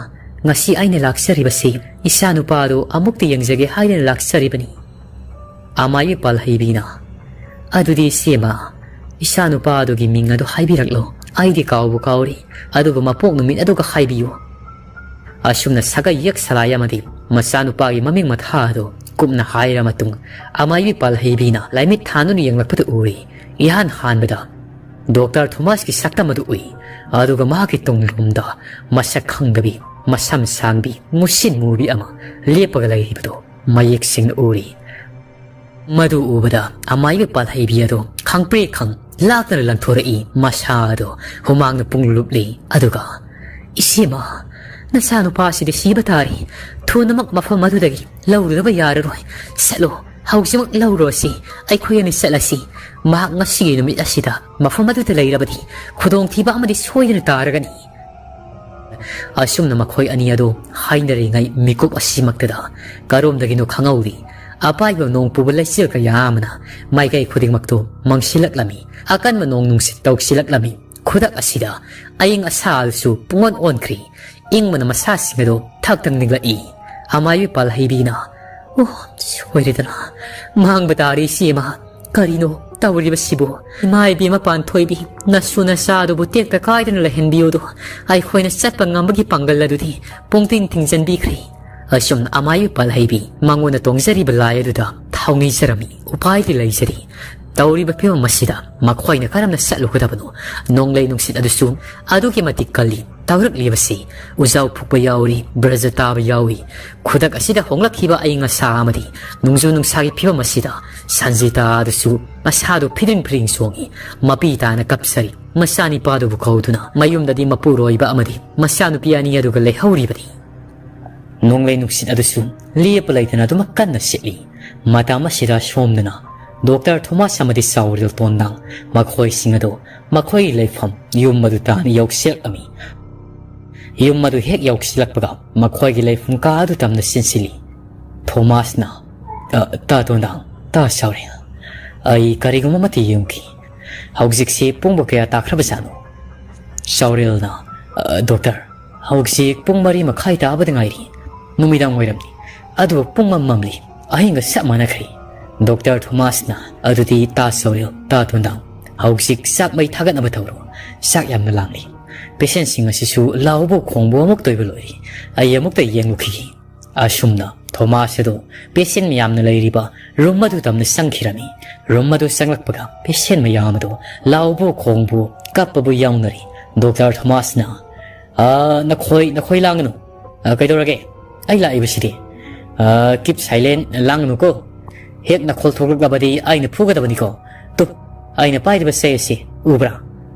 ꯉꯁꯤ ꯑꯩꯅ ꯂꯥꯛꯆꯔꯤꯕꯁꯤ ꯏꯆꯥꯅꯨꯄꯥꯗꯨ ꯑꯃꯨꯛꯇ ꯌꯦꯡꯖꯒꯦ ꯍꯥꯏꯗꯅ ꯂꯥꯛꯆꯔꯤꯕꯅꯤ"꯫ ꯑꯃꯥꯏꯕꯤ ꯄꯥꯜꯍꯩꯕꯤꯅ, "ꯑꯗꯨꯗꯤ ꯏꯆꯦꯃ, ꯏꯆꯥꯅꯨꯄꯥ ꯑꯗꯨꯒꯤ ꯃꯤꯡ ꯑꯗꯨ ꯍꯥꯏꯕꯤꯔꯛꯂꯣ, ꯑꯩꯗꯤ ꯀꯥꯎꯕꯨ ꯀꯥꯎꯔꯤ, ꯑꯗꯨꯕꯨ ꯃꯄꯣꯛ ꯅꯨꯃꯤꯠ ꯑꯗꯨꯒ ꯍꯥꯏꯕꯤꯌꯨ"꯫ ꯑꯁꯨꯝꯅ ꯁꯥꯒꯩ ꯌꯦꯛ ꯁꯂꯥꯏ ꯑꯃꯗꯤ ꯃꯆꯥꯅꯨꯄꯥꯒꯤ ꯃꯃꯤꯡ ꯃꯊꯥ ꯑꯗꯨ ꯀꯨꯞꯅ ꯍꯥꯏꯔ ꯃꯇꯨꯡ, ꯑꯃꯥꯏꯕꯤ ꯄꯥꯜꯍꯩꯕꯤꯅ ꯂꯥꯏꯃꯤꯠ ꯊꯥꯟꯗꯨꯅ ꯌꯦꯡꯂꯛꯄꯗ ꯎꯔꯤ꯫ ꯏꯍꯥꯟ ꯍꯥꯟꯕꯗ ꯗꯣꯛꯇꯔ ꯊꯣꯃꯥꯁꯀꯤ ꯁꯛꯇꯝ ꯑꯗꯨ ꯎꯏ, ꯑꯗꯨꯒ ꯃꯍꯥꯛꯀꯤ ꯇꯨꯡꯂꯣꯝꯗ ꯃꯁꯛ ꯈꯪꯗꯕꯤ, ꯃꯁꯝ ꯁꯥꯡꯕꯤ, ꯃꯨꯁꯤꯟ ꯃꯨꯕꯤ ꯑꯃ ꯂꯦꯞꯄꯒ ꯂꯩꯔꯤꯕꯗꯨ ꯃꯌꯦꯛ ꯁꯦꯡꯅ ꯎꯔꯤ꯫ ꯃꯗꯨ ꯎꯕꯗ ꯑꯃꯥꯏꯕꯤ ꯄꯥꯜꯍꯩꯕꯤ ꯑꯗꯨ ꯈꯪꯄ꯭ꯔꯦꯛ ꯈꯪ ꯂꯥꯛꯇꯅ ꯂꯪꯊꯣꯔꯛꯏ꯫ ꯃꯁꯥ ꯑꯗꯨ ꯍꯨꯃꯥꯡꯅ ꯄꯨꯡ ꯂꯨꯞꯂꯤ꯫ ꯑꯗꯨꯒ, "ꯏꯆꯦꯃ, ꯅꯆꯥꯅꯨꯄꯥꯁꯤꯗꯤ ꯁꯤꯕ ꯇꯥꯔꯦ꯫ ꯊꯨꯅꯃꯛ ꯃꯐꯝ ꯑꯗꯨꯗꯒꯤ ꯂꯧꯔꯨꯗꯕ ꯌꯥꯔꯔꯣꯏ꯫ ꯆꯠꯂꯣ, ꯍꯧꯖꯤꯛꯃꯛ ꯂꯧꯔꯨꯔꯁꯤ꯫ ꯑꯩꯈꯣꯏ ꯑꯅꯤ ꯆꯠꯂꯁꯤ꯫ ꯃꯍꯥꯛ ꯉꯁꯤꯒꯤ ꯅꯨꯃꯤꯠ ꯑꯁꯤꯗ ꯃꯐꯝ ꯑꯗꯨꯗ ꯂꯩꯔꯕꯗꯤ ꯈꯨꯗꯣꯡꯊꯤꯕ ꯑꯃꯗꯤ ꯁꯣꯏꯗꯅ ꯇꯥꯔꯒꯅꯤ"꯫ ꯑꯁꯨꯝꯅ ꯃꯈꯣꯏ ꯑꯅꯤ ꯑꯗꯨ ꯍꯥꯏꯅꯔꯤꯉꯩ ꯃꯤꯀꯨꯞ ꯑꯁꯤꯃꯛꯇꯗ ꯀꯔꯣꯝꯗꯒꯤꯅꯣ ꯈꯪꯍꯧꯗꯦ, ꯑꯄꯥꯏꯕ ꯅꯣꯡ ꯄꯨꯕ ꯂꯩꯆꯤꯜ ꯀꯌꯥ ꯑꯃꯅ ꯃꯥꯏꯀꯩ ꯈꯨꯗꯤꯡꯃꯛꯇꯨ ꯃꯪꯁꯤꯜꯂꯛꯂꯝꯃꯤ꯫ ꯑꯀꯟꯕ ꯅꯣꯡ ꯅꯨꯡꯁꯤꯠ ꯇꯧꯁꯤꯜꯂꯛꯂꯝꯃꯤ꯫ ꯈꯨꯗꯛ ꯑꯁꯤꯗ ꯑꯏꯪ ꯑꯁꯥ ꯑꯗꯨꯁꯨ ꯄꯨꯡꯑꯣꯟ ꯑꯣꯟꯈ꯭ꯔꯦ꯫ ꯏꯪꯕꯅ ꯃꯁꯥꯁꯤꯡ ꯑꯗꯨ ꯊꯛ ꯊꯛ ꯅꯤꯛꯂꯛꯏ꯫ ꯑꯃꯥꯏꯕꯤ ꯄꯥꯜꯍꯩꯕꯤꯅ, "ꯑꯣ, ꯁꯣꯏꯔꯦꯗꯅ, ꯃꯥꯡꯕ ꯇꯥꯔꯦ ꯏꯆꯦꯃ꯫ ꯀꯔꯤꯅꯣ ꯇꯧꯔꯤꯕꯁꯤꯕꯨ? ꯏꯃꯥ ꯏꯕꯦꯝꯃ ꯄꯥꯟꯊꯣꯏꯕꯤ, ꯅꯁꯨ ꯅꯆꯥ ꯑꯗꯨꯕꯨ ꯇꯦꯛꯇ ꯀꯥꯏꯗꯅ ꯂꯩꯍꯟꯕꯤꯌꯨꯗꯣ꯫ ꯑꯩꯈꯣꯏꯅ ꯆꯠꯄ ꯉꯝꯕꯒꯤ ꯄꯥꯡꯒꯜ ꯑꯗꯨꯗꯤ ꯄꯨꯡꯇꯤꯡ ꯊꯤꯡꯖꯤꯟꯕꯤꯈ꯭ꯔꯦ"꯫ ꯑꯁꯨꯝꯅ ꯑꯃꯥꯏꯕꯤ ꯄꯥꯜꯍꯩꯕꯤ ꯃꯉꯣꯟꯗ ꯇꯣꯡꯖꯔꯤꯕ ꯂꯥꯏ ꯑꯗꯨꯗ ꯊꯧꯅꯤꯖꯔꯝꯃꯤ꯫ ꯎꯄꯥꯏꯗꯤ ꯂꯩꯖꯔꯤ꯫ ꯇꯧꯔꯤꯕ ꯐꯤꯕꯝ ꯑꯁꯤꯗ ꯃꯈꯣꯏꯅ ꯀꯔꯝꯅ ꯆꯠꯂꯨꯒꯗꯕꯅꯣ? ꯅꯣꯡꯂꯩ ꯅꯨꯡꯁꯤꯠ ꯑꯗꯨꯁꯨ ꯑꯗꯨꯛꯀꯤ ꯃꯇꯤꯛ ꯀꯜꯂꯤ꯫ ꯇꯧꯔꯛꯂꯤꯕꯁꯤ ꯎꯖꯥꯎ ꯐꯨꯛꯄ ꯌꯥꯎꯔꯤ, ꯕ꯭ꯔꯖ ꯇꯥꯕ ꯌꯥꯎꯏ꯫ ꯈꯨꯗꯛ ꯑꯁꯤꯗ ꯍꯣꯡꯂꯛꯈꯤꯕ ꯑꯏꯪ ꯑꯁꯥ ꯑꯃꯗꯤ ꯅꯣꯡꯖꯨ ꯅꯨꯡꯁꯥꯒꯤ ꯐꯤꯕꯝ ꯑꯁꯤꯗ ꯁꯟꯖꯤꯇꯥ ꯑꯗꯨꯁꯨ ꯃꯁꯥꯗꯨ ꯐꯤꯗ꯭ꯔꯤꯡ ꯐꯤꯗ꯭ꯔꯤꯡ ꯆꯣꯡꯏ꯫ ꯃꯄꯤ ꯇꯥꯅ ꯀꯞꯆꯔꯤ꯫ ꯃꯆꯥꯅꯤꯄꯥꯗꯨꯕꯨ ꯀꯧꯗꯨꯅ ꯃꯌꯨꯝꯗꯗꯤ ꯃꯄꯨꯔꯣꯏꯕ ꯑꯃꯗꯤ ꯃꯆꯥꯅꯨꯄꯤ ꯑꯅꯤ ꯑꯗꯨꯒ ꯂꯩꯍꯧꯔꯤꯕꯅꯤ꯫ ꯅꯣꯡꯂꯩ ꯅꯨꯡꯁꯤꯠ ꯑꯗꯨꯁꯨ ꯂꯦꯞꯄ ꯂꯩꯇꯅ ꯑꯗꯨꯃꯛ ꯀꯟꯅ ꯁꯤꯠꯂꯤ꯫ ꯃꯇꯝ ꯑꯁꯤꯗ ꯁꯣꯝꯗꯅ ꯗꯣꯛꯇꯔ ꯊꯣꯃꯥꯁ ꯑꯃꯗꯤ ꯆꯥꯎꯔꯦꯜ ꯇꯣꯟꯗꯥꯡ ꯃꯈꯣꯏꯁꯤꯡ ꯑꯗꯨ ꯃꯈꯣꯏꯒꯤ ꯂꯩꯐꯝ ꯌꯨꯝ ꯑꯗꯨ ꯇꯥꯟꯅ ꯌꯧꯁꯤꯜꯂꯛꯂꯝꯃꯤ꯫ ꯌꯨꯝ ꯑꯗꯨ ꯍꯦꯛ ꯌꯧꯁꯤꯜꯂꯛꯄꯒ ꯃꯈꯣꯏꯒꯤ ꯂꯩꯐꯝ ꯀꯥ ꯑꯗꯨ ꯇꯝꯅ ꯆꯦꯟꯁꯤꯜꯂꯤ꯫ ꯊꯣꯃꯥꯁꯅ, "ꯑ, ꯇꯥ ꯇꯣꯟꯗꯥꯡ, ꯇꯥ ꯆꯥꯎꯔꯦꯜ, ꯑꯩ ꯀꯔꯤꯒꯨꯝꯕ ꯑꯃꯠꯇ ꯌꯦꯡꯈꯤ꯫ ꯍꯧꯖꯤꯛꯁꯤ ꯄꯨꯡꯕꯨ ꯀꯌꯥ ꯇꯥꯈ꯭ꯔꯕꯖꯥꯠꯅꯣ?" ꯆꯥꯎꯔꯦꯜꯅ, "ꯑ, ꯗꯣꯛꯇꯔ, ꯍꯧꯖꯤꯛ ꯄꯨꯡ ꯃꯔꯤ ꯃꯈꯥꯏ ꯇꯥꯕꯗ ꯉꯥꯏꯔꯤ꯫ ꯅꯨꯃꯤꯗꯥꯡ ꯋꯥꯏꯔꯝꯅꯤ꯫ ꯑꯗꯨꯕꯨ ꯄꯨꯡ ꯃꯝ ꯃꯝꯂꯤ꯫ ꯑꯍꯤꯡꯒ ꯆꯞ ꯃꯥꯟꯅꯈ꯭ꯔꯦ꯫" ꯗꯣꯛꯇꯔ ꯊꯣꯃꯥꯁꯅ, "ꯑꯗꯨꯗꯤ ꯇꯥ ꯆꯥꯎꯔꯦꯜ, ꯇꯥ ꯇꯣꯟꯗꯥꯡ, ꯍꯧꯖꯤꯛ ꯆꯥꯛ ꯃꯩ ꯊꯥꯒꯠꯅꯕ ꯇꯧꯔꯣ꯫ ꯆꯥꯛ ꯌꯥꯝꯅ ꯂꯥꯝꯂꯤ꯫ ꯄꯦꯁꯦꯟꯁꯤꯡ ꯑꯁꯤꯁꯨ ꯂꯥꯎꯕ ꯈꯣꯡꯕ ꯑꯃꯨꯛ ꯇꯣꯏꯕ ꯂꯣꯏꯔꯦ꯫ ꯑꯩ ꯑꯃꯨꯛꯇ ꯌꯦꯡꯂꯨꯈꯤꯒꯦ꯫" ꯑꯁꯨꯝꯅ ꯊꯣꯃꯥꯁ ꯑꯗꯨ ꯄꯦꯁꯦꯟ ꯃꯌꯥꯝꯅ ꯂꯩꯔꯤꯕ ꯔꯨꯝ ꯑꯗꯨ ꯇꯝꯅ ꯆꯪꯈꯤꯔꯝꯃꯤ꯫ ꯔꯨꯝ ꯑꯗꯨ ꯆꯪꯂꯛꯄꯒ ꯄꯦꯁꯦꯟ ꯃꯌꯥꯝ ꯑꯗꯨ ꯂꯥꯎꯕ ꯈꯣꯡꯕ, ꯀꯞꯄꯕꯨ ꯌꯥꯎꯅꯔꯤ꯫ ꯗꯣꯛꯇꯔ ꯊꯣꯃꯥꯁꯅ, "ꯑ, ꯅꯈꯣꯏ, ꯅꯈꯣꯏ ꯂꯥꯡꯒꯅꯨ꯫ ꯑ, ꯀꯩꯗꯧꯔꯒꯦ? ꯑꯩ ꯂꯥꯛꯏꯕꯁꯤꯗꯤ꯫ ꯑ, keep silent, ꯂꯥꯡꯒꯅꯨꯀꯣ꯫ ꯍꯦꯛ ꯅꯈꯣꯜ ꯊꯣꯛꯂꯛꯂꯕꯗꯤ ꯑꯩꯅ ꯐꯨꯒꯗꯕꯅꯤꯀꯣ꯫ ꯇꯨ, ꯑꯩꯅ ꯄꯥꯏꯔꯤꯕ ꯆꯩ ꯑꯁꯤ ꯎꯕ꯭ꯔꯥ?"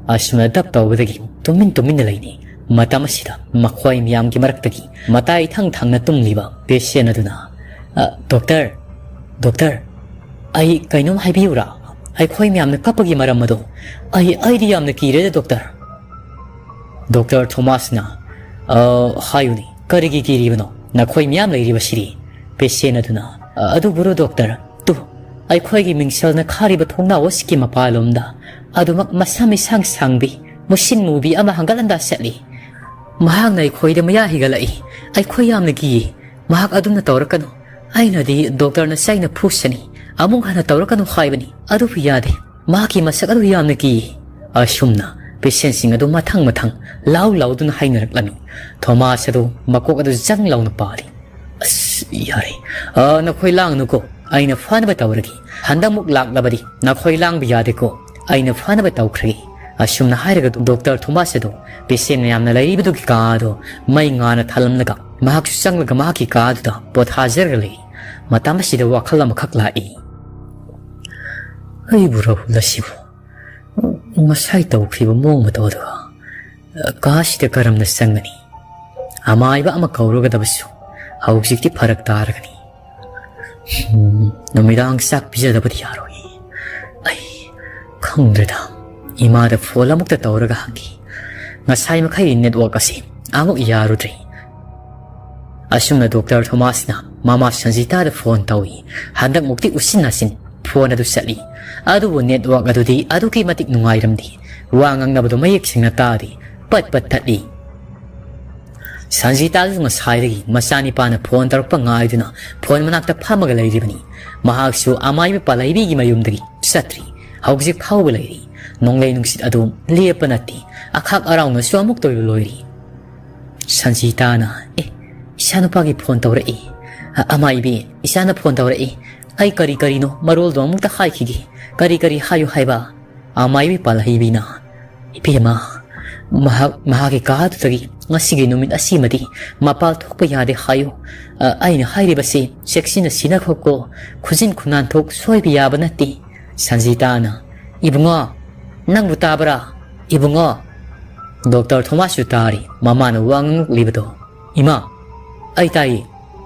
ꯑꯁꯨꯝꯅ ꯗꯞ ꯇꯧꯕꯗꯒꯤ ꯇꯨꯃꯤꯟ ꯇꯨꯃꯤꯟꯅ ꯂꯩꯅꯤ꯫ ꯃꯇꯝ ꯑꯁꯤꯗ ꯃꯈꯣꯏ ꯃꯤꯌꯥꯝꯒꯤ ꯃꯔꯛꯇꯒꯤ ꯃꯇꯥꯏ ꯊꯪ ꯊꯪꯅ ꯇꯨꯝꯂꯤꯕ ꯄꯦꯁꯦꯟ ꯑꯗꯨꯅ, "ꯑ, ꯗꯣꯛꯇꯔ, ꯗꯣꯛꯇꯔ, ꯑꯩ ꯀꯩꯅꯣꯝ ꯍꯥꯏꯕꯤꯌꯨꯔꯥ? ꯑꯩꯈꯣꯏ ꯃꯌꯥꯝꯅ ꯀꯞꯄꯒꯤ ꯃꯔꯝ ꯑꯗꯣ꯫ ꯑꯩ, ꯑꯩꯗꯤ ꯌꯥꯝꯅ ꯀꯤꯔꯦꯗ, ꯗꯣꯛꯇꯔ꯫" ꯗꯣꯛꯇꯔ ꯊꯣꯃꯥꯁꯅ, "ꯑ, ꯍꯥꯏꯌꯨꯅꯦ, ꯀꯔꯤꯒꯤ ꯀꯤꯔꯤꯕꯅꯣ? ꯅꯈꯣꯏ ꯃꯤꯌꯥꯝ ꯂꯩꯔꯤꯕꯁꯤꯗꯤ?" ꯄꯦꯁꯦꯟ ꯑꯗꯨꯅ, "ꯑ, ꯑꯗꯨꯕꯨꯔꯣ ꯗꯣꯛꯇꯔ, ꯇꯨ, ꯑꯩꯈꯣꯏꯒꯤ ꯃꯤꯡꯁꯦꯜꯅ ꯈꯥꯔꯤꯕ ꯊꯣꯡꯅꯥꯎ ꯑꯁꯤꯒꯤ ꯃꯄꯥꯟꯂꯣꯝꯗ ꯑꯗꯨꯃꯛ ꯃꯁꯝ ꯏꯁꯥꯡ ꯁꯥꯡꯕꯤ ꯃꯨꯁꯤꯟ ꯃꯨꯕꯤ ꯑꯃ ꯍꯪꯒꯠ ꯍꯟꯗꯥ ꯆꯠꯂꯤ꯫ ꯃꯍꯥꯛꯅ ꯑꯩꯈꯣꯏꯗ ꯃꯌꯥ ꯍꯤꯒꯠꯂꯛꯏ꯫ ꯑꯩꯈꯣꯏ ꯌꯥꯝꯅ ꯀꯤꯌꯦ꯫ "ꯃꯍꯥꯛ ꯑꯗꯨꯝꯅ ꯇꯧꯔꯛꯀꯅꯨ꯫ ꯑꯩꯅꯗꯤ ꯗꯣꯛꯇꯔꯅ ꯆꯩꯅ ꯐꯨꯁꯅꯤ꯫ ꯑꯃꯨꯛ ꯍꯟꯅ ꯇꯧꯔꯛꯀꯅꯨ ꯍꯥꯏꯕꯅꯤ꯫ ꯑꯗꯨꯕꯨ ꯌꯥꯗꯦ꯫ ꯃꯍꯥꯛꯀꯤ ꯃꯁꯛ ꯑꯗꯨ ꯌꯥꯝꯅ ꯀꯤꯌꯦ"꯫ ꯑꯁꯨꯝꯅ ꯄꯦꯁꯦꯟꯁꯤꯡ ꯑꯗꯨ ꯃꯊꯪ ꯃꯊꯪ ꯂꯥꯎ ꯂꯥꯎꯗꯨꯅ ꯍꯥꯏꯅꯔꯛꯂꯝꯃꯤ꯫ ꯊꯣꯃꯥꯁ ꯑꯗꯨ ꯃꯀꯣꯛ ꯑꯗꯨ ꯖꯪ ꯂꯥꯎꯅ ꯄꯥꯜꯂꯤ꯫ "ꯑꯁ, ꯌꯥꯔꯦ꯫ ꯑ, ꯅꯈꯣꯏ ꯂꯥꯡꯅꯨꯀꯣ꯫ ꯑꯩꯅ ꯐꯅꯕ ꯇꯧꯔꯒꯦ꯫ ꯍꯟꯗꯛꯃꯨꯛ ꯂꯥꯛꯂꯕꯗꯤ ꯅꯈꯣꯏ ꯂꯥꯡꯕ ꯌꯥꯗꯦꯀꯣ꯫ ꯑꯩꯅ ꯐꯅꯕ ꯇꯧꯈ꯭ꯔꯒꯦ"꯫ ꯑꯁꯨꯝꯅ ꯍꯥꯏꯔꯒ ꯗꯣꯛꯇꯔ ꯊꯣꯃꯥꯁ ꯑꯗꯨ ꯄꯦꯁꯦꯟ ꯃꯌꯥꯝꯅ ꯂꯩꯔꯤꯕꯗꯨꯒꯤ ꯀꯥ ꯑꯗꯨ ꯃꯩ ꯉꯥꯅ ꯊꯥꯜꯂꯝꯂꯒ ꯃꯍꯥꯛꯁꯨ ꯆꯪꯂꯒ ꯃꯍꯥꯛꯀꯤ ꯀꯥ ꯑꯗꯨꯗ ꯄꯣꯊꯥꯖꯔꯒ ꯂꯩ꯫ ꯃꯇꯝ ꯑꯁꯤꯗ ꯋꯥꯈꯜ ꯑꯃꯈꯛ ꯂꯥꯛꯏ꯫ "ꯑꯩꯕꯨ ꯔꯥꯍꯨꯜ ꯑꯁꯤꯕꯨ ꯉꯁꯥꯏ ꯇꯧꯈ꯭ꯔꯤꯕ ꯃꯑꯣꯡ ꯃꯇꯧ ꯑꯗꯨꯒ ꯀꯥꯁꯤꯗ ꯀꯔꯝꯅ ꯆꯪꯒꯅꯤ? ꯑꯃꯥꯏꯕ ꯑꯃ ꯀꯧꯔꯒꯗꯕꯁꯨ ꯍꯧꯖꯤꯛꯇꯤ ꯐꯔꯛ ꯇꯥꯔꯒꯅꯤ꯫ ꯎꯝ, ꯅꯨꯃꯤꯗꯥꯡ ꯆꯥꯛ ꯄꯤꯖꯗꯕꯗꯤ ꯌꯥꯔꯣꯏ꯫ ꯑꯩ ꯈꯪꯗ꯭ꯔꯦꯗ꯫ ꯏꯃꯥꯗ ꯐꯣꯟ ꯑꯃꯨꯛꯇ ꯇꯧꯔꯒ ꯍꯪꯈꯤ꯫ ꯉꯁꯥꯏ ꯃꯈꯩ ꯅꯦꯠꯋꯥꯛ ꯑꯁꯤ ꯑꯃꯨꯛ ꯌꯥꯔꯨꯗ꯭ꯔꯦ"꯫ ꯑꯁꯨꯝꯅ ꯗꯣꯛꯇꯔ ꯊꯣꯃꯥꯁꯅ ꯃꯃꯥ ꯁꯟꯖꯤꯇꯥꯗ ꯐꯣꯟ ꯇꯧꯏ꯫ ꯍꯟꯗꯛꯃꯨꯛꯇꯤ ꯎꯆꯤꯟ ꯅꯥꯆꯤꯟ ꯐꯣꯟ ꯑꯗꯨ ꯆꯠꯂꯤ꯫ ꯑꯗꯨꯕꯨ ꯅꯦꯠꯋꯥꯛ ꯑꯗꯨꯗꯤ ꯑꯗꯨꯛꯀꯤ ꯃꯇꯤꯛ ꯅꯨꯡꯉꯥꯏꯔꯝꯗꯦ꯫ ꯋꯥ ꯉꯥꯡꯅꯕꯗꯨ ꯃꯌꯦꯛ ꯁꯦꯡꯅ ꯇꯥꯗꯦ꯫ ꯄꯠ ꯄꯠ ꯇꯠꯂꯤ꯫ ꯁꯟꯖꯤꯇꯥꯁꯨ ꯉꯁꯥꯏꯗꯒꯤ ꯃꯆꯥꯅꯤꯄꯥꯅ ꯐꯣꯟ ꯇꯧꯔꯛꯄ ꯉꯥꯏꯗꯨꯅ ꯐꯣꯟ ꯃꯅꯥꯛꯇ ꯐꯝꯃꯒ ꯂꯩꯔꯤꯕꯅꯤ꯫ ꯃꯍꯥꯛꯁꯨ ꯑꯃꯥꯏꯕ ꯄꯥꯜꯍꯩꯕꯤꯒꯤ ꯃꯌꯨꯝꯗꯒꯤ ꯆꯠꯇ꯭ꯔꯤ꯫ ꯍꯧꯖꯤꯛ ꯐꯥꯎꯕ ꯂꯩꯔꯤ꯫ ꯅꯣꯡꯂꯩ ꯅꯨꯡꯁꯤꯠ ꯑꯗꯨ ꯂꯦꯞꯄ ꯅꯠꯇꯦ꯫ ꯑꯈꯥꯛ ꯑꯔꯥꯎꯅꯁꯨ ꯑꯃꯨꯛ ꯇꯣꯏꯕ ꯂꯣꯏꯔꯤ꯫ ꯁꯟꯖꯤꯇꯥꯅ, "ꯑꯦ, ꯏꯆꯥꯅꯨꯄꯥꯒꯤ ꯐꯣꯟ ꯇꯧꯔꯛꯏ꯫ ꯑ-, ꯑꯃꯥꯏꯕꯤ, ꯏꯆꯥꯅ ꯐꯣꯟ ꯇꯧꯔꯛꯏ꯫ ꯑꯩ ꯀꯔꯤ ꯀꯔꯤꯅꯣ ꯃꯔꯣꯜꯗꯣ ꯑꯃꯨꯛꯇ ꯍꯥꯏꯈꯤꯒꯦ꯫ ꯀꯔꯤ ꯀꯔꯤ ꯍꯥꯏꯌꯨ ꯍꯥꯏꯕ?" ꯑꯃꯥꯏꯕꯤ ꯄꯥꯜꯍꯩꯕꯤꯅ, "ꯏꯕꯦꯝꯃ, ꯃꯍꯥꯛ, ꯃꯍꯥꯛꯀꯤ ꯀꯥꯗꯨꯗꯒꯤ ꯉꯁꯤꯒꯤ ꯅꯨꯃꯤꯠ ꯑꯁꯤꯃꯗꯤ ꯃꯄꯥꯜ ꯊꯣꯛꯄ ꯌꯥꯗꯦ ꯍꯥꯏꯌꯨ꯫ ꯑ, ꯑꯩꯅ ꯍꯥꯏꯔꯤꯕꯁꯤ ꯆꯦꯛꯁꯤꯟꯅ ꯁꯤꯟꯅꯈꯣꯀꯣ꯫ ꯈꯨꯖꯤꯟ ꯈꯨꯅꯥꯟꯊꯣꯛ ꯁꯣꯏꯕ ꯌꯥꯕ ꯅꯠꯇꯦ"꯫ ꯁꯟꯖꯤꯇꯥꯅ, "ꯏꯕꯨꯡꯉꯣ, ꯅꯪꯕꯨ ꯇꯥꯕ꯭ꯔꯥ? ꯏꯕꯨꯡꯉꯣ!" ꯗꯣꯛꯇꯔ ꯊꯣꯃꯥꯁꯁꯨ ꯇꯥꯔꯤ ꯃꯃꯥꯅ ꯋꯥ ꯉꯥꯡꯂꯛꯂꯤꯕꯗꯣ꯫ "ꯏꯃꯥ, ꯑꯩ ꯇꯥꯏꯌꯦ꯫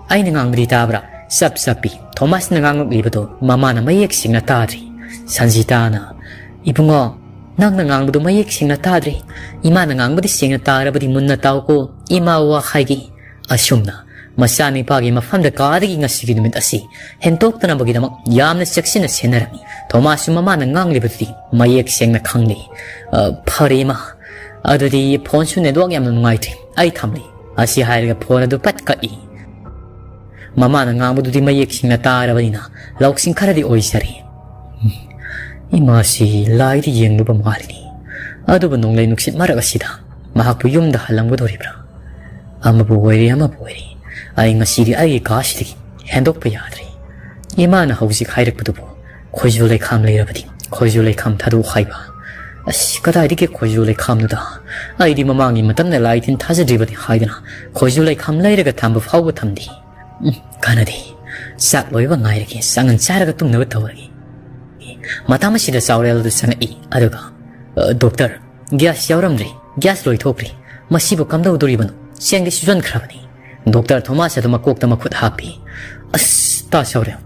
ꯑꯩꯅ ꯉꯥꯡꯕꯗꯤ ꯇꯥꯕ꯭ꯔꯥ?" ꯆꯞ ꯆꯞꯄꯤ ꯊꯣꯃꯥꯁꯅ ꯉꯥꯡꯂꯛꯂꯤꯕꯗꯣ ꯃꯃꯥꯅ ꯃꯌꯦꯛ ꯁꯦꯡꯅ ꯇꯥꯗ꯭ꯔꯤ꯫ ꯁꯟꯖꯤꯇꯥꯅ, "ꯏꯕꯨꯡꯉꯣ, ꯅꯪꯅ ꯉꯥꯡꯕꯗꯨ ꯃꯌꯦꯛ ꯁꯦꯡꯅ ꯇꯥꯗ꯭ꯔꯦ꯫ ꯏꯃꯥꯅ ꯉꯥꯡꯕꯗꯤ ꯁꯦꯡꯅ ꯇꯥꯔꯕꯗꯤ ꯃꯨꯟꯅ ꯇꯥꯎꯀꯣ꯫ ꯏꯃꯥ ꯋꯥ ꯍꯥꯏꯒꯦ"꯫ ꯑꯁꯨꯝꯅ ꯃꯆꯥꯅꯤꯄꯥꯒꯤ ꯃꯐꯝꯗ ꯀꯥꯗꯒꯤ ꯉꯁꯤꯒꯤ ꯅꯨꯃꯤꯠ ꯑꯁꯤ ꯍꯦꯟꯗꯣꯛꯇꯅꯕꯒꯤꯗꯃꯛ ꯌꯥꯝꯅ ꯆꯦꯛꯁꯤꯟꯅ ꯁꯦꯟꯅꯔꯝꯃꯤ꯫ ꯊꯣꯃꯥꯁꯁꯨ ꯃꯃꯥꯅ ꯉꯥꯡꯂꯤꯕꯗꯨꯗꯤ ꯃꯌꯦꯛ ꯁꯦꯡꯅ ꯈꯪꯂꯤ꯫ "ꯑ, ꯐꯔꯦ, ꯏꯃꯥ꯫ ꯑꯗꯨꯗꯤ ꯐꯣꯟꯁꯨ ꯅꯦꯠꯋꯥꯛ ꯌꯥꯝꯅ ꯅꯨꯡꯉꯥꯏꯇ꯭ꯔꯦ꯫ ꯑꯩ ꯊꯝꯂꯤ꯫" ꯑꯁꯤ ꯍꯥꯏꯔꯒ ꯐꯣꯟ ꯑꯗꯨ ꯄꯠ ꯀꯛꯏ꯫ ꯃꯃꯥꯅ ꯉꯥꯡꯕꯗꯨꯗꯤ ꯃꯌꯦꯛ ꯁꯦꯡꯅ ꯇꯥꯔꯕꯅꯤꯅ ꯂꯧꯁꯤꯡ ꯈꯔꯗꯤ ꯑꯣꯏꯖꯔꯦ꯫ ꯏꯃꯥꯁꯤ ꯂꯥꯏꯗ ꯌꯦꯡꯂꯨꯕ ꯃꯥꯜꯂꯤꯅꯤ꯫ ꯑꯗꯨꯕꯨ ꯅꯣꯡꯂꯩ ꯅꯨꯡꯁꯤꯠ ꯃꯔꯛ ꯑꯁꯤꯗ ꯃꯍꯥꯛꯄꯨ ꯌꯨꯝꯗ ꯍꯜꯂꯝꯒꯗꯧꯔꯤꯕ꯭ꯔꯥ? ꯑꯃꯕꯨ ꯑꯣꯏꯔꯦ, ꯑꯃꯕꯨ ꯑꯣꯏꯔꯦ꯫ ꯑꯩ ꯉꯁꯤꯗꯤ ꯑꯩꯒꯤ ꯀꯥꯁꯤꯗꯒꯤ ꯍꯦꯟꯗꯣꯛꯄ ꯌꯥꯗ꯭ꯔꯦ꯫ ꯏꯃꯥꯅ ꯍꯧꯖꯤꯛ ꯍꯥꯏꯔꯛꯄꯗꯨꯕꯨ ꯈꯣꯏꯖꯨ ꯂꯩꯈꯥꯝ ꯂꯩꯔꯕꯗꯤ ꯈꯣꯏꯖꯨ ꯂꯩꯈꯥꯝ ꯊꯥꯗꯣꯛꯎ ꯍꯥꯏꯕ꯫ ꯑꯁ, ꯀꯗꯥꯏꯗꯒꯤ ꯈꯣꯏꯖꯨ ꯂꯩꯈꯥꯝꯅꯣꯗ? ꯑꯩꯗꯤ ꯃꯃꯥꯡꯒꯤ ꯃꯇꯝꯗ ꯂꯥꯏ ꯇꯤꯟ ꯊꯥꯖꯗ꯭ꯔꯤꯕꯅꯤ ꯍꯥꯏꯗꯨꯅ ꯈꯣꯏꯖꯨ ꯂꯩꯈꯥꯝ ꯂꯩꯔꯒ ꯊꯝꯕ ꯐꯥꯎꯕ ꯊꯝꯗꯦ꯫ ꯎꯝ, ꯀꯥꯟꯅꯗꯦ꯫ ꯆꯥꯛ ꯂꯣꯏꯕ ꯉꯥꯏꯔꯒꯦ, ꯆꯥꯉꯟ ꯆꯥꯔꯒ ꯇꯨꯝꯅꯕ ꯇꯧꯔꯒꯦ꯫ ꯃꯇꯝ ꯑꯁꯤꯗ ꯆꯥꯎꯔꯦꯜ ꯑꯗꯨ ꯆꯪꯉꯛꯏ, ꯑꯗꯨꯒ, "ꯑ, ꯗꯣꯛꯇꯔ, ꯒ꯭ꯌꯥꯁ ꯌꯥꯎꯔꯝꯗ꯭ꯔꯦ, ꯒ꯭ꯌꯥꯁ ꯂꯣꯏꯊꯣꯛꯈ꯭ꯔꯦ꯫ ꯃꯁꯤꯕꯨ ꯀꯝꯗꯧꯗꯣꯔꯤꯕꯅꯣ? ꯆꯦꯡꯗꯤ ꯁꯨꯖꯟꯈ꯭ꯔꯕꯅꯤ꯫" ꯗꯣꯛꯇꯔ ꯊꯣꯃꯥꯁ ꯑꯗꯨ ꯃꯀꯣꯛꯇ ꯃꯈꯨꯠ ꯍꯥꯞꯄꯤ꯫ "ꯑꯁ, ꯇꯥ ꯆꯥꯎꯔꯦꯜ,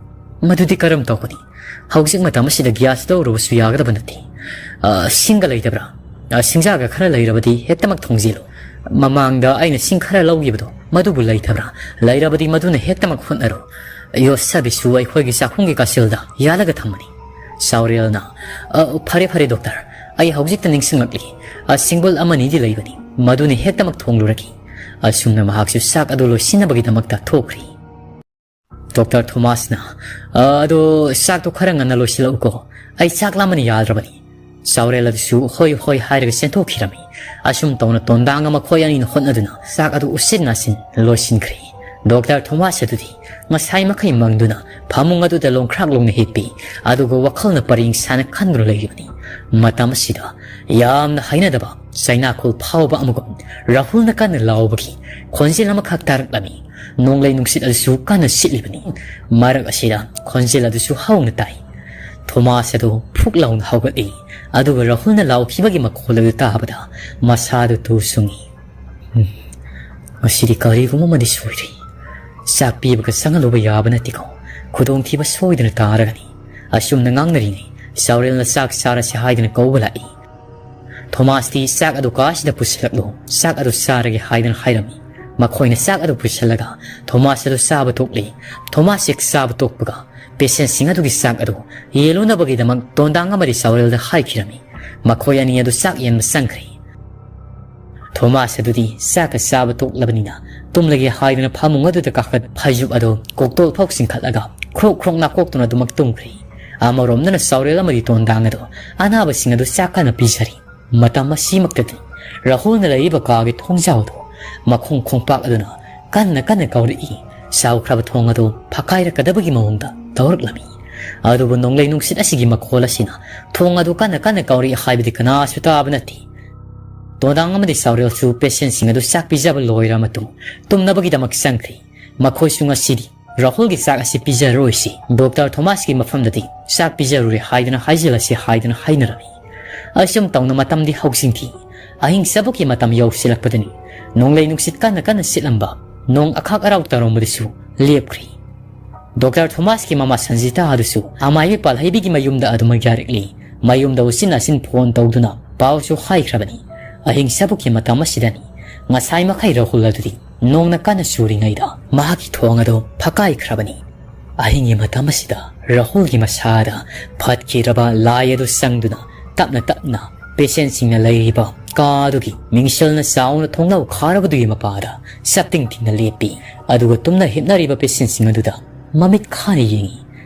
ꯃꯗꯨꯗꯤ ꯀꯔꯝ ꯇꯧꯒꯅꯤ? ꯍꯧꯖꯤꯛ ꯃꯇꯝ ꯑꯁꯤꯗ ꯒ꯭ꯌꯥꯁ ꯂꯧꯔꯨꯕꯁꯨ ꯌꯥꯒꯗꯕ ꯅꯠꯇꯦ꯫ ꯑ, ꯁꯤꯡꯒ ꯂꯩꯇꯕ꯭ꯔꯥ? ꯑ, ꯁꯤꯡꯖꯥꯒ ꯈꯔ ꯂꯩꯔꯕꯗꯤ ꯍꯦꯛꯇꯃꯛ ꯊꯣꯡꯖꯤꯜꯂꯨ꯫ ꯃꯃꯥꯡꯗ ꯑꯩꯅ ꯁꯤꯡ ꯈꯔ ꯂꯧꯈꯤꯕꯗꯣ, ꯃꯗꯨꯕꯨ ꯂꯩꯇꯕ꯭ꯔꯥ? ꯂꯩꯔꯕꯗꯤ ꯃꯗꯨꯅ ꯍꯦꯛꯇꯃꯛ ꯍꯨꯠꯅꯔꯨ꯫ ꯌꯣꯠꯁꯕꯤꯁꯨ ꯑꯩꯈꯣꯏꯒꯤ ꯆꯥꯛꯈꯨꯝꯒꯤ ꯀꯥꯆꯤꯜꯗ ꯌꯥꯜꯂꯒ ꯊꯝꯕꯅꯤ꯫" ꯆꯥꯎꯔꯦꯜꯅ, "ꯑ, ꯐꯔꯦ, ꯐꯔꯦ, ꯗꯣꯛꯇꯔ, ꯑꯩ ꯍꯧꯖꯤꯛꯇ ꯅꯤꯡꯁꯤꯡꯂꯛꯂꯤ꯫ ꯑ, ꯁꯤꯡꯒꯨꯜ ꯑꯃꯅꯤꯗꯤ ꯂꯩꯕꯅꯤ, ꯃꯗꯨꯅ ꯍꯦꯛꯇꯃꯛ ꯊꯣꯡꯂꯨꯔꯒꯦ꯫" ꯑꯁꯨꯝꯅ ꯃꯍꯥꯛꯁꯨ ꯆꯥꯛ ꯑꯗꯨ ꯂꯣꯏꯁꯤꯟꯅꯕꯒꯤꯗꯃꯛꯇ ꯊꯣꯛꯈ꯭ꯔꯤ꯫ ꯗꯣꯛꯇꯔ ꯊꯣꯃꯥꯁꯅ, "ꯑ, ꯑꯗꯣ ꯆꯥꯛꯇꯣ ꯈꯔ ꯉꯟꯅ ꯂꯣꯏꯁꯤꯜꯂꯛꯎꯀꯣ, ꯑꯩ ꯆꯥꯛ ꯂꯥꯝꯕꯅ ꯌꯥꯗ꯭ꯔꯕꯅꯤ꯫" ꯆꯥꯎꯔꯦꯜ ꯑꯗꯨꯁꯨ ꯍꯣꯏ ꯍꯣꯏ ꯍꯥꯏꯔꯒ ꯆꯦꯟꯊꯣꯛꯈꯤꯔꯝꯃꯤ꯫ ꯑꯁꯨꯝ ꯇꯧꯅ ꯇꯣꯟꯗꯥꯡꯒ ꯃꯈꯣꯏ ꯑꯅꯤꯅ ꯍꯣꯠꯅꯗꯨꯅ ꯆꯥꯛ ꯑꯗꯨ ꯎꯆꯤꯟ ꯅꯥꯆꯤꯟ ꯂꯣꯏꯁꯤꯟꯈ꯭ꯔꯦ꯫ ꯗꯣꯛꯇꯔ ꯊꯣꯃꯥꯁ ꯑꯗꯨꯗꯤ ꯉꯁꯥꯏ ꯃꯈꯩ ꯃꯪꯗꯨꯅ ꯐꯃꯨꯡ ꯑꯗꯨꯗ ꯂꯣꯡꯈ꯭ꯔꯥꯛ ꯂꯣꯡꯅ ꯍꯤꯞꯄꯤ, ꯑꯗꯨꯒ ꯋꯥꯈꯜꯅ ꯄꯔꯦꯡ ꯁꯥꯅ ꯈꯟꯗꯨꯅ ꯂꯩꯔꯤꯕꯅꯤ꯫ ꯃꯇꯝ ꯑꯁꯤꯗ ꯌꯥꯝꯅ ꯍꯩꯅꯗꯕ ꯆꯩꯅꯥꯈꯣꯜ ꯐꯥꯎꯕ ꯑꯃꯒꯨꯝ ꯔꯥꯍꯨꯜꯅ ꯀꯟꯅ ꯂꯥꯎꯕꯒꯤ ꯈꯣꯟꯖꯦꯜ ꯑꯃꯈꯛ ꯇꯥꯔꯛꯂꯝꯃꯤ꯫ ꯅꯣꯡꯂꯩ ꯅꯨꯡꯁꯤꯠ ꯑꯗꯨꯁꯨ ꯀꯟꯅ ꯁꯤꯠꯂꯤꯕꯅꯤ꯫ ꯃꯔꯛ ꯑꯁꯤꯗ ꯈꯣꯟꯖꯦꯜ ꯑꯗꯨꯁꯨ ꯍꯧꯅ ꯇꯥꯏ꯫ ꯊꯣꯃꯥꯁ ꯑꯗꯨ ꯐꯨꯛ ꯂꯥꯎꯅ ꯍꯧꯒꯠꯂꯤ, ꯑꯗꯨꯒ ꯔꯥꯍꯨꯜꯅ ꯂꯥꯎꯈꯤꯕꯒꯤ ꯃꯈꯣꯜ ꯑꯗꯨ ꯇꯥꯕꯗ ꯃꯁꯥꯗꯨ ꯇꯨ ꯆꯨꯡꯏ꯫ "ꯎꯝ, ꯉꯁꯤꯗꯤ ꯀꯔꯤꯒꯨꯝꯕ ꯑꯃꯗꯤ ꯁꯣꯏꯔꯦ꯫ ꯆꯥꯛ ꯄꯤꯕꯒ ꯆꯪꯍꯜꯂꯨꯕ ꯌꯥꯕ ꯅꯠꯇꯦꯀꯣ꯫ ꯈꯨꯗꯣꯡꯊꯤꯕ ꯁꯣꯏꯗꯅ ꯇꯥꯔꯒꯅꯤ꯫" ꯑꯁꯨꯝꯅ ꯉꯥꯡꯅꯔꯤꯉꯩ ꯆꯥꯎꯔꯦꯜꯅ ꯆꯥꯛ ꯆꯥꯔꯁꯤ ꯍꯥꯏꯗꯨꯅ ꯀꯧꯕ ꯂꯥꯛꯏ꯫ ꯊꯣꯃꯥꯁꯇꯤ ꯆꯥꯛ ꯑꯗꯨ ꯀꯥꯁꯤꯗ ꯄꯨꯁꯤꯜꯂꯛꯂꯨ, ꯆꯥꯛ ꯑꯗꯨ ꯆꯥꯔꯒꯦ ꯍꯥꯏꯗꯨꯅ ꯍꯥꯏꯔꯝꯃꯤ꯫ ꯃꯈꯣꯏꯅ ꯆꯥꯛ ꯑꯗꯨ ꯄꯨꯁꯤꯜꯂꯒ ꯊꯣꯃꯥꯁ ꯑꯗꯨ ꯆꯥꯕ ꯇꯣꯛꯂꯤ꯫ ꯊꯣꯃꯥꯁ ꯍꯦꯛ ꯆꯥꯕ ꯇꯣꯛꯄꯒ ꯄꯦꯁꯦꯟꯁꯤꯡ ꯑꯗꯨꯒꯤ ꯆꯥꯛ ꯑꯗꯨ ꯌꯦꯜꯂꯨꯅꯕꯒꯤꯗꯃꯛ ꯇꯣꯟꯗꯥꯡ ꯑꯃꯗꯤ ꯆꯥꯎꯔꯦꯜꯗ ꯍꯥꯏꯈꯤꯔꯝꯃꯤ꯫ ꯃꯈꯣꯏ ꯑꯅꯤ ꯑꯗꯨ ꯆꯥꯛ ꯌꯦꯟꯕ ꯆꯪꯈ꯭ꯔꯦ꯫ ꯊꯣꯃꯥꯁ ꯑꯗꯨꯗꯤ ꯆꯥꯛꯀ ꯆꯥꯕ ꯇꯣꯛꯂꯕꯅꯤꯅ ꯇꯨꯝꯂꯒꯦ ꯍꯥꯏꯗꯨꯅ ꯐꯃꯨꯡ ꯑꯗꯨꯗ ꯀꯥꯈꯠ ꯐꯩꯖꯨꯞ ꯑꯗꯨ ꯀꯣꯛꯇꯣꯜ ꯐꯥꯎ ꯆꯤꯡꯈꯠꯂꯒ ꯈ꯭ꯔꯣꯛ ꯈ꯭ꯔꯣꯛ ꯅꯥꯀꯣꯛꯇꯨꯅ ꯑꯗꯨꯃꯛ ꯇꯨꯝꯈ꯭ꯔꯦ꯫ ꯑꯃꯔꯣꯝꯗꯅ ꯆꯥꯎꯔꯦꯜ ꯑꯃꯗꯤ ꯇꯣꯟꯗꯥꯡ ꯑꯗꯨ ꯑꯅꯥꯕꯁꯤꯡ ꯑꯗꯨ ꯆꯥꯛ ꯀꯟꯅ ꯄꯤꯖꯔꯤ꯫ ꯃꯇꯝ ꯑꯁꯤꯃꯛꯇꯗꯤ ꯔꯥꯍꯨꯜꯅ ꯂꯩꯔꯤꯕ ꯀꯥꯒꯤ ꯊꯣꯡꯖꯥꯎ ꯑꯗꯨ ꯃꯈꯣꯡ ꯈꯣꯡꯄꯥꯛ ꯑꯗꯨꯅ ꯀꯟꯅ ꯀꯟꯅ ꯀꯥꯎꯔꯛꯏ꯫ ꯆꯥꯎꯈ꯭ꯔꯕ ꯊꯣꯡ ꯑꯗꯨ ꯐꯛꯀꯥꯏꯔꯛꯀꯗꯕꯒꯤ ꯃꯑꯣꯡꯗ ꯇꯧꯔꯛꯂꯝꯃꯤ꯫ ꯑꯗꯨꯕꯨ ꯅꯣꯡꯂꯩ ꯅꯨꯡꯁꯤꯠ ꯑꯁꯤꯒꯤ ꯃꯈꯣꯜ ꯑꯁꯤꯅ ꯊꯣꯡ ꯑꯗꯨ ꯀꯟꯅ ꯀꯟꯅ ꯀꯥꯎꯔꯛꯏ ꯍꯥꯏꯕꯗꯤ ꯀꯅꯥꯁꯨ ꯇꯥꯕ ꯅꯠꯇꯦ꯫ ꯇꯣꯟꯗꯥꯡ ꯑꯃꯗꯤ ꯆꯥꯎꯔꯦꯜꯁꯨ ꯄꯦꯁꯦꯟꯁꯤꯡ ꯑꯗꯨ ꯆꯥꯛ ꯄꯤꯖꯕ ꯂꯣꯏꯔ ꯃꯇꯨꯡ ꯇꯨꯝꯅꯕꯒꯤꯗꯃꯛ ꯆꯪꯈ꯭ꯔꯤ꯫ ꯃꯈꯣꯏꯁꯨ ꯉꯁꯤꯗꯤ ꯔꯥꯍꯨꯜꯒꯤ ꯆꯥꯛ ꯑꯁꯤ ꯄꯤꯖꯔꯣꯏꯁꯤ, ꯗꯣꯛꯇꯔ ꯊꯣꯃꯥꯁꯀꯤ ꯃꯐꯝꯗꯗꯤ ꯆꯥꯛ ꯄꯤꯖꯔꯨꯔꯦ ꯍꯥꯏꯗꯨꯅ ꯍꯥꯏꯖꯤꯜꯂꯁꯤ ꯍꯥꯏꯗꯨꯅ ꯍꯥꯏꯅꯔꯝꯃꯤ꯫ ꯑꯁꯨꯝ ꯇꯧꯅ ꯃꯇꯝꯗꯤ ꯍꯧꯖꯤꯟꯈꯤ꯫ ꯑꯍꯤꯡ ꯆꯕꯨꯛꯀꯤ ꯃꯇꯝ ꯌꯧꯁꯤꯜꯂꯛꯄꯗꯅꯤ ꯅꯣꯡꯂꯩ ꯅꯨꯡꯁꯤꯠ ꯀꯟꯅ ꯀꯟꯅ ꯁꯤꯠꯂꯝꯕ, ꯅꯣꯡ ꯑꯈꯥꯛ ꯑꯔꯥꯎ ꯇꯧꯔꯝꯕꯗꯨꯁꯨ ꯂꯦꯞꯈ꯭ꯔꯤ꯫ ꯗꯣꯛꯇꯔ ꯊꯣꯃꯥꯁꯀꯤ ꯃꯃꯥ ꯁꯟꯖꯤꯇꯥ ꯑꯗꯨꯁꯨ ꯑꯃꯥꯏꯕꯤ ꯄꯥꯜꯍꯩꯕꯤꯒꯤ ꯃꯌꯨꯝꯗ ꯑꯗꯨꯃꯛ ꯌꯥꯔꯛꯂꯤ꯫ ꯃꯌꯨꯝꯗ ꯎꯆꯤꯟ ꯅꯥꯆꯤꯟ ꯐꯣꯟ ꯇꯧꯗꯨꯅ ꯄꯥꯎꯁꯨ ꯍꯥꯏꯈ꯭ꯔꯕꯅꯤ꯫ ꯑꯍꯤꯡ ꯆꯕꯨꯛꯀꯤ ꯃꯇꯝ ꯑꯁꯤꯗꯅꯤ ꯉꯁꯥꯏ ꯃꯈꯩ ꯔꯥꯍꯨꯜ ꯑꯗꯨꯗꯤ ꯅꯣꯡꯅ ꯀꯟꯅ ꯆꯨꯔꯤꯉꯩꯗ ꯃꯍꯥꯛꯀꯤ ꯊꯣꯡ ꯑꯗꯨ ꯐꯛꯀꯥꯏꯈ꯭ꯔꯕꯅꯤ꯫ ꯑꯍꯤꯡꯒꯤ ꯃꯇꯝ ꯑꯁꯤꯗ ꯔꯥꯍꯨꯜꯒꯤ ꯃꯁꯥꯗ ꯐꯠꯈꯤꯗ꯭ꯔꯕ ꯂꯥꯏ ꯑꯗꯨ ꯆꯪꯗꯨꯅ ꯇꯞꯅ ꯇꯞꯅ ꯄꯦꯁꯦꯟꯁꯤꯡꯅ ꯂꯩꯔꯤꯕ ꯀꯥ ꯑꯗꯨꯒꯤ ꯃꯤꯡꯁꯦꯜꯅ ꯆꯥꯎꯅ ꯊꯣꯡꯅꯥꯎ ꯈꯥꯔꯕꯗꯨꯒꯤ ꯃꯄꯥꯗ ꯆꯞꯇꯤꯡ ꯇꯤꯡꯅ ꯂꯦꯞꯄꯤ꯫ ꯑꯗꯨꯒ ꯇꯨꯝꯅ ꯍꯤꯞꯅꯔꯤꯕ ꯄꯦꯁꯦꯟꯁꯤꯡ ꯑꯗꯨꯗ ꯃꯃꯤꯠ ꯈꯥꯅ ꯌꯦꯡꯏ꯫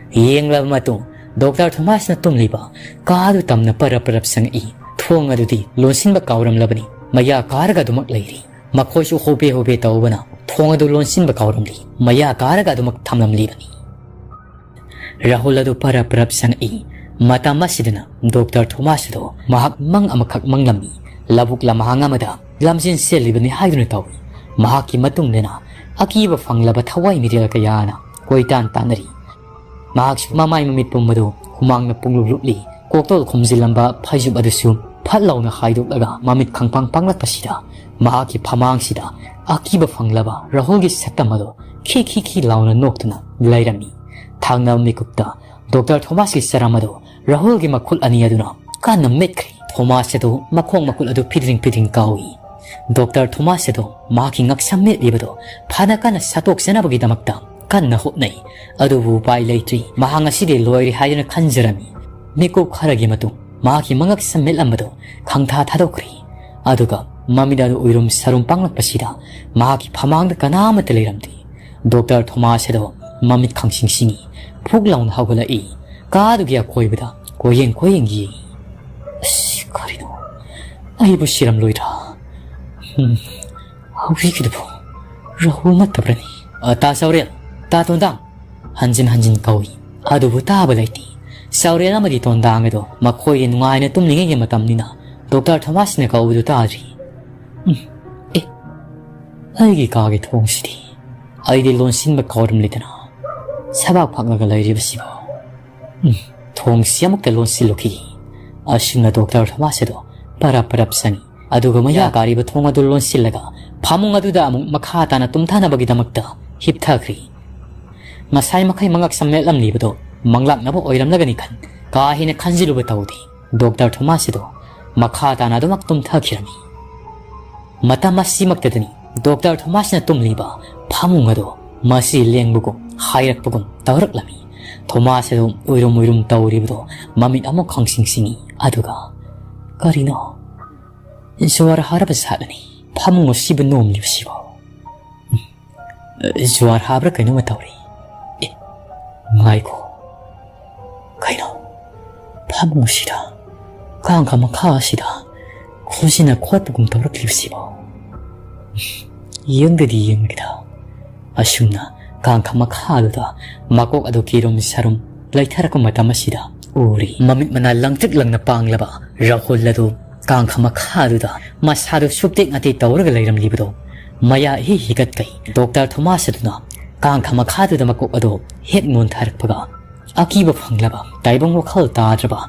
ꯌꯦꯡꯂꯕ ꯃꯇꯨꯡ ꯗꯣꯛꯇꯔ ꯊꯣꯃꯥꯁꯅ ꯇꯨꯝꯂꯤꯕ ꯀꯥ ꯑꯗꯨ ꯇꯝꯅ ꯄꯔꯞ ꯄꯔꯞ ꯆꯪꯉꯛꯏ꯫ ꯊꯣꯡ ꯑꯗꯨꯗꯤ ꯂꯣꯟꯁꯤꯟꯕ ꯀꯥꯎꯔꯝꯂꯕꯅꯤ꯫ ꯃꯌꯥ ꯀꯥꯔꯒ ꯑꯗꯨꯃꯛ ꯂꯩꯔꯤ꯫ ꯃꯈꯣꯏꯁꯨ ꯍꯣꯕꯦ ꯍꯣꯕꯦ ꯇꯧꯕꯅ ꯊꯣꯡ ꯑꯗꯨ ꯂꯣꯟꯁꯤꯟꯕ ꯀꯥꯎꯔꯝꯂꯤ꯫ ꯃꯌꯥ ꯀꯥꯔꯒ ꯑꯗꯨꯃꯛ ꯊꯝꯂꯝꯂꯤꯕꯅꯤ꯫ ꯔꯥꯍꯨꯜ ꯑꯗꯨ ꯄꯔꯞ ꯄꯔꯞ ꯆꯪꯉꯛꯏ꯫ ꯃꯇꯝ ꯑꯁꯤꯗꯅ ꯗꯣꯛꯇꯔ ꯊꯣꯃꯥꯁ ꯑꯗꯨ ꯃꯍꯥꯛ ꯃꯪ ꯑꯃꯈꯛ ꯃꯪꯂꯝꯃꯤ꯫ ꯂꯧꯕꯨꯛ ꯂꯝꯍꯥꯡ ꯑꯃꯗ ꯂꯝꯖꯦꯟ ꯆꯦꯜꯂꯤꯕꯅꯤ ꯍꯥꯏꯗꯨꯅ ꯇꯧꯏ꯫ ꯃꯍꯥꯛꯀꯤ ꯃꯇꯨꯡꯗꯅ ꯑꯀꯤꯕ ꯐꯪꯂꯕ ꯊꯋꯥꯏ ꯃꯤꯔꯦꯜ ꯀꯌꯥꯅ ꯀꯣꯏꯇꯥꯟ ꯇꯥꯟꯅꯔꯤ꯫ ꯃꯍꯥꯛꯁꯨ ꯃꯃꯥꯏ ꯃꯃꯤꯠ ꯄꯨꯝꯕꯗꯨ ꯍꯨꯃꯥꯡꯅ ꯄꯨꯡꯂꯨꯞ ꯂꯨꯞꯂꯤ꯫ ꯀꯣꯛꯇꯣꯜ ꯈꯨꯝꯖꯤꯜꯂꯝꯕ ꯐꯩꯖꯨꯞ ꯑꯗꯨꯁꯨ ꯐꯠ ꯂꯥꯎꯅ ꯍꯥꯏꯗꯣꯛꯂꯒ ꯃꯃꯤꯠ ꯈꯪꯄꯥꯡ ꯄꯥꯡꯂꯛꯄꯁꯤꯗ ꯃꯍꯥꯛꯀꯤ ꯐꯃꯥꯡꯁꯤꯗ ꯑꯀꯤꯕ ꯐꯪꯂꯕ ꯔꯥꯍꯨꯜꯒꯤ ꯁꯛꯇꯝ ꯑꯗꯨ ꯈꯤ ꯈꯤ ꯈꯤ ꯂꯥꯎꯅ ꯅꯣꯛꯇꯨꯅ ꯂꯩꯔꯝꯃꯤ꯫ ꯊꯪꯅꯕ ꯃꯤꯀꯨꯞꯇ ꯗꯣꯛꯇꯔ ꯊꯣꯃꯥꯁꯀꯤ ꯆꯔꯝ ꯑꯗꯨ ꯔꯥꯍꯨꯜꯒꯤ ꯃꯈꯨꯠ ꯑꯅꯤ ꯑꯗꯨꯅ ꯀꯟꯅ ꯃꯦꯠꯈ꯭ꯔꯦ꯫ ꯊꯣꯃꯥꯁ ꯑꯗꯨ ꯃꯈꯣꯡ ꯃꯈꯨꯠ ꯑꯗꯨ ꯐꯤꯗ꯭ꯔꯤꯡ ꯐꯤꯗ꯭ꯔꯤꯡ ꯀꯥꯎꯏ꯫ ꯗꯣꯛꯇꯔ ꯊꯣꯃꯥꯁ ꯑꯗꯣ ꯃꯍꯥꯛꯀꯤ ꯉꯛꯁꯝ ꯃꯦꯠꯂꯤꯕꯗꯣ ꯐꯅ ꯀꯟꯅ ꯁꯠꯇꯣꯛꯆꯅꯕꯒꯤꯗꯃꯛꯇ ꯀꯟꯅ ꯍꯣꯠꯅꯩ꯫ ꯑꯗꯨꯕꯨ ꯎꯄꯥꯏ ꯂꯩꯇ꯭ꯔꯤ꯫ ꯃꯍꯥꯛ ꯉꯁꯤꯗꯤ ꯂꯣꯏꯔꯦ ꯍꯥꯏꯗꯨꯅ ꯈꯟꯖꯔꯝꯃꯤ꯫ ꯃꯤꯀꯨꯞ ꯈꯔꯒꯤ ꯃꯇꯨꯡ ꯃꯍꯥꯛꯀꯤ ꯃꯉꯛꯁꯝ ꯃꯦꯠꯂꯝꯕꯗꯣ ꯈꯪꯊꯥ ꯊꯥꯗꯣꯛꯈ꯭ꯔꯤ꯫ ꯑꯗꯨꯒ ꯃꯃꯤꯠ ꯑꯗꯨ ꯎꯏꯔꯨꯝ ꯁꯔꯨꯝ ꯄꯥꯡꯂꯛꯄꯁꯤꯗ ꯃꯍꯥꯛꯀꯤ ꯐꯃꯥꯡꯗ ꯀꯅꯥꯃꯠꯇ ꯂꯩꯔꯝꯗꯦ꯫ ꯗꯣꯛꯇꯔ ꯊꯣꯃꯥꯁ ꯑꯗꯣ ꯃꯃꯤꯠ ꯈꯪꯁꯤꯡ ꯁꯤꯡꯏ꯫ ꯐꯨꯛ ꯂꯥꯎꯅ ꯍꯧꯒꯠꯂꯛꯏ꯫ ꯀꯥꯗꯨꯒꯤ ꯑꯀꯣꯏꯕꯗ ꯀꯣꯏꯌꯦꯡ ꯀꯣꯏꯌꯦꯡ ꯌꯦꯡꯏ꯫ "ꯑꯁ, ꯀꯔꯤꯅꯣ? ꯑꯩꯕꯨ ꯁꯤꯔꯝꯂꯣꯏꯗ꯭ꯔꯥ? ꯎꯝ, ꯍꯧꯖꯤꯛꯀꯤꯗꯨꯕꯨ ꯔꯥꯍꯨꯜ ꯅꯠꯇꯕ꯭ꯔꯅꯤ?" "ꯑ, ꯇꯥ ꯆꯥꯎꯔꯦꯜ, ꯇꯥ ꯇꯣꯟꯗꯥꯡ!" ꯍꯟꯖꯤꯟ ꯍꯟꯖꯤꯟ ꯀꯧꯏ꯫ ꯑꯗꯨꯕꯨ ꯇꯥꯕ ꯂꯩꯇꯦ꯫ ꯆꯥꯎꯔꯦꯜ ꯑꯃꯗꯤ ꯇꯣꯟꯗꯥꯡ ꯑꯗꯣ ꯃꯈꯣꯏꯗꯤ ꯅꯨꯡꯉꯥꯏꯅ ꯇꯨꯝꯂꯤꯉꯩꯒꯤ ꯃꯇꯝꯅꯤꯅ ꯗꯣꯛꯇꯔ ꯊꯣꯃꯥꯁꯅ ꯀꯧꯕꯗꯨ ꯇꯥꯗ꯭ꯔꯤ꯫ ꯎꯝ, ꯑꯦ, ꯑꯩꯒꯤ ꯀꯥꯒꯤ ꯊꯣꯡꯁꯤꯗꯤ ꯑꯩꯗꯤ ꯂꯣꯟꯁꯤꯟꯕ ꯀꯥꯎꯔꯝꯂꯦꯗꯅ꯫ ꯁꯕꯥꯛ ꯐꯛꯂꯒ ꯂꯩꯔꯤꯕꯁꯤꯕꯨ꯫ ꯎꯝ, ꯊꯣꯡꯁꯤ ꯑꯃꯨꯛꯇ ꯂꯣꯟꯁꯤꯜꯂꯨꯈꯤꯒꯦ꯫ ꯑꯁꯨꯝꯅ ꯗꯣꯛꯇꯔ ꯊꯣꯃꯥꯁ ꯑꯗꯣ ꯄꯔꯞ ꯄꯔꯞ ꯆꯪꯏ꯫ ꯑꯗꯨꯒ ꯃꯌꯥ ꯀꯥꯔꯤꯕ ꯊꯣꯡ ꯑꯗꯨ ꯂꯣꯟꯁꯤꯜꯂꯒ ꯐꯃꯨꯡ ꯑꯗꯨꯗ ꯑꯃꯨꯛ ꯃꯈꯥ ꯇꯥꯅ ꯇꯨꯝꯊꯅꯕꯒꯤꯗꯃꯛꯇ ꯍꯤꯞꯊꯈ꯭ꯔꯤ꯫ ꯉꯁꯥꯏ ꯃꯈꯩ ꯃꯉꯛ ꯁꯝ ꯃꯦꯠꯂꯝꯂꯤꯕꯗꯣ ꯃꯪꯂꯥꯛꯅꯕ ꯑꯣꯏꯔꯝꯂꯒꯅꯤ ꯈꯟ ꯀꯥ ꯍꯦꯟꯅ ꯈꯟꯖꯤꯜꯂꯨꯕ ꯇꯧꯗꯦ꯫ ꯗꯣꯛꯇꯔ ꯊꯣꯃꯥꯁ ꯑꯗꯣ ꯃꯈꯥ ꯇꯥꯅ ꯑꯗꯨꯃꯛ ꯇꯨꯝꯊꯈꯤꯔꯝꯃꯤ꯫ ꯃꯇꯝ ꯑꯁꯤꯃꯛꯇꯗꯅꯤ ꯗꯣꯛꯇꯔ ꯊꯣꯃꯥꯁꯅ ꯇꯨꯝꯂꯤꯕ ꯐꯃꯨꯡ ꯑꯗꯣ ꯃꯁꯤ ꯂꯦꯡꯕꯒꯨꯝ ꯍꯥꯏꯔꯛꯄꯒꯨꯝ ꯇꯧꯔꯛꯂꯝꯃꯤ꯫ ꯊꯣꯃꯥꯁ ꯑꯗꯣ ꯎꯏꯔꯨꯝ ꯎꯏꯔꯨꯝ ꯇꯧꯔꯤꯕꯗꯣ ꯃꯃꯤꯠ ꯑꯃꯨꯛ ꯈꯪꯁꯤꯡ ꯁꯤꯡꯏ꯫ ꯑꯗꯨꯒ, "ꯀꯔꯤꯅꯣ? ꯖ꯭ꯋꯥꯔ ꯍꯥꯔꯕ ꯖꯥꯠꯂꯅꯤ ꯐꯃꯨꯡ ꯑꯁꯤꯕꯨ ꯅꯣꯝꯂꯤꯕꯁꯤꯕꯣ?" ꯖ꯭ꯋꯥꯔ ꯍꯥꯕ꯭ꯔꯥ ꯀꯩꯅꯣꯝꯃ ꯇꯧꯔꯤ꯫ ꯑꯦ, ꯉꯥꯏꯈꯣ꯫ ꯀꯩꯅꯣ? ꯐꯃꯨꯡꯁꯤꯗ, ꯀꯥꯡꯈ ꯃꯈꯥ ꯑꯁꯤꯗ ꯈꯨꯖꯤꯟꯅ ꯈꯣꯠꯄꯒꯨꯝ ꯇꯧꯔꯛꯂꯤꯕꯁꯤꯕꯣ? ꯌꯦꯡꯗꯗꯤ ꯌꯦꯡꯂꯒꯦꯗ꯫ ꯑꯁꯨꯝꯅ ꯀꯥꯡꯈ ꯃꯈꯥꯗꯨꯗ ꯃꯀꯣꯛ ꯑꯗꯨ ꯀꯤꯔꯨꯝ ꯁꯥꯔꯨꯝ ꯂꯩꯊꯔꯛꯄ ꯃꯇꯝ ꯑꯁꯤꯗ ꯎꯔꯤ꯫ ꯃꯃꯤꯠ ꯃꯅꯥ ꯂꯪꯇ꯭ꯔꯤꯛ ꯂꯪꯅ ꯄꯥꯡꯂꯕ ꯔꯥꯍꯨꯜ ꯑꯗꯨ ꯀꯥꯡꯈ ꯃꯈꯥꯗꯨꯗ ꯃꯁꯥꯗꯨ ꯁꯨꯞꯇꯦꯛ ꯅꯥꯇꯦꯛ ꯇꯧꯔꯒ ꯂꯩꯔꯝꯂꯤꯕꯗꯣ ꯃꯌꯥ ꯏꯍꯤ ꯍꯤꯒꯠꯀꯩ ꯗꯣꯛꯇꯔ ꯊꯣꯃꯥꯁ ꯑꯗꯨꯅ ꯀꯥꯡꯈ ꯃꯈꯥꯗꯨꯗ ꯃꯀꯣꯛ ꯑꯗꯨ ꯍꯦꯛ ꯅꯣꯟꯊꯔꯛꯄꯒ, ꯑꯀꯤꯕ ꯐꯪꯂꯕ, ꯇꯥꯏꯕꯪ ꯋꯥꯈꯜ ꯇꯥꯗ꯭ꯔꯕ,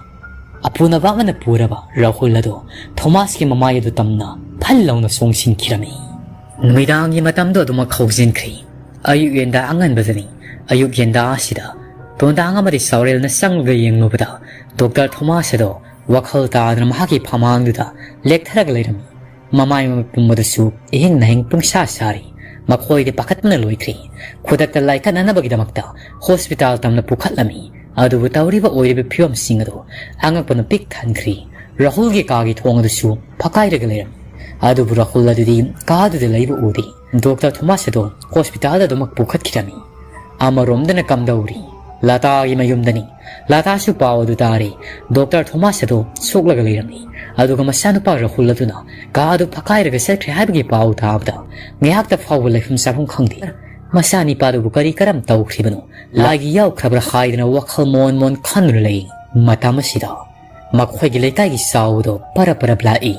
ꯑꯄꯨꯅꯕ ꯑꯃꯅ ꯄꯨꯔꯕ ꯔꯥꯍꯨꯜ ꯑꯗꯨ ꯊꯣꯃꯥꯁꯀꯤ ꯃꯃꯥꯏ ꯑꯗꯨ ꯇꯝꯅ ꯐꯜ ꯂꯥꯎꯅ ꯆꯣꯡꯁꯤꯟꯈꯤꯔꯝꯃꯤ꯫ ꯅꯨꯃꯤꯗꯥꯡꯒꯤ ꯃꯇꯝꯗꯣ ꯑꯗꯨꯃꯛ ꯍꯧꯖꯤꯟꯈ꯭ꯔꯤ꯫ ꯑꯌꯨꯛ ꯌꯦꯟꯗꯥ ꯑꯉꯟꯕꯗꯅꯤ꯫ ꯑꯌꯨꯛ ꯌꯦꯟꯗꯥ ꯑꯁꯤꯗ ꯇꯣꯟꯗꯥꯡ ꯑꯃꯗꯤ ꯆꯥꯎꯔꯦꯜꯅ ꯆꯪꯂꯒ ꯌꯦꯡꯂꯨꯕꯗ ꯗꯣꯛꯇꯔ ꯊꯣꯃꯥꯁ ꯑꯗꯣ ꯋꯥꯈꯜ ꯇꯥꯗꯅ ꯃꯍꯥꯛꯀꯤ ꯐꯃꯥꯡꯗꯨꯗ ꯂꯦꯛꯊꯔꯒ ꯂꯩꯔꯝꯃꯤ꯫ ꯃꯃꯥꯏ ꯃꯃꯤꯠ ꯄꯨꯝꯕꯗꯨꯁꯨ ꯏꯍꯤꯡ ꯅꯥꯍꯤꯡ ꯄꯨꯡꯁꯥ ꯁꯥꯔꯤ꯫ ꯃꯈꯣꯏꯗꯤ ꯄꯥꯈꯠꯄꯅ ꯂꯣꯏꯈ꯭ꯔꯤ꯫ ꯈꯨꯗꯛꯇ ꯂꯥꯏꯀꯠꯅꯅꯕꯒꯤꯗꯃꯛꯇ ꯍꯣꯁꯄꯤꯇꯥꯜ ꯇꯝꯅ ꯄꯨꯈꯠꯂꯝꯃꯤ꯫ ꯑꯗꯨꯕꯨ ꯇꯧꯔꯤꯕ ꯑꯣꯏꯔꯤꯕ ꯐꯤꯕꯝꯁꯤꯡ ꯑꯗꯨ ꯑꯉꯛꯄꯅ ꯄꯤꯛ ꯊꯟꯈ꯭ꯔꯤ꯫ ꯔꯥꯍꯨꯜꯒꯤ ꯀꯥꯒꯤ ꯊꯣꯡ ꯑꯗꯨꯁꯨ ꯐꯛꯀꯥꯏꯔꯒ ꯂꯩꯔꯝꯃꯤ꯫ ꯑꯗꯨꯕꯨ ꯔꯥꯍꯨꯜ ꯑꯗꯨꯗꯤ ꯀꯥꯗꯨꯗ ꯂꯩꯕ ꯎꯗꯦ꯫ ꯗꯣꯛꯇꯔ ꯊꯣꯃꯥꯁ ꯑꯗꯨ ꯍꯣꯁꯄꯤꯇꯥꯜꯗ ꯑꯗꯨꯃꯛ ꯄꯨꯈꯠꯈꯤꯔꯝꯃꯤ꯫ ꯑꯃꯔꯣꯝꯗꯅ ꯀꯝꯗꯧꯔꯤ? ꯂꯇꯥꯒꯤ ꯃꯌꯨꯝꯗꯅꯤ꯫ ꯂꯇꯥꯁꯨ ꯄꯥꯎ ꯑꯗꯨ ꯇꯥꯔꯦ꯫ ꯗꯣꯛꯇꯔ ꯊꯣꯃꯥꯁ ꯑꯗꯨ ꯁꯣꯛꯂꯒ ꯂꯩꯔꯝꯃꯤ꯫ ꯑꯗꯨꯒ ꯃꯆꯥꯅꯨꯄꯥ ꯔꯥꯍꯨꯜ ꯑꯗꯨꯅ ꯀꯥ ꯑꯗꯨ ꯐꯛꯀꯥꯏꯔꯒ ꯆꯠꯈ꯭ꯔꯦ ꯍꯥꯏꯕꯒꯤ ꯄꯥꯎ ꯇꯥꯕꯗ ꯉꯥꯏꯍꯥꯛꯇ ꯐꯥꯎꯕ ꯂꯩꯐꯝ ꯆꯥꯐꯝ ꯈꯪꯗꯦ꯫ ꯃꯆꯥꯅꯤꯄꯥꯗꯨꯕꯨ ꯀꯔꯤ ꯀꯔꯝ ꯇꯧꯈ꯭ꯔꯤꯕꯅꯣ? ꯂꯥꯏꯒꯤ ꯌꯥꯎꯈ꯭ꯔꯕ꯭ꯔꯥ ꯍꯥꯏꯗꯅ ꯋꯥꯈꯜ ꯃꯣꯟ ꯃꯣꯟ ꯈꯟꯗꯨꯅ ꯂꯩ꯫ ꯃꯇꯝ ꯑꯁꯤꯗ ꯃꯈꯣꯏꯒꯤ ꯂꯩꯀꯥꯏꯒꯤ ꯆꯥꯎꯕꯗꯣ ꯄꯔꯞ ꯄꯔꯞ ꯂꯥꯛꯏ꯫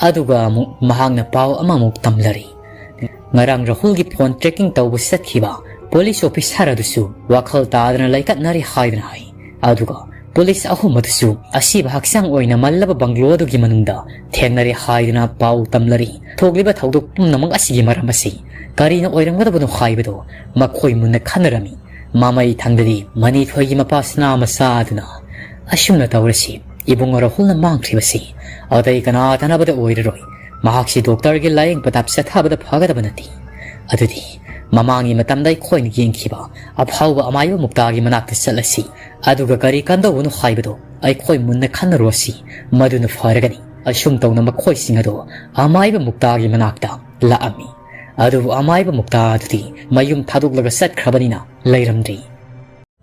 ꯑꯗꯨꯒ ꯑꯃꯨꯛ ꯃꯍꯥꯛꯅ ꯄꯥꯎ ꯑꯃꯃꯨꯛ ꯇꯝꯂꯔꯤ꯫ ꯉꯔꯥꯡ ꯔꯥꯍꯨꯜꯒꯤ ꯐꯣꯟ ꯇ꯭ꯔꯦꯀꯤꯡ ꯇꯧꯕ ꯆꯠꯈꯤꯕ ꯄꯨꯂꯤꯁ ꯑꯣꯐꯤꯁꯥꯔ ꯑꯗꯨꯁꯨ ꯋꯥꯈꯜ ꯇꯥꯗꯅ ꯂꯩꯀꯠꯅꯔꯤ ꯍꯥꯏꯗꯅ ꯍꯥꯏ꯫ ꯑꯗꯨꯒ ꯄꯨꯂꯤꯁ ꯑꯍꯨꯝ ꯑꯗꯨꯁꯨ ꯑꯁꯤꯕ ꯍꯛꯆꯥꯡ ꯑꯣꯏꯅ ꯃꯜꯂꯕ ꯕꯪꯒ꯭ꯂꯣ ꯑꯗꯨꯒꯤ ꯃꯅꯨꯡꯗ ꯊꯦꯡꯅꯔꯦ ꯍꯥꯏꯗꯅ ꯄꯥꯎ ꯇꯝꯂꯔꯤ꯫ ꯊꯣꯛꯂꯤꯕ ꯊꯧꯗꯣꯛ ꯄꯨꯝꯅꯃꯛ ꯑꯁꯤꯒꯤ ꯃꯔꯝ ꯑꯁꯤ ꯀꯔꯤꯅ ꯑꯣꯏꯔꯝꯒꯗꯕꯅꯣ ꯍꯥꯏꯕꯗꯨ ꯃꯈꯣꯏ ꯃꯨꯟꯅ ꯈꯟꯅꯔꯝꯃꯤ꯫ ꯃꯃꯩ ꯊꯪꯗꯗꯤ ꯃꯅꯤꯊꯣꯏꯒꯤ ꯃꯄꯥ ꯁꯅꯥ ꯃꯆꯥ ꯑꯗꯨꯅ ꯑꯁꯨꯝꯅ ꯇꯧꯔꯁꯤ, ꯏꯕꯨꯡ ꯔꯥꯍꯨꯜꯅ ꯃꯥꯡꯈ꯭ꯔꯤꯕꯁꯤ ꯑꯇꯩ ꯀꯅꯥ ꯇꯥꯟꯅꯕꯗ ꯑꯣꯏꯔꯔꯣꯏ꯫ ꯃꯍꯥꯛꯁꯤ ꯗꯣꯛꯇꯔꯒꯤ ꯂꯥꯌꯦꯡ ꯄꯊꯥꯞ ꯆꯠꯊꯕꯗ ꯐꯒꯗꯕ ꯅꯠꯇꯦ꯫ ꯑꯗꯨꯗꯤ ꯃꯃꯥꯡꯒꯤ ꯃꯇꯝꯗ ꯑꯩꯈꯣꯏꯅ ꯌꯦꯡꯈꯤꯕ ꯑꯐꯥꯎꯕ ꯑꯃꯥꯏꯕ ꯃꯨꯛꯇꯥꯒꯤ ꯃꯅꯥꯛꯇ ꯆꯠꯂꯁꯤ꯫ ꯑꯗꯨꯒ ꯀꯔꯤ ꯀꯝꯗꯧꯕꯅꯣ ꯍꯥꯏꯕꯗꯨ ꯑꯩꯈꯣꯏ ꯃꯨꯟꯅ ꯈꯟꯅꯔꯣꯁꯤ꯫ ꯃꯗꯨꯅ ꯐꯔꯒꯅꯤ꯫ ꯑꯁꯨꯝ ꯇꯧꯅ ꯃꯈꯣꯏꯁꯤꯡ ꯑꯗꯨ ꯑꯃꯥꯏꯕ ꯃꯨꯛꯇꯥꯒꯤ ꯃꯅꯥꯛꯇ ꯂꯥꯛꯑꯝꯃꯤ꯫ ꯑꯗꯨꯕꯨ ꯑꯃꯥꯏꯕ ꯃꯨꯛꯇꯥ ꯑꯗꯨꯗꯤ ꯃꯌꯨꯝ ꯊꯥꯗꯣꯛꯂꯒ ꯆꯠꯈ꯭ꯔꯕꯅꯤꯅ ꯂꯩꯔꯝꯗ꯭ꯔꯤ꯫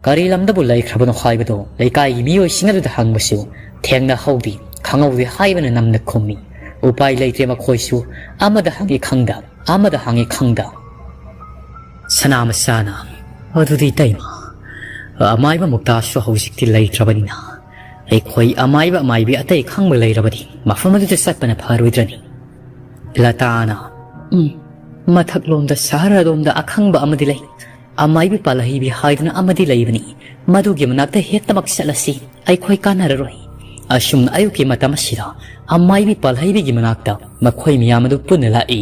ꯀꯔꯤ ꯂꯝꯗꯕꯨ ꯂꯩꯈ꯭ꯔꯕꯅꯣ ꯍꯥꯏꯕꯗꯨ ꯂꯩꯀꯥꯏꯒꯤ ꯃꯤꯑꯣꯏꯁꯤꯡ ꯑꯗꯨꯗ ꯍꯪꯕꯁꯨ ꯊꯦꯡꯅꯍꯧꯗꯦ, ꯈꯪꯍꯧꯗꯦ ꯍꯥꯏꯕꯅ ꯅꯝꯅ ꯈꯨꯝꯃꯤ꯫ ꯎꯄꯥꯏ ꯂꯩꯇ꯭ꯔꯦ ꯃꯈꯣꯏꯁꯨ꯫ ꯑꯃꯗ ꯍꯪꯉꯤ ꯈꯪꯗ, ꯑꯃꯗ ꯍꯪꯉꯤ ꯈꯪꯗ꯫ ꯁꯅꯥ ꯃꯆꯥꯅ, "ꯑꯗꯨꯗꯤ ꯏꯇꯩꯃ, ꯑꯃꯥꯏꯕ ꯃꯨꯛꯇꯥꯁꯨ ꯍꯧꯖꯤꯛꯇꯤ ꯂꯩꯇ꯭ꯔꯕꯅꯤꯅ ꯑꯩꯈꯣꯏ ꯑꯃꯥꯏꯕ ꯑꯃꯥꯏꯕꯤ ꯑꯇꯩ ꯈꯪꯕ ꯂꯩꯔꯕꯗꯤ ꯃꯐꯝ ꯑꯗꯨꯗ ꯆꯠꯄꯅ ꯐꯔꯣꯏꯗ꯭ꯔꯅꯤ?" ꯂꯇꯥꯅ, "ꯎꯝ, ꯃꯊꯛꯂꯣꯝꯗ ꯁꯍꯔ ꯑꯗꯣꯝꯗ ꯑꯈꯪꯕ ꯑꯃꯗꯤ ꯂꯩ꯫ ꯑꯃꯥꯏꯕꯤ ꯄꯥꯜꯍꯩꯕꯤ ꯍꯥꯏꯗꯨꯅ ꯑꯃꯗꯤ ꯂꯩꯕꯅꯤ꯫ ꯃꯗꯨꯒꯤ ꯃꯅꯥꯛꯇ ꯍꯦꯛꯇꯃꯛ ꯆꯠꯂꯁꯤ꯫ ꯑꯩꯈꯣꯏ ꯀꯥꯟꯅꯔꯔꯣꯏ꯫" ꯑꯁꯨꯝꯅ ꯑꯌꯨꯛꯀꯤ ꯃꯇꯝ ꯑꯁꯤꯗ ꯑꯃꯥꯏꯕꯤ ꯄꯥꯜꯍꯩꯕꯤꯒꯤ ꯃꯅꯥꯛꯇ ꯃꯈꯣꯏ ꯃꯌꯥꯝ ꯑꯗꯨ ꯄꯨꯟꯅ ꯂꯥꯛꯏ꯫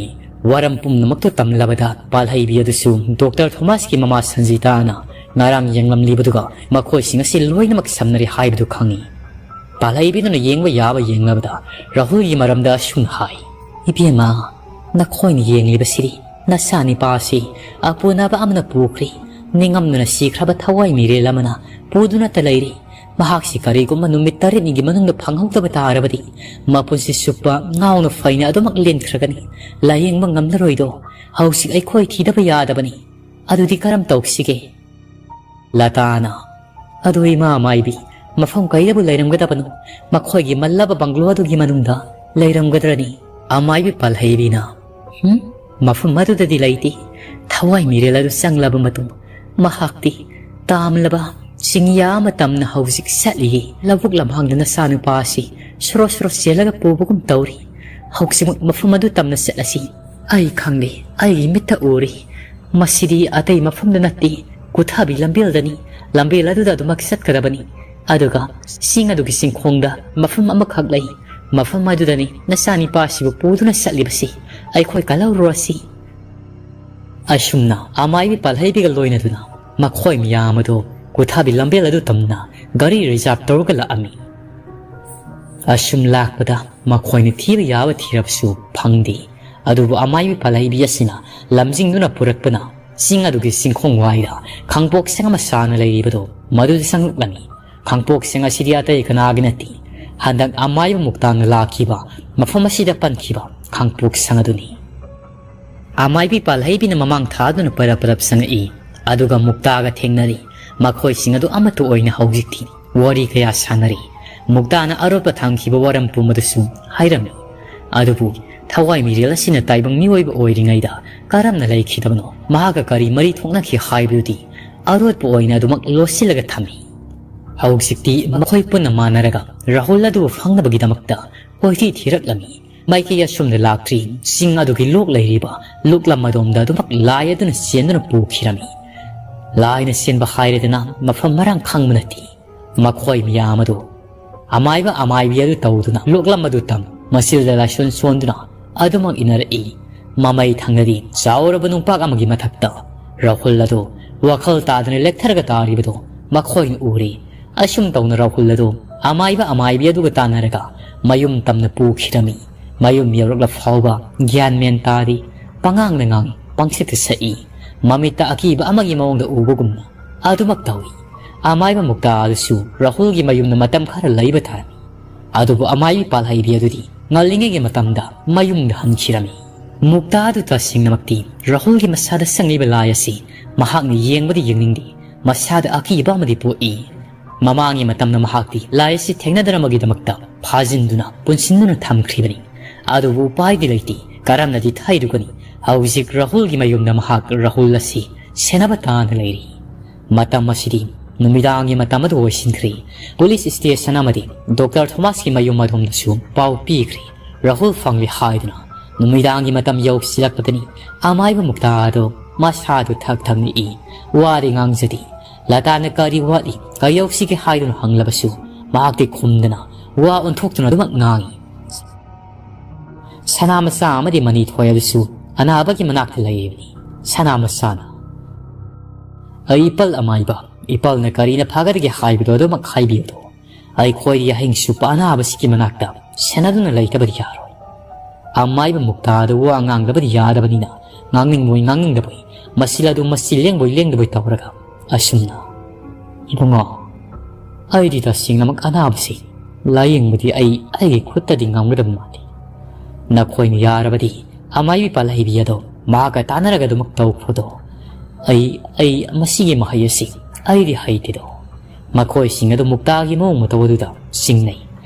ꯋꯥꯔꯝ ꯄꯨꯝꯅꯃꯛꯇꯨ ꯇꯝꯂꯕꯗ ꯄꯥꯜꯍꯩꯕꯤ ꯑꯗꯨꯁꯨ ꯗꯣꯛꯇꯔ ꯊꯣꯃꯥꯁꯀꯤ ꯃꯃꯥ ꯁꯟꯖꯤꯇꯥꯅ ꯉꯔꯥꯡ ꯌꯦꯡꯂꯝꯂꯤꯕꯗꯨꯒ ꯃꯈꯣꯏꯁꯤꯡ ꯑꯁꯤ ꯂꯣꯏꯅꯃꯛ ꯁꯝꯅꯔꯦ ꯍꯥꯏꯕꯗꯨ ꯈꯪꯏ꯫ ꯄꯥꯜꯍꯩꯕꯤꯗꯨꯅ ꯌꯦꯡꯕ ꯌꯥꯕ ꯌꯦꯡꯂꯕꯗ ꯔꯥꯍꯨꯜꯒꯤ ꯃꯔꯝꯗ ꯑꯁꯨꯝꯅ ꯍꯥꯏ꯫ ꯏꯕꯦꯝꯃ, ꯅꯈꯣꯏꯅ ꯌꯦꯡꯂꯤꯕꯁꯤꯗꯤ ꯅꯆꯥꯅꯤꯄꯥꯁꯤ ꯑꯄꯨꯅꯕ ꯑꯃꯅ ꯄꯨꯈ꯭ꯔꯦ꯫ ꯅꯤꯡꯉꯝꯗꯨꯅ ꯁꯤꯈ꯭ꯔꯕ ꯊꯋꯥꯏ ꯃꯤꯔꯦꯜ ꯑꯃꯅ ꯄꯨꯗꯨꯅꯇ ꯂꯩꯔꯤ꯫ ꯃꯍꯥꯛꯁꯤ ꯀꯔꯤꯒꯨꯝꯕ ꯅꯨꯃꯤꯠ ꯇꯔꯦꯠꯅꯤꯒꯤ ꯃꯅꯨꯡꯗ ꯐꯪꯍꯧꯗꯕ ꯇꯥꯔꯕꯗꯤ ꯃꯄꯨꯟꯁꯤ ꯆꯨꯞꯄ ꯉꯥꯎꯅ ꯐꯩꯅ ꯑꯗꯨꯃꯛ ꯂꯦꯟꯈ꯭ꯔꯒꯅꯤ꯫ ꯂꯥꯌꯦꯡꯕ ꯉꯝꯂꯔꯣꯏꯗꯣ꯫ ꯍꯧꯖꯤꯛ ꯑꯩꯈꯣꯏ ꯊꯤꯗꯕ ꯌꯥꯗꯕꯅꯤ꯫ ꯑꯗꯨꯗꯤ ꯀꯔꯝ ꯇꯧꯁꯤꯒꯦ? ꯂꯇꯥꯅ, "ꯑꯗꯨ ꯏꯃꯥ ꯑꯃꯥꯏꯕꯤ, ꯃꯐꯝ ꯀꯩꯗꯕꯨ ꯂꯩꯔꯝꯒꯗꯕꯅꯣ? ꯃꯈꯣꯏꯒꯤ ꯃꯜꯂꯕ ꯕꯪꯒ꯭ꯂꯣ ꯑꯗꯨꯒꯤ ꯃꯅꯨꯡꯗ ꯂꯩꯔꯝꯒꯗ꯭ꯔꯅꯤ?" ꯑꯃꯥꯏꯕꯤ ꯄꯥꯜꯍꯩꯕꯤꯅ, "ꯍꯨꯝ? ꯃꯐꯝ ꯑꯗꯨꯗꯗꯤ ꯂꯩꯇꯦ꯫ ꯊꯋꯥꯏ ꯃꯤꯔꯦꯜ ꯑꯗꯨ ꯆꯪꯂꯕ ꯃꯇꯨꯡ ꯃꯍꯥꯛꯇꯤ ꯇꯥꯝꯂꯕ ꯆꯤꯡꯌꯥ ꯑꯃ ꯇꯝꯅ ꯍꯧꯖꯤꯛ ꯆꯠꯂꯤꯌꯦ꯫ ꯂꯧꯕꯨꯛ ꯂꯝꯍꯥꯡꯗ ꯅꯆꯥꯅꯨꯄꯥ ꯑꯁꯤ ꯁꯣꯔꯣ ꯁꯣꯔꯣ ꯆꯦꯜꯂꯒ ꯄꯨꯕꯒꯨꯝ ꯇꯧꯔꯤ꯫ ꯍꯧꯖꯤꯛꯃꯛ ꯃꯐꯝ ꯑꯗꯨ ꯇꯝꯅ ꯆꯠꯂꯁꯤ꯫ ꯑꯩ ꯈꯪꯂꯦ, ꯑꯩꯒꯤ ꯃꯤꯠꯇ ꯎꯔꯤ꯫ ꯃꯁꯤꯗꯤ ꯑꯇꯩ ꯃꯐꯝꯗ ꯅꯠꯇꯦ, ꯀꯨꯊꯥꯕꯤ ꯂꯝꯕꯦꯜꯗꯅꯤ꯫ ꯂꯝꯕꯦꯜ ꯑꯗꯨꯗ ꯑꯗꯨꯃꯛ ꯆꯠꯀꯗꯕꯅꯤ꯫ ꯑꯗꯨꯒ ꯆꯤꯡ ꯑꯗꯨꯒꯤ ꯆꯤꯡꯈꯣꯡꯗ ꯃꯐꯝ ꯑꯃꯈꯛ ꯂꯩ꯫ ꯃꯐꯝ ꯑꯗꯨꯗꯅꯤ ꯅꯆꯥꯅꯤꯄꯥꯁꯤꯕꯨ ꯄꯨꯗꯨꯅ ꯆꯠꯂꯤꯕꯁꯤ꯫ ꯑꯩꯈꯣꯏ ꯀꯜꯍꯧꯔꯨꯔꯁꯤ꯫" ꯑꯁꯨꯝꯅ ꯑꯃꯥꯏꯕꯤ ꯄꯥꯜꯍꯩꯕꯤꯒ ꯂꯣꯏꯅꯗꯨꯅ ꯃꯈꯣꯏ ꯃꯌꯥꯝ ꯑꯗꯨ ꯀꯨꯊꯥꯕꯤ ꯂꯝꯕꯦꯜ ꯑꯗꯨ ꯇꯝꯅ ꯒꯥꯔꯤ ꯔꯤꯖꯥꯔꯚ ꯇꯧꯔꯒ ꯂꯥꯛꯑꯝꯃꯤ꯫ ꯑꯁꯨꯝ ꯂꯥꯛꯄꯗ ꯃꯈꯣꯏꯅ ꯊꯤꯕ ꯌꯥꯕ ꯊꯤꯔꯕꯁꯨ ꯐꯪꯗꯦ꯫ ꯑꯗꯨꯕꯨ ꯑꯃꯥꯏꯕꯤ ꯄꯥꯜꯍꯩꯕꯤ ꯑꯁꯤꯅ ꯂꯝꯖꯤꯡꯗꯨꯅ ꯄꯨꯔꯛꯄꯅ ꯆꯤꯡ ꯑꯗꯨꯒꯤ ꯆꯤꯡꯈꯣꯡ ꯋꯥꯏꯗ ꯈꯥꯡꯄꯣꯛ ꯁꯪ ꯑꯃ ꯁꯥꯅ ꯂꯩꯔꯤꯕꯗꯨ ꯃꯗꯨꯗ ꯆꯪꯂꯛꯂꯝꯃꯤ꯫ ꯈꯥꯡꯄꯣꯛ ꯁꯪ ꯑꯁꯤꯗꯤ ꯑꯇꯩ ꯀꯅꯥꯒꯤ ꯅꯠꯇꯦ, ꯍꯟꯗꯛ ꯑꯃꯥꯏꯕ ꯃꯨꯛꯇꯥꯅ ꯂꯥꯛꯈꯤꯕ ꯃꯐꯝ ꯑꯁꯤꯗ ꯄꯟꯈꯤꯕ ꯈꯥꯡꯄꯣꯛ ꯁꯪ ꯑꯗꯨꯅꯤ꯫ ꯑꯃꯥꯏꯕꯤ ꯄꯥꯜꯍꯩꯕꯤꯅ ꯃꯃꯥꯡ ꯊꯥꯗꯨꯅ ꯄꯔꯞ ꯄꯔꯞ ꯆꯪꯉꯛꯏ꯫ ꯑꯗꯨꯒ ꯃꯨꯛꯇꯥꯒ ꯊꯦꯡꯅꯔꯤ꯫ ꯃꯈꯣꯏꯁꯤꯡ ꯑꯗꯨ ꯑꯃꯠꯇ ꯑꯣꯏꯅ ꯍꯧꯖꯤꯛꯇꯤ ꯋꯥꯔꯤ ꯀꯌꯥ ꯁꯥꯟꯅꯔꯤ꯫ ꯃꯨꯛꯇꯥꯅ ꯑꯔꯣꯠꯄ ꯊꯝꯈꯤꯕ ꯋꯥꯔꯝ ꯄꯨꯝꯕꯗꯨꯁꯨ ꯍꯥꯏꯔꯝꯃꯤ꯫ ꯑꯗꯨꯕꯨ ꯊꯋꯥꯏ ꯃꯤꯔꯦꯜ ꯑꯁꯤꯅ ꯇꯥꯏꯕꯪ ꯃꯤꯑꯣꯏꯕ ꯑꯣꯏꯔꯤꯉꯩꯗ ꯀꯔꯝꯅ ꯂꯩꯈꯤꯗꯕꯅꯣ? ꯃꯍꯥꯛꯀ ꯀꯔꯤ ꯃꯔꯤ ꯊꯣꯛꯅꯈꯤ ꯍꯥꯏꯕꯗꯨꯗꯤ ꯑꯔꯣꯠꯄ ꯑꯣꯏꯅ ꯑꯗꯨꯃꯛ ꯂꯣꯠꯁꯤꯜꯂꯒ ꯊꯝꯃꯤ꯫ ꯍꯧꯖꯤꯛꯇꯤ ꯃꯈꯣꯏ ꯄꯨꯟꯅ ꯃꯥꯟꯅꯔꯒ ꯔꯥꯍꯨꯜ ꯑꯗꯨꯕꯨ ꯐꯪꯅꯕꯒꯤꯗꯃꯛꯇ ꯀꯣꯏꯊꯤ ꯊꯤꯔꯛꯂꯝꯃꯤ꯫ ꯃꯥꯏꯀꯩ ꯑꯁꯣꯝꯗ ꯂꯥꯛꯇ꯭ꯔꯤ꯫ ꯆꯤꯡ ꯑꯗꯨꯒꯤ ꯂꯣꯛ ꯂꯩꯔꯤꯕ ꯂꯣꯛꯂꯝ ꯑꯗꯣꯝꯗ ꯑꯗꯨꯃꯛ ꯂꯥꯏ ꯑꯗꯨꯅ ꯆꯦꯟꯗꯨꯅ ꯄꯨꯈꯤꯔꯝꯃꯤ꯫ ꯂꯥꯏꯅ ꯆꯦꯟꯕ ꯍꯥꯏꯔꯗꯅ ꯃꯐꯝ ꯃꯔꯥꯡ ꯈꯪꯕ ꯅꯠꯇꯦ꯫ ꯃꯈꯣꯏ ꯃꯌꯥꯝ ꯑꯗꯨ ꯑꯃꯥꯏꯕ ꯑꯃꯥꯏꯕꯤ ꯑꯗꯨ ꯇꯧꯗꯨꯅ ꯂꯣꯛꯂꯝ ꯑꯗꯨ ꯇꯝ ꯃꯆꯤꯜꯗ ꯂꯥꯏꯁꯣꯟ ꯁꯣꯟꯗꯨꯅ ꯑꯗꯨꯃꯛ ꯏꯟꯅꯔꯛꯏ꯫ ꯃꯃꯩ ꯊꯪꯅꯗꯤ ꯆꯥꯎꯔꯕ ꯅꯨꯡꯄꯥꯛ ꯑꯃꯒꯤ ꯃꯊꯛꯇ ꯔꯥꯍꯨꯜ ꯑꯗꯨ ꯋꯥꯈꯜ ꯇꯥꯗꯅ ꯂꯦꯛꯊꯔꯒ ꯇꯥꯔꯤꯕꯗꯨ ꯃꯈꯣꯏꯅ ꯎꯔꯤ꯫ ꯑꯁꯨꯝ ꯇꯧꯅ ꯔꯥꯍꯨꯜ ꯑꯗꯨ ꯑꯃꯥꯏꯕ ꯑꯃꯥꯏꯕꯤ ꯑꯗꯨꯒ ꯇꯥꯟꯅꯔꯒ ꯃꯌꯨꯝ ꯇꯝꯅ ꯄꯨꯈꯤꯔꯝꯃꯤ꯫ ꯃꯌꯨꯝ ꯌꯧꯔꯛꯂ ꯐꯥꯎꯕ ꯒ꯭ꯌꯥꯟ ꯃꯦꯟ ꯇꯥꯗꯦ꯫ ꯄꯉꯥꯡꯗ ꯉꯥꯡꯏ, ꯄꯪꯁꯛꯇ ꯁꯛꯏ꯫ ꯃꯃꯤꯠꯇ ꯑꯀꯤꯕ ꯑꯃꯒꯤ ꯃꯑꯣꯡꯗ ꯎꯕꯒꯨꯝꯅ ꯑꯗꯨꯃꯛ ꯇꯧꯏ꯫ ꯑꯃꯥꯏꯕ ꯃꯨꯛꯇꯥ ꯑꯗꯨꯁꯨ ꯔꯥꯍꯨꯜꯒꯤ ꯃꯌꯨꯝꯗ ꯃꯇꯝ ꯈꯔ ꯂꯩꯕ ꯇꯥꯔꯝꯃꯤ꯫ ꯑꯗꯨꯕꯨ ꯑꯃꯥꯏꯕꯤ ꯄꯥꯜꯍꯩꯕꯤ ꯑꯗꯨꯗꯤ ꯉꯜꯂꯤꯉꯩꯒꯤ ꯃꯇꯝꯗ ꯃꯌꯨꯝꯗ ꯍꯟꯈꯤꯔꯝꯃꯤ꯫ ꯃꯨꯛꯇꯥ ꯑꯗꯨ ꯇꯁꯦꯡꯅꯃꯛꯇꯤ ꯔꯥꯍꯨꯜꯒꯤ ꯃꯁꯥꯗ ꯆꯪꯂꯤꯕ ꯂꯥꯏ ꯑꯁꯤ ꯃꯍꯥꯛꯅ ꯌꯦꯡꯕꯗꯤ ꯌꯦꯡꯅꯤꯡꯗꯦ, ꯃꯁꯥꯗ ꯑꯀꯤꯕ ꯑꯃꯗꯤ ꯄꯣꯛꯏ꯫ ꯃꯃꯥꯡꯒꯤ ꯃꯇꯝꯗ ꯃꯍꯥꯛꯇꯤ ꯂꯥꯏ ꯑꯁꯤ ꯊꯦꯡꯅꯗꯅꯕꯒꯤꯗꯃꯛꯇ ꯐꯥꯖꯤꯟꯗꯨꯅ, ꯄꯨꯟꯁꯤꯟꯗꯨꯅ ꯊꯝꯈ꯭ꯔꯤꯕꯅꯤ꯫ ꯑꯗꯨꯕꯨ ꯎꯄꯥꯏꯗꯤ ꯂꯩꯇꯦ꯫ ꯀꯔꯝꯅꯗꯤ ꯊꯩꯔꯨꯒꯅꯤ? ꯍꯧꯖꯤꯛ ꯔꯥꯍꯨꯜꯒꯤ ꯃꯌꯨꯝꯗ ꯃꯍꯥꯛ ꯔꯥꯍꯨꯜ ꯑꯁꯤ ꯁꯦꯟꯅꯕ ꯇꯥꯅ ꯂꯩꯔꯤ꯫ ꯃꯇꯝ ꯑꯁꯤꯗꯤ ꯅꯨꯃꯤꯗꯥꯡꯒꯤ ꯃꯇꯝ ꯑꯗꯨ ꯑꯣꯏꯁꯤꯟꯈ꯭ꯔꯦ꯫ ꯄꯨꯂꯤꯁ ꯁ꯭ꯇꯦꯁꯟ ꯑꯃꯗꯤ ꯗꯣꯛꯇꯔ ꯊꯣꯃꯥꯁꯀꯤ ꯃꯌꯨꯝ ꯑꯗꯣꯝꯗꯁꯨ ꯄꯥꯎ ꯄꯤꯈ꯭ꯔꯦ꯫ ꯔꯥꯍꯨꯜ ꯐꯪꯂꯦ ꯍꯥꯏꯗꯨꯅ꯫ ꯅꯨꯃꯤꯗꯥꯡꯒꯤ ꯃꯇꯝ ꯌꯧꯁꯤꯜꯂꯛꯄꯗꯅꯤ ꯑꯃꯥꯏꯕ ꯃꯨꯛꯇꯥ ꯑꯗꯣ ꯃꯁꯥꯗꯨ ꯊꯛ ꯊꯛ ꯅꯤꯛꯏ꯫ ꯋꯥꯗꯤ ꯉꯥꯡꯖꯗꯦ꯫ ꯂꯇꯥꯅ ꯀꯔꯤ ꯋꯥꯠꯂꯤ, ꯀꯩꯗꯧꯁꯤꯒꯦ ꯍꯥꯏꯗꯨꯅ ꯍꯪꯂꯕꯁꯨ ꯃꯍꯥꯛꯇꯤ ꯈꯨꯝꯗꯅ ꯋꯥ ꯑꯣꯟꯊꯣꯛꯇꯨꯅ ꯑꯗꯨꯃꯛ ꯉꯥꯡꯏ꯫ ꯁꯅꯥ ꯃꯆꯥ ꯑꯃꯗꯤ ꯃꯅꯤ ꯊꯣꯏ ꯑꯗꯨꯁꯨ ꯑꯅꯥꯕꯒꯤ ꯃꯅꯥꯛꯇ ꯂꯩꯔꯤꯕꯅꯤ꯫ ꯁꯅꯥ ꯃꯆꯥꯅ, "ꯑꯩ ꯏꯄꯜ ꯑꯃꯥꯏꯕ, ꯏꯄꯜꯅ ꯀꯔꯤꯅ ꯐꯒꯗꯒꯦ ꯍꯥꯏꯕꯗꯣ ꯑꯗꯨꯃꯛ ꯍꯥꯏꯕꯤꯌꯨꯗꯣ꯫ ꯑꯩꯈꯣꯏ ꯌꯥꯍꯤꯡ ꯁꯨꯞꯄ ꯑꯅꯥꯕꯁꯤꯒꯤ ꯃꯅꯥꯛꯇ ꯁꯦꯟꯅꯗꯨꯅ ꯂꯩꯇꯕꯗꯤ ꯌꯥꯔꯣꯏ꯫ ꯑꯃꯥꯏꯕ ꯃꯨꯛꯇꯥꯗ ꯋꯥ ꯉꯥꯡꯗꯕꯗꯤ ꯌꯥꯗꯕꯅꯤꯅ, ꯉꯥꯡꯅꯤꯡꯕꯣꯏ ꯉꯥꯡꯅꯤꯡꯗꯕꯣꯏ ꯃꯁꯤꯜ ꯑꯗꯨ ꯃꯁꯤꯜ ꯂꯦꯡꯕꯣꯏ ꯂꯦꯡꯗꯕꯣꯏ ꯇꯧꯔꯒ ꯑꯁꯨꯝꯅ, ꯏꯕꯨꯡꯉꯣ, ꯑꯩꯗꯤ ꯇꯁꯦꯡꯅꯃꯛ ꯑꯅꯥꯕꯁꯤ ꯂꯥꯌꯦꯡꯕꯗꯤ ꯑꯩ ꯑꯩꯒꯤ ꯈꯨꯠꯇꯗꯤ ꯉꯝꯒꯗꯕ ꯃꯥꯟꯗꯦ꯫ ꯅꯈꯣꯏꯅ ꯌꯥꯔꯕꯗꯤ ꯑꯃꯥꯏꯕꯤ ꯄꯥꯜꯍꯩꯕꯤ ꯑꯗꯣ ꯃꯍꯥꯛꯀ ꯇꯥꯟꯅꯔꯒ ꯑꯗꯨꯃꯛ ꯇꯧꯈ꯭ꯔꯣꯗꯣ꯫ ꯑꯩ, ꯑꯩ ꯃꯁꯤꯒꯤ ꯃꯍꯩ ꯑꯁꯤ ꯑꯩꯗꯤ ꯍꯩꯇꯦꯗꯣ꯫" ꯃꯈꯣꯏꯁꯤꯡ ꯑꯗꯨ ꯃꯨꯛꯇꯥꯒꯤ ꯃꯑꯣꯡ ꯃꯇꯧ ꯑꯗꯨꯗ ꯆꯤꯡꯅꯩ꯫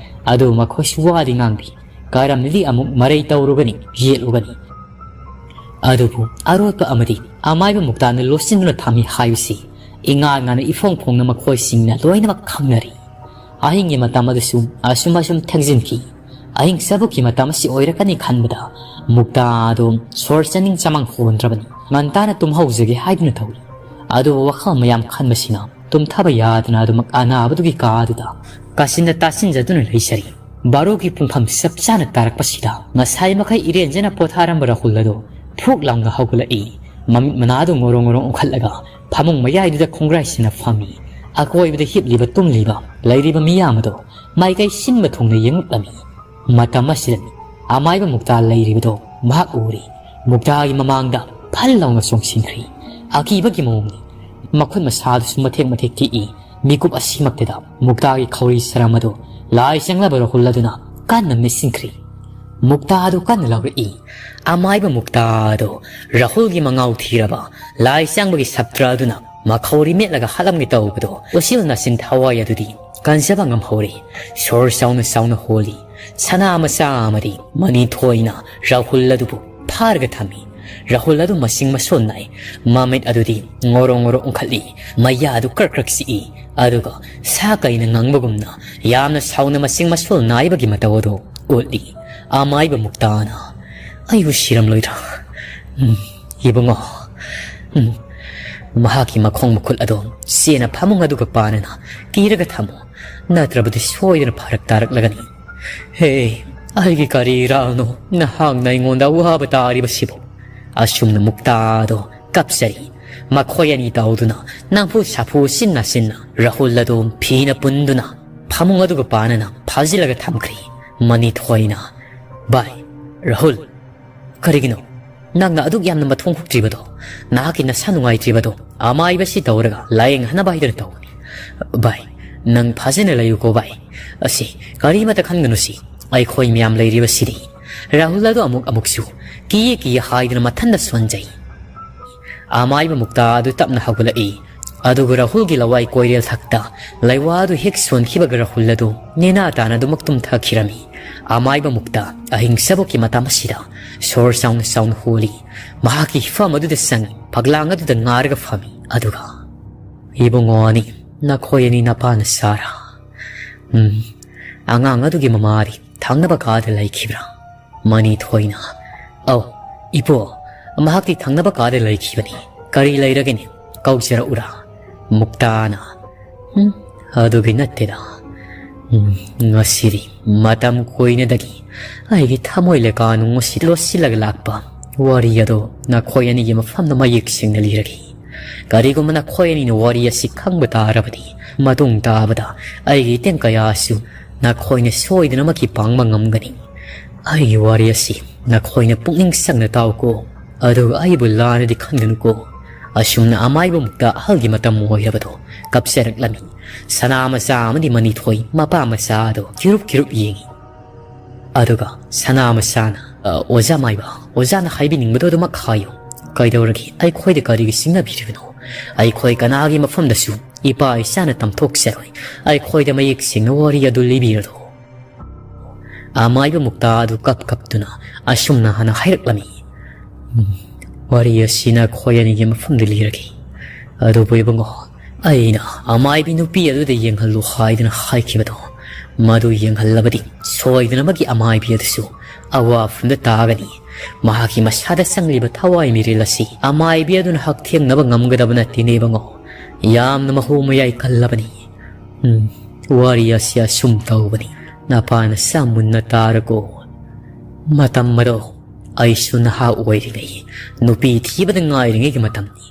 ꯑꯗꯨꯕꯨ ꯃꯈꯣꯏꯁꯨ ꯋꯥꯗꯤ ꯉꯥꯡꯗꯦ꯫ ꯀꯔꯝꯅꯗꯤ ꯑꯃꯨꯛ ꯃꯔꯩ ꯇꯧꯔꯨꯒꯅꯤ, ꯌꯦꯠꯂꯨꯒꯅꯤ? ꯑꯗꯨꯕꯨ ꯑꯔꯣꯠꯄ ꯑꯃꯗꯤ ꯑꯃꯥꯏꯕ ꯃꯨꯛꯇꯥꯅ ꯂꯣꯠꯁꯤꯟꯗꯨꯅ ꯊꯝꯃꯤ ꯍꯥꯏꯕꯁꯤ ꯏꯉꯥꯟ ꯉꯥꯟꯅ ꯏꯐꯣꯡ ꯐꯣꯡꯅ ꯃꯈꯣꯏꯁꯤꯡꯅ ꯂꯣꯏꯅꯃꯛ ꯈꯪꯅꯔꯤ꯫ ꯑꯍꯤꯡꯒꯤ ꯃꯇꯝ ꯑꯗꯨꯁꯨ ꯑꯁꯨꯝ ꯑꯁꯨꯝ ꯊꯦꯡꯖꯤꯟꯈꯤ꯫ ꯑꯍꯤꯡ ꯆꯕꯨꯛꯀꯤ ꯃꯇꯝ ꯑꯁꯤ ꯑꯣꯏꯔꯛꯀꯅꯤ ꯈꯟꯕꯗ ꯃꯨꯛꯇꯥ ꯑꯗꯨ ꯁꯣꯔ ꯆꯥꯅꯤꯡ ꯆꯃꯥꯡ ꯍꯣꯟꯗ꯭ꯔꯕꯅꯤ꯫ ꯉꯟꯇꯥꯅ ꯇꯨꯝꯍꯧꯖꯒꯦ ꯍꯥꯏꯗꯨꯅ ꯇꯧꯔꯤ꯫ ꯑꯗꯨꯕꯨ ꯋꯥꯈꯜ ꯃꯌꯥꯝ ꯈꯟꯕꯁꯤꯅ ꯇꯨꯝꯊꯕ ꯌꯥꯗꯅ ꯑꯗꯨꯃꯛ ꯑꯅꯥꯕꯗꯨꯒꯤ ꯀꯥ ꯑꯗꯨꯗ ꯀꯥꯆꯤꯟꯗ ꯇꯥꯁꯤꯟꯖꯗꯨꯅ ꯂꯩꯖꯔꯤ꯫ ꯕꯥꯔꯣꯒꯤ ꯄꯨꯡꯐꯝ ꯆꯞ ꯆꯥꯅ ꯇꯥꯔꯛꯄꯁꯤꯗ ꯉꯁꯥꯏ ꯃꯈꯩ ꯏꯔꯦꯟꯖꯅ ꯄꯣꯊꯥꯔꯝꯕ ꯔꯥꯍꯨꯜ ꯑꯗꯨ ꯐꯨꯛ ꯂꯥꯎꯅ ꯍꯧꯒꯠꯂꯛꯏ꯫ ꯃꯃꯤꯠ ꯃꯅꯥꯗꯨ ꯉꯣꯔꯣꯡ ꯉꯣꯔꯣꯡ ꯎꯪꯈꯠꯂꯒ ꯐꯃꯨꯡ ꯃꯌꯥꯏꯗꯨꯗ ꯈꯣꯡꯒ꯭ꯔꯥꯏꯁꯤꯅ ꯐꯝꯃꯤ꯫ ꯑꯀꯣꯏꯕꯗ ꯍꯤꯞꯂꯤꯕ ꯇꯨꯝꯂꯤꯕ ꯂꯩꯔꯤꯕ ꯃꯤꯌꯥꯝ ꯑꯗꯨ ꯃꯥꯏꯀꯩ ꯁꯤꯟꯕ ꯊꯨꯡꯅ ꯌꯦꯡꯂꯛꯂꯝꯃꯤ꯫ ꯃꯇꯝ ꯑꯁꯤꯗꯅꯤ ꯑꯃꯥꯏꯕ ꯃꯨꯛꯇꯥ ꯂꯩꯔꯤꯕꯗꯣ ꯃꯍꯥꯛ ꯎꯔꯤ꯫ ꯃꯨꯛꯇꯥꯒꯤ ꯃꯃꯥꯡꯗ ꯐꯜ ꯂꯥꯎꯅ ꯆꯣꯡꯁꯤꯟꯈ꯭ꯔꯤ꯫ ꯑꯀꯤꯕꯒꯤ ꯃꯑꯣꯡꯅꯤ꯫ ꯃꯈꯨꯠ ꯃꯁꯥꯗꯨꯁꯨ ꯃꯊꯦꯛ ꯃꯊꯦꯛ ꯇꯦꯛꯏ꯫ ꯃꯤꯀꯨꯞ ꯑꯁꯤꯃꯛꯇꯗ ꯃꯨꯛꯇꯥꯒꯤ ꯈꯧꯔꯤ ꯁꯔꯝ ꯑꯗꯨ ꯂꯥꯏ ꯆꯪꯂꯕ ꯔꯥꯍꯨꯜ ꯑꯗꯨꯅ ꯀꯟꯅ ꯃꯦꯠꯁꯤꯟꯈ꯭ꯔꯤ꯫ ꯃꯨꯛꯇꯥ ꯑꯗꯨ ꯀꯟꯅ ꯂꯥꯎꯔꯛꯏ꯫ ꯑꯃꯥꯏꯕ ꯃꯨꯛꯇꯥ ꯑꯗꯨ ꯔꯥꯍꯨꯜꯒꯤ ꯃꯉꯥꯎ ꯊꯤꯔꯕ ꯂꯥꯏ ꯆꯪꯕꯒꯤ ꯁꯞꯇ꯭ꯔ ꯑꯗꯨꯅ ꯃꯈꯧꯔꯤ ꯃꯦꯠꯂꯒ ꯍꯥꯠꯂꯝꯒꯦ ꯇꯧꯕꯗꯣ ꯎꯆꯤꯜ ꯅꯥꯆꯤꯟ ꯊꯋꯥꯏ ꯑꯗꯨꯗꯤ ꯀꯟꯖꯕ ꯉꯝꯍꯧꯔꯤ꯫ ꯁꯣꯔ ꯆꯥꯎꯅ ꯆꯥꯎꯅ ꯍꯣꯜꯂꯤ꯫ ꯁꯅꯥ ꯃꯆꯥ ꯑꯃꯗꯤ ꯃꯅꯤ ꯊꯣꯏꯅ ꯔꯥꯍꯨꯜ ꯑꯗꯨꯕꯨ ꯐꯥꯔꯒ ꯊꯝꯃꯤ꯫ ꯔꯥꯍꯨꯜ ꯑꯗꯨ ꯃꯁꯤꯡ ꯃꯁꯣꯟ ꯅꯥꯏ꯫ ꯃꯃꯤꯠ ꯑꯗꯨꯗꯤ ꯉꯣꯔꯣ ꯉꯣꯔꯣ ꯎꯪꯈꯠꯂꯤ꯫ ꯃꯌꯥ ꯑꯗꯨ ꯀ꯭ꯔꯛ ꯀ꯭ꯔꯛ ꯆꯤꯛꯏ꯫ ꯑꯗꯨꯒ ꯁꯥ ꯀꯩꯅ ꯉꯪꯕꯒꯨꯝꯅ ꯌꯥꯝꯅ ꯁꯥꯎꯅ ꯃꯁꯤꯡ ꯃꯁꯣꯜ ꯅꯥꯏꯕꯒꯤ ꯃꯇꯧ ꯑꯗꯨ ꯎꯠꯂꯤ꯫ ꯑꯃꯥꯏꯕ ꯃꯨꯛꯇꯥꯅ, "ꯑꯩꯕꯨ ꯁꯤꯔꯝꯂꯣꯏꯗ꯭ꯔꯥ? ꯎꯝ, ꯏꯕꯨꯡꯉꯣ, ꯎꯝ, ꯃꯍꯥꯛꯀꯤ ꯃꯈꯣꯡ ꯃꯈꯨꯠ ꯑꯗꯨ ꯆꯦꯅ ꯐꯃꯨꯡ ꯑꯗꯨꯒ ꯄꯥꯟꯅꯅ ꯀꯤꯔꯒ ꯊꯝꯃꯨ, ꯅꯠꯇ꯭ꯔꯕꯗꯤ ꯁꯣꯏꯗꯅ ꯐꯔꯛ ꯇꯥꯔꯛꯂꯒꯅꯤ꯫ ꯍꯦ, ꯑꯩꯒꯤ ꯀꯔꯤ ꯏꯔꯥꯜꯅꯣ ꯅꯍꯥꯛꯅ ꯑꯩꯉꯣꯟꯗ ꯑꯋꯥꯕ ꯇꯥꯔꯤꯕꯁꯤꯕꯨ?" ꯑꯁꯨꯝꯅ ꯃꯨꯛꯇꯥꯗꯣ ꯀꯞꯆꯔꯤ꯫ ꯃꯈꯣꯏ ꯑꯅꯤ ꯇꯧꯗꯨꯅ ꯅꯝꯐꯨ ꯁꯥꯐꯨ ꯁꯤꯟꯅ ꯁꯤꯟꯅ ꯔꯥꯍꯨꯜ ꯑꯗꯨ ꯐꯤꯅ ꯄꯨꯟꯗꯨꯅ ꯐꯃꯨꯡ ꯑꯗꯨꯒ ꯄꯥꯟꯅꯅ ꯐꯥꯖꯤꯜꯂꯒ ꯊꯝꯈ꯭ꯔꯤ꯫ ꯃꯅꯤ ꯊꯣꯏꯅ, "ꯚꯥꯏ, ꯔꯥꯍꯨꯜ, ꯀꯔꯤꯒꯤꯅꯣ ꯅꯪꯅ ꯑꯗꯨꯛ ꯌꯥꯝꯅ ꯃꯊꯣꯡ ꯍꯨꯛꯇ꯭ꯔꯤꯕꯗꯣ? ꯅꯍꯥꯛꯀꯤ ꯅꯁꯥ ꯅꯨꯡꯉꯥꯏꯇ꯭ꯔꯤꯕꯗꯣ ꯑꯃꯥꯏꯕꯁꯤ ꯇꯧꯔꯒ ꯂꯥꯌꯦꯡꯍꯟꯅꯕ ꯍꯥꯏꯗꯨꯅ ꯇꯧꯕꯅꯤ꯫ ꯚꯥꯏ, ꯅꯪ ꯐꯖꯅ ꯂꯩꯌꯨꯀꯣ ꯚꯥꯏ꯫ ꯑꯁꯤ ꯀꯔꯤꯃꯇ ꯈꯟꯒꯅꯨꯁꯤ, ꯑꯩꯈꯣꯏ ꯃꯌꯥꯝ ꯂꯩꯔꯤꯕꯁꯤꯗꯤ꯫" ꯔꯥꯍꯨꯜ ꯑꯗꯨ ꯑꯃꯨꯛ ꯑꯃꯨꯛꯁꯨ ꯀꯤꯌꯦ ꯀꯤꯌꯦ ꯍꯥꯏꯗꯨꯅ ꯃꯊꯟꯗ ꯁꯣꯟꯖꯩ꯫ ꯑꯃꯥꯏꯕ ꯃꯨꯛꯇꯥ ꯑꯗꯨ ꯇꯞꯅ ꯍꯧꯒꯠꯂꯛꯏ꯫ ꯑꯗꯨꯒ ꯔꯥꯍꯨꯜꯒꯤ ꯂꯋꯥꯏ ꯀꯣꯏꯔꯦꯜ ꯊꯛꯇ ꯂꯩꯋꯥ ꯑꯗꯨ ꯍꯦꯛ ꯁꯣꯟꯈꯤꯕꯒ ꯔꯥꯍꯨꯜ ꯑꯗꯨ ꯅꯦꯅꯥ ꯇꯥꯅ ꯑꯗꯨꯃꯛ ꯇꯨꯝꯊꯈꯤꯔꯝꯃꯤ꯫ ꯑꯃꯥꯏꯕ ꯃꯨꯛꯇꯥ ꯑꯍꯤꯡ ꯁꯕꯨꯛꯀꯤ ꯃꯇꯝ ꯑꯁꯤꯗ ꯁꯣꯔ ꯆꯥꯎꯅ ꯆꯥꯎꯅ ꯍꯣꯜꯂꯤ꯫ ꯃꯍꯥꯛꯀꯤ ꯍꯤꯐꯝ ꯑꯗꯨꯗ ꯆꯪꯉꯤ꯫ ꯐꯛꯂꯥꯡ ꯑꯗꯨꯗ ꯉꯥꯔꯒ ꯐꯝꯃꯤ꯫ ꯑꯗꯨꯒ, "ꯏꯕꯨꯡꯉꯣ ꯑꯅꯤ, ꯅꯈꯣꯏ ꯑꯅꯤ ꯅꯄꯥ ꯅꯆꯥꯔꯥ? ꯎꯝ, ꯑꯉꯥꯡ ꯑꯗꯨꯒꯤ ꯃꯃꯥꯗꯤ ꯊꯪꯅꯕ ꯀꯥꯗ ꯂꯩꯈꯤꯕ꯭ꯔꯥ?" ꯃꯅꯤ ꯊꯣꯏꯅ, "ꯑꯧ, ꯏꯄꯣ, ꯃꯍꯥꯛꯇꯤ ꯊꯪꯅꯕ ꯀꯥꯗ ꯂꯩꯈꯤꯕꯅꯤ꯫ ꯀꯔꯤ ꯂꯩꯔꯒꯦꯅꯦ? ꯀꯧꯖꯔꯛꯎꯔꯥ?" ꯃꯨꯛꯇꯥꯅ, "ꯎꯝ, ꯑꯗꯨꯒꯤ ꯅꯠꯇꯦꯗ꯫ ꯎꯝ, ꯉꯁꯤꯗꯤ ꯃꯇꯝ ꯀꯨꯏꯅꯗꯒꯤ ꯑꯩꯒꯤ ꯊꯃꯣꯏ ꯂꯩꯀꯥ ꯅꯨꯡ ꯑꯁꯤ ꯂꯣꯠꯁꯤꯜꯂꯒ ꯂꯥꯛꯄ ꯋꯥꯔꯤ ꯑꯗꯣ ꯅꯈꯣꯏ ꯑꯅꯤꯒꯤ ꯃꯐꯝꯗ ꯃꯌꯦꯛ ꯁꯦꯡꯅ ꯂꯤꯔꯒꯦ꯫ ꯀꯔꯤꯒꯨꯝꯕ ꯅꯈꯣꯏ ꯑꯅꯤꯅ ꯋꯥꯔꯤ ꯑꯁꯤ ꯈꯪꯕ ꯇꯥꯔꯕꯗꯤ, ꯃꯇꯨꯡ ꯇꯥꯕꯗ ꯑꯩꯒꯤ ꯏꯇꯦꯡ ꯀꯌꯥꯁꯨ ꯅꯈꯣꯏꯅ ꯁꯣꯏꯗꯅꯃꯛꯀꯤ ꯄꯥꯡꯕ ꯉꯝꯒꯅꯤ꯫ ꯑꯩꯒꯤ ꯋꯥꯔꯤ ꯑꯁꯤ ꯅꯈꯣꯏꯅ ꯄꯨꯛꯅꯤꯡ ꯆꯪꯅ ꯇꯥꯎꯀꯣ, ꯑꯗꯨꯒ ꯑꯩꯕꯨ ꯂꯥꯟꯅꯗꯤ ꯈꯟꯒꯅꯨꯀꯣ꯫ ꯑꯁꯨꯝꯅ ꯑꯃꯥꯏꯕ ꯃꯨꯛꯇꯥ ꯑꯍꯜꯒꯤ ꯃꯇꯝ ꯑꯣꯏꯔꯕꯗꯣ ꯀꯞꯆꯔꯛꯂꯝꯃꯤ꯫ ꯁꯅꯥ ꯃꯆꯥ ꯑꯃꯗꯤ ꯃꯅꯤꯊꯣꯏ ꯃꯄꯥ ꯃꯆꯥ ꯑꯗꯨ ꯀꯤꯔꯨꯞ ꯀꯤꯔꯨꯞ ꯌꯦꯡꯉꯤ꯫ ꯑꯗꯨꯒ ꯁꯅꯥ ꯃꯆꯥꯅ, "ꯑ, ꯑꯣꯖꯥ ꯃꯥꯏꯕ, ꯑꯣꯖꯥꯅ ꯍꯥꯏꯕꯤꯅꯤꯡꯕꯗꯣ ꯑꯗꯨꯃꯛ ꯍꯥꯏꯌꯨ꯫ ꯀꯩꯗꯧꯔꯒꯦ? ꯑꯩꯈꯣꯏꯗ ꯀꯔꯤꯒꯤ ꯁꯤꯡꯅꯕꯤꯔꯤꯕꯅꯣ? ꯑꯩꯈꯣꯏ ꯀꯅꯥꯒꯤ ꯃꯐꯝꯗꯁꯨ ꯏꯄꯥ ꯏꯆꯥꯅ ꯇꯝꯊꯣꯛꯆꯔꯣꯏ꯫ ꯑꯩꯈꯣꯏꯗ ꯃꯌꯦꯛ ꯁꯦꯡꯅ ꯋꯥꯔꯤ ꯑꯗꯨ ꯂꯤꯕꯤꯔꯗꯣ꯫" ꯑꯃꯥꯏꯕ ꯃꯨꯛꯇꯥ ꯑꯗꯨ ꯀꯞ ꯀꯞꯇꯨꯅ ꯑꯁꯨꯝꯅ ꯍꯥꯟꯅ ꯍꯥꯏꯔꯛꯂꯝꯃꯤ꯫ "ꯎꯝ, ꯋꯥꯔꯤ ꯑꯁꯤ ꯅꯈꯣꯏ ꯑꯅꯤꯒꯤ ꯃꯐꯝꯗ ꯂꯤꯔꯒꯦ꯫ ꯑꯗꯨꯕꯨ ꯏꯕꯨꯡꯉꯣ, ꯑꯩꯅ ꯑꯃꯥꯏꯕꯤ ꯅꯨꯄꯤ ꯑꯗꯨꯗ ꯌꯦꯡꯍꯜꯂꯨ ꯍꯥꯏꯗꯨꯅ ꯍꯥꯏꯈꯤꯕꯗꯣ, ꯃꯗꯨ ꯌꯦꯡꯍꯜꯂꯕꯗꯤ ꯁꯣꯏꯗꯅꯃꯛꯀꯤ ꯑꯃꯥꯏꯕꯤ ꯑꯗꯨꯁꯨ ꯑꯋꯥꯐꯝꯗ ꯇꯥꯒꯅꯤ꯫ ꯃꯍꯥꯛꯀꯤ ꯃꯁꯥꯗ ꯆꯪꯂꯤꯕ ꯊꯋꯥꯏ ꯃꯤꯔꯦꯜ ꯑꯁꯤ ꯑꯃꯥꯏꯕꯤ ꯑꯗꯨꯅ ꯍꯛꯊꯦꯡꯅꯕ ꯉꯝꯒꯗꯕ ꯅꯠꯇꯦꯅꯦ ꯏꯕꯨꯡꯉꯣ꯫ ꯌꯥꯝꯅ ꯃꯍꯣꯡ ꯃꯌꯥꯏ ꯀꯜꯂꯕꯅꯤ꯫ ꯎꯝ, ꯋꯥꯔꯤ ꯑꯁꯤ ꯑꯁꯨꯝ ꯇꯧꯕꯅꯤ꯫ ꯅꯄꯥꯅ ꯁꯥ ꯃꯨꯟꯅ ꯇꯥꯔꯀꯣ꯫ ꯃꯇꯝ ꯑꯗꯣ ꯑꯩꯁꯨ ꯅꯍꯥ ꯑꯣꯏꯔꯤꯉꯩ, ꯅꯨꯄꯤ ꯊꯤꯕꯗ ꯉꯥꯏꯔꯤꯉꯩꯒꯤ ꯃꯇꯝꯅꯤ꯫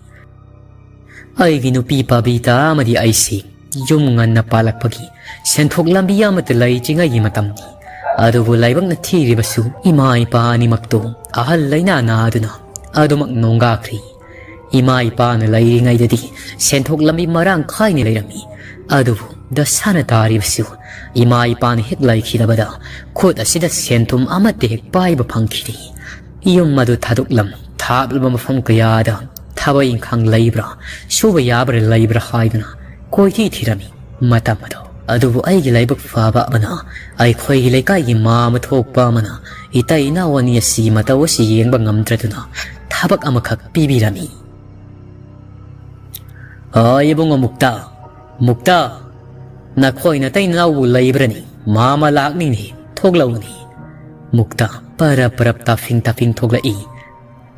ꯑꯩꯒꯤ ꯅꯨꯄꯤ ꯄꯥꯕꯤꯇꯥ ꯑꯃꯗꯤ ꯑꯩꯁꯤ ꯌꯨꯝ ꯉꯟꯅ ꯄꯥꯜꯂꯛꯄꯒꯤ ꯁꯦꯟꯊꯣꯛ ꯂꯝꯕꯤ ꯑꯃꯠꯇ ꯂꯩꯇ꯭ꯔꯤꯉꯩꯒꯤ ꯃꯇꯝꯅꯤ꯫ ꯑꯗꯨꯕꯨ ꯂꯥꯏꯕꯛꯅ ꯊꯤꯔꯤꯕꯁꯨ ꯏꯃꯥ ꯏꯄꯥ ꯑꯅꯤꯃꯛꯇꯣ ꯑꯍꯜ ꯂꯩꯅꯥ ꯅꯥꯗꯨꯅ ꯑꯗꯨꯃꯛ ꯅꯣꯡꯒꯥꯈ꯭ꯔꯤ꯫ ꯏꯃꯥ ꯏꯄꯥꯅ ꯂꯩꯔꯤꯉꯩꯗꯗꯤ ꯁꯦꯟꯊꯣꯛ ꯂꯝꯕꯤ ꯃꯔꯥꯡ ꯀꯥꯏꯅ ꯂꯩꯔꯝꯃꯤ꯫ ꯑꯗꯨꯕꯨ ꯗꯁꯥꯅ ꯇꯥꯔꯤꯕꯁꯨ ꯏꯃꯥ ꯏꯄꯥꯅ ꯍꯦꯛ ꯂꯩꯈꯤꯗꯕꯗ ꯈꯨꯠ ꯑꯁꯤꯗ ꯁꯦꯟꯊꯨꯝ ꯑꯃꯠꯇ ꯍꯦꯛ ꯄꯥꯏꯕ ꯐꯪꯈꯤꯗꯦ꯫ ꯌꯨꯝ ꯑꯗꯨ ꯊꯥꯗꯣꯛꯂꯝ ꯊꯥꯞꯂꯕ ꯃꯐꯝ ꯀꯌꯥꯗ ꯊꯕꯛ ꯏꯪꯈꯥꯡ ꯂꯩꯕ꯭ꯔꯥ, ꯁꯨꯕ ꯌꯥꯕ꯭ꯔꯥ ꯂꯩꯕ꯭ꯔꯥ ꯍꯥꯏꯗꯨꯅ ꯀꯣꯏꯊꯤ ꯊꯤꯔꯝꯃꯤ꯫ ꯃꯇꯝ ꯑꯗꯣ ꯑꯗꯨꯕꯨ ꯑꯩꯒꯤ ꯂꯥꯏꯕꯛ ꯐꯕ ꯑꯃꯅ ꯑꯩꯈꯣꯏꯒꯤ ꯂꯩꯀꯥꯏꯒꯤ ꯃꯥ ꯑꯃ ꯊꯣꯛꯄ ꯑꯃꯅ ꯏꯇꯩ ꯏꯅꯥꯎ ꯑꯅꯤ ꯑꯁꯤꯒꯤ ꯃꯇꯧ ꯑꯁꯤ ꯌꯦꯡꯕ ꯉꯝꯗ꯭ꯔꯗꯨꯅ ꯊꯕꯛ ꯑꯃꯈꯛ ꯄꯤꯕꯤꯔꯝꯃꯤ꯫ "ꯑ, ꯏꯕꯨꯡꯉꯣ ꯃꯨꯛꯇꯥ, ꯃꯨꯛꯇꯥ, ꯅꯈꯣꯏ ꯅꯇꯩ ꯅꯅꯥꯎꯕꯨ ꯂꯩꯕ꯭ꯔꯅꯤ? ꯃꯥꯃ ꯂꯥꯛꯅꯤꯡꯅꯤ, ꯊꯣꯛꯂꯛꯎꯅꯤ꯫" ꯃꯨꯛꯇꯥ ꯄꯔꯞ ꯄꯔꯞ ꯇꯥꯐꯤꯡ ꯇꯥꯐꯤꯡ ꯊꯣꯛꯂꯛꯏ꯫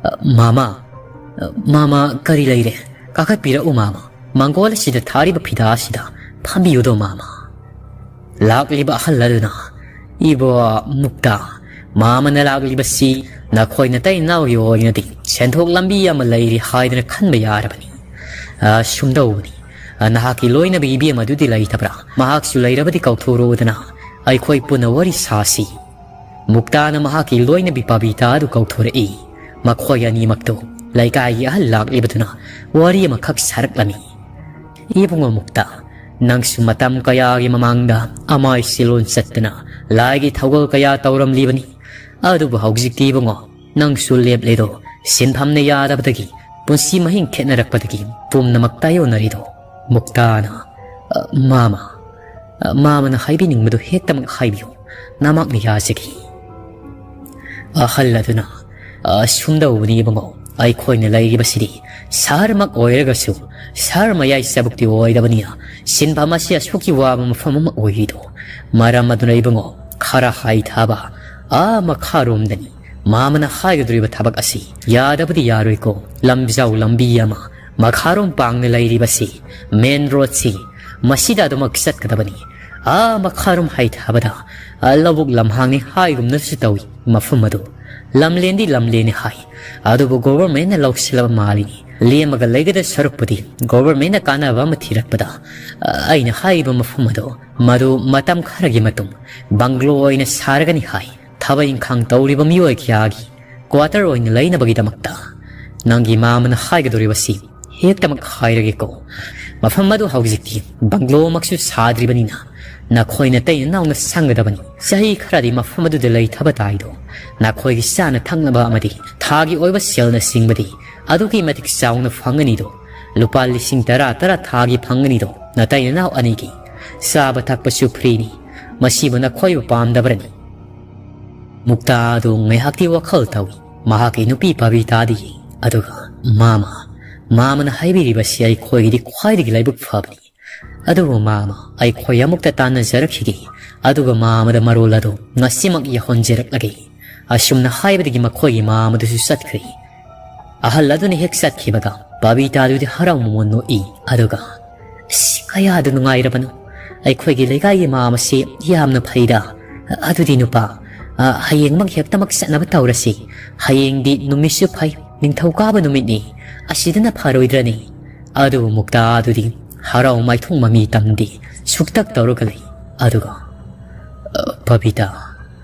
"ꯑ, ꯃꯥꯃ, ꯑ, ꯃꯥꯃ, ꯀꯔꯤ ꯂꯩꯔꯦ? ꯀꯥꯈꯠꯄꯤꯔꯛꯎ ꯃꯥꯃ꯫ ꯃꯪꯒꯣꯜ ꯑꯁꯤꯗ ꯊꯥꯔꯤꯕ ꯐꯤꯗꯥ ꯑꯁꯤꯗ ꯐꯝꯕꯤꯌꯨꯗꯣ ꯃꯥꯃ꯫" ꯂꯥꯛꯂꯤꯕ ꯑꯍꯜ ꯑꯗꯨꯅ, "ꯏꯕꯣ ꯃꯨꯛꯇꯥ, ꯃꯥꯃꯅ ꯂꯥꯛꯂꯤꯕꯁꯤ ꯅꯈꯣꯏ ꯅꯇꯩ ꯅꯅꯥꯎꯒꯤ ꯑꯣꯏꯅꯗꯤ ꯁꯦꯟꯊꯣꯛ ꯂꯝꯕꯤ ꯑꯃ ꯂꯩꯔꯤ ꯍꯥꯏꯗꯅ ꯈꯟꯕ ꯌꯥꯔꯕꯅꯤ꯫ ꯑ, ꯁꯨꯝꯗꯧꯕꯅꯤ꯫ ꯑ, ꯅꯍꯥꯛꯀꯤ ꯂꯣꯏꯅꯕꯤ ꯏꯕꯦꯝ ꯑꯗꯨꯗꯤ ꯂꯩꯇꯕ꯭ꯔꯥ? ꯃꯍꯥꯛꯁꯨ ꯂꯩꯔꯕꯗꯤ ꯀꯧꯊꯣꯔꯛꯎꯗꯅ ꯑꯩꯈꯣꯏ ꯄꯨꯟꯅ ꯋꯥꯔꯤ ꯁꯥꯁꯤ꯫" ꯃꯨꯛꯇꯥꯅ ꯃꯍꯥꯛꯀꯤ ꯂꯣꯏꯅꯕꯤ ꯄꯕꯤꯇꯥ ꯑꯗꯨ ꯀꯧꯊꯣꯔꯛꯏ꯫ ꯃꯈꯣꯏ ꯑꯅꯤꯃꯛꯇꯨ ꯂꯩꯀꯥꯏꯒꯤ ꯑꯍꯜ ꯂꯥꯛꯂꯤꯕꯗꯨꯅ ꯋꯥꯔꯤ ꯑꯃꯈꯛ ꯁꯥꯔꯛꯂꯝꯃꯤ꯫ "ꯏꯕꯨꯡꯉꯣ ꯃꯨꯛꯇꯥ, ꯅꯪꯁꯨ ꯃꯇꯝ ꯀꯌꯥꯒꯤ ꯃꯃꯥꯡꯗ ꯑꯃꯥꯏ ꯁꯤꯂꯣꯟ ꯆꯠꯇꯅ ꯂꯥꯏꯒꯤ ꯊꯧꯒꯜ ꯀꯌꯥ ꯇꯧꯔꯝꯂꯤꯕꯅꯤ꯫ ꯑꯗꯨꯕꯨ ꯍꯧꯖꯤꯛꯇꯤ ꯏꯕꯨꯡꯉꯣ, ꯅꯪꯁꯨ ꯂꯦꯞꯂꯦꯗꯣ, ꯁꯤꯟꯐꯝꯅ ꯌꯥꯗꯕꯗꯒꯤ, ꯄꯨꯟꯁꯤ ꯃꯍꯤꯡ ꯈꯦꯠꯅꯔꯛꯄꯗꯒꯤ ꯄꯨꯝꯅꯃꯛ ꯇꯥꯏꯌꯣꯟꯅꯔꯤꯗꯣ?" ꯃꯨꯛꯇꯥꯅ, "ꯑ, ꯃꯥꯃ, ꯑ, ꯃꯥꯃꯅ ꯍꯥꯏꯕꯤꯅꯤꯡꯕꯗꯨ ꯍꯦꯛꯇꯃꯛ ꯍꯥꯏꯕꯤꯌꯨ, ꯅꯃꯥꯛꯅ ꯌꯥꯖꯈꯤ꯫" ꯑꯍꯜ ꯑꯗꯨꯅ, "ꯑ, ꯁꯨꯝꯗꯧꯕꯅꯤ ꯏꯕꯨꯡꯉꯣ, ꯑꯩꯈꯣꯏꯅ ꯂꯩꯔꯤꯕꯁꯤꯗꯤ ꯁꯍꯔꯃꯛ ꯑꯣꯏꯔꯒꯁꯨ ꯁꯍꯔ ꯃꯌꯥꯏ ꯆꯕꯨꯛꯇꯤ ꯑꯣꯏꯗꯕꯅꯤꯅ ꯁꯤꯟꯐꯝ ꯑꯁꯤ ꯑꯁꯨꯛꯀꯤ ꯋꯥꯕ ꯃꯐꯝ ꯑꯃ ꯑꯣꯏꯔꯤꯗꯣ꯫ ꯃꯔꯝ ꯑꯗꯨꯅ ꯏꯕꯨꯡꯉꯣ, ꯈꯔ ꯍꯥꯏꯊꯕ ꯑꯥ ꯃꯈꯥꯔꯣꯝꯗꯅꯤ ꯃꯥꯃꯅ ꯍꯥꯏꯒꯗꯧꯔꯤꯕ ꯊꯕꯛ ꯑꯁꯤ꯫ ꯌꯥꯗꯕꯗꯤ ꯌꯥꯔꯣꯏꯀꯣ, ꯂꯝꯖꯥꯎ ꯂꯝꯕꯤ ꯑꯃ ꯃꯈꯥꯔꯣꯝ ꯄꯥꯡꯅ ꯂꯩꯔꯤꯕꯁꯤ, ꯃꯦꯟ ꯔꯣꯗꯁꯤ, ꯃꯁꯤꯗ ꯑꯗꯨꯃꯛ ꯆꯠꯀꯗꯕꯅꯤ꯫ ꯑꯥ ꯃꯈꯥꯔꯣꯝ ꯍꯥꯏꯊꯕꯗ, ꯑ, ꯂꯧꯕꯨꯛ ꯂꯝꯍꯥꯡꯅꯤ ꯍꯥꯏꯒꯨꯝꯅꯁꯨ ꯇꯧꯏ ꯃꯐꯝ ꯑꯗꯨ꯫ ꯂꯝꯂꯦꯟꯗꯤ ꯂꯝꯂꯦꯟꯅꯤ ꯍꯥꯏ, ꯑꯗꯨꯕꯨ ꯒꯣꯚꯔꯃꯦꯟꯅ ꯂꯧꯁꯤꯜꯂꯕ ꯃꯥꯜꯂꯤꯅꯤ꯫ ꯂꯦꯝꯃꯒ ꯂꯩꯒꯗ ꯁꯔꯨꯛꯄꯨꯗꯤ ꯒꯣꯚꯔꯃꯦꯟꯅ ꯀꯥꯟꯅꯕ ꯑꯃ ꯊꯤꯔꯛꯄꯗ, ꯑ, ꯑꯩꯅ ꯍꯥꯏꯔꯤꯕ ꯃꯐꯝ ꯑꯗꯨ, ꯃꯗꯨ ꯃꯇꯝ ꯈꯔꯒꯤ ꯃꯇꯨꯡ ꯕꯪꯒ꯭ꯂꯣ ꯑꯣꯏꯅ ꯁꯥꯔꯒꯅꯤ ꯍꯥꯏ, ꯊꯕꯛ ꯏꯪꯈꯥꯡ ꯇꯧꯔꯤꯕ ꯃꯤꯑꯣꯏ ꯀꯌꯥꯒꯤ ꯀ꯭ꯋꯥꯇꯔ ꯑꯣꯏꯅ ꯂꯩꯅꯕꯒꯤꯗꯃꯛꯇ꯫ ꯅꯪꯒꯤ ꯃꯥꯃꯅ ꯍꯥꯏꯒꯗꯧꯔꯤꯕꯁꯤ ꯍꯦꯛꯇꯃꯛ ꯍꯥꯏꯔꯒꯦꯀꯣ꯫ ꯃꯐꯝ ꯑꯗꯨ ꯍꯧꯖꯤꯛꯇꯤ ꯕꯪꯒ꯭ꯂꯣꯃꯛꯁꯨ ꯁꯥꯗ꯭ꯔꯤꯕꯅꯤꯅ ꯅꯈꯣꯏ ꯅꯇꯩ ꯅꯅꯥꯎꯅ ꯁꯪꯒꯗꯕꯅꯤ꯫ ꯆꯍꯤ ꯈꯔꯗꯤ ꯃꯐꯝ ꯑꯗꯨꯗ ꯂꯩꯊꯕ ꯇꯥꯏꯗꯣ꯫ ꯅꯈꯣꯏꯒꯤ ꯆꯥꯅ ꯊꯛꯅꯕ ꯑꯃꯗꯤ ꯊꯥꯒꯤ ꯑꯣꯏꯕ ꯁꯦꯜꯅꯆꯤꯡꯕꯗꯤ ꯑꯗꯨꯛꯀꯤ ꯃꯇꯤꯛ ꯆꯥꯎꯅ ꯐꯪꯒꯅꯤꯗꯣ꯫ ꯂꯨꯄꯥ ꯂꯤꯁꯤꯡ ꯇꯔꯥ ꯇꯔꯥ ꯊꯥꯒꯤ ꯐꯪꯒꯅꯤꯗꯣ ꯅꯇꯩ ꯅꯅꯥꯎ ꯑꯅꯤꯒꯤ꯫ ꯆꯥꯕ ꯊꯛꯄꯁꯨ ꯐ꯭ꯔꯤꯅꯤ꯫ ꯃꯁꯤꯕꯨ ꯅꯈꯣꯏꯕꯨ ꯄꯥꯝꯗꯕ꯭ꯔꯅꯤ?" ꯃꯨꯛꯇꯥ ꯑꯗꯨ ꯉꯥꯏꯍꯥꯛꯇꯤ ꯋꯥꯈꯜ ꯇꯧꯏ꯫ ꯃꯍꯥꯛꯀꯤ ꯅꯨꯄꯤ ꯄꯕꯤꯇꯥꯗꯤ ꯌꯦꯡꯏ꯫ ꯑꯗꯨꯒ, "ꯃꯥꯃ, ꯃꯥꯃꯅ ꯍꯥꯏꯕꯤꯔꯤꯕꯁꯤ ꯑꯩꯈꯣꯏꯒꯤꯗꯤ ꯈ꯭ꯋꯥꯏꯗꯒꯤ ꯂꯥꯏꯕꯛ ꯐꯕꯅꯤ꯫ ꯑꯗꯨꯕꯨ ꯃꯥꯃ, ꯑꯩꯈꯣꯏ ꯑꯃꯨꯛꯇ ꯇꯥꯟꯅꯖꯔꯛꯈꯤꯒꯦ꯫ ꯑꯗꯨꯒ ꯃꯥꯃꯗ ꯃꯔꯣꯜ ꯑꯗꯨ ꯉꯁꯤꯃꯛ ꯌꯧꯍꯟꯖꯔꯛꯂꯒꯦ꯫" ꯑꯁꯨꯝꯅ ꯍꯥꯏꯕꯗꯒꯤ ꯃꯈꯣꯏꯒꯤ ꯃꯥꯃꯗꯨꯁꯨ ꯆꯠꯈ꯭ꯔꯦ꯫ ꯑꯍꯜ ꯑꯗꯨꯅ ꯍꯦꯛ ꯆꯠꯈꯤꯕꯒ ꯄꯕꯤꯇꯥꯗꯨꯗꯤ ꯍꯔꯥꯎ ꯃꯃꯣꯟ ꯅꯣꯛꯏ꯫ ꯑꯗꯨꯒ, "ꯑꯁ, ꯀꯌꯥꯗ ꯅꯨꯡꯉꯥꯏꯔꯕꯅꯣ! ꯑꯩꯈꯣꯏꯒꯤ ꯂꯩꯀꯥꯏꯒꯤ ꯃꯥꯃꯁꯤ ꯌꯥꯝꯅ ꯐꯩꯗ꯫ ꯑꯗꯨꯗꯤ ꯅꯨꯄꯥ, ꯑ, ꯍꯌꯦꯡꯃꯛ ꯍꯦꯛꯇꯃꯛ ꯆꯠꯅꯕ ꯇꯧꯔꯁꯤ꯫ ꯍꯌꯦꯡꯗꯤ ꯅꯨꯃꯤꯠꯁꯨ ꯐꯩ, ꯅꯤꯡꯊꯧꯀꯥꯕ ꯅꯨꯃꯤꯠꯅꯤ꯫ ꯑꯁꯤꯗꯅ ꯐꯔꯣꯏꯗ꯭ꯔꯅꯤ?" ꯑꯗꯨꯕꯨ ꯃꯨꯛꯇꯥ ꯑꯗꯨꯗꯤ ꯍꯔꯥꯎ ꯃꯥꯏꯊꯣꯡ ꯃꯃꯤ ꯇꯝꯗꯦ, ꯁꯨꯛꯇꯛ ꯇꯧꯔꯒ ꯂꯩ꯫ ꯑꯗꯨꯒ, "ꯑ, ꯄꯕꯤꯇꯥ,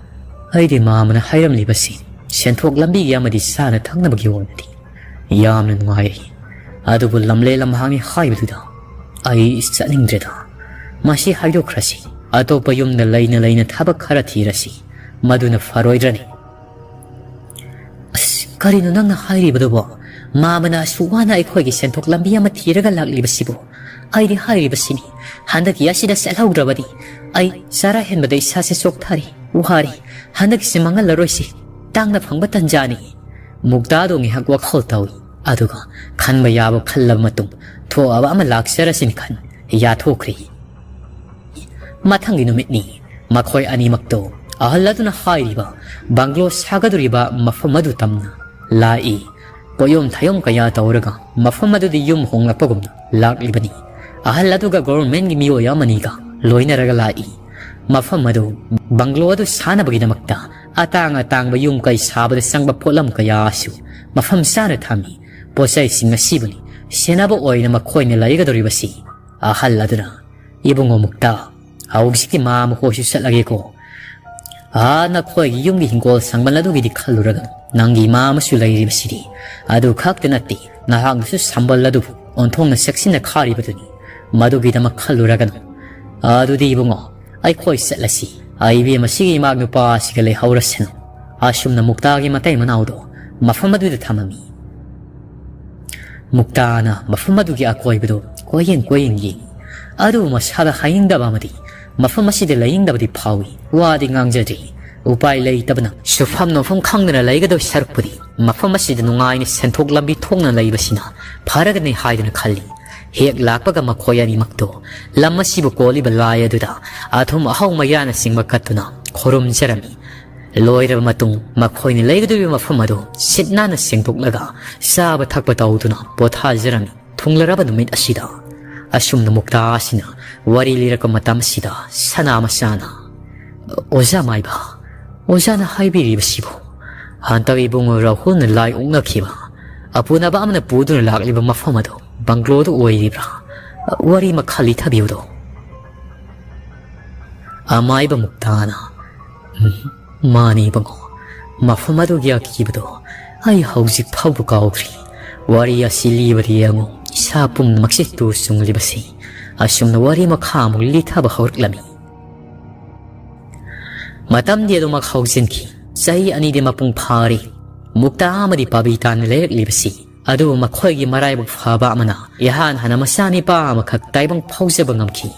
ꯑꯩꯗꯤ ꯃꯥꯃꯅ ꯍꯥꯏꯔꯝꯂꯤꯕꯁꯤ ꯁꯦꯟꯊꯣꯛ ꯂꯝꯕꯤꯒꯤ ꯑꯃꯗꯤ ꯆꯥꯅ ꯊꯛꯅꯕꯒꯤ ꯑꯣꯏꯅꯗꯤ ꯌꯥꯝꯅ ꯅꯨꯡꯉꯥꯏꯔꯤ꯫ ꯑꯗꯨꯕꯨ ꯂꯝꯂꯦ ꯂꯝꯍꯥꯡꯉꯤ ꯍꯥꯏꯕꯗꯨꯗ ꯑꯩ ꯆꯠꯅꯤꯡꯗ꯭ꯔꯦꯗ꯫ ꯃꯁꯤ ꯍꯥꯏꯗꯣꯛꯈ꯭ꯔꯁꯤ꯫ ꯑꯇꯣꯞꯄ ꯌꯨꯝꯗ ꯂꯩꯅ ꯂꯩꯅ ꯊꯕꯛ ꯈꯔ ꯊꯤꯔꯁꯤ꯫ ꯃꯗꯨꯅ ꯐꯔꯣꯏꯗ꯭ꯔꯅꯤ? ꯑꯁ, ꯀꯔꯤꯅꯣ ꯅꯪꯅ ꯍꯥꯏꯔꯤꯕꯗꯨꯕꯣ? ꯃꯥꯃꯅ ꯑꯁꯨꯛ ꯋꯥꯅ ꯑꯩꯈꯣꯏꯒꯤ ꯁꯦꯟꯊꯣꯛ ꯂꯝꯕꯤ ꯑꯃ ꯊꯤꯔꯒ ꯂꯥꯛꯂꯤꯕꯁꯤꯕꯨ? ꯑꯩꯗꯤ ꯍꯥꯏꯔꯤꯕꯁꯤꯅꯤ, ꯍꯟꯗꯛꯀꯤ ꯑꯁꯤꯗ ꯆꯠꯍꯧꯗ꯭ꯔꯕꯗꯤ ꯑꯩ ꯆꯔꯥ ꯍꯦꯟꯕꯗ ꯏꯁꯥꯁꯦ ꯆꯣꯛꯊꯔꯤ, ꯋꯥꯔꯤ꯫ ꯍꯟꯗꯛꯀꯤꯁꯤ ꯃꯥꯡꯍꯜꯂꯔꯣꯏꯁꯤ꯫ ꯇꯥꯡꯅ ꯐꯪꯕ ꯇꯟꯖꯥꯅꯤ꯫ ꯃꯨꯛꯇꯥꯗꯣ ꯉꯥꯏꯍꯥꯛ ꯋꯥꯈꯜ ꯇꯧꯏ꯫ ꯑꯗꯨꯒ ꯈꯟꯕ ꯌꯥꯕ ꯈꯜꯂꯕ ꯃꯇꯨꯡ ꯊꯣꯛꯑꯕ ꯑꯃ ꯂꯥꯛꯆꯔꯁꯤꯅꯤ ꯈꯟ ꯌꯥꯊꯣꯛꯈ꯭ꯔꯦ꯫ ꯃꯊꯪꯒꯤ ꯅꯨꯃꯤꯠꯅꯤ꯫ ꯃꯈꯣꯏ ꯑꯅꯤꯃꯛꯇꯣ ꯑꯍꯜ ꯑꯗꯨꯅ ꯍꯥꯏꯔꯤꯕ ꯕꯪꯒ꯭ꯂꯣ ꯁꯥꯒꯗꯧꯔꯤꯕ ꯃꯐꯝ ꯑꯗꯨ ꯇꯝꯅ ꯂꯥꯛꯏ꯫ ꯄꯣꯌꯣꯝ ꯊꯌꯣꯝ ꯀꯌꯥ ꯇꯧꯔꯒ ꯃꯐꯝ ꯑꯗꯨꯗꯤ ꯌꯨꯝ ꯍꯣꯡꯂꯛꯄꯒꯨꯝꯅ ꯂꯥꯛꯂꯤꯕꯅꯤ꯫ ꯑꯍꯜ ꯑꯗꯨꯒ ꯒꯣꯚꯔꯟꯃꯦꯟꯠꯀꯤ ꯃꯤꯑꯣꯏ ꯑꯃꯅꯤꯒ ꯂꯣꯏꯅꯔꯒ ꯂꯥꯛꯏ꯫ ꯃꯐꯝ ꯑꯗꯨ ꯕꯪꯒ꯭ꯂꯣ ꯑꯗꯨ ꯁꯥꯅꯕꯒꯤꯗꯃꯛꯇ ꯑꯇꯥꯡ ꯑꯇꯥꯡꯕ ꯌꯨꯝ ꯀꯩ ꯁꯥꯕꯗ ꯆꯪꯕ ꯄꯣꯠꯂꯝ ꯀꯌꯥꯁꯨ ꯃꯐꯝ ꯆꯥꯅ ꯊꯝꯃꯤ꯫ ꯄꯣꯠꯆꯩꯁꯤꯡ ꯑꯁꯤꯕꯨꯅꯤ ꯁꯦꯟꯅꯕ ꯑꯣꯏꯅ ꯃꯈꯣꯏꯅ ꯂꯩꯒꯗꯧꯔꯤꯕꯁꯤ꯫ ꯑꯍꯜ ꯑꯗꯨꯅ, "ꯏꯕꯨꯡꯉꯣ ꯃꯨꯛꯇꯥ, ꯍꯧꯖꯤꯛꯀꯤ ꯃꯥ ꯃꯈꯣꯏꯁꯨ ꯆꯠꯂꯒꯦꯀꯣ꯫ ꯑꯥ, ꯅꯈꯣꯏꯒꯤ ꯌꯨꯝꯒꯤ ꯍꯤꯡꯒꯣꯜ ꯁꯪꯕꯜ ꯑꯗꯨꯒꯤꯗꯤ ꯈꯜꯂꯨꯔꯒꯅꯨ꯫ ꯅꯪꯒꯤ ꯏꯃꯥ ꯑꯃꯁꯨ ꯂꯩꯔꯤꯕꯁꯤꯗꯤ꯫ ꯑꯗꯨ ꯈꯛꯇ ꯅꯠꯇꯦ, ꯅꯍꯥꯛꯅꯁꯨ ꯁꯝꯕꯜ ꯑꯗꯨꯕꯨ ꯑꯣꯟꯊꯣꯛꯅ ꯆꯦꯛꯁꯤꯟꯅ ꯈꯥꯔꯤꯕꯗꯨꯅꯤ꯫ ꯃꯗꯨꯒꯤꯗꯃꯛ ꯈꯜꯂꯨꯔꯒꯅꯨ꯫ ꯑꯗꯨꯗꯤ ꯏꯕꯨꯡꯉꯣ, ꯑꯩꯈꯣꯏ ꯆꯠꯂꯁꯤ꯫ ꯑꯩ ꯏꯕꯦꯝ ꯑꯁꯤꯒꯤ ꯏꯃꯥ ꯅꯨꯄꯥ ꯑꯁꯤꯒ ꯂꯩꯍꯧꯔꯁꯅꯨ"꯫ ꯑꯁꯨꯝꯅ ꯃꯨꯛꯇꯥꯒꯤ ꯃꯇꯩ ꯃꯅꯥꯎꯗꯣ ꯃꯐꯝ ꯑꯗꯨꯗ ꯊꯝꯃꯝꯃꯤ꯫ ꯃꯨꯛꯇꯥꯅ ꯃꯐꯝ ꯑꯗꯨꯒꯤ ꯑꯀꯣꯏꯕꯗꯨ ꯀꯣꯏꯌꯦꯡ ꯀꯣꯏꯌꯦꯡ ꯌꯦꯡꯏ꯫ ꯑꯗꯨꯕꯨ ꯃꯁꯥꯗ ꯍꯥꯏꯅꯤꯡꯗꯕ ꯑꯃꯗꯤ ꯃꯐꯝ ꯑꯁꯤꯗ ꯂꯩꯅꯤꯡꯗꯕꯗꯤ ꯐꯥꯎꯏ꯫ ꯋꯥꯗꯤ ꯉꯥꯡꯖꯗ꯭ꯔꯤ꯫ ꯎꯄꯥꯏ ꯂꯩꯇꯕꯅ ꯁꯨꯐꯝ ꯅꯣꯝꯐꯝ ꯈꯪꯗꯅ ꯂꯩꯒꯗꯧ ꯁꯔꯨꯛꯄꯨꯗꯤ ꯃꯐꯝ ꯑꯁꯤꯗ ꯅꯨꯡꯉꯥꯏꯅ ꯁꯦꯟꯊꯣꯛ ꯂꯝꯕꯤ ꯊꯣꯛꯅ ꯂꯩꯕꯁꯤꯅ ꯐꯔꯒꯅꯤ ꯍꯥꯏꯗꯨꯅ ꯈꯜꯂꯤ꯫ ꯍꯦꯛ ꯂꯥꯛꯄꯒ ꯃꯈꯣꯏ ꯑꯅꯤꯃꯛꯇꯣ ꯂꯝ ꯑꯁꯤꯕꯨ ꯀꯣꯜꯂꯤꯕ ꯂꯥꯏ ꯑꯗꯨꯗ ꯑꯊꯨꯝ ꯑꯍꯥꯎ ꯃꯌꯥꯅꯆꯤꯡꯕ ꯀꯠꯇꯨꯅ ꯈꯨꯔꯨꯝꯖꯔꯝꯃꯤ꯫ ꯂꯣꯏꯔꯕ ꯃꯇꯨꯡ ꯃꯈꯣꯏꯅ ꯂꯩꯒꯗꯧꯔꯤꯕ ꯃꯐꯝ ꯑꯗꯨ ꯁꯤꯠ ꯅꯥꯟꯅ ꯁꯦꯡꯗꯣꯛꯂꯒ ꯆꯥꯕ ꯊꯛꯄ ꯇꯧꯗꯨꯅ ꯄꯣꯊꯥꯖꯔꯝꯃꯤ꯫ ꯊꯨꯡꯂꯔꯕ ꯅꯨꯃꯤꯠ ꯑꯁꯤꯗ ꯑꯁꯨꯝꯅ ꯃꯨꯛꯇꯥ ꯑꯁꯤꯅ ꯋꯥꯔꯤ ꯂꯤꯔꯛꯄ ꯃꯇꯝ ꯑꯁꯤꯗ ꯁꯅꯥ ꯃꯆꯥꯅ, "ꯑꯣꯖꯥ ꯃꯥꯏꯕ, ꯑꯣꯖꯥꯅ ꯍꯥꯏꯕꯤꯔꯤꯕꯁꯤꯕꯨ ꯍꯟꯇꯛ ꯏꯕꯨꯡꯉꯣ ꯔꯥꯍꯨꯜꯅ ꯂꯥꯏ ꯑꯣꯛꯅꯈꯤꯕ ꯑꯄꯨꯅꯕ ꯑꯃꯅ ꯄꯨꯗꯨꯅ ꯂꯥꯛꯂꯤꯕ ꯃꯐꯝ ꯑꯗꯨ ꯕꯪꯒ꯭ꯂꯣꯗꯨ ꯑꯣꯏꯔꯤꯕ꯭ꯔꯥ? ꯋꯥꯔꯤ ꯃꯈꯥ ꯂꯤꯊꯕꯤꯌꯨꯗꯣ"꯫ ꯑꯃꯥꯏꯕ ꯃꯨꯛꯇꯥꯅ, "ꯎꯝ, "ꯃꯥꯅꯤ ꯏꯕꯨꯡꯉꯣ, ꯃꯐꯝ ꯑꯗꯨꯒꯤ ꯑꯀꯤꯕꯗꯣ ꯑꯩ ꯍꯧꯖꯤꯛ ꯐꯥꯎꯕ ꯀꯥꯎꯗ꯭ꯔꯤ꯫ ꯋꯥꯔꯤ ꯑꯁꯤ ꯂꯤꯕꯗ ꯌꯦꯡꯉꯨ, ꯏꯁꯥ ꯄꯨꯝꯅꯃꯛꯁꯦ ꯇꯨ ꯆꯨꯡꯂꯤꯕꯁꯤ꯫" ꯑꯁꯨꯝꯅ ꯋꯥꯔꯤ ꯃꯈꯥ ꯑꯃꯨꯛ ꯂꯤꯊꯕ ꯍꯧꯔꯛꯂꯝꯃꯤ꯫ ꯃꯇꯝꯗꯤ ꯑꯗꯨꯃꯛ ꯍꯧꯖꯤꯟꯈꯤ꯫ ꯆꯍꯤ ꯑꯅꯤꯗꯤ ꯃꯄꯨꯡ ꯐꯥꯔꯤ꯫ ꯃꯨꯛꯇꯥ ꯑꯃꯗꯤ ꯄꯕꯤꯇꯥꯅ ꯂꯩꯔꯛꯂꯤꯕꯁꯤ꯫ ꯑꯗꯨꯕꯨ ꯃꯈꯣꯏꯒꯤ ꯃꯔꯥꯏꯕꯛ ꯐꯕ ꯑꯃꯅ ꯏꯍꯥꯟ ꯍꯥꯟꯅ ꯃꯆꯥꯅꯤꯄꯥ ꯑꯃꯈꯛ ꯇꯥꯏꯕꯪ ꯐꯥꯎꯖꯕ ꯉꯝꯈꯤ꯫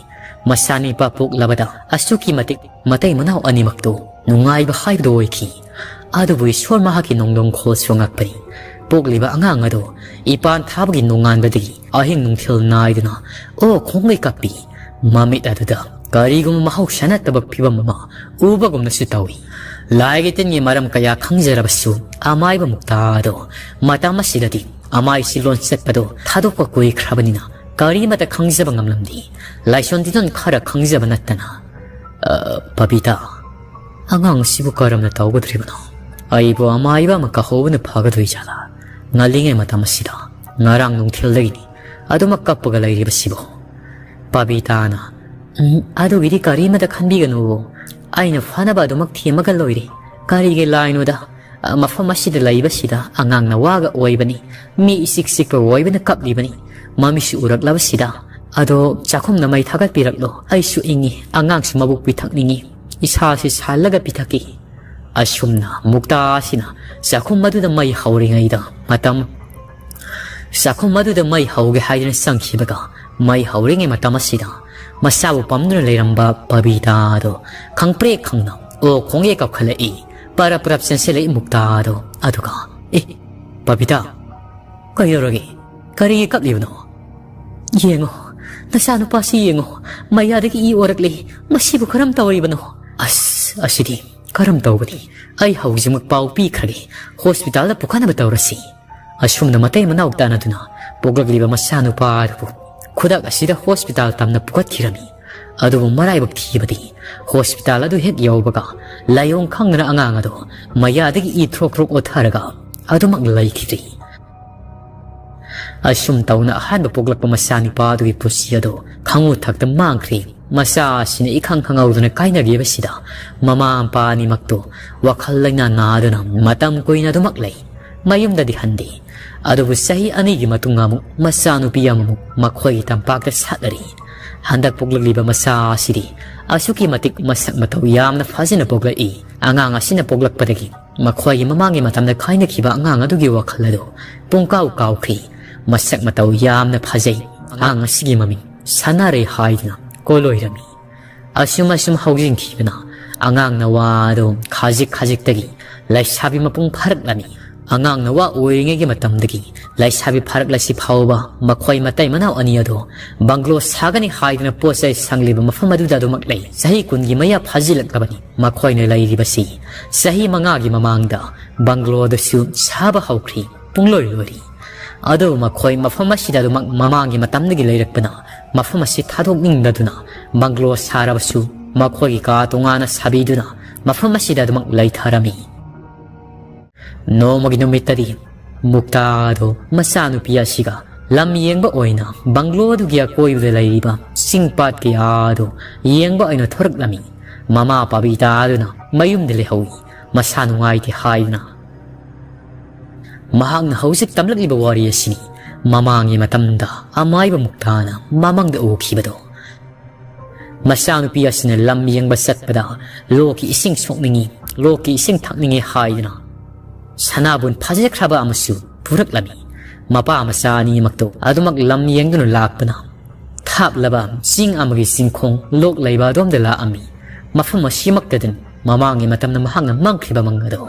ꯃꯆꯥꯅꯤꯄꯥ ꯄꯣꯛꯂꯕꯗ ꯑꯁꯨꯛꯀꯤ ꯃꯇꯤꯛ ꯃꯇꯩ ꯃꯅꯥꯎ ꯑꯅꯤꯃꯛꯇꯨ ꯅꯨꯡꯉꯥꯏꯕ ꯍꯥꯏꯕꯗꯨ ꯑꯣꯏꯈꯤ꯫ ꯑꯗꯨꯕꯨ ꯏꯁꯣꯔ ꯃꯍꯥꯛꯀꯤ ꯅꯣꯡꯗꯝꯈꯣꯜꯁꯨ ꯉꯛꯄꯅꯤ꯫ ꯄꯣꯛꯂꯤꯕ ꯑꯉꯥꯡ ꯑꯗꯨ ꯏꯄꯥꯟ ꯊꯥꯕꯒꯤ ꯅꯣꯡꯉꯥꯟꯕꯗꯒꯤ ꯑꯍꯤꯡ ꯅꯨꯡꯊꯤꯜ ꯅꯥꯏꯗꯅ ꯑꯣ ꯈꯣꯡꯒꯩ ꯀꯞꯄꯤ꯫ ꯃꯃꯤꯠ ꯑꯗꯨꯗ ꯀꯔꯤꯒꯨꯝꯕ ꯃꯍꯧꯁꯥ ꯅꯠꯇꯕ ꯐꯤꯕꯝ ꯑꯃ ꯎꯕꯒꯨꯝꯅꯁꯨ ꯇꯧꯏ꯫ ꯂꯥꯏꯒꯤ ꯇꯤꯟꯒꯤ ꯃꯔꯝ ꯀꯌꯥ ꯈꯪꯖꯔꯕꯁꯨ ꯑꯃꯥꯏꯕ ꯃꯨꯛꯇꯥ ꯑꯗꯣ ꯃꯇꯝ ꯑꯁꯤꯗꯗꯤ ꯑꯃꯥꯏꯁꯤ ꯂꯣꯟ ꯆꯠꯄꯗꯣ ꯊꯥꯗꯣꯛꯄ ꯀꯨꯏꯈ꯭ꯔꯕꯅꯤꯅ ꯀꯔꯤꯃꯇ ꯈꯪꯖꯕ ꯉꯝꯂꯝꯗꯦ꯫ ꯂꯥꯏꯁꯣꯟ ꯇꯤꯟꯖꯣꯟ ꯈꯔ ꯈꯪꯖꯕ ꯅꯠꯇꯅ꯫ "ꯑ, ꯄꯕꯤꯇꯥ, ꯑꯉꯥꯡ ꯑꯁꯤꯕꯨ ꯀꯔꯝꯅ ꯇꯧꯒꯗꯧꯔꯤꯕꯅꯣ? ꯑꯩꯕꯨ ꯑꯃꯥꯏꯕ ꯑꯃ ꯀꯥꯍꯧꯕꯅ ꯐꯒꯗꯣꯏ ꯖꯥꯠꯂꯥ? ꯉꯜꯂꯤꯉꯩ ꯃꯇꯝ ꯑꯁꯤꯗ ꯉꯔꯥꯡ ꯅꯨꯡꯊꯤꯜꯗꯒꯤꯅꯤ ꯑꯗꯨꯃꯛ ꯀꯞꯄꯒ ꯂꯩꯔꯤꯕꯁꯤꯕꯨ꯫" ꯄꯕꯤꯇꯥꯅ, "ꯎꯝ, ꯑꯗꯨꯒꯤꯗꯤ ꯀꯔꯤꯃꯇ ꯈꯟꯕꯤꯒꯅꯨ꯫ ꯑꯩꯅ ꯐꯅꯕ ꯑꯗꯨꯃꯛ ꯊꯦꯝꯃꯒ ꯂꯣꯏꯔꯦ꯫ ꯀꯔꯤꯒꯤ ꯂꯥꯏꯅꯣꯗ? ꯑ, ꯃꯐꯝ ꯑꯁꯤꯗ ꯂꯩꯕꯁꯤꯗ ꯑꯉꯥꯡ ꯅꯋꯥꯒ ꯑꯣꯏꯕꯅꯤ꯫ ꯃꯤ ꯏꯆꯤꯛ ꯆꯤꯛꯄ ꯑꯣꯏꯕꯅ ꯀꯞꯂꯤꯕꯅꯤ꯫ ꯃꯃꯤꯠꯁꯨ ꯎꯔꯛꯂꯕꯁꯤꯗ꯫ ꯑꯗꯣ ꯆꯥꯛꯈꯨꯝꯗ ꯃꯩ ꯊꯥꯒꯠꯄꯤꯔꯛꯂꯣ꯫ ꯑꯩꯁꯨ ꯏꯪꯉꯤ꯫ ꯑꯉꯥꯡꯁꯨ ꯃꯕꯨꯛ ꯄꯤꯊꯛꯅꯤꯡꯉꯤ꯫ ꯏꯁꯥꯁꯤ ꯁꯥꯍꯜꯂꯒ ꯄꯤꯊꯛꯈꯤ꯫" ꯑꯁꯨꯝꯅ ꯃꯨꯛꯇꯥ ꯑꯁꯤꯅ ꯆꯥꯛꯈꯨꯝ ꯑꯗꯨꯗ ꯃꯩ ꯍꯧꯔꯤꯉꯩꯗ ꯃꯇꯝ ꯆꯥꯛꯈꯨꯝ ꯑꯗꯨꯗ ꯃꯩ ꯍꯧꯒꯦ ꯍꯥꯏꯗꯨꯅ ꯆꯪꯈꯤꯕꯒ ꯃꯩ ꯍꯧꯔꯤꯉꯩ ꯃꯇꯝ ꯑꯁꯤꯗ ꯃꯁꯥꯕꯨ ꯄꯝꯗꯨꯅ ꯂꯩꯔꯝꯕ ꯄꯕꯤꯇꯥ ꯑꯗꯣ ꯈꯪꯄ꯭ꯔꯦꯛ ꯈꯪꯅ ꯑꯣ ꯈꯣꯡꯒꯦ ꯀꯞꯈꯠꯂꯛꯏ꯫ ꯄꯔꯞ ꯄꯔꯞ ꯆꯦꯟꯁꯤꯜꯂꯛꯏ ꯃꯨꯛꯇꯥ ꯑꯗꯣ꯫ ꯑꯗꯨꯒ, "ꯑꯦ, ꯄꯕꯤꯇꯥ, ꯀꯩꯗꯧꯔꯒꯦ? ꯀꯔꯤꯒꯤ ꯀꯞꯂꯤꯕꯅꯣ? ꯌꯦꯡꯉꯣ, ꯅꯆꯥꯅꯨꯄꯥꯁꯤ ꯌꯦꯡꯉꯣ, ꯃꯌꯥꯗꯒꯤ ꯏ ꯑꯣꯔꯛꯂꯤ꯫ ꯃꯁꯤꯕꯨ ꯀꯔꯝ ꯇꯧꯔꯤꯕꯅꯣ? ꯑꯁ, ꯑꯁꯤꯗꯤ ꯀꯔꯝ ꯇꯧꯒꯅꯤ? ꯑꯩ ꯍꯧꯖꯤꯛꯃꯛ ꯄꯥꯎ ꯄꯤꯈ꯭ꯔꯒꯦ꯫ ꯍꯣꯁꯄꯤꯇꯥꯜꯗ ꯄꯨꯈꯠꯅꯕ ꯇꯧꯔꯁꯤ꯫" ꯑꯁꯨꯝꯅ ꯃꯇꯩ ꯃꯅꯥꯎ ꯇꯥꯟꯅꯗꯨꯅ ꯄꯣꯛꯂꯛꯂꯤꯕ ꯃꯆꯥꯅꯨꯄꯥ ꯑꯗꯨꯕꯨ ꯈꯨꯗꯛ ꯑꯁꯤꯗ ꯍꯣꯁꯄꯤꯇꯥꯜ ꯇꯝꯅ ꯄꯨꯈꯠꯈꯤꯔꯝꯃꯤ꯫ ꯑꯗꯨꯕꯨ ꯃꯔꯥꯏꯕꯛ ꯊꯤꯕꯗꯤ ꯍꯣꯁꯄꯤꯇꯥꯜ ꯑꯗꯨ ꯍꯦꯛ ꯌꯧꯕꯒ ꯂꯥꯏꯑꯣꯡ ꯈꯪꯗꯅ ꯑꯉꯥꯡ ꯑꯗꯨ ꯃꯌꯥꯗꯒꯤ ꯏ ꯊ꯭ꯔꯣꯛ ꯊ꯭ꯔꯣꯛ ꯑꯣꯊꯔꯒ ꯑꯗꯨꯃꯛ ꯂꯩꯈꯤꯗ꯭ꯔꯤ꯫ ꯑꯁꯨꯝ ꯇꯧꯅ ꯑꯍꯥꯟꯕ ꯄꯣꯛꯂꯛꯄ ꯃꯆꯥꯅꯤꯄꯥ ꯑꯗꯨꯒꯤ ꯄꯨꯟꯁꯤ ꯑꯗꯨ ꯈꯪꯍꯧ ꯊꯛꯇ ꯃꯥꯡꯈ꯭ꯔꯤ꯫ ꯃꯆꯥ ꯑꯁꯤꯅ ꯏꯈꯪ ꯈꯪꯍꯧꯗꯅ ꯀꯥꯏꯅꯈꯤꯕꯁꯤꯗ ꯃꯃꯥ ꯃꯄꯥ ꯑꯅꯤꯃꯛꯇꯨ ꯋꯥꯈꯜ ꯂꯩꯅꯥ ꯅꯥꯗꯨꯅ ꯃꯇꯝ ꯀꯨꯏꯅ ꯑꯗꯨꯃꯛ ꯂꯩ꯫ ꯃꯌꯨꯝꯗꯗꯤ ꯍꯟꯗꯦ꯫ ꯑꯗꯨꯕꯨ ꯆꯍꯤ ꯑꯅꯤꯒꯤ ꯃꯇꯨꯡ ꯑꯃꯨꯛ ꯃꯆꯥꯅꯨꯄꯤ ꯑꯃꯃꯨꯛ ꯃꯈꯣꯏꯒꯤ ꯇꯝꯄꯥꯛꯇ ꯁꯥꯠꯂꯔꯤ꯫ ꯍꯟꯗꯛ ꯄꯣꯛꯂꯛꯂꯤꯕ ꯃꯆꯥ ꯑꯁꯤꯗꯤ ꯑꯁꯨꯛꯀꯤ ꯃꯇꯤꯛ ꯃꯁꯛ ꯃꯇꯧ ꯌꯥꯝꯅ ꯐꯖꯅ ꯄꯣꯛꯂꯛꯏ꯫ ꯑꯉꯥꯡ ꯑꯁꯤꯅ ꯄꯣꯛꯂꯛꯄꯗꯒꯤ ꯃꯈꯣꯏꯒꯤ ꯃꯃꯥꯡꯒꯤ ꯃꯇꯝꯗ ꯀꯥꯏꯅꯈꯤꯕ ꯑꯉꯥꯡ ꯑꯗꯨꯒꯤ ꯋꯥꯈꯜ ꯑꯗꯨ ꯄꯨꯡꯀꯥꯎ ꯀꯥꯎꯈ꯭ꯔꯤ꯫ ꯃꯁꯛ ꯃꯇꯧ ꯌꯥꯝꯅ ꯐꯖꯩ꯫ ꯑꯉꯥꯡ ꯑꯁꯤꯒꯤ ꯃꯃꯤꯡ ꯁꯅꯥꯔꯩ ꯍꯥꯏꯗꯨꯅ ꯀꯣꯂꯣꯏꯔꯝꯃꯤ꯫ ꯑꯁꯨꯝ ꯑꯁꯨꯝ ꯍꯧꯖꯤꯟꯈꯤꯕꯅ ꯑꯉꯥꯡ ꯅꯋꯥ ꯑꯗꯨ ꯈꯖꯤꯛ ꯈꯖꯤꯛꯇꯒꯤ ꯂꯩꯁꯥꯕꯤ ꯃꯄꯨꯡ ꯐꯥꯔꯛꯂꯝꯃꯤ꯫ ꯑꯉꯥꯡ ꯅꯋꯥ ꯑꯣꯏꯔꯤꯉꯩꯒꯤ ꯃꯇꯝꯗꯒꯤ ꯂꯩꯁꯥꯕꯤ ꯐꯥꯔꯛꯂꯁꯤ ꯐꯥꯎꯕ ꯃꯈꯣꯏ ꯃꯇꯩ ꯃꯅꯥꯎ ꯑꯅꯤ ꯑꯗꯨ ꯕꯪꯒ꯭ꯂꯣ ꯁꯥꯒꯅꯤ ꯍꯥꯏꯗꯨꯅ ꯄꯣꯠ ꯆꯩ ꯁꯪꯂꯤꯕ ꯃꯐꯝ ꯑꯗꯨꯗ ꯑꯗꯨꯃꯛ ꯂꯩ꯫ ꯆꯍꯤ ꯀꯨꯟꯒꯤ ꯃꯌꯥ ꯐꯥꯖꯤꯜꯂꯛꯂꯕꯅꯤ꯫ ꯃꯈꯣꯏꯅ ꯂꯩꯔꯤꯕꯁꯤ ꯆꯍꯤ ꯃꯉꯥꯒꯤ ꯃꯃꯥꯡꯗ ꯕꯪꯒ꯭ꯂꯣ ꯑꯗꯨꯁꯨ ꯁꯥꯕ ꯍꯧꯈ꯭ꯔꯤ꯫ ꯄꯨꯡꯂꯣꯏ ꯂꯣꯏꯔꯤ꯫ ꯑꯗꯨꯕꯨ ꯃꯈꯣꯏ ꯃꯐꯝ ꯑꯁꯤꯗ ꯑꯗꯨꯃꯛ ꯃꯃꯥꯡꯒꯤ ꯃꯇꯝꯗꯒꯤ ꯂꯩꯔꯛꯄꯅ ꯃꯐꯝ ꯑꯁꯤ ꯊꯥꯗꯣꯛꯅꯤꯡꯗꯗꯨꯅ ꯕꯪꯒ꯭ꯂꯣ ꯁꯥꯔꯕꯁꯨ ꯃꯈꯣꯏꯒꯤ ꯀꯥ ꯇꯣꯉꯥꯟꯅ ꯁꯥꯕꯤꯗꯨꯅ ꯃꯐꯝ ꯑꯁꯤꯗ ꯑꯗꯨꯃꯛ ꯂꯩꯊꯔꯝꯃꯤ꯫ ꯅꯣꯡꯃꯒꯤ ꯅꯨꯃꯤꯠꯇꯗꯤ ꯃꯨꯛꯇꯥꯗꯣ ꯃꯆꯥꯅꯨꯄꯤ ꯑꯁꯤꯒ ꯂꯝ ꯌꯦꯡꯕ ꯑꯣꯏꯅ ꯕꯪꯒ꯭ꯂꯣ ꯑꯗꯨꯒꯤ ꯑꯀꯣꯏꯕꯗ ꯂꯩꯔꯤꯕ ꯆꯤꯡ ꯄꯥꯠ ꯀꯌꯥ ꯑꯗꯨ ꯌꯦꯡꯕ ꯑꯣꯏꯅ ꯊꯣꯔꯛꯂꯝꯃꯤ꯫ ꯃꯃꯥ ꯄꯥꯕꯤ ꯇꯥꯗꯨꯅ ꯃꯌꯨꯝꯗ ꯂꯩꯍꯧꯏ꯫ ꯃꯁꯥ ꯅꯨꯡꯉꯥꯏꯇꯦ ꯍꯥꯏꯗꯨꯅ꯫ ꯃꯍꯥꯛꯅ ꯍꯧꯖꯤꯛ ꯇꯝꯂꯛꯂꯤꯕ ꯋꯥꯔꯤ ꯑꯁꯤꯅꯤ ꯃꯃꯥꯡꯒꯤ ꯃꯇꯝꯗ ꯑꯃꯥꯏꯕ ꯃꯨꯛꯇꯥꯅ ꯃꯃꯪꯗ ꯎꯈꯤꯕꯗꯣ꯫ ꯃꯆꯥꯅꯨꯄꯤ ꯑꯁꯤꯅ ꯂꯝ ꯌꯦꯡꯕ ꯆꯠꯄꯗ ꯂꯣꯛꯀꯤ ꯏꯁꯤꯡ ꯁꯣꯛꯅꯤꯡꯏ, ꯂꯣꯛꯀꯤ ꯏꯁꯤꯡ ꯊꯛꯅꯤꯡꯏ ꯍꯥꯏꯗꯨꯅ ꯁꯅꯥꯕꯨꯟ ꯐꯖꯈ꯭ꯔꯕ ꯑꯃꯁꯨ ꯄꯨꯔꯛꯂꯝꯃꯤ꯫ ꯃꯄꯥ ꯃꯆꯥ ꯑꯅꯤꯃꯛꯇꯨ ꯑꯗꯨꯃꯛ ꯂꯝ ꯌꯦꯡꯗꯨꯅ ꯂꯥꯛꯄꯅ ꯊꯥꯞꯂꯕ ꯆꯤꯡ ꯑꯃꯒꯤ ꯆꯤꯡꯈꯣꯡ ꯂꯣꯛ ꯂꯩꯕ ꯑꯗꯣꯝꯗ ꯂꯥꯛꯑꯝꯃꯤ꯫ ꯃꯐꯝ ꯑꯁꯤꯃꯛꯇꯗꯅꯤ ꯃꯃꯥꯡꯒꯤ ꯃꯇꯝꯗ ꯃꯍꯥꯛꯅ ꯃꯪꯈ꯭ꯔꯤꯕ ꯃꯪ ꯑꯗꯣ꯫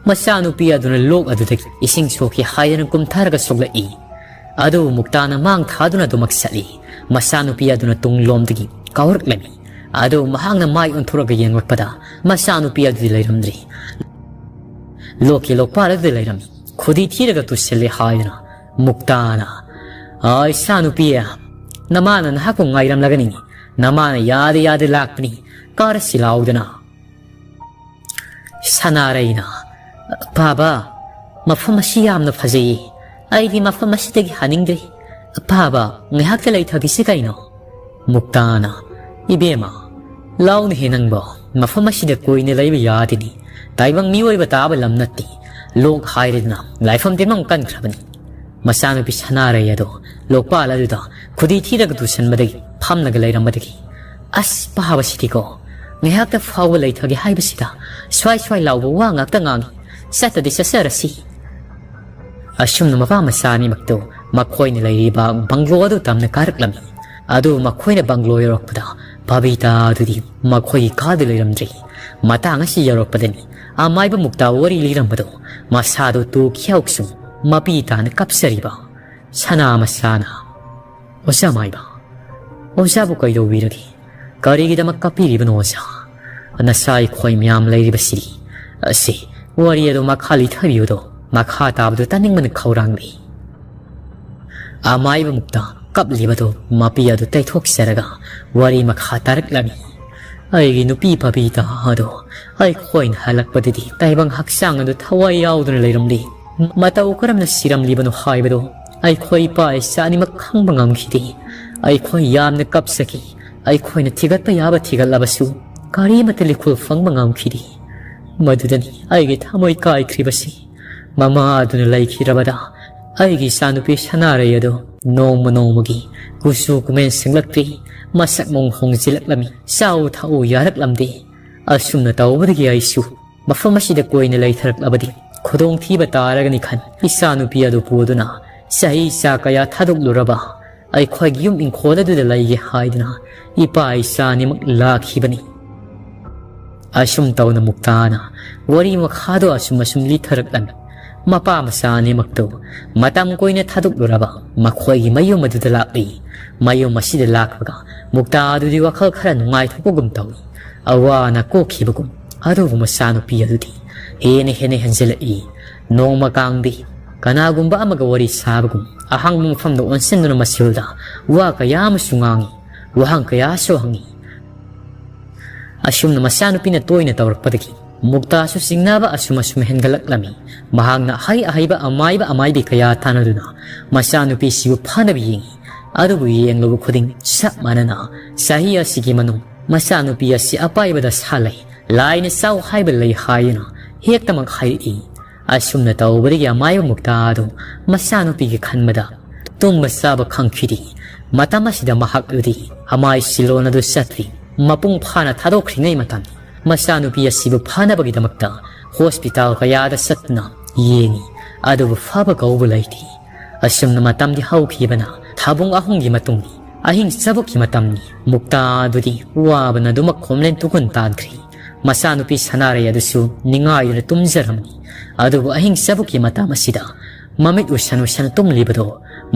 ꯃꯆꯥꯅꯨꯄꯤ ꯑꯗꯨꯅ ꯂꯣꯛ ꯑꯗꯨꯗꯒꯤ ꯏꯁꯤꯡ ꯁꯣꯛꯈꯤ ꯍꯥꯏꯗꯅ ꯀꯨꯝꯊꯔꯒ ꯁꯣꯛꯂꯛꯏ꯫ ꯑꯗꯨꯕꯨ ꯃꯨꯛꯇꯥꯅ ꯃꯥꯡ ꯊꯥꯗꯨꯅ ꯑꯗꯨꯃꯛ ꯆꯠꯂꯤ꯫ ꯃꯆꯥꯅꯨꯄꯤ ꯑꯗꯨꯅ ꯇꯨꯡꯂꯣꯝꯗꯒꯤ ꯀꯥꯎꯔꯛꯂꯝꯃꯤ꯫ ꯑꯗꯨꯕꯨ ꯃꯍꯥꯛꯅ ꯃꯥꯏ ꯑꯣꯟꯊꯣꯔꯛꯑꯒ ꯌꯦꯡꯂꯛꯄꯗ ꯃꯆꯥꯅꯨꯄꯤ ꯑꯗꯨꯗꯤ ꯂꯩꯔꯝꯗ꯭ꯔꯤ꯫ ꯂꯣꯛꯀꯤ ꯂꯣꯛꯄꯥꯜ ꯑꯗꯨꯗ ꯂꯩꯔꯝꯃꯤ꯫ ꯈꯨꯗꯤ ꯊꯤꯔꯒ ꯇꯨꯁꯤꯜꯂꯦ ꯍꯥꯏꯗꯨꯅ ꯃꯨꯛꯇꯥꯅ, "ꯑꯥ, ꯏꯆꯥꯅꯨꯄꯤ, ꯅꯃꯥꯅ ꯅꯍꯥꯛꯄꯨ ꯉꯥꯏꯔꯝꯂꯒꯅꯤ꯫ ꯅꯃꯥꯅ ꯌꯥꯗꯦ ꯌꯥꯗꯦ ꯂꯥꯛꯄꯅꯤ꯫ ꯀꯥꯔꯁꯤ ꯂꯥꯎꯗꯅ꯫" ꯁꯅꯥꯔꯩꯅ, "ꯕꯥꯕꯥ, ꯃꯐꯝ ꯑꯁꯤ ꯌꯥꯝꯅ ꯐꯖꯩꯌꯦ꯫ "ꯑꯩꯗꯤ ꯃꯐꯝ ꯑꯁꯤꯗꯒꯤ ꯍꯟꯅꯤꯡꯗ꯭ꯔꯤ꯫ ꯑꯄꯥꯕ, ꯉꯥꯏꯍꯥꯛꯇ ꯂꯩꯊꯒꯤꯁꯤ ꯀꯩꯅꯣ?" ꯃꯨꯛꯇꯥꯅ, "ꯏꯕꯦꯝꯃ, ꯂꯥꯎꯅꯦꯍꯦ ꯅꯪꯕꯣ, ꯃꯐꯝ ꯑꯁꯤꯗ ꯀꯨꯏꯅ ꯂꯩꯕ ꯌꯥꯗꯦꯅꯦ꯫ ꯇꯥꯏꯕꯪ ꯃꯤꯑꯣꯏꯕ ꯇꯥꯕ ꯂꯝ ꯅꯠꯇꯦ꯫ ꯂꯣꯛ ꯍꯥꯏꯔꯗꯅ ꯂꯥꯏꯐꯝ ꯇꯤꯟꯐꯝ ꯀꯟꯈ꯭ꯔꯕꯅꯤ꯫" ꯃꯆꯥꯅꯨꯄꯤ ꯁꯅꯥꯔꯩ ꯑꯗꯣ ꯂꯣꯛꯄꯥꯜ ꯑꯗꯨꯗ ꯈꯨꯗꯤ ꯊꯤꯔꯒ ꯇꯨꯁꯟꯕꯗꯒꯤ ꯐꯝꯂꯒ ꯂꯩꯔꯝꯕꯗꯒꯤ, "ꯑꯁ, ꯄꯥꯕꯁꯤꯗꯤꯀꯣ, ꯉꯥꯏꯍꯥꯛꯇ ꯐꯥꯎꯕ ꯂꯩꯊꯒꯦ ꯍꯥꯏꯕꯁꯤꯗ ꯁ꯭ꯋꯥꯏ ꯁ꯭ꯋꯥꯏ ꯂꯥꯎꯕ ꯋꯥ ꯉꯥꯛꯇ ꯉꯥꯡꯉꯤ꯫ ꯆꯠꯇꯗꯤ ꯆꯠꯆꯔꯁꯤ꯫" ꯑꯁꯨꯝꯅ ꯃꯄꯥ ꯃꯆꯥ ꯑꯅꯤꯃꯛꯇꯨ ꯃꯈꯣꯏꯅ ꯂꯩꯔꯤꯕ ꯕꯪꯒ꯭ꯂꯣ ꯑꯗꯨ ꯇꯝꯅ ꯀꯥꯔꯛꯂꯝꯃꯤ꯫ ꯑꯗꯨꯕꯨ ꯃꯈꯣꯏꯅ ꯕꯪꯒ꯭ꯂꯣ ꯌꯧꯔꯛꯄꯗ ꯕꯕꯤꯇꯥ ꯑꯗꯨꯗꯤ ꯃꯈꯣꯏꯒꯤ ꯀꯥꯗ ꯂꯩꯔꯝꯗ꯭ꯔꯦ꯫ ꯃꯇꯥꯡ ꯑꯁꯤ ꯌꯧꯔꯛꯄꯗꯅꯤ ꯑꯃꯥꯏꯕ ꯃꯨꯛꯇꯥ ꯋꯥꯔꯤ ꯂꯤꯔꯝꯕꯗꯨ ꯃꯁꯥꯗꯨ ꯇꯨꯈꯤ ꯍꯧꯁꯨ ꯃꯄꯤ ꯇꯥꯅ ꯀꯞꯆꯔꯤꯕ ꯁꯅꯥ ꯃꯆꯥꯅ꯫ "ꯑꯣꯖꯥ ꯃꯥꯏꯕ, ꯑꯣꯖꯥꯕꯨ ꯀꯩꯗꯧꯕꯤꯔꯒꯦ? ꯀꯔꯤꯒꯤꯗꯃꯛ ꯀꯞꯄꯤꯔꯤꯕꯅꯣ ꯑꯣꯖꯥ? ꯅꯆꯥ ꯑꯩꯈꯣꯏ ꯃꯌꯥꯝ ꯂꯩꯔꯤꯕꯁꯤꯗꯤ꯫" ꯑꯁꯤ ꯋꯥꯔꯤ ꯑꯗꯨ ꯃꯈꯥ ꯂꯤꯊꯕꯤꯌꯨꯗꯣ, ꯃꯈꯥ ꯇꯥꯕꯗꯨ ꯇꯥꯅꯤꯡꯕꯅ ꯈꯧꯔꯥꯡꯂꯤ꯫ ꯑꯃꯥꯏꯕ ꯃꯨꯛꯇ ꯀꯞꯂꯤꯕꯗꯨ ꯃꯄꯤ ꯑꯗꯨ ꯇꯩꯊꯣꯛꯆꯔꯒ ꯋꯥꯔꯤ ꯃꯈꯥ ꯇꯥꯔꯛꯂꯝꯃꯤ꯫ "ꯑꯩꯒꯤ ꯅꯨꯄꯤ ꯕꯕꯤꯇꯥ ꯑꯗꯣ ꯑꯩꯈꯣꯏꯅ ꯍꯜꯂꯛꯄꯗꯗꯤ ꯇꯥꯏꯕꯪ ꯍꯛꯆꯥꯡ ꯑꯗꯨ ꯊꯋꯥꯏ ꯌꯥꯎꯗꯅ ꯂꯩꯔꯝꯂꯤ꯫ ꯃꯇꯧ ꯀꯔꯝꯅ ꯁꯤꯔꯝꯂꯤꯕꯅꯣ ꯍꯥꯏꯕꯗꯨ ꯑꯩꯈꯣꯏ ꯏꯄꯥ ꯏꯆꯥ ꯑꯅꯤꯃꯛ ꯈꯪꯕ ꯉꯝꯈꯤꯗꯦ꯫ ꯑꯩꯈꯣꯏ ꯌꯥꯝꯅ ꯀꯞꯆꯈꯤ꯫ ꯑꯩꯈꯣꯏꯅ ꯊꯤꯒꯠꯄ ꯌꯥꯕ ꯊꯤꯒꯠꯂꯕꯁꯨ ꯀꯔꯤꯃꯠꯇ ꯂꯤꯈꯨꯜ ꯐꯪꯕ ꯉꯝꯈꯤꯗꯦ꯫ ꯃꯗꯨꯗꯅꯤ ꯑꯩꯒꯤ ꯊꯃꯣꯏ ꯀꯥꯏꯈ꯭ꯔꯤꯕꯁꯤ꯫ ꯃꯃꯥ ꯑꯗꯨꯅ ꯂꯩꯈꯤꯗ꯭ꯔꯕꯗ ꯑꯩꯒꯤ ꯏꯆꯥꯅꯨꯄꯤ ꯁꯅꯥꯔꯩ ꯑꯗꯨ ꯅꯣꯡꯃ ꯅꯣꯡꯃꯒꯤ ꯀꯨꯆꯨ ꯀꯨꯃꯦꯟ ꯁꯦꯡꯂꯛꯇ꯭ꯔꯤ, ꯃꯁꯛ ꯃꯑꯣꯡ ꯍꯣꯡꯖꯤꯜꯂꯛꯂꯝꯃꯤ꯫ ꯆꯥꯎ ꯊꯛꯎ ꯌꯥꯔꯛꯂꯝꯗꯦ꯫ ꯑꯁꯨꯝꯅ ꯇꯧꯕꯗꯒꯤ ꯑꯩꯁꯨ ꯃꯐꯝ ꯑꯁꯤꯗ ꯀꯨꯏꯅ ꯂꯩꯊꯔꯛꯂꯕꯗꯤ ꯈꯨꯗꯣꯡꯊꯤꯕ ꯇꯥꯔꯒꯅꯤ ꯈꯟ ꯏꯆꯥꯅꯨꯄꯤ ꯑꯗꯨ ꯄꯨꯗꯨꯅ ꯆꯍꯤ ꯆꯥ ꯀꯌꯥ ꯊꯥꯗꯣꯛꯂꯨꯔꯕ ꯑꯩꯈꯣꯏꯒꯤ ꯌꯨꯝ ꯏꯪꯈꯣꯜ ꯑꯗꯨꯗ ꯂꯩꯒꯦ ꯍꯥꯏꯗꯨꯅ ꯏꯄꯥ ꯏꯆꯥ ꯑꯅꯤꯃꯛ ꯂꯥꯛꯈꯤꯕꯅꯤ꯫" ꯑꯁꯨꯝ ꯇꯧꯅ ꯃꯨꯛꯇꯥꯅ ꯋꯥꯔꯤ ꯃꯈꯥꯗꯣ ꯑꯁꯨꯝ ꯑꯁꯨꯝ ꯂꯤꯊꯔꯛꯂꯝꯃꯤ꯫ ꯃꯄꯥ ꯃꯆꯥ ꯑꯅꯤꯃꯛꯇꯨ ꯃꯇꯝ ꯀꯨꯏꯅ ꯊꯥꯗꯣꯛꯂꯨꯔꯕ ꯃꯈꯣꯏꯒꯤ ꯃꯌꯨꯝ ꯑꯗꯨꯗ ꯂꯥꯛꯂꯤ꯫ ꯃꯌꯨꯝ ꯑꯁꯤꯗ ꯂꯥꯛꯄꯒ ꯃꯨꯛꯇꯥ ꯑꯗꯨꯗꯤ ꯋꯥꯈꯜ ꯈꯔ ꯅꯨꯡꯉꯥꯏꯊꯣꯛꯄꯒꯨꯝ ꯇꯧꯏ꯫ ꯑꯋꯥ ꯑꯅꯥ ꯀꯣꯛꯈꯤꯕꯒꯨꯝ꯫ ꯑꯗꯨꯕꯨ ꯃꯆꯥꯅꯨꯄꯤ ꯑꯗꯨꯗꯤ ꯍꯦꯟꯅ ꯍꯦꯟꯅ ꯍꯦꯟꯖꯤꯜꯂꯛꯏ꯫ ꯅꯣꯡꯃ ꯀꯥꯡꯗꯤ ꯀꯅꯥꯒꯨꯝꯕ ꯑꯃꯒ ꯋꯥꯔꯤ ꯁꯥꯕꯒꯨꯝ ꯑꯍꯥꯡꯕ ꯃꯐꯝꯗ ꯑꯣꯟꯁꯤꯟꯗꯨꯅ ꯃꯁꯤꯜꯗ ꯋꯥ ꯀꯌꯥ ꯑꯃꯁꯨ ꯉꯥꯡꯏ, ꯋꯥꯍꯪ ꯀꯌꯥꯁꯨ ꯍꯪꯏ꯫ ꯑꯁꯨꯝꯅ ꯃꯆꯥꯅꯨꯄꯤꯅ ꯇꯣꯏꯅ ꯇꯧꯔꯛꯄꯗꯒꯤ ꯃꯨꯛꯇꯥꯁꯨ ꯆꯤꯡꯅꯕ ꯑꯁꯨꯝ ꯑꯁꯨꯝ ꯍꯦꯟꯒꯠꯂꯛꯂꯝꯃꯤ꯫ ꯃꯍꯥꯛꯅ ꯑꯍꯩ ꯑꯍꯩꯕ ꯑꯃꯥꯏꯕ ꯑꯃꯥꯏꯕꯤ ꯀꯌꯥ ꯇꯥꯟꯅꯗꯨꯅ ꯃꯆꯥꯅꯨꯄꯤꯁꯤꯕꯨ ꯐꯥꯅꯕ ꯌꯦꯡꯏ꯫ ꯑꯗꯨꯕꯨ ꯌꯦꯡꯂꯨꯕ ꯈꯨꯗꯤꯡ ꯆꯞ ꯃꯥꯟꯅꯅ ꯆꯍꯤ ꯑꯁꯤꯒꯤ ꯃꯅꯨꯡ ꯃꯆꯥꯅꯨꯄꯤ ꯑꯁꯤ ꯑꯄꯥꯏꯕꯗ ꯁꯥ ꯂꯩ, ꯂꯥꯏꯅ ꯆꯥꯎ ꯍꯥꯏꯕ ꯂꯩ ꯍꯥꯏꯗꯨꯅ ꯍꯦꯛꯇꯃꯛ ꯍꯥꯏꯔꯛꯏ꯫ ꯑꯁꯨꯝꯅ ꯇꯧꯕꯗꯒꯤ ꯑꯃꯥꯏꯕ ꯃꯨꯛꯇꯥ ꯑꯗꯨ ꯃꯆꯥꯅꯨꯄꯤꯒꯤ ꯈꯟꯕꯗ ꯇꯨꯝꯕ ꯆꯥꯕ ꯈꯪꯈꯤꯗꯦ꯫ ꯃꯇꯝ ꯑꯁꯤꯗ ꯃꯍꯥꯛ ꯑꯗꯨꯗꯤ ꯑꯃꯥꯏ ꯁꯤꯂꯣꯟ ꯑꯗꯨ ꯆꯠꯇ꯭ꯔꯤ꯫ ꯃꯄꯨꯡ ꯐꯥꯅ ꯊꯥꯗꯣꯛꯈ꯭ꯔꯤꯉꯩ ꯃꯇꯝ ꯃꯆꯥꯅꯨꯄꯤ ꯑꯁꯤꯕꯨ ꯐꯅꯕꯒꯤꯗꯃꯛꯇ ꯍꯣꯁꯄꯤꯇꯥꯜ ꯀꯌꯥꯗ ꯆꯠꯇꯨꯅ ꯌꯦꯡꯏ, ꯑꯗꯨꯕꯨ ꯐꯕ ꯀꯧꯕ ꯂꯩꯇꯦ꯫ ꯑꯁꯨꯝꯅ ꯃꯇꯝꯗꯤ ꯍꯧꯈꯤꯕꯅ ꯊꯥꯕꯨꯡ ꯑꯍꯨꯝꯒꯤ ꯃꯇꯨꯡ ꯑꯍꯤꯡ ꯆꯕꯨꯛꯀꯤ ꯃꯇꯝꯅꯤ꯫ ꯃꯨꯛꯇꯥ ꯑꯗꯨꯗꯤ ꯋꯥꯕꯅ ꯑꯗꯨꯃꯛ ꯈꯣꯝꯂꯦꯟ ꯇꯨꯈꯨꯟ ꯇꯥꯟꯈ꯭ꯔꯤ꯫ ꯃꯆꯥꯅꯨꯄꯤ ꯁꯅꯥꯔꯩ ꯑꯗꯨꯁꯨ ꯅꯤꯡꯉꯥꯏꯗꯨꯅ ꯇꯨꯝꯖꯔꯝꯃꯤ꯫ ꯑꯗꯨꯕꯨ ꯑꯍꯤꯡ ꯆꯕꯨꯛꯀꯤ ꯃꯇꯝ ꯑꯁꯤꯗ ꯃꯃꯤꯠ ꯎꯁꯟ ꯎꯁꯟ ꯇꯨꯝꯂꯤꯕꯗꯣ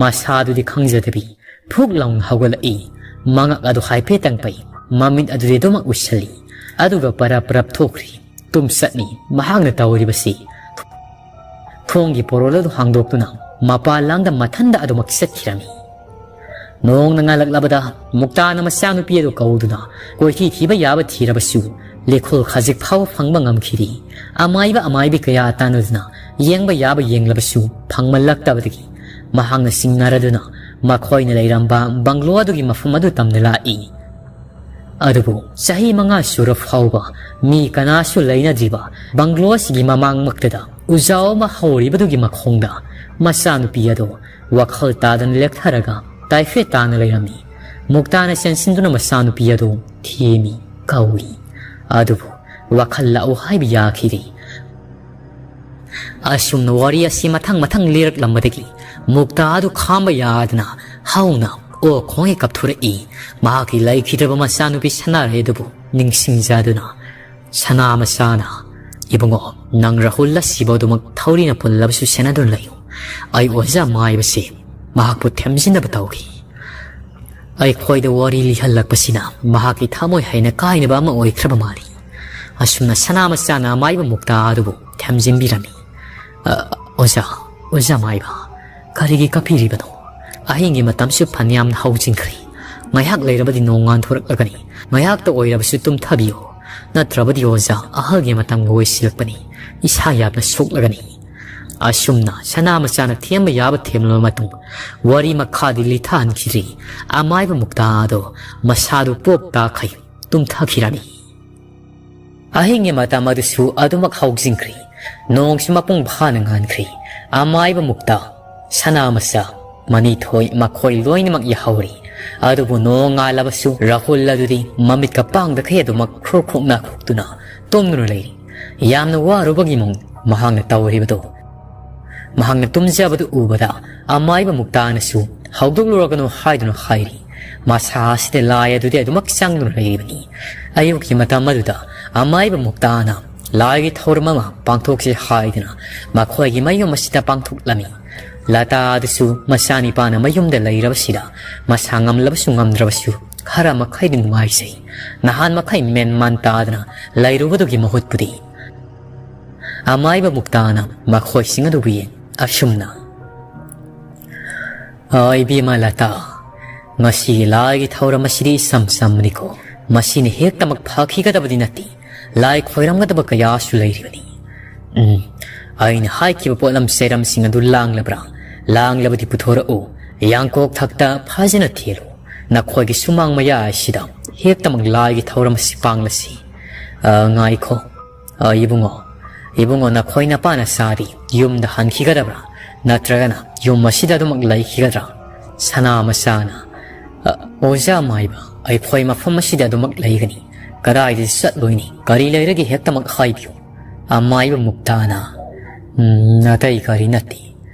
ꯃꯁꯥꯗꯨꯗꯤ ꯈꯪꯖꯗꯕꯤ ꯐꯨꯛ ꯂꯥꯎꯅ ꯍꯧꯒꯠꯂꯛꯏ꯫ ꯃꯉꯛ ꯑꯗꯨ ꯍꯥꯏꯐꯦꯠꯇꯪ ꯄꯩ, ꯃꯃꯤꯠ ꯑꯗꯨꯗꯤ ꯑꯗꯨꯃꯛ ꯎꯏꯁꯜꯂꯤ꯫ ꯑꯗꯨꯒ ꯄꯔꯞ ꯄꯔꯞ ꯊꯣꯛꯈ꯭ꯔꯤ꯫ ꯇꯨꯝ ꯆꯠꯅꯤ ꯃꯍꯥꯛꯅ ꯇꯧꯔꯤꯕꯁꯤ꯫ ꯊꯣꯡꯒꯤ ꯄꯣꯔꯣꯜ ꯑꯗꯨ ꯍꯥꯡꯗꯣꯛꯇꯨꯅ ꯃꯄꯥꯟ ꯂꯥꯡꯗ ꯃꯊꯟꯗ ꯑꯗꯨꯃꯛ ꯆꯠꯈꯤꯔꯝꯃꯤ꯫ ꯅꯣꯡꯅ ꯉꯥꯜꯂꯛꯂꯕꯗ ꯃꯨꯛꯇꯥꯅ ꯃꯆꯥꯅꯨꯄꯤ ꯑꯗꯨ ꯀꯧꯗꯨꯅ ꯀꯣꯏꯊꯤ ꯊꯤꯕ ꯌꯥꯕ ꯊꯤꯔꯕꯁꯨ ꯂꯤꯈꯨꯜ ꯈꯖꯤꯛ ꯐꯥꯎꯕ ꯐꯪꯕ ꯉꯝꯈꯤꯗꯦ꯫ ꯑꯃꯥꯏꯕ ꯑꯃꯥꯏꯕꯤ ꯀꯌꯥ ꯇꯥꯟꯅꯗꯨꯅ ꯌꯦꯡꯕ ꯌꯥꯕ ꯌꯦꯡꯂꯕꯁꯨ ꯐꯪꯃꯜꯂꯛꯇꯕꯗꯒꯤ ꯃꯍꯥꯛꯅ ꯆꯤꯡꯅꯔꯗꯨꯅ ꯃꯈꯣꯏꯅ ꯂꯩꯔꯝꯕ ꯕꯪꯒ꯭ꯂꯣ ꯑꯗꯨꯒꯤ ꯃꯐꯝ ꯑꯗꯨ ꯇꯝꯅ ꯂꯥꯛꯏ꯫ ꯑꯗꯨꯕꯨ ꯆꯍꯤ ꯃꯉꯥ ꯁꯨꯔ ꯐꯥꯎꯕ ꯃꯤ ꯀꯅꯥꯁꯨ ꯂꯩꯅꯗ꯭ꯔꯤꯕ ꯕꯪꯒ꯭ꯂꯣ ꯑꯁꯤꯒꯤ ꯃꯃꯥꯡꯃꯛꯇꯗ ꯎꯖꯥꯎ ꯑꯃ ꯍꯧꯔꯤꯕꯗꯨꯒꯤ ꯃꯈꯣꯡꯗ ꯃꯆꯥꯅꯨꯄꯤ ꯑꯗꯨ ꯋꯥꯈꯜ ꯇꯥꯗꯅ ꯂꯦꯛꯊꯔꯒ ꯇꯥꯏꯐꯦꯠ ꯇꯥꯅ ꯂꯩꯔꯝꯃꯤ꯫ ꯃꯨꯛꯇꯥꯅ ꯆꯦꯟꯁꯤꯟꯗꯨꯅ ꯃꯆꯥꯅꯨꯄꯤ ꯑꯗꯨ ꯊꯦꯝꯃꯤ, ꯀꯧꯏ꯫ ꯑꯗꯨꯕꯨ ꯋꯥꯈꯜ ꯂꯥꯛꯎ ꯍꯥꯏꯕ ꯌꯥꯈꯤꯗꯦ꯫ ꯑꯁꯨꯝꯅ ꯋꯥꯔꯤ ꯑꯁꯤ ꯃꯊꯪ ꯃꯊꯪ ꯂꯤꯔꯛꯂꯝꯕꯗꯒꯤ ꯃꯨꯛꯇꯥ ꯑꯗꯨ ꯈꯥꯝꯕ ꯌꯥꯗꯅ ꯍꯧꯅ ꯑꯣꯛ ꯈꯣꯡꯒꯩ ꯀꯞꯊꯣꯔꯛꯏ꯫ ꯃꯍꯥꯛꯀꯤ ꯂꯩꯈꯤꯗ꯭ꯔꯕ ꯃꯆꯥꯅꯨꯄꯤ ꯁꯅꯥꯔꯩ ꯑꯗꯨꯕꯨ ꯅꯤꯡꯁꯤꯡꯖꯗꯨꯅ ꯁꯅꯥ ꯃꯆꯥꯅ, "ꯏꯕꯨꯡꯉꯣ, ꯅꯪ ꯔꯥꯍꯨꯜ ꯑꯁꯤꯕꯨ ꯑꯗꯨꯃꯛ ꯊꯧꯔꯤꯅ ꯄꯨꯜꯂꯕꯁꯨ ꯁꯦꯟꯅꯗꯨꯅ ꯂꯩꯌꯨ꯫ ꯑꯩ ꯑꯣꯖꯥ ꯃꯥꯏꯕꯁꯤ ꯃꯍꯥꯛꯄꯨ ꯊꯦꯝꯖꯤꯟꯅꯕ ꯇꯧꯈꯤ꯫ ꯑꯩꯈꯣꯏꯗ ꯋꯥꯔꯤ ꯂꯤꯍꯜꯂꯛꯄꯁꯤꯅ ꯃꯍꯥꯛꯀꯤ ꯊꯃꯣꯏ ꯍꯦꯟꯅ ꯀꯥꯏꯅꯕ ꯑꯃ ꯑꯣꯏꯈ꯭ꯔꯕ ꯃꯥꯜꯂꯤ"꯫ ꯑꯁꯨꯝꯅ ꯁꯅꯥ ꯃꯆꯥꯅ ꯃꯥꯏꯕ ꯃꯨꯛꯇꯥ ꯑꯗꯨꯕꯨ ꯊꯦꯝꯖꯤꯟꯕꯤꯔꯝꯃꯤ꯫ "ꯑ, ꯑꯣꯖꯥ, ꯑꯣꯖꯥ ꯃꯥꯏꯕ, ꯀꯔꯤꯒꯤ ꯀꯞꯄꯤꯔꯤꯕꯅꯣ? ꯑꯍꯤꯡꯒꯤ ꯃꯇꯝꯁꯨ ꯐꯅꯌꯥꯝꯅ ꯍꯧꯖꯤꯟꯈ꯭ꯔꯦ꯫ ꯉꯥꯏꯍꯥꯛ ꯂꯩꯔꯕꯗꯤ ꯅꯣꯡ ꯉꯥꯟꯊꯣꯔꯛꯂꯒꯅꯤ꯫ ꯉꯥꯏꯍꯥꯛꯇ ꯑꯣꯏꯔꯕꯁꯨ ꯇꯨꯝꯊꯕꯤꯌꯨ꯫ ꯅꯠꯇ꯭ꯔꯕꯗꯤ ꯑꯣꯖꯥ, ꯑꯍꯜꯒꯤ ꯃꯇꯝꯒ ꯑꯣꯏꯁꯤꯜꯂꯛꯄꯅꯤ꯫ ꯏꯁꯥ ꯌꯥꯝꯅ ꯁꯣꯛꯂꯒꯅꯤ꯫ ꯑꯁꯨꯝꯅ ꯁꯅꯥꯃꯆꯥꯅ ꯊꯦꯝꯕ ꯌꯥꯕ ꯊꯦꯝꯂꯕ ꯃꯇꯨꯡ ꯋꯥꯔꯤ ꯃꯈꯥꯗꯤ ꯂꯤꯊꯍꯟꯈꯤꯗ꯭ꯔꯤ꯫ ꯑꯃꯥꯏꯕ ꯃꯨꯛꯇꯥ ꯑꯗꯣ ꯃꯁꯥꯗꯨ ꯄꯣꯞ ꯇꯥꯈꯩ ꯇꯨꯝꯊꯈꯤꯔꯝꯃꯤ꯫ ꯑꯍꯤꯡꯒꯤ ꯃꯇꯝ ꯑꯗꯨꯁꯨ ꯑꯗꯨꯃꯛ ꯍꯧꯖꯤꯟꯈ꯭ꯔꯤ꯫ ꯅꯣꯡꯁꯨ ꯃꯄꯨꯡ ꯐꯥꯅ ꯉꯥꯟꯈ꯭ꯔꯤ꯫ ꯑꯃꯥꯏꯕ ꯃꯨꯛꯇꯥ, ꯁꯅꯥꯃꯆꯥ, ꯃꯅꯤꯊꯣꯏ ꯃꯈꯣꯏ ꯂꯣꯏꯅꯃꯛ ꯌꯥꯍꯧꯔꯤ꯫ ꯑꯗꯨꯕꯨ ꯅꯣꯡ ꯉꯥꯜꯂꯕꯁꯨ ꯔꯥꯍꯨꯜ ꯑꯗꯨꯗꯤ ꯃꯃꯤꯠꯀ ꯄꯥꯡꯗꯈꯩ ꯑꯗꯨꯃꯛ ꯈ꯭ꯔꯨꯛ ꯈ꯭ꯔꯨꯛ ꯅꯥꯈꯣꯛꯇꯨꯅ ꯇꯨꯝꯗꯨꯅ ꯂꯩꯔꯤ꯫ ꯌꯥꯝꯅ ꯋꯥꯔꯨꯕꯒꯤ ꯃꯑꯣꯡ ꯃꯍꯥꯛꯅ ꯇꯧꯔꯤꯕꯗꯨ꯫ ꯃꯍꯥꯛꯅ ꯇꯨꯝꯖꯕꯗꯨ ꯎꯕꯗ ꯑꯃꯥꯏꯕ ꯃꯨꯛꯇꯥꯅꯁꯨ "ꯍꯧꯗꯣꯛꯂꯨꯔꯒꯅꯨ" ꯍꯥꯏꯗꯨꯅ ꯍꯥꯏꯔꯤ꯫ ꯃꯁꯥ ꯑꯁꯤꯗ ꯂꯥꯏ ꯑꯗꯨꯗꯤ ꯑꯗꯨꯃꯛ ꯆꯪꯗꯨꯅ ꯂꯩꯔꯤꯕꯅꯤ꯫ ꯑꯌꯨꯛꯀꯤ ꯃꯇꯝ ꯑꯗꯨꯗ ꯑꯃꯥꯏꯕ ꯃꯨꯛꯇꯥꯅ ꯂꯥꯏꯒꯤ ꯊꯧꯔꯝ ꯑꯃ ꯄꯥꯡꯊꯣꯛꯁꯤ ꯍꯥꯏꯗꯨꯅ ꯃꯈꯣꯏꯒꯤ ꯃꯌꯨꯝ ꯑꯁꯤꯗ ꯄꯥꯡꯊꯣꯛꯂꯝꯃꯤ꯫ ꯂꯇꯥ ꯑꯗꯨꯁꯨ ꯃꯆꯥꯅꯤꯄꯥꯅ ꯃꯌꯨꯝꯗ ꯂꯩꯔꯕꯁꯤꯗ ꯃꯁꯥ ꯉꯝꯂꯕꯁꯨ ꯉꯝꯗ꯭ꯔꯕꯁꯨ ꯈꯔ ꯃꯈꯩꯗꯤ ꯅꯨꯡꯉꯥꯏꯖꯩ꯫ ꯅꯍꯥꯟ ꯃꯈꯩ ꯃꯦꯟꯃꯥꯟ ꯇꯥꯗꯅ ꯂꯩꯔꯨꯕꯗꯨꯒꯤ ꯃꯍꯨꯠꯄꯨꯗꯤ꯫ ꯑꯃꯥꯏꯕ ꯃꯨꯛꯇꯥꯅ ꯃꯈꯣꯏꯁꯤꯡ ꯑꯗꯨꯕꯨ ꯌꯦꯡ ꯑꯁꯨꯝꯅ, "ꯑ, ꯏꯕꯦꯝꯃ ꯂꯇꯥ, ꯉꯁꯤꯒꯤ ꯂꯥꯏꯒꯤ ꯊꯧꯔꯝ ꯑꯁꯤꯗꯤ ꯏꯆꯝ ꯆꯝꯕꯅꯤꯀꯣ꯫ ꯃꯁꯤꯅ ꯍꯦꯛꯇꯃꯛ ꯐꯈꯤꯒꯗꯕꯗꯤ ꯅꯠꯇꯦ꯫ ꯂꯥꯏ ꯈꯣꯏꯔꯝꯒꯗꯕ ꯀꯌꯥꯁꯨ ꯂꯩꯔꯤꯕꯅꯤ꯫ ꯎꯝ, ꯑꯩꯅ ꯍꯥꯏꯈꯤꯕ ꯄꯣꯠꯂꯝ ꯆꯩꯔꯝꯁꯤꯡ ꯑꯗꯨ ꯂꯥꯡꯂꯕ꯭ꯔꯥ? ꯂꯥꯡꯂꯕꯗꯤ ꯄꯨꯊꯣꯔꯛꯎ꯫ ꯌꯥꯡꯀꯣꯛ ꯊꯛꯇ ꯐꯖꯅ ꯊꯦꯜꯂꯨ꯫ ꯅꯈꯣꯏꯒꯤ ꯁꯨꯃꯥꯡ ꯃꯌꯥꯏ ꯑꯁꯤꯗ ꯍꯦꯛꯇꯃꯛ ꯂꯥꯏꯒꯤ ꯊꯧꯔꯝ ꯑꯁꯤ ꯄꯥꯡꯂꯁꯤ꯫" "ꯑ, ꯉꯥꯏꯈꯣ꯫ ꯑ, ꯏꯕꯨꯡꯉꯣ, ꯏꯕꯨꯡꯉꯣ, ꯅꯈꯣꯏ ꯅꯄꯥ ꯅꯆꯥꯗꯤ ꯌꯨꯝꯗ ꯍꯟꯈꯤꯒꯗꯕ꯭ꯔꯥ? ꯅꯠꯇ꯭ꯔꯒꯅ ꯌꯨꯝ ꯑꯁꯤꯗ ꯑꯗꯨꯃꯛ ꯂꯩꯈꯤꯒꯗ꯭ꯔꯥ?" ꯁꯅꯥ ꯃꯆꯥꯅ, "ꯑ, ꯑꯣꯖꯥ ꯃꯥꯏꯕ, ꯑꯩꯈꯣꯏ ꯃꯐꯝ ꯑꯁꯤꯗ ꯑꯗꯨꯃꯛ ꯂꯩꯒꯅꯤ꯫ ꯀꯗꯥꯏꯗ ꯆꯠꯂꯣꯏꯅꯤ? ꯀꯔꯤ ꯂꯩꯔꯒꯦ ꯍꯦꯛꯇꯃꯛ ꯍꯥꯏꯕꯤꯌꯨ꯫" ꯑꯃꯥꯏꯕ ꯃꯨꯛꯇꯥꯅ, "ꯎꯝ, ꯑꯇꯩ ꯀꯔꯤ ꯅꯠꯇꯦ꯫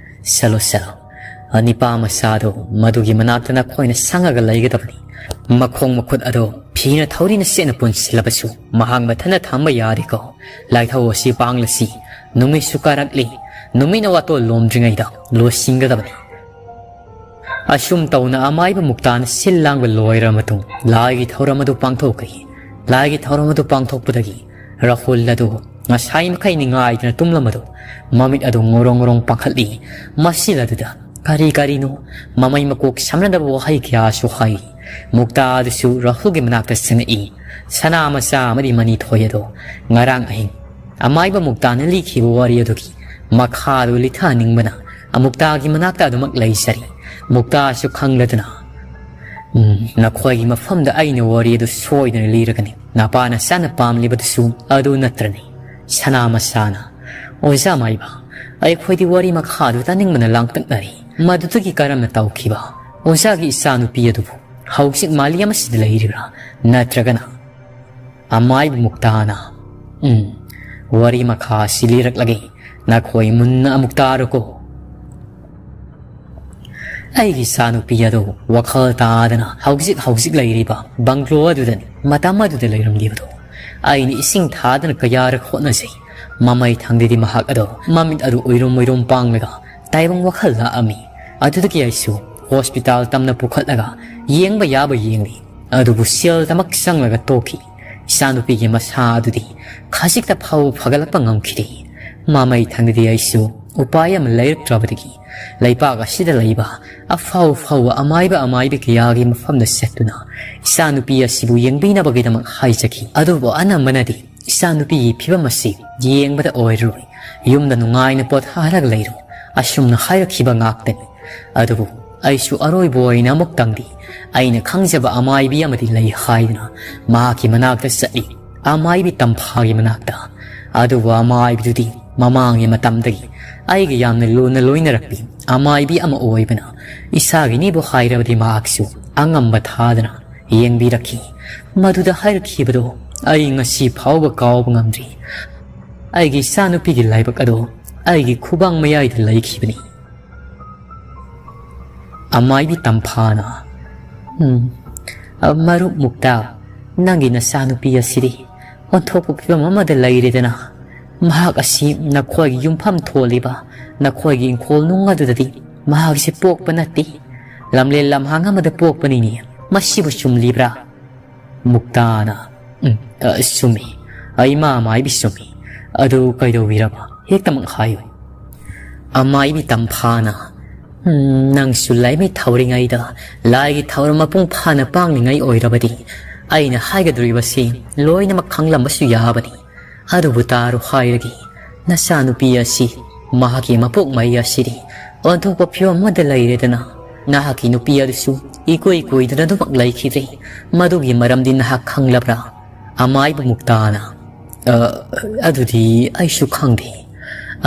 ꯆꯠꯂꯣ, ꯆꯠꯂꯣ꯫ ꯑ, ꯅꯤꯄꯥ ꯃꯆꯥꯗꯣ ꯃꯗꯨꯒꯤ ꯃꯅꯥꯛꯇ ꯅꯈꯣꯏꯅ ꯁꯪꯉꯒ ꯂꯩꯒꯗꯕꯅꯤ꯫ ꯃꯈꯣꯡ ꯃꯈꯨꯠ ꯑꯗꯣ ꯐꯤꯅ ꯊꯧꯔꯤꯅ ꯆꯦꯠꯅ ꯄꯨꯟꯁꯤꯜꯂꯕꯁꯨ ꯃꯍꯥꯛ ꯃꯊꯟꯇ ꯊꯝꯕ ꯌꯥꯗꯦꯀꯣ꯫ ꯂꯥꯏꯊꯧ ꯑꯁꯤ ꯄꯥꯡꯂꯁꯤ꯫ ꯅꯨꯃꯤꯠꯁꯨ ꯀꯥꯔꯛꯂꯤ꯫ ꯅꯨꯃꯤꯠꯅ ꯋꯥꯇꯣꯜ ꯂꯣꯝꯗ꯭ꯔꯤꯉꯩꯗ ꯂꯣꯏꯁꯤꯟꯒꯗꯕꯅꯤ꯫" ꯑꯁꯨꯝ ꯇꯧꯅ ꯑꯃꯥꯏꯕ ꯃꯨꯛꯇꯥꯅ ꯁꯤꯜ ꯂꯥꯡꯕ ꯂꯣꯏꯔꯕ ꯃꯇꯨꯡ ꯂꯥꯏꯒꯤ ꯊꯧꯔꯝ ꯑꯗꯨ ꯄꯥꯡꯊꯣꯛꯈ꯭ꯔꯤ꯫ ꯂꯥꯏꯒꯤ ꯊꯧꯔꯝ ꯑꯗꯨ ꯄꯥꯡꯊꯣꯛꯄꯗꯒꯤ ꯔꯥꯍꯨꯜ ꯑꯗꯨ ꯉꯁꯥꯏ ꯃꯈꯩ ꯅꯤꯡꯉꯥꯏꯗꯅ ꯇꯨꯝꯂꯝꯕꯗꯨ ꯃꯃꯤꯠ ꯑꯗꯨ ꯉꯧꯔꯣꯡ ꯉꯧꯔꯣꯡ ꯄꯥꯡꯈꯠꯂꯤ꯫ ꯃꯁꯤꯜ ꯑꯗꯨꯗ ꯀꯔꯤ ꯀꯔꯤꯅꯣ ꯃꯃꯩ ꯃꯀꯣꯛ ꯁꯝꯅꯗꯕ ꯋꯥꯍꯩ ꯀꯌꯥꯁꯨ ꯍꯥꯏ꯫ ꯃꯨꯛꯇꯥ ꯑꯗꯨꯁꯨ ꯔꯥꯍꯨꯜꯒꯤ ꯃꯅꯥꯛꯇ ꯆꯪꯉꯛꯏ꯫ ꯁꯅꯥ ꯃꯆꯥ ꯑꯃꯗꯤ ꯃꯅꯤꯊꯣꯏ ꯑꯗꯣ ꯉꯔꯥꯡ ꯑꯍꯤꯡ ꯑꯃꯥꯏꯕ ꯃꯨꯛꯇꯥꯅ ꯂꯤꯈꯤꯕ ꯋꯥꯔꯤ ꯑꯗꯨꯒꯤ ꯃꯈꯥꯗꯨ ꯂꯤꯊꯍꯟꯅꯤꯡꯕꯅ ꯃꯨꯛꯇꯥꯒꯤ ꯃꯅꯥꯛꯇ ꯑꯗꯨꯃꯛ ꯂꯩꯖꯔꯤ꯫ ꯃꯨꯛꯇꯥꯁꯨ ꯈꯪꯂꯗꯨꯅ, "ꯎꯝ, ꯅꯈꯣꯏꯒꯤ ꯃꯐꯝꯗ ꯑꯩꯅ ꯋꯥꯔꯤ ꯑꯗꯨ ꯁꯣꯏꯗꯅ ꯂꯤꯔꯒꯅꯤ꯫ ꯅꯄꯥꯅ ꯆꯥꯅ ꯄꯥꯝꯂꯤꯕꯗꯨꯁꯨ ꯑꯗꯨ ꯅꯠꯇ꯭ꯔꯅꯤ?" ꯁꯅꯥ ꯃꯆꯥꯅ, "ꯑꯣꯖꯥ ꯃꯥꯏꯕ, ꯑꯩꯈꯣꯏꯗꯤ ꯋꯥꯔꯤ ꯃꯈꯥꯗꯨ ꯇꯥꯅꯤꯡꯕꯅ ꯂꯥꯡꯇꯛꯅꯔꯤ꯫ ꯃꯗꯨꯗꯒꯤ ꯀꯔꯝꯅ ꯇꯧꯈꯤꯕ? ꯑꯣꯖꯥꯒꯤ ꯏꯆꯥꯅꯨꯄꯤ ꯑꯗꯨꯕꯨ ꯍꯧꯖꯤꯛ ꯃꯥꯂꯦꯝ ꯑꯁꯤꯗ ꯂꯩꯔꯤꯕ꯭ꯔꯥ? ꯅꯠꯇ꯭ꯔꯒꯅ?" ꯑꯃꯥꯏꯕ ꯃꯨꯛꯇꯥꯅ, "ꯎꯝ, ꯋꯥꯔꯤ ꯃꯈꯥ ꯑꯁꯤ ꯂꯤꯔꯛꯂꯒꯦ꯫ ꯅꯈꯣꯏ ꯃꯨꯟꯅ ꯑꯃꯨꯛ ꯇꯥꯔꯣꯀꯣ꯫ ꯑꯩꯒꯤ ꯏꯆꯥꯅꯨꯄꯤ ꯑꯗꯨ ꯋꯥꯈꯜ ꯇꯥꯗꯅ ꯍꯧꯖꯤꯛ ꯍꯧꯖꯤꯛ ꯂꯩꯔꯤꯕ ꯕꯪꯒ꯭ꯂꯣ ꯑꯗꯨꯗꯅꯤ ꯃꯇꯝ ꯑꯗꯨꯗ ꯂꯩꯔꯝꯂꯤꯕꯗꯨ꯫ ꯑꯩꯅ ꯏꯁꯤꯡ ꯊꯥꯗꯅ ꯀꯌꯥꯔꯛ ꯍꯣꯠꯅꯖꯩ꯫ ꯃꯃꯩ ꯊꯪꯗꯗꯤ ꯃꯍꯥꯛ ꯑꯗꯨ ꯃꯃꯤꯠ ꯑꯗꯨ ꯎꯏꯔꯨꯝ ꯎꯏꯔꯨꯝ ꯄꯥꯡꯂꯒ ꯇꯥꯏꯕꯪ ꯋꯥꯈꯜ ꯂꯥꯛꯑꯝꯃꯤ꯫ ꯑꯗꯨꯗꯒꯤ ꯑꯩꯁꯨ ꯍꯣꯁꯄꯤꯇꯥꯜ ꯇꯝꯅ ꯄꯨꯈꯠꯂꯒ ꯌꯦꯡꯕ ꯌꯥꯕ ꯌꯦꯡꯂꯤ꯫ ꯑꯗꯨꯕꯨ ꯁꯦꯜꯗꯃꯛ ꯆꯪꯂꯒ ꯇꯣꯛꯈꯤ꯫ ꯏꯆꯥꯅꯨꯄꯤꯒꯤ ꯃꯁꯥ ꯑꯗꯨꯗꯤ ꯈꯖꯤꯛꯇ ꯐꯥꯎꯕ ꯐꯒꯠꯂꯛꯄ ꯉꯝꯈꯤꯗꯦ꯫ ꯃꯃꯩ ꯊꯪꯗꯗꯤ ꯑꯩꯁꯨ ꯎꯄꯥꯏ ꯑꯃ ꯂꯩꯔꯛꯇ꯭ꯔꯕꯗꯒꯤ ꯂꯩꯄꯥꯛ ꯑꯁꯤꯗ ꯂꯩꯕ ꯑꯐꯥꯎ ꯑꯐꯥꯎꯕ ꯑꯃꯥꯏꯕ ꯑꯃꯥꯏꯕꯤ ꯀꯌꯥꯒꯤ ꯃꯐꯝꯗ ꯆꯠꯇꯨꯅ ꯏꯆꯥꯅꯨꯄꯤ ꯑꯁꯤꯕꯨ ꯌꯦꯡꯕꯤꯅꯕꯒꯤꯗꯃꯛ ꯍꯥꯏꯖꯈꯤ꯫ ꯑꯗꯨꯕꯨ ꯑꯅꯝꯕꯅꯗꯤ ꯏꯆꯥꯅꯨꯄꯤꯒꯤ ꯐꯤꯕꯝ ꯑꯁꯤ ꯌꯦꯡꯕꯗ ꯑꯣꯏꯔꯔꯣꯏ꯫ ꯌꯨꯝꯗ ꯅꯨꯡꯉꯥꯏꯅ ꯄꯣꯊꯥꯔꯒ ꯂꯩꯔꯣ꯫ ꯑꯁꯨꯝꯅ ꯍꯥꯏꯔꯛꯈꯤꯕ ꯉꯥꯛꯇꯅꯤ꯫ ꯑꯗꯨꯕꯨ ꯑꯩꯁꯨ ꯑꯔꯣꯏꯕ ꯑꯣꯏꯅ ꯑꯃꯨꯛꯇꯪꯗꯤ ꯑꯩꯅ ꯈꯪꯖꯕ ꯑꯃꯥꯏꯕꯤ ꯑꯃꯗꯤ ꯂꯩ ꯍꯥꯏꯗꯨꯅ ꯃꯍꯥꯛꯀꯤ ꯃꯅꯥꯛꯇ ꯆꯠꯂꯤ꯫ ꯑꯃꯥꯏꯕꯤ ꯇꯝꯐꯥꯒꯤ ꯃꯅꯥꯛꯇ꯫ ꯑꯗꯨꯕꯨ ꯑꯃꯥꯏꯕꯤꯗꯨꯗꯤ ꯃꯃꯥꯡꯒꯤ ꯃꯇꯝꯗꯒꯤ ꯑꯩꯒ ꯌꯥꯝꯅ ꯂꯨꯅ ꯂꯣꯏꯅꯔꯛꯄꯤ ꯑꯃꯥꯏꯕꯤ ꯑꯃ ꯑꯣꯏꯕꯅ ꯏꯁꯥꯒꯤꯅꯤꯕꯨ ꯍꯥꯏꯔꯕꯗꯤ ꯃꯍꯥꯛꯁꯨ ꯑꯉꯝꯕ ꯊꯥꯗꯅ ꯌꯦꯡꯕꯤꯔꯛꯈꯤ꯫ ꯃꯗꯨꯗ ꯍꯥꯏꯔꯛꯈꯤꯕꯗꯣ ꯑꯩ ꯉꯁꯤ ꯐꯥꯎꯕ ꯀꯥꯎꯕ ꯉꯝꯗ꯭ꯔꯤ꯫ ꯑꯩꯒꯤ ꯏꯆꯥꯅꯨꯄꯤꯒꯤ ꯂꯥꯏꯕꯛ ꯑꯗꯣ ꯑꯩꯒꯤ ꯈꯨꯕꯥꯡ ꯃꯌꯥꯏꯗ ꯂꯩꯈꯤꯕꯅꯤ꯫ ꯑꯃꯥꯏꯕꯤ ꯇꯝꯐꯥꯅ, "ꯎꯝ, ꯃꯔꯨꯞ ꯃꯨꯛꯇꯥ, ꯅꯪꯒꯤ ꯅꯆꯥꯅꯨꯄꯤ ꯑꯁꯤꯗꯤ ꯑꯣꯟꯊꯣꯛꯄ ꯐꯤꯕꯝ ꯑꯃꯗ ꯂꯩꯔꯦꯗꯅ꯫ ꯃꯍꯥꯛ ꯑꯁꯤ ꯅꯈꯣꯏꯒꯤ ꯌꯨꯝꯐꯝ ꯊꯣꯜꯂꯤꯕ, ꯅꯈꯣꯏꯒꯤ ꯏꯪꯈꯣꯜ ꯅꯨꯡ ꯑꯗꯨꯗꯗꯤ ꯃꯍꯥꯛꯁꯤ ꯄꯣꯛꯄ ꯅꯠꯇꯦ꯫ ꯂꯝꯂꯦꯟ ꯂꯝꯍꯥꯡ ꯑꯃꯗ ꯄꯣꯛꯄꯅꯤꯅꯦ꯫ ꯃꯁꯤꯕꯨ ꯆꯨꯝꯂꯤꯕ꯭ꯔꯥ?" ꯃꯨꯛꯇꯥꯅ, "ꯎꯝ, ꯑ, ꯆꯨꯝꯃꯤ꯫ ꯑꯩ ꯃꯥ ꯃꯥꯏꯕꯤ ꯆꯨꯝꯃꯤ꯫ ꯑꯗꯨ ꯀꯩꯗꯧꯕꯤꯔꯕ? ꯍꯦꯛꯇꯃꯛ ꯍꯥꯏꯌꯨ꯫" ꯑꯃꯥꯏꯕꯤ ꯇꯝꯐꯥꯅ, ꯎꯝ, ꯅꯪꯁꯨ ꯂꯥꯏꯃꯤꯠ ꯊꯧꯔꯤꯉꯩꯗ ꯂꯥꯏꯒꯤ ꯊꯧꯔꯝ ꯃꯄꯨꯡ ꯐꯥꯅ ꯄꯥꯡꯂꯤꯉꯩ ꯑꯣꯏꯔꯕꯗꯤ ꯑꯩꯅ ꯍꯥꯏꯒꯗꯧꯔꯤꯕꯁꯤ ꯂꯣꯏꯅꯃꯛ ꯈꯪꯂꯝꯕꯁꯨ ꯌꯥꯕꯅꯤ꯫ ꯑꯗꯨꯕꯨ ꯇꯥꯔꯣ ꯍꯥꯏꯔꯒꯦ, ꯅꯆꯥꯅꯨꯄꯤ ꯑꯁꯤ ꯃꯍꯥꯛꯀꯤ ꯃꯄꯣꯛ ꯃꯍꯩ ꯑꯁꯤꯗꯤ ꯑꯣꯟꯊꯣꯛꯄ ꯐꯤꯕꯝ ꯑꯃꯗ ꯂꯩꯔꯦꯗꯅ, ꯅꯍꯥꯛꯀꯤ ꯅꯨꯄꯤ ꯑꯗꯨꯁꯨ ꯏꯀꯣꯏ ꯀꯣꯏꯗꯅ ꯑꯗꯨꯃꯛ ꯂꯩꯈꯤꯗ꯭ꯔꯦ꯫ ꯃꯗꯨꯒꯤ ꯃꯔꯝꯗꯤ ꯅꯍꯥꯛ ꯈꯪꯂꯕ꯭ꯔꯥ? ꯑꯃꯥꯏꯕ ꯃꯨꯛꯇꯥꯅ, "ꯑ, ꯑꯗꯨꯗꯤ ꯑꯩꯁꯨ ꯈꯪꯗꯦ꯫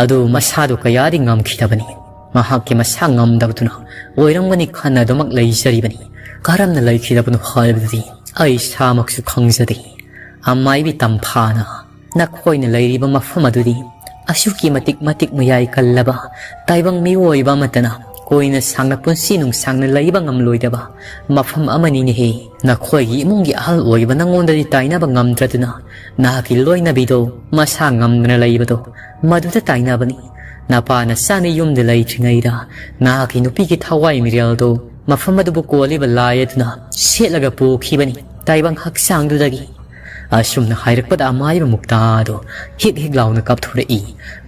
ꯑꯗꯨ ꯃꯁꯥꯗꯣ ꯀꯌꯥꯗꯤ ꯉꯝꯈꯤꯗꯕꯅꯤ꯫ ꯃꯍꯥꯛꯀꯤ ꯃꯁꯥ ꯉꯝꯗꯕꯗꯨꯅ ꯑꯣꯏꯔꯝꯒꯅꯤ ꯈꯟꯅ ꯑꯗꯨꯃꯛ ꯂꯩꯖꯔꯤꯕꯅꯤ꯫ ꯀꯔꯝꯅ ꯂꯩꯈꯤꯗꯕꯅꯣ ꯍꯥꯏꯕꯗꯨꯗꯤ ꯑꯩ ꯏꯁꯥꯃꯛꯁꯨ ꯈꯪꯖꯗꯦ꯫" ꯑꯃꯥꯏꯕꯤ ꯇꯝꯐꯥꯅ, "ꯅꯈꯣꯏꯅ ꯂꯩꯔꯤꯕ ꯃꯐꯝ ꯑꯗꯨꯗꯤ ꯑꯁꯨꯛꯀꯤ ꯃꯇꯤꯛ ꯃꯇꯤꯛ ꯃꯌꯥꯏ ꯀꯜꯂꯕ, ꯇꯥꯏꯕꯪ ꯃꯤꯑꯣꯏꯕ ꯑꯃꯠꯇꯅ ꯀꯣꯏꯅ ꯁꯥꯡꯅ ꯄꯨꯟꯁꯤ ꯅꯨꯡꯁꯥꯡꯅ ꯂꯩꯕ ꯉꯝꯂꯣꯏꯗꯕ ꯃꯐꯝ ꯑꯃꯅꯤꯅꯦꯍꯦ꯫ ꯅꯈꯣꯏꯒꯤ ꯏꯃꯨꯡꯒꯤ ꯑꯍꯜ ꯑꯣꯏꯕ ꯅꯉꯣꯟꯗꯗꯤ ꯇꯥꯏꯅꯕ ꯉꯝꯗ꯭ꯔꯗꯨꯅ ꯅꯍꯥꯛꯀꯤ ꯂꯣꯏꯅꯕꯤꯗꯣ ꯃꯁꯥ ꯉꯝꯗꯅ ꯂꯩꯕꯗꯣ ꯃꯗꯨꯗ ꯇꯥꯏꯅꯕꯅꯤ꯫ ꯅꯄꯥ ꯅꯆꯥꯅ ꯌꯨꯝꯗ ꯂꯩꯇ꯭ꯔꯤꯉꯩꯗ ꯅꯍꯥꯛꯀꯤ ꯅꯨꯄꯤꯒꯤ ꯊꯋꯥꯏ ꯃꯤꯔꯦꯜꯗꯣ ꯃꯐꯝ ꯑꯗꯨꯕꯨ ꯀꯣꯜꯂꯤꯕ ꯂꯥꯏ ꯑꯗꯨꯅ ꯁꯦꯠꯂꯒ ꯄꯨꯈꯤꯕꯅꯤ ꯇꯥꯏꯕꯪ ꯍꯛꯆꯥꯡꯗꯨꯗꯒꯤ꯫" ꯑꯁꯨꯝꯅ ꯍꯥꯏꯔꯛꯄꯗ ꯑꯃꯥꯏꯕ ꯃꯨꯛꯇꯥꯗꯣ ꯍꯤꯛ ꯍꯤꯛ ꯂꯥꯎꯅ ꯀꯥꯞꯊꯣꯔꯛꯏ꯫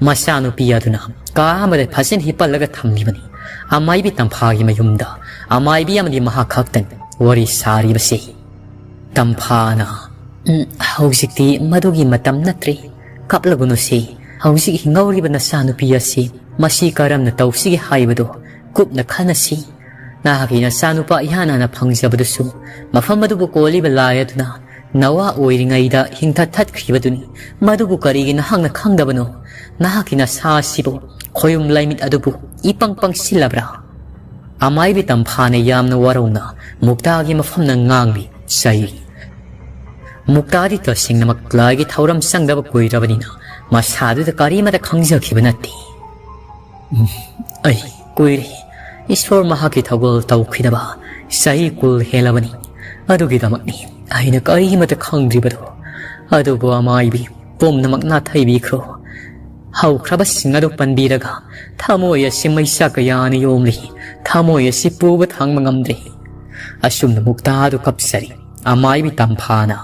ꯃꯆꯥꯅꯨꯄꯤ ꯑꯗꯨꯅ ꯀꯥ ꯑꯃꯗ ꯐꯖꯅ ꯍꯤꯞꯄꯜꯂꯒ ꯊꯝꯂꯤꯕꯅꯤ꯫ ꯑꯃꯥꯏꯕꯤ ꯇꯝꯐꯥꯒꯤ ꯃꯌꯨꯝꯗ ꯑꯃꯥꯏꯕꯤ ꯑꯃꯗꯤ ꯃꯍꯥꯛ ꯈꯛꯇꯅꯤ ꯋꯥꯔꯤ ꯁꯥꯔꯤꯕꯁꯤ꯫ ꯇꯝꯐꯥꯅ, "ꯎꯝ, ꯍꯧꯖꯤꯛꯇꯤ ꯃꯗꯨꯒꯤ ꯃꯇꯝ ꯅꯠꯇ꯭ꯔꯦ꯫ ꯀꯞꯂꯒꯨꯅꯨꯁꯦ꯫ ꯍꯧꯖꯤꯛ ꯍꯤꯡꯍꯧꯔꯤꯕ ꯅꯆꯥꯅꯨꯄꯤ ꯑꯁꯤ ꯃꯁꯤ ꯀꯔꯝꯅ ꯇꯧꯁꯤꯒꯦ ꯍꯥꯏꯕꯗꯨ ꯀꯨꯞꯅ ꯈꯟꯅꯁꯤ꯫ ꯅꯍꯥꯛꯀꯤ ꯅꯆꯥꯅꯨꯄꯥ ꯏꯍꯥꯟ ꯍꯥꯟꯅ ꯐꯪꯖꯕꯗꯨꯁꯨ ꯃꯐꯝ ꯑꯗꯨꯕꯨ ꯀꯣꯜꯂꯤꯕ ꯂꯥꯏ ꯑꯗꯨꯅ ꯅꯋꯥ ꯑꯣꯏꯔꯤꯉꯩꯗ ꯍꯤꯡꯊ ꯊꯠꯈ꯭ꯔꯤꯕꯗꯨꯅꯤ꯫ ꯃꯗꯨꯕꯨ ꯀꯔꯤꯒꯤ ꯅꯍꯥꯛꯅ ꯈꯪꯗꯕꯅꯣ? ꯅꯍꯥꯛꯀꯤ ꯅꯁꯥ ꯑꯁꯤꯕꯨ ꯈꯣꯌꯨꯝ ꯂꯥꯏꯃꯤꯠ ꯑꯗꯨꯕꯨ ꯏꯄꯪ ꯄꯪꯁꯤꯜꯂꯕ꯭ꯔꯥ?" ꯑꯃꯥꯏꯕꯤ ꯇꯝꯐꯥꯅ ꯌꯥꯝꯅ ꯋꯥꯔꯧꯅ ꯃꯨꯛꯇꯥꯒꯤ ꯃꯐꯝꯅ ꯉꯥꯡꯂꯤ꯫ ꯆꯩ꯫ ꯃꯨꯛꯇꯥꯗꯤ ꯇꯁꯦꯡꯅꯃꯛ ꯂꯥꯏꯒꯤ ꯊꯧꯔꯝ ꯆꯪꯗꯕ ꯀꯨꯏꯔꯕꯅꯤꯅ ꯃꯁꯥꯗꯨꯗ ꯀꯔꯤꯃꯠꯇ ꯈꯪꯖꯈꯤꯕ ꯅꯠꯇꯦ꯫ "ꯎꯝ, ꯑꯩ ꯀꯨꯏꯔꯦ꯫ ꯏꯁꯣꯔ ꯃꯍꯥꯛꯀꯤ ꯊꯧꯒꯜ ꯇꯧꯈꯤꯗꯕ ꯆꯍꯤ ꯀꯨꯟ ꯍꯦꯜꯂꯕꯅꯤ꯫ ꯑꯗꯨꯒꯤꯗꯃꯛꯅꯤ ꯑꯩꯅ ꯀꯔꯤꯃꯠꯇ ꯈꯪꯗ꯭ꯔꯤꯕꯗꯣ꯫ ꯑꯗꯨꯕꯨ ꯑꯃꯥꯏꯕꯤ, ꯄꯨꯝꯅꯃꯛ ꯅꯥꯊꯩꯕꯤꯈ꯭ꯔꯣ꯫ ꯍꯧꯈ꯭ꯔꯕꯁꯤꯡ ꯑꯗꯨ ꯄꯟꯕꯤꯔꯒ ꯊꯃꯣꯏ ꯑꯁꯤ ꯃꯩꯁꯥ ꯀꯌꯥꯅ ꯌꯣꯝꯂꯤ꯫ ꯊꯃꯣꯏ ꯑꯁꯤ ꯄꯨꯕ ꯊꯥꯡꯕ ꯉꯝꯗ꯭ꯔꯦ꯫" ꯑꯁꯨꯝꯅ ꯃꯨꯛꯇꯥꯗꯨ ꯀꯞꯆꯔꯤ꯫ ꯑꯃꯥꯏꯕꯤ ꯇꯝꯐꯥꯅ,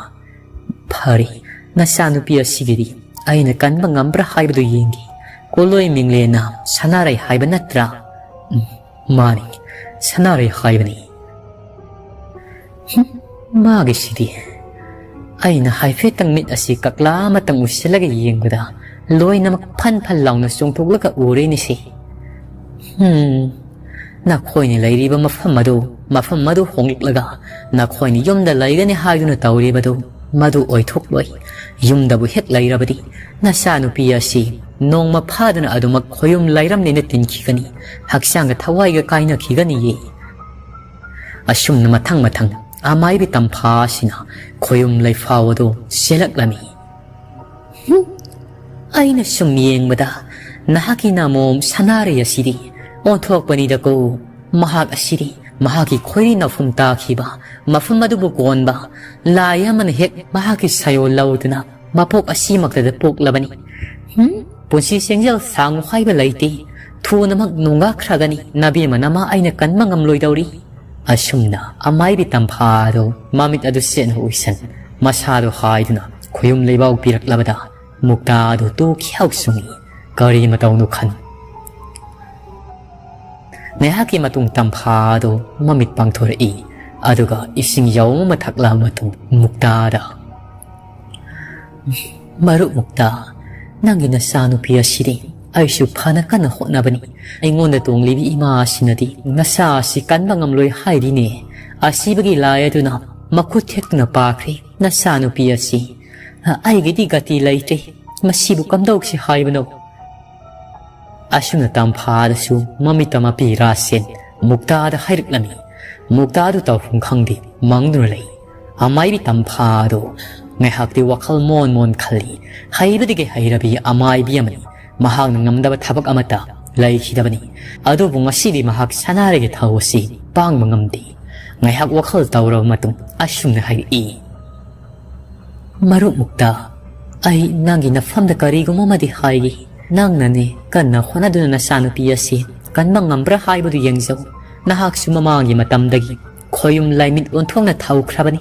"ꯐꯔꯦ, ꯅꯆꯥꯅꯨꯄꯤ ꯑꯁꯤꯒꯤꯗꯤ ꯑꯩꯅ ꯀꯟꯕ ꯉꯝꯕ꯭ꯔꯥ ꯍꯥꯏꯕꯗꯨ ꯌꯦꯡꯒꯦ꯫ ꯀꯣꯂꯣꯏ ꯃꯤꯡꯂꯦꯟꯅ ꯁꯅꯥꯔꯩ ꯍꯥꯏꯕ ꯅꯠꯇ꯭ꯔꯥ? ꯎꯝ, "ꯃꯥꯅꯤ, ꯁꯅꯥꯔꯩ ꯍꯥꯏꯕꯅꯤ꯫ ꯍꯨꯝ, ꯃꯥꯒꯤꯁꯤꯗꯤ"꯫ ꯑꯩꯅ ꯍꯥꯏꯐꯦꯠꯇꯪ ꯃꯤꯠ ꯑꯁꯤ ꯀꯛꯂꯥ ꯑꯃꯇꯪ ꯎꯏꯁꯤꯜꯂꯒ ꯌꯦꯡꯕꯗ, ꯂꯣꯏꯅꯃꯛ ꯐꯟ ꯐꯟ ꯂꯥꯎꯅ ꯆꯣꯡꯊꯣꯛꯂꯒ ꯎꯔꯦꯅꯦꯁꯦ꯫ ꯍꯨꯝ, ꯅꯈꯣꯏꯅ ꯂꯩꯔꯤꯕ ꯃꯐꯝ ꯑꯗꯨ, ꯃꯐꯝ ꯑꯗꯨ ꯍꯣꯡꯂꯛꯂꯒ ꯅꯈꯣꯏꯅ ꯌꯨꯝꯗ ꯂꯩꯒꯅꯤ ꯍꯥꯏꯗꯨꯅ ꯇꯧꯔꯤꯕꯗꯨ, ꯃꯗꯨ ꯑꯣꯏꯊꯣꯛꯂꯣꯏ꯫ ꯌꯨꯝꯗꯕꯨ ꯍꯦꯛ ꯂꯩꯔꯕꯗꯤ, ꯅꯆꯥꯅꯨꯄꯤ ꯑꯁꯤ ꯅꯣꯡꯃ ꯐꯥꯗꯨꯅ ꯑꯗꯨꯃꯛ ꯈꯣꯌꯨꯝ ꯂꯩꯔꯝꯂꯦꯅ ꯇꯤꯟꯈꯤꯒꯅꯤ꯫ ꯍꯛꯆꯥꯡꯒ ꯊꯋꯥꯏꯒ ꯀꯥꯏꯅꯈꯤꯒꯅꯤꯌꯦ꯫ ꯑꯁꯨꯝꯅ ꯃꯊꯪ ꯃꯊꯪ ꯑꯃꯥꯏꯕꯤ ꯇꯝꯐꯥ ꯑꯁꯤꯅ ꯈꯣꯌꯨꯝ ꯂꯩꯐꯥꯎ ꯑꯗꯨ ꯆꯦꯜꯂꯛꯂꯝꯃꯤ꯫ ꯍꯨꯝ! ꯑꯩꯅ ꯁꯨꯝ ꯌꯦꯡꯕꯗ ꯅꯍꯥꯛꯀꯤ ꯅꯃꯣꯝ ꯁꯅꯥꯔꯩ ꯑꯁꯤꯗꯤ ꯑꯣꯟꯊꯣꯛꯄꯅꯤꯗꯀꯣ꯫ ꯃꯍꯥꯛ ꯑꯁꯤꯗꯤ ꯃꯍꯥꯛꯀꯤ ꯈꯣꯏꯔꯤ ꯅꯥꯎꯐꯝ ꯇꯥꯈꯤꯕ ꯃꯐꯝ ꯑꯗꯨꯕꯨ ꯀꯣꯟꯕ ꯂꯥꯏ ꯑꯃꯅ ꯍꯦꯛ ꯃꯍꯥꯛꯀꯤ ꯁꯥꯌꯣꯜ ꯂꯧꯗꯨꯅ ꯃꯄꯣꯛ ꯑꯁꯤꯃꯛꯇꯗ ꯄꯣꯛꯂꯕꯅꯤ꯫ ꯍꯨꯝ? ꯄꯨꯟꯁꯤ ꯆꯦꯡꯖꯦꯜ ꯁꯥꯡꯉꯨ ꯍꯥꯏꯕ ꯂꯩꯇꯦ꯫ ꯊꯨꯅꯃꯛ ꯅꯣꯡꯒꯥꯈ꯭ꯔꯒꯅꯤ ꯅꯕꯦꯝꯃ ꯅꯃꯥ ꯑꯩꯅ ꯀꯟꯕ ꯉꯝꯂꯣꯏꯗꯧꯔꯤ꯫ ꯑꯁꯨꯝꯅ ꯑꯃꯥꯏꯕꯤ ꯇꯝꯐꯥꯗꯨ ꯃꯃꯤꯠ ꯑꯗꯨ ꯆꯦꯠꯅ ꯎꯏꯁꯟ, ꯃꯁꯥꯗꯨ ꯍꯥꯏꯗꯨꯅ ꯈꯨꯌꯨꯝ ꯂꯩꯕꯥꯎ ꯄꯤꯔꯛꯂꯕꯗ ꯃꯨꯛꯇꯥ ꯑꯗꯨ ꯇꯨ ꯈ꯭ꯌꯥꯎ ꯆꯨꯡꯏ꯫ ꯀꯔꯤ ꯃꯇꯧꯅꯣ ꯈꯟ꯫ ꯉꯥꯏꯍꯥꯛꯀꯤ ꯃꯇꯨꯡ ꯇꯝꯐꯥ ꯑꯗꯨ ꯃꯃꯤꯠ ꯄꯥꯡꯊꯣꯔꯛꯏ, ꯑꯗꯨꯒ ꯏꯁꯤꯡ ꯌꯥꯎꯝ ꯑꯃ ꯊꯛꯂꯕ ꯃꯇꯨꯡ ꯃꯨꯛꯇꯥꯗ, "ꯃꯔꯨꯞ ꯃꯨꯛꯇꯥ, ꯅꯪꯒꯤ ꯅꯆꯥꯅꯨꯄꯤ ꯑꯁꯤꯗꯤ ꯑꯩꯁꯨ ꯐꯅ ꯀꯟꯅ ꯍꯣꯠꯅꯕꯅꯤ꯫ ꯑꯩꯉꯣꯟꯗ ꯇꯣꯡꯂꯤꯕꯤ ꯏꯃꯥ ꯑꯁꯤꯅꯗꯤ ꯅꯆꯥ ꯑꯁꯤ ꯀꯟꯕ ꯉꯝꯂꯣꯏ ꯍꯥꯏꯔꯤꯅꯦ꯫ ꯑꯁꯤꯕꯒꯤ ꯂꯥꯏ ꯑꯗꯨꯅ ꯃꯈꯨꯠ ꯊꯦꯛꯇꯨꯅ ꯄꯥꯈ꯭ꯔꯦ꯫ ꯅꯆꯥꯅꯨꯄꯤ ꯑꯁꯤ ꯑꯩꯒꯤꯗꯤ ꯒꯇꯤ ꯂꯩꯇ꯭ꯔꯦ꯫ ꯃꯁꯤꯕꯨ ꯀꯝꯗꯧꯁꯤ ꯍꯥꯏꯕꯅꯣ?" ꯑꯁꯨꯝꯅ ꯇꯝꯐꯥꯗꯁꯨ ꯃꯃꯤꯠꯇ ꯃꯄꯤ ꯔꯥꯁꯦꯟ ꯃꯨꯛꯇꯥꯗ ꯍꯥꯏꯔꯛꯂꯝꯃꯤ꯫ ꯃꯨꯛꯇꯥꯗꯨ ꯇꯧꯐꯝ ꯈꯪꯗꯦ, ꯃꯪꯗꯨꯅ ꯂꯩ꯫ ꯑꯃꯥꯏꯕꯤ ꯇꯝꯐꯥꯗꯨ ꯉꯥꯏꯍꯥꯛꯇꯤ ꯋꯥꯈꯜ ꯃꯣꯟ ꯃꯣꯟ ꯈꯜꯂꯤ꯫ ꯍꯩꯕꯗꯒꯤ ꯍꯩꯔꯕꯤ ꯑꯃꯥꯏꯕꯤ ꯑꯃꯅꯤ꯫ ꯃꯍꯥꯛꯅ ꯉꯝꯗꯕ ꯊꯕꯛ ꯑꯃꯠꯇ ꯂꯩꯈꯤꯗꯕꯅꯤ꯫ ꯑꯗꯨꯕꯨ ꯉꯁꯤꯗꯤ ꯃꯍꯥꯛ ꯁꯅꯥꯔꯩꯒꯤ ꯊꯧ ꯑꯁꯤ ꯄꯥꯡꯕ ꯉꯝꯗꯦ꯫ ꯉꯥꯏꯍꯥꯛ ꯋꯥꯈꯜ ꯇꯧꯔꯕ ꯃꯇꯨꯡ ꯑꯁꯨꯝꯅ ꯍꯥꯏꯔꯛꯏ, "ꯃꯔꯨꯞ ꯃꯨꯛꯇꯥ, ꯑꯩ ꯅꯪꯒꯤ ꯅꯐꯝꯗ ꯀꯔꯤꯒꯨꯝꯕ ꯑꯃꯗꯤ ꯍꯥꯏꯒꯦ꯫ ꯅꯪꯅꯅꯦ ꯀꯟꯅ ꯍꯣꯠꯅꯗꯨꯅ ꯅꯆꯥꯅꯨꯄꯤ ꯑꯁꯤ ꯀꯟꯕ ꯉꯝꯕ꯭ꯔꯥ ꯍꯥꯏꯕꯗꯨ ꯌꯦꯡꯖꯧ꯫ ꯅꯍꯥꯛꯁꯨ ꯃꯃꯥꯡꯒꯤ ꯃꯇꯝꯗꯒꯤ ꯈꯣꯌꯨꯝ ꯂꯥꯏꯃꯤꯠ ꯑꯣꯟꯊꯣꯛꯅ ꯊꯧꯈ꯭ꯔꯕꯅꯤ꯫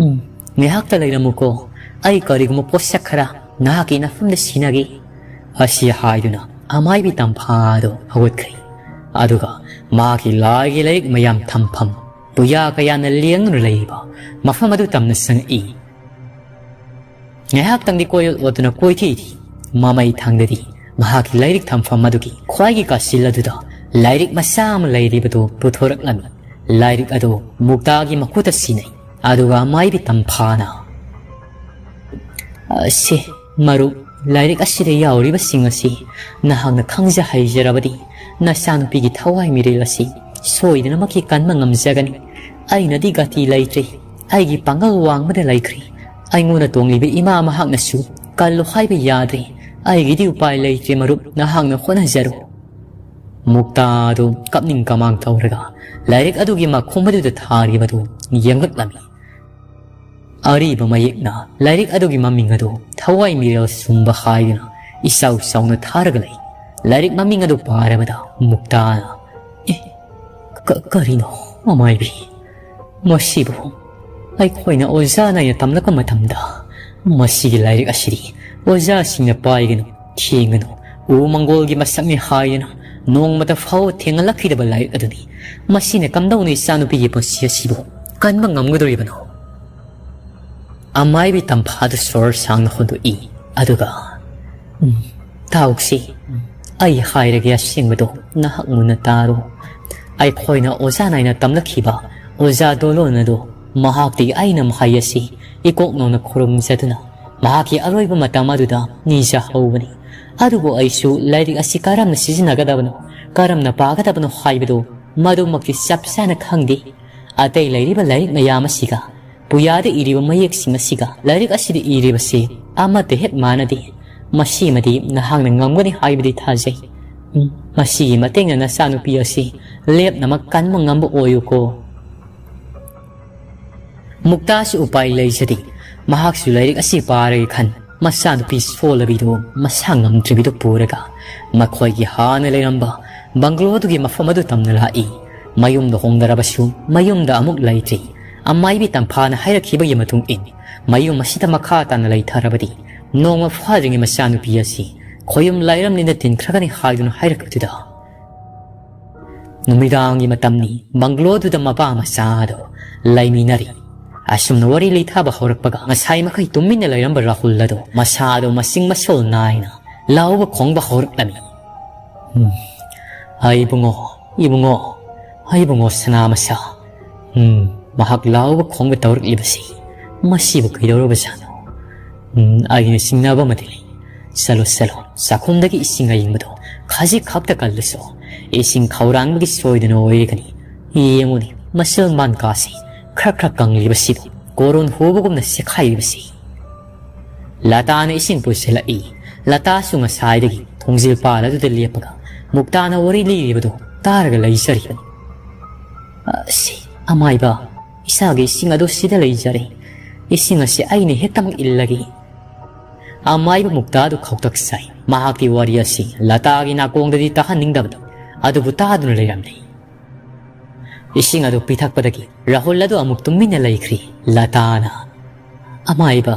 ꯎꯝ, ꯉꯥꯏꯍꯥꯛꯇ ꯂꯩꯔꯝꯃꯨꯀꯣ꯫ ꯑꯩ ꯀꯔꯤꯒꯨꯝꯕ ꯄꯣꯠꯁꯛ ꯈꯔ ꯅꯍꯥꯛꯀꯤ ꯅꯐꯝꯗ ꯁꯤꯟꯅꯒꯦ꯫" ꯑꯁꯤ ꯍꯥꯏꯗꯨꯅ ꯑꯃꯥꯏꯕꯤ ꯇꯝꯐꯥꯗꯨ ꯍꯧꯒꯠꯈ꯭ꯔꯦ꯫ ꯑꯗꯨꯒ ꯃꯍꯥꯛꯀꯤ ꯂꯥꯏꯒꯤ ꯂꯥꯏꯔꯤꯛ ꯃꯌꯥꯝ ꯊꯝꯐꯝ, ꯄꯨꯌꯥ ꯀꯌꯥꯅ ꯂꯦꯡꯗꯨꯅ ꯂꯩꯔꯤꯕ ꯃꯐꯝ ꯑꯗꯨ ꯇꯝꯅ ꯆꯪꯉꯛꯏ꯫ ꯉꯥꯏꯍꯥꯛꯇꯪꯗꯤ ꯀꯣꯏ ꯑꯣꯠꯇꯨꯅ ꯀꯣꯏꯊꯤꯗꯤ ꯃꯃꯩ ꯊꯥꯡꯗꯗꯤ ꯃꯍꯥꯛꯀꯤ ꯂꯥꯏꯔꯤꯛ ꯊꯝꯐꯝ ꯑꯗꯨꯒꯤ ꯈ꯭ꯋꯥꯏꯒꯤ ꯀꯥꯆꯤꯜ ꯑꯗꯨꯗ ꯂꯥꯏꯔꯤꯛ ꯃꯆꯥ ꯑꯃ ꯂꯩꯔꯤꯕꯗꯨ ꯄꯨꯊꯣꯔꯛꯂꯝꯃꯤ꯫ ꯂꯥꯏꯔꯤꯛ ꯑꯗꯨ ꯃꯨꯛꯇꯥꯒꯤ ꯃꯈꯨꯠꯇ ꯁꯤꯟꯅꯩ, ꯑꯗꯨꯒ ꯑꯃꯥꯏꯕꯤ ꯇꯝꯐꯥꯅ, "ꯑ, ꯁꯦ, ꯃꯔꯨꯞ, ꯂꯥꯏꯔꯤꯛ ꯑꯁꯤꯗ ꯌꯥꯎꯔꯤꯕꯁꯤꯡ ꯑꯁꯤ ꯅꯍꯥꯛꯅ ꯈꯪꯖ ꯍꯩꯖꯔꯕꯗꯤ ꯅꯆꯥꯅꯨꯄꯤꯒꯤ ꯊꯋꯥꯏ ꯃꯤꯔꯦꯜ ꯑꯁꯤ ꯁꯣꯏꯗꯅꯃꯛꯀꯤ ꯀꯟꯕ ꯉꯝꯖꯒꯅꯤ꯫ ꯑꯩꯅꯗꯤ ꯒꯇꯤ ꯂꯩꯇ꯭ꯔꯦ꯫ ꯑꯩꯒꯤ ꯄꯥꯡꯒꯜ ꯋꯥꯡꯕꯗ ꯂꯩꯈ꯭ꯔꯦ꯫ ꯑꯩꯉꯣꯟꯗ ꯇꯣꯡꯂꯤꯕ ꯏꯃꯥ ꯃꯍꯥꯛꯅꯁꯨ ꯀꯜꯂꯨ ꯍꯥꯏꯕ ꯌꯥꯗ꯭ꯔꯦ꯫ ꯑꯩꯒꯤꯗꯤ ꯎꯄꯥꯏ ꯂꯩꯇ꯭ꯔꯦ ꯃꯔꯨꯞ, ꯅꯍꯥꯛꯅ ꯍꯣꯠꯅꯖꯔꯣ꯫" ꯃꯨꯛꯇꯥ ꯑꯗꯨ ꯀꯞꯅꯤꯡ ꯀꯃꯥꯡ ꯇꯧꯔꯒ ꯂꯥꯏꯔꯤꯛ ꯑꯗꯨꯒꯤ ꯃꯈꯣꯡ ꯑꯗꯨꯗ ꯊꯥꯔꯤꯕꯗꯨ ꯌꯦꯡꯂꯛꯂꯝꯃꯤ꯫ ꯑꯔꯤꯕ ꯃꯌꯦꯛꯅ ꯂꯥꯏꯔꯤꯛ ꯑꯗꯨꯒꯤ ꯃꯃꯤꯡ ꯑꯗꯨ ꯊꯋꯥꯏ ꯃꯤꯔꯦꯜ ꯁꯨꯝꯕ ꯍꯥꯏꯗꯨꯅ ꯏꯆꯥꯎ ꯆꯥꯎꯅ ꯊꯥꯔꯒ ꯂꯩ꯫ ꯂꯥꯏꯔꯤꯛ ꯃꯃꯤꯡ ꯑꯗꯨ ꯄꯥꯔꯕꯗ ꯃꯨꯛꯇꯥꯅ, "ꯑꯦ, ꯀ-, ꯀꯔꯤꯅꯣ, ꯑꯃꯥꯏꯕꯤ? ꯃꯁꯤꯕꯨ ꯑꯩꯈꯣꯏꯅ ꯑꯣꯖꯥ ꯅꯥꯏꯅ ꯇꯝꯂꯛꯄ ꯃꯇꯝꯗ ꯃꯁꯤꯒꯤ ꯂꯥꯏꯔꯤꯛ ꯑꯁꯤꯗꯤ ꯑꯣꯖꯥꯁꯤꯡꯅ ꯄꯥꯏꯒꯅꯨ, ꯊꯦꯡꯒꯅꯨ, ꯎ ꯃꯪꯒꯣꯜꯒꯤ ꯃꯁꯛꯅꯤ ꯍꯥꯏꯗꯨꯅ ꯅꯣꯡꯃꯇ ꯐꯥꯎꯕ ꯊꯦꯡꯍꯜꯂꯛꯈꯤꯗꯕ ꯂꯥꯏꯔꯤꯛ ꯑꯗꯨꯅꯤ꯫ ꯃꯁꯤꯅ ꯀꯝꯗꯧꯅ ꯏꯆꯥꯅꯨꯄꯤꯒꯤ ꯄꯨꯟꯁꯤ ꯑꯁꯤꯕꯨ ꯀꯟꯕ ꯉꯝꯒꯗꯧꯔꯤꯕꯅꯣ?" ꯑꯃꯥꯏꯕꯤ ꯇꯝꯐꯥꯗꯨ ꯁꯣꯔ ꯁꯥꯡꯅ ꯍꯣꯟꯗꯣꯛꯏ, ꯑꯗꯨꯒ, "ꯎꯝ, ꯇꯥꯎꯁꯤ, ꯑꯩ ꯍꯥꯏꯔꯒꯦ ꯑꯁꯦꯡꯕꯗꯣ ꯅꯍꯥꯛ ꯃꯨꯟꯅ ꯇꯥꯔꯣ꯫ ꯑꯩꯈꯣꯏꯅ ꯑꯣꯖꯥ ꯅꯥꯏꯅ ꯇꯝꯂꯛꯈꯤꯕ ꯑꯣꯖꯥ ꯗꯣꯂꯣꯟ ꯑꯗꯣ, ꯃꯍꯥꯛꯇꯒꯤ ꯑꯩꯅ ꯃꯍꯩ ꯑꯁꯤ ꯏꯀꯣꯛ ꯅꯧꯅ ꯈꯨꯔꯨꯝꯖꯗꯨꯅ ꯃꯍꯥꯛꯀꯤ ꯑꯔꯣꯏꯕ ꯃꯇꯝ ꯑꯗꯨꯗ ꯅꯤꯖꯍꯧꯕꯅꯤ꯫ ꯑꯗꯨꯕꯨ ꯑꯩꯁꯨ ꯂꯥꯏꯔꯤꯛ ꯑꯁꯤ ꯀꯔꯝꯅ ꯁꯤꯖꯤꯟꯅꯒꯗꯕꯅꯣ, ꯀꯔꯝꯅ ꯄꯥꯒꯗꯕꯅꯣ ꯍꯥꯏꯕꯗꯨ ꯃꯗꯨꯃꯛꯇꯤ ꯆꯞ ꯆꯥꯅ ꯈꯪꯗꯦ꯫ ꯑꯇꯩ ꯂꯩꯔꯤꯕ ꯂꯥꯏꯔꯤꯛ ꯃꯌꯥꯝ ꯑꯁꯤꯒ ꯄꯨꯌꯥꯗ ꯏꯔꯤꯕ ꯃꯌꯦꯛꯁꯤꯡ ꯑꯁꯤꯒ ꯂꯥꯏꯔꯤꯛ ꯑꯁꯤꯗ ꯏꯔꯤꯕꯁꯤ ꯑꯃꯠꯇ ꯍꯦꯛ ꯃꯥꯟꯅꯗꯦ꯫ ꯃꯁꯤꯃꯗꯤ ꯅꯍꯥꯛꯅ ꯉꯝꯒꯅꯤ ꯍꯥꯏꯕꯗꯤ ꯊꯥꯖꯩ꯫ ꯎꯝ, ꯃꯁꯤꯒꯤ ꯃꯇꯦꯡꯅ ꯅꯆꯥꯅꯨꯄꯤ ꯑꯁꯤ ꯂꯦꯞꯅꯃꯛ ꯀꯟꯕ ꯉꯝꯕ ꯑꯣꯏꯌꯨꯀꯣ꯫" ꯃꯨꯛꯇꯥꯁꯨ ꯎꯄꯥꯏ ꯂꯩꯖꯗꯦ꯫ ꯃꯍꯥꯛꯁꯨ ꯂꯥꯏꯔꯤꯛ ꯑꯁꯤ ꯄꯥꯔꯒꯦ ꯈꯟ ꯃꯆꯥꯅꯨꯄꯤ ꯁꯣꯜꯂꯕꯤꯗꯨ ꯃꯁꯥ ꯉꯝꯗ꯭ꯔꯤꯕꯤꯗꯨ ꯄꯨꯔꯒ ꯃꯈꯣꯏꯒꯤ ꯍꯥꯟꯅ ꯂꯩꯔꯝꯕ ꯕꯪꯒ꯭ꯂꯣꯗꯨꯒꯤ ꯃꯐꯝ ꯑꯗꯨ ꯇꯝꯅ ꯂꯥꯛꯏ꯫ ꯃꯌꯨꯝꯗ ꯍꯣꯡꯗꯔꯕꯁꯨ ꯃꯌꯨꯝꯗ ꯑꯃꯨꯛ ꯂꯩꯇ꯭ꯔꯤ꯫ ꯑꯃꯥꯏꯕꯤ ꯇꯝꯐꯥꯅ ꯍꯥꯏꯔꯛꯈꯤꯕꯒꯤ ꯃꯇꯨꯡ ꯏꯟ ꯃꯌꯨꯝ ꯑꯁꯤꯗ ꯃꯈꯥ ꯇꯥꯅ ꯂꯩꯊꯔꯕꯗꯤ ꯅꯣꯡꯃ ꯐꯥꯗ꯭ꯔꯤꯉꯩ ꯃꯆꯥꯅꯨꯄꯤ ꯑꯁꯤ ꯈꯣꯌꯨꯝ ꯂꯥꯏꯔꯝꯂꯦꯟꯗ ꯇꯤꯟꯈ꯭ꯔꯒꯅꯤ ꯍꯥꯏꯗꯨꯅ ꯍꯥꯏꯔꯛꯄꯗꯨꯗ ꯅꯨꯃꯤꯗꯥꯡꯒꯤ ꯃꯇꯝꯅꯤ꯫ ꯕꯪꯒ꯭ꯂꯣꯗꯨꯗ ꯃꯄꯥ ꯃꯆꯥ ꯑꯗꯣ ꯂꯩꯃꯤꯟꯅꯔꯤ꯫ ꯑꯁꯨꯝꯅ ꯋꯥꯔꯤ ꯂꯤꯊꯕ ꯍꯧꯔꯛꯄꯒ ꯉꯁꯥꯏ ꯃꯈꯩ ꯇꯨꯃꯤꯟꯅ ꯂꯩꯔꯝꯕ ꯔꯥꯍꯨꯜ ꯑꯗꯣ ꯃꯁꯥꯗꯣ ꯃꯁꯤꯡ ꯃꯁꯣꯜ ꯅꯥꯏꯅ ꯂꯥꯎꯕ ꯈꯣꯡꯕ ꯍꯧꯔꯛꯂꯝꯃꯤ꯫ "ꯎꯝ, ꯑꯩ ꯏꯕꯨꯡꯉꯣ, ꯏꯕꯨꯡꯉꯣ, ꯑꯩ ꯏꯕꯨꯡꯉꯣ ꯁꯅꯥ ꯃꯁꯥ꯫ ꯎꯝ, ꯃꯍꯥꯛ ꯂꯥꯎꯕ ꯈꯣꯡꯕ ꯇꯧꯔꯛꯂꯤꯕꯁꯤ ꯃꯁꯤꯕꯨ ꯀꯩꯗꯧꯔꯕꯖꯥꯠꯅꯣ? ꯎꯝ, ꯑꯩꯅ ꯆꯤꯡꯅꯕ ꯑꯃꯗꯤ ꯂꯩ꯫ ꯆꯠꯂꯣ, ꯆꯠꯂꯣ, ꯆꯥꯛꯈꯨꯝꯗꯒꯤ ꯏꯁꯤꯡ ꯑꯌꯤꯡꯕꯗꯣ ꯈꯖꯤꯛ ꯈꯛꯇ ꯀꯜꯂꯁꯨ, ꯏꯁꯤꯡ ꯈꯧꯔꯥꯡꯕꯒꯤ ꯁꯣꯏꯗꯅ ꯑꯣꯏꯔꯒꯅꯤ꯫ ꯌꯦꯡꯉꯨꯅꯦ, ꯃꯁꯜ ꯃꯥꯟꯀꯥꯁꯤ ꯈꯔ ꯈꯔ ꯀꯪꯂꯤꯕꯁꯤꯕꯨ, ꯀꯣꯔꯣꯟ ꯍꯨꯕꯒꯨꯝꯅ ꯆꯦꯈꯥꯏꯔꯤꯕꯁꯤ꯫" ꯂꯇꯥꯅ ꯏꯁꯤꯡ ꯄꯨꯁꯤꯜꯂꯛꯏ꯫ ꯂꯇꯥꯁꯨ ꯉꯁꯥꯏꯗꯒꯤ ꯊꯣꯡꯖꯤꯜ ꯄꯥꯜ ꯑꯗꯨꯗ ꯂꯦꯞꯄꯒ ꯃꯨꯛꯇꯥꯅ ꯋꯥꯔꯤ ꯂꯤꯔꯤꯕꯗꯨ ꯇꯥꯔꯒ ꯂꯩꯖꯔꯤꯕꯅꯤ꯫ "ꯑꯁꯤ, ꯑꯃꯥꯏꯕ, ꯏꯁꯥꯒꯤ ꯏꯁꯤꯡ ꯑꯗꯨ ꯁꯤꯗ ꯂꯩꯖꯔꯦ꯫ ꯏꯁꯤꯡ ꯑꯁꯤ ꯑꯩꯅ ꯍꯦꯛꯇꯃꯛ ꯏꯜꯂꯒꯦ꯫" ꯑꯃꯥꯏꯕ ꯃꯨꯛꯇꯥꯗꯨ ꯈꯧꯇꯛ ꯆꯥꯏ꯫ ꯃꯍꯥꯛꯀꯤ ꯋꯥꯔꯤ ꯑꯁꯤ ꯂꯇꯥꯒꯤ ꯅꯥꯀꯣꯡꯗꯗꯤ ꯇꯥꯍꯟꯅꯤꯡꯗꯕꯗꯣ, ꯑꯗꯨꯕꯨ ꯇꯥꯗꯨꯅ ꯂꯩꯔꯝꯂꯦ꯫ ꯏꯁꯤꯡ ꯑꯗꯨ ꯄꯤꯊꯛꯄꯗꯒꯤ ꯔꯥꯍꯨꯜ ꯑꯗꯨ ꯑꯃꯨꯛ ꯇꯨꯃꯤꯟꯅ ꯂꯩꯈ꯭ꯔꯤ꯫ ꯂꯇꯥꯅ, "ꯑꯃꯥꯏꯕ,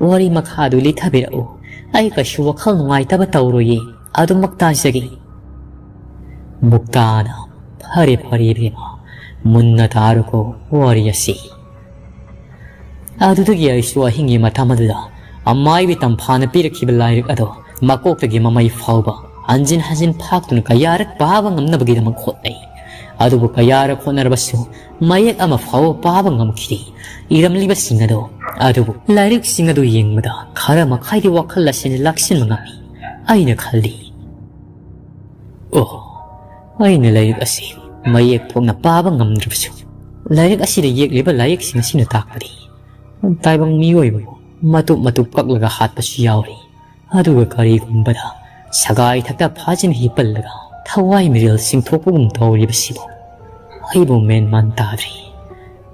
ꯋꯥꯔꯤ ꯃꯈꯥꯗꯨ ꯂꯤꯊꯕꯤꯔꯛꯎ꯫ ꯑꯩ ꯀꯩꯁꯨ ꯋꯥꯈꯜ ꯅꯨꯡꯉꯥꯏꯇꯕ ꯇꯧꯔꯣꯏꯌꯦ꯫ ꯑꯗꯨꯃꯛ ꯇꯥꯖꯒꯦ꯫" ꯃꯨꯛꯇꯥꯅ, "ꯐꯔꯦ, ꯐꯔꯦ ꯏꯕꯦꯝꯃ, ꯃꯨꯟꯅ ꯇꯥꯔꯨꯀꯣ ꯋꯥꯔꯤ ꯑꯁꯤ꯫" ꯑꯗꯨꯗꯒꯤ ꯑꯩꯁꯨ ꯑꯍꯤꯡꯒꯤ ꯃꯇꯝ ꯑꯗꯨꯗ ꯑꯃꯥꯏꯕꯤ ꯇꯝꯐꯥꯅ ꯄꯤꯔꯛꯈꯤꯕ ꯂꯥꯏꯔꯤꯛ ꯑꯗꯣ ꯃꯀꯣꯛꯇꯒꯤ ꯃꯃꯩ ꯐꯥꯎꯕ ꯍꯟꯖꯤꯟ ꯍꯟꯖꯤꯟ ꯐꯥꯛꯇꯨꯅ ꯀꯌꯥꯔꯛ ꯄꯥꯕ ꯉꯝꯅꯕꯒꯤꯗꯃꯛ ꯍꯣꯠꯅꯩ꯫ ꯑꯗꯨꯕꯨ ꯀꯌꯥꯔꯛ ꯍꯣꯠꯅꯔꯕꯁꯨ ꯃꯌꯦꯛ ꯑꯃ ꯐꯥꯎꯕ ꯄꯥꯕ ꯉꯝꯈꯤꯗꯦ꯫ ꯏꯔꯝꯂꯤꯕꯁꯤꯡ ꯑꯗꯣ, ꯑꯗꯨꯕꯨ ꯂꯥꯏꯔꯤꯛꯁꯤꯡ ꯑꯗꯨ ꯌꯦꯡꯕꯗ ꯈꯔ ꯃꯈꯩꯗꯤ ꯋꯥꯈꯜ ꯑꯁꯤꯅ ꯂꯥꯛꯁꯤꯟꯕ ꯉꯝꯃꯤ꯫ ꯑꯩꯅ ꯈꯜꯂꯤ, "ꯑꯣ, ꯑꯩꯅ ꯂꯥꯏꯔꯤꯛ ꯑꯁꯤ ꯃꯌꯦꯛ ꯊꯣꯛꯅ ꯄꯥꯕ ꯉꯝꯗ꯭ꯔꯕꯁꯨ, ꯂꯥꯏꯔꯤꯛ ꯑꯁꯤꯗ ꯌꯦꯛꯂꯤꯕ ꯂꯥꯏꯌꯦꯛꯁꯤꯡ ꯑꯁꯤꯅ ꯇꯥꯛꯄꯗꯤ ꯇꯥꯏꯕꯪ ꯃꯤꯑꯣꯏꯕꯕꯨ ꯃꯇꯨꯞ ꯃꯇꯨꯞ ꯀꯛꯂꯒ ꯍꯥꯠꯄꯁꯨ ꯌꯥꯎꯔꯤ꯫ ꯑꯗꯨꯒ ꯀꯔꯤꯒꯨꯝꯕꯗ ꯁꯒꯥꯏ ꯊꯛꯇ ꯐꯥꯖꯤꯟ ꯍꯤꯞꯄꯜꯂꯒ ꯊꯋꯥꯏ ꯃꯤꯔꯦꯜ ꯆꯤꯡꯊꯣꯛꯄꯒꯨꯝ ꯇꯧꯔꯤꯕꯁꯤꯕꯨ ꯑꯩꯕꯨ ꯃꯦꯟ ꯃꯥꯟ ꯇꯥꯗ꯭ꯔꯤ꯫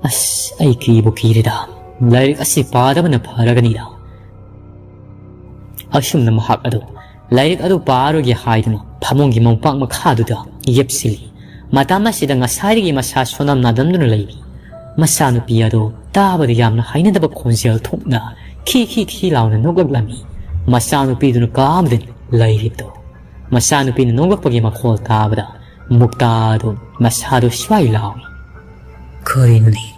ꯑꯁ, ꯑꯩ ꯀꯤꯕꯨ ꯀꯤꯔꯦꯗ꯫ ꯂꯥꯏꯔꯤꯛ ꯑꯁꯤ ꯄꯥꯗꯕꯅ ꯐꯔꯒꯅꯤꯗ꯫" ꯑꯁꯨꯝꯅ ꯃꯍꯥꯛ ꯑꯗꯨ ꯂꯥꯏꯔꯤꯛ ꯑꯗꯨ ꯄꯥꯔꯣꯏꯒꯦ ꯍꯥꯏꯗꯨꯅ ꯐꯃꯨꯡꯒꯤ ꯃꯣꯝꯄꯥꯛ ꯃꯈꯥꯗꯨꯗ ꯌꯦꯞꯁꯤꯜꯂꯤ꯫ ꯃꯇꯝ ꯑꯁꯤꯗ ꯉꯁꯥꯏꯗꯒꯤ ꯃꯁꯥ ꯁꯣꯟꯅꯝ ꯅꯥꯗꯝꯗꯨꯅ ꯂꯩꯕꯤ ꯃꯆꯥꯅꯨꯄꯤ ꯑꯗꯨ ꯇꯥꯕꯗ ꯌꯥꯝꯅ ꯍꯩꯅꯗꯕ ꯈꯣꯟꯖꯦꯜ ꯊꯣꯛꯅ ꯈꯤ ꯈꯤ ꯈꯤ ꯂꯥꯎꯅ ꯅꯣꯛꯂꯛꯂꯝꯃꯤ꯫ ꯃꯆꯥꯅꯨꯄꯤꯗꯨꯅ ꯀꯥ ꯑꯃꯗ ꯂꯩꯔꯤꯕꯗꯨ꯫ ꯃꯆꯥꯅꯨꯄꯤꯅ ꯅꯣꯛꯂꯛꯄꯒꯤ ꯃꯈꯣꯜ ꯇꯥꯕꯗ ꯃꯨꯛꯇꯥꯗꯨ ꯃꯁꯥꯗꯨ ꯁ꯭ꯋꯥꯏ ꯂꯥꯎꯏ꯫ ꯀꯔꯤꯅꯣꯅꯦ?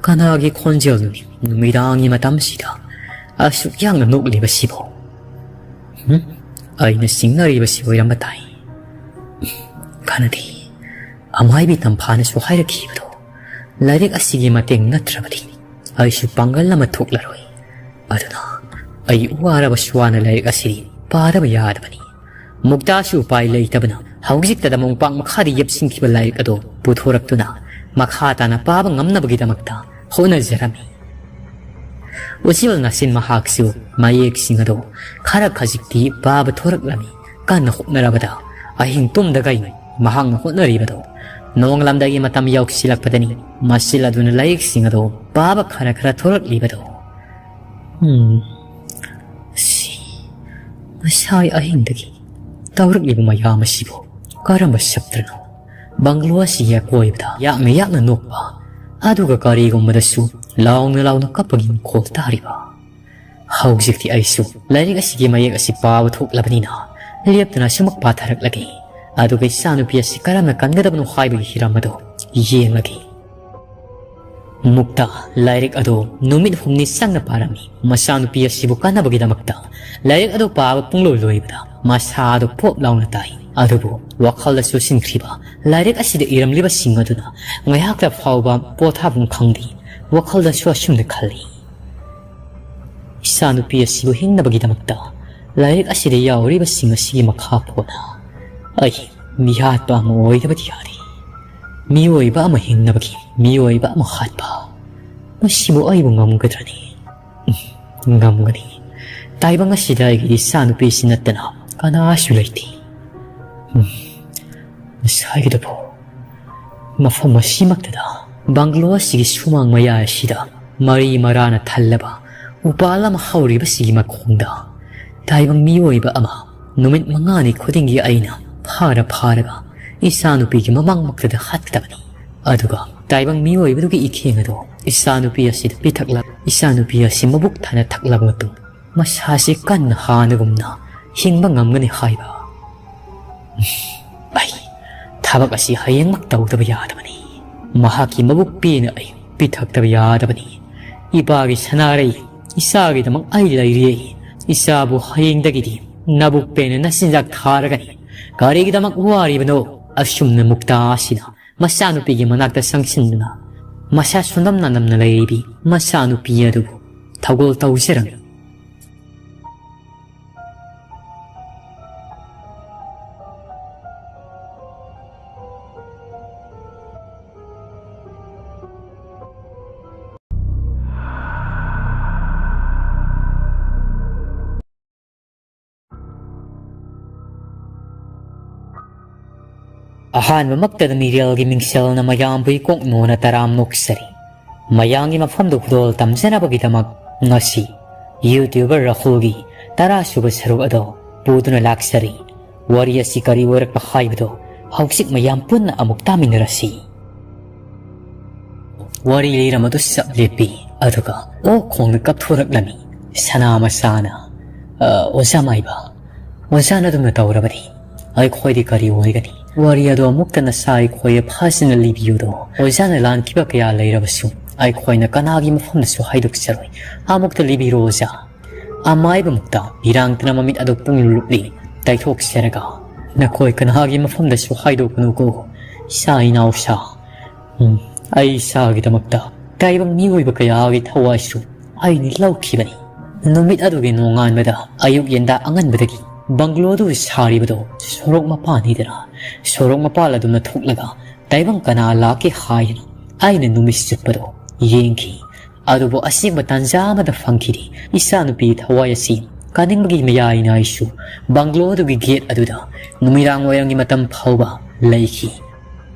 ꯀꯅꯥꯒꯤ ꯈꯣꯟꯖꯦꯜꯅꯣꯅꯦ ꯅꯨꯃꯤꯗꯥꯡꯒꯤ ꯃꯇꯝꯁꯤꯗ ꯑꯁꯨꯛ ꯌꯥꯝꯅ ꯅꯣꯛꯂꯤꯕꯁꯤꯕꯣ? ꯍꯨꯝ? ꯑꯩꯅ ꯆꯤꯡꯅꯔꯤꯕꯁꯤ ꯑꯣꯏꯔꯝꯕ ꯇꯥꯏ꯫ ꯀꯥꯟꯅꯗꯦ꯫ ꯑꯃꯥꯏꯕꯤ ꯇꯝꯐꯥꯅꯁꯨ ꯍꯥꯏꯔꯛꯈꯤꯕꯗꯣ, ꯂꯥꯏꯔꯤꯛ ꯑꯁꯤꯒꯤ ꯃꯇꯦꯡ ꯅꯠꯇ꯭ꯔꯕꯗꯤ ꯑꯩꯁꯨ ꯄꯥꯡꯒꯜ ꯑꯃ ꯊꯣꯛꯂꯔꯣꯏ꯫ ꯑꯗꯨꯅ ꯑꯩ ꯋꯥꯔꯕꯁꯨ ꯋꯥꯅ ꯂꯥꯏꯔꯤꯛ ꯑꯁꯤꯗꯤ ꯄꯥꯗꯕ ꯌꯥꯗꯕꯅꯤ꯫ ꯃꯨꯛꯇꯥꯁꯨ ꯎꯄꯥꯏ ꯂꯩꯇꯕꯅ ꯍꯧꯖꯤꯛꯇꯗ ꯃꯣꯝꯄꯥꯛ ꯃꯈꯥꯗ ꯌꯦꯞꯁꯤꯟꯈꯤꯕ ꯂꯥꯏꯔꯤꯛ ꯑꯗꯨ ꯄꯨꯊꯣꯔꯛꯇꯨꯅ ꯃꯈꯥ ꯇꯥꯅ ꯄꯥꯕ ꯉꯝꯅꯕꯒꯤꯗꯃꯛꯇ ꯍꯣꯠꯅꯖꯔꯝꯃꯤ꯫ ꯎꯆꯦꯜ ꯅꯥꯆꯤꯟ ꯃꯍꯥꯛꯁꯨ ꯃꯌꯦꯛꯁꯤꯡ ꯑꯗꯨ ꯈꯔ ꯈꯖꯤꯛꯇꯤ ꯄꯥꯕ ꯊꯣꯔꯛꯂꯝꯃꯤ꯫ ꯀꯟꯅ ꯍꯣꯠꯅꯔꯕꯗ ꯑꯍꯤꯡ ꯇꯨꯝꯗꯈꯩ ꯃꯍꯥꯛꯅ ꯍꯣꯠꯅꯔꯤꯕꯗꯨ ꯅꯣꯡꯂꯝꯗꯒꯤ ꯃꯇꯝ ꯌꯧꯁꯤꯜꯂꯛꯄꯗꯅꯤ ꯃꯆꯤꯜ ꯑꯗꯨꯅ ꯂꯥꯏꯔꯤꯛꯁꯤꯡ ꯑꯗꯨ ꯄꯥꯕ ꯈꯔ ꯈꯔ ꯊꯣꯔꯛꯂꯤꯕꯗꯨ꯫ ꯎꯝ, ꯁꯤ ꯉꯁꯥꯏ ꯑꯍꯤꯡꯗꯒꯤ ꯇꯧꯔꯛꯂꯤꯕ ꯃꯌꯥꯝ ꯑꯁꯤꯕꯨ ꯀꯔꯝꯕ ꯁꯛꯇ꯭ꯔꯅꯣ? ꯕꯪꯒ꯭ꯂꯣ ꯑꯁꯤꯒꯤ ꯑꯀꯣꯏꯕꯗ ꯌꯥꯛꯅ ꯌꯥꯛꯅ ꯅꯣꯛꯄ, ꯑꯗꯨꯒ ꯀꯔꯤꯒꯨꯝꯕꯗꯁꯨ ꯂꯥꯎꯅ ꯂꯥꯎꯅ ꯀꯞꯄꯒꯤ ꯃꯈꯣꯜ ꯇꯥꯔꯤꯕ꯫ ꯍꯧꯖꯤꯛꯇꯤ ꯑꯩꯁꯨ ꯂꯥꯏꯔꯤꯛ ꯑꯁꯤꯒꯤ ꯃꯌꯦꯛ ꯑꯁꯤ ꯄꯥꯕ ꯊꯣꯛꯂꯕꯅꯤꯅ ꯂꯦꯞꯇꯅ ꯁꯨꯃꯛ ꯄꯥꯊꯔꯛꯂꯒꯦ꯫ ꯑꯗꯨꯒ ꯏꯆꯥꯅꯨꯄꯤ ꯑꯁꯤ ꯀꯔꯝꯅ ꯀꯟꯒꯗꯕꯅꯣ ꯍꯥꯏꯕꯒꯤ ꯍꯤꯔꯝ ꯑꯗꯨ ꯌꯦꯡꯂꯒꯦ꯫ ꯃꯨꯛꯇ ꯂꯥꯏꯔꯤꯛ ꯑꯗꯨ ꯅꯨꯃꯤꯠ ꯍꯨꯝꯅꯤ ꯆꯪꯅ ꯄꯥꯔꯝꯃꯤ꯫ ꯃꯆꯥꯅꯨꯄꯤ ꯑꯁꯤꯕꯨ ꯀꯟꯅꯕꯒꯤꯗꯃꯛꯇ ꯂꯥꯏꯔꯤꯛ ꯑꯗꯨ ꯄꯥꯕ ꯄꯨꯡꯂꯣꯏ ꯂꯣꯏꯕꯗ ꯃꯁꯥ ꯑꯗꯨ ꯄꯣꯞ ꯂꯥꯎꯅ ꯇꯥꯏ꯫ ꯑꯗꯨꯕꯨ ꯋꯥꯈꯜꯗ ꯆꯨꯁꯤꯟꯈ꯭ꯔꯤꯕ ꯂꯥꯏꯔꯤꯛ ꯑꯁꯤꯗ ꯏꯔꯝꯂꯤꯕꯁꯤꯡ ꯑꯗꯨꯅ ꯉꯥꯏꯍꯥꯛꯇ ꯐꯥꯎꯕ ꯄꯣꯊꯥꯐꯝ ꯈꯪꯗꯦ꯫ ꯋꯥꯈꯜꯗꯁꯨ ꯑꯁꯨꯝꯅ ꯈꯜꯂꯤ, ꯏꯆꯥꯅꯨꯄꯤ ꯑꯁꯤꯕꯨ ꯍꯤꯡꯅꯕꯒꯤꯗꯃꯛꯇ ꯂꯥꯏꯔꯤꯛ ꯑꯁꯤꯗ ꯌꯥꯎꯔꯤꯕꯁꯤꯡ ꯑꯁꯤꯒꯤ ꯃꯈꯥ ꯄꯣꯟꯅ ꯑꯩ ꯃꯤꯍꯥꯠꯄ ꯑꯃ ꯑꯣꯏꯗꯕꯗꯤ ꯌꯥꯗꯦ꯫ ꯃꯤꯑꯣꯏꯕ ꯑꯃ ꯍꯤꯡꯅꯕꯒꯤ ꯃꯤꯑꯣꯏꯕ ꯑꯃ ꯍꯥꯠꯄ, ꯃꯁꯤꯕꯨ ꯑꯩꯕꯨ ꯉꯝꯒꯗ꯭ꯔꯅꯤ? ꯎꯝ, ꯉꯝꯒꯅꯤ꯫ ꯇꯥꯏꯕꯪ ꯑꯁꯤꯗ ꯑꯩꯒꯤ ꯏꯆꯥꯅꯨꯄꯤꯁꯤ ꯅꯠꯇꯅ ꯀꯅꯥꯁꯨ ꯂꯩꯇꯦ꯫ ꯎꯝ, ꯉꯁꯥꯏꯒꯤꯗꯨꯕꯨ ꯃꯐꯝ ꯑꯁꯤꯃꯛꯇꯗ ꯕꯪꯒ꯭ꯂꯣ ꯑꯁꯤꯒꯤ ꯁꯨꯃꯥꯡ ꯃꯌꯥꯏ ꯑꯁꯤꯗ ꯃꯔꯤ ꯃꯔꯥꯅ ꯊꯜꯂꯕ ꯎꯄꯥꯜ ꯑꯃ ꯍꯧꯔꯤꯕꯁꯤꯒꯤ ꯃꯈꯣꯡꯗ ꯇꯥꯏꯕꯪ ꯃꯤꯑꯣꯏꯕ ꯑꯃ ꯅꯨꯃꯤꯠ ꯃꯉꯥꯅꯤ ꯈꯨꯗꯤꯡꯒꯤ ꯑꯩꯅ ꯐꯥꯔ ꯐꯥꯔꯒ ꯏꯆꯥꯅꯨꯄꯤꯒꯤ ꯃꯃꯥꯡꯃꯛꯇꯗ ꯍꯥꯠꯀꯗꯕꯅꯤ꯫ ꯑꯗꯨꯒ ꯇꯥꯏꯕꯪ ꯃꯤꯑꯣꯏꯕꯗꯨꯒꯤ ꯏꯈꯦꯡ ꯑꯗꯨ ꯏꯆꯥꯅꯨꯄꯤ ꯑꯁꯤꯗ ꯄꯤꯊꯛꯂ-, ꯏꯆꯥꯅꯨꯄꯤ ꯑꯁꯤ ꯃꯕꯨꯛ ꯊꯟꯅ ꯊꯛꯂꯕ ꯃꯇꯨꯡ ꯃꯁꯥꯁꯤ ꯀꯟꯅ ꯍꯥꯟꯅꯒꯨꯝꯅ ꯍꯤꯡꯕ ꯉꯝꯒꯅꯤ ꯍꯥꯏꯕ꯫ ꯑꯩ ꯊꯕꯛ ꯑꯁꯤ ꯍꯌꯦꯡꯃꯛ ꯇꯧꯗꯕ ꯌꯥꯗꯕꯅꯤ꯫ ꯃꯍꯥꯛꯀꯤ ꯃꯕꯨꯛ ꯄꯦꯟꯅ ꯑꯩ ꯄꯤꯊꯛꯇꯕ ꯌꯥꯗꯕꯅꯤ꯫ ꯏꯄꯥꯒꯤ ꯁꯅꯥꯔꯩ, ꯏꯆꯥꯒꯤꯗꯃꯛ ꯑꯩ ꯂꯩꯔꯤ꯫ ꯏꯆꯥꯕꯨ ꯍꯌꯦꯡꯗꯒꯤꯗꯤ ꯅꯕꯨꯛ ꯄꯦꯟꯅ ꯅꯆꯤꯟꯖꯥꯛ ꯊꯥꯔꯒꯅꯤ꯫ ꯀꯔꯤꯒꯤꯗꯃꯛ ꯋꯥꯔꯤꯕꯅꯣ?" ꯑꯁꯨꯝꯅ ꯃꯨꯛꯇꯥ ꯑꯁꯤꯅ ꯃꯆꯥꯅꯨꯄꯤꯒꯤ ꯃꯅꯥꯛꯇ ꯆꯪꯁꯤꯟꯗꯨꯅ ꯃꯁꯥ ꯁꯣꯟꯗꯝꯅ ꯅꯝꯅ ꯂꯩꯔꯤꯕꯤ ꯃꯆꯥꯅꯨꯄꯤ ꯑꯗꯨꯕꯨ ꯊꯧꯒꯜ ꯇꯧꯖꯔꯝꯃꯤ꯫ ꯑꯍꯥꯟꯕꯃꯛꯇꯗ ꯃꯤꯔꯦꯜꯒꯤ ꯃꯤꯡꯁꯦꯜꯅ ꯃꯌꯥꯝꯕꯨ ꯏꯀꯣꯛ ꯅꯣꯟꯅ ꯇꯔꯥꯝ ꯅꯣꯛꯆꯔꯤ꯫ ꯃꯌꯥꯝꯒꯤ ꯃꯐꯝꯗ ꯈꯨꯗꯣꯜ ꯇꯝꯖꯅꯕꯒꯤꯗꯃꯛ ꯉꯁꯤ YouTuber ꯔꯥꯍꯨꯜꯒꯤ ꯇꯔꯥꯁꯨꯕ ꯁꯔꯨꯛ ꯑꯗꯨ ꯄꯨꯗꯨꯅ ꯂꯥꯛꯆꯔꯤ꯫ ꯋꯥꯔꯤ ꯑꯁꯤ ꯀꯔꯤ ꯑꯣꯏꯔꯛꯄ ꯍꯥꯏꯕꯗꯨ ꯍꯧꯖꯤꯛ ꯃꯌꯥꯝ ꯄꯨꯟꯅ ꯑꯃꯨꯛ ꯇꯥꯃꯤꯟꯅꯔꯁꯤ꯫ ꯋꯥꯔꯤ ꯂꯤꯔꯝ ꯑꯗꯨ ꯆꯞ ꯂꯦꯞꯄꯤ, ꯑꯗꯨꯒ ꯑꯣꯛ ꯈꯣꯡꯅ ꯀꯞꯊꯣꯔꯛꯂꯝꯃꯤ꯫ ꯁꯅꯥ ꯃꯆꯥꯅ, "ꯑ, ꯑꯣꯖꯥ ꯃꯥꯏꯕ, ꯑꯣꯖꯥꯅ ꯑꯗꯨꯝꯅ ꯇꯧꯔꯕꯗꯤ ꯑꯩꯈꯣꯏꯗꯤ ꯀꯔꯤ ꯑꯣꯏꯒꯅꯤ?" ꯋꯥꯔꯤ ꯑꯗꯨ ꯑꯃꯨꯛꯇ ꯅꯆꯥ ꯑꯩꯈꯣꯏ ꯐꯖꯅ ꯂꯤꯕꯤꯌꯨꯗꯣ꯫ ꯑꯣꯖꯥꯅ ꯂꯥꯟꯈꯤꯕ ꯀꯌꯥ ꯂꯩꯔꯕꯁꯨ ꯑꯩꯈꯣꯏꯅ ꯀꯅꯥꯒꯤ ꯃꯐꯝꯗꯁꯨ ꯍꯥꯏꯗꯣꯛꯆꯔꯣꯏ꯫ ꯑꯃꯨꯛꯇ ꯂꯤꯕꯤꯔꯣ ꯑꯣꯖꯥ꯫ ꯑꯃꯥꯏꯕ ꯃꯨꯛꯇ ꯏꯔꯥꯡꯇꯅ ꯃꯃꯤꯠ ꯑꯗꯨ ꯄꯨꯡꯂꯨꯞ ꯂꯨꯞꯂꯤ꯫ ꯇꯩꯊꯣꯛꯆꯔꯒ, "ꯅꯈꯣꯏ ꯀꯅꯥꯒꯤ ꯃꯐꯝꯗꯁꯨ ꯍꯥꯏꯗꯣꯛꯀꯅꯨꯀꯣ, ꯏꯆꯥ ꯏꯅꯥꯎꯁꯥ꯫ ꯎꯝ, ꯑꯩ ꯏꯁꯥꯒꯤꯗꯃꯛꯇ ꯇꯥꯏꯕꯪ ꯃꯤꯑꯣꯏꯕ ꯀꯌꯥꯒꯤ ꯊꯋꯥꯏꯁꯨ ꯑꯩꯅ ꯂꯧꯈꯤꯕꯅꯤ꯫" ꯅꯨꯃꯤꯠ ꯑꯗꯨꯒꯤ ꯅꯣꯡꯉꯥꯟꯕꯗ ꯑꯌꯨꯛ ꯌꯦꯟꯗꯥ ꯑꯉꯟꯕꯗꯒꯤ ꯕꯪꯒ꯭ꯂꯣ ꯑꯗꯨ ꯁꯥꯔꯤꯕꯗꯣ ꯁꯣꯔꯣꯛ ꯃꯄꯥꯟꯅꯤꯗꯅ, ꯁꯣꯔꯣꯛ ꯃꯄꯥꯟ ꯑꯗꯨꯝꯅ ꯊꯣꯛꯂꯒ ꯇꯥꯏꯕꯪ ꯀꯅꯥ ꯂꯥꯛꯀꯦ ꯍꯥꯏꯗꯅ ꯑꯩꯅ ꯅꯨꯃꯤꯠ ꯆꯨꯞꯄꯗꯣ ꯌꯦꯡꯈꯤ꯫ ꯑꯗꯨꯕꯨ ꯑꯁꯦꯡꯕ ꯇꯥꯟꯖꯥ ꯑꯃꯗ ꯐꯪꯈꯤꯗꯦ꯫ ꯏꯆꯥꯅꯨꯄꯤ ꯊꯋꯥꯏ ꯑꯁꯤ ꯀꯥꯅꯤꯡꯕꯒꯤ ꯃꯌꯥꯏꯅ ꯑꯩꯁꯨ ꯕꯪꯒ꯭ꯂꯣ ꯑꯗꯨꯒꯤ ꯒꯦꯠ ꯑꯗꯨꯗ ꯅꯨꯃꯤꯗꯥꯡ ꯋꯥꯏꯔꯝꯒꯤ ꯃꯇꯝ ꯐꯥꯎꯕ ꯂꯩꯈꯤ꯫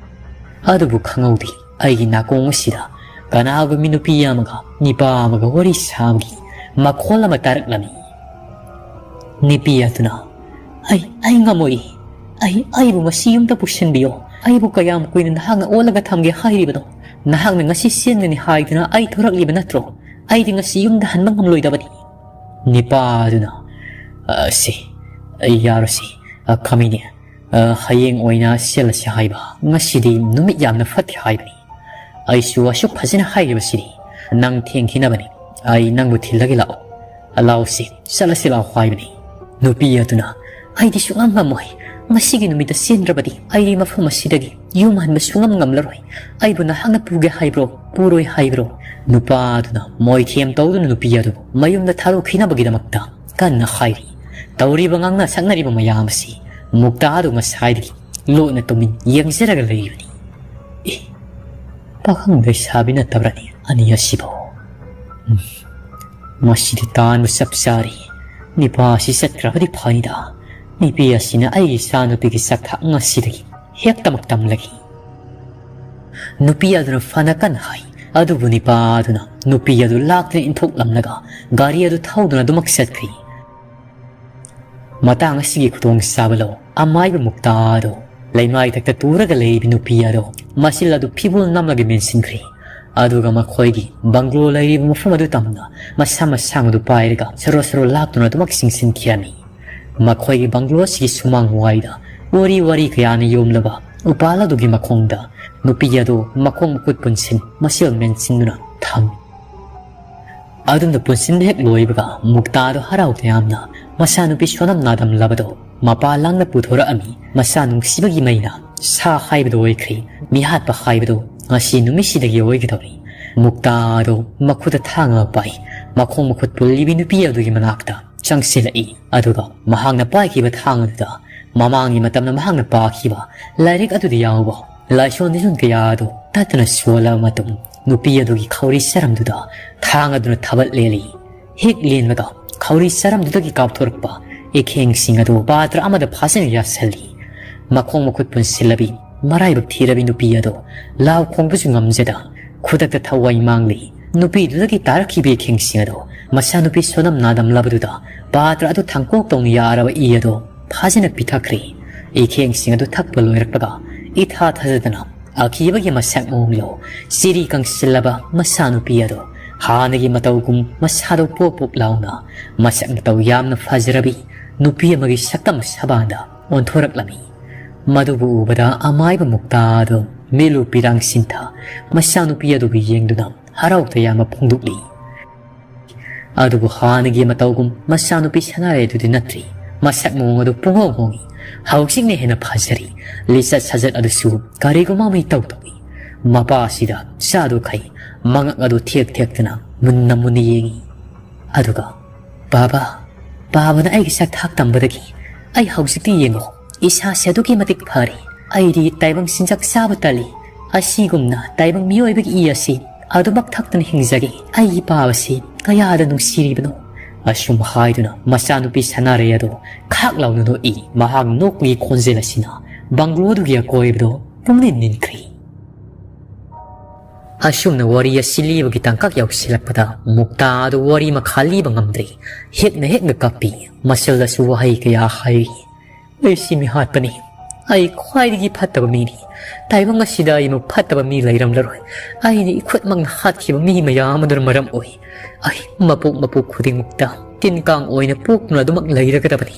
ꯑꯗꯨꯕꯨ ꯈꯪꯍꯧꯗꯦ, ꯑꯩꯒꯤ ꯅꯥꯀꯣꯡ ꯑꯁꯤꯗ ꯀꯅꯥꯒꯨꯝꯕꯤ ꯅꯨꯄꯤ ꯑꯃꯒ ꯅꯤꯄꯥ ꯑꯃꯒ ꯋꯥꯔꯤ ꯁꯥꯕꯒꯤ ꯃꯈꯣꯜ ꯑꯃ ꯇꯥꯔꯛꯂꯝꯃꯤ꯫ ꯅꯨꯄꯤ ꯑꯗꯨꯅ, "ꯑꯩ, ꯑꯩ ꯉꯝꯃꯣꯏ꯫ ꯑꯩ, ꯑꯩꯕꯨ ꯃꯁꯤ ꯌꯨꯝꯗ ꯄꯨꯁꯤꯟꯕꯤꯌꯣ꯫ ꯑꯩꯕꯨ ꯀꯌꯥꯝ ꯀꯨꯏꯅ ꯅꯍꯥꯛꯅ ꯑꯣꯠꯂꯒ ꯊꯝꯒꯦ ꯍꯥꯏꯔꯤꯕꯅꯣ? ꯅꯍꯥꯛꯅ ꯉꯁꯤ ꯆꯦꯟꯒꯅꯤ ꯍꯥꯏꯗꯨꯅ ꯑꯩ ꯊꯣꯔꯛꯂꯤꯕ ꯅꯠꯇ꯭ꯔꯣ? ꯑꯩꯗꯤ ꯉꯁꯤ ꯌꯨꯝꯗ ꯍꯟꯕ ꯉꯝꯂꯣꯏꯗꯕꯅꯤ꯫" ꯅꯤꯄꯥ ꯑꯗꯨꯅ, "ꯑ, ꯁꯤ, ꯑꯩ ꯌꯥꯔꯣꯏꯁꯤ, ꯑ, ꯈꯥꯃꯤꯅꯤ꯫ "ꯑ, ꯍꯌꯦꯡ ꯑꯣꯏꯅ ꯁꯦꯜꯂꯁꯤ ꯍꯥꯏꯕ, ꯉꯁꯤꯗꯤ ꯅꯨꯃꯤꯠ ꯌꯥꯝꯅ ꯐꯠꯇꯦ ꯍꯥꯏꯕꯅꯤ꯫ ꯑꯩꯁꯨ ꯑꯁꯨꯛ ꯐꯖꯅ ꯍꯥꯏꯔꯤꯕꯁꯤꯗꯤ ꯅꯪ ꯊꯦꯡꯈꯤꯅꯕꯅꯤ꯫ ꯑꯩ ꯅꯪꯕꯨ ꯊꯤꯜꯂꯒꯦ ꯂꯥꯛꯑꯣ꯫ ꯂꯥꯛꯑꯣꯁꯤ, ꯆꯠꯂꯁꯤ ꯂꯥꯛꯑꯣ ꯍꯥꯏꯕꯅꯤ"꯫ ꯅꯨꯄꯤ ꯑꯗꯨꯅ, "ꯑꯩꯗꯤ ꯁꯨꯡꯉꯝ ꯉꯝꯃꯣꯏ꯫ ꯉꯁꯤꯒꯤ ꯅꯨꯃꯤꯠꯇ ꯆꯦꯟꯗ꯭ꯔꯕꯗꯤ ꯑꯩꯗꯤ ꯃꯐꯝ ꯑꯁꯤꯗꯒꯤ ꯌꯨꯝ ꯍꯟꯕ ꯁꯨꯡꯉꯝ ꯉꯝꯂꯔꯣꯏ꯫ ꯑꯩꯕꯨ ꯅꯍꯥꯛꯅ ꯄꯨꯒꯦ ꯍꯥꯏꯕ꯭ꯔꯣ, ꯄꯨꯔꯣꯏ ꯍꯥꯏꯕ꯭ꯔꯣ?" ꯅꯨꯄꯥ ꯑꯗꯨꯅ ꯃꯣꯏꯊꯦꯝ ꯇꯧꯗꯨꯅ ꯅꯨꯄꯤ ꯑꯗꯨꯕꯨ ꯃꯌꯨꯝꯗ ꯊꯥꯗꯣꯛꯈꯤꯅꯕꯒꯤꯗꯃꯛꯇ ꯀꯟꯅ ꯍꯥꯏꯔꯤ꯫ ꯇꯧꯔꯤꯕ ꯉꯥꯡꯅ ꯁꯛꯅꯔꯤꯕ ꯃꯌꯥꯝ ꯑꯁꯤ ꯃꯨꯛꯇꯥ ꯑꯗꯨ ꯉꯁꯥꯏꯗꯒꯤ ꯂꯣꯠꯅ ꯇꯨꯃꯤꯟ ꯌꯦꯡꯖꯔꯒ ꯂꯩꯔꯤꯕꯅꯤ꯫ ꯑꯦ, ꯄꯥꯈꯪ ꯂꯩꯁꯥꯕꯤ ꯅꯠꯇꯕ꯭ꯔꯅꯤ ꯑꯅꯤ ꯑꯁꯤꯕꯨ? ꯎꯝ, ꯃꯁꯤꯗꯤ ꯇꯥꯟꯕ ꯆꯞ ꯆꯥꯔꯦ꯫ ꯅꯤꯄꯥ ꯑꯁꯤ ꯆꯠꯈ꯭ꯔꯕꯗꯤ ꯐꯩꯗ꯫ ꯅꯨꯄꯤ ꯑꯁꯤꯅ ꯑꯩꯒꯤ ꯏꯆꯥꯅꯨꯄꯤꯒꯤ ꯆꯥꯛꯊꯥꯛ ꯉꯁꯤꯗꯒꯤ ꯍꯦꯛꯇꯃꯛ ꯇꯝꯂꯒꯦ꯫ ꯅꯨꯄꯤ ꯑꯗꯨꯅ ꯐꯅ ꯀꯟꯅ ꯍꯥꯏ, ꯑꯗꯨꯕꯨ ꯅꯤꯄꯥ ꯑꯗꯨꯅ ꯅꯨꯄꯤ ꯑꯗꯨ ꯂꯥꯛꯇꯨꯅ ꯏꯟꯊꯣꯛꯂꯝꯂꯒ ꯒꯥꯔꯤ ꯑꯗꯨ ꯊꯧꯗꯨꯅ ꯑꯗꯨꯃꯛ ꯆꯠꯈ꯭ꯔꯤ꯫ ꯃꯇꯥꯡ ꯑꯁꯤꯒꯤ ꯈꯨꯗꯣꯡꯆꯥꯕ ꯂꯧ ꯑꯃꯥꯏꯕ ꯃꯨꯛꯇꯥ ꯑꯗꯨ ꯂꯩꯃꯥꯏꯊꯛꯇ ꯇꯨꯔꯒ ꯂꯩꯔꯤꯕ ꯅꯨꯄꯤ ꯑꯗꯨ ꯃꯆꯤꯜ ꯑꯗꯨ ꯐꯤꯕꯣꯜ ꯅꯝꯂꯒ ꯃꯦꯟꯁꯤꯟꯈ꯭ꯔꯤ꯫ ꯑꯗꯨꯒ ꯃꯈꯣꯏꯒꯤ ꯕꯪꯒ꯭ꯂꯣ ꯂꯩꯔꯤꯕ ꯃꯐꯝ ꯑꯗꯨ ꯇꯝꯅ ꯃꯁꯥ ꯃꯁꯥꯡ ꯑꯗꯨ ꯄꯥꯏꯔꯒ ꯁꯣꯔꯣ ꯁꯣꯔꯣ ꯂꯥꯛꯇꯨꯅ ꯑꯗꯨꯃꯛ ꯆꯤꯡꯁꯤꯟꯈꯤꯔꯝꯃꯤ꯫ ꯃꯈꯣꯏꯒꯤ ꯕꯪꯒ꯭ꯂꯣ ꯑꯁꯤꯒꯤ ꯁꯨꯃꯥꯡ ꯋꯥꯏꯗ ꯋꯥꯔꯤ ꯋꯥꯔꯤ ꯀꯌꯥꯅ ꯌꯣꯝꯂꯕ ꯎꯄꯥꯜ ꯑꯗꯨꯒꯤ ꯃꯈꯣꯡꯗ ꯅꯨꯄꯤ ꯑꯗꯨ ꯃꯈꯣꯡ ꯃꯈꯨꯠ ꯄꯨꯟꯁꯤꯟ ꯃꯆꯤꯜ ꯃꯦꯟꯁꯤꯟꯗꯨꯅ ꯊꯝꯃꯤ꯫ ꯑꯗꯨꯝꯅ ꯄꯨꯟꯁꯤꯟꯕ ꯍꯦꯛ ꯂꯣꯏꯕꯒ ꯃꯨꯛꯇꯥꯗꯣ ꯍꯔꯥꯎ ꯇꯌꯥꯝꯅ ꯃꯆꯥꯅꯨꯄꯤ ꯁꯣꯅꯝ ꯅꯥꯗꯝꯂꯕꯗꯣ ꯃꯄꯥ ꯂꯥꯡꯅ ꯄꯨꯊꯣꯔꯛꯑꯝꯃꯤ꯫ ꯃꯆꯥ ꯅꯨꯡꯁꯤꯕꯒꯤ ꯃꯩꯅ ꯁꯥ ꯍꯥꯏꯕꯗꯣ ꯑꯣꯏꯈ꯭ꯔꯦ꯫ ꯃꯤꯍꯥꯠꯄ ꯍꯥꯏꯕꯗꯣ ꯉꯁꯤ ꯅꯨꯃꯤꯠꯁꯤꯗꯒꯤ ꯑꯣꯏꯒꯗꯧꯔꯤ꯫ ꯃꯨꯛꯇꯥꯗꯣ ꯃꯈꯨꯠꯇ ꯊꯥꯡ ꯑꯃ ꯄꯥꯏ꯫ ꯃꯈꯣꯡ ꯃꯈꯨꯠ ꯄꯨꯜꯂꯤꯕꯤ ꯅꯨꯄꯤ ꯑꯗꯨꯒꯤ ꯃꯅꯥꯛꯇ ꯆꯪꯁꯤꯜꯂꯛꯏ꯫ ꯑꯗꯨꯒ ꯃꯍꯥꯛꯅ ꯄꯥꯏꯈꯤꯕ ꯊꯥꯡ ꯑꯗꯨꯗ ꯃꯃꯥꯡꯒꯤ ꯃꯇꯝꯗ ꯃꯍꯥꯛꯅ ꯄꯥꯈꯤꯕ ꯂꯥꯏꯔꯤꯛ ꯑꯗꯨꯗ ꯌꯥꯎꯕ ꯂꯥꯏꯁꯣꯟ ꯂꯤꯁꯣꯟ ꯀꯌꯥ ꯑꯗꯨ ꯇꯠꯇꯅ ꯁꯣꯜꯂꯕ ꯃꯇꯨꯡ ꯅꯨꯄꯤ ꯑꯗꯨꯒꯤ ꯈꯧꯔꯤ ꯆꯔꯝꯗꯨꯗ ꯊꯥꯡ ꯑꯗꯨꯅ ꯊꯕꯠ ꯂꯦꯜꯂꯤ꯫ ꯍꯦꯛ ꯂꯦꯟꯕꯒ ꯈꯧꯔꯤ ꯆꯔꯝꯗꯨꯗꯒꯤ ꯀꯥꯞꯊꯣꯔꯛꯄ ꯏꯈꯦꯡꯁꯤꯡ ꯑꯗꯨ ꯄꯥꯇ꯭ꯔ ꯑꯃꯗ ꯐꯥꯖꯤꯟ ꯌꯥꯁꯜꯂꯤ꯫ ꯃꯈꯣꯡ ꯃꯈꯨꯠ ꯄꯨꯟꯁꯤꯜꯂꯕꯤ ꯃꯔꯥꯏꯕꯛ ꯊꯤꯔꯕꯤ ꯅꯨꯄꯤ ꯑꯗꯨ ꯂꯥꯎ ꯈꯣꯡꯕꯁꯨ ꯉꯝꯖꯗ ꯈꯨꯗꯛꯇ ꯊꯋꯥꯏ ꯃꯥꯡꯂꯤ꯫ ꯅꯨꯄꯤꯗꯨꯗꯒꯤ ꯇꯥꯔꯛꯈꯤꯕ ꯏꯈꯦꯡꯁꯤꯡ ꯑꯗꯨ ꯃꯆꯥꯅꯨꯄꯤ ꯁꯣꯅꯝ ꯅꯥꯗꯝꯂꯕꯗꯨꯗ ꯄꯥꯇ꯭ꯔ ꯑꯗꯨ ꯊꯥꯡꯀꯣꯛ ꯇꯧꯅ ꯌꯥꯔꯕ ꯏ ꯑꯗꯨ ꯐꯥꯖꯅ ꯄꯤꯊꯛꯈ꯭ꯔꯦ꯫ ꯏꯈꯦꯡꯁꯤꯡ ꯑꯗꯨ ꯊꯛꯄ ꯂꯣꯏꯔꯛꯄꯒ ꯏꯊꯥ ꯊꯥꯖꯗꯅ ꯑꯀꯤꯕꯒꯤ ꯃꯁꯛ ꯃꯑꯣꯡꯂꯣ ꯆꯤꯔꯤ ꯀꯪꯁꯤꯜꯂꯕ ꯃꯆꯥꯅꯨꯄꯤ ꯑꯗꯨ ꯍꯥꯟꯅꯒꯤ ꯃꯇꯧꯒꯨꯝ ꯃꯁꯥꯗꯣ ꯄꯣꯞ ꯄꯣꯞ ꯂꯥꯎꯅ ꯃꯁꯛ ꯃꯇꯧ ꯌꯥꯝꯅ ꯐꯖꯔꯕꯤ ꯅꯨꯄꯤ ꯑꯃꯒꯤ ꯁꯛꯇꯝ ꯁꯕꯥꯟꯗ ꯑꯣꯟꯊꯣꯔꯛꯂꯝꯃꯤ꯫ ꯃꯗꯨꯕꯨ ꯎꯕꯗ ꯑꯃꯥꯏꯕ ꯃꯨꯛꯇꯥ ꯑꯗꯨ ꯃꯤꯠꯂꯨ ꯄꯤꯔꯥꯡ ꯁꯤꯟꯊ ꯃꯆꯥꯅꯨꯄꯤ ꯑꯗꯨꯕꯨ ꯌꯦꯡꯗꯨꯅ ꯍꯔꯥꯎ ꯇꯌꯥꯝꯕ ꯐꯣꯡꯗꯣꯛꯂꯤ꯫ ꯑꯗꯨꯕꯨ ꯍꯥꯟꯅꯒꯤ ꯃꯇꯧꯒꯨꯝ ꯃꯆꯥꯅꯨꯄꯤ ꯁꯅꯥꯔꯩ ꯑꯗꯨꯗꯤ ꯅꯠꯇ꯭ꯔꯤ꯫ ꯃꯁꯛ ꯃꯑꯣꯡ ꯑꯗꯨ ꯄꯨꯡꯍꯣꯡ ꯍꯣꯡꯏ꯫ ꯍꯧꯖꯤꯛꯅ ꯍꯦꯟꯅ ꯐꯖꯔꯤ꯫ ꯂꯤꯆꯠ ꯁꯥꯖꯠ ꯑꯗꯨꯁꯨ ꯀꯔꯤꯒꯨꯝꯕ ꯑꯃ ꯏꯇꯧ ꯇꯧꯏ꯫ ꯃꯄꯥ ꯑꯁꯤꯗ ꯆꯥꯗꯨ ꯈꯩ ꯃꯉꯛ ꯑꯗꯨ ꯊꯦꯛ ꯊꯦꯛꯇꯅ ꯃꯨꯟꯅ ꯃꯨꯟꯅ ꯌꯦꯡꯏ꯫ ꯑꯗꯨꯒ, "ꯕꯥꯕꯥ, ꯕꯥꯕꯥꯅ ꯑꯩꯒꯤ ꯁꯛ ꯊꯥꯛ ꯇꯝꯕꯗꯒꯤ ꯑꯩ ꯍꯧꯖꯤꯛꯇꯤ ꯌꯦꯡꯉꯣ, ꯏꯁꯥꯁꯦ ꯑꯗꯨꯛꯀꯤ ꯃꯇꯤꯛ ꯐꯔꯦ꯫ ꯑꯩꯗꯤ ꯇꯥꯏꯕꯪ ꯆꯤꯟꯖꯥꯛ ꯆꯥꯕ ꯇꯜꯂꯤ꯫ ꯑꯁꯤꯒꯨꯝꯅ ꯇꯥꯏꯕꯪ ꯃꯤꯑꯣꯏꯕꯒꯤ ꯏ ꯑꯁꯤ ꯑꯗꯨꯃꯛ ꯊꯛꯇꯨꯅ ꯍꯤꯡꯖꯒꯦ꯫ ꯑꯩꯒꯤ ꯄꯥꯕꯁꯤ ꯀꯌꯥꯗ ꯅꯨꯡꯁꯤꯔꯤꯕꯅꯣ"꯫ ꯑꯁꯨꯝ ꯍꯥꯏꯗꯨꯅ ꯃꯆꯥꯅꯨꯄꯤ ꯁꯅꯥꯔꯩ ꯑꯗꯨ ꯈꯥꯛ ꯂꯥꯎꯅ ꯅꯣꯛꯏ꯫ ꯃꯍꯥꯛ ꯅꯣꯛꯄꯒꯤ ꯈꯣꯟꯖꯦꯜ ꯑꯁꯤꯅ ꯕꯪꯒ꯭ꯂꯣ ꯑꯗꯨꯒꯤ ꯑꯀꯣꯏꯕꯗꯨ ꯄꯨꯡꯅꯤꯟ ꯅꯤꯟꯈ꯭ꯔꯦ꯫ ꯑꯁꯨꯝꯅ ꯋꯥꯔꯤ ꯑꯁꯤ ꯂꯤꯕꯒꯤ ꯇꯥꯡꯀꯛ ꯌꯧꯁꯤꯜꯂꯛꯄꯗ ꯃꯨꯛꯇꯥ ꯑꯗꯨ ꯋꯥꯔꯤ ꯃꯈꯥ ꯂꯤꯕ ꯉꯝꯗ꯭ꯔꯦ꯫ ꯍꯦꯛꯅ ꯍꯦꯛꯅ ꯀꯞꯄꯤ꯫ ꯃꯆꯜꯗꯁꯨ ꯋꯥꯍꯩ ꯀꯌꯥ ꯍꯥꯏꯔꯤ꯫ "ꯑꯩ ꯁꯤ ꯃꯤꯍꯥꯠꯄꯅꯤ꯫ ꯑꯩ ꯈ꯭ꯋꯥꯏꯗꯒꯤ ꯐꯠꯇꯕ ꯃꯤꯅꯤ꯫ ꯇꯥꯏꯕꯪ ꯑꯁꯤꯗ ꯑꯩꯃꯨꯛ ꯐꯠꯇꯕ ꯃꯤ ꯂꯩꯔꯝꯂꯔꯣꯏ꯫ ꯑꯩꯅ ꯏꯈꯨꯠꯃꯛꯅ ꯍꯥꯠꯈꯤꯕ ꯃꯤ ꯃꯌꯥꯝ ꯑꯗꯨꯅ ꯃꯔꯝ ꯑꯣꯏ꯫ ꯑꯩ ꯃꯄꯣꯛ ꯃꯄꯣꯛ ꯈꯨꯗꯤꯡꯃꯛꯇ ꯇꯤꯟ ꯀꯥꯡ ꯑꯣꯏꯅ ꯄꯣꯛꯇꯨꯅ ꯑꯗꯨꯃꯛ ꯂꯩꯔꯒꯗꯕꯅꯤ꯫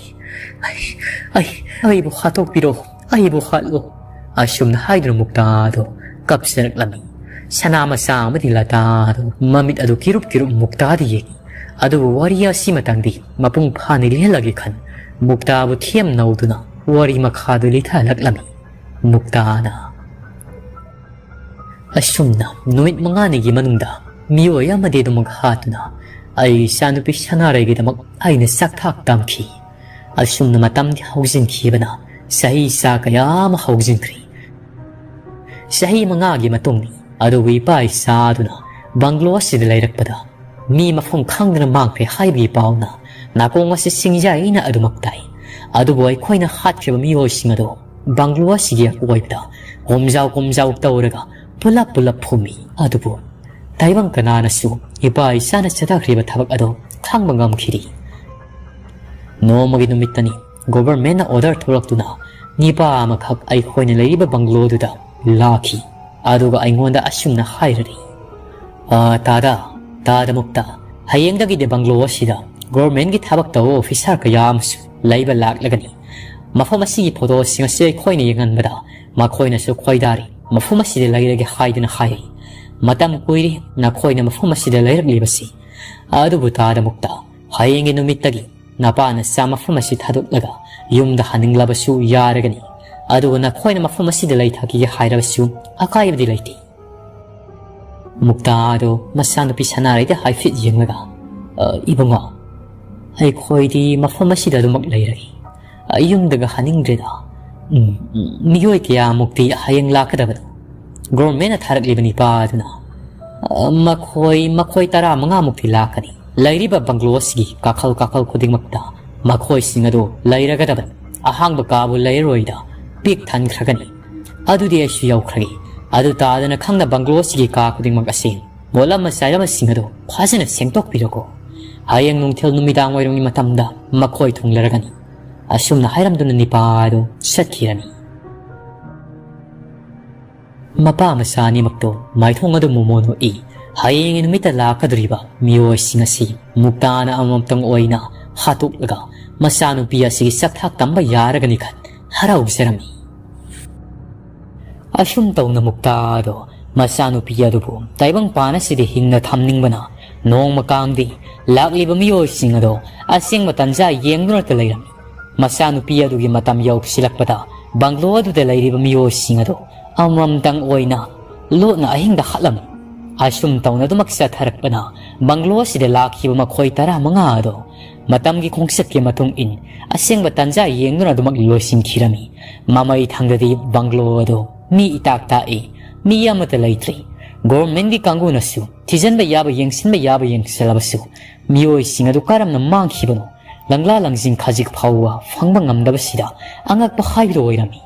ꯑꯩ, ꯑꯩ, ꯑꯩꯕꯨ ꯍꯥꯠꯇꯣꯛꯄꯤꯔꯣ, ꯑꯩꯕꯨ ꯍꯥꯠꯂꯣ"꯫ ꯑꯁꯨꯝꯅ ꯍꯥꯏꯗꯨꯅ ꯃꯨꯛꯇꯥ ꯑꯗꯨ ꯀꯞꯆꯔꯛꯂꯝꯃꯤ꯫ ꯁꯅꯥ ꯃꯆꯥ ꯑꯃꯗꯤ ꯂꯇꯥ ꯑꯗꯨ ꯃꯃꯤꯠ ꯑꯗꯨ ꯀꯤꯔꯨꯞ ꯀꯤꯔꯨꯞ ꯃꯨꯛꯇꯥꯗ ꯌꯦꯡꯏ꯫ ꯑꯗꯨꯕꯨ ꯋꯥꯔꯤ ꯑꯁꯤ ꯃꯇꯥꯡꯗꯤ ꯃꯄꯨꯡ ꯐꯥꯅ ꯂꯤꯍꯜꯂꯒꯦ ꯈꯟ ꯃꯨꯛꯇꯥꯕꯨ ꯊꯦꯝ ꯅꯧꯗꯨꯅ ꯋꯥꯔꯤ ꯃꯈꯥꯗꯨ ꯂꯤꯊꯍꯜꯂꯛꯂꯝꯃꯤ꯫ ꯃꯨꯛꯇꯥꯅ ꯑꯁꯨꯝꯅ ꯅꯨꯃꯤꯠ ꯃꯉꯥꯅꯤꯒꯤ ꯃꯅꯨꯡꯗ ꯃꯤꯑꯣꯏ ꯑꯃꯗꯤ ꯑꯗꯨꯃꯛ ꯍꯥꯠꯇꯨꯅ ꯑꯩ ꯏꯆꯥꯅꯨꯄꯤ ꯁꯅꯥꯔꯩꯒꯤꯗꯃꯛ ꯑꯩꯅ ꯆꯥꯛꯊꯥꯛ ꯇꯝꯈꯤ꯫ ꯑꯁꯨꯝꯅ ꯃꯇꯝꯗꯤ ꯍꯧꯖꯤꯟꯈꯤꯕꯅ ꯆꯍꯤ ꯆꯥ ꯀꯌꯥ ꯑꯃ ꯍꯧꯖꯤꯟꯈ꯭ꯔꯦ꯫ ꯆꯍꯤ ꯃꯉꯥꯒꯤ ꯃꯇꯨꯡꯅꯤ꯫ ꯑꯗꯨꯕꯨ ꯏꯄꯥ ꯏꯆꯥꯗꯨꯅ ꯕꯪꯒ꯭ꯂꯣ ꯑꯁꯤꯗ ꯂꯩꯔꯛꯄꯗ ꯃꯤ ꯃꯐꯝ ꯈꯪꯗꯅ ꯃꯥꯡꯈ꯭ꯔꯦ ꯍꯥꯏꯕꯒꯤ ꯄꯥꯎꯅ ꯅꯥꯀꯣꯡ ꯑꯁꯤ ꯆꯤꯡꯖꯥꯏꯅ ꯑꯗꯨꯃꯛ ꯇꯥꯏ꯫ ꯑꯗꯨꯕꯨ ꯑꯩꯈꯣꯏꯅ ꯍꯥꯠꯈꯤꯕ ꯃꯤꯑꯣꯏꯁꯤꯡ ꯑꯗꯨ ꯕꯪꯒ꯭ꯂꯣ ꯑꯁꯤꯒꯤ ꯑꯀꯣꯏꯕꯗ ꯍꯣꯝꯖꯥꯎ ꯀꯣꯝꯖꯥꯎ ꯇꯧꯔꯒ ꯄꯨꯂꯞ ꯄꯨꯂꯞ ꯐꯨꯝꯃꯤ꯫ ꯑꯗꯨꯕꯨ ꯇꯥꯏꯕꯪ ꯀꯅꯥꯅꯁꯨ ꯏꯄꯥ ꯏꯆꯥꯅ ꯆꯠꯊꯈ꯭ꯔꯤꯕ ꯊꯕꯛ ꯑꯗꯨ ꯈꯪꯕ ꯉꯝꯈꯤꯗꯦ꯫ ꯅꯣꯡꯃꯒꯤ ꯅꯨꯃꯤꯠꯇꯅꯤ ꯒꯣꯚꯔꯟꯃꯦꯟꯠꯅ ꯑꯣꯔꯗꯔ ꯊꯣꯛꯂꯛꯇꯨꯅ ꯅꯤꯄꯥ ꯑꯃꯈꯛ ꯑꯩꯈꯣꯏꯅ ꯂꯩꯔꯤꯕ ꯕꯪꯒ꯭ꯂꯣꯗꯨꯗ ꯂꯥꯛꯈꯤ꯫ ꯑꯗꯨꯒ ꯑꯩꯉꯣꯟꯗ ꯑꯁꯨꯝꯅ ꯍꯥꯏꯔꯔꯤ, "ꯑꯥ, ꯇꯥꯗ, ꯇꯥꯗ ꯃꯨꯛꯇ, ꯍꯌꯦꯡꯗꯒꯤꯗꯤ ꯕꯪꯒ꯭ꯂꯣ ꯑꯁꯤꯗ ꯒꯣꯚꯔꯟꯃꯦꯟꯠꯀꯤ ꯊꯕꯛ ꯇꯧꯕ ꯑꯣꯐꯤꯁꯥꯔ ꯀꯌꯥ ꯑꯃꯁꯨ ꯂꯩꯕ ꯂꯥꯛꯂꯒꯅꯤ꯫ ꯃꯐꯝ ꯑꯁꯤꯒꯤ ꯐꯣꯇꯣꯁꯤꯡ ꯑꯁꯤ ꯑꯩꯈꯣꯏꯅ ꯌꯦꯡꯍꯟꯕꯗ ꯃꯈꯣꯏꯅꯁꯨ ꯈꯣꯏꯗꯥꯔꯤ, ꯃꯐꯝ ꯑꯁꯤꯗ ꯂꯩꯔꯒꯦ ꯍꯥꯏꯗꯨꯅ ꯍꯥꯏꯔꯤ꯫ ꯃꯇꯝ ꯀꯨꯏꯔꯦ ꯅꯈꯣꯏꯅ ꯃꯐꯝ ꯑꯁꯤꯗ ꯂꯩꯔꯛꯂꯤꯕꯁꯤ꯫ ꯑꯗꯨꯕꯨ ꯇꯥꯗ ꯃꯨꯛꯇꯥ, ꯍꯌꯦꯡꯒꯤ ꯅꯨꯃꯤꯠꯇꯒꯤ ꯅꯄꯥ ꯅꯆꯥ ꯃꯐꯝ ꯑꯁꯤ ꯊꯥꯗꯣꯛꯂꯒ ꯌꯨꯝꯗ ꯍꯟꯅꯤꯡꯂꯕꯁꯨ ꯌꯥꯔꯒꯅꯤ꯫ ꯑꯗꯨꯒ ꯅꯈꯣꯏꯅ ꯃꯐꯝ ꯑꯁꯤꯗ ꯂꯩꯊꯈꯤꯒꯦ ꯍꯥꯏꯔꯕꯁꯨ ꯑꯀꯥꯏꯕꯗꯤ ꯂꯩꯇꯦ꯫ ꯃꯨꯛꯇꯥꯗꯣ ꯃꯆꯥꯅꯨꯄꯤ ꯁꯅꯥꯔꯩꯗ ꯍꯥꯏꯐꯦꯠ ꯌꯦꯡꯂꯒ, "ꯑ, ꯏꯕꯨꯡꯉꯣ, ꯑꯩꯈꯣꯏꯗꯤ ꯃꯐꯝ ꯑꯁꯤꯗ ꯑꯗꯨꯃꯛ ꯂꯩꯔꯒꯦ꯫ ꯑ, ꯌꯨꯝꯗꯒ ꯍꯟꯅꯤꯡꯗ꯭ꯔꯦꯗ꯫ ꯎꯝ, ꯎꯝ, ꯃꯤꯑꯣꯏ ꯀꯌꯥꯃꯨꯛꯇꯤ ꯍꯌꯦꯡ ꯂꯥꯛꯀꯗꯕꯅꯣ? ꯒꯣꯔꯃꯦꯟꯅ ꯊꯥꯔꯛꯂꯤꯕ ꯅꯤꯄꯥ ꯑꯗꯨꯅ, ꯑ, ꯃꯈꯣꯏ, ꯃꯈꯣꯏ ꯇꯔꯥꯃꯉꯥꯃꯨꯛꯇꯤ ꯂꯥꯛꯀꯅꯤ꯫ ꯂꯩꯔꯤꯕ ꯕꯪꯒ꯭ꯂꯣ ꯑꯁꯤꯒꯤ ꯀꯥꯈꯜ ꯀꯥꯈꯜ ꯈꯨꯗꯤꯡꯃꯛꯇ ꯃꯈꯣꯏꯁꯤꯡ ꯑꯗꯨ ꯂꯩꯔꯒꯗꯕꯅꯤ꯫ ꯑꯍꯥꯡꯕ ꯀꯥꯕꯨ ꯂꯩꯔꯔꯣꯏꯗ, ꯄꯤꯛ ꯊꯟꯈ꯭ꯔꯒꯅꯤ꯫ ꯑꯗꯨꯗꯤ ꯑꯩꯁꯨ ꯌꯧꯈ꯭ꯔꯒꯦ꯫ ꯑꯗꯨ ꯇꯥꯗꯅ ꯈꯪꯅ ꯕꯪꯒ꯭ꯂꯣ ꯑꯁꯤꯒꯤ ꯀꯥ ꯈꯨꯗꯤꯡꯃꯛ ꯑꯁꯤ ꯃꯣꯠꯂꯝꯕ ꯆꯥꯏꯔꯝꯕꯁꯤꯡ ꯑꯗꯨ ꯐꯖꯅ ꯁꯦꯡꯗꯣꯛꯄꯤꯔꯣꯀꯣ꯫ ꯍꯌꯦꯡ ꯅꯨꯡꯊꯤꯜ ꯅꯨꯃꯤꯗꯥꯡ ꯋꯥꯏꯔꯝꯒꯤ ꯃꯇꯝꯗ ꯃꯈꯣꯏ ꯊꯨꯡꯂꯔꯒꯅꯤ꯫" ꯑꯁꯨꯝꯅ ꯍꯥꯏꯔꯝꯗꯨꯅ ꯅꯤꯄꯥ ꯑꯗꯨ ꯆꯠꯈꯤꯔꯝꯃꯤ꯫ ꯃꯄꯥ ꯃꯆꯥ ꯑꯅꯤꯃꯛꯇꯣ ꯃꯥꯏꯊꯣꯡ ꯑꯗꯨ ꯃꯣꯃꯣꯟ ꯎꯏ꯫ ꯍꯌꯦꯡꯒꯤ ꯅꯨꯃꯤꯠꯇ ꯂꯥꯛꯀꯗꯧꯔꯤꯕ ꯃꯤꯑꯣꯏꯁꯤꯡ ꯑꯁꯤ ꯃꯨꯛꯇꯥꯅ ꯑꯃꯃꯝꯇꯪ ꯑꯣꯏꯅ ꯍꯥꯠꯇꯣꯛꯂꯒ ꯃꯆꯥꯅꯨꯄꯤ ꯑꯁꯤꯒꯤ ꯆꯥꯛꯊꯥꯛ ꯇꯝꯕ ꯌꯥꯔꯒꯅꯤ ꯈꯟ ꯍꯔꯥꯎꯖꯔꯝꯃꯤ꯫ ꯑꯁꯨꯝ ꯇꯧꯅ ꯃꯨꯛꯇꯥꯗꯣ ꯃꯆꯥꯅꯨꯄꯤ ꯑꯗꯨꯕꯨ ꯇꯥꯏꯕꯪ ꯄꯥꯟ ꯑꯁꯤꯗ ꯍꯤꯡꯅ ꯊꯝꯅꯤꯡꯕꯅ ꯅꯣꯡꯃ ꯀꯥꯡꯗꯤ ꯂꯥꯛꯂꯤꯕ ꯃꯤꯑꯣꯏꯁꯤꯡ ꯑꯗꯣ ꯑꯁꯦꯡꯕ ꯇꯟꯖꯥ ꯌꯦꯡꯗꯨꯅꯇ ꯂꯩꯔꯝꯃꯤ꯫ ꯃꯆꯥꯅꯨꯄꯤ ꯑꯗꯨꯒꯤ ꯃꯇꯝ ꯌꯧꯁꯤꯜꯂꯛꯄꯗ ꯕꯪꯒ꯭ꯂꯣ ꯑꯗꯨꯗ ꯂꯩꯔꯤꯕ ꯃꯤꯑꯣꯏꯁꯤꯡ ꯑꯗꯣ ꯑꯃꯃꯝꯇꯪ ꯑꯣꯏꯅ ꯂꯣꯠꯅ ꯑꯍꯤꯡꯗ ꯍꯥꯠꯂꯝꯃꯤ꯫ ꯑꯁꯨꯝ ꯇꯧꯅ ꯑꯗꯨꯃꯛ ꯆꯠꯊꯔꯛꯄꯅ ꯕꯪꯒ꯭ꯂꯣ ꯑꯁꯤꯗ ꯂꯥꯛꯈꯤꯕ ꯃꯈꯣꯏ ꯇꯔꯥꯃꯉꯥ ꯑꯗꯣ ꯃꯇꯝꯒꯤ ꯈꯣꯡꯆꯠꯀꯤ ꯃꯇꯨꯡ ꯏꯟ ꯑꯁꯦꯡꯕ ꯇꯟꯖꯥ ꯌꯦꯡꯗꯨꯅ ꯑꯗꯨꯃꯛ ꯂꯣꯏꯁꯤꯟꯈꯤꯔꯝꯃꯤ꯫ ꯃꯃꯩ ꯊꯪꯗꯗꯤ ꯕꯪꯒ꯭ꯂꯣ ꯑꯗꯣ ꯃꯤ ꯏꯇꯥꯛ ꯇꯥꯛꯏ, ꯃꯤ ꯑꯃꯠꯇ ꯂꯩꯇ꯭ꯔꯤ꯫ ꯒꯣꯔꯃꯦꯟꯒꯤ ꯀꯥꯡꯕꯨꯅꯁꯨ ꯊꯤꯖꯤꯟꯕ ꯌꯥꯕ, ꯌꯦꯡꯁꯤꯟꯕ ꯌꯥꯕ ꯌꯦꯡꯁꯤꯜꯂꯕꯁꯨ ꯃꯤꯑꯣꯏꯁꯤꯡ ꯑꯗꯨ ꯀꯔꯝꯅ ꯃꯥꯡꯈꯤꯕꯅꯣ ꯂꯪꯂꯥ ꯂꯪꯖꯤꯡ ꯈꯖꯤꯛ ꯐꯥꯎꯕ ꯐꯪꯕ ꯉꯝꯗꯕꯁꯤꯗ ꯑꯉꯛꯄ ꯍꯥꯏꯕꯗꯨ ꯑꯣꯏꯔꯝꯃꯤ꯫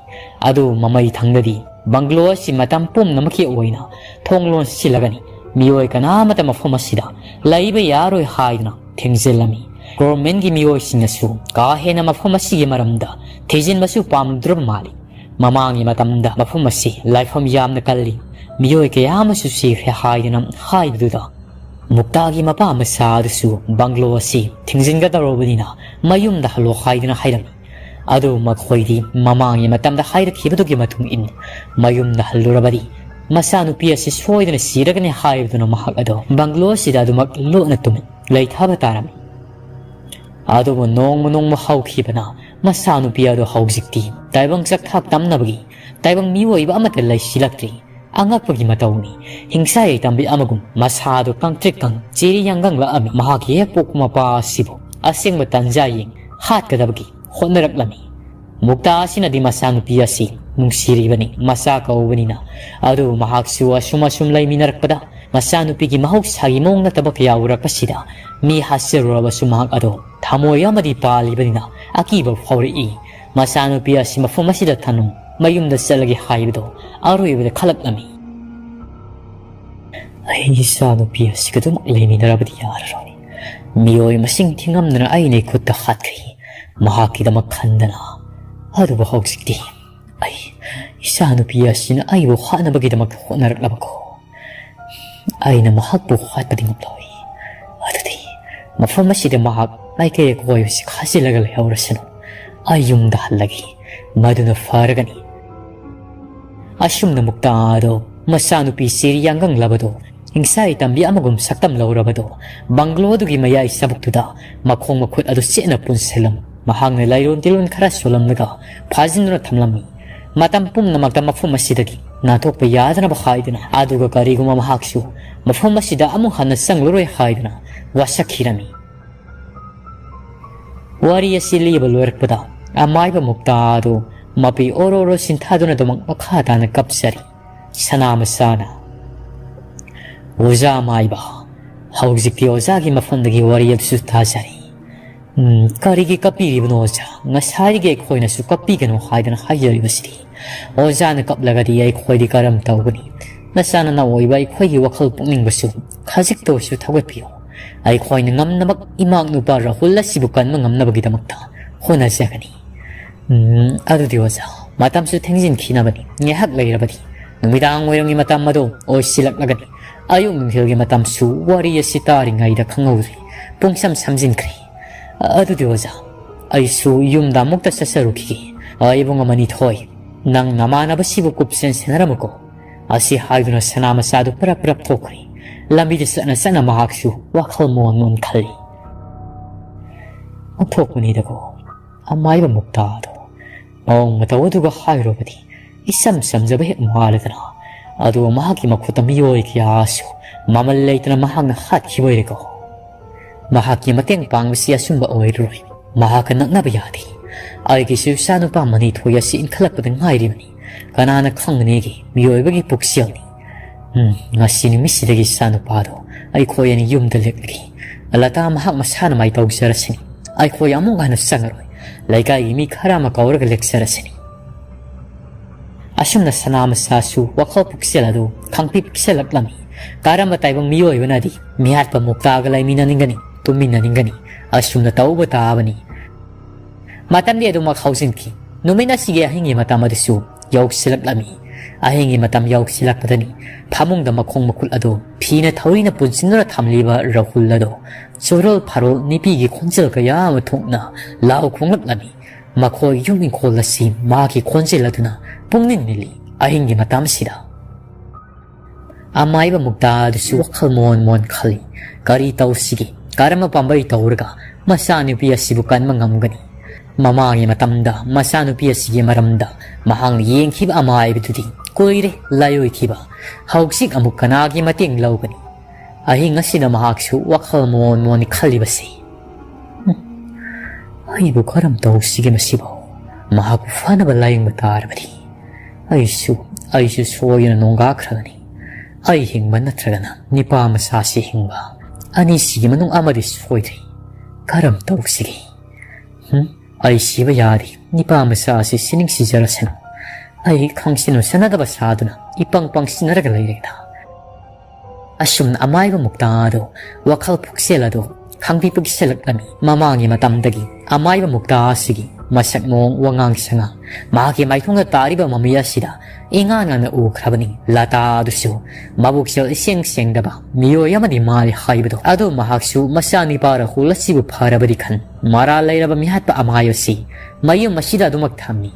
ꯑꯗꯨ ꯃꯃꯩ ꯊꯪꯗꯗꯤ ꯕꯪꯒ꯭ꯂꯣ ꯑꯁꯤ ꯃꯇꯝ ꯄꯨꯝꯅꯃꯛꯀꯤ ꯑꯣꯏꯅ ꯊꯣꯡ ꯂꯣꯟꯁꯤꯜꯂꯒꯅꯤ꯫ ꯃꯤꯑꯣꯏ ꯀꯅꯥꯃꯠꯇ ꯃꯐꯝ ꯑꯁꯤꯗ ꯂꯩꯕ ꯌꯥꯔꯣꯏ ꯍꯥꯏꯗꯨꯅ ꯊꯤꯡꯖꯤꯜꯂꯝꯃꯤ꯫ ꯒꯣꯔꯃꯦꯟꯒꯤ ꯃꯤꯑꯣꯏꯁꯤꯡꯅꯁꯨ ꯀꯥ ꯍꯦꯟꯅ ꯃꯐꯝ ꯑꯁꯤꯒꯤ ꯃꯔꯝꯗ ꯊꯤꯖꯤꯟꯕꯁꯨ ꯄꯥꯝꯂꯨꯗ꯭ꯔꯕ ꯃꯥꯜꯂꯤ꯫ ꯃꯃꯥꯡꯒꯤ ꯃꯇꯝꯗ ꯃꯐꯝ ꯑꯁꯤ ꯂꯥꯏꯐꯝ ꯌꯥꯝꯅ ꯀꯜꯂꯤ, ꯃꯤꯑꯣꯏ ꯀꯌꯥ ꯑꯃꯁꯨ ꯁꯤꯈ꯭ꯔꯦ ꯍꯥꯏꯗꯨꯅ ꯍꯥꯏꯕꯗꯨꯗ ꯃꯨꯛꯇꯥꯒꯤ ꯃꯄꯥ ꯃꯆꯥ ꯑꯗꯨꯁꯨ ꯕꯪꯒ꯭ꯂꯣ ꯑꯁꯤ ꯊꯤꯡꯖꯤꯟꯒꯗꯧꯔꯕꯅꯤꯅ ꯃꯌꯨꯝꯗ ꯍꯜꯂꯣ ꯍꯥꯏꯗꯨꯅ ꯍꯥꯏꯔꯝꯃꯤ꯫ ꯑꯗꯨꯕꯨ ꯃꯈꯣꯏꯗꯤ ꯃꯃꯥꯡꯒꯤ ꯃꯇꯝꯗ ꯍꯥꯏꯔꯛꯈꯤꯕꯗꯨꯒꯤ ꯃꯇꯨꯡ ꯏꯟꯅ ꯃꯌꯨꯝꯗ ꯍꯜꯂꯨꯔꯕꯗꯤ ꯃꯆꯥꯅꯨꯄꯤ ꯑꯁꯤ ꯁꯣꯏꯗꯅ ꯁꯤꯔꯒꯅꯤ ꯍꯥꯏꯕꯗꯨꯅ ꯃꯍꯥꯛ ꯑꯗꯣ ꯕꯪꯒ꯭ꯂꯣ ꯑꯁꯤꯗ ꯑꯗꯨꯃꯛ ꯂꯣꯠꯅ ꯇꯨꯃꯤꯟ ꯂꯩꯊꯕ ꯇꯥꯔꯝꯃꯤ꯫ ꯑꯗꯨꯕꯨ ꯅꯣꯡꯃ ꯅꯣꯡꯃ ꯍꯧꯈꯤꯕꯅ ꯃꯆꯥꯅꯨꯄꯤ ꯑꯗꯨ ꯍꯧꯖꯤꯛꯇꯤ ꯇꯥꯏꯕꯪ ꯆꯥꯛꯊꯥꯛ ꯇꯝꯅꯕꯒꯤ ꯇꯥꯏꯕꯪ ꯃꯤꯑꯣꯏꯕ ꯑꯃꯠꯇ ꯂꯩꯁꯤꯜꯂꯛꯇ꯭ꯔꯤ꯫ ꯑꯉꯛꯄꯒꯤ ꯃꯇꯧꯅꯤ, ꯍꯤꯡꯁꯥ ꯌꯥꯏꯇꯝꯕꯤ ꯑꯃꯒꯨꯝ ꯃꯁꯥꯗꯨ ꯀꯪꯇ꯭ꯔꯤꯛ ꯀꯪ ꯆꯦꯔꯤ ꯌꯥꯡꯒꯪꯂꯛꯑꯝꯃꯤ꯫ ꯃꯍꯥꯛꯀꯤ ꯍꯦꯛ ꯄꯣꯛꯄ ꯃꯄꯥ ꯑꯁꯤꯕꯨ ꯑꯁꯦꯡꯕ ꯇꯟꯖꯥ ꯌꯦꯡ ꯍꯥꯠꯀꯗꯕꯒꯤ ꯍꯣꯠꯅꯔꯛꯂꯝꯃꯤ꯫ ꯃꯨꯛꯇꯥ ꯑꯁꯤꯅꯗꯤ ꯃꯆꯥꯅꯨꯄꯤ ꯑꯁꯤ ꯅꯨꯡꯁꯤꯔꯤꯕꯅꯤ, ꯃꯆꯥ ꯀꯧꯕꯅꯤꯅ꯫ ꯑꯗꯨꯕꯨ ꯃꯍꯥꯛꯁꯨ ꯑꯁꯨꯝ ꯑꯁꯨꯝ ꯂꯩꯃꯤꯟꯅꯔꯛꯄꯗ ꯃꯆꯥꯅꯨꯄꯤꯒꯤ ꯃꯍꯧꯁꯥꯒꯤ ꯃꯑꯣꯡ ꯅꯠꯇꯕ ꯀꯌꯥ ꯎꯔꯛꯄꯁꯤꯗ ꯃꯤ ꯍꯥꯠꯆꯔꯨꯔꯕꯁꯨ ꯃꯍꯥꯛ ꯑꯗꯣ ꯊꯃꯣꯏ ꯑꯃꯗꯤ ꯄꯥꯜꯂꯤꯕꯅꯤꯅ ꯑꯀꯤꯕ ꯐꯥꯎꯔꯛꯏ꯫ ꯃꯆꯥꯅꯨꯄꯤ ꯑꯁꯤ ꯃꯐꯝ ꯑꯁꯤꯗ ꯊꯝꯂꯝ ꯃꯌꯨꯝꯗ ꯆꯠꯂꯒꯦ ꯍꯥꯏꯕꯗꯣ ꯑꯔꯣꯏꯕꯗ ꯈꯜꯂꯛꯂꯝꯃꯤ꯫ ꯑꯩ ꯏꯆꯥꯅꯨꯄꯤ ꯑꯁꯤꯒ ꯑꯗꯨꯃꯛ ꯂꯩꯃꯤꯟꯅꯔꯕꯗꯤ ꯌꯥꯔꯔꯣꯏ꯫ ꯃꯤꯑꯣꯏ ꯃꯁꯤꯡ ꯊꯤꯉꯝꯗꯅ ꯑꯩꯅ ꯏꯈꯨꯠꯇ ꯍꯥꯠꯈ꯭ꯔꯦ꯫ ꯃꯍꯥꯛꯀꯤꯗꯃꯛ ꯈꯟꯗꯅ꯫ ꯑꯗꯨꯕꯨ ꯍꯧꯖꯤꯛꯇꯤ ꯑꯩ ꯏꯆꯥꯅꯨꯄꯤ ꯑꯁꯤꯅ ꯑꯩꯕꯨ ꯍꯥꯠꯅꯕꯒꯤꯗꯃꯛ ꯍꯣꯠꯅꯔꯛꯂꯕꯀꯣ꯫ ꯑꯩꯅ ꯃꯍꯥꯛꯄꯨ ꯍꯥꯠꯄꯗꯤ ꯉꯝꯂꯣꯏ꯫ ꯑꯗꯨꯗꯤ ꯃꯐꯝ ꯑꯁꯤꯗ ꯃꯍꯥꯛ ꯃꯥꯏꯀꯩ ꯑꯀꯣꯏꯕꯁꯤ ꯈꯥꯖꯤꯜꯂꯒ ꯂꯩꯍꯧꯔꯁꯅꯨ꯫ ꯑꯩ ꯌꯨꯝꯗ ꯍꯜꯂꯒꯦ꯫ ꯃꯗꯨꯅ ꯐꯔꯒꯅꯤ꯫ ꯑꯁꯨꯝꯅ ꯃꯨꯛꯇꯥ ꯑꯗꯣ ꯃꯆꯥꯅꯨꯄꯤ ꯆꯦꯔꯤ ꯌꯥꯡꯒꯪꯂꯕꯗꯣ ꯍꯤꯡꯁꯥ ꯌꯥꯏꯇꯝꯕꯤ ꯑꯃꯒꯨꯝ ꯁꯛꯇꯝ ꯂꯧꯔꯕꯗꯣ ꯕꯪꯒ꯭ꯂꯣꯗꯨꯒꯤ ꯃꯌꯥꯏ ꯆꯕꯨꯛꯇꯨꯗ ꯃꯈꯣꯡ ꯃꯈꯨꯠ ꯑꯗꯨ ꯆꯦꯠꯅ ꯄꯨꯟꯁꯤꯜꯂꯝ꯫ ꯃꯍꯥꯛꯅ ꯂꯥꯏꯔꯣꯟ ꯇꯤꯂꯣꯟ ꯈꯔ ꯁꯣꯜꯂꯝꯂꯒ ꯐꯥꯖꯤꯟꯗꯨꯅ ꯊꯝꯂꯝꯃꯤ꯫ ꯃꯇꯝ ꯄꯨꯝꯅꯃꯛꯇ ꯃꯐꯝ ꯑꯁꯤꯗꯒꯤ ꯅꯥꯟꯊꯣꯛꯄ ꯌꯥꯗꯅꯕ ꯍꯥꯏꯗꯨꯅ, ꯑꯗꯨꯒ ꯀꯔꯤꯒꯨꯝꯕ ꯃꯍꯥꯛꯁꯨ ꯃꯐꯝ ꯑꯁꯤꯗ ꯑꯃꯨꯛ ꯍꯟꯅ ꯆꯪꯂꯔꯣꯏ ꯍꯥꯏꯗꯨꯅ ꯋꯥꯁꯛꯈꯤꯔꯝꯃꯤ꯫ ꯋꯥꯔꯤ ꯑꯁꯤ ꯂꯤꯕ ꯂꯣꯏꯔꯛꯄꯗ ꯑꯃꯥꯏꯕ ꯃꯨꯛꯇꯥ ꯑꯗꯨ ꯃꯄꯤ ꯑꯣꯔꯣ ꯑꯣꯔꯣ ꯁꯤꯟꯊꯥꯗꯨꯅ ꯑꯗꯨꯃꯛ ꯃꯈꯥ ꯇꯥꯅ ꯀꯞꯆꯔꯤ꯫ ꯁꯅꯥ ꯃꯆꯥꯅ, "ꯑꯣꯖꯥ ꯑꯃꯥꯏꯕ, ꯍꯧꯖꯤꯛꯇꯤ ꯑꯣꯖꯥꯒꯤ ꯃꯐꯝꯗꯒꯤ ꯋꯥꯔꯤ ꯑꯗꯨꯁꯨ ꯇꯥꯖꯔꯤ꯫ ꯎꯝ, ꯀꯔꯤꯒꯤ ꯀꯞꯄꯤꯔꯤꯕꯅꯣ ꯑꯣꯖꯥ? ꯉꯁꯥꯏꯗꯒꯤ ꯑꯩꯈꯣꯏꯅꯁꯨ ꯀꯞꯄꯤꯒꯅꯨ ꯍꯥꯏꯗꯅ ꯍꯥꯏꯖꯔꯤꯕꯁꯤꯗꯤ꯫ ꯑꯣꯖꯥꯅ ꯀꯞꯂꯒꯗꯤ ꯑꯩꯈꯣꯏꯗꯤ ꯀꯔꯝ ꯇꯧꯒꯅꯤ? ꯅꯆꯥ ꯅꯅꯥꯎ ꯑꯣꯏꯕ ꯑꯩꯈꯣꯏꯒꯤ ꯋꯥꯈꯜ ꯄꯨꯛꯅꯤꯡꯕꯁꯨ ꯈꯖꯤꯛꯇ ꯑꯣꯏꯔꯁꯨ ꯊꯧꯒꯠꯄꯤꯌꯨ꯫ ꯑꯩꯈꯣꯏꯅ ꯉꯝꯅꯃꯛ ꯏꯃꯥꯛ ꯅꯨꯄꯥ ꯔꯥꯍꯨꯜ ꯑꯁꯤꯕꯨ ꯀꯟꯕ ꯉꯝꯅꯕꯒꯤꯗꯃꯛꯇ ꯍꯣꯠꯅꯖꯒꯅꯤ꯫ ꯎꯝ, ꯑꯗꯨꯗꯤ ꯑꯣꯖꯥ, ꯃꯇꯝꯁꯨ ꯊꯦꯡꯖꯤꯟꯈꯤꯅꯕꯅꯤ꯫ ꯉꯥꯏꯍꯥꯛ ꯂꯩꯔꯕꯗꯤ ꯅꯨꯃꯤꯗꯥꯡ ꯋꯥꯏꯔꯝꯒꯤ ꯃꯇꯝ ꯑꯗꯨ ꯑꯣꯏꯁꯤꯜꯂꯛꯂꯒꯅꯤ꯫ ꯑꯌꯨꯛ ꯅꯨꯡꯊꯤꯜꯒꯤ ꯃꯇꯝꯁꯨ ꯋꯥꯔꯤ ꯑꯁꯤ ꯇꯥꯔꯤꯉꯩꯗ ꯈꯪꯍꯧꯗ꯭ꯔꯦ꯫ ꯄꯨꯡꯁꯝ ꯁꯝꯖꯤꯟꯈ꯭ꯔꯦ꯫ ꯑꯗꯨꯗꯤ ꯑꯣꯖꯥ, ꯑꯩꯁꯨ ꯌꯨꯝꯗ ꯑꯃꯨꯛꯇ ꯆꯠꯆꯔꯨꯈꯤꯒꯦ꯫ ꯑ, ꯏꯕꯨꯡ ꯑꯃꯅꯤ ꯊꯣꯏ, ꯅꯪ ꯅꯃꯥꯟꯅꯕꯁꯤꯕꯨ ꯀꯨꯞꯁꯦꯟ ꯁꯦꯟꯅꯔꯝꯃꯨꯀꯣ꯫ ꯑꯁꯤ ꯍꯥꯏꯗꯨꯅ ꯁꯅꯥ ꯃꯆꯥꯗꯨ ꯄꯔꯞ ꯄꯔꯞ ꯊꯣꯛꯈ꯭ꯔꯦ꯫ ꯂꯝꯕꯤꯗ ꯆꯠꯅ ꯆꯠꯅ ꯃꯍꯥꯛꯁꯨ ꯋꯥꯈꯜ ꯃꯣꯟ ꯃꯣꯟ ꯈꯜꯂꯤ꯫ ꯑꯣꯟꯊꯣꯛꯄꯅꯤꯗꯀꯣ, ꯑꯃꯥꯏꯕ ꯃꯨꯛꯇꯥꯗꯣ꯫ ꯃꯑꯣꯡ ꯃꯇꯧ ꯑꯗꯨꯒ ꯍꯥꯏꯔꯨꯕꯗꯤ ꯏꯆꯝ ꯆꯝꯖꯕ ꯍꯦꯛ ꯃꯥꯜꯂꯗꯅ, ꯑꯗꯨꯒ ꯃꯍꯥꯛꯀꯤ ꯃꯈꯨꯠꯇ ꯃꯤꯑꯣꯏ ꯀꯌꯥꯁꯨ ꯃꯃꯜ ꯂꯩꯇꯅ ꯃꯍꯥꯛꯅ ꯍꯥꯠꯈꯤꯕ ꯑꯣꯏꯔꯦꯀꯣ꯫ ꯃꯍꯥꯛꯀꯤ ꯃꯇꯦꯡ ꯄꯥꯡꯕꯁꯤ ꯑꯆꯨꯝꯕ ꯑꯣꯏꯔꯔꯣꯏ꯫ ꯃꯍꯥꯛꯀ ꯅꯛꯅꯕ ꯌꯥꯗꯦ꯫ ꯑꯩꯒꯤꯁꯨ ꯏꯆꯥꯅꯨꯄꯥ ꯃꯅꯤꯊꯣꯏ ꯑꯁꯤ ꯏꯟꯈꯠꯂꯛꯄꯗ ꯉꯥꯏꯔꯤꯕꯅꯤ꯫ ꯀꯅꯥꯅ ꯈꯪꯒꯅꯤꯒꯤ ꯃꯤꯑꯣꯏꯕꯒꯤ ꯄꯨꯛꯆꯦꯜꯅꯤ꯫ ꯎꯝ, ꯉꯁꯤ ꯅꯨꯃꯤꯠꯁꯤꯗꯒꯤ ꯏꯆꯥꯅꯨꯄꯥꯗꯣ ꯑꯩꯈꯣꯏ ꯑꯅꯤ ꯌꯨꯝꯗ ꯂꯦꯛꯂꯒꯦ꯫ ꯂꯇꯥ ꯃꯍꯥꯛ ꯃꯁꯥꯅ ꯃꯥꯏ ꯇꯧꯖꯔꯁꯤꯅꯤ꯫ ꯑꯩꯈꯣꯏ ꯑꯃꯨꯛ ꯍꯟꯅ ꯆꯪꯉꯔꯣꯏ꯫ ꯂꯩꯀꯥꯏꯒꯤ ꯃꯤ ꯈꯔ ꯑꯃ ꯀꯧꯔꯒ ꯂꯦꯛꯆꯔꯁꯤꯅꯤ꯫ ꯑꯁꯨꯝꯅ ꯁꯅꯥ ꯃꯆꯥꯁꯨ ꯋꯥꯈꯜ ꯄꯨꯛꯆꯦꯜ ꯑꯗꯨ ꯈꯪꯄꯤꯛ ꯄꯤꯛꯁꯜꯂꯛꯂꯝꯃꯤ꯫ ꯀꯔꯝꯕ ꯇꯥꯏꯕꯪ ꯃꯤꯑꯣꯏꯕꯅꯗꯤ ꯃꯤꯍꯥꯠꯄ ꯃꯨꯛꯇꯥꯒ ꯂꯩꯃꯤꯟꯅꯅꯤꯡꯒꯅꯤ, ꯇꯨꯝꯃꯤꯟꯅꯅꯤꯡꯒꯅꯤ? ꯑꯁꯨꯝꯅ ꯇꯧꯕ ꯇꯥꯕꯅꯤ꯫ ꯃꯇꯝꯗꯤ ꯑꯗꯨꯃꯛ ꯍꯧꯖꯤꯟꯈꯤ꯫ ꯅꯨꯃꯤꯠ ꯑꯁꯤꯒꯤ ꯑꯍꯤꯡꯒꯤ ꯃꯇꯝ ꯑꯗꯨꯁꯨ ꯌꯧꯁꯤꯜꯂꯛꯂꯝꯃꯤ꯫ ꯑꯍꯤꯡꯒꯤ ꯃꯇꯝ ꯌꯧꯁꯤꯜꯂꯛꯄꯗꯅꯤ ꯐꯃꯨꯡꯗ ꯃꯈꯣꯡ ꯃꯈꯨꯠ ꯑꯗꯨ ꯐꯤꯅ ꯊꯧꯔꯤꯅ ꯄꯨꯟꯁꯤꯟꯗꯨꯅ ꯊꯝꯂꯤꯕ ꯔꯥꯍꯨꯜ ꯑꯗꯨ ꯆꯨꯔꯣꯜ ꯐꯥꯔꯣꯜ ꯅꯨꯄꯤꯒꯤ ꯈꯣꯟꯖꯦꯜ ꯀꯌꯥ ꯑꯃ ꯊꯣꯛꯅ ꯂꯥꯎ ꯈꯣꯡꯂꯛꯂꯝꯃꯤ꯫ ꯃꯈꯣꯏ ꯌꯨꯝ ꯏꯪꯈꯣꯜ ꯑꯁꯤ ꯃꯍꯥꯛꯀꯤ ꯈꯣꯟꯖꯦꯜ ꯑꯗꯨꯅ ꯄꯨꯡꯅꯤꯜ ꯅꯤꯜꯂꯤ꯫ ꯑꯍꯤꯡꯒꯤ ꯃꯇꯝꯁꯤꯗ ꯑꯃꯥꯏꯕ ꯃꯨꯛꯇꯥ ꯑꯗꯨꯁꯨ ꯋꯥꯈꯜ ꯃꯣꯟ ꯃꯣꯟ ꯈꯜꯂꯤ꯫ ꯀꯔꯤ ꯇꯧꯁꯤꯒꯦ? ꯀꯔꯝꯕ ꯄꯥꯝꯕꯩ ꯇꯧꯔꯒ ꯃꯆꯥꯅꯨꯄꯤ ꯑꯁꯤꯕꯨ ꯀꯟꯕ ꯉꯝꯒꯅꯤ? ꯃꯃꯥꯡꯒꯤ ꯃꯇꯝꯗ ꯃꯆꯥꯅꯨꯄꯤ ꯑꯁꯤꯒꯤ ꯃꯔꯝꯗ ꯃꯍꯥꯛꯅ ꯌꯦꯡꯈꯤꯕ ꯑꯃꯥꯏꯕꯗꯨꯗꯤ ꯀꯨꯏꯔꯦ ꯂꯥꯏꯑꯣꯏꯈꯤꯕ꯫ ꯍꯧꯖꯤꯛ ꯑꯃꯨꯛ ꯀꯅꯥꯒꯤ ꯃꯇꯦꯡ ꯂꯧꯒꯅꯤ? ꯑꯍꯤꯡ ꯑꯁꯤꯗ ꯃꯍꯥꯛꯁꯨ ꯋꯥꯈꯜ ꯃꯣꯟ ꯃꯣꯟ ꯈꯜꯂꯤꯕꯁꯤ꯫ ꯍꯝ, ꯑꯩꯕꯨ ꯀꯔꯝ ꯇꯧꯁꯤꯒꯦ ꯃꯁꯤꯕꯨ? ꯃꯍꯥꯛꯄꯨ ꯐꯅꯕ ꯂꯥꯌꯦꯡꯕ ꯇꯥꯔꯕꯗꯤ ꯑꯩꯁꯨ, ꯑꯩꯁꯨ ꯁꯣꯏꯗꯅ ꯅꯣꯡꯒꯥꯈ꯭ꯔꯒꯅꯤ꯫ ꯑꯩ ꯍꯤꯡꯕ ꯅꯠꯇ꯭ꯔꯒꯅ ꯅꯤꯄꯥ ꯃꯆꯥꯁꯤ ꯍꯤꯡꯕ, ꯑꯅꯤꯁꯤꯒꯤ ꯃꯅꯨꯡ ꯑꯃꯗꯤ ꯁꯣꯏꯗ꯭ꯔꯤ꯫ ꯀꯔꯝ ꯇꯧꯁꯤꯒꯦ? ꯍꯝ? ꯑꯩ ꯁꯤꯕ ꯌꯥꯔꯤ꯫ ꯅꯤꯄꯥ ꯃꯆꯥ ꯑꯁꯤ ꯁꯤꯅꯤꯡ ꯁꯤꯖꯔꯁꯅꯨ꯫ ꯑꯩ ꯈꯪꯁꯤꯟꯅ ꯁꯥꯟꯅꯗꯕ ꯁꯥꯗꯨꯅ ꯏꯄꯪ ꯄꯪꯁꯤꯟꯅꯔꯒ ꯂꯩꯔꯦꯗ꯫ ꯑꯁꯨꯝꯅ ꯑꯃꯥꯏꯕ ꯃꯨꯛꯇꯥ ꯑꯗꯨ ꯋꯥꯈꯜ ꯄꯨꯛꯆꯦꯜ ꯑꯗꯨ ꯈꯪꯄꯤꯛ ꯄꯤꯛꯁꯤꯜꯂꯛꯂꯝꯃꯤ꯫ ꯃꯃꯥꯡꯒꯤ ꯃꯇꯝꯗꯒꯤ ꯑꯃꯥꯏꯕ ꯃꯨꯛꯇꯥ ꯑꯁꯤꯒꯤ ꯃꯁꯛ ꯃꯑꯣꯡ, ꯋꯥꯉꯥꯡ ꯁꯉꯥꯡ, ꯃꯍꯥꯛꯀꯤ ꯃꯥꯏꯊꯣꯡꯗ ꯇꯥꯔꯤꯕ ꯃꯃꯤ ꯑꯁꯤꯗ ꯏꯉꯥꯟ ꯉꯥꯟꯅ ꯎꯈ꯭ꯔꯕꯅꯤ꯫ ꯂꯇꯥ ꯑꯗꯨꯁꯨ ꯃꯕꯨꯛꯆꯦꯜ ꯏꯁꯦꯡ ꯁꯦꯡꯗꯕ ꯃꯤꯑꯣꯏ ꯑꯃꯗꯤ ꯃꯥꯜꯂꯤ ꯍꯥꯏꯕꯗꯣ꯫ ꯑꯗꯣ ꯃꯍꯥꯛꯁꯨ ꯃꯆꯥꯅꯤꯄꯥ ꯔꯥꯍꯨꯜ ꯑꯁꯤꯕꯨ ꯐꯔꯕꯗꯤ ꯈꯟ, ꯃꯔꯥꯜ ꯂꯩꯔꯕ ꯃꯤꯍꯥꯠꯄ ꯑꯃꯥꯏ ꯑꯁꯤ ꯃꯌꯨꯝ ꯑꯁꯤꯗ ꯑꯗꯨꯃꯛ ꯊꯝꯃꯤ꯫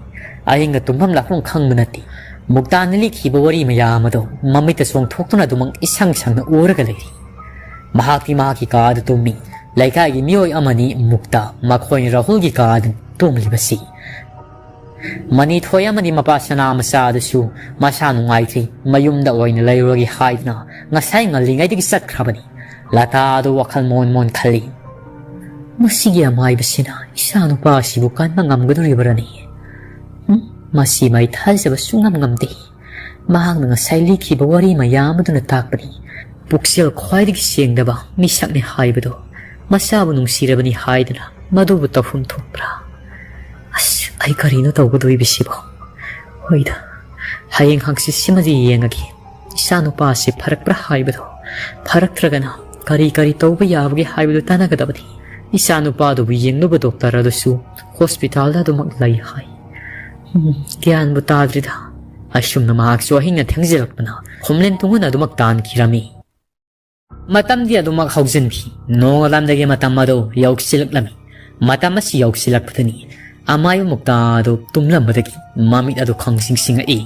ꯑꯍꯤꯡꯒ ꯇꯨꯝꯐꯝ ꯂꯥꯛꯐꯝ ꯈꯪꯕ ꯅꯠꯇꯦ꯫ ꯃꯨꯛꯇꯥꯅ ꯂꯤꯈꯤꯕ ꯋꯥꯔꯤ ꯃꯌꯥꯝ ꯑꯗꯣ ꯃꯃꯤꯠꯇ ꯆꯣꯡꯊꯣꯛꯇꯨꯅ ꯑꯗꯨꯃꯛ ꯏꯁꯪ ꯁꯪꯅ ꯎꯔꯒ ꯂꯩꯔꯤ꯫ ꯃꯍꯥꯛꯇꯤ ꯃꯍꯥꯛꯀꯤ ꯀꯥꯗ ꯇꯨꯝꯃꯤ꯫ ꯂꯩꯀꯥꯏꯒꯤ ꯃꯤꯑꯣꯏ ꯑꯃꯅꯤ ꯃꯨꯛꯇ ꯃꯈꯣꯏ ꯔꯥꯍꯨꯜꯒꯤ ꯀꯥꯗ ꯇꯨꯝꯂꯤꯕꯁꯤ꯫ ꯃꯅꯤꯊꯣꯏ ꯑꯃꯗꯤ ꯃꯄꯥ ꯁꯅꯥ ꯃꯆꯥ ꯑꯗꯨꯁꯨ ꯃꯁꯥ ꯅꯨꯡꯉꯥꯏꯇ꯭ꯔꯤ, ꯃꯌꯨꯝꯗ ꯑꯣꯏꯅ ꯂꯩꯔꯨꯔꯒꯦ ꯍꯥꯏꯗꯨꯅ ꯉꯁꯥꯏ ꯉꯜꯂꯤꯉꯩꯗꯒꯤ ꯆꯠꯈ꯭ꯔꯕꯅꯤ꯫ ꯂꯇꯥ ꯑꯗꯨ ꯋꯥꯈꯜ ꯃꯣꯟ ꯃꯣꯟ ꯈꯜꯂꯤ꯫ "ꯃꯁꯤꯒꯤ ꯑꯃꯥꯏꯕꯁꯤꯅ ꯏꯆꯥ ꯅꯨꯄꯥ ꯑꯁꯤꯕꯨ ꯀꯟꯕ ꯉꯝꯒꯗꯧꯔꯤꯕ꯭ꯔꯥꯅꯦ? ꯎꯝ, ꯃꯁꯤꯃ ꯑꯩ ꯊꯥꯖꯕ ꯁꯨꯡꯉꯝ ꯉꯝꯗꯦ꯫ ꯃꯍꯥꯛꯅ ꯉꯁꯥꯏ ꯂꯤꯈꯤꯕ ꯋꯥꯔꯤ ꯃꯌꯥꯝ ꯑꯗꯨꯅ ꯇꯥꯛꯄꯅꯤ ꯄꯨꯛꯆꯦꯜ ꯈ꯭ꯋꯥꯏꯗꯒꯤ ꯁꯦꯡꯗꯕ ꯃꯤꯁꯛꯅꯤ ꯍꯥꯏꯕꯗꯣ꯫ ꯃꯆꯥꯕꯨ ꯅꯨꯡꯁꯤꯔꯕꯅꯤ ꯍꯥꯏꯗꯅ ꯃꯗꯨꯕꯨ ꯇꯧꯐꯝ ꯊꯣꯛꯄ꯭ꯔꯥ? ꯑꯁ, ꯑꯩ ꯀꯔꯤꯅꯣ ꯇꯧꯒꯗꯣꯔꯤꯕꯁꯤꯕꯣ? ꯍꯣꯏꯗ, ꯍꯌꯦꯡ ꯍꯪꯆꯤꯠꯁꯤꯃꯗꯤ ꯌꯦꯡꯉꯒꯦ꯫ ꯏꯆꯥꯅꯨꯄꯥ ꯑꯁꯤ ꯐꯔꯛꯄ꯭ꯔꯥ ꯍꯥꯏꯕꯗꯣ, ꯐꯔꯛꯇ꯭ꯔꯒꯅ ꯀꯔꯤ ꯀꯔꯤ ꯇꯧꯕ ꯌꯥꯕꯒꯦ ꯍꯥꯏꯕꯗꯨ ꯇꯥꯟꯅꯒꯗꯕꯅꯤ꯫ ꯏꯆꯥꯅꯨꯄꯥꯗꯨꯕꯨ ꯌꯦꯡꯂꯨꯕ ꯗꯣꯛꯇꯔ ꯑꯗꯨꯁꯨ ꯍꯣꯁꯄꯤꯇꯥꯜꯗ ꯑꯗꯨꯃꯛ ꯂꯩ ꯍꯥꯏ꯫ ꯎꯝ, ꯒ꯭ꯌꯥꯟꯕꯨ ꯇꯥꯗ꯭ꯔꯤꯗ꯫ ꯑꯁꯨꯝꯅ ꯃꯍꯥꯛꯁꯨ ꯑꯍꯤꯡꯅ ꯊꯦꯡꯖꯤꯜꯂꯛꯄꯅ ꯈꯣꯝꯂꯦꯟ ꯇꯨꯡꯍꯟ ꯑꯗꯨꯃꯛ ꯇꯥꯟꯈꯤꯔꯝꯃꯤ꯫ ꯃꯇꯝꯗꯤ ꯑꯗꯨꯃꯛ ꯍꯧꯖꯤꯟꯈꯤ꯫ ꯅꯣꯡꯉꯥꯜꯂꯝꯗꯥꯏꯒꯤ ꯃꯇꯝ ꯑꯗꯨ ꯌꯧꯁꯤꯜꯂꯛꯂꯝꯃꯤ꯫ ꯃꯇꯝ ꯑꯁꯤ ꯌꯧꯁꯤꯜꯂꯛꯄꯗꯅꯤ ꯑꯃꯥꯏꯕ ꯃꯨꯛꯇꯥ ꯑꯗꯨ ꯇꯨꯝꯂꯝꯕꯗꯒꯤ ꯃꯃꯤꯠ ꯑꯗꯨ ꯈꯪꯁꯤꯡ ꯁꯤꯡꯉꯛꯏ꯫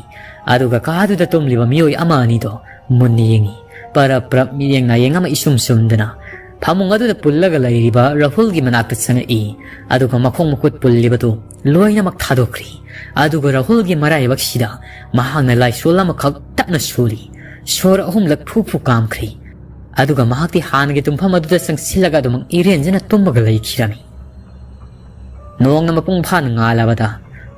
ꯑꯗꯨꯒ ꯀꯥꯗꯨꯗ ꯇꯨꯝꯂꯤꯕ ꯃꯤꯑꯣꯏ ꯑꯃ ꯑꯅꯤꯗꯣ ꯃꯨꯟꯅ ꯌꯦꯡꯉꯤ꯫ ꯄꯔꯞ ꯄꯔꯞ ꯃꯤꯠꯌꯦꯡ ꯅꯥꯌꯦꯡ ꯑꯃ ꯏꯁꯨꯝ ꯁꯨꯝꯗꯅ ꯐꯃꯨꯡ ꯑꯗꯨꯗ ꯄꯨꯜꯂꯒ ꯂꯩꯔꯤꯕ ꯔꯥꯍꯨꯜꯒꯤ ꯃꯅꯥꯛꯇ ꯆꯪꯉꯛꯏ꯫ ꯑꯗꯨꯒ ꯃꯈꯣꯡ ꯃꯈꯨꯠ ꯄꯨꯜꯂꯤꯕꯗꯨ ꯂꯣꯏꯅꯃꯛ ꯊꯥꯗꯣꯛꯈ꯭ꯔꯦ꯫ ꯑꯗꯨꯒ ꯔꯥꯍꯨꯜꯒꯤ ꯃꯔꯥꯏꯕꯛꯁꯤꯗ ꯃꯍꯥꯛꯅ ꯂꯥꯏꯁꯣꯜ ꯑꯃꯈꯛ ꯇꯞꯅ ꯁꯣꯜꯂꯤ꯫ ꯁꯣꯔ ꯑꯍꯨꯝꯂꯛ ꯐꯨ ꯐꯨ ꯀꯥꯝꯈ꯭ꯔꯦ꯫ ꯑꯗꯨꯒ ꯃꯍꯥꯛꯇꯤ ꯍꯥꯟꯅꯒꯤ ꯇꯨꯝꯐꯝ ꯑꯗꯨꯗ ꯆꯪꯁꯤꯜꯂꯒ ꯑꯗꯨꯃꯛ ꯏꯔꯦꯟꯖꯅ ꯇꯨꯝꯃꯒ ꯂꯩꯈꯤꯔꯝꯃꯤ꯫ ꯅꯣꯡꯅ ꯃꯄꯨꯡ ꯐꯥꯅ ꯉꯥꯜꯂꯕꯗ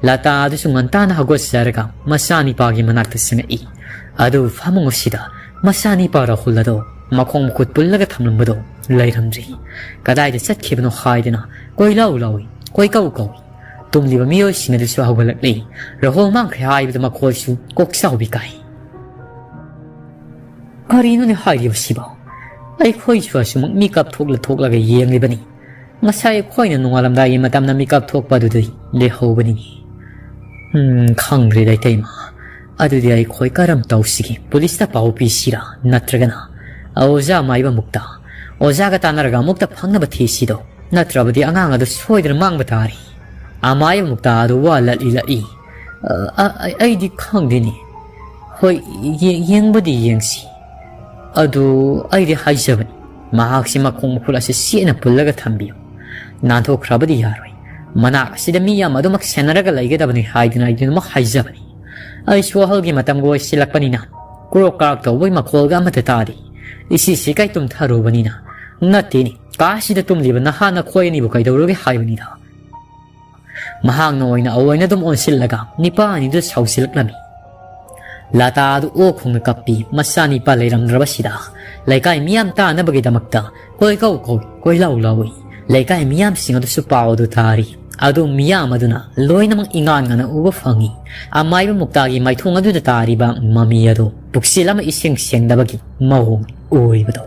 ꯂꯇꯥ ꯑꯗꯨꯁꯨ ꯉꯟꯇꯥꯅ ꯍꯧꯒꯠꯆꯔꯒ ꯃꯆꯥꯅꯤꯄꯥꯒꯤ ꯃꯅꯥꯛꯇ ꯆꯪꯉꯛꯏ꯫ ꯑꯗꯨꯕꯨ ꯐꯃꯨꯡ ꯑꯁꯤꯗ ꯃꯆꯥꯅꯤꯄꯥ ꯔꯥꯍꯨꯜ ꯑꯗꯣ ꯃꯈꯣꯡ ꯃꯈꯨꯠ ꯄꯨꯜꯂꯒ ꯊꯝꯂꯝꯕꯗꯣ ꯂꯩꯔꯝꯗ꯭ꯔꯤ꯫ ꯀꯗꯥꯏꯗ ꯆꯠꯈꯤꯕꯅꯣ ꯍꯥꯏꯗꯅ ꯀꯣꯏꯂꯥꯎ ꯂꯥꯎꯏ, ꯀꯣꯏꯀꯧ ꯀꯧꯏ꯫ ꯇꯨꯝꯂꯤꯕ ꯃꯤꯑꯣꯏꯁꯤꯡ ꯑꯗꯨꯁꯨ ꯍꯧꯒꯠꯂꯛꯂꯤ꯫ ꯔꯥꯍꯨꯜ ꯃꯥꯡꯈ꯭ꯔꯦ ꯍꯥꯏꯕꯗ ꯃꯈꯣꯏꯁꯨ ꯀꯣꯛꯆꯥꯎꯕꯤ ꯀꯥꯏ꯫ "ꯀꯔꯤꯅꯣꯅꯦ ꯍꯥꯏꯔꯤꯕꯁꯤꯕꯣ? ꯑꯩꯈꯣꯏꯁꯨ ꯑꯁꯨꯃꯛ ꯃꯤꯀꯞ ꯊꯣꯛꯂ ꯊꯣꯛꯂꯒ ꯌꯦꯡꯂꯤꯕꯅꯤ꯫ ꯉꯁꯥꯏ ꯑꯩꯈꯣꯏꯅ ꯅꯣꯡꯉꯥꯜꯂꯝꯗꯥꯏꯒꯤ ꯃꯇꯝꯗ ꯃꯤꯀꯞ ꯊꯣꯛꯄ ꯑꯗꯨꯗꯤ ꯂꯩꯍꯧꯕꯅꯤꯅꯦ꯫ ꯎꯝ, ꯈꯪꯗ꯭ꯔꯦꯗ ꯏꯇꯩꯃ꯫ ꯑꯗꯨꯗꯤ ꯑꯩꯈꯣꯏ ꯀꯔꯝ ꯇꯧꯁꯤꯒꯦ? ꯄꯨꯂꯤꯁꯇ ꯄꯥꯎ ꯄꯤꯁꯤꯔꯥ? ꯅꯠꯇ꯭ꯔꯒꯅ ꯑꯣꯖꯥ ꯃꯥꯏꯕ ꯃꯨꯛꯇ, ꯑꯣꯖꯥꯒ ꯇꯥꯟꯅꯔꯒ ꯑꯃꯨꯛꯇ ꯐꯪꯅꯕ ꯊꯤꯁꯤꯗꯣ꯫ ꯅꯠꯇ꯭ꯔꯕꯗꯤ ꯑꯉꯥꯡ ꯑꯗꯨ ꯁꯣꯏꯗꯅ ꯃꯥꯡꯕ ꯇꯥꯔꯤ꯫ ꯑꯃꯥꯏꯕ ꯃꯨꯛꯇ ꯑꯗꯨ ꯋꯥ ꯂꯠꯂꯤ ꯂꯠꯂꯤ꯫ ꯑ, ꯑ, ꯑꯩꯗꯤ ꯈꯪꯗꯦꯅꯦ꯫ ꯍꯣꯏ, ꯌꯦ-, ꯌꯦꯡꯕꯗꯤ ꯌꯦꯡꯁꯤ꯫ ꯑꯗꯨ ꯑꯩꯗꯤ ꯍꯥꯏꯖꯕꯅꯤ, ꯃꯍꯥꯛꯁꯤ ꯃꯈꯣꯡ ꯃꯈꯨꯠ ꯑꯁꯤ ꯆꯦꯠꯅ ꯄꯨꯜꯂꯒ ꯊꯝꯕꯤꯌꯨ꯫ ꯅꯥꯟꯊꯣꯛꯈ꯭ꯔꯕꯗꯤ ꯌꯥꯔꯣꯏ꯫ ꯃꯅꯥꯛ ꯑꯁꯤꯗ ꯃꯤ ꯌꯥꯝ ꯑꯗꯨꯃꯛ ꯁꯦꯟꯅꯔꯒ ꯂꯩꯒꯗꯕꯅꯤ ꯍꯥꯏꯗꯨꯅ ꯑꯩꯗꯤ ꯑꯗꯨꯃꯛ ꯍꯥꯏꯖꯕꯅꯤ꯫ ꯑꯩꯁꯨ ꯑꯍꯜꯒꯤ ꯃꯇꯝꯒ ꯑꯣꯏꯁꯤꯜꯂꯛꯄꯅꯤꯅ ꯀ꯭ꯔꯣꯛ ꯀ꯭ꯔꯥꯛ ꯇꯧꯕꯒꯤ ꯃꯈꯣꯜꯒ ꯑꯃꯠꯇ ꯇꯥꯗꯦ꯫ ꯏꯁꯤ ꯁꯤꯀꯥꯏ ꯇꯨꯝꯊꯔꯨꯕꯅꯤꯅ꯫ ꯅꯠꯇꯦꯅꯦ, ꯀꯥꯁꯤꯗ ꯇꯨꯝꯂꯤꯕ ꯅꯍꯥ ꯅꯈꯣꯏ ꯑꯅꯤꯕꯨ ꯀꯩꯗꯧꯔꯒꯦ ꯍꯥꯏꯕꯅꯤꯗ꯫ ꯃꯍꯥꯛꯅ ꯑꯣꯏꯅ ꯑꯑꯣꯏꯅ ꯑꯗꯨꯝ ꯑꯣꯟꯁꯤꯜꯂꯒ ꯅꯤꯄꯥ ꯑꯅꯤꯗꯨ ꯁꯥꯎꯁꯤꯜꯂꯛꯂꯝꯃꯤ꯫ ꯂꯇꯥ ꯑꯗꯨ ꯑꯣꯛ ꯈꯣꯡꯅ ꯀꯞꯄꯤ꯫ ꯃꯆꯥꯅꯤꯄꯥ ꯂꯩꯔꯝꯗ꯭ꯔꯕꯁꯤꯗ ꯂꯩꯀꯥꯏ ꯃꯤꯌꯥꯝ ꯇꯥꯅꯕꯒꯤꯗꯃꯛꯇ ꯀꯣꯏꯀꯧ ꯀꯧꯏ, ꯀꯣꯏꯂꯥꯎ ꯂꯥꯎꯏ꯫ ꯂꯩꯀꯥꯏ ꯃꯤꯌꯥꯝꯁꯤꯡ ꯑꯗꯨꯁꯨ ꯄꯥꯎ ꯑꯗꯨ ꯇꯥꯔꯤ꯫ ꯑꯗꯨ ꯃꯤꯌꯥꯝ ꯑꯗꯨꯅ ꯂꯣꯏꯅꯃꯛ ꯏꯉꯥꯟ ꯉꯥꯟꯅ ꯎꯕ ꯐꯪꯏ꯫ ꯑꯃꯥꯏꯕ ꯃꯨꯛꯇꯥꯒꯤ ꯃꯥꯏꯊꯣꯡ ꯑꯗꯨꯗ ꯇꯥꯔꯤꯕ ꯃꯃꯤ ꯑꯗꯨ ꯄꯨꯛꯆꯦꯜ ꯑꯃ ꯏꯁꯦꯡ ꯁꯦꯡꯗꯕꯒꯤ ꯃꯑꯣꯡ ꯎꯔꯤꯕꯗꯣ꯫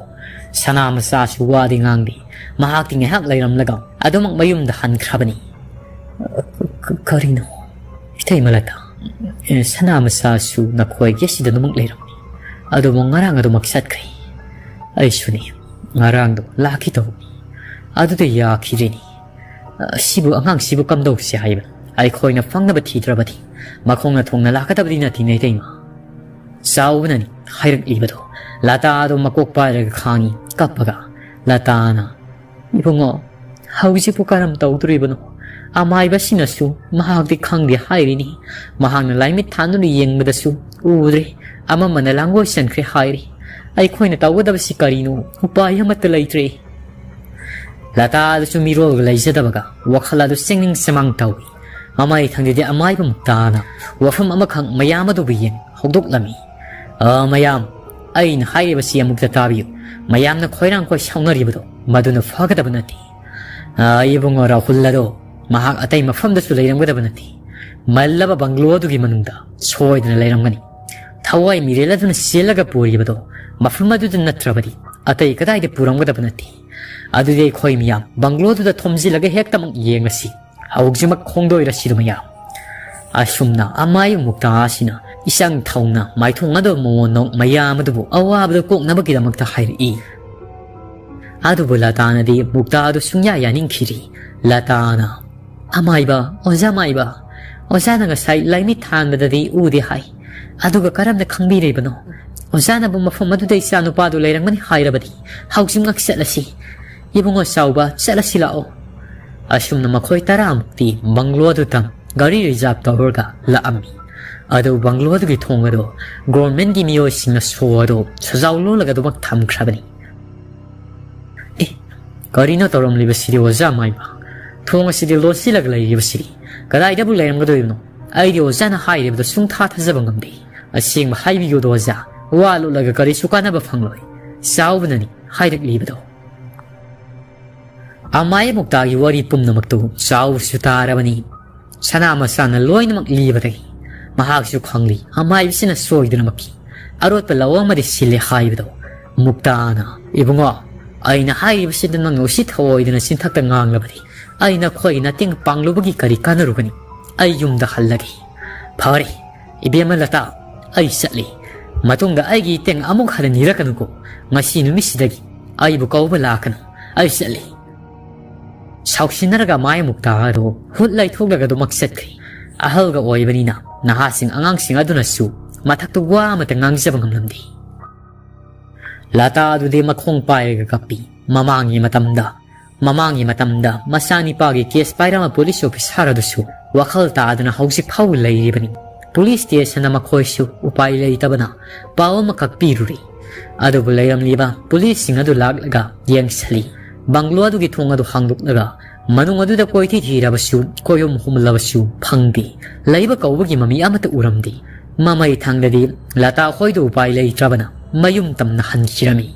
ꯁꯅꯥ ꯃꯆꯥꯁꯨ ꯋꯥꯗꯤ ꯉꯥꯡꯗꯦ꯫ ꯃꯍꯥꯛꯇꯤ ꯉꯥꯏꯍꯥꯛ ꯂꯩꯔꯝꯂꯒ ꯑꯗꯨꯃꯛ ꯃꯌꯨꯝꯗ ꯍꯟꯈ꯭ꯔꯕꯅꯤ꯫ ꯀ-, ꯀꯔꯤꯅꯣ? ꯏꯇꯩꯃ ꯂꯇꯥ, ꯑꯦ, ꯁꯅꯥ ꯃꯆꯥꯁꯨ ꯅꯈꯣꯏꯒꯤ ꯑꯁꯤꯗ ꯑꯗꯨꯃꯛ ꯂꯩꯔꯝꯃꯤ꯫ ꯑꯗꯨꯕꯨ ꯉꯔꯥꯡ ꯑꯗꯨꯃꯛ ꯆꯠꯈ꯭ꯔꯦ꯫ ꯑꯩꯁꯨꯅꯤ, ꯉꯔꯥꯡꯗꯣ ꯂꯥꯛꯈꯤ ꯇꯧꯕꯅꯤ꯫ ꯑꯗꯨꯗ ꯌꯥꯈꯤꯗ꯭ꯔꯦꯅꯤ꯫ ꯑ, ꯁꯤꯕꯨ, ꯑꯉꯥꯡꯁꯤꯕꯨ ꯀꯝꯗꯧꯁꯤ ꯍꯥꯏꯕꯅꯣ? ꯑꯩꯈꯣꯏꯅ ꯐꯪꯅꯕ ꯊꯤꯗ꯭ꯔꯕꯗꯤ ꯃꯈꯣꯡꯅ ꯊꯣꯡꯅ ꯂꯥꯛꯀꯗꯕꯗꯤ ꯅꯠꯇꯦꯅꯦ ꯏꯇꯩꯃ꯫ ꯆꯥꯎꯕꯅꯅꯤ ꯍꯥꯏꯔꯛꯂꯤꯕꯗꯣ꯫ ꯂꯇꯥꯗꯣ ꯃꯀꯣꯛ ꯄꯥꯏꯔꯒ ꯈꯥꯡꯉꯤ ꯀꯞꯄꯒ꯫ ꯂꯇꯥꯅ, "ꯏꯕꯨꯡꯉꯣ, ꯍꯧꯖꯤꯛꯄꯨ ꯀꯔꯝ ꯇꯧꯗꯣꯔꯤꯕꯅꯣ? ꯑꯃꯥꯏꯕꯁꯤꯅꯁꯨ ꯃꯍꯥꯛꯇꯤ ꯈꯪꯗꯦ ꯍꯥꯏꯔꯤꯅꯤ꯫ ꯃꯍꯥꯛꯅ ꯂꯥꯏꯃꯤꯠ ꯊꯥꯟꯗꯨꯅ ꯌꯦꯡꯕꯗꯁꯨ ꯎꯗ꯭ꯔꯦ꯫ ꯑꯃꯝꯕꯅ ꯂꯥꯡꯒꯣꯏ ꯆꯟꯈ꯭ꯔꯦ ꯍꯥꯏꯔꯤ꯫ ꯑꯩꯈꯣꯏꯅ ꯇꯧꯒꯗꯕꯁꯤ ꯀꯔꯤꯅꯣ? ꯎꯄꯥꯏ ꯑꯃꯠꯇ ꯂꯩꯇ꯭ꯔꯦ꯫" ꯂꯇꯥꯗꯁꯨ ꯃꯤꯔꯣꯜꯒ ꯂꯩꯖꯗꯕꯒ ꯋꯥꯈꯜ ꯑꯗꯨ ꯆꯦꯡꯅꯤꯡ ꯆꯃꯥꯡ ꯇꯧꯏ꯫ ꯃꯃꯥꯏ ꯊꯪꯗꯗꯤ ꯑꯃꯥꯏꯕ ꯃꯨꯛꯇꯥꯅ ꯋꯥꯐꯝ ꯑꯃꯈꯛ ꯃꯌꯥꯝ ꯑꯗꯨꯕꯨ ꯌꯦꯡ ꯍꯧꯗꯣꯛꯂꯝꯃꯤ꯫ "ꯑ, ꯃꯌꯥꯝ, ꯑꯩꯅ ꯍꯥꯏꯔꯤꯕꯁꯤ ꯑꯃꯨꯛꯇ ꯇꯥꯕꯤꯌꯨ꯫ ꯃꯌꯥꯝꯅ ꯈꯣꯏꯔꯥꯡ ꯈꯣꯏ ꯁꯥꯎꯅꯔꯤꯕꯗꯣ ꯃꯗꯨꯅ ꯐꯒꯗꯕ ꯅꯠꯇꯦ꯫ ꯑ, ꯏꯕꯨꯡꯉꯣ ꯔꯥꯍꯨꯜ ꯑꯗꯣ ꯃꯍꯥꯛ ꯑꯇꯩ ꯃꯐꯝꯗꯁꯨ ꯂꯩꯔꯝꯒꯗꯕ ꯅꯠꯇꯦ꯫ ꯃꯜꯂꯕ ꯕꯪꯒ꯭ꯂꯣ ꯑꯗꯨꯒꯤ ꯃꯅꯨꯡꯗ ꯁꯣꯏꯗꯅ ꯂꯩꯔꯝꯒꯅꯤ꯫ ꯊꯋꯥꯏ ꯃꯤꯔꯦꯜ ꯑꯗꯨꯅ ꯆꯦꯜꯂꯒ ꯄꯨꯔꯤꯕꯗꯣ ꯃꯐꯝ ꯑꯗꯨꯗ ꯅꯠꯇ꯭ꯔꯕꯗꯤ ꯑꯇꯩ ꯀꯗꯥꯏꯗ ꯄꯨꯔꯝꯒꯗꯕ ꯅꯠꯇꯦ꯫ ꯑꯗꯨꯗꯤ ꯑꯩꯈꯣꯏ ꯃꯤꯌꯥꯝ ꯕꯪꯒ꯭ꯂꯣꯗꯨꯗ ꯊꯣꯝꯖꯤꯜꯂꯒ ꯍꯦꯛꯇꯃꯛ ꯌꯦꯡꯂꯁꯤ꯫ ꯍꯧꯖꯤꯛꯃꯛ ꯈꯣꯡꯗꯣꯏꯔꯁꯤꯗꯣ ꯃꯌꯥꯝ꯫ ꯑꯁꯨꯝꯅ ꯑꯃꯥꯏꯕ ꯃꯨꯛꯇꯥ ꯑꯁꯤꯅ ꯏꯆꯪ ꯊꯧꯅ ꯃꯥꯏꯊꯣꯡꯅꯗꯕ ꯃꯑꯣꯡꯗ ꯃꯌꯥꯝ ꯑꯗꯨꯕꯨ ꯑꯋꯥꯕꯗ ꯀꯣꯛꯅꯕꯒꯤꯗꯃꯛꯇ ꯍꯥꯏꯔꯛꯏ꯫ ꯑꯗꯨꯕꯨ ꯂꯇꯥꯅꯗꯤ ꯃꯨꯛꯇꯥ ꯑꯗꯨ ꯁꯨꯡꯌꯥ ꯌꯥꯅꯤꯡꯈꯤꯗ꯭ꯔꯤ꯫ ꯂꯇꯥꯅ, "ꯑꯃꯥꯏꯕ, ꯑꯣꯖꯥ ꯃꯥꯏꯕ, ꯑꯣꯖꯥꯅ ꯉꯁꯥꯏ ꯂꯥꯏꯃꯤꯠ ꯊꯥꯟꯕꯗꯗꯤ ꯎꯗꯦ ꯍꯥꯏ꯫ ꯑꯗꯨꯒ ꯀꯔꯝꯅ ꯈꯪꯕꯤꯔꯤꯕꯅꯣ? ꯑꯣꯖꯥꯅꯕꯨ ꯃꯐꯝ ꯑꯗꯨꯗ ꯏꯆꯥ ꯅꯨꯄꯥꯗꯨ ꯂꯩꯔꯝꯒꯅꯤ ꯍꯥꯏꯔꯕꯗꯤ ꯍꯧꯖꯤꯛꯃꯛ ꯆꯠꯂꯁꯤ꯫ ꯏꯕꯨꯡꯉꯣ ꯆꯥꯎꯕ, ꯆꯠꯂꯁꯤ ꯂꯥꯛꯑꯣ"꯫ ꯑꯁꯨꯝꯅ ꯃꯈꯣꯏ ꯇꯔꯥꯃꯨꯛꯇꯤ ꯕꯪꯒ꯭ꯂꯣ ꯑꯗꯨꯗ ꯒꯥꯔꯤ ꯔꯤꯖꯥꯔꯚ ꯇꯧꯔꯒ ꯂꯥꯛꯑꯝꯃꯤ꯫ ꯑꯗꯨ ꯕꯪꯒ꯭ꯂꯣ ꯑꯗꯨꯒꯤ ꯊꯣꯡ ꯑꯗꯨ ꯒꯣꯔꯃꯦꯟꯒꯤ ꯃꯤꯑꯣꯏꯁꯤꯡꯅ ꯁꯣ ꯑꯗꯨ ꯁꯖꯥꯎ ꯂꯣꯜꯂꯒ ꯑꯗꯨꯃꯛ ꯊꯝꯈ꯭ꯔꯕꯅꯤ꯫ "ꯑꯦ, ꯀꯔꯤꯅꯣ ꯇꯧꯔꯝꯂꯤꯕꯁꯤꯗꯤ ꯑꯣꯖꯥ ꯃꯥꯏꯕ? ꯊꯣꯡ ꯑꯁꯤꯗꯤ ꯂꯣꯠꯁꯤꯜꯂꯒ ꯂꯩꯔꯤꯕꯁꯤꯗꯤ ꯀꯗꯥꯏꯗꯕꯨ ꯂꯩꯔꯝꯒꯗꯣꯏꯕꯅꯣ? ꯑꯩꯗꯤ ꯑꯣꯖꯥꯅ ꯍꯥꯏꯔꯤꯕꯗꯨ ꯁꯨꯡꯊꯥ ꯊꯥꯖꯕ ꯉꯝꯗꯦ꯫ ꯑꯁꯦꯡꯕ ꯍꯥꯏꯕꯤꯌꯨꯗꯣ ꯑꯣꯖꯥ, ꯋꯥ ꯂꯣꯠꯂꯒ ꯀꯔꯤꯁꯨ ꯀꯥꯟꯅꯕ ꯐꯪꯂꯣꯏ꯫ ꯆꯥꯎꯕꯅꯅꯤ ꯍꯥꯏꯔꯛꯂꯤꯕꯗꯣ"꯫ ꯑꯃꯥꯏ ꯃꯨꯛꯇꯥꯒꯤ ꯋꯥꯔꯤ ꯄꯨꯝꯅꯃꯛꯇꯨ ꯆꯥꯎꯕꯁꯨ ꯇꯥꯔꯕꯅꯤ꯫ ꯁꯅꯥ ꯃꯆꯥꯅ ꯂꯣꯏꯅꯃꯛ ꯂꯤꯕꯗꯒꯤ ꯃꯍꯥꯛꯁꯨ ꯈꯪꯂꯤ, ꯑꯃꯥꯏꯕꯁꯤꯅ ꯁꯣꯏꯗꯅꯃꯛꯀꯤ ꯑꯔꯣꯠꯄ ꯂꯧ ꯑꯃꯗꯤ ꯁꯤꯜꯂꯦ ꯍꯥꯏꯕꯗꯣ꯫ ꯃꯨꯛꯇꯥꯅ, "ꯏꯕꯨꯡꯉꯣ, ꯑꯩꯅ ꯍꯥꯏꯔꯤꯕꯁꯤꯗ ꯅꯪꯅ ꯎꯁꯤꯠ ꯊꯑꯣꯏꯗꯅ ꯆꯤꯟꯊꯛꯇ ꯉꯥꯡꯂꯕꯗꯤ ꯑꯩ ꯅꯈꯣꯏꯒꯤ ꯅꯇꯦꯡ ꯄꯥꯡꯂꯨꯕꯒꯤ ꯀꯔꯤ ꯀꯥꯟꯅꯔꯨꯒꯅꯤ? ꯑꯩ ꯌꯨꯝꯗ ꯍꯜꯂꯒꯦ"꯫ "ꯐꯔꯦ, ꯏꯕꯦꯝꯃ ꯂꯇꯥ, ꯑꯩ ꯆꯠꯂꯤ꯫ ꯃꯇꯨꯡꯗ ꯑꯩꯒꯤ ꯏꯇꯦꯡ ꯑꯃꯨꯛ ꯍꯟꯅ ꯅꯤꯔꯛꯀꯅꯨꯀꯣ꯫ ꯉꯁꯤ ꯅꯨꯃꯤꯠꯁꯤꯗꯒꯤ ꯑꯩꯕꯨ ꯀꯧꯕ ꯂꯥꯛꯀꯅꯨ꯫ ꯑꯩ ꯆꯠꯂꯤ"꯫ ꯁꯥꯎꯁꯤꯟꯅꯔꯒ ꯃꯥꯏ ꯃꯨꯛꯇꯥ ꯑꯗꯨ ꯍꯨꯠ ꯂꯩꯊꯣꯛꯂꯒ ꯑꯗꯨꯃꯛ ꯆꯠꯈ꯭ꯔꯤ꯫ ꯑꯍꯜꯒ ꯑꯣꯏꯕꯅꯤꯅ ꯅꯍꯥꯁꯤꯡ ꯑꯉꯥꯡꯁꯤꯡ ꯑꯗꯨꯅꯁꯨ ꯃꯊꯛꯇ ꯋꯥ ꯑꯃꯠꯇ ꯉꯥꯡꯖꯕ ꯉꯝꯂꯝꯗꯦ꯫ ꯂꯇꯥ ꯑꯗꯨꯗꯤ ꯃꯈꯣꯡ ꯄꯥꯏꯔꯒ ꯀꯞꯄꯤ꯫ ꯃꯃꯥꯡꯒꯤ ꯃꯇꯝꯗ, ꯃꯃꯥꯡꯒꯤ ꯃꯇꯝꯗ ꯃꯆꯥꯅꯤꯄꯥꯒꯤ ꯀꯦꯁ ꯄꯥꯏꯔꯝꯕ ꯄꯨꯂꯤꯁ ꯑꯣꯐꯤꯁꯥꯔ ꯑꯗꯨꯁꯨ ꯋꯥꯈꯜ ꯇꯥꯗꯅ ꯍꯧꯖꯤꯛ ꯐꯥꯎꯕ ꯂꯩꯔꯤꯕꯅꯤ꯫ ꯄꯨꯂꯤꯁ ꯁ꯭ꯇꯦꯁꯟꯗ ꯃꯈꯣꯏꯁꯨ ꯎꯄꯥꯏ ꯂꯩꯇꯕꯅ ꯄꯥꯎ ꯑꯃꯈꯛ ꯄꯤꯔꯨꯔꯦ꯫ ꯑꯗꯨꯕꯨ ꯂꯩꯔꯝꯂꯤꯕ ꯄꯨꯂꯤꯁꯁꯤꯡ ꯑꯗꯨ ꯂꯥꯛꯂꯒ ꯌꯦꯡꯁꯤꯜꯂꯤ꯫ ꯕꯪꯒ꯭ꯂꯣ ꯑꯗꯨꯒꯤ ꯊꯣꯡ ꯑꯗꯨ ꯍꯥꯡꯗꯣꯛꯂꯒ ꯃꯅꯨꯡ ꯑꯗꯨꯗ ꯀꯣꯏꯊꯤ ꯊꯤꯔꯕꯁꯨ, ꯀꯣꯏꯍꯨꯝ ꯍꯨꯝꯂꯕꯁꯨ ꯐꯪꯗꯦ꯫ ꯂꯩꯕ ꯀꯧꯕꯒꯤ ꯃꯃꯤ ꯑꯃꯠꯇ ꯎꯔꯝꯗꯦ꯫ ꯃꯃꯩ ꯊꯪꯗꯗꯤ ꯂꯇꯥ ꯈꯣꯏꯗꯨ ꯎꯄꯥꯏ ꯂꯩꯇ꯭ꯔꯕꯅ ꯃꯌꯨꯝ ꯇꯝꯅ ꯍꯟꯈꯤꯔꯝꯃꯤ꯫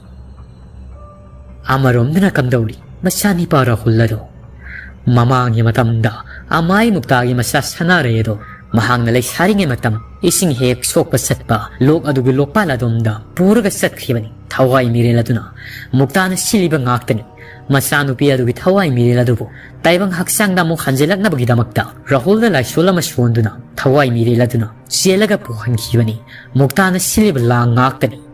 ꯑꯃꯔꯣꯝꯗꯅ ꯀꯝꯗꯧꯔꯤ ꯃꯆꯥꯅꯤꯄꯥ ꯔꯥꯍꯨꯜ ꯑꯗꯣ? ꯃꯃꯥꯡꯒꯤ ꯃꯇꯝꯗ ꯑꯃꯥꯏ ꯃꯨꯛꯇꯥꯒꯤ ꯃꯆꯥ ꯁꯅꯥꯔꯩ ꯑꯗꯣ ꯃꯍꯥꯛꯅ ꯂꯩꯁꯥꯔꯤꯉꯩ ꯃꯇꯝ ꯏꯁꯤꯡ ꯍꯦꯛ ꯁꯣꯛꯄ ꯆꯠꯄ ꯂꯣꯛ ꯑꯗꯨꯒꯤ ꯂꯣꯛꯄꯥꯜ ꯑꯗꯣꯝꯗ ꯄꯨꯔꯒ ꯆꯠꯈꯤꯕꯅꯤ꯫ ꯊꯋꯥꯏ ꯃꯤꯔꯦꯜ ꯑꯗꯨꯅ ꯃꯨꯛꯇꯥꯅ ꯁꯤꯜꯂꯤꯕ ꯉꯥꯛꯇꯅꯤ꯫ ꯃꯆꯥꯅꯨꯄꯤ ꯑꯗꯨꯒꯤ ꯊꯋꯥꯏ ꯃꯤꯔꯦꯜ ꯑꯗꯨꯕꯨ ꯇꯥꯏꯕꯪ ꯍꯛꯆꯥꯡꯗ ꯑꯃꯨꯛ ꯍꯟꯖꯤꯜꯂꯛꯅꯕꯒꯤꯗꯃꯛꯇ ꯔꯥꯍꯨꯜꯗ ꯂꯥꯏꯁꯣꯜ ꯑꯃ ꯁꯣꯟꯗꯨꯅ ꯊꯋꯥꯏ ꯃꯤꯔꯦꯜ ꯑꯗꯨꯅ ꯆꯦꯜꯂꯒ ꯄꯨꯍꯟꯈꯤꯕꯅꯤ꯫ ꯃꯨꯛꯇꯥꯅ ꯁꯤꯜꯂꯤꯕ ꯂꯥꯡ ꯉꯥꯛꯇꯅꯤ꯫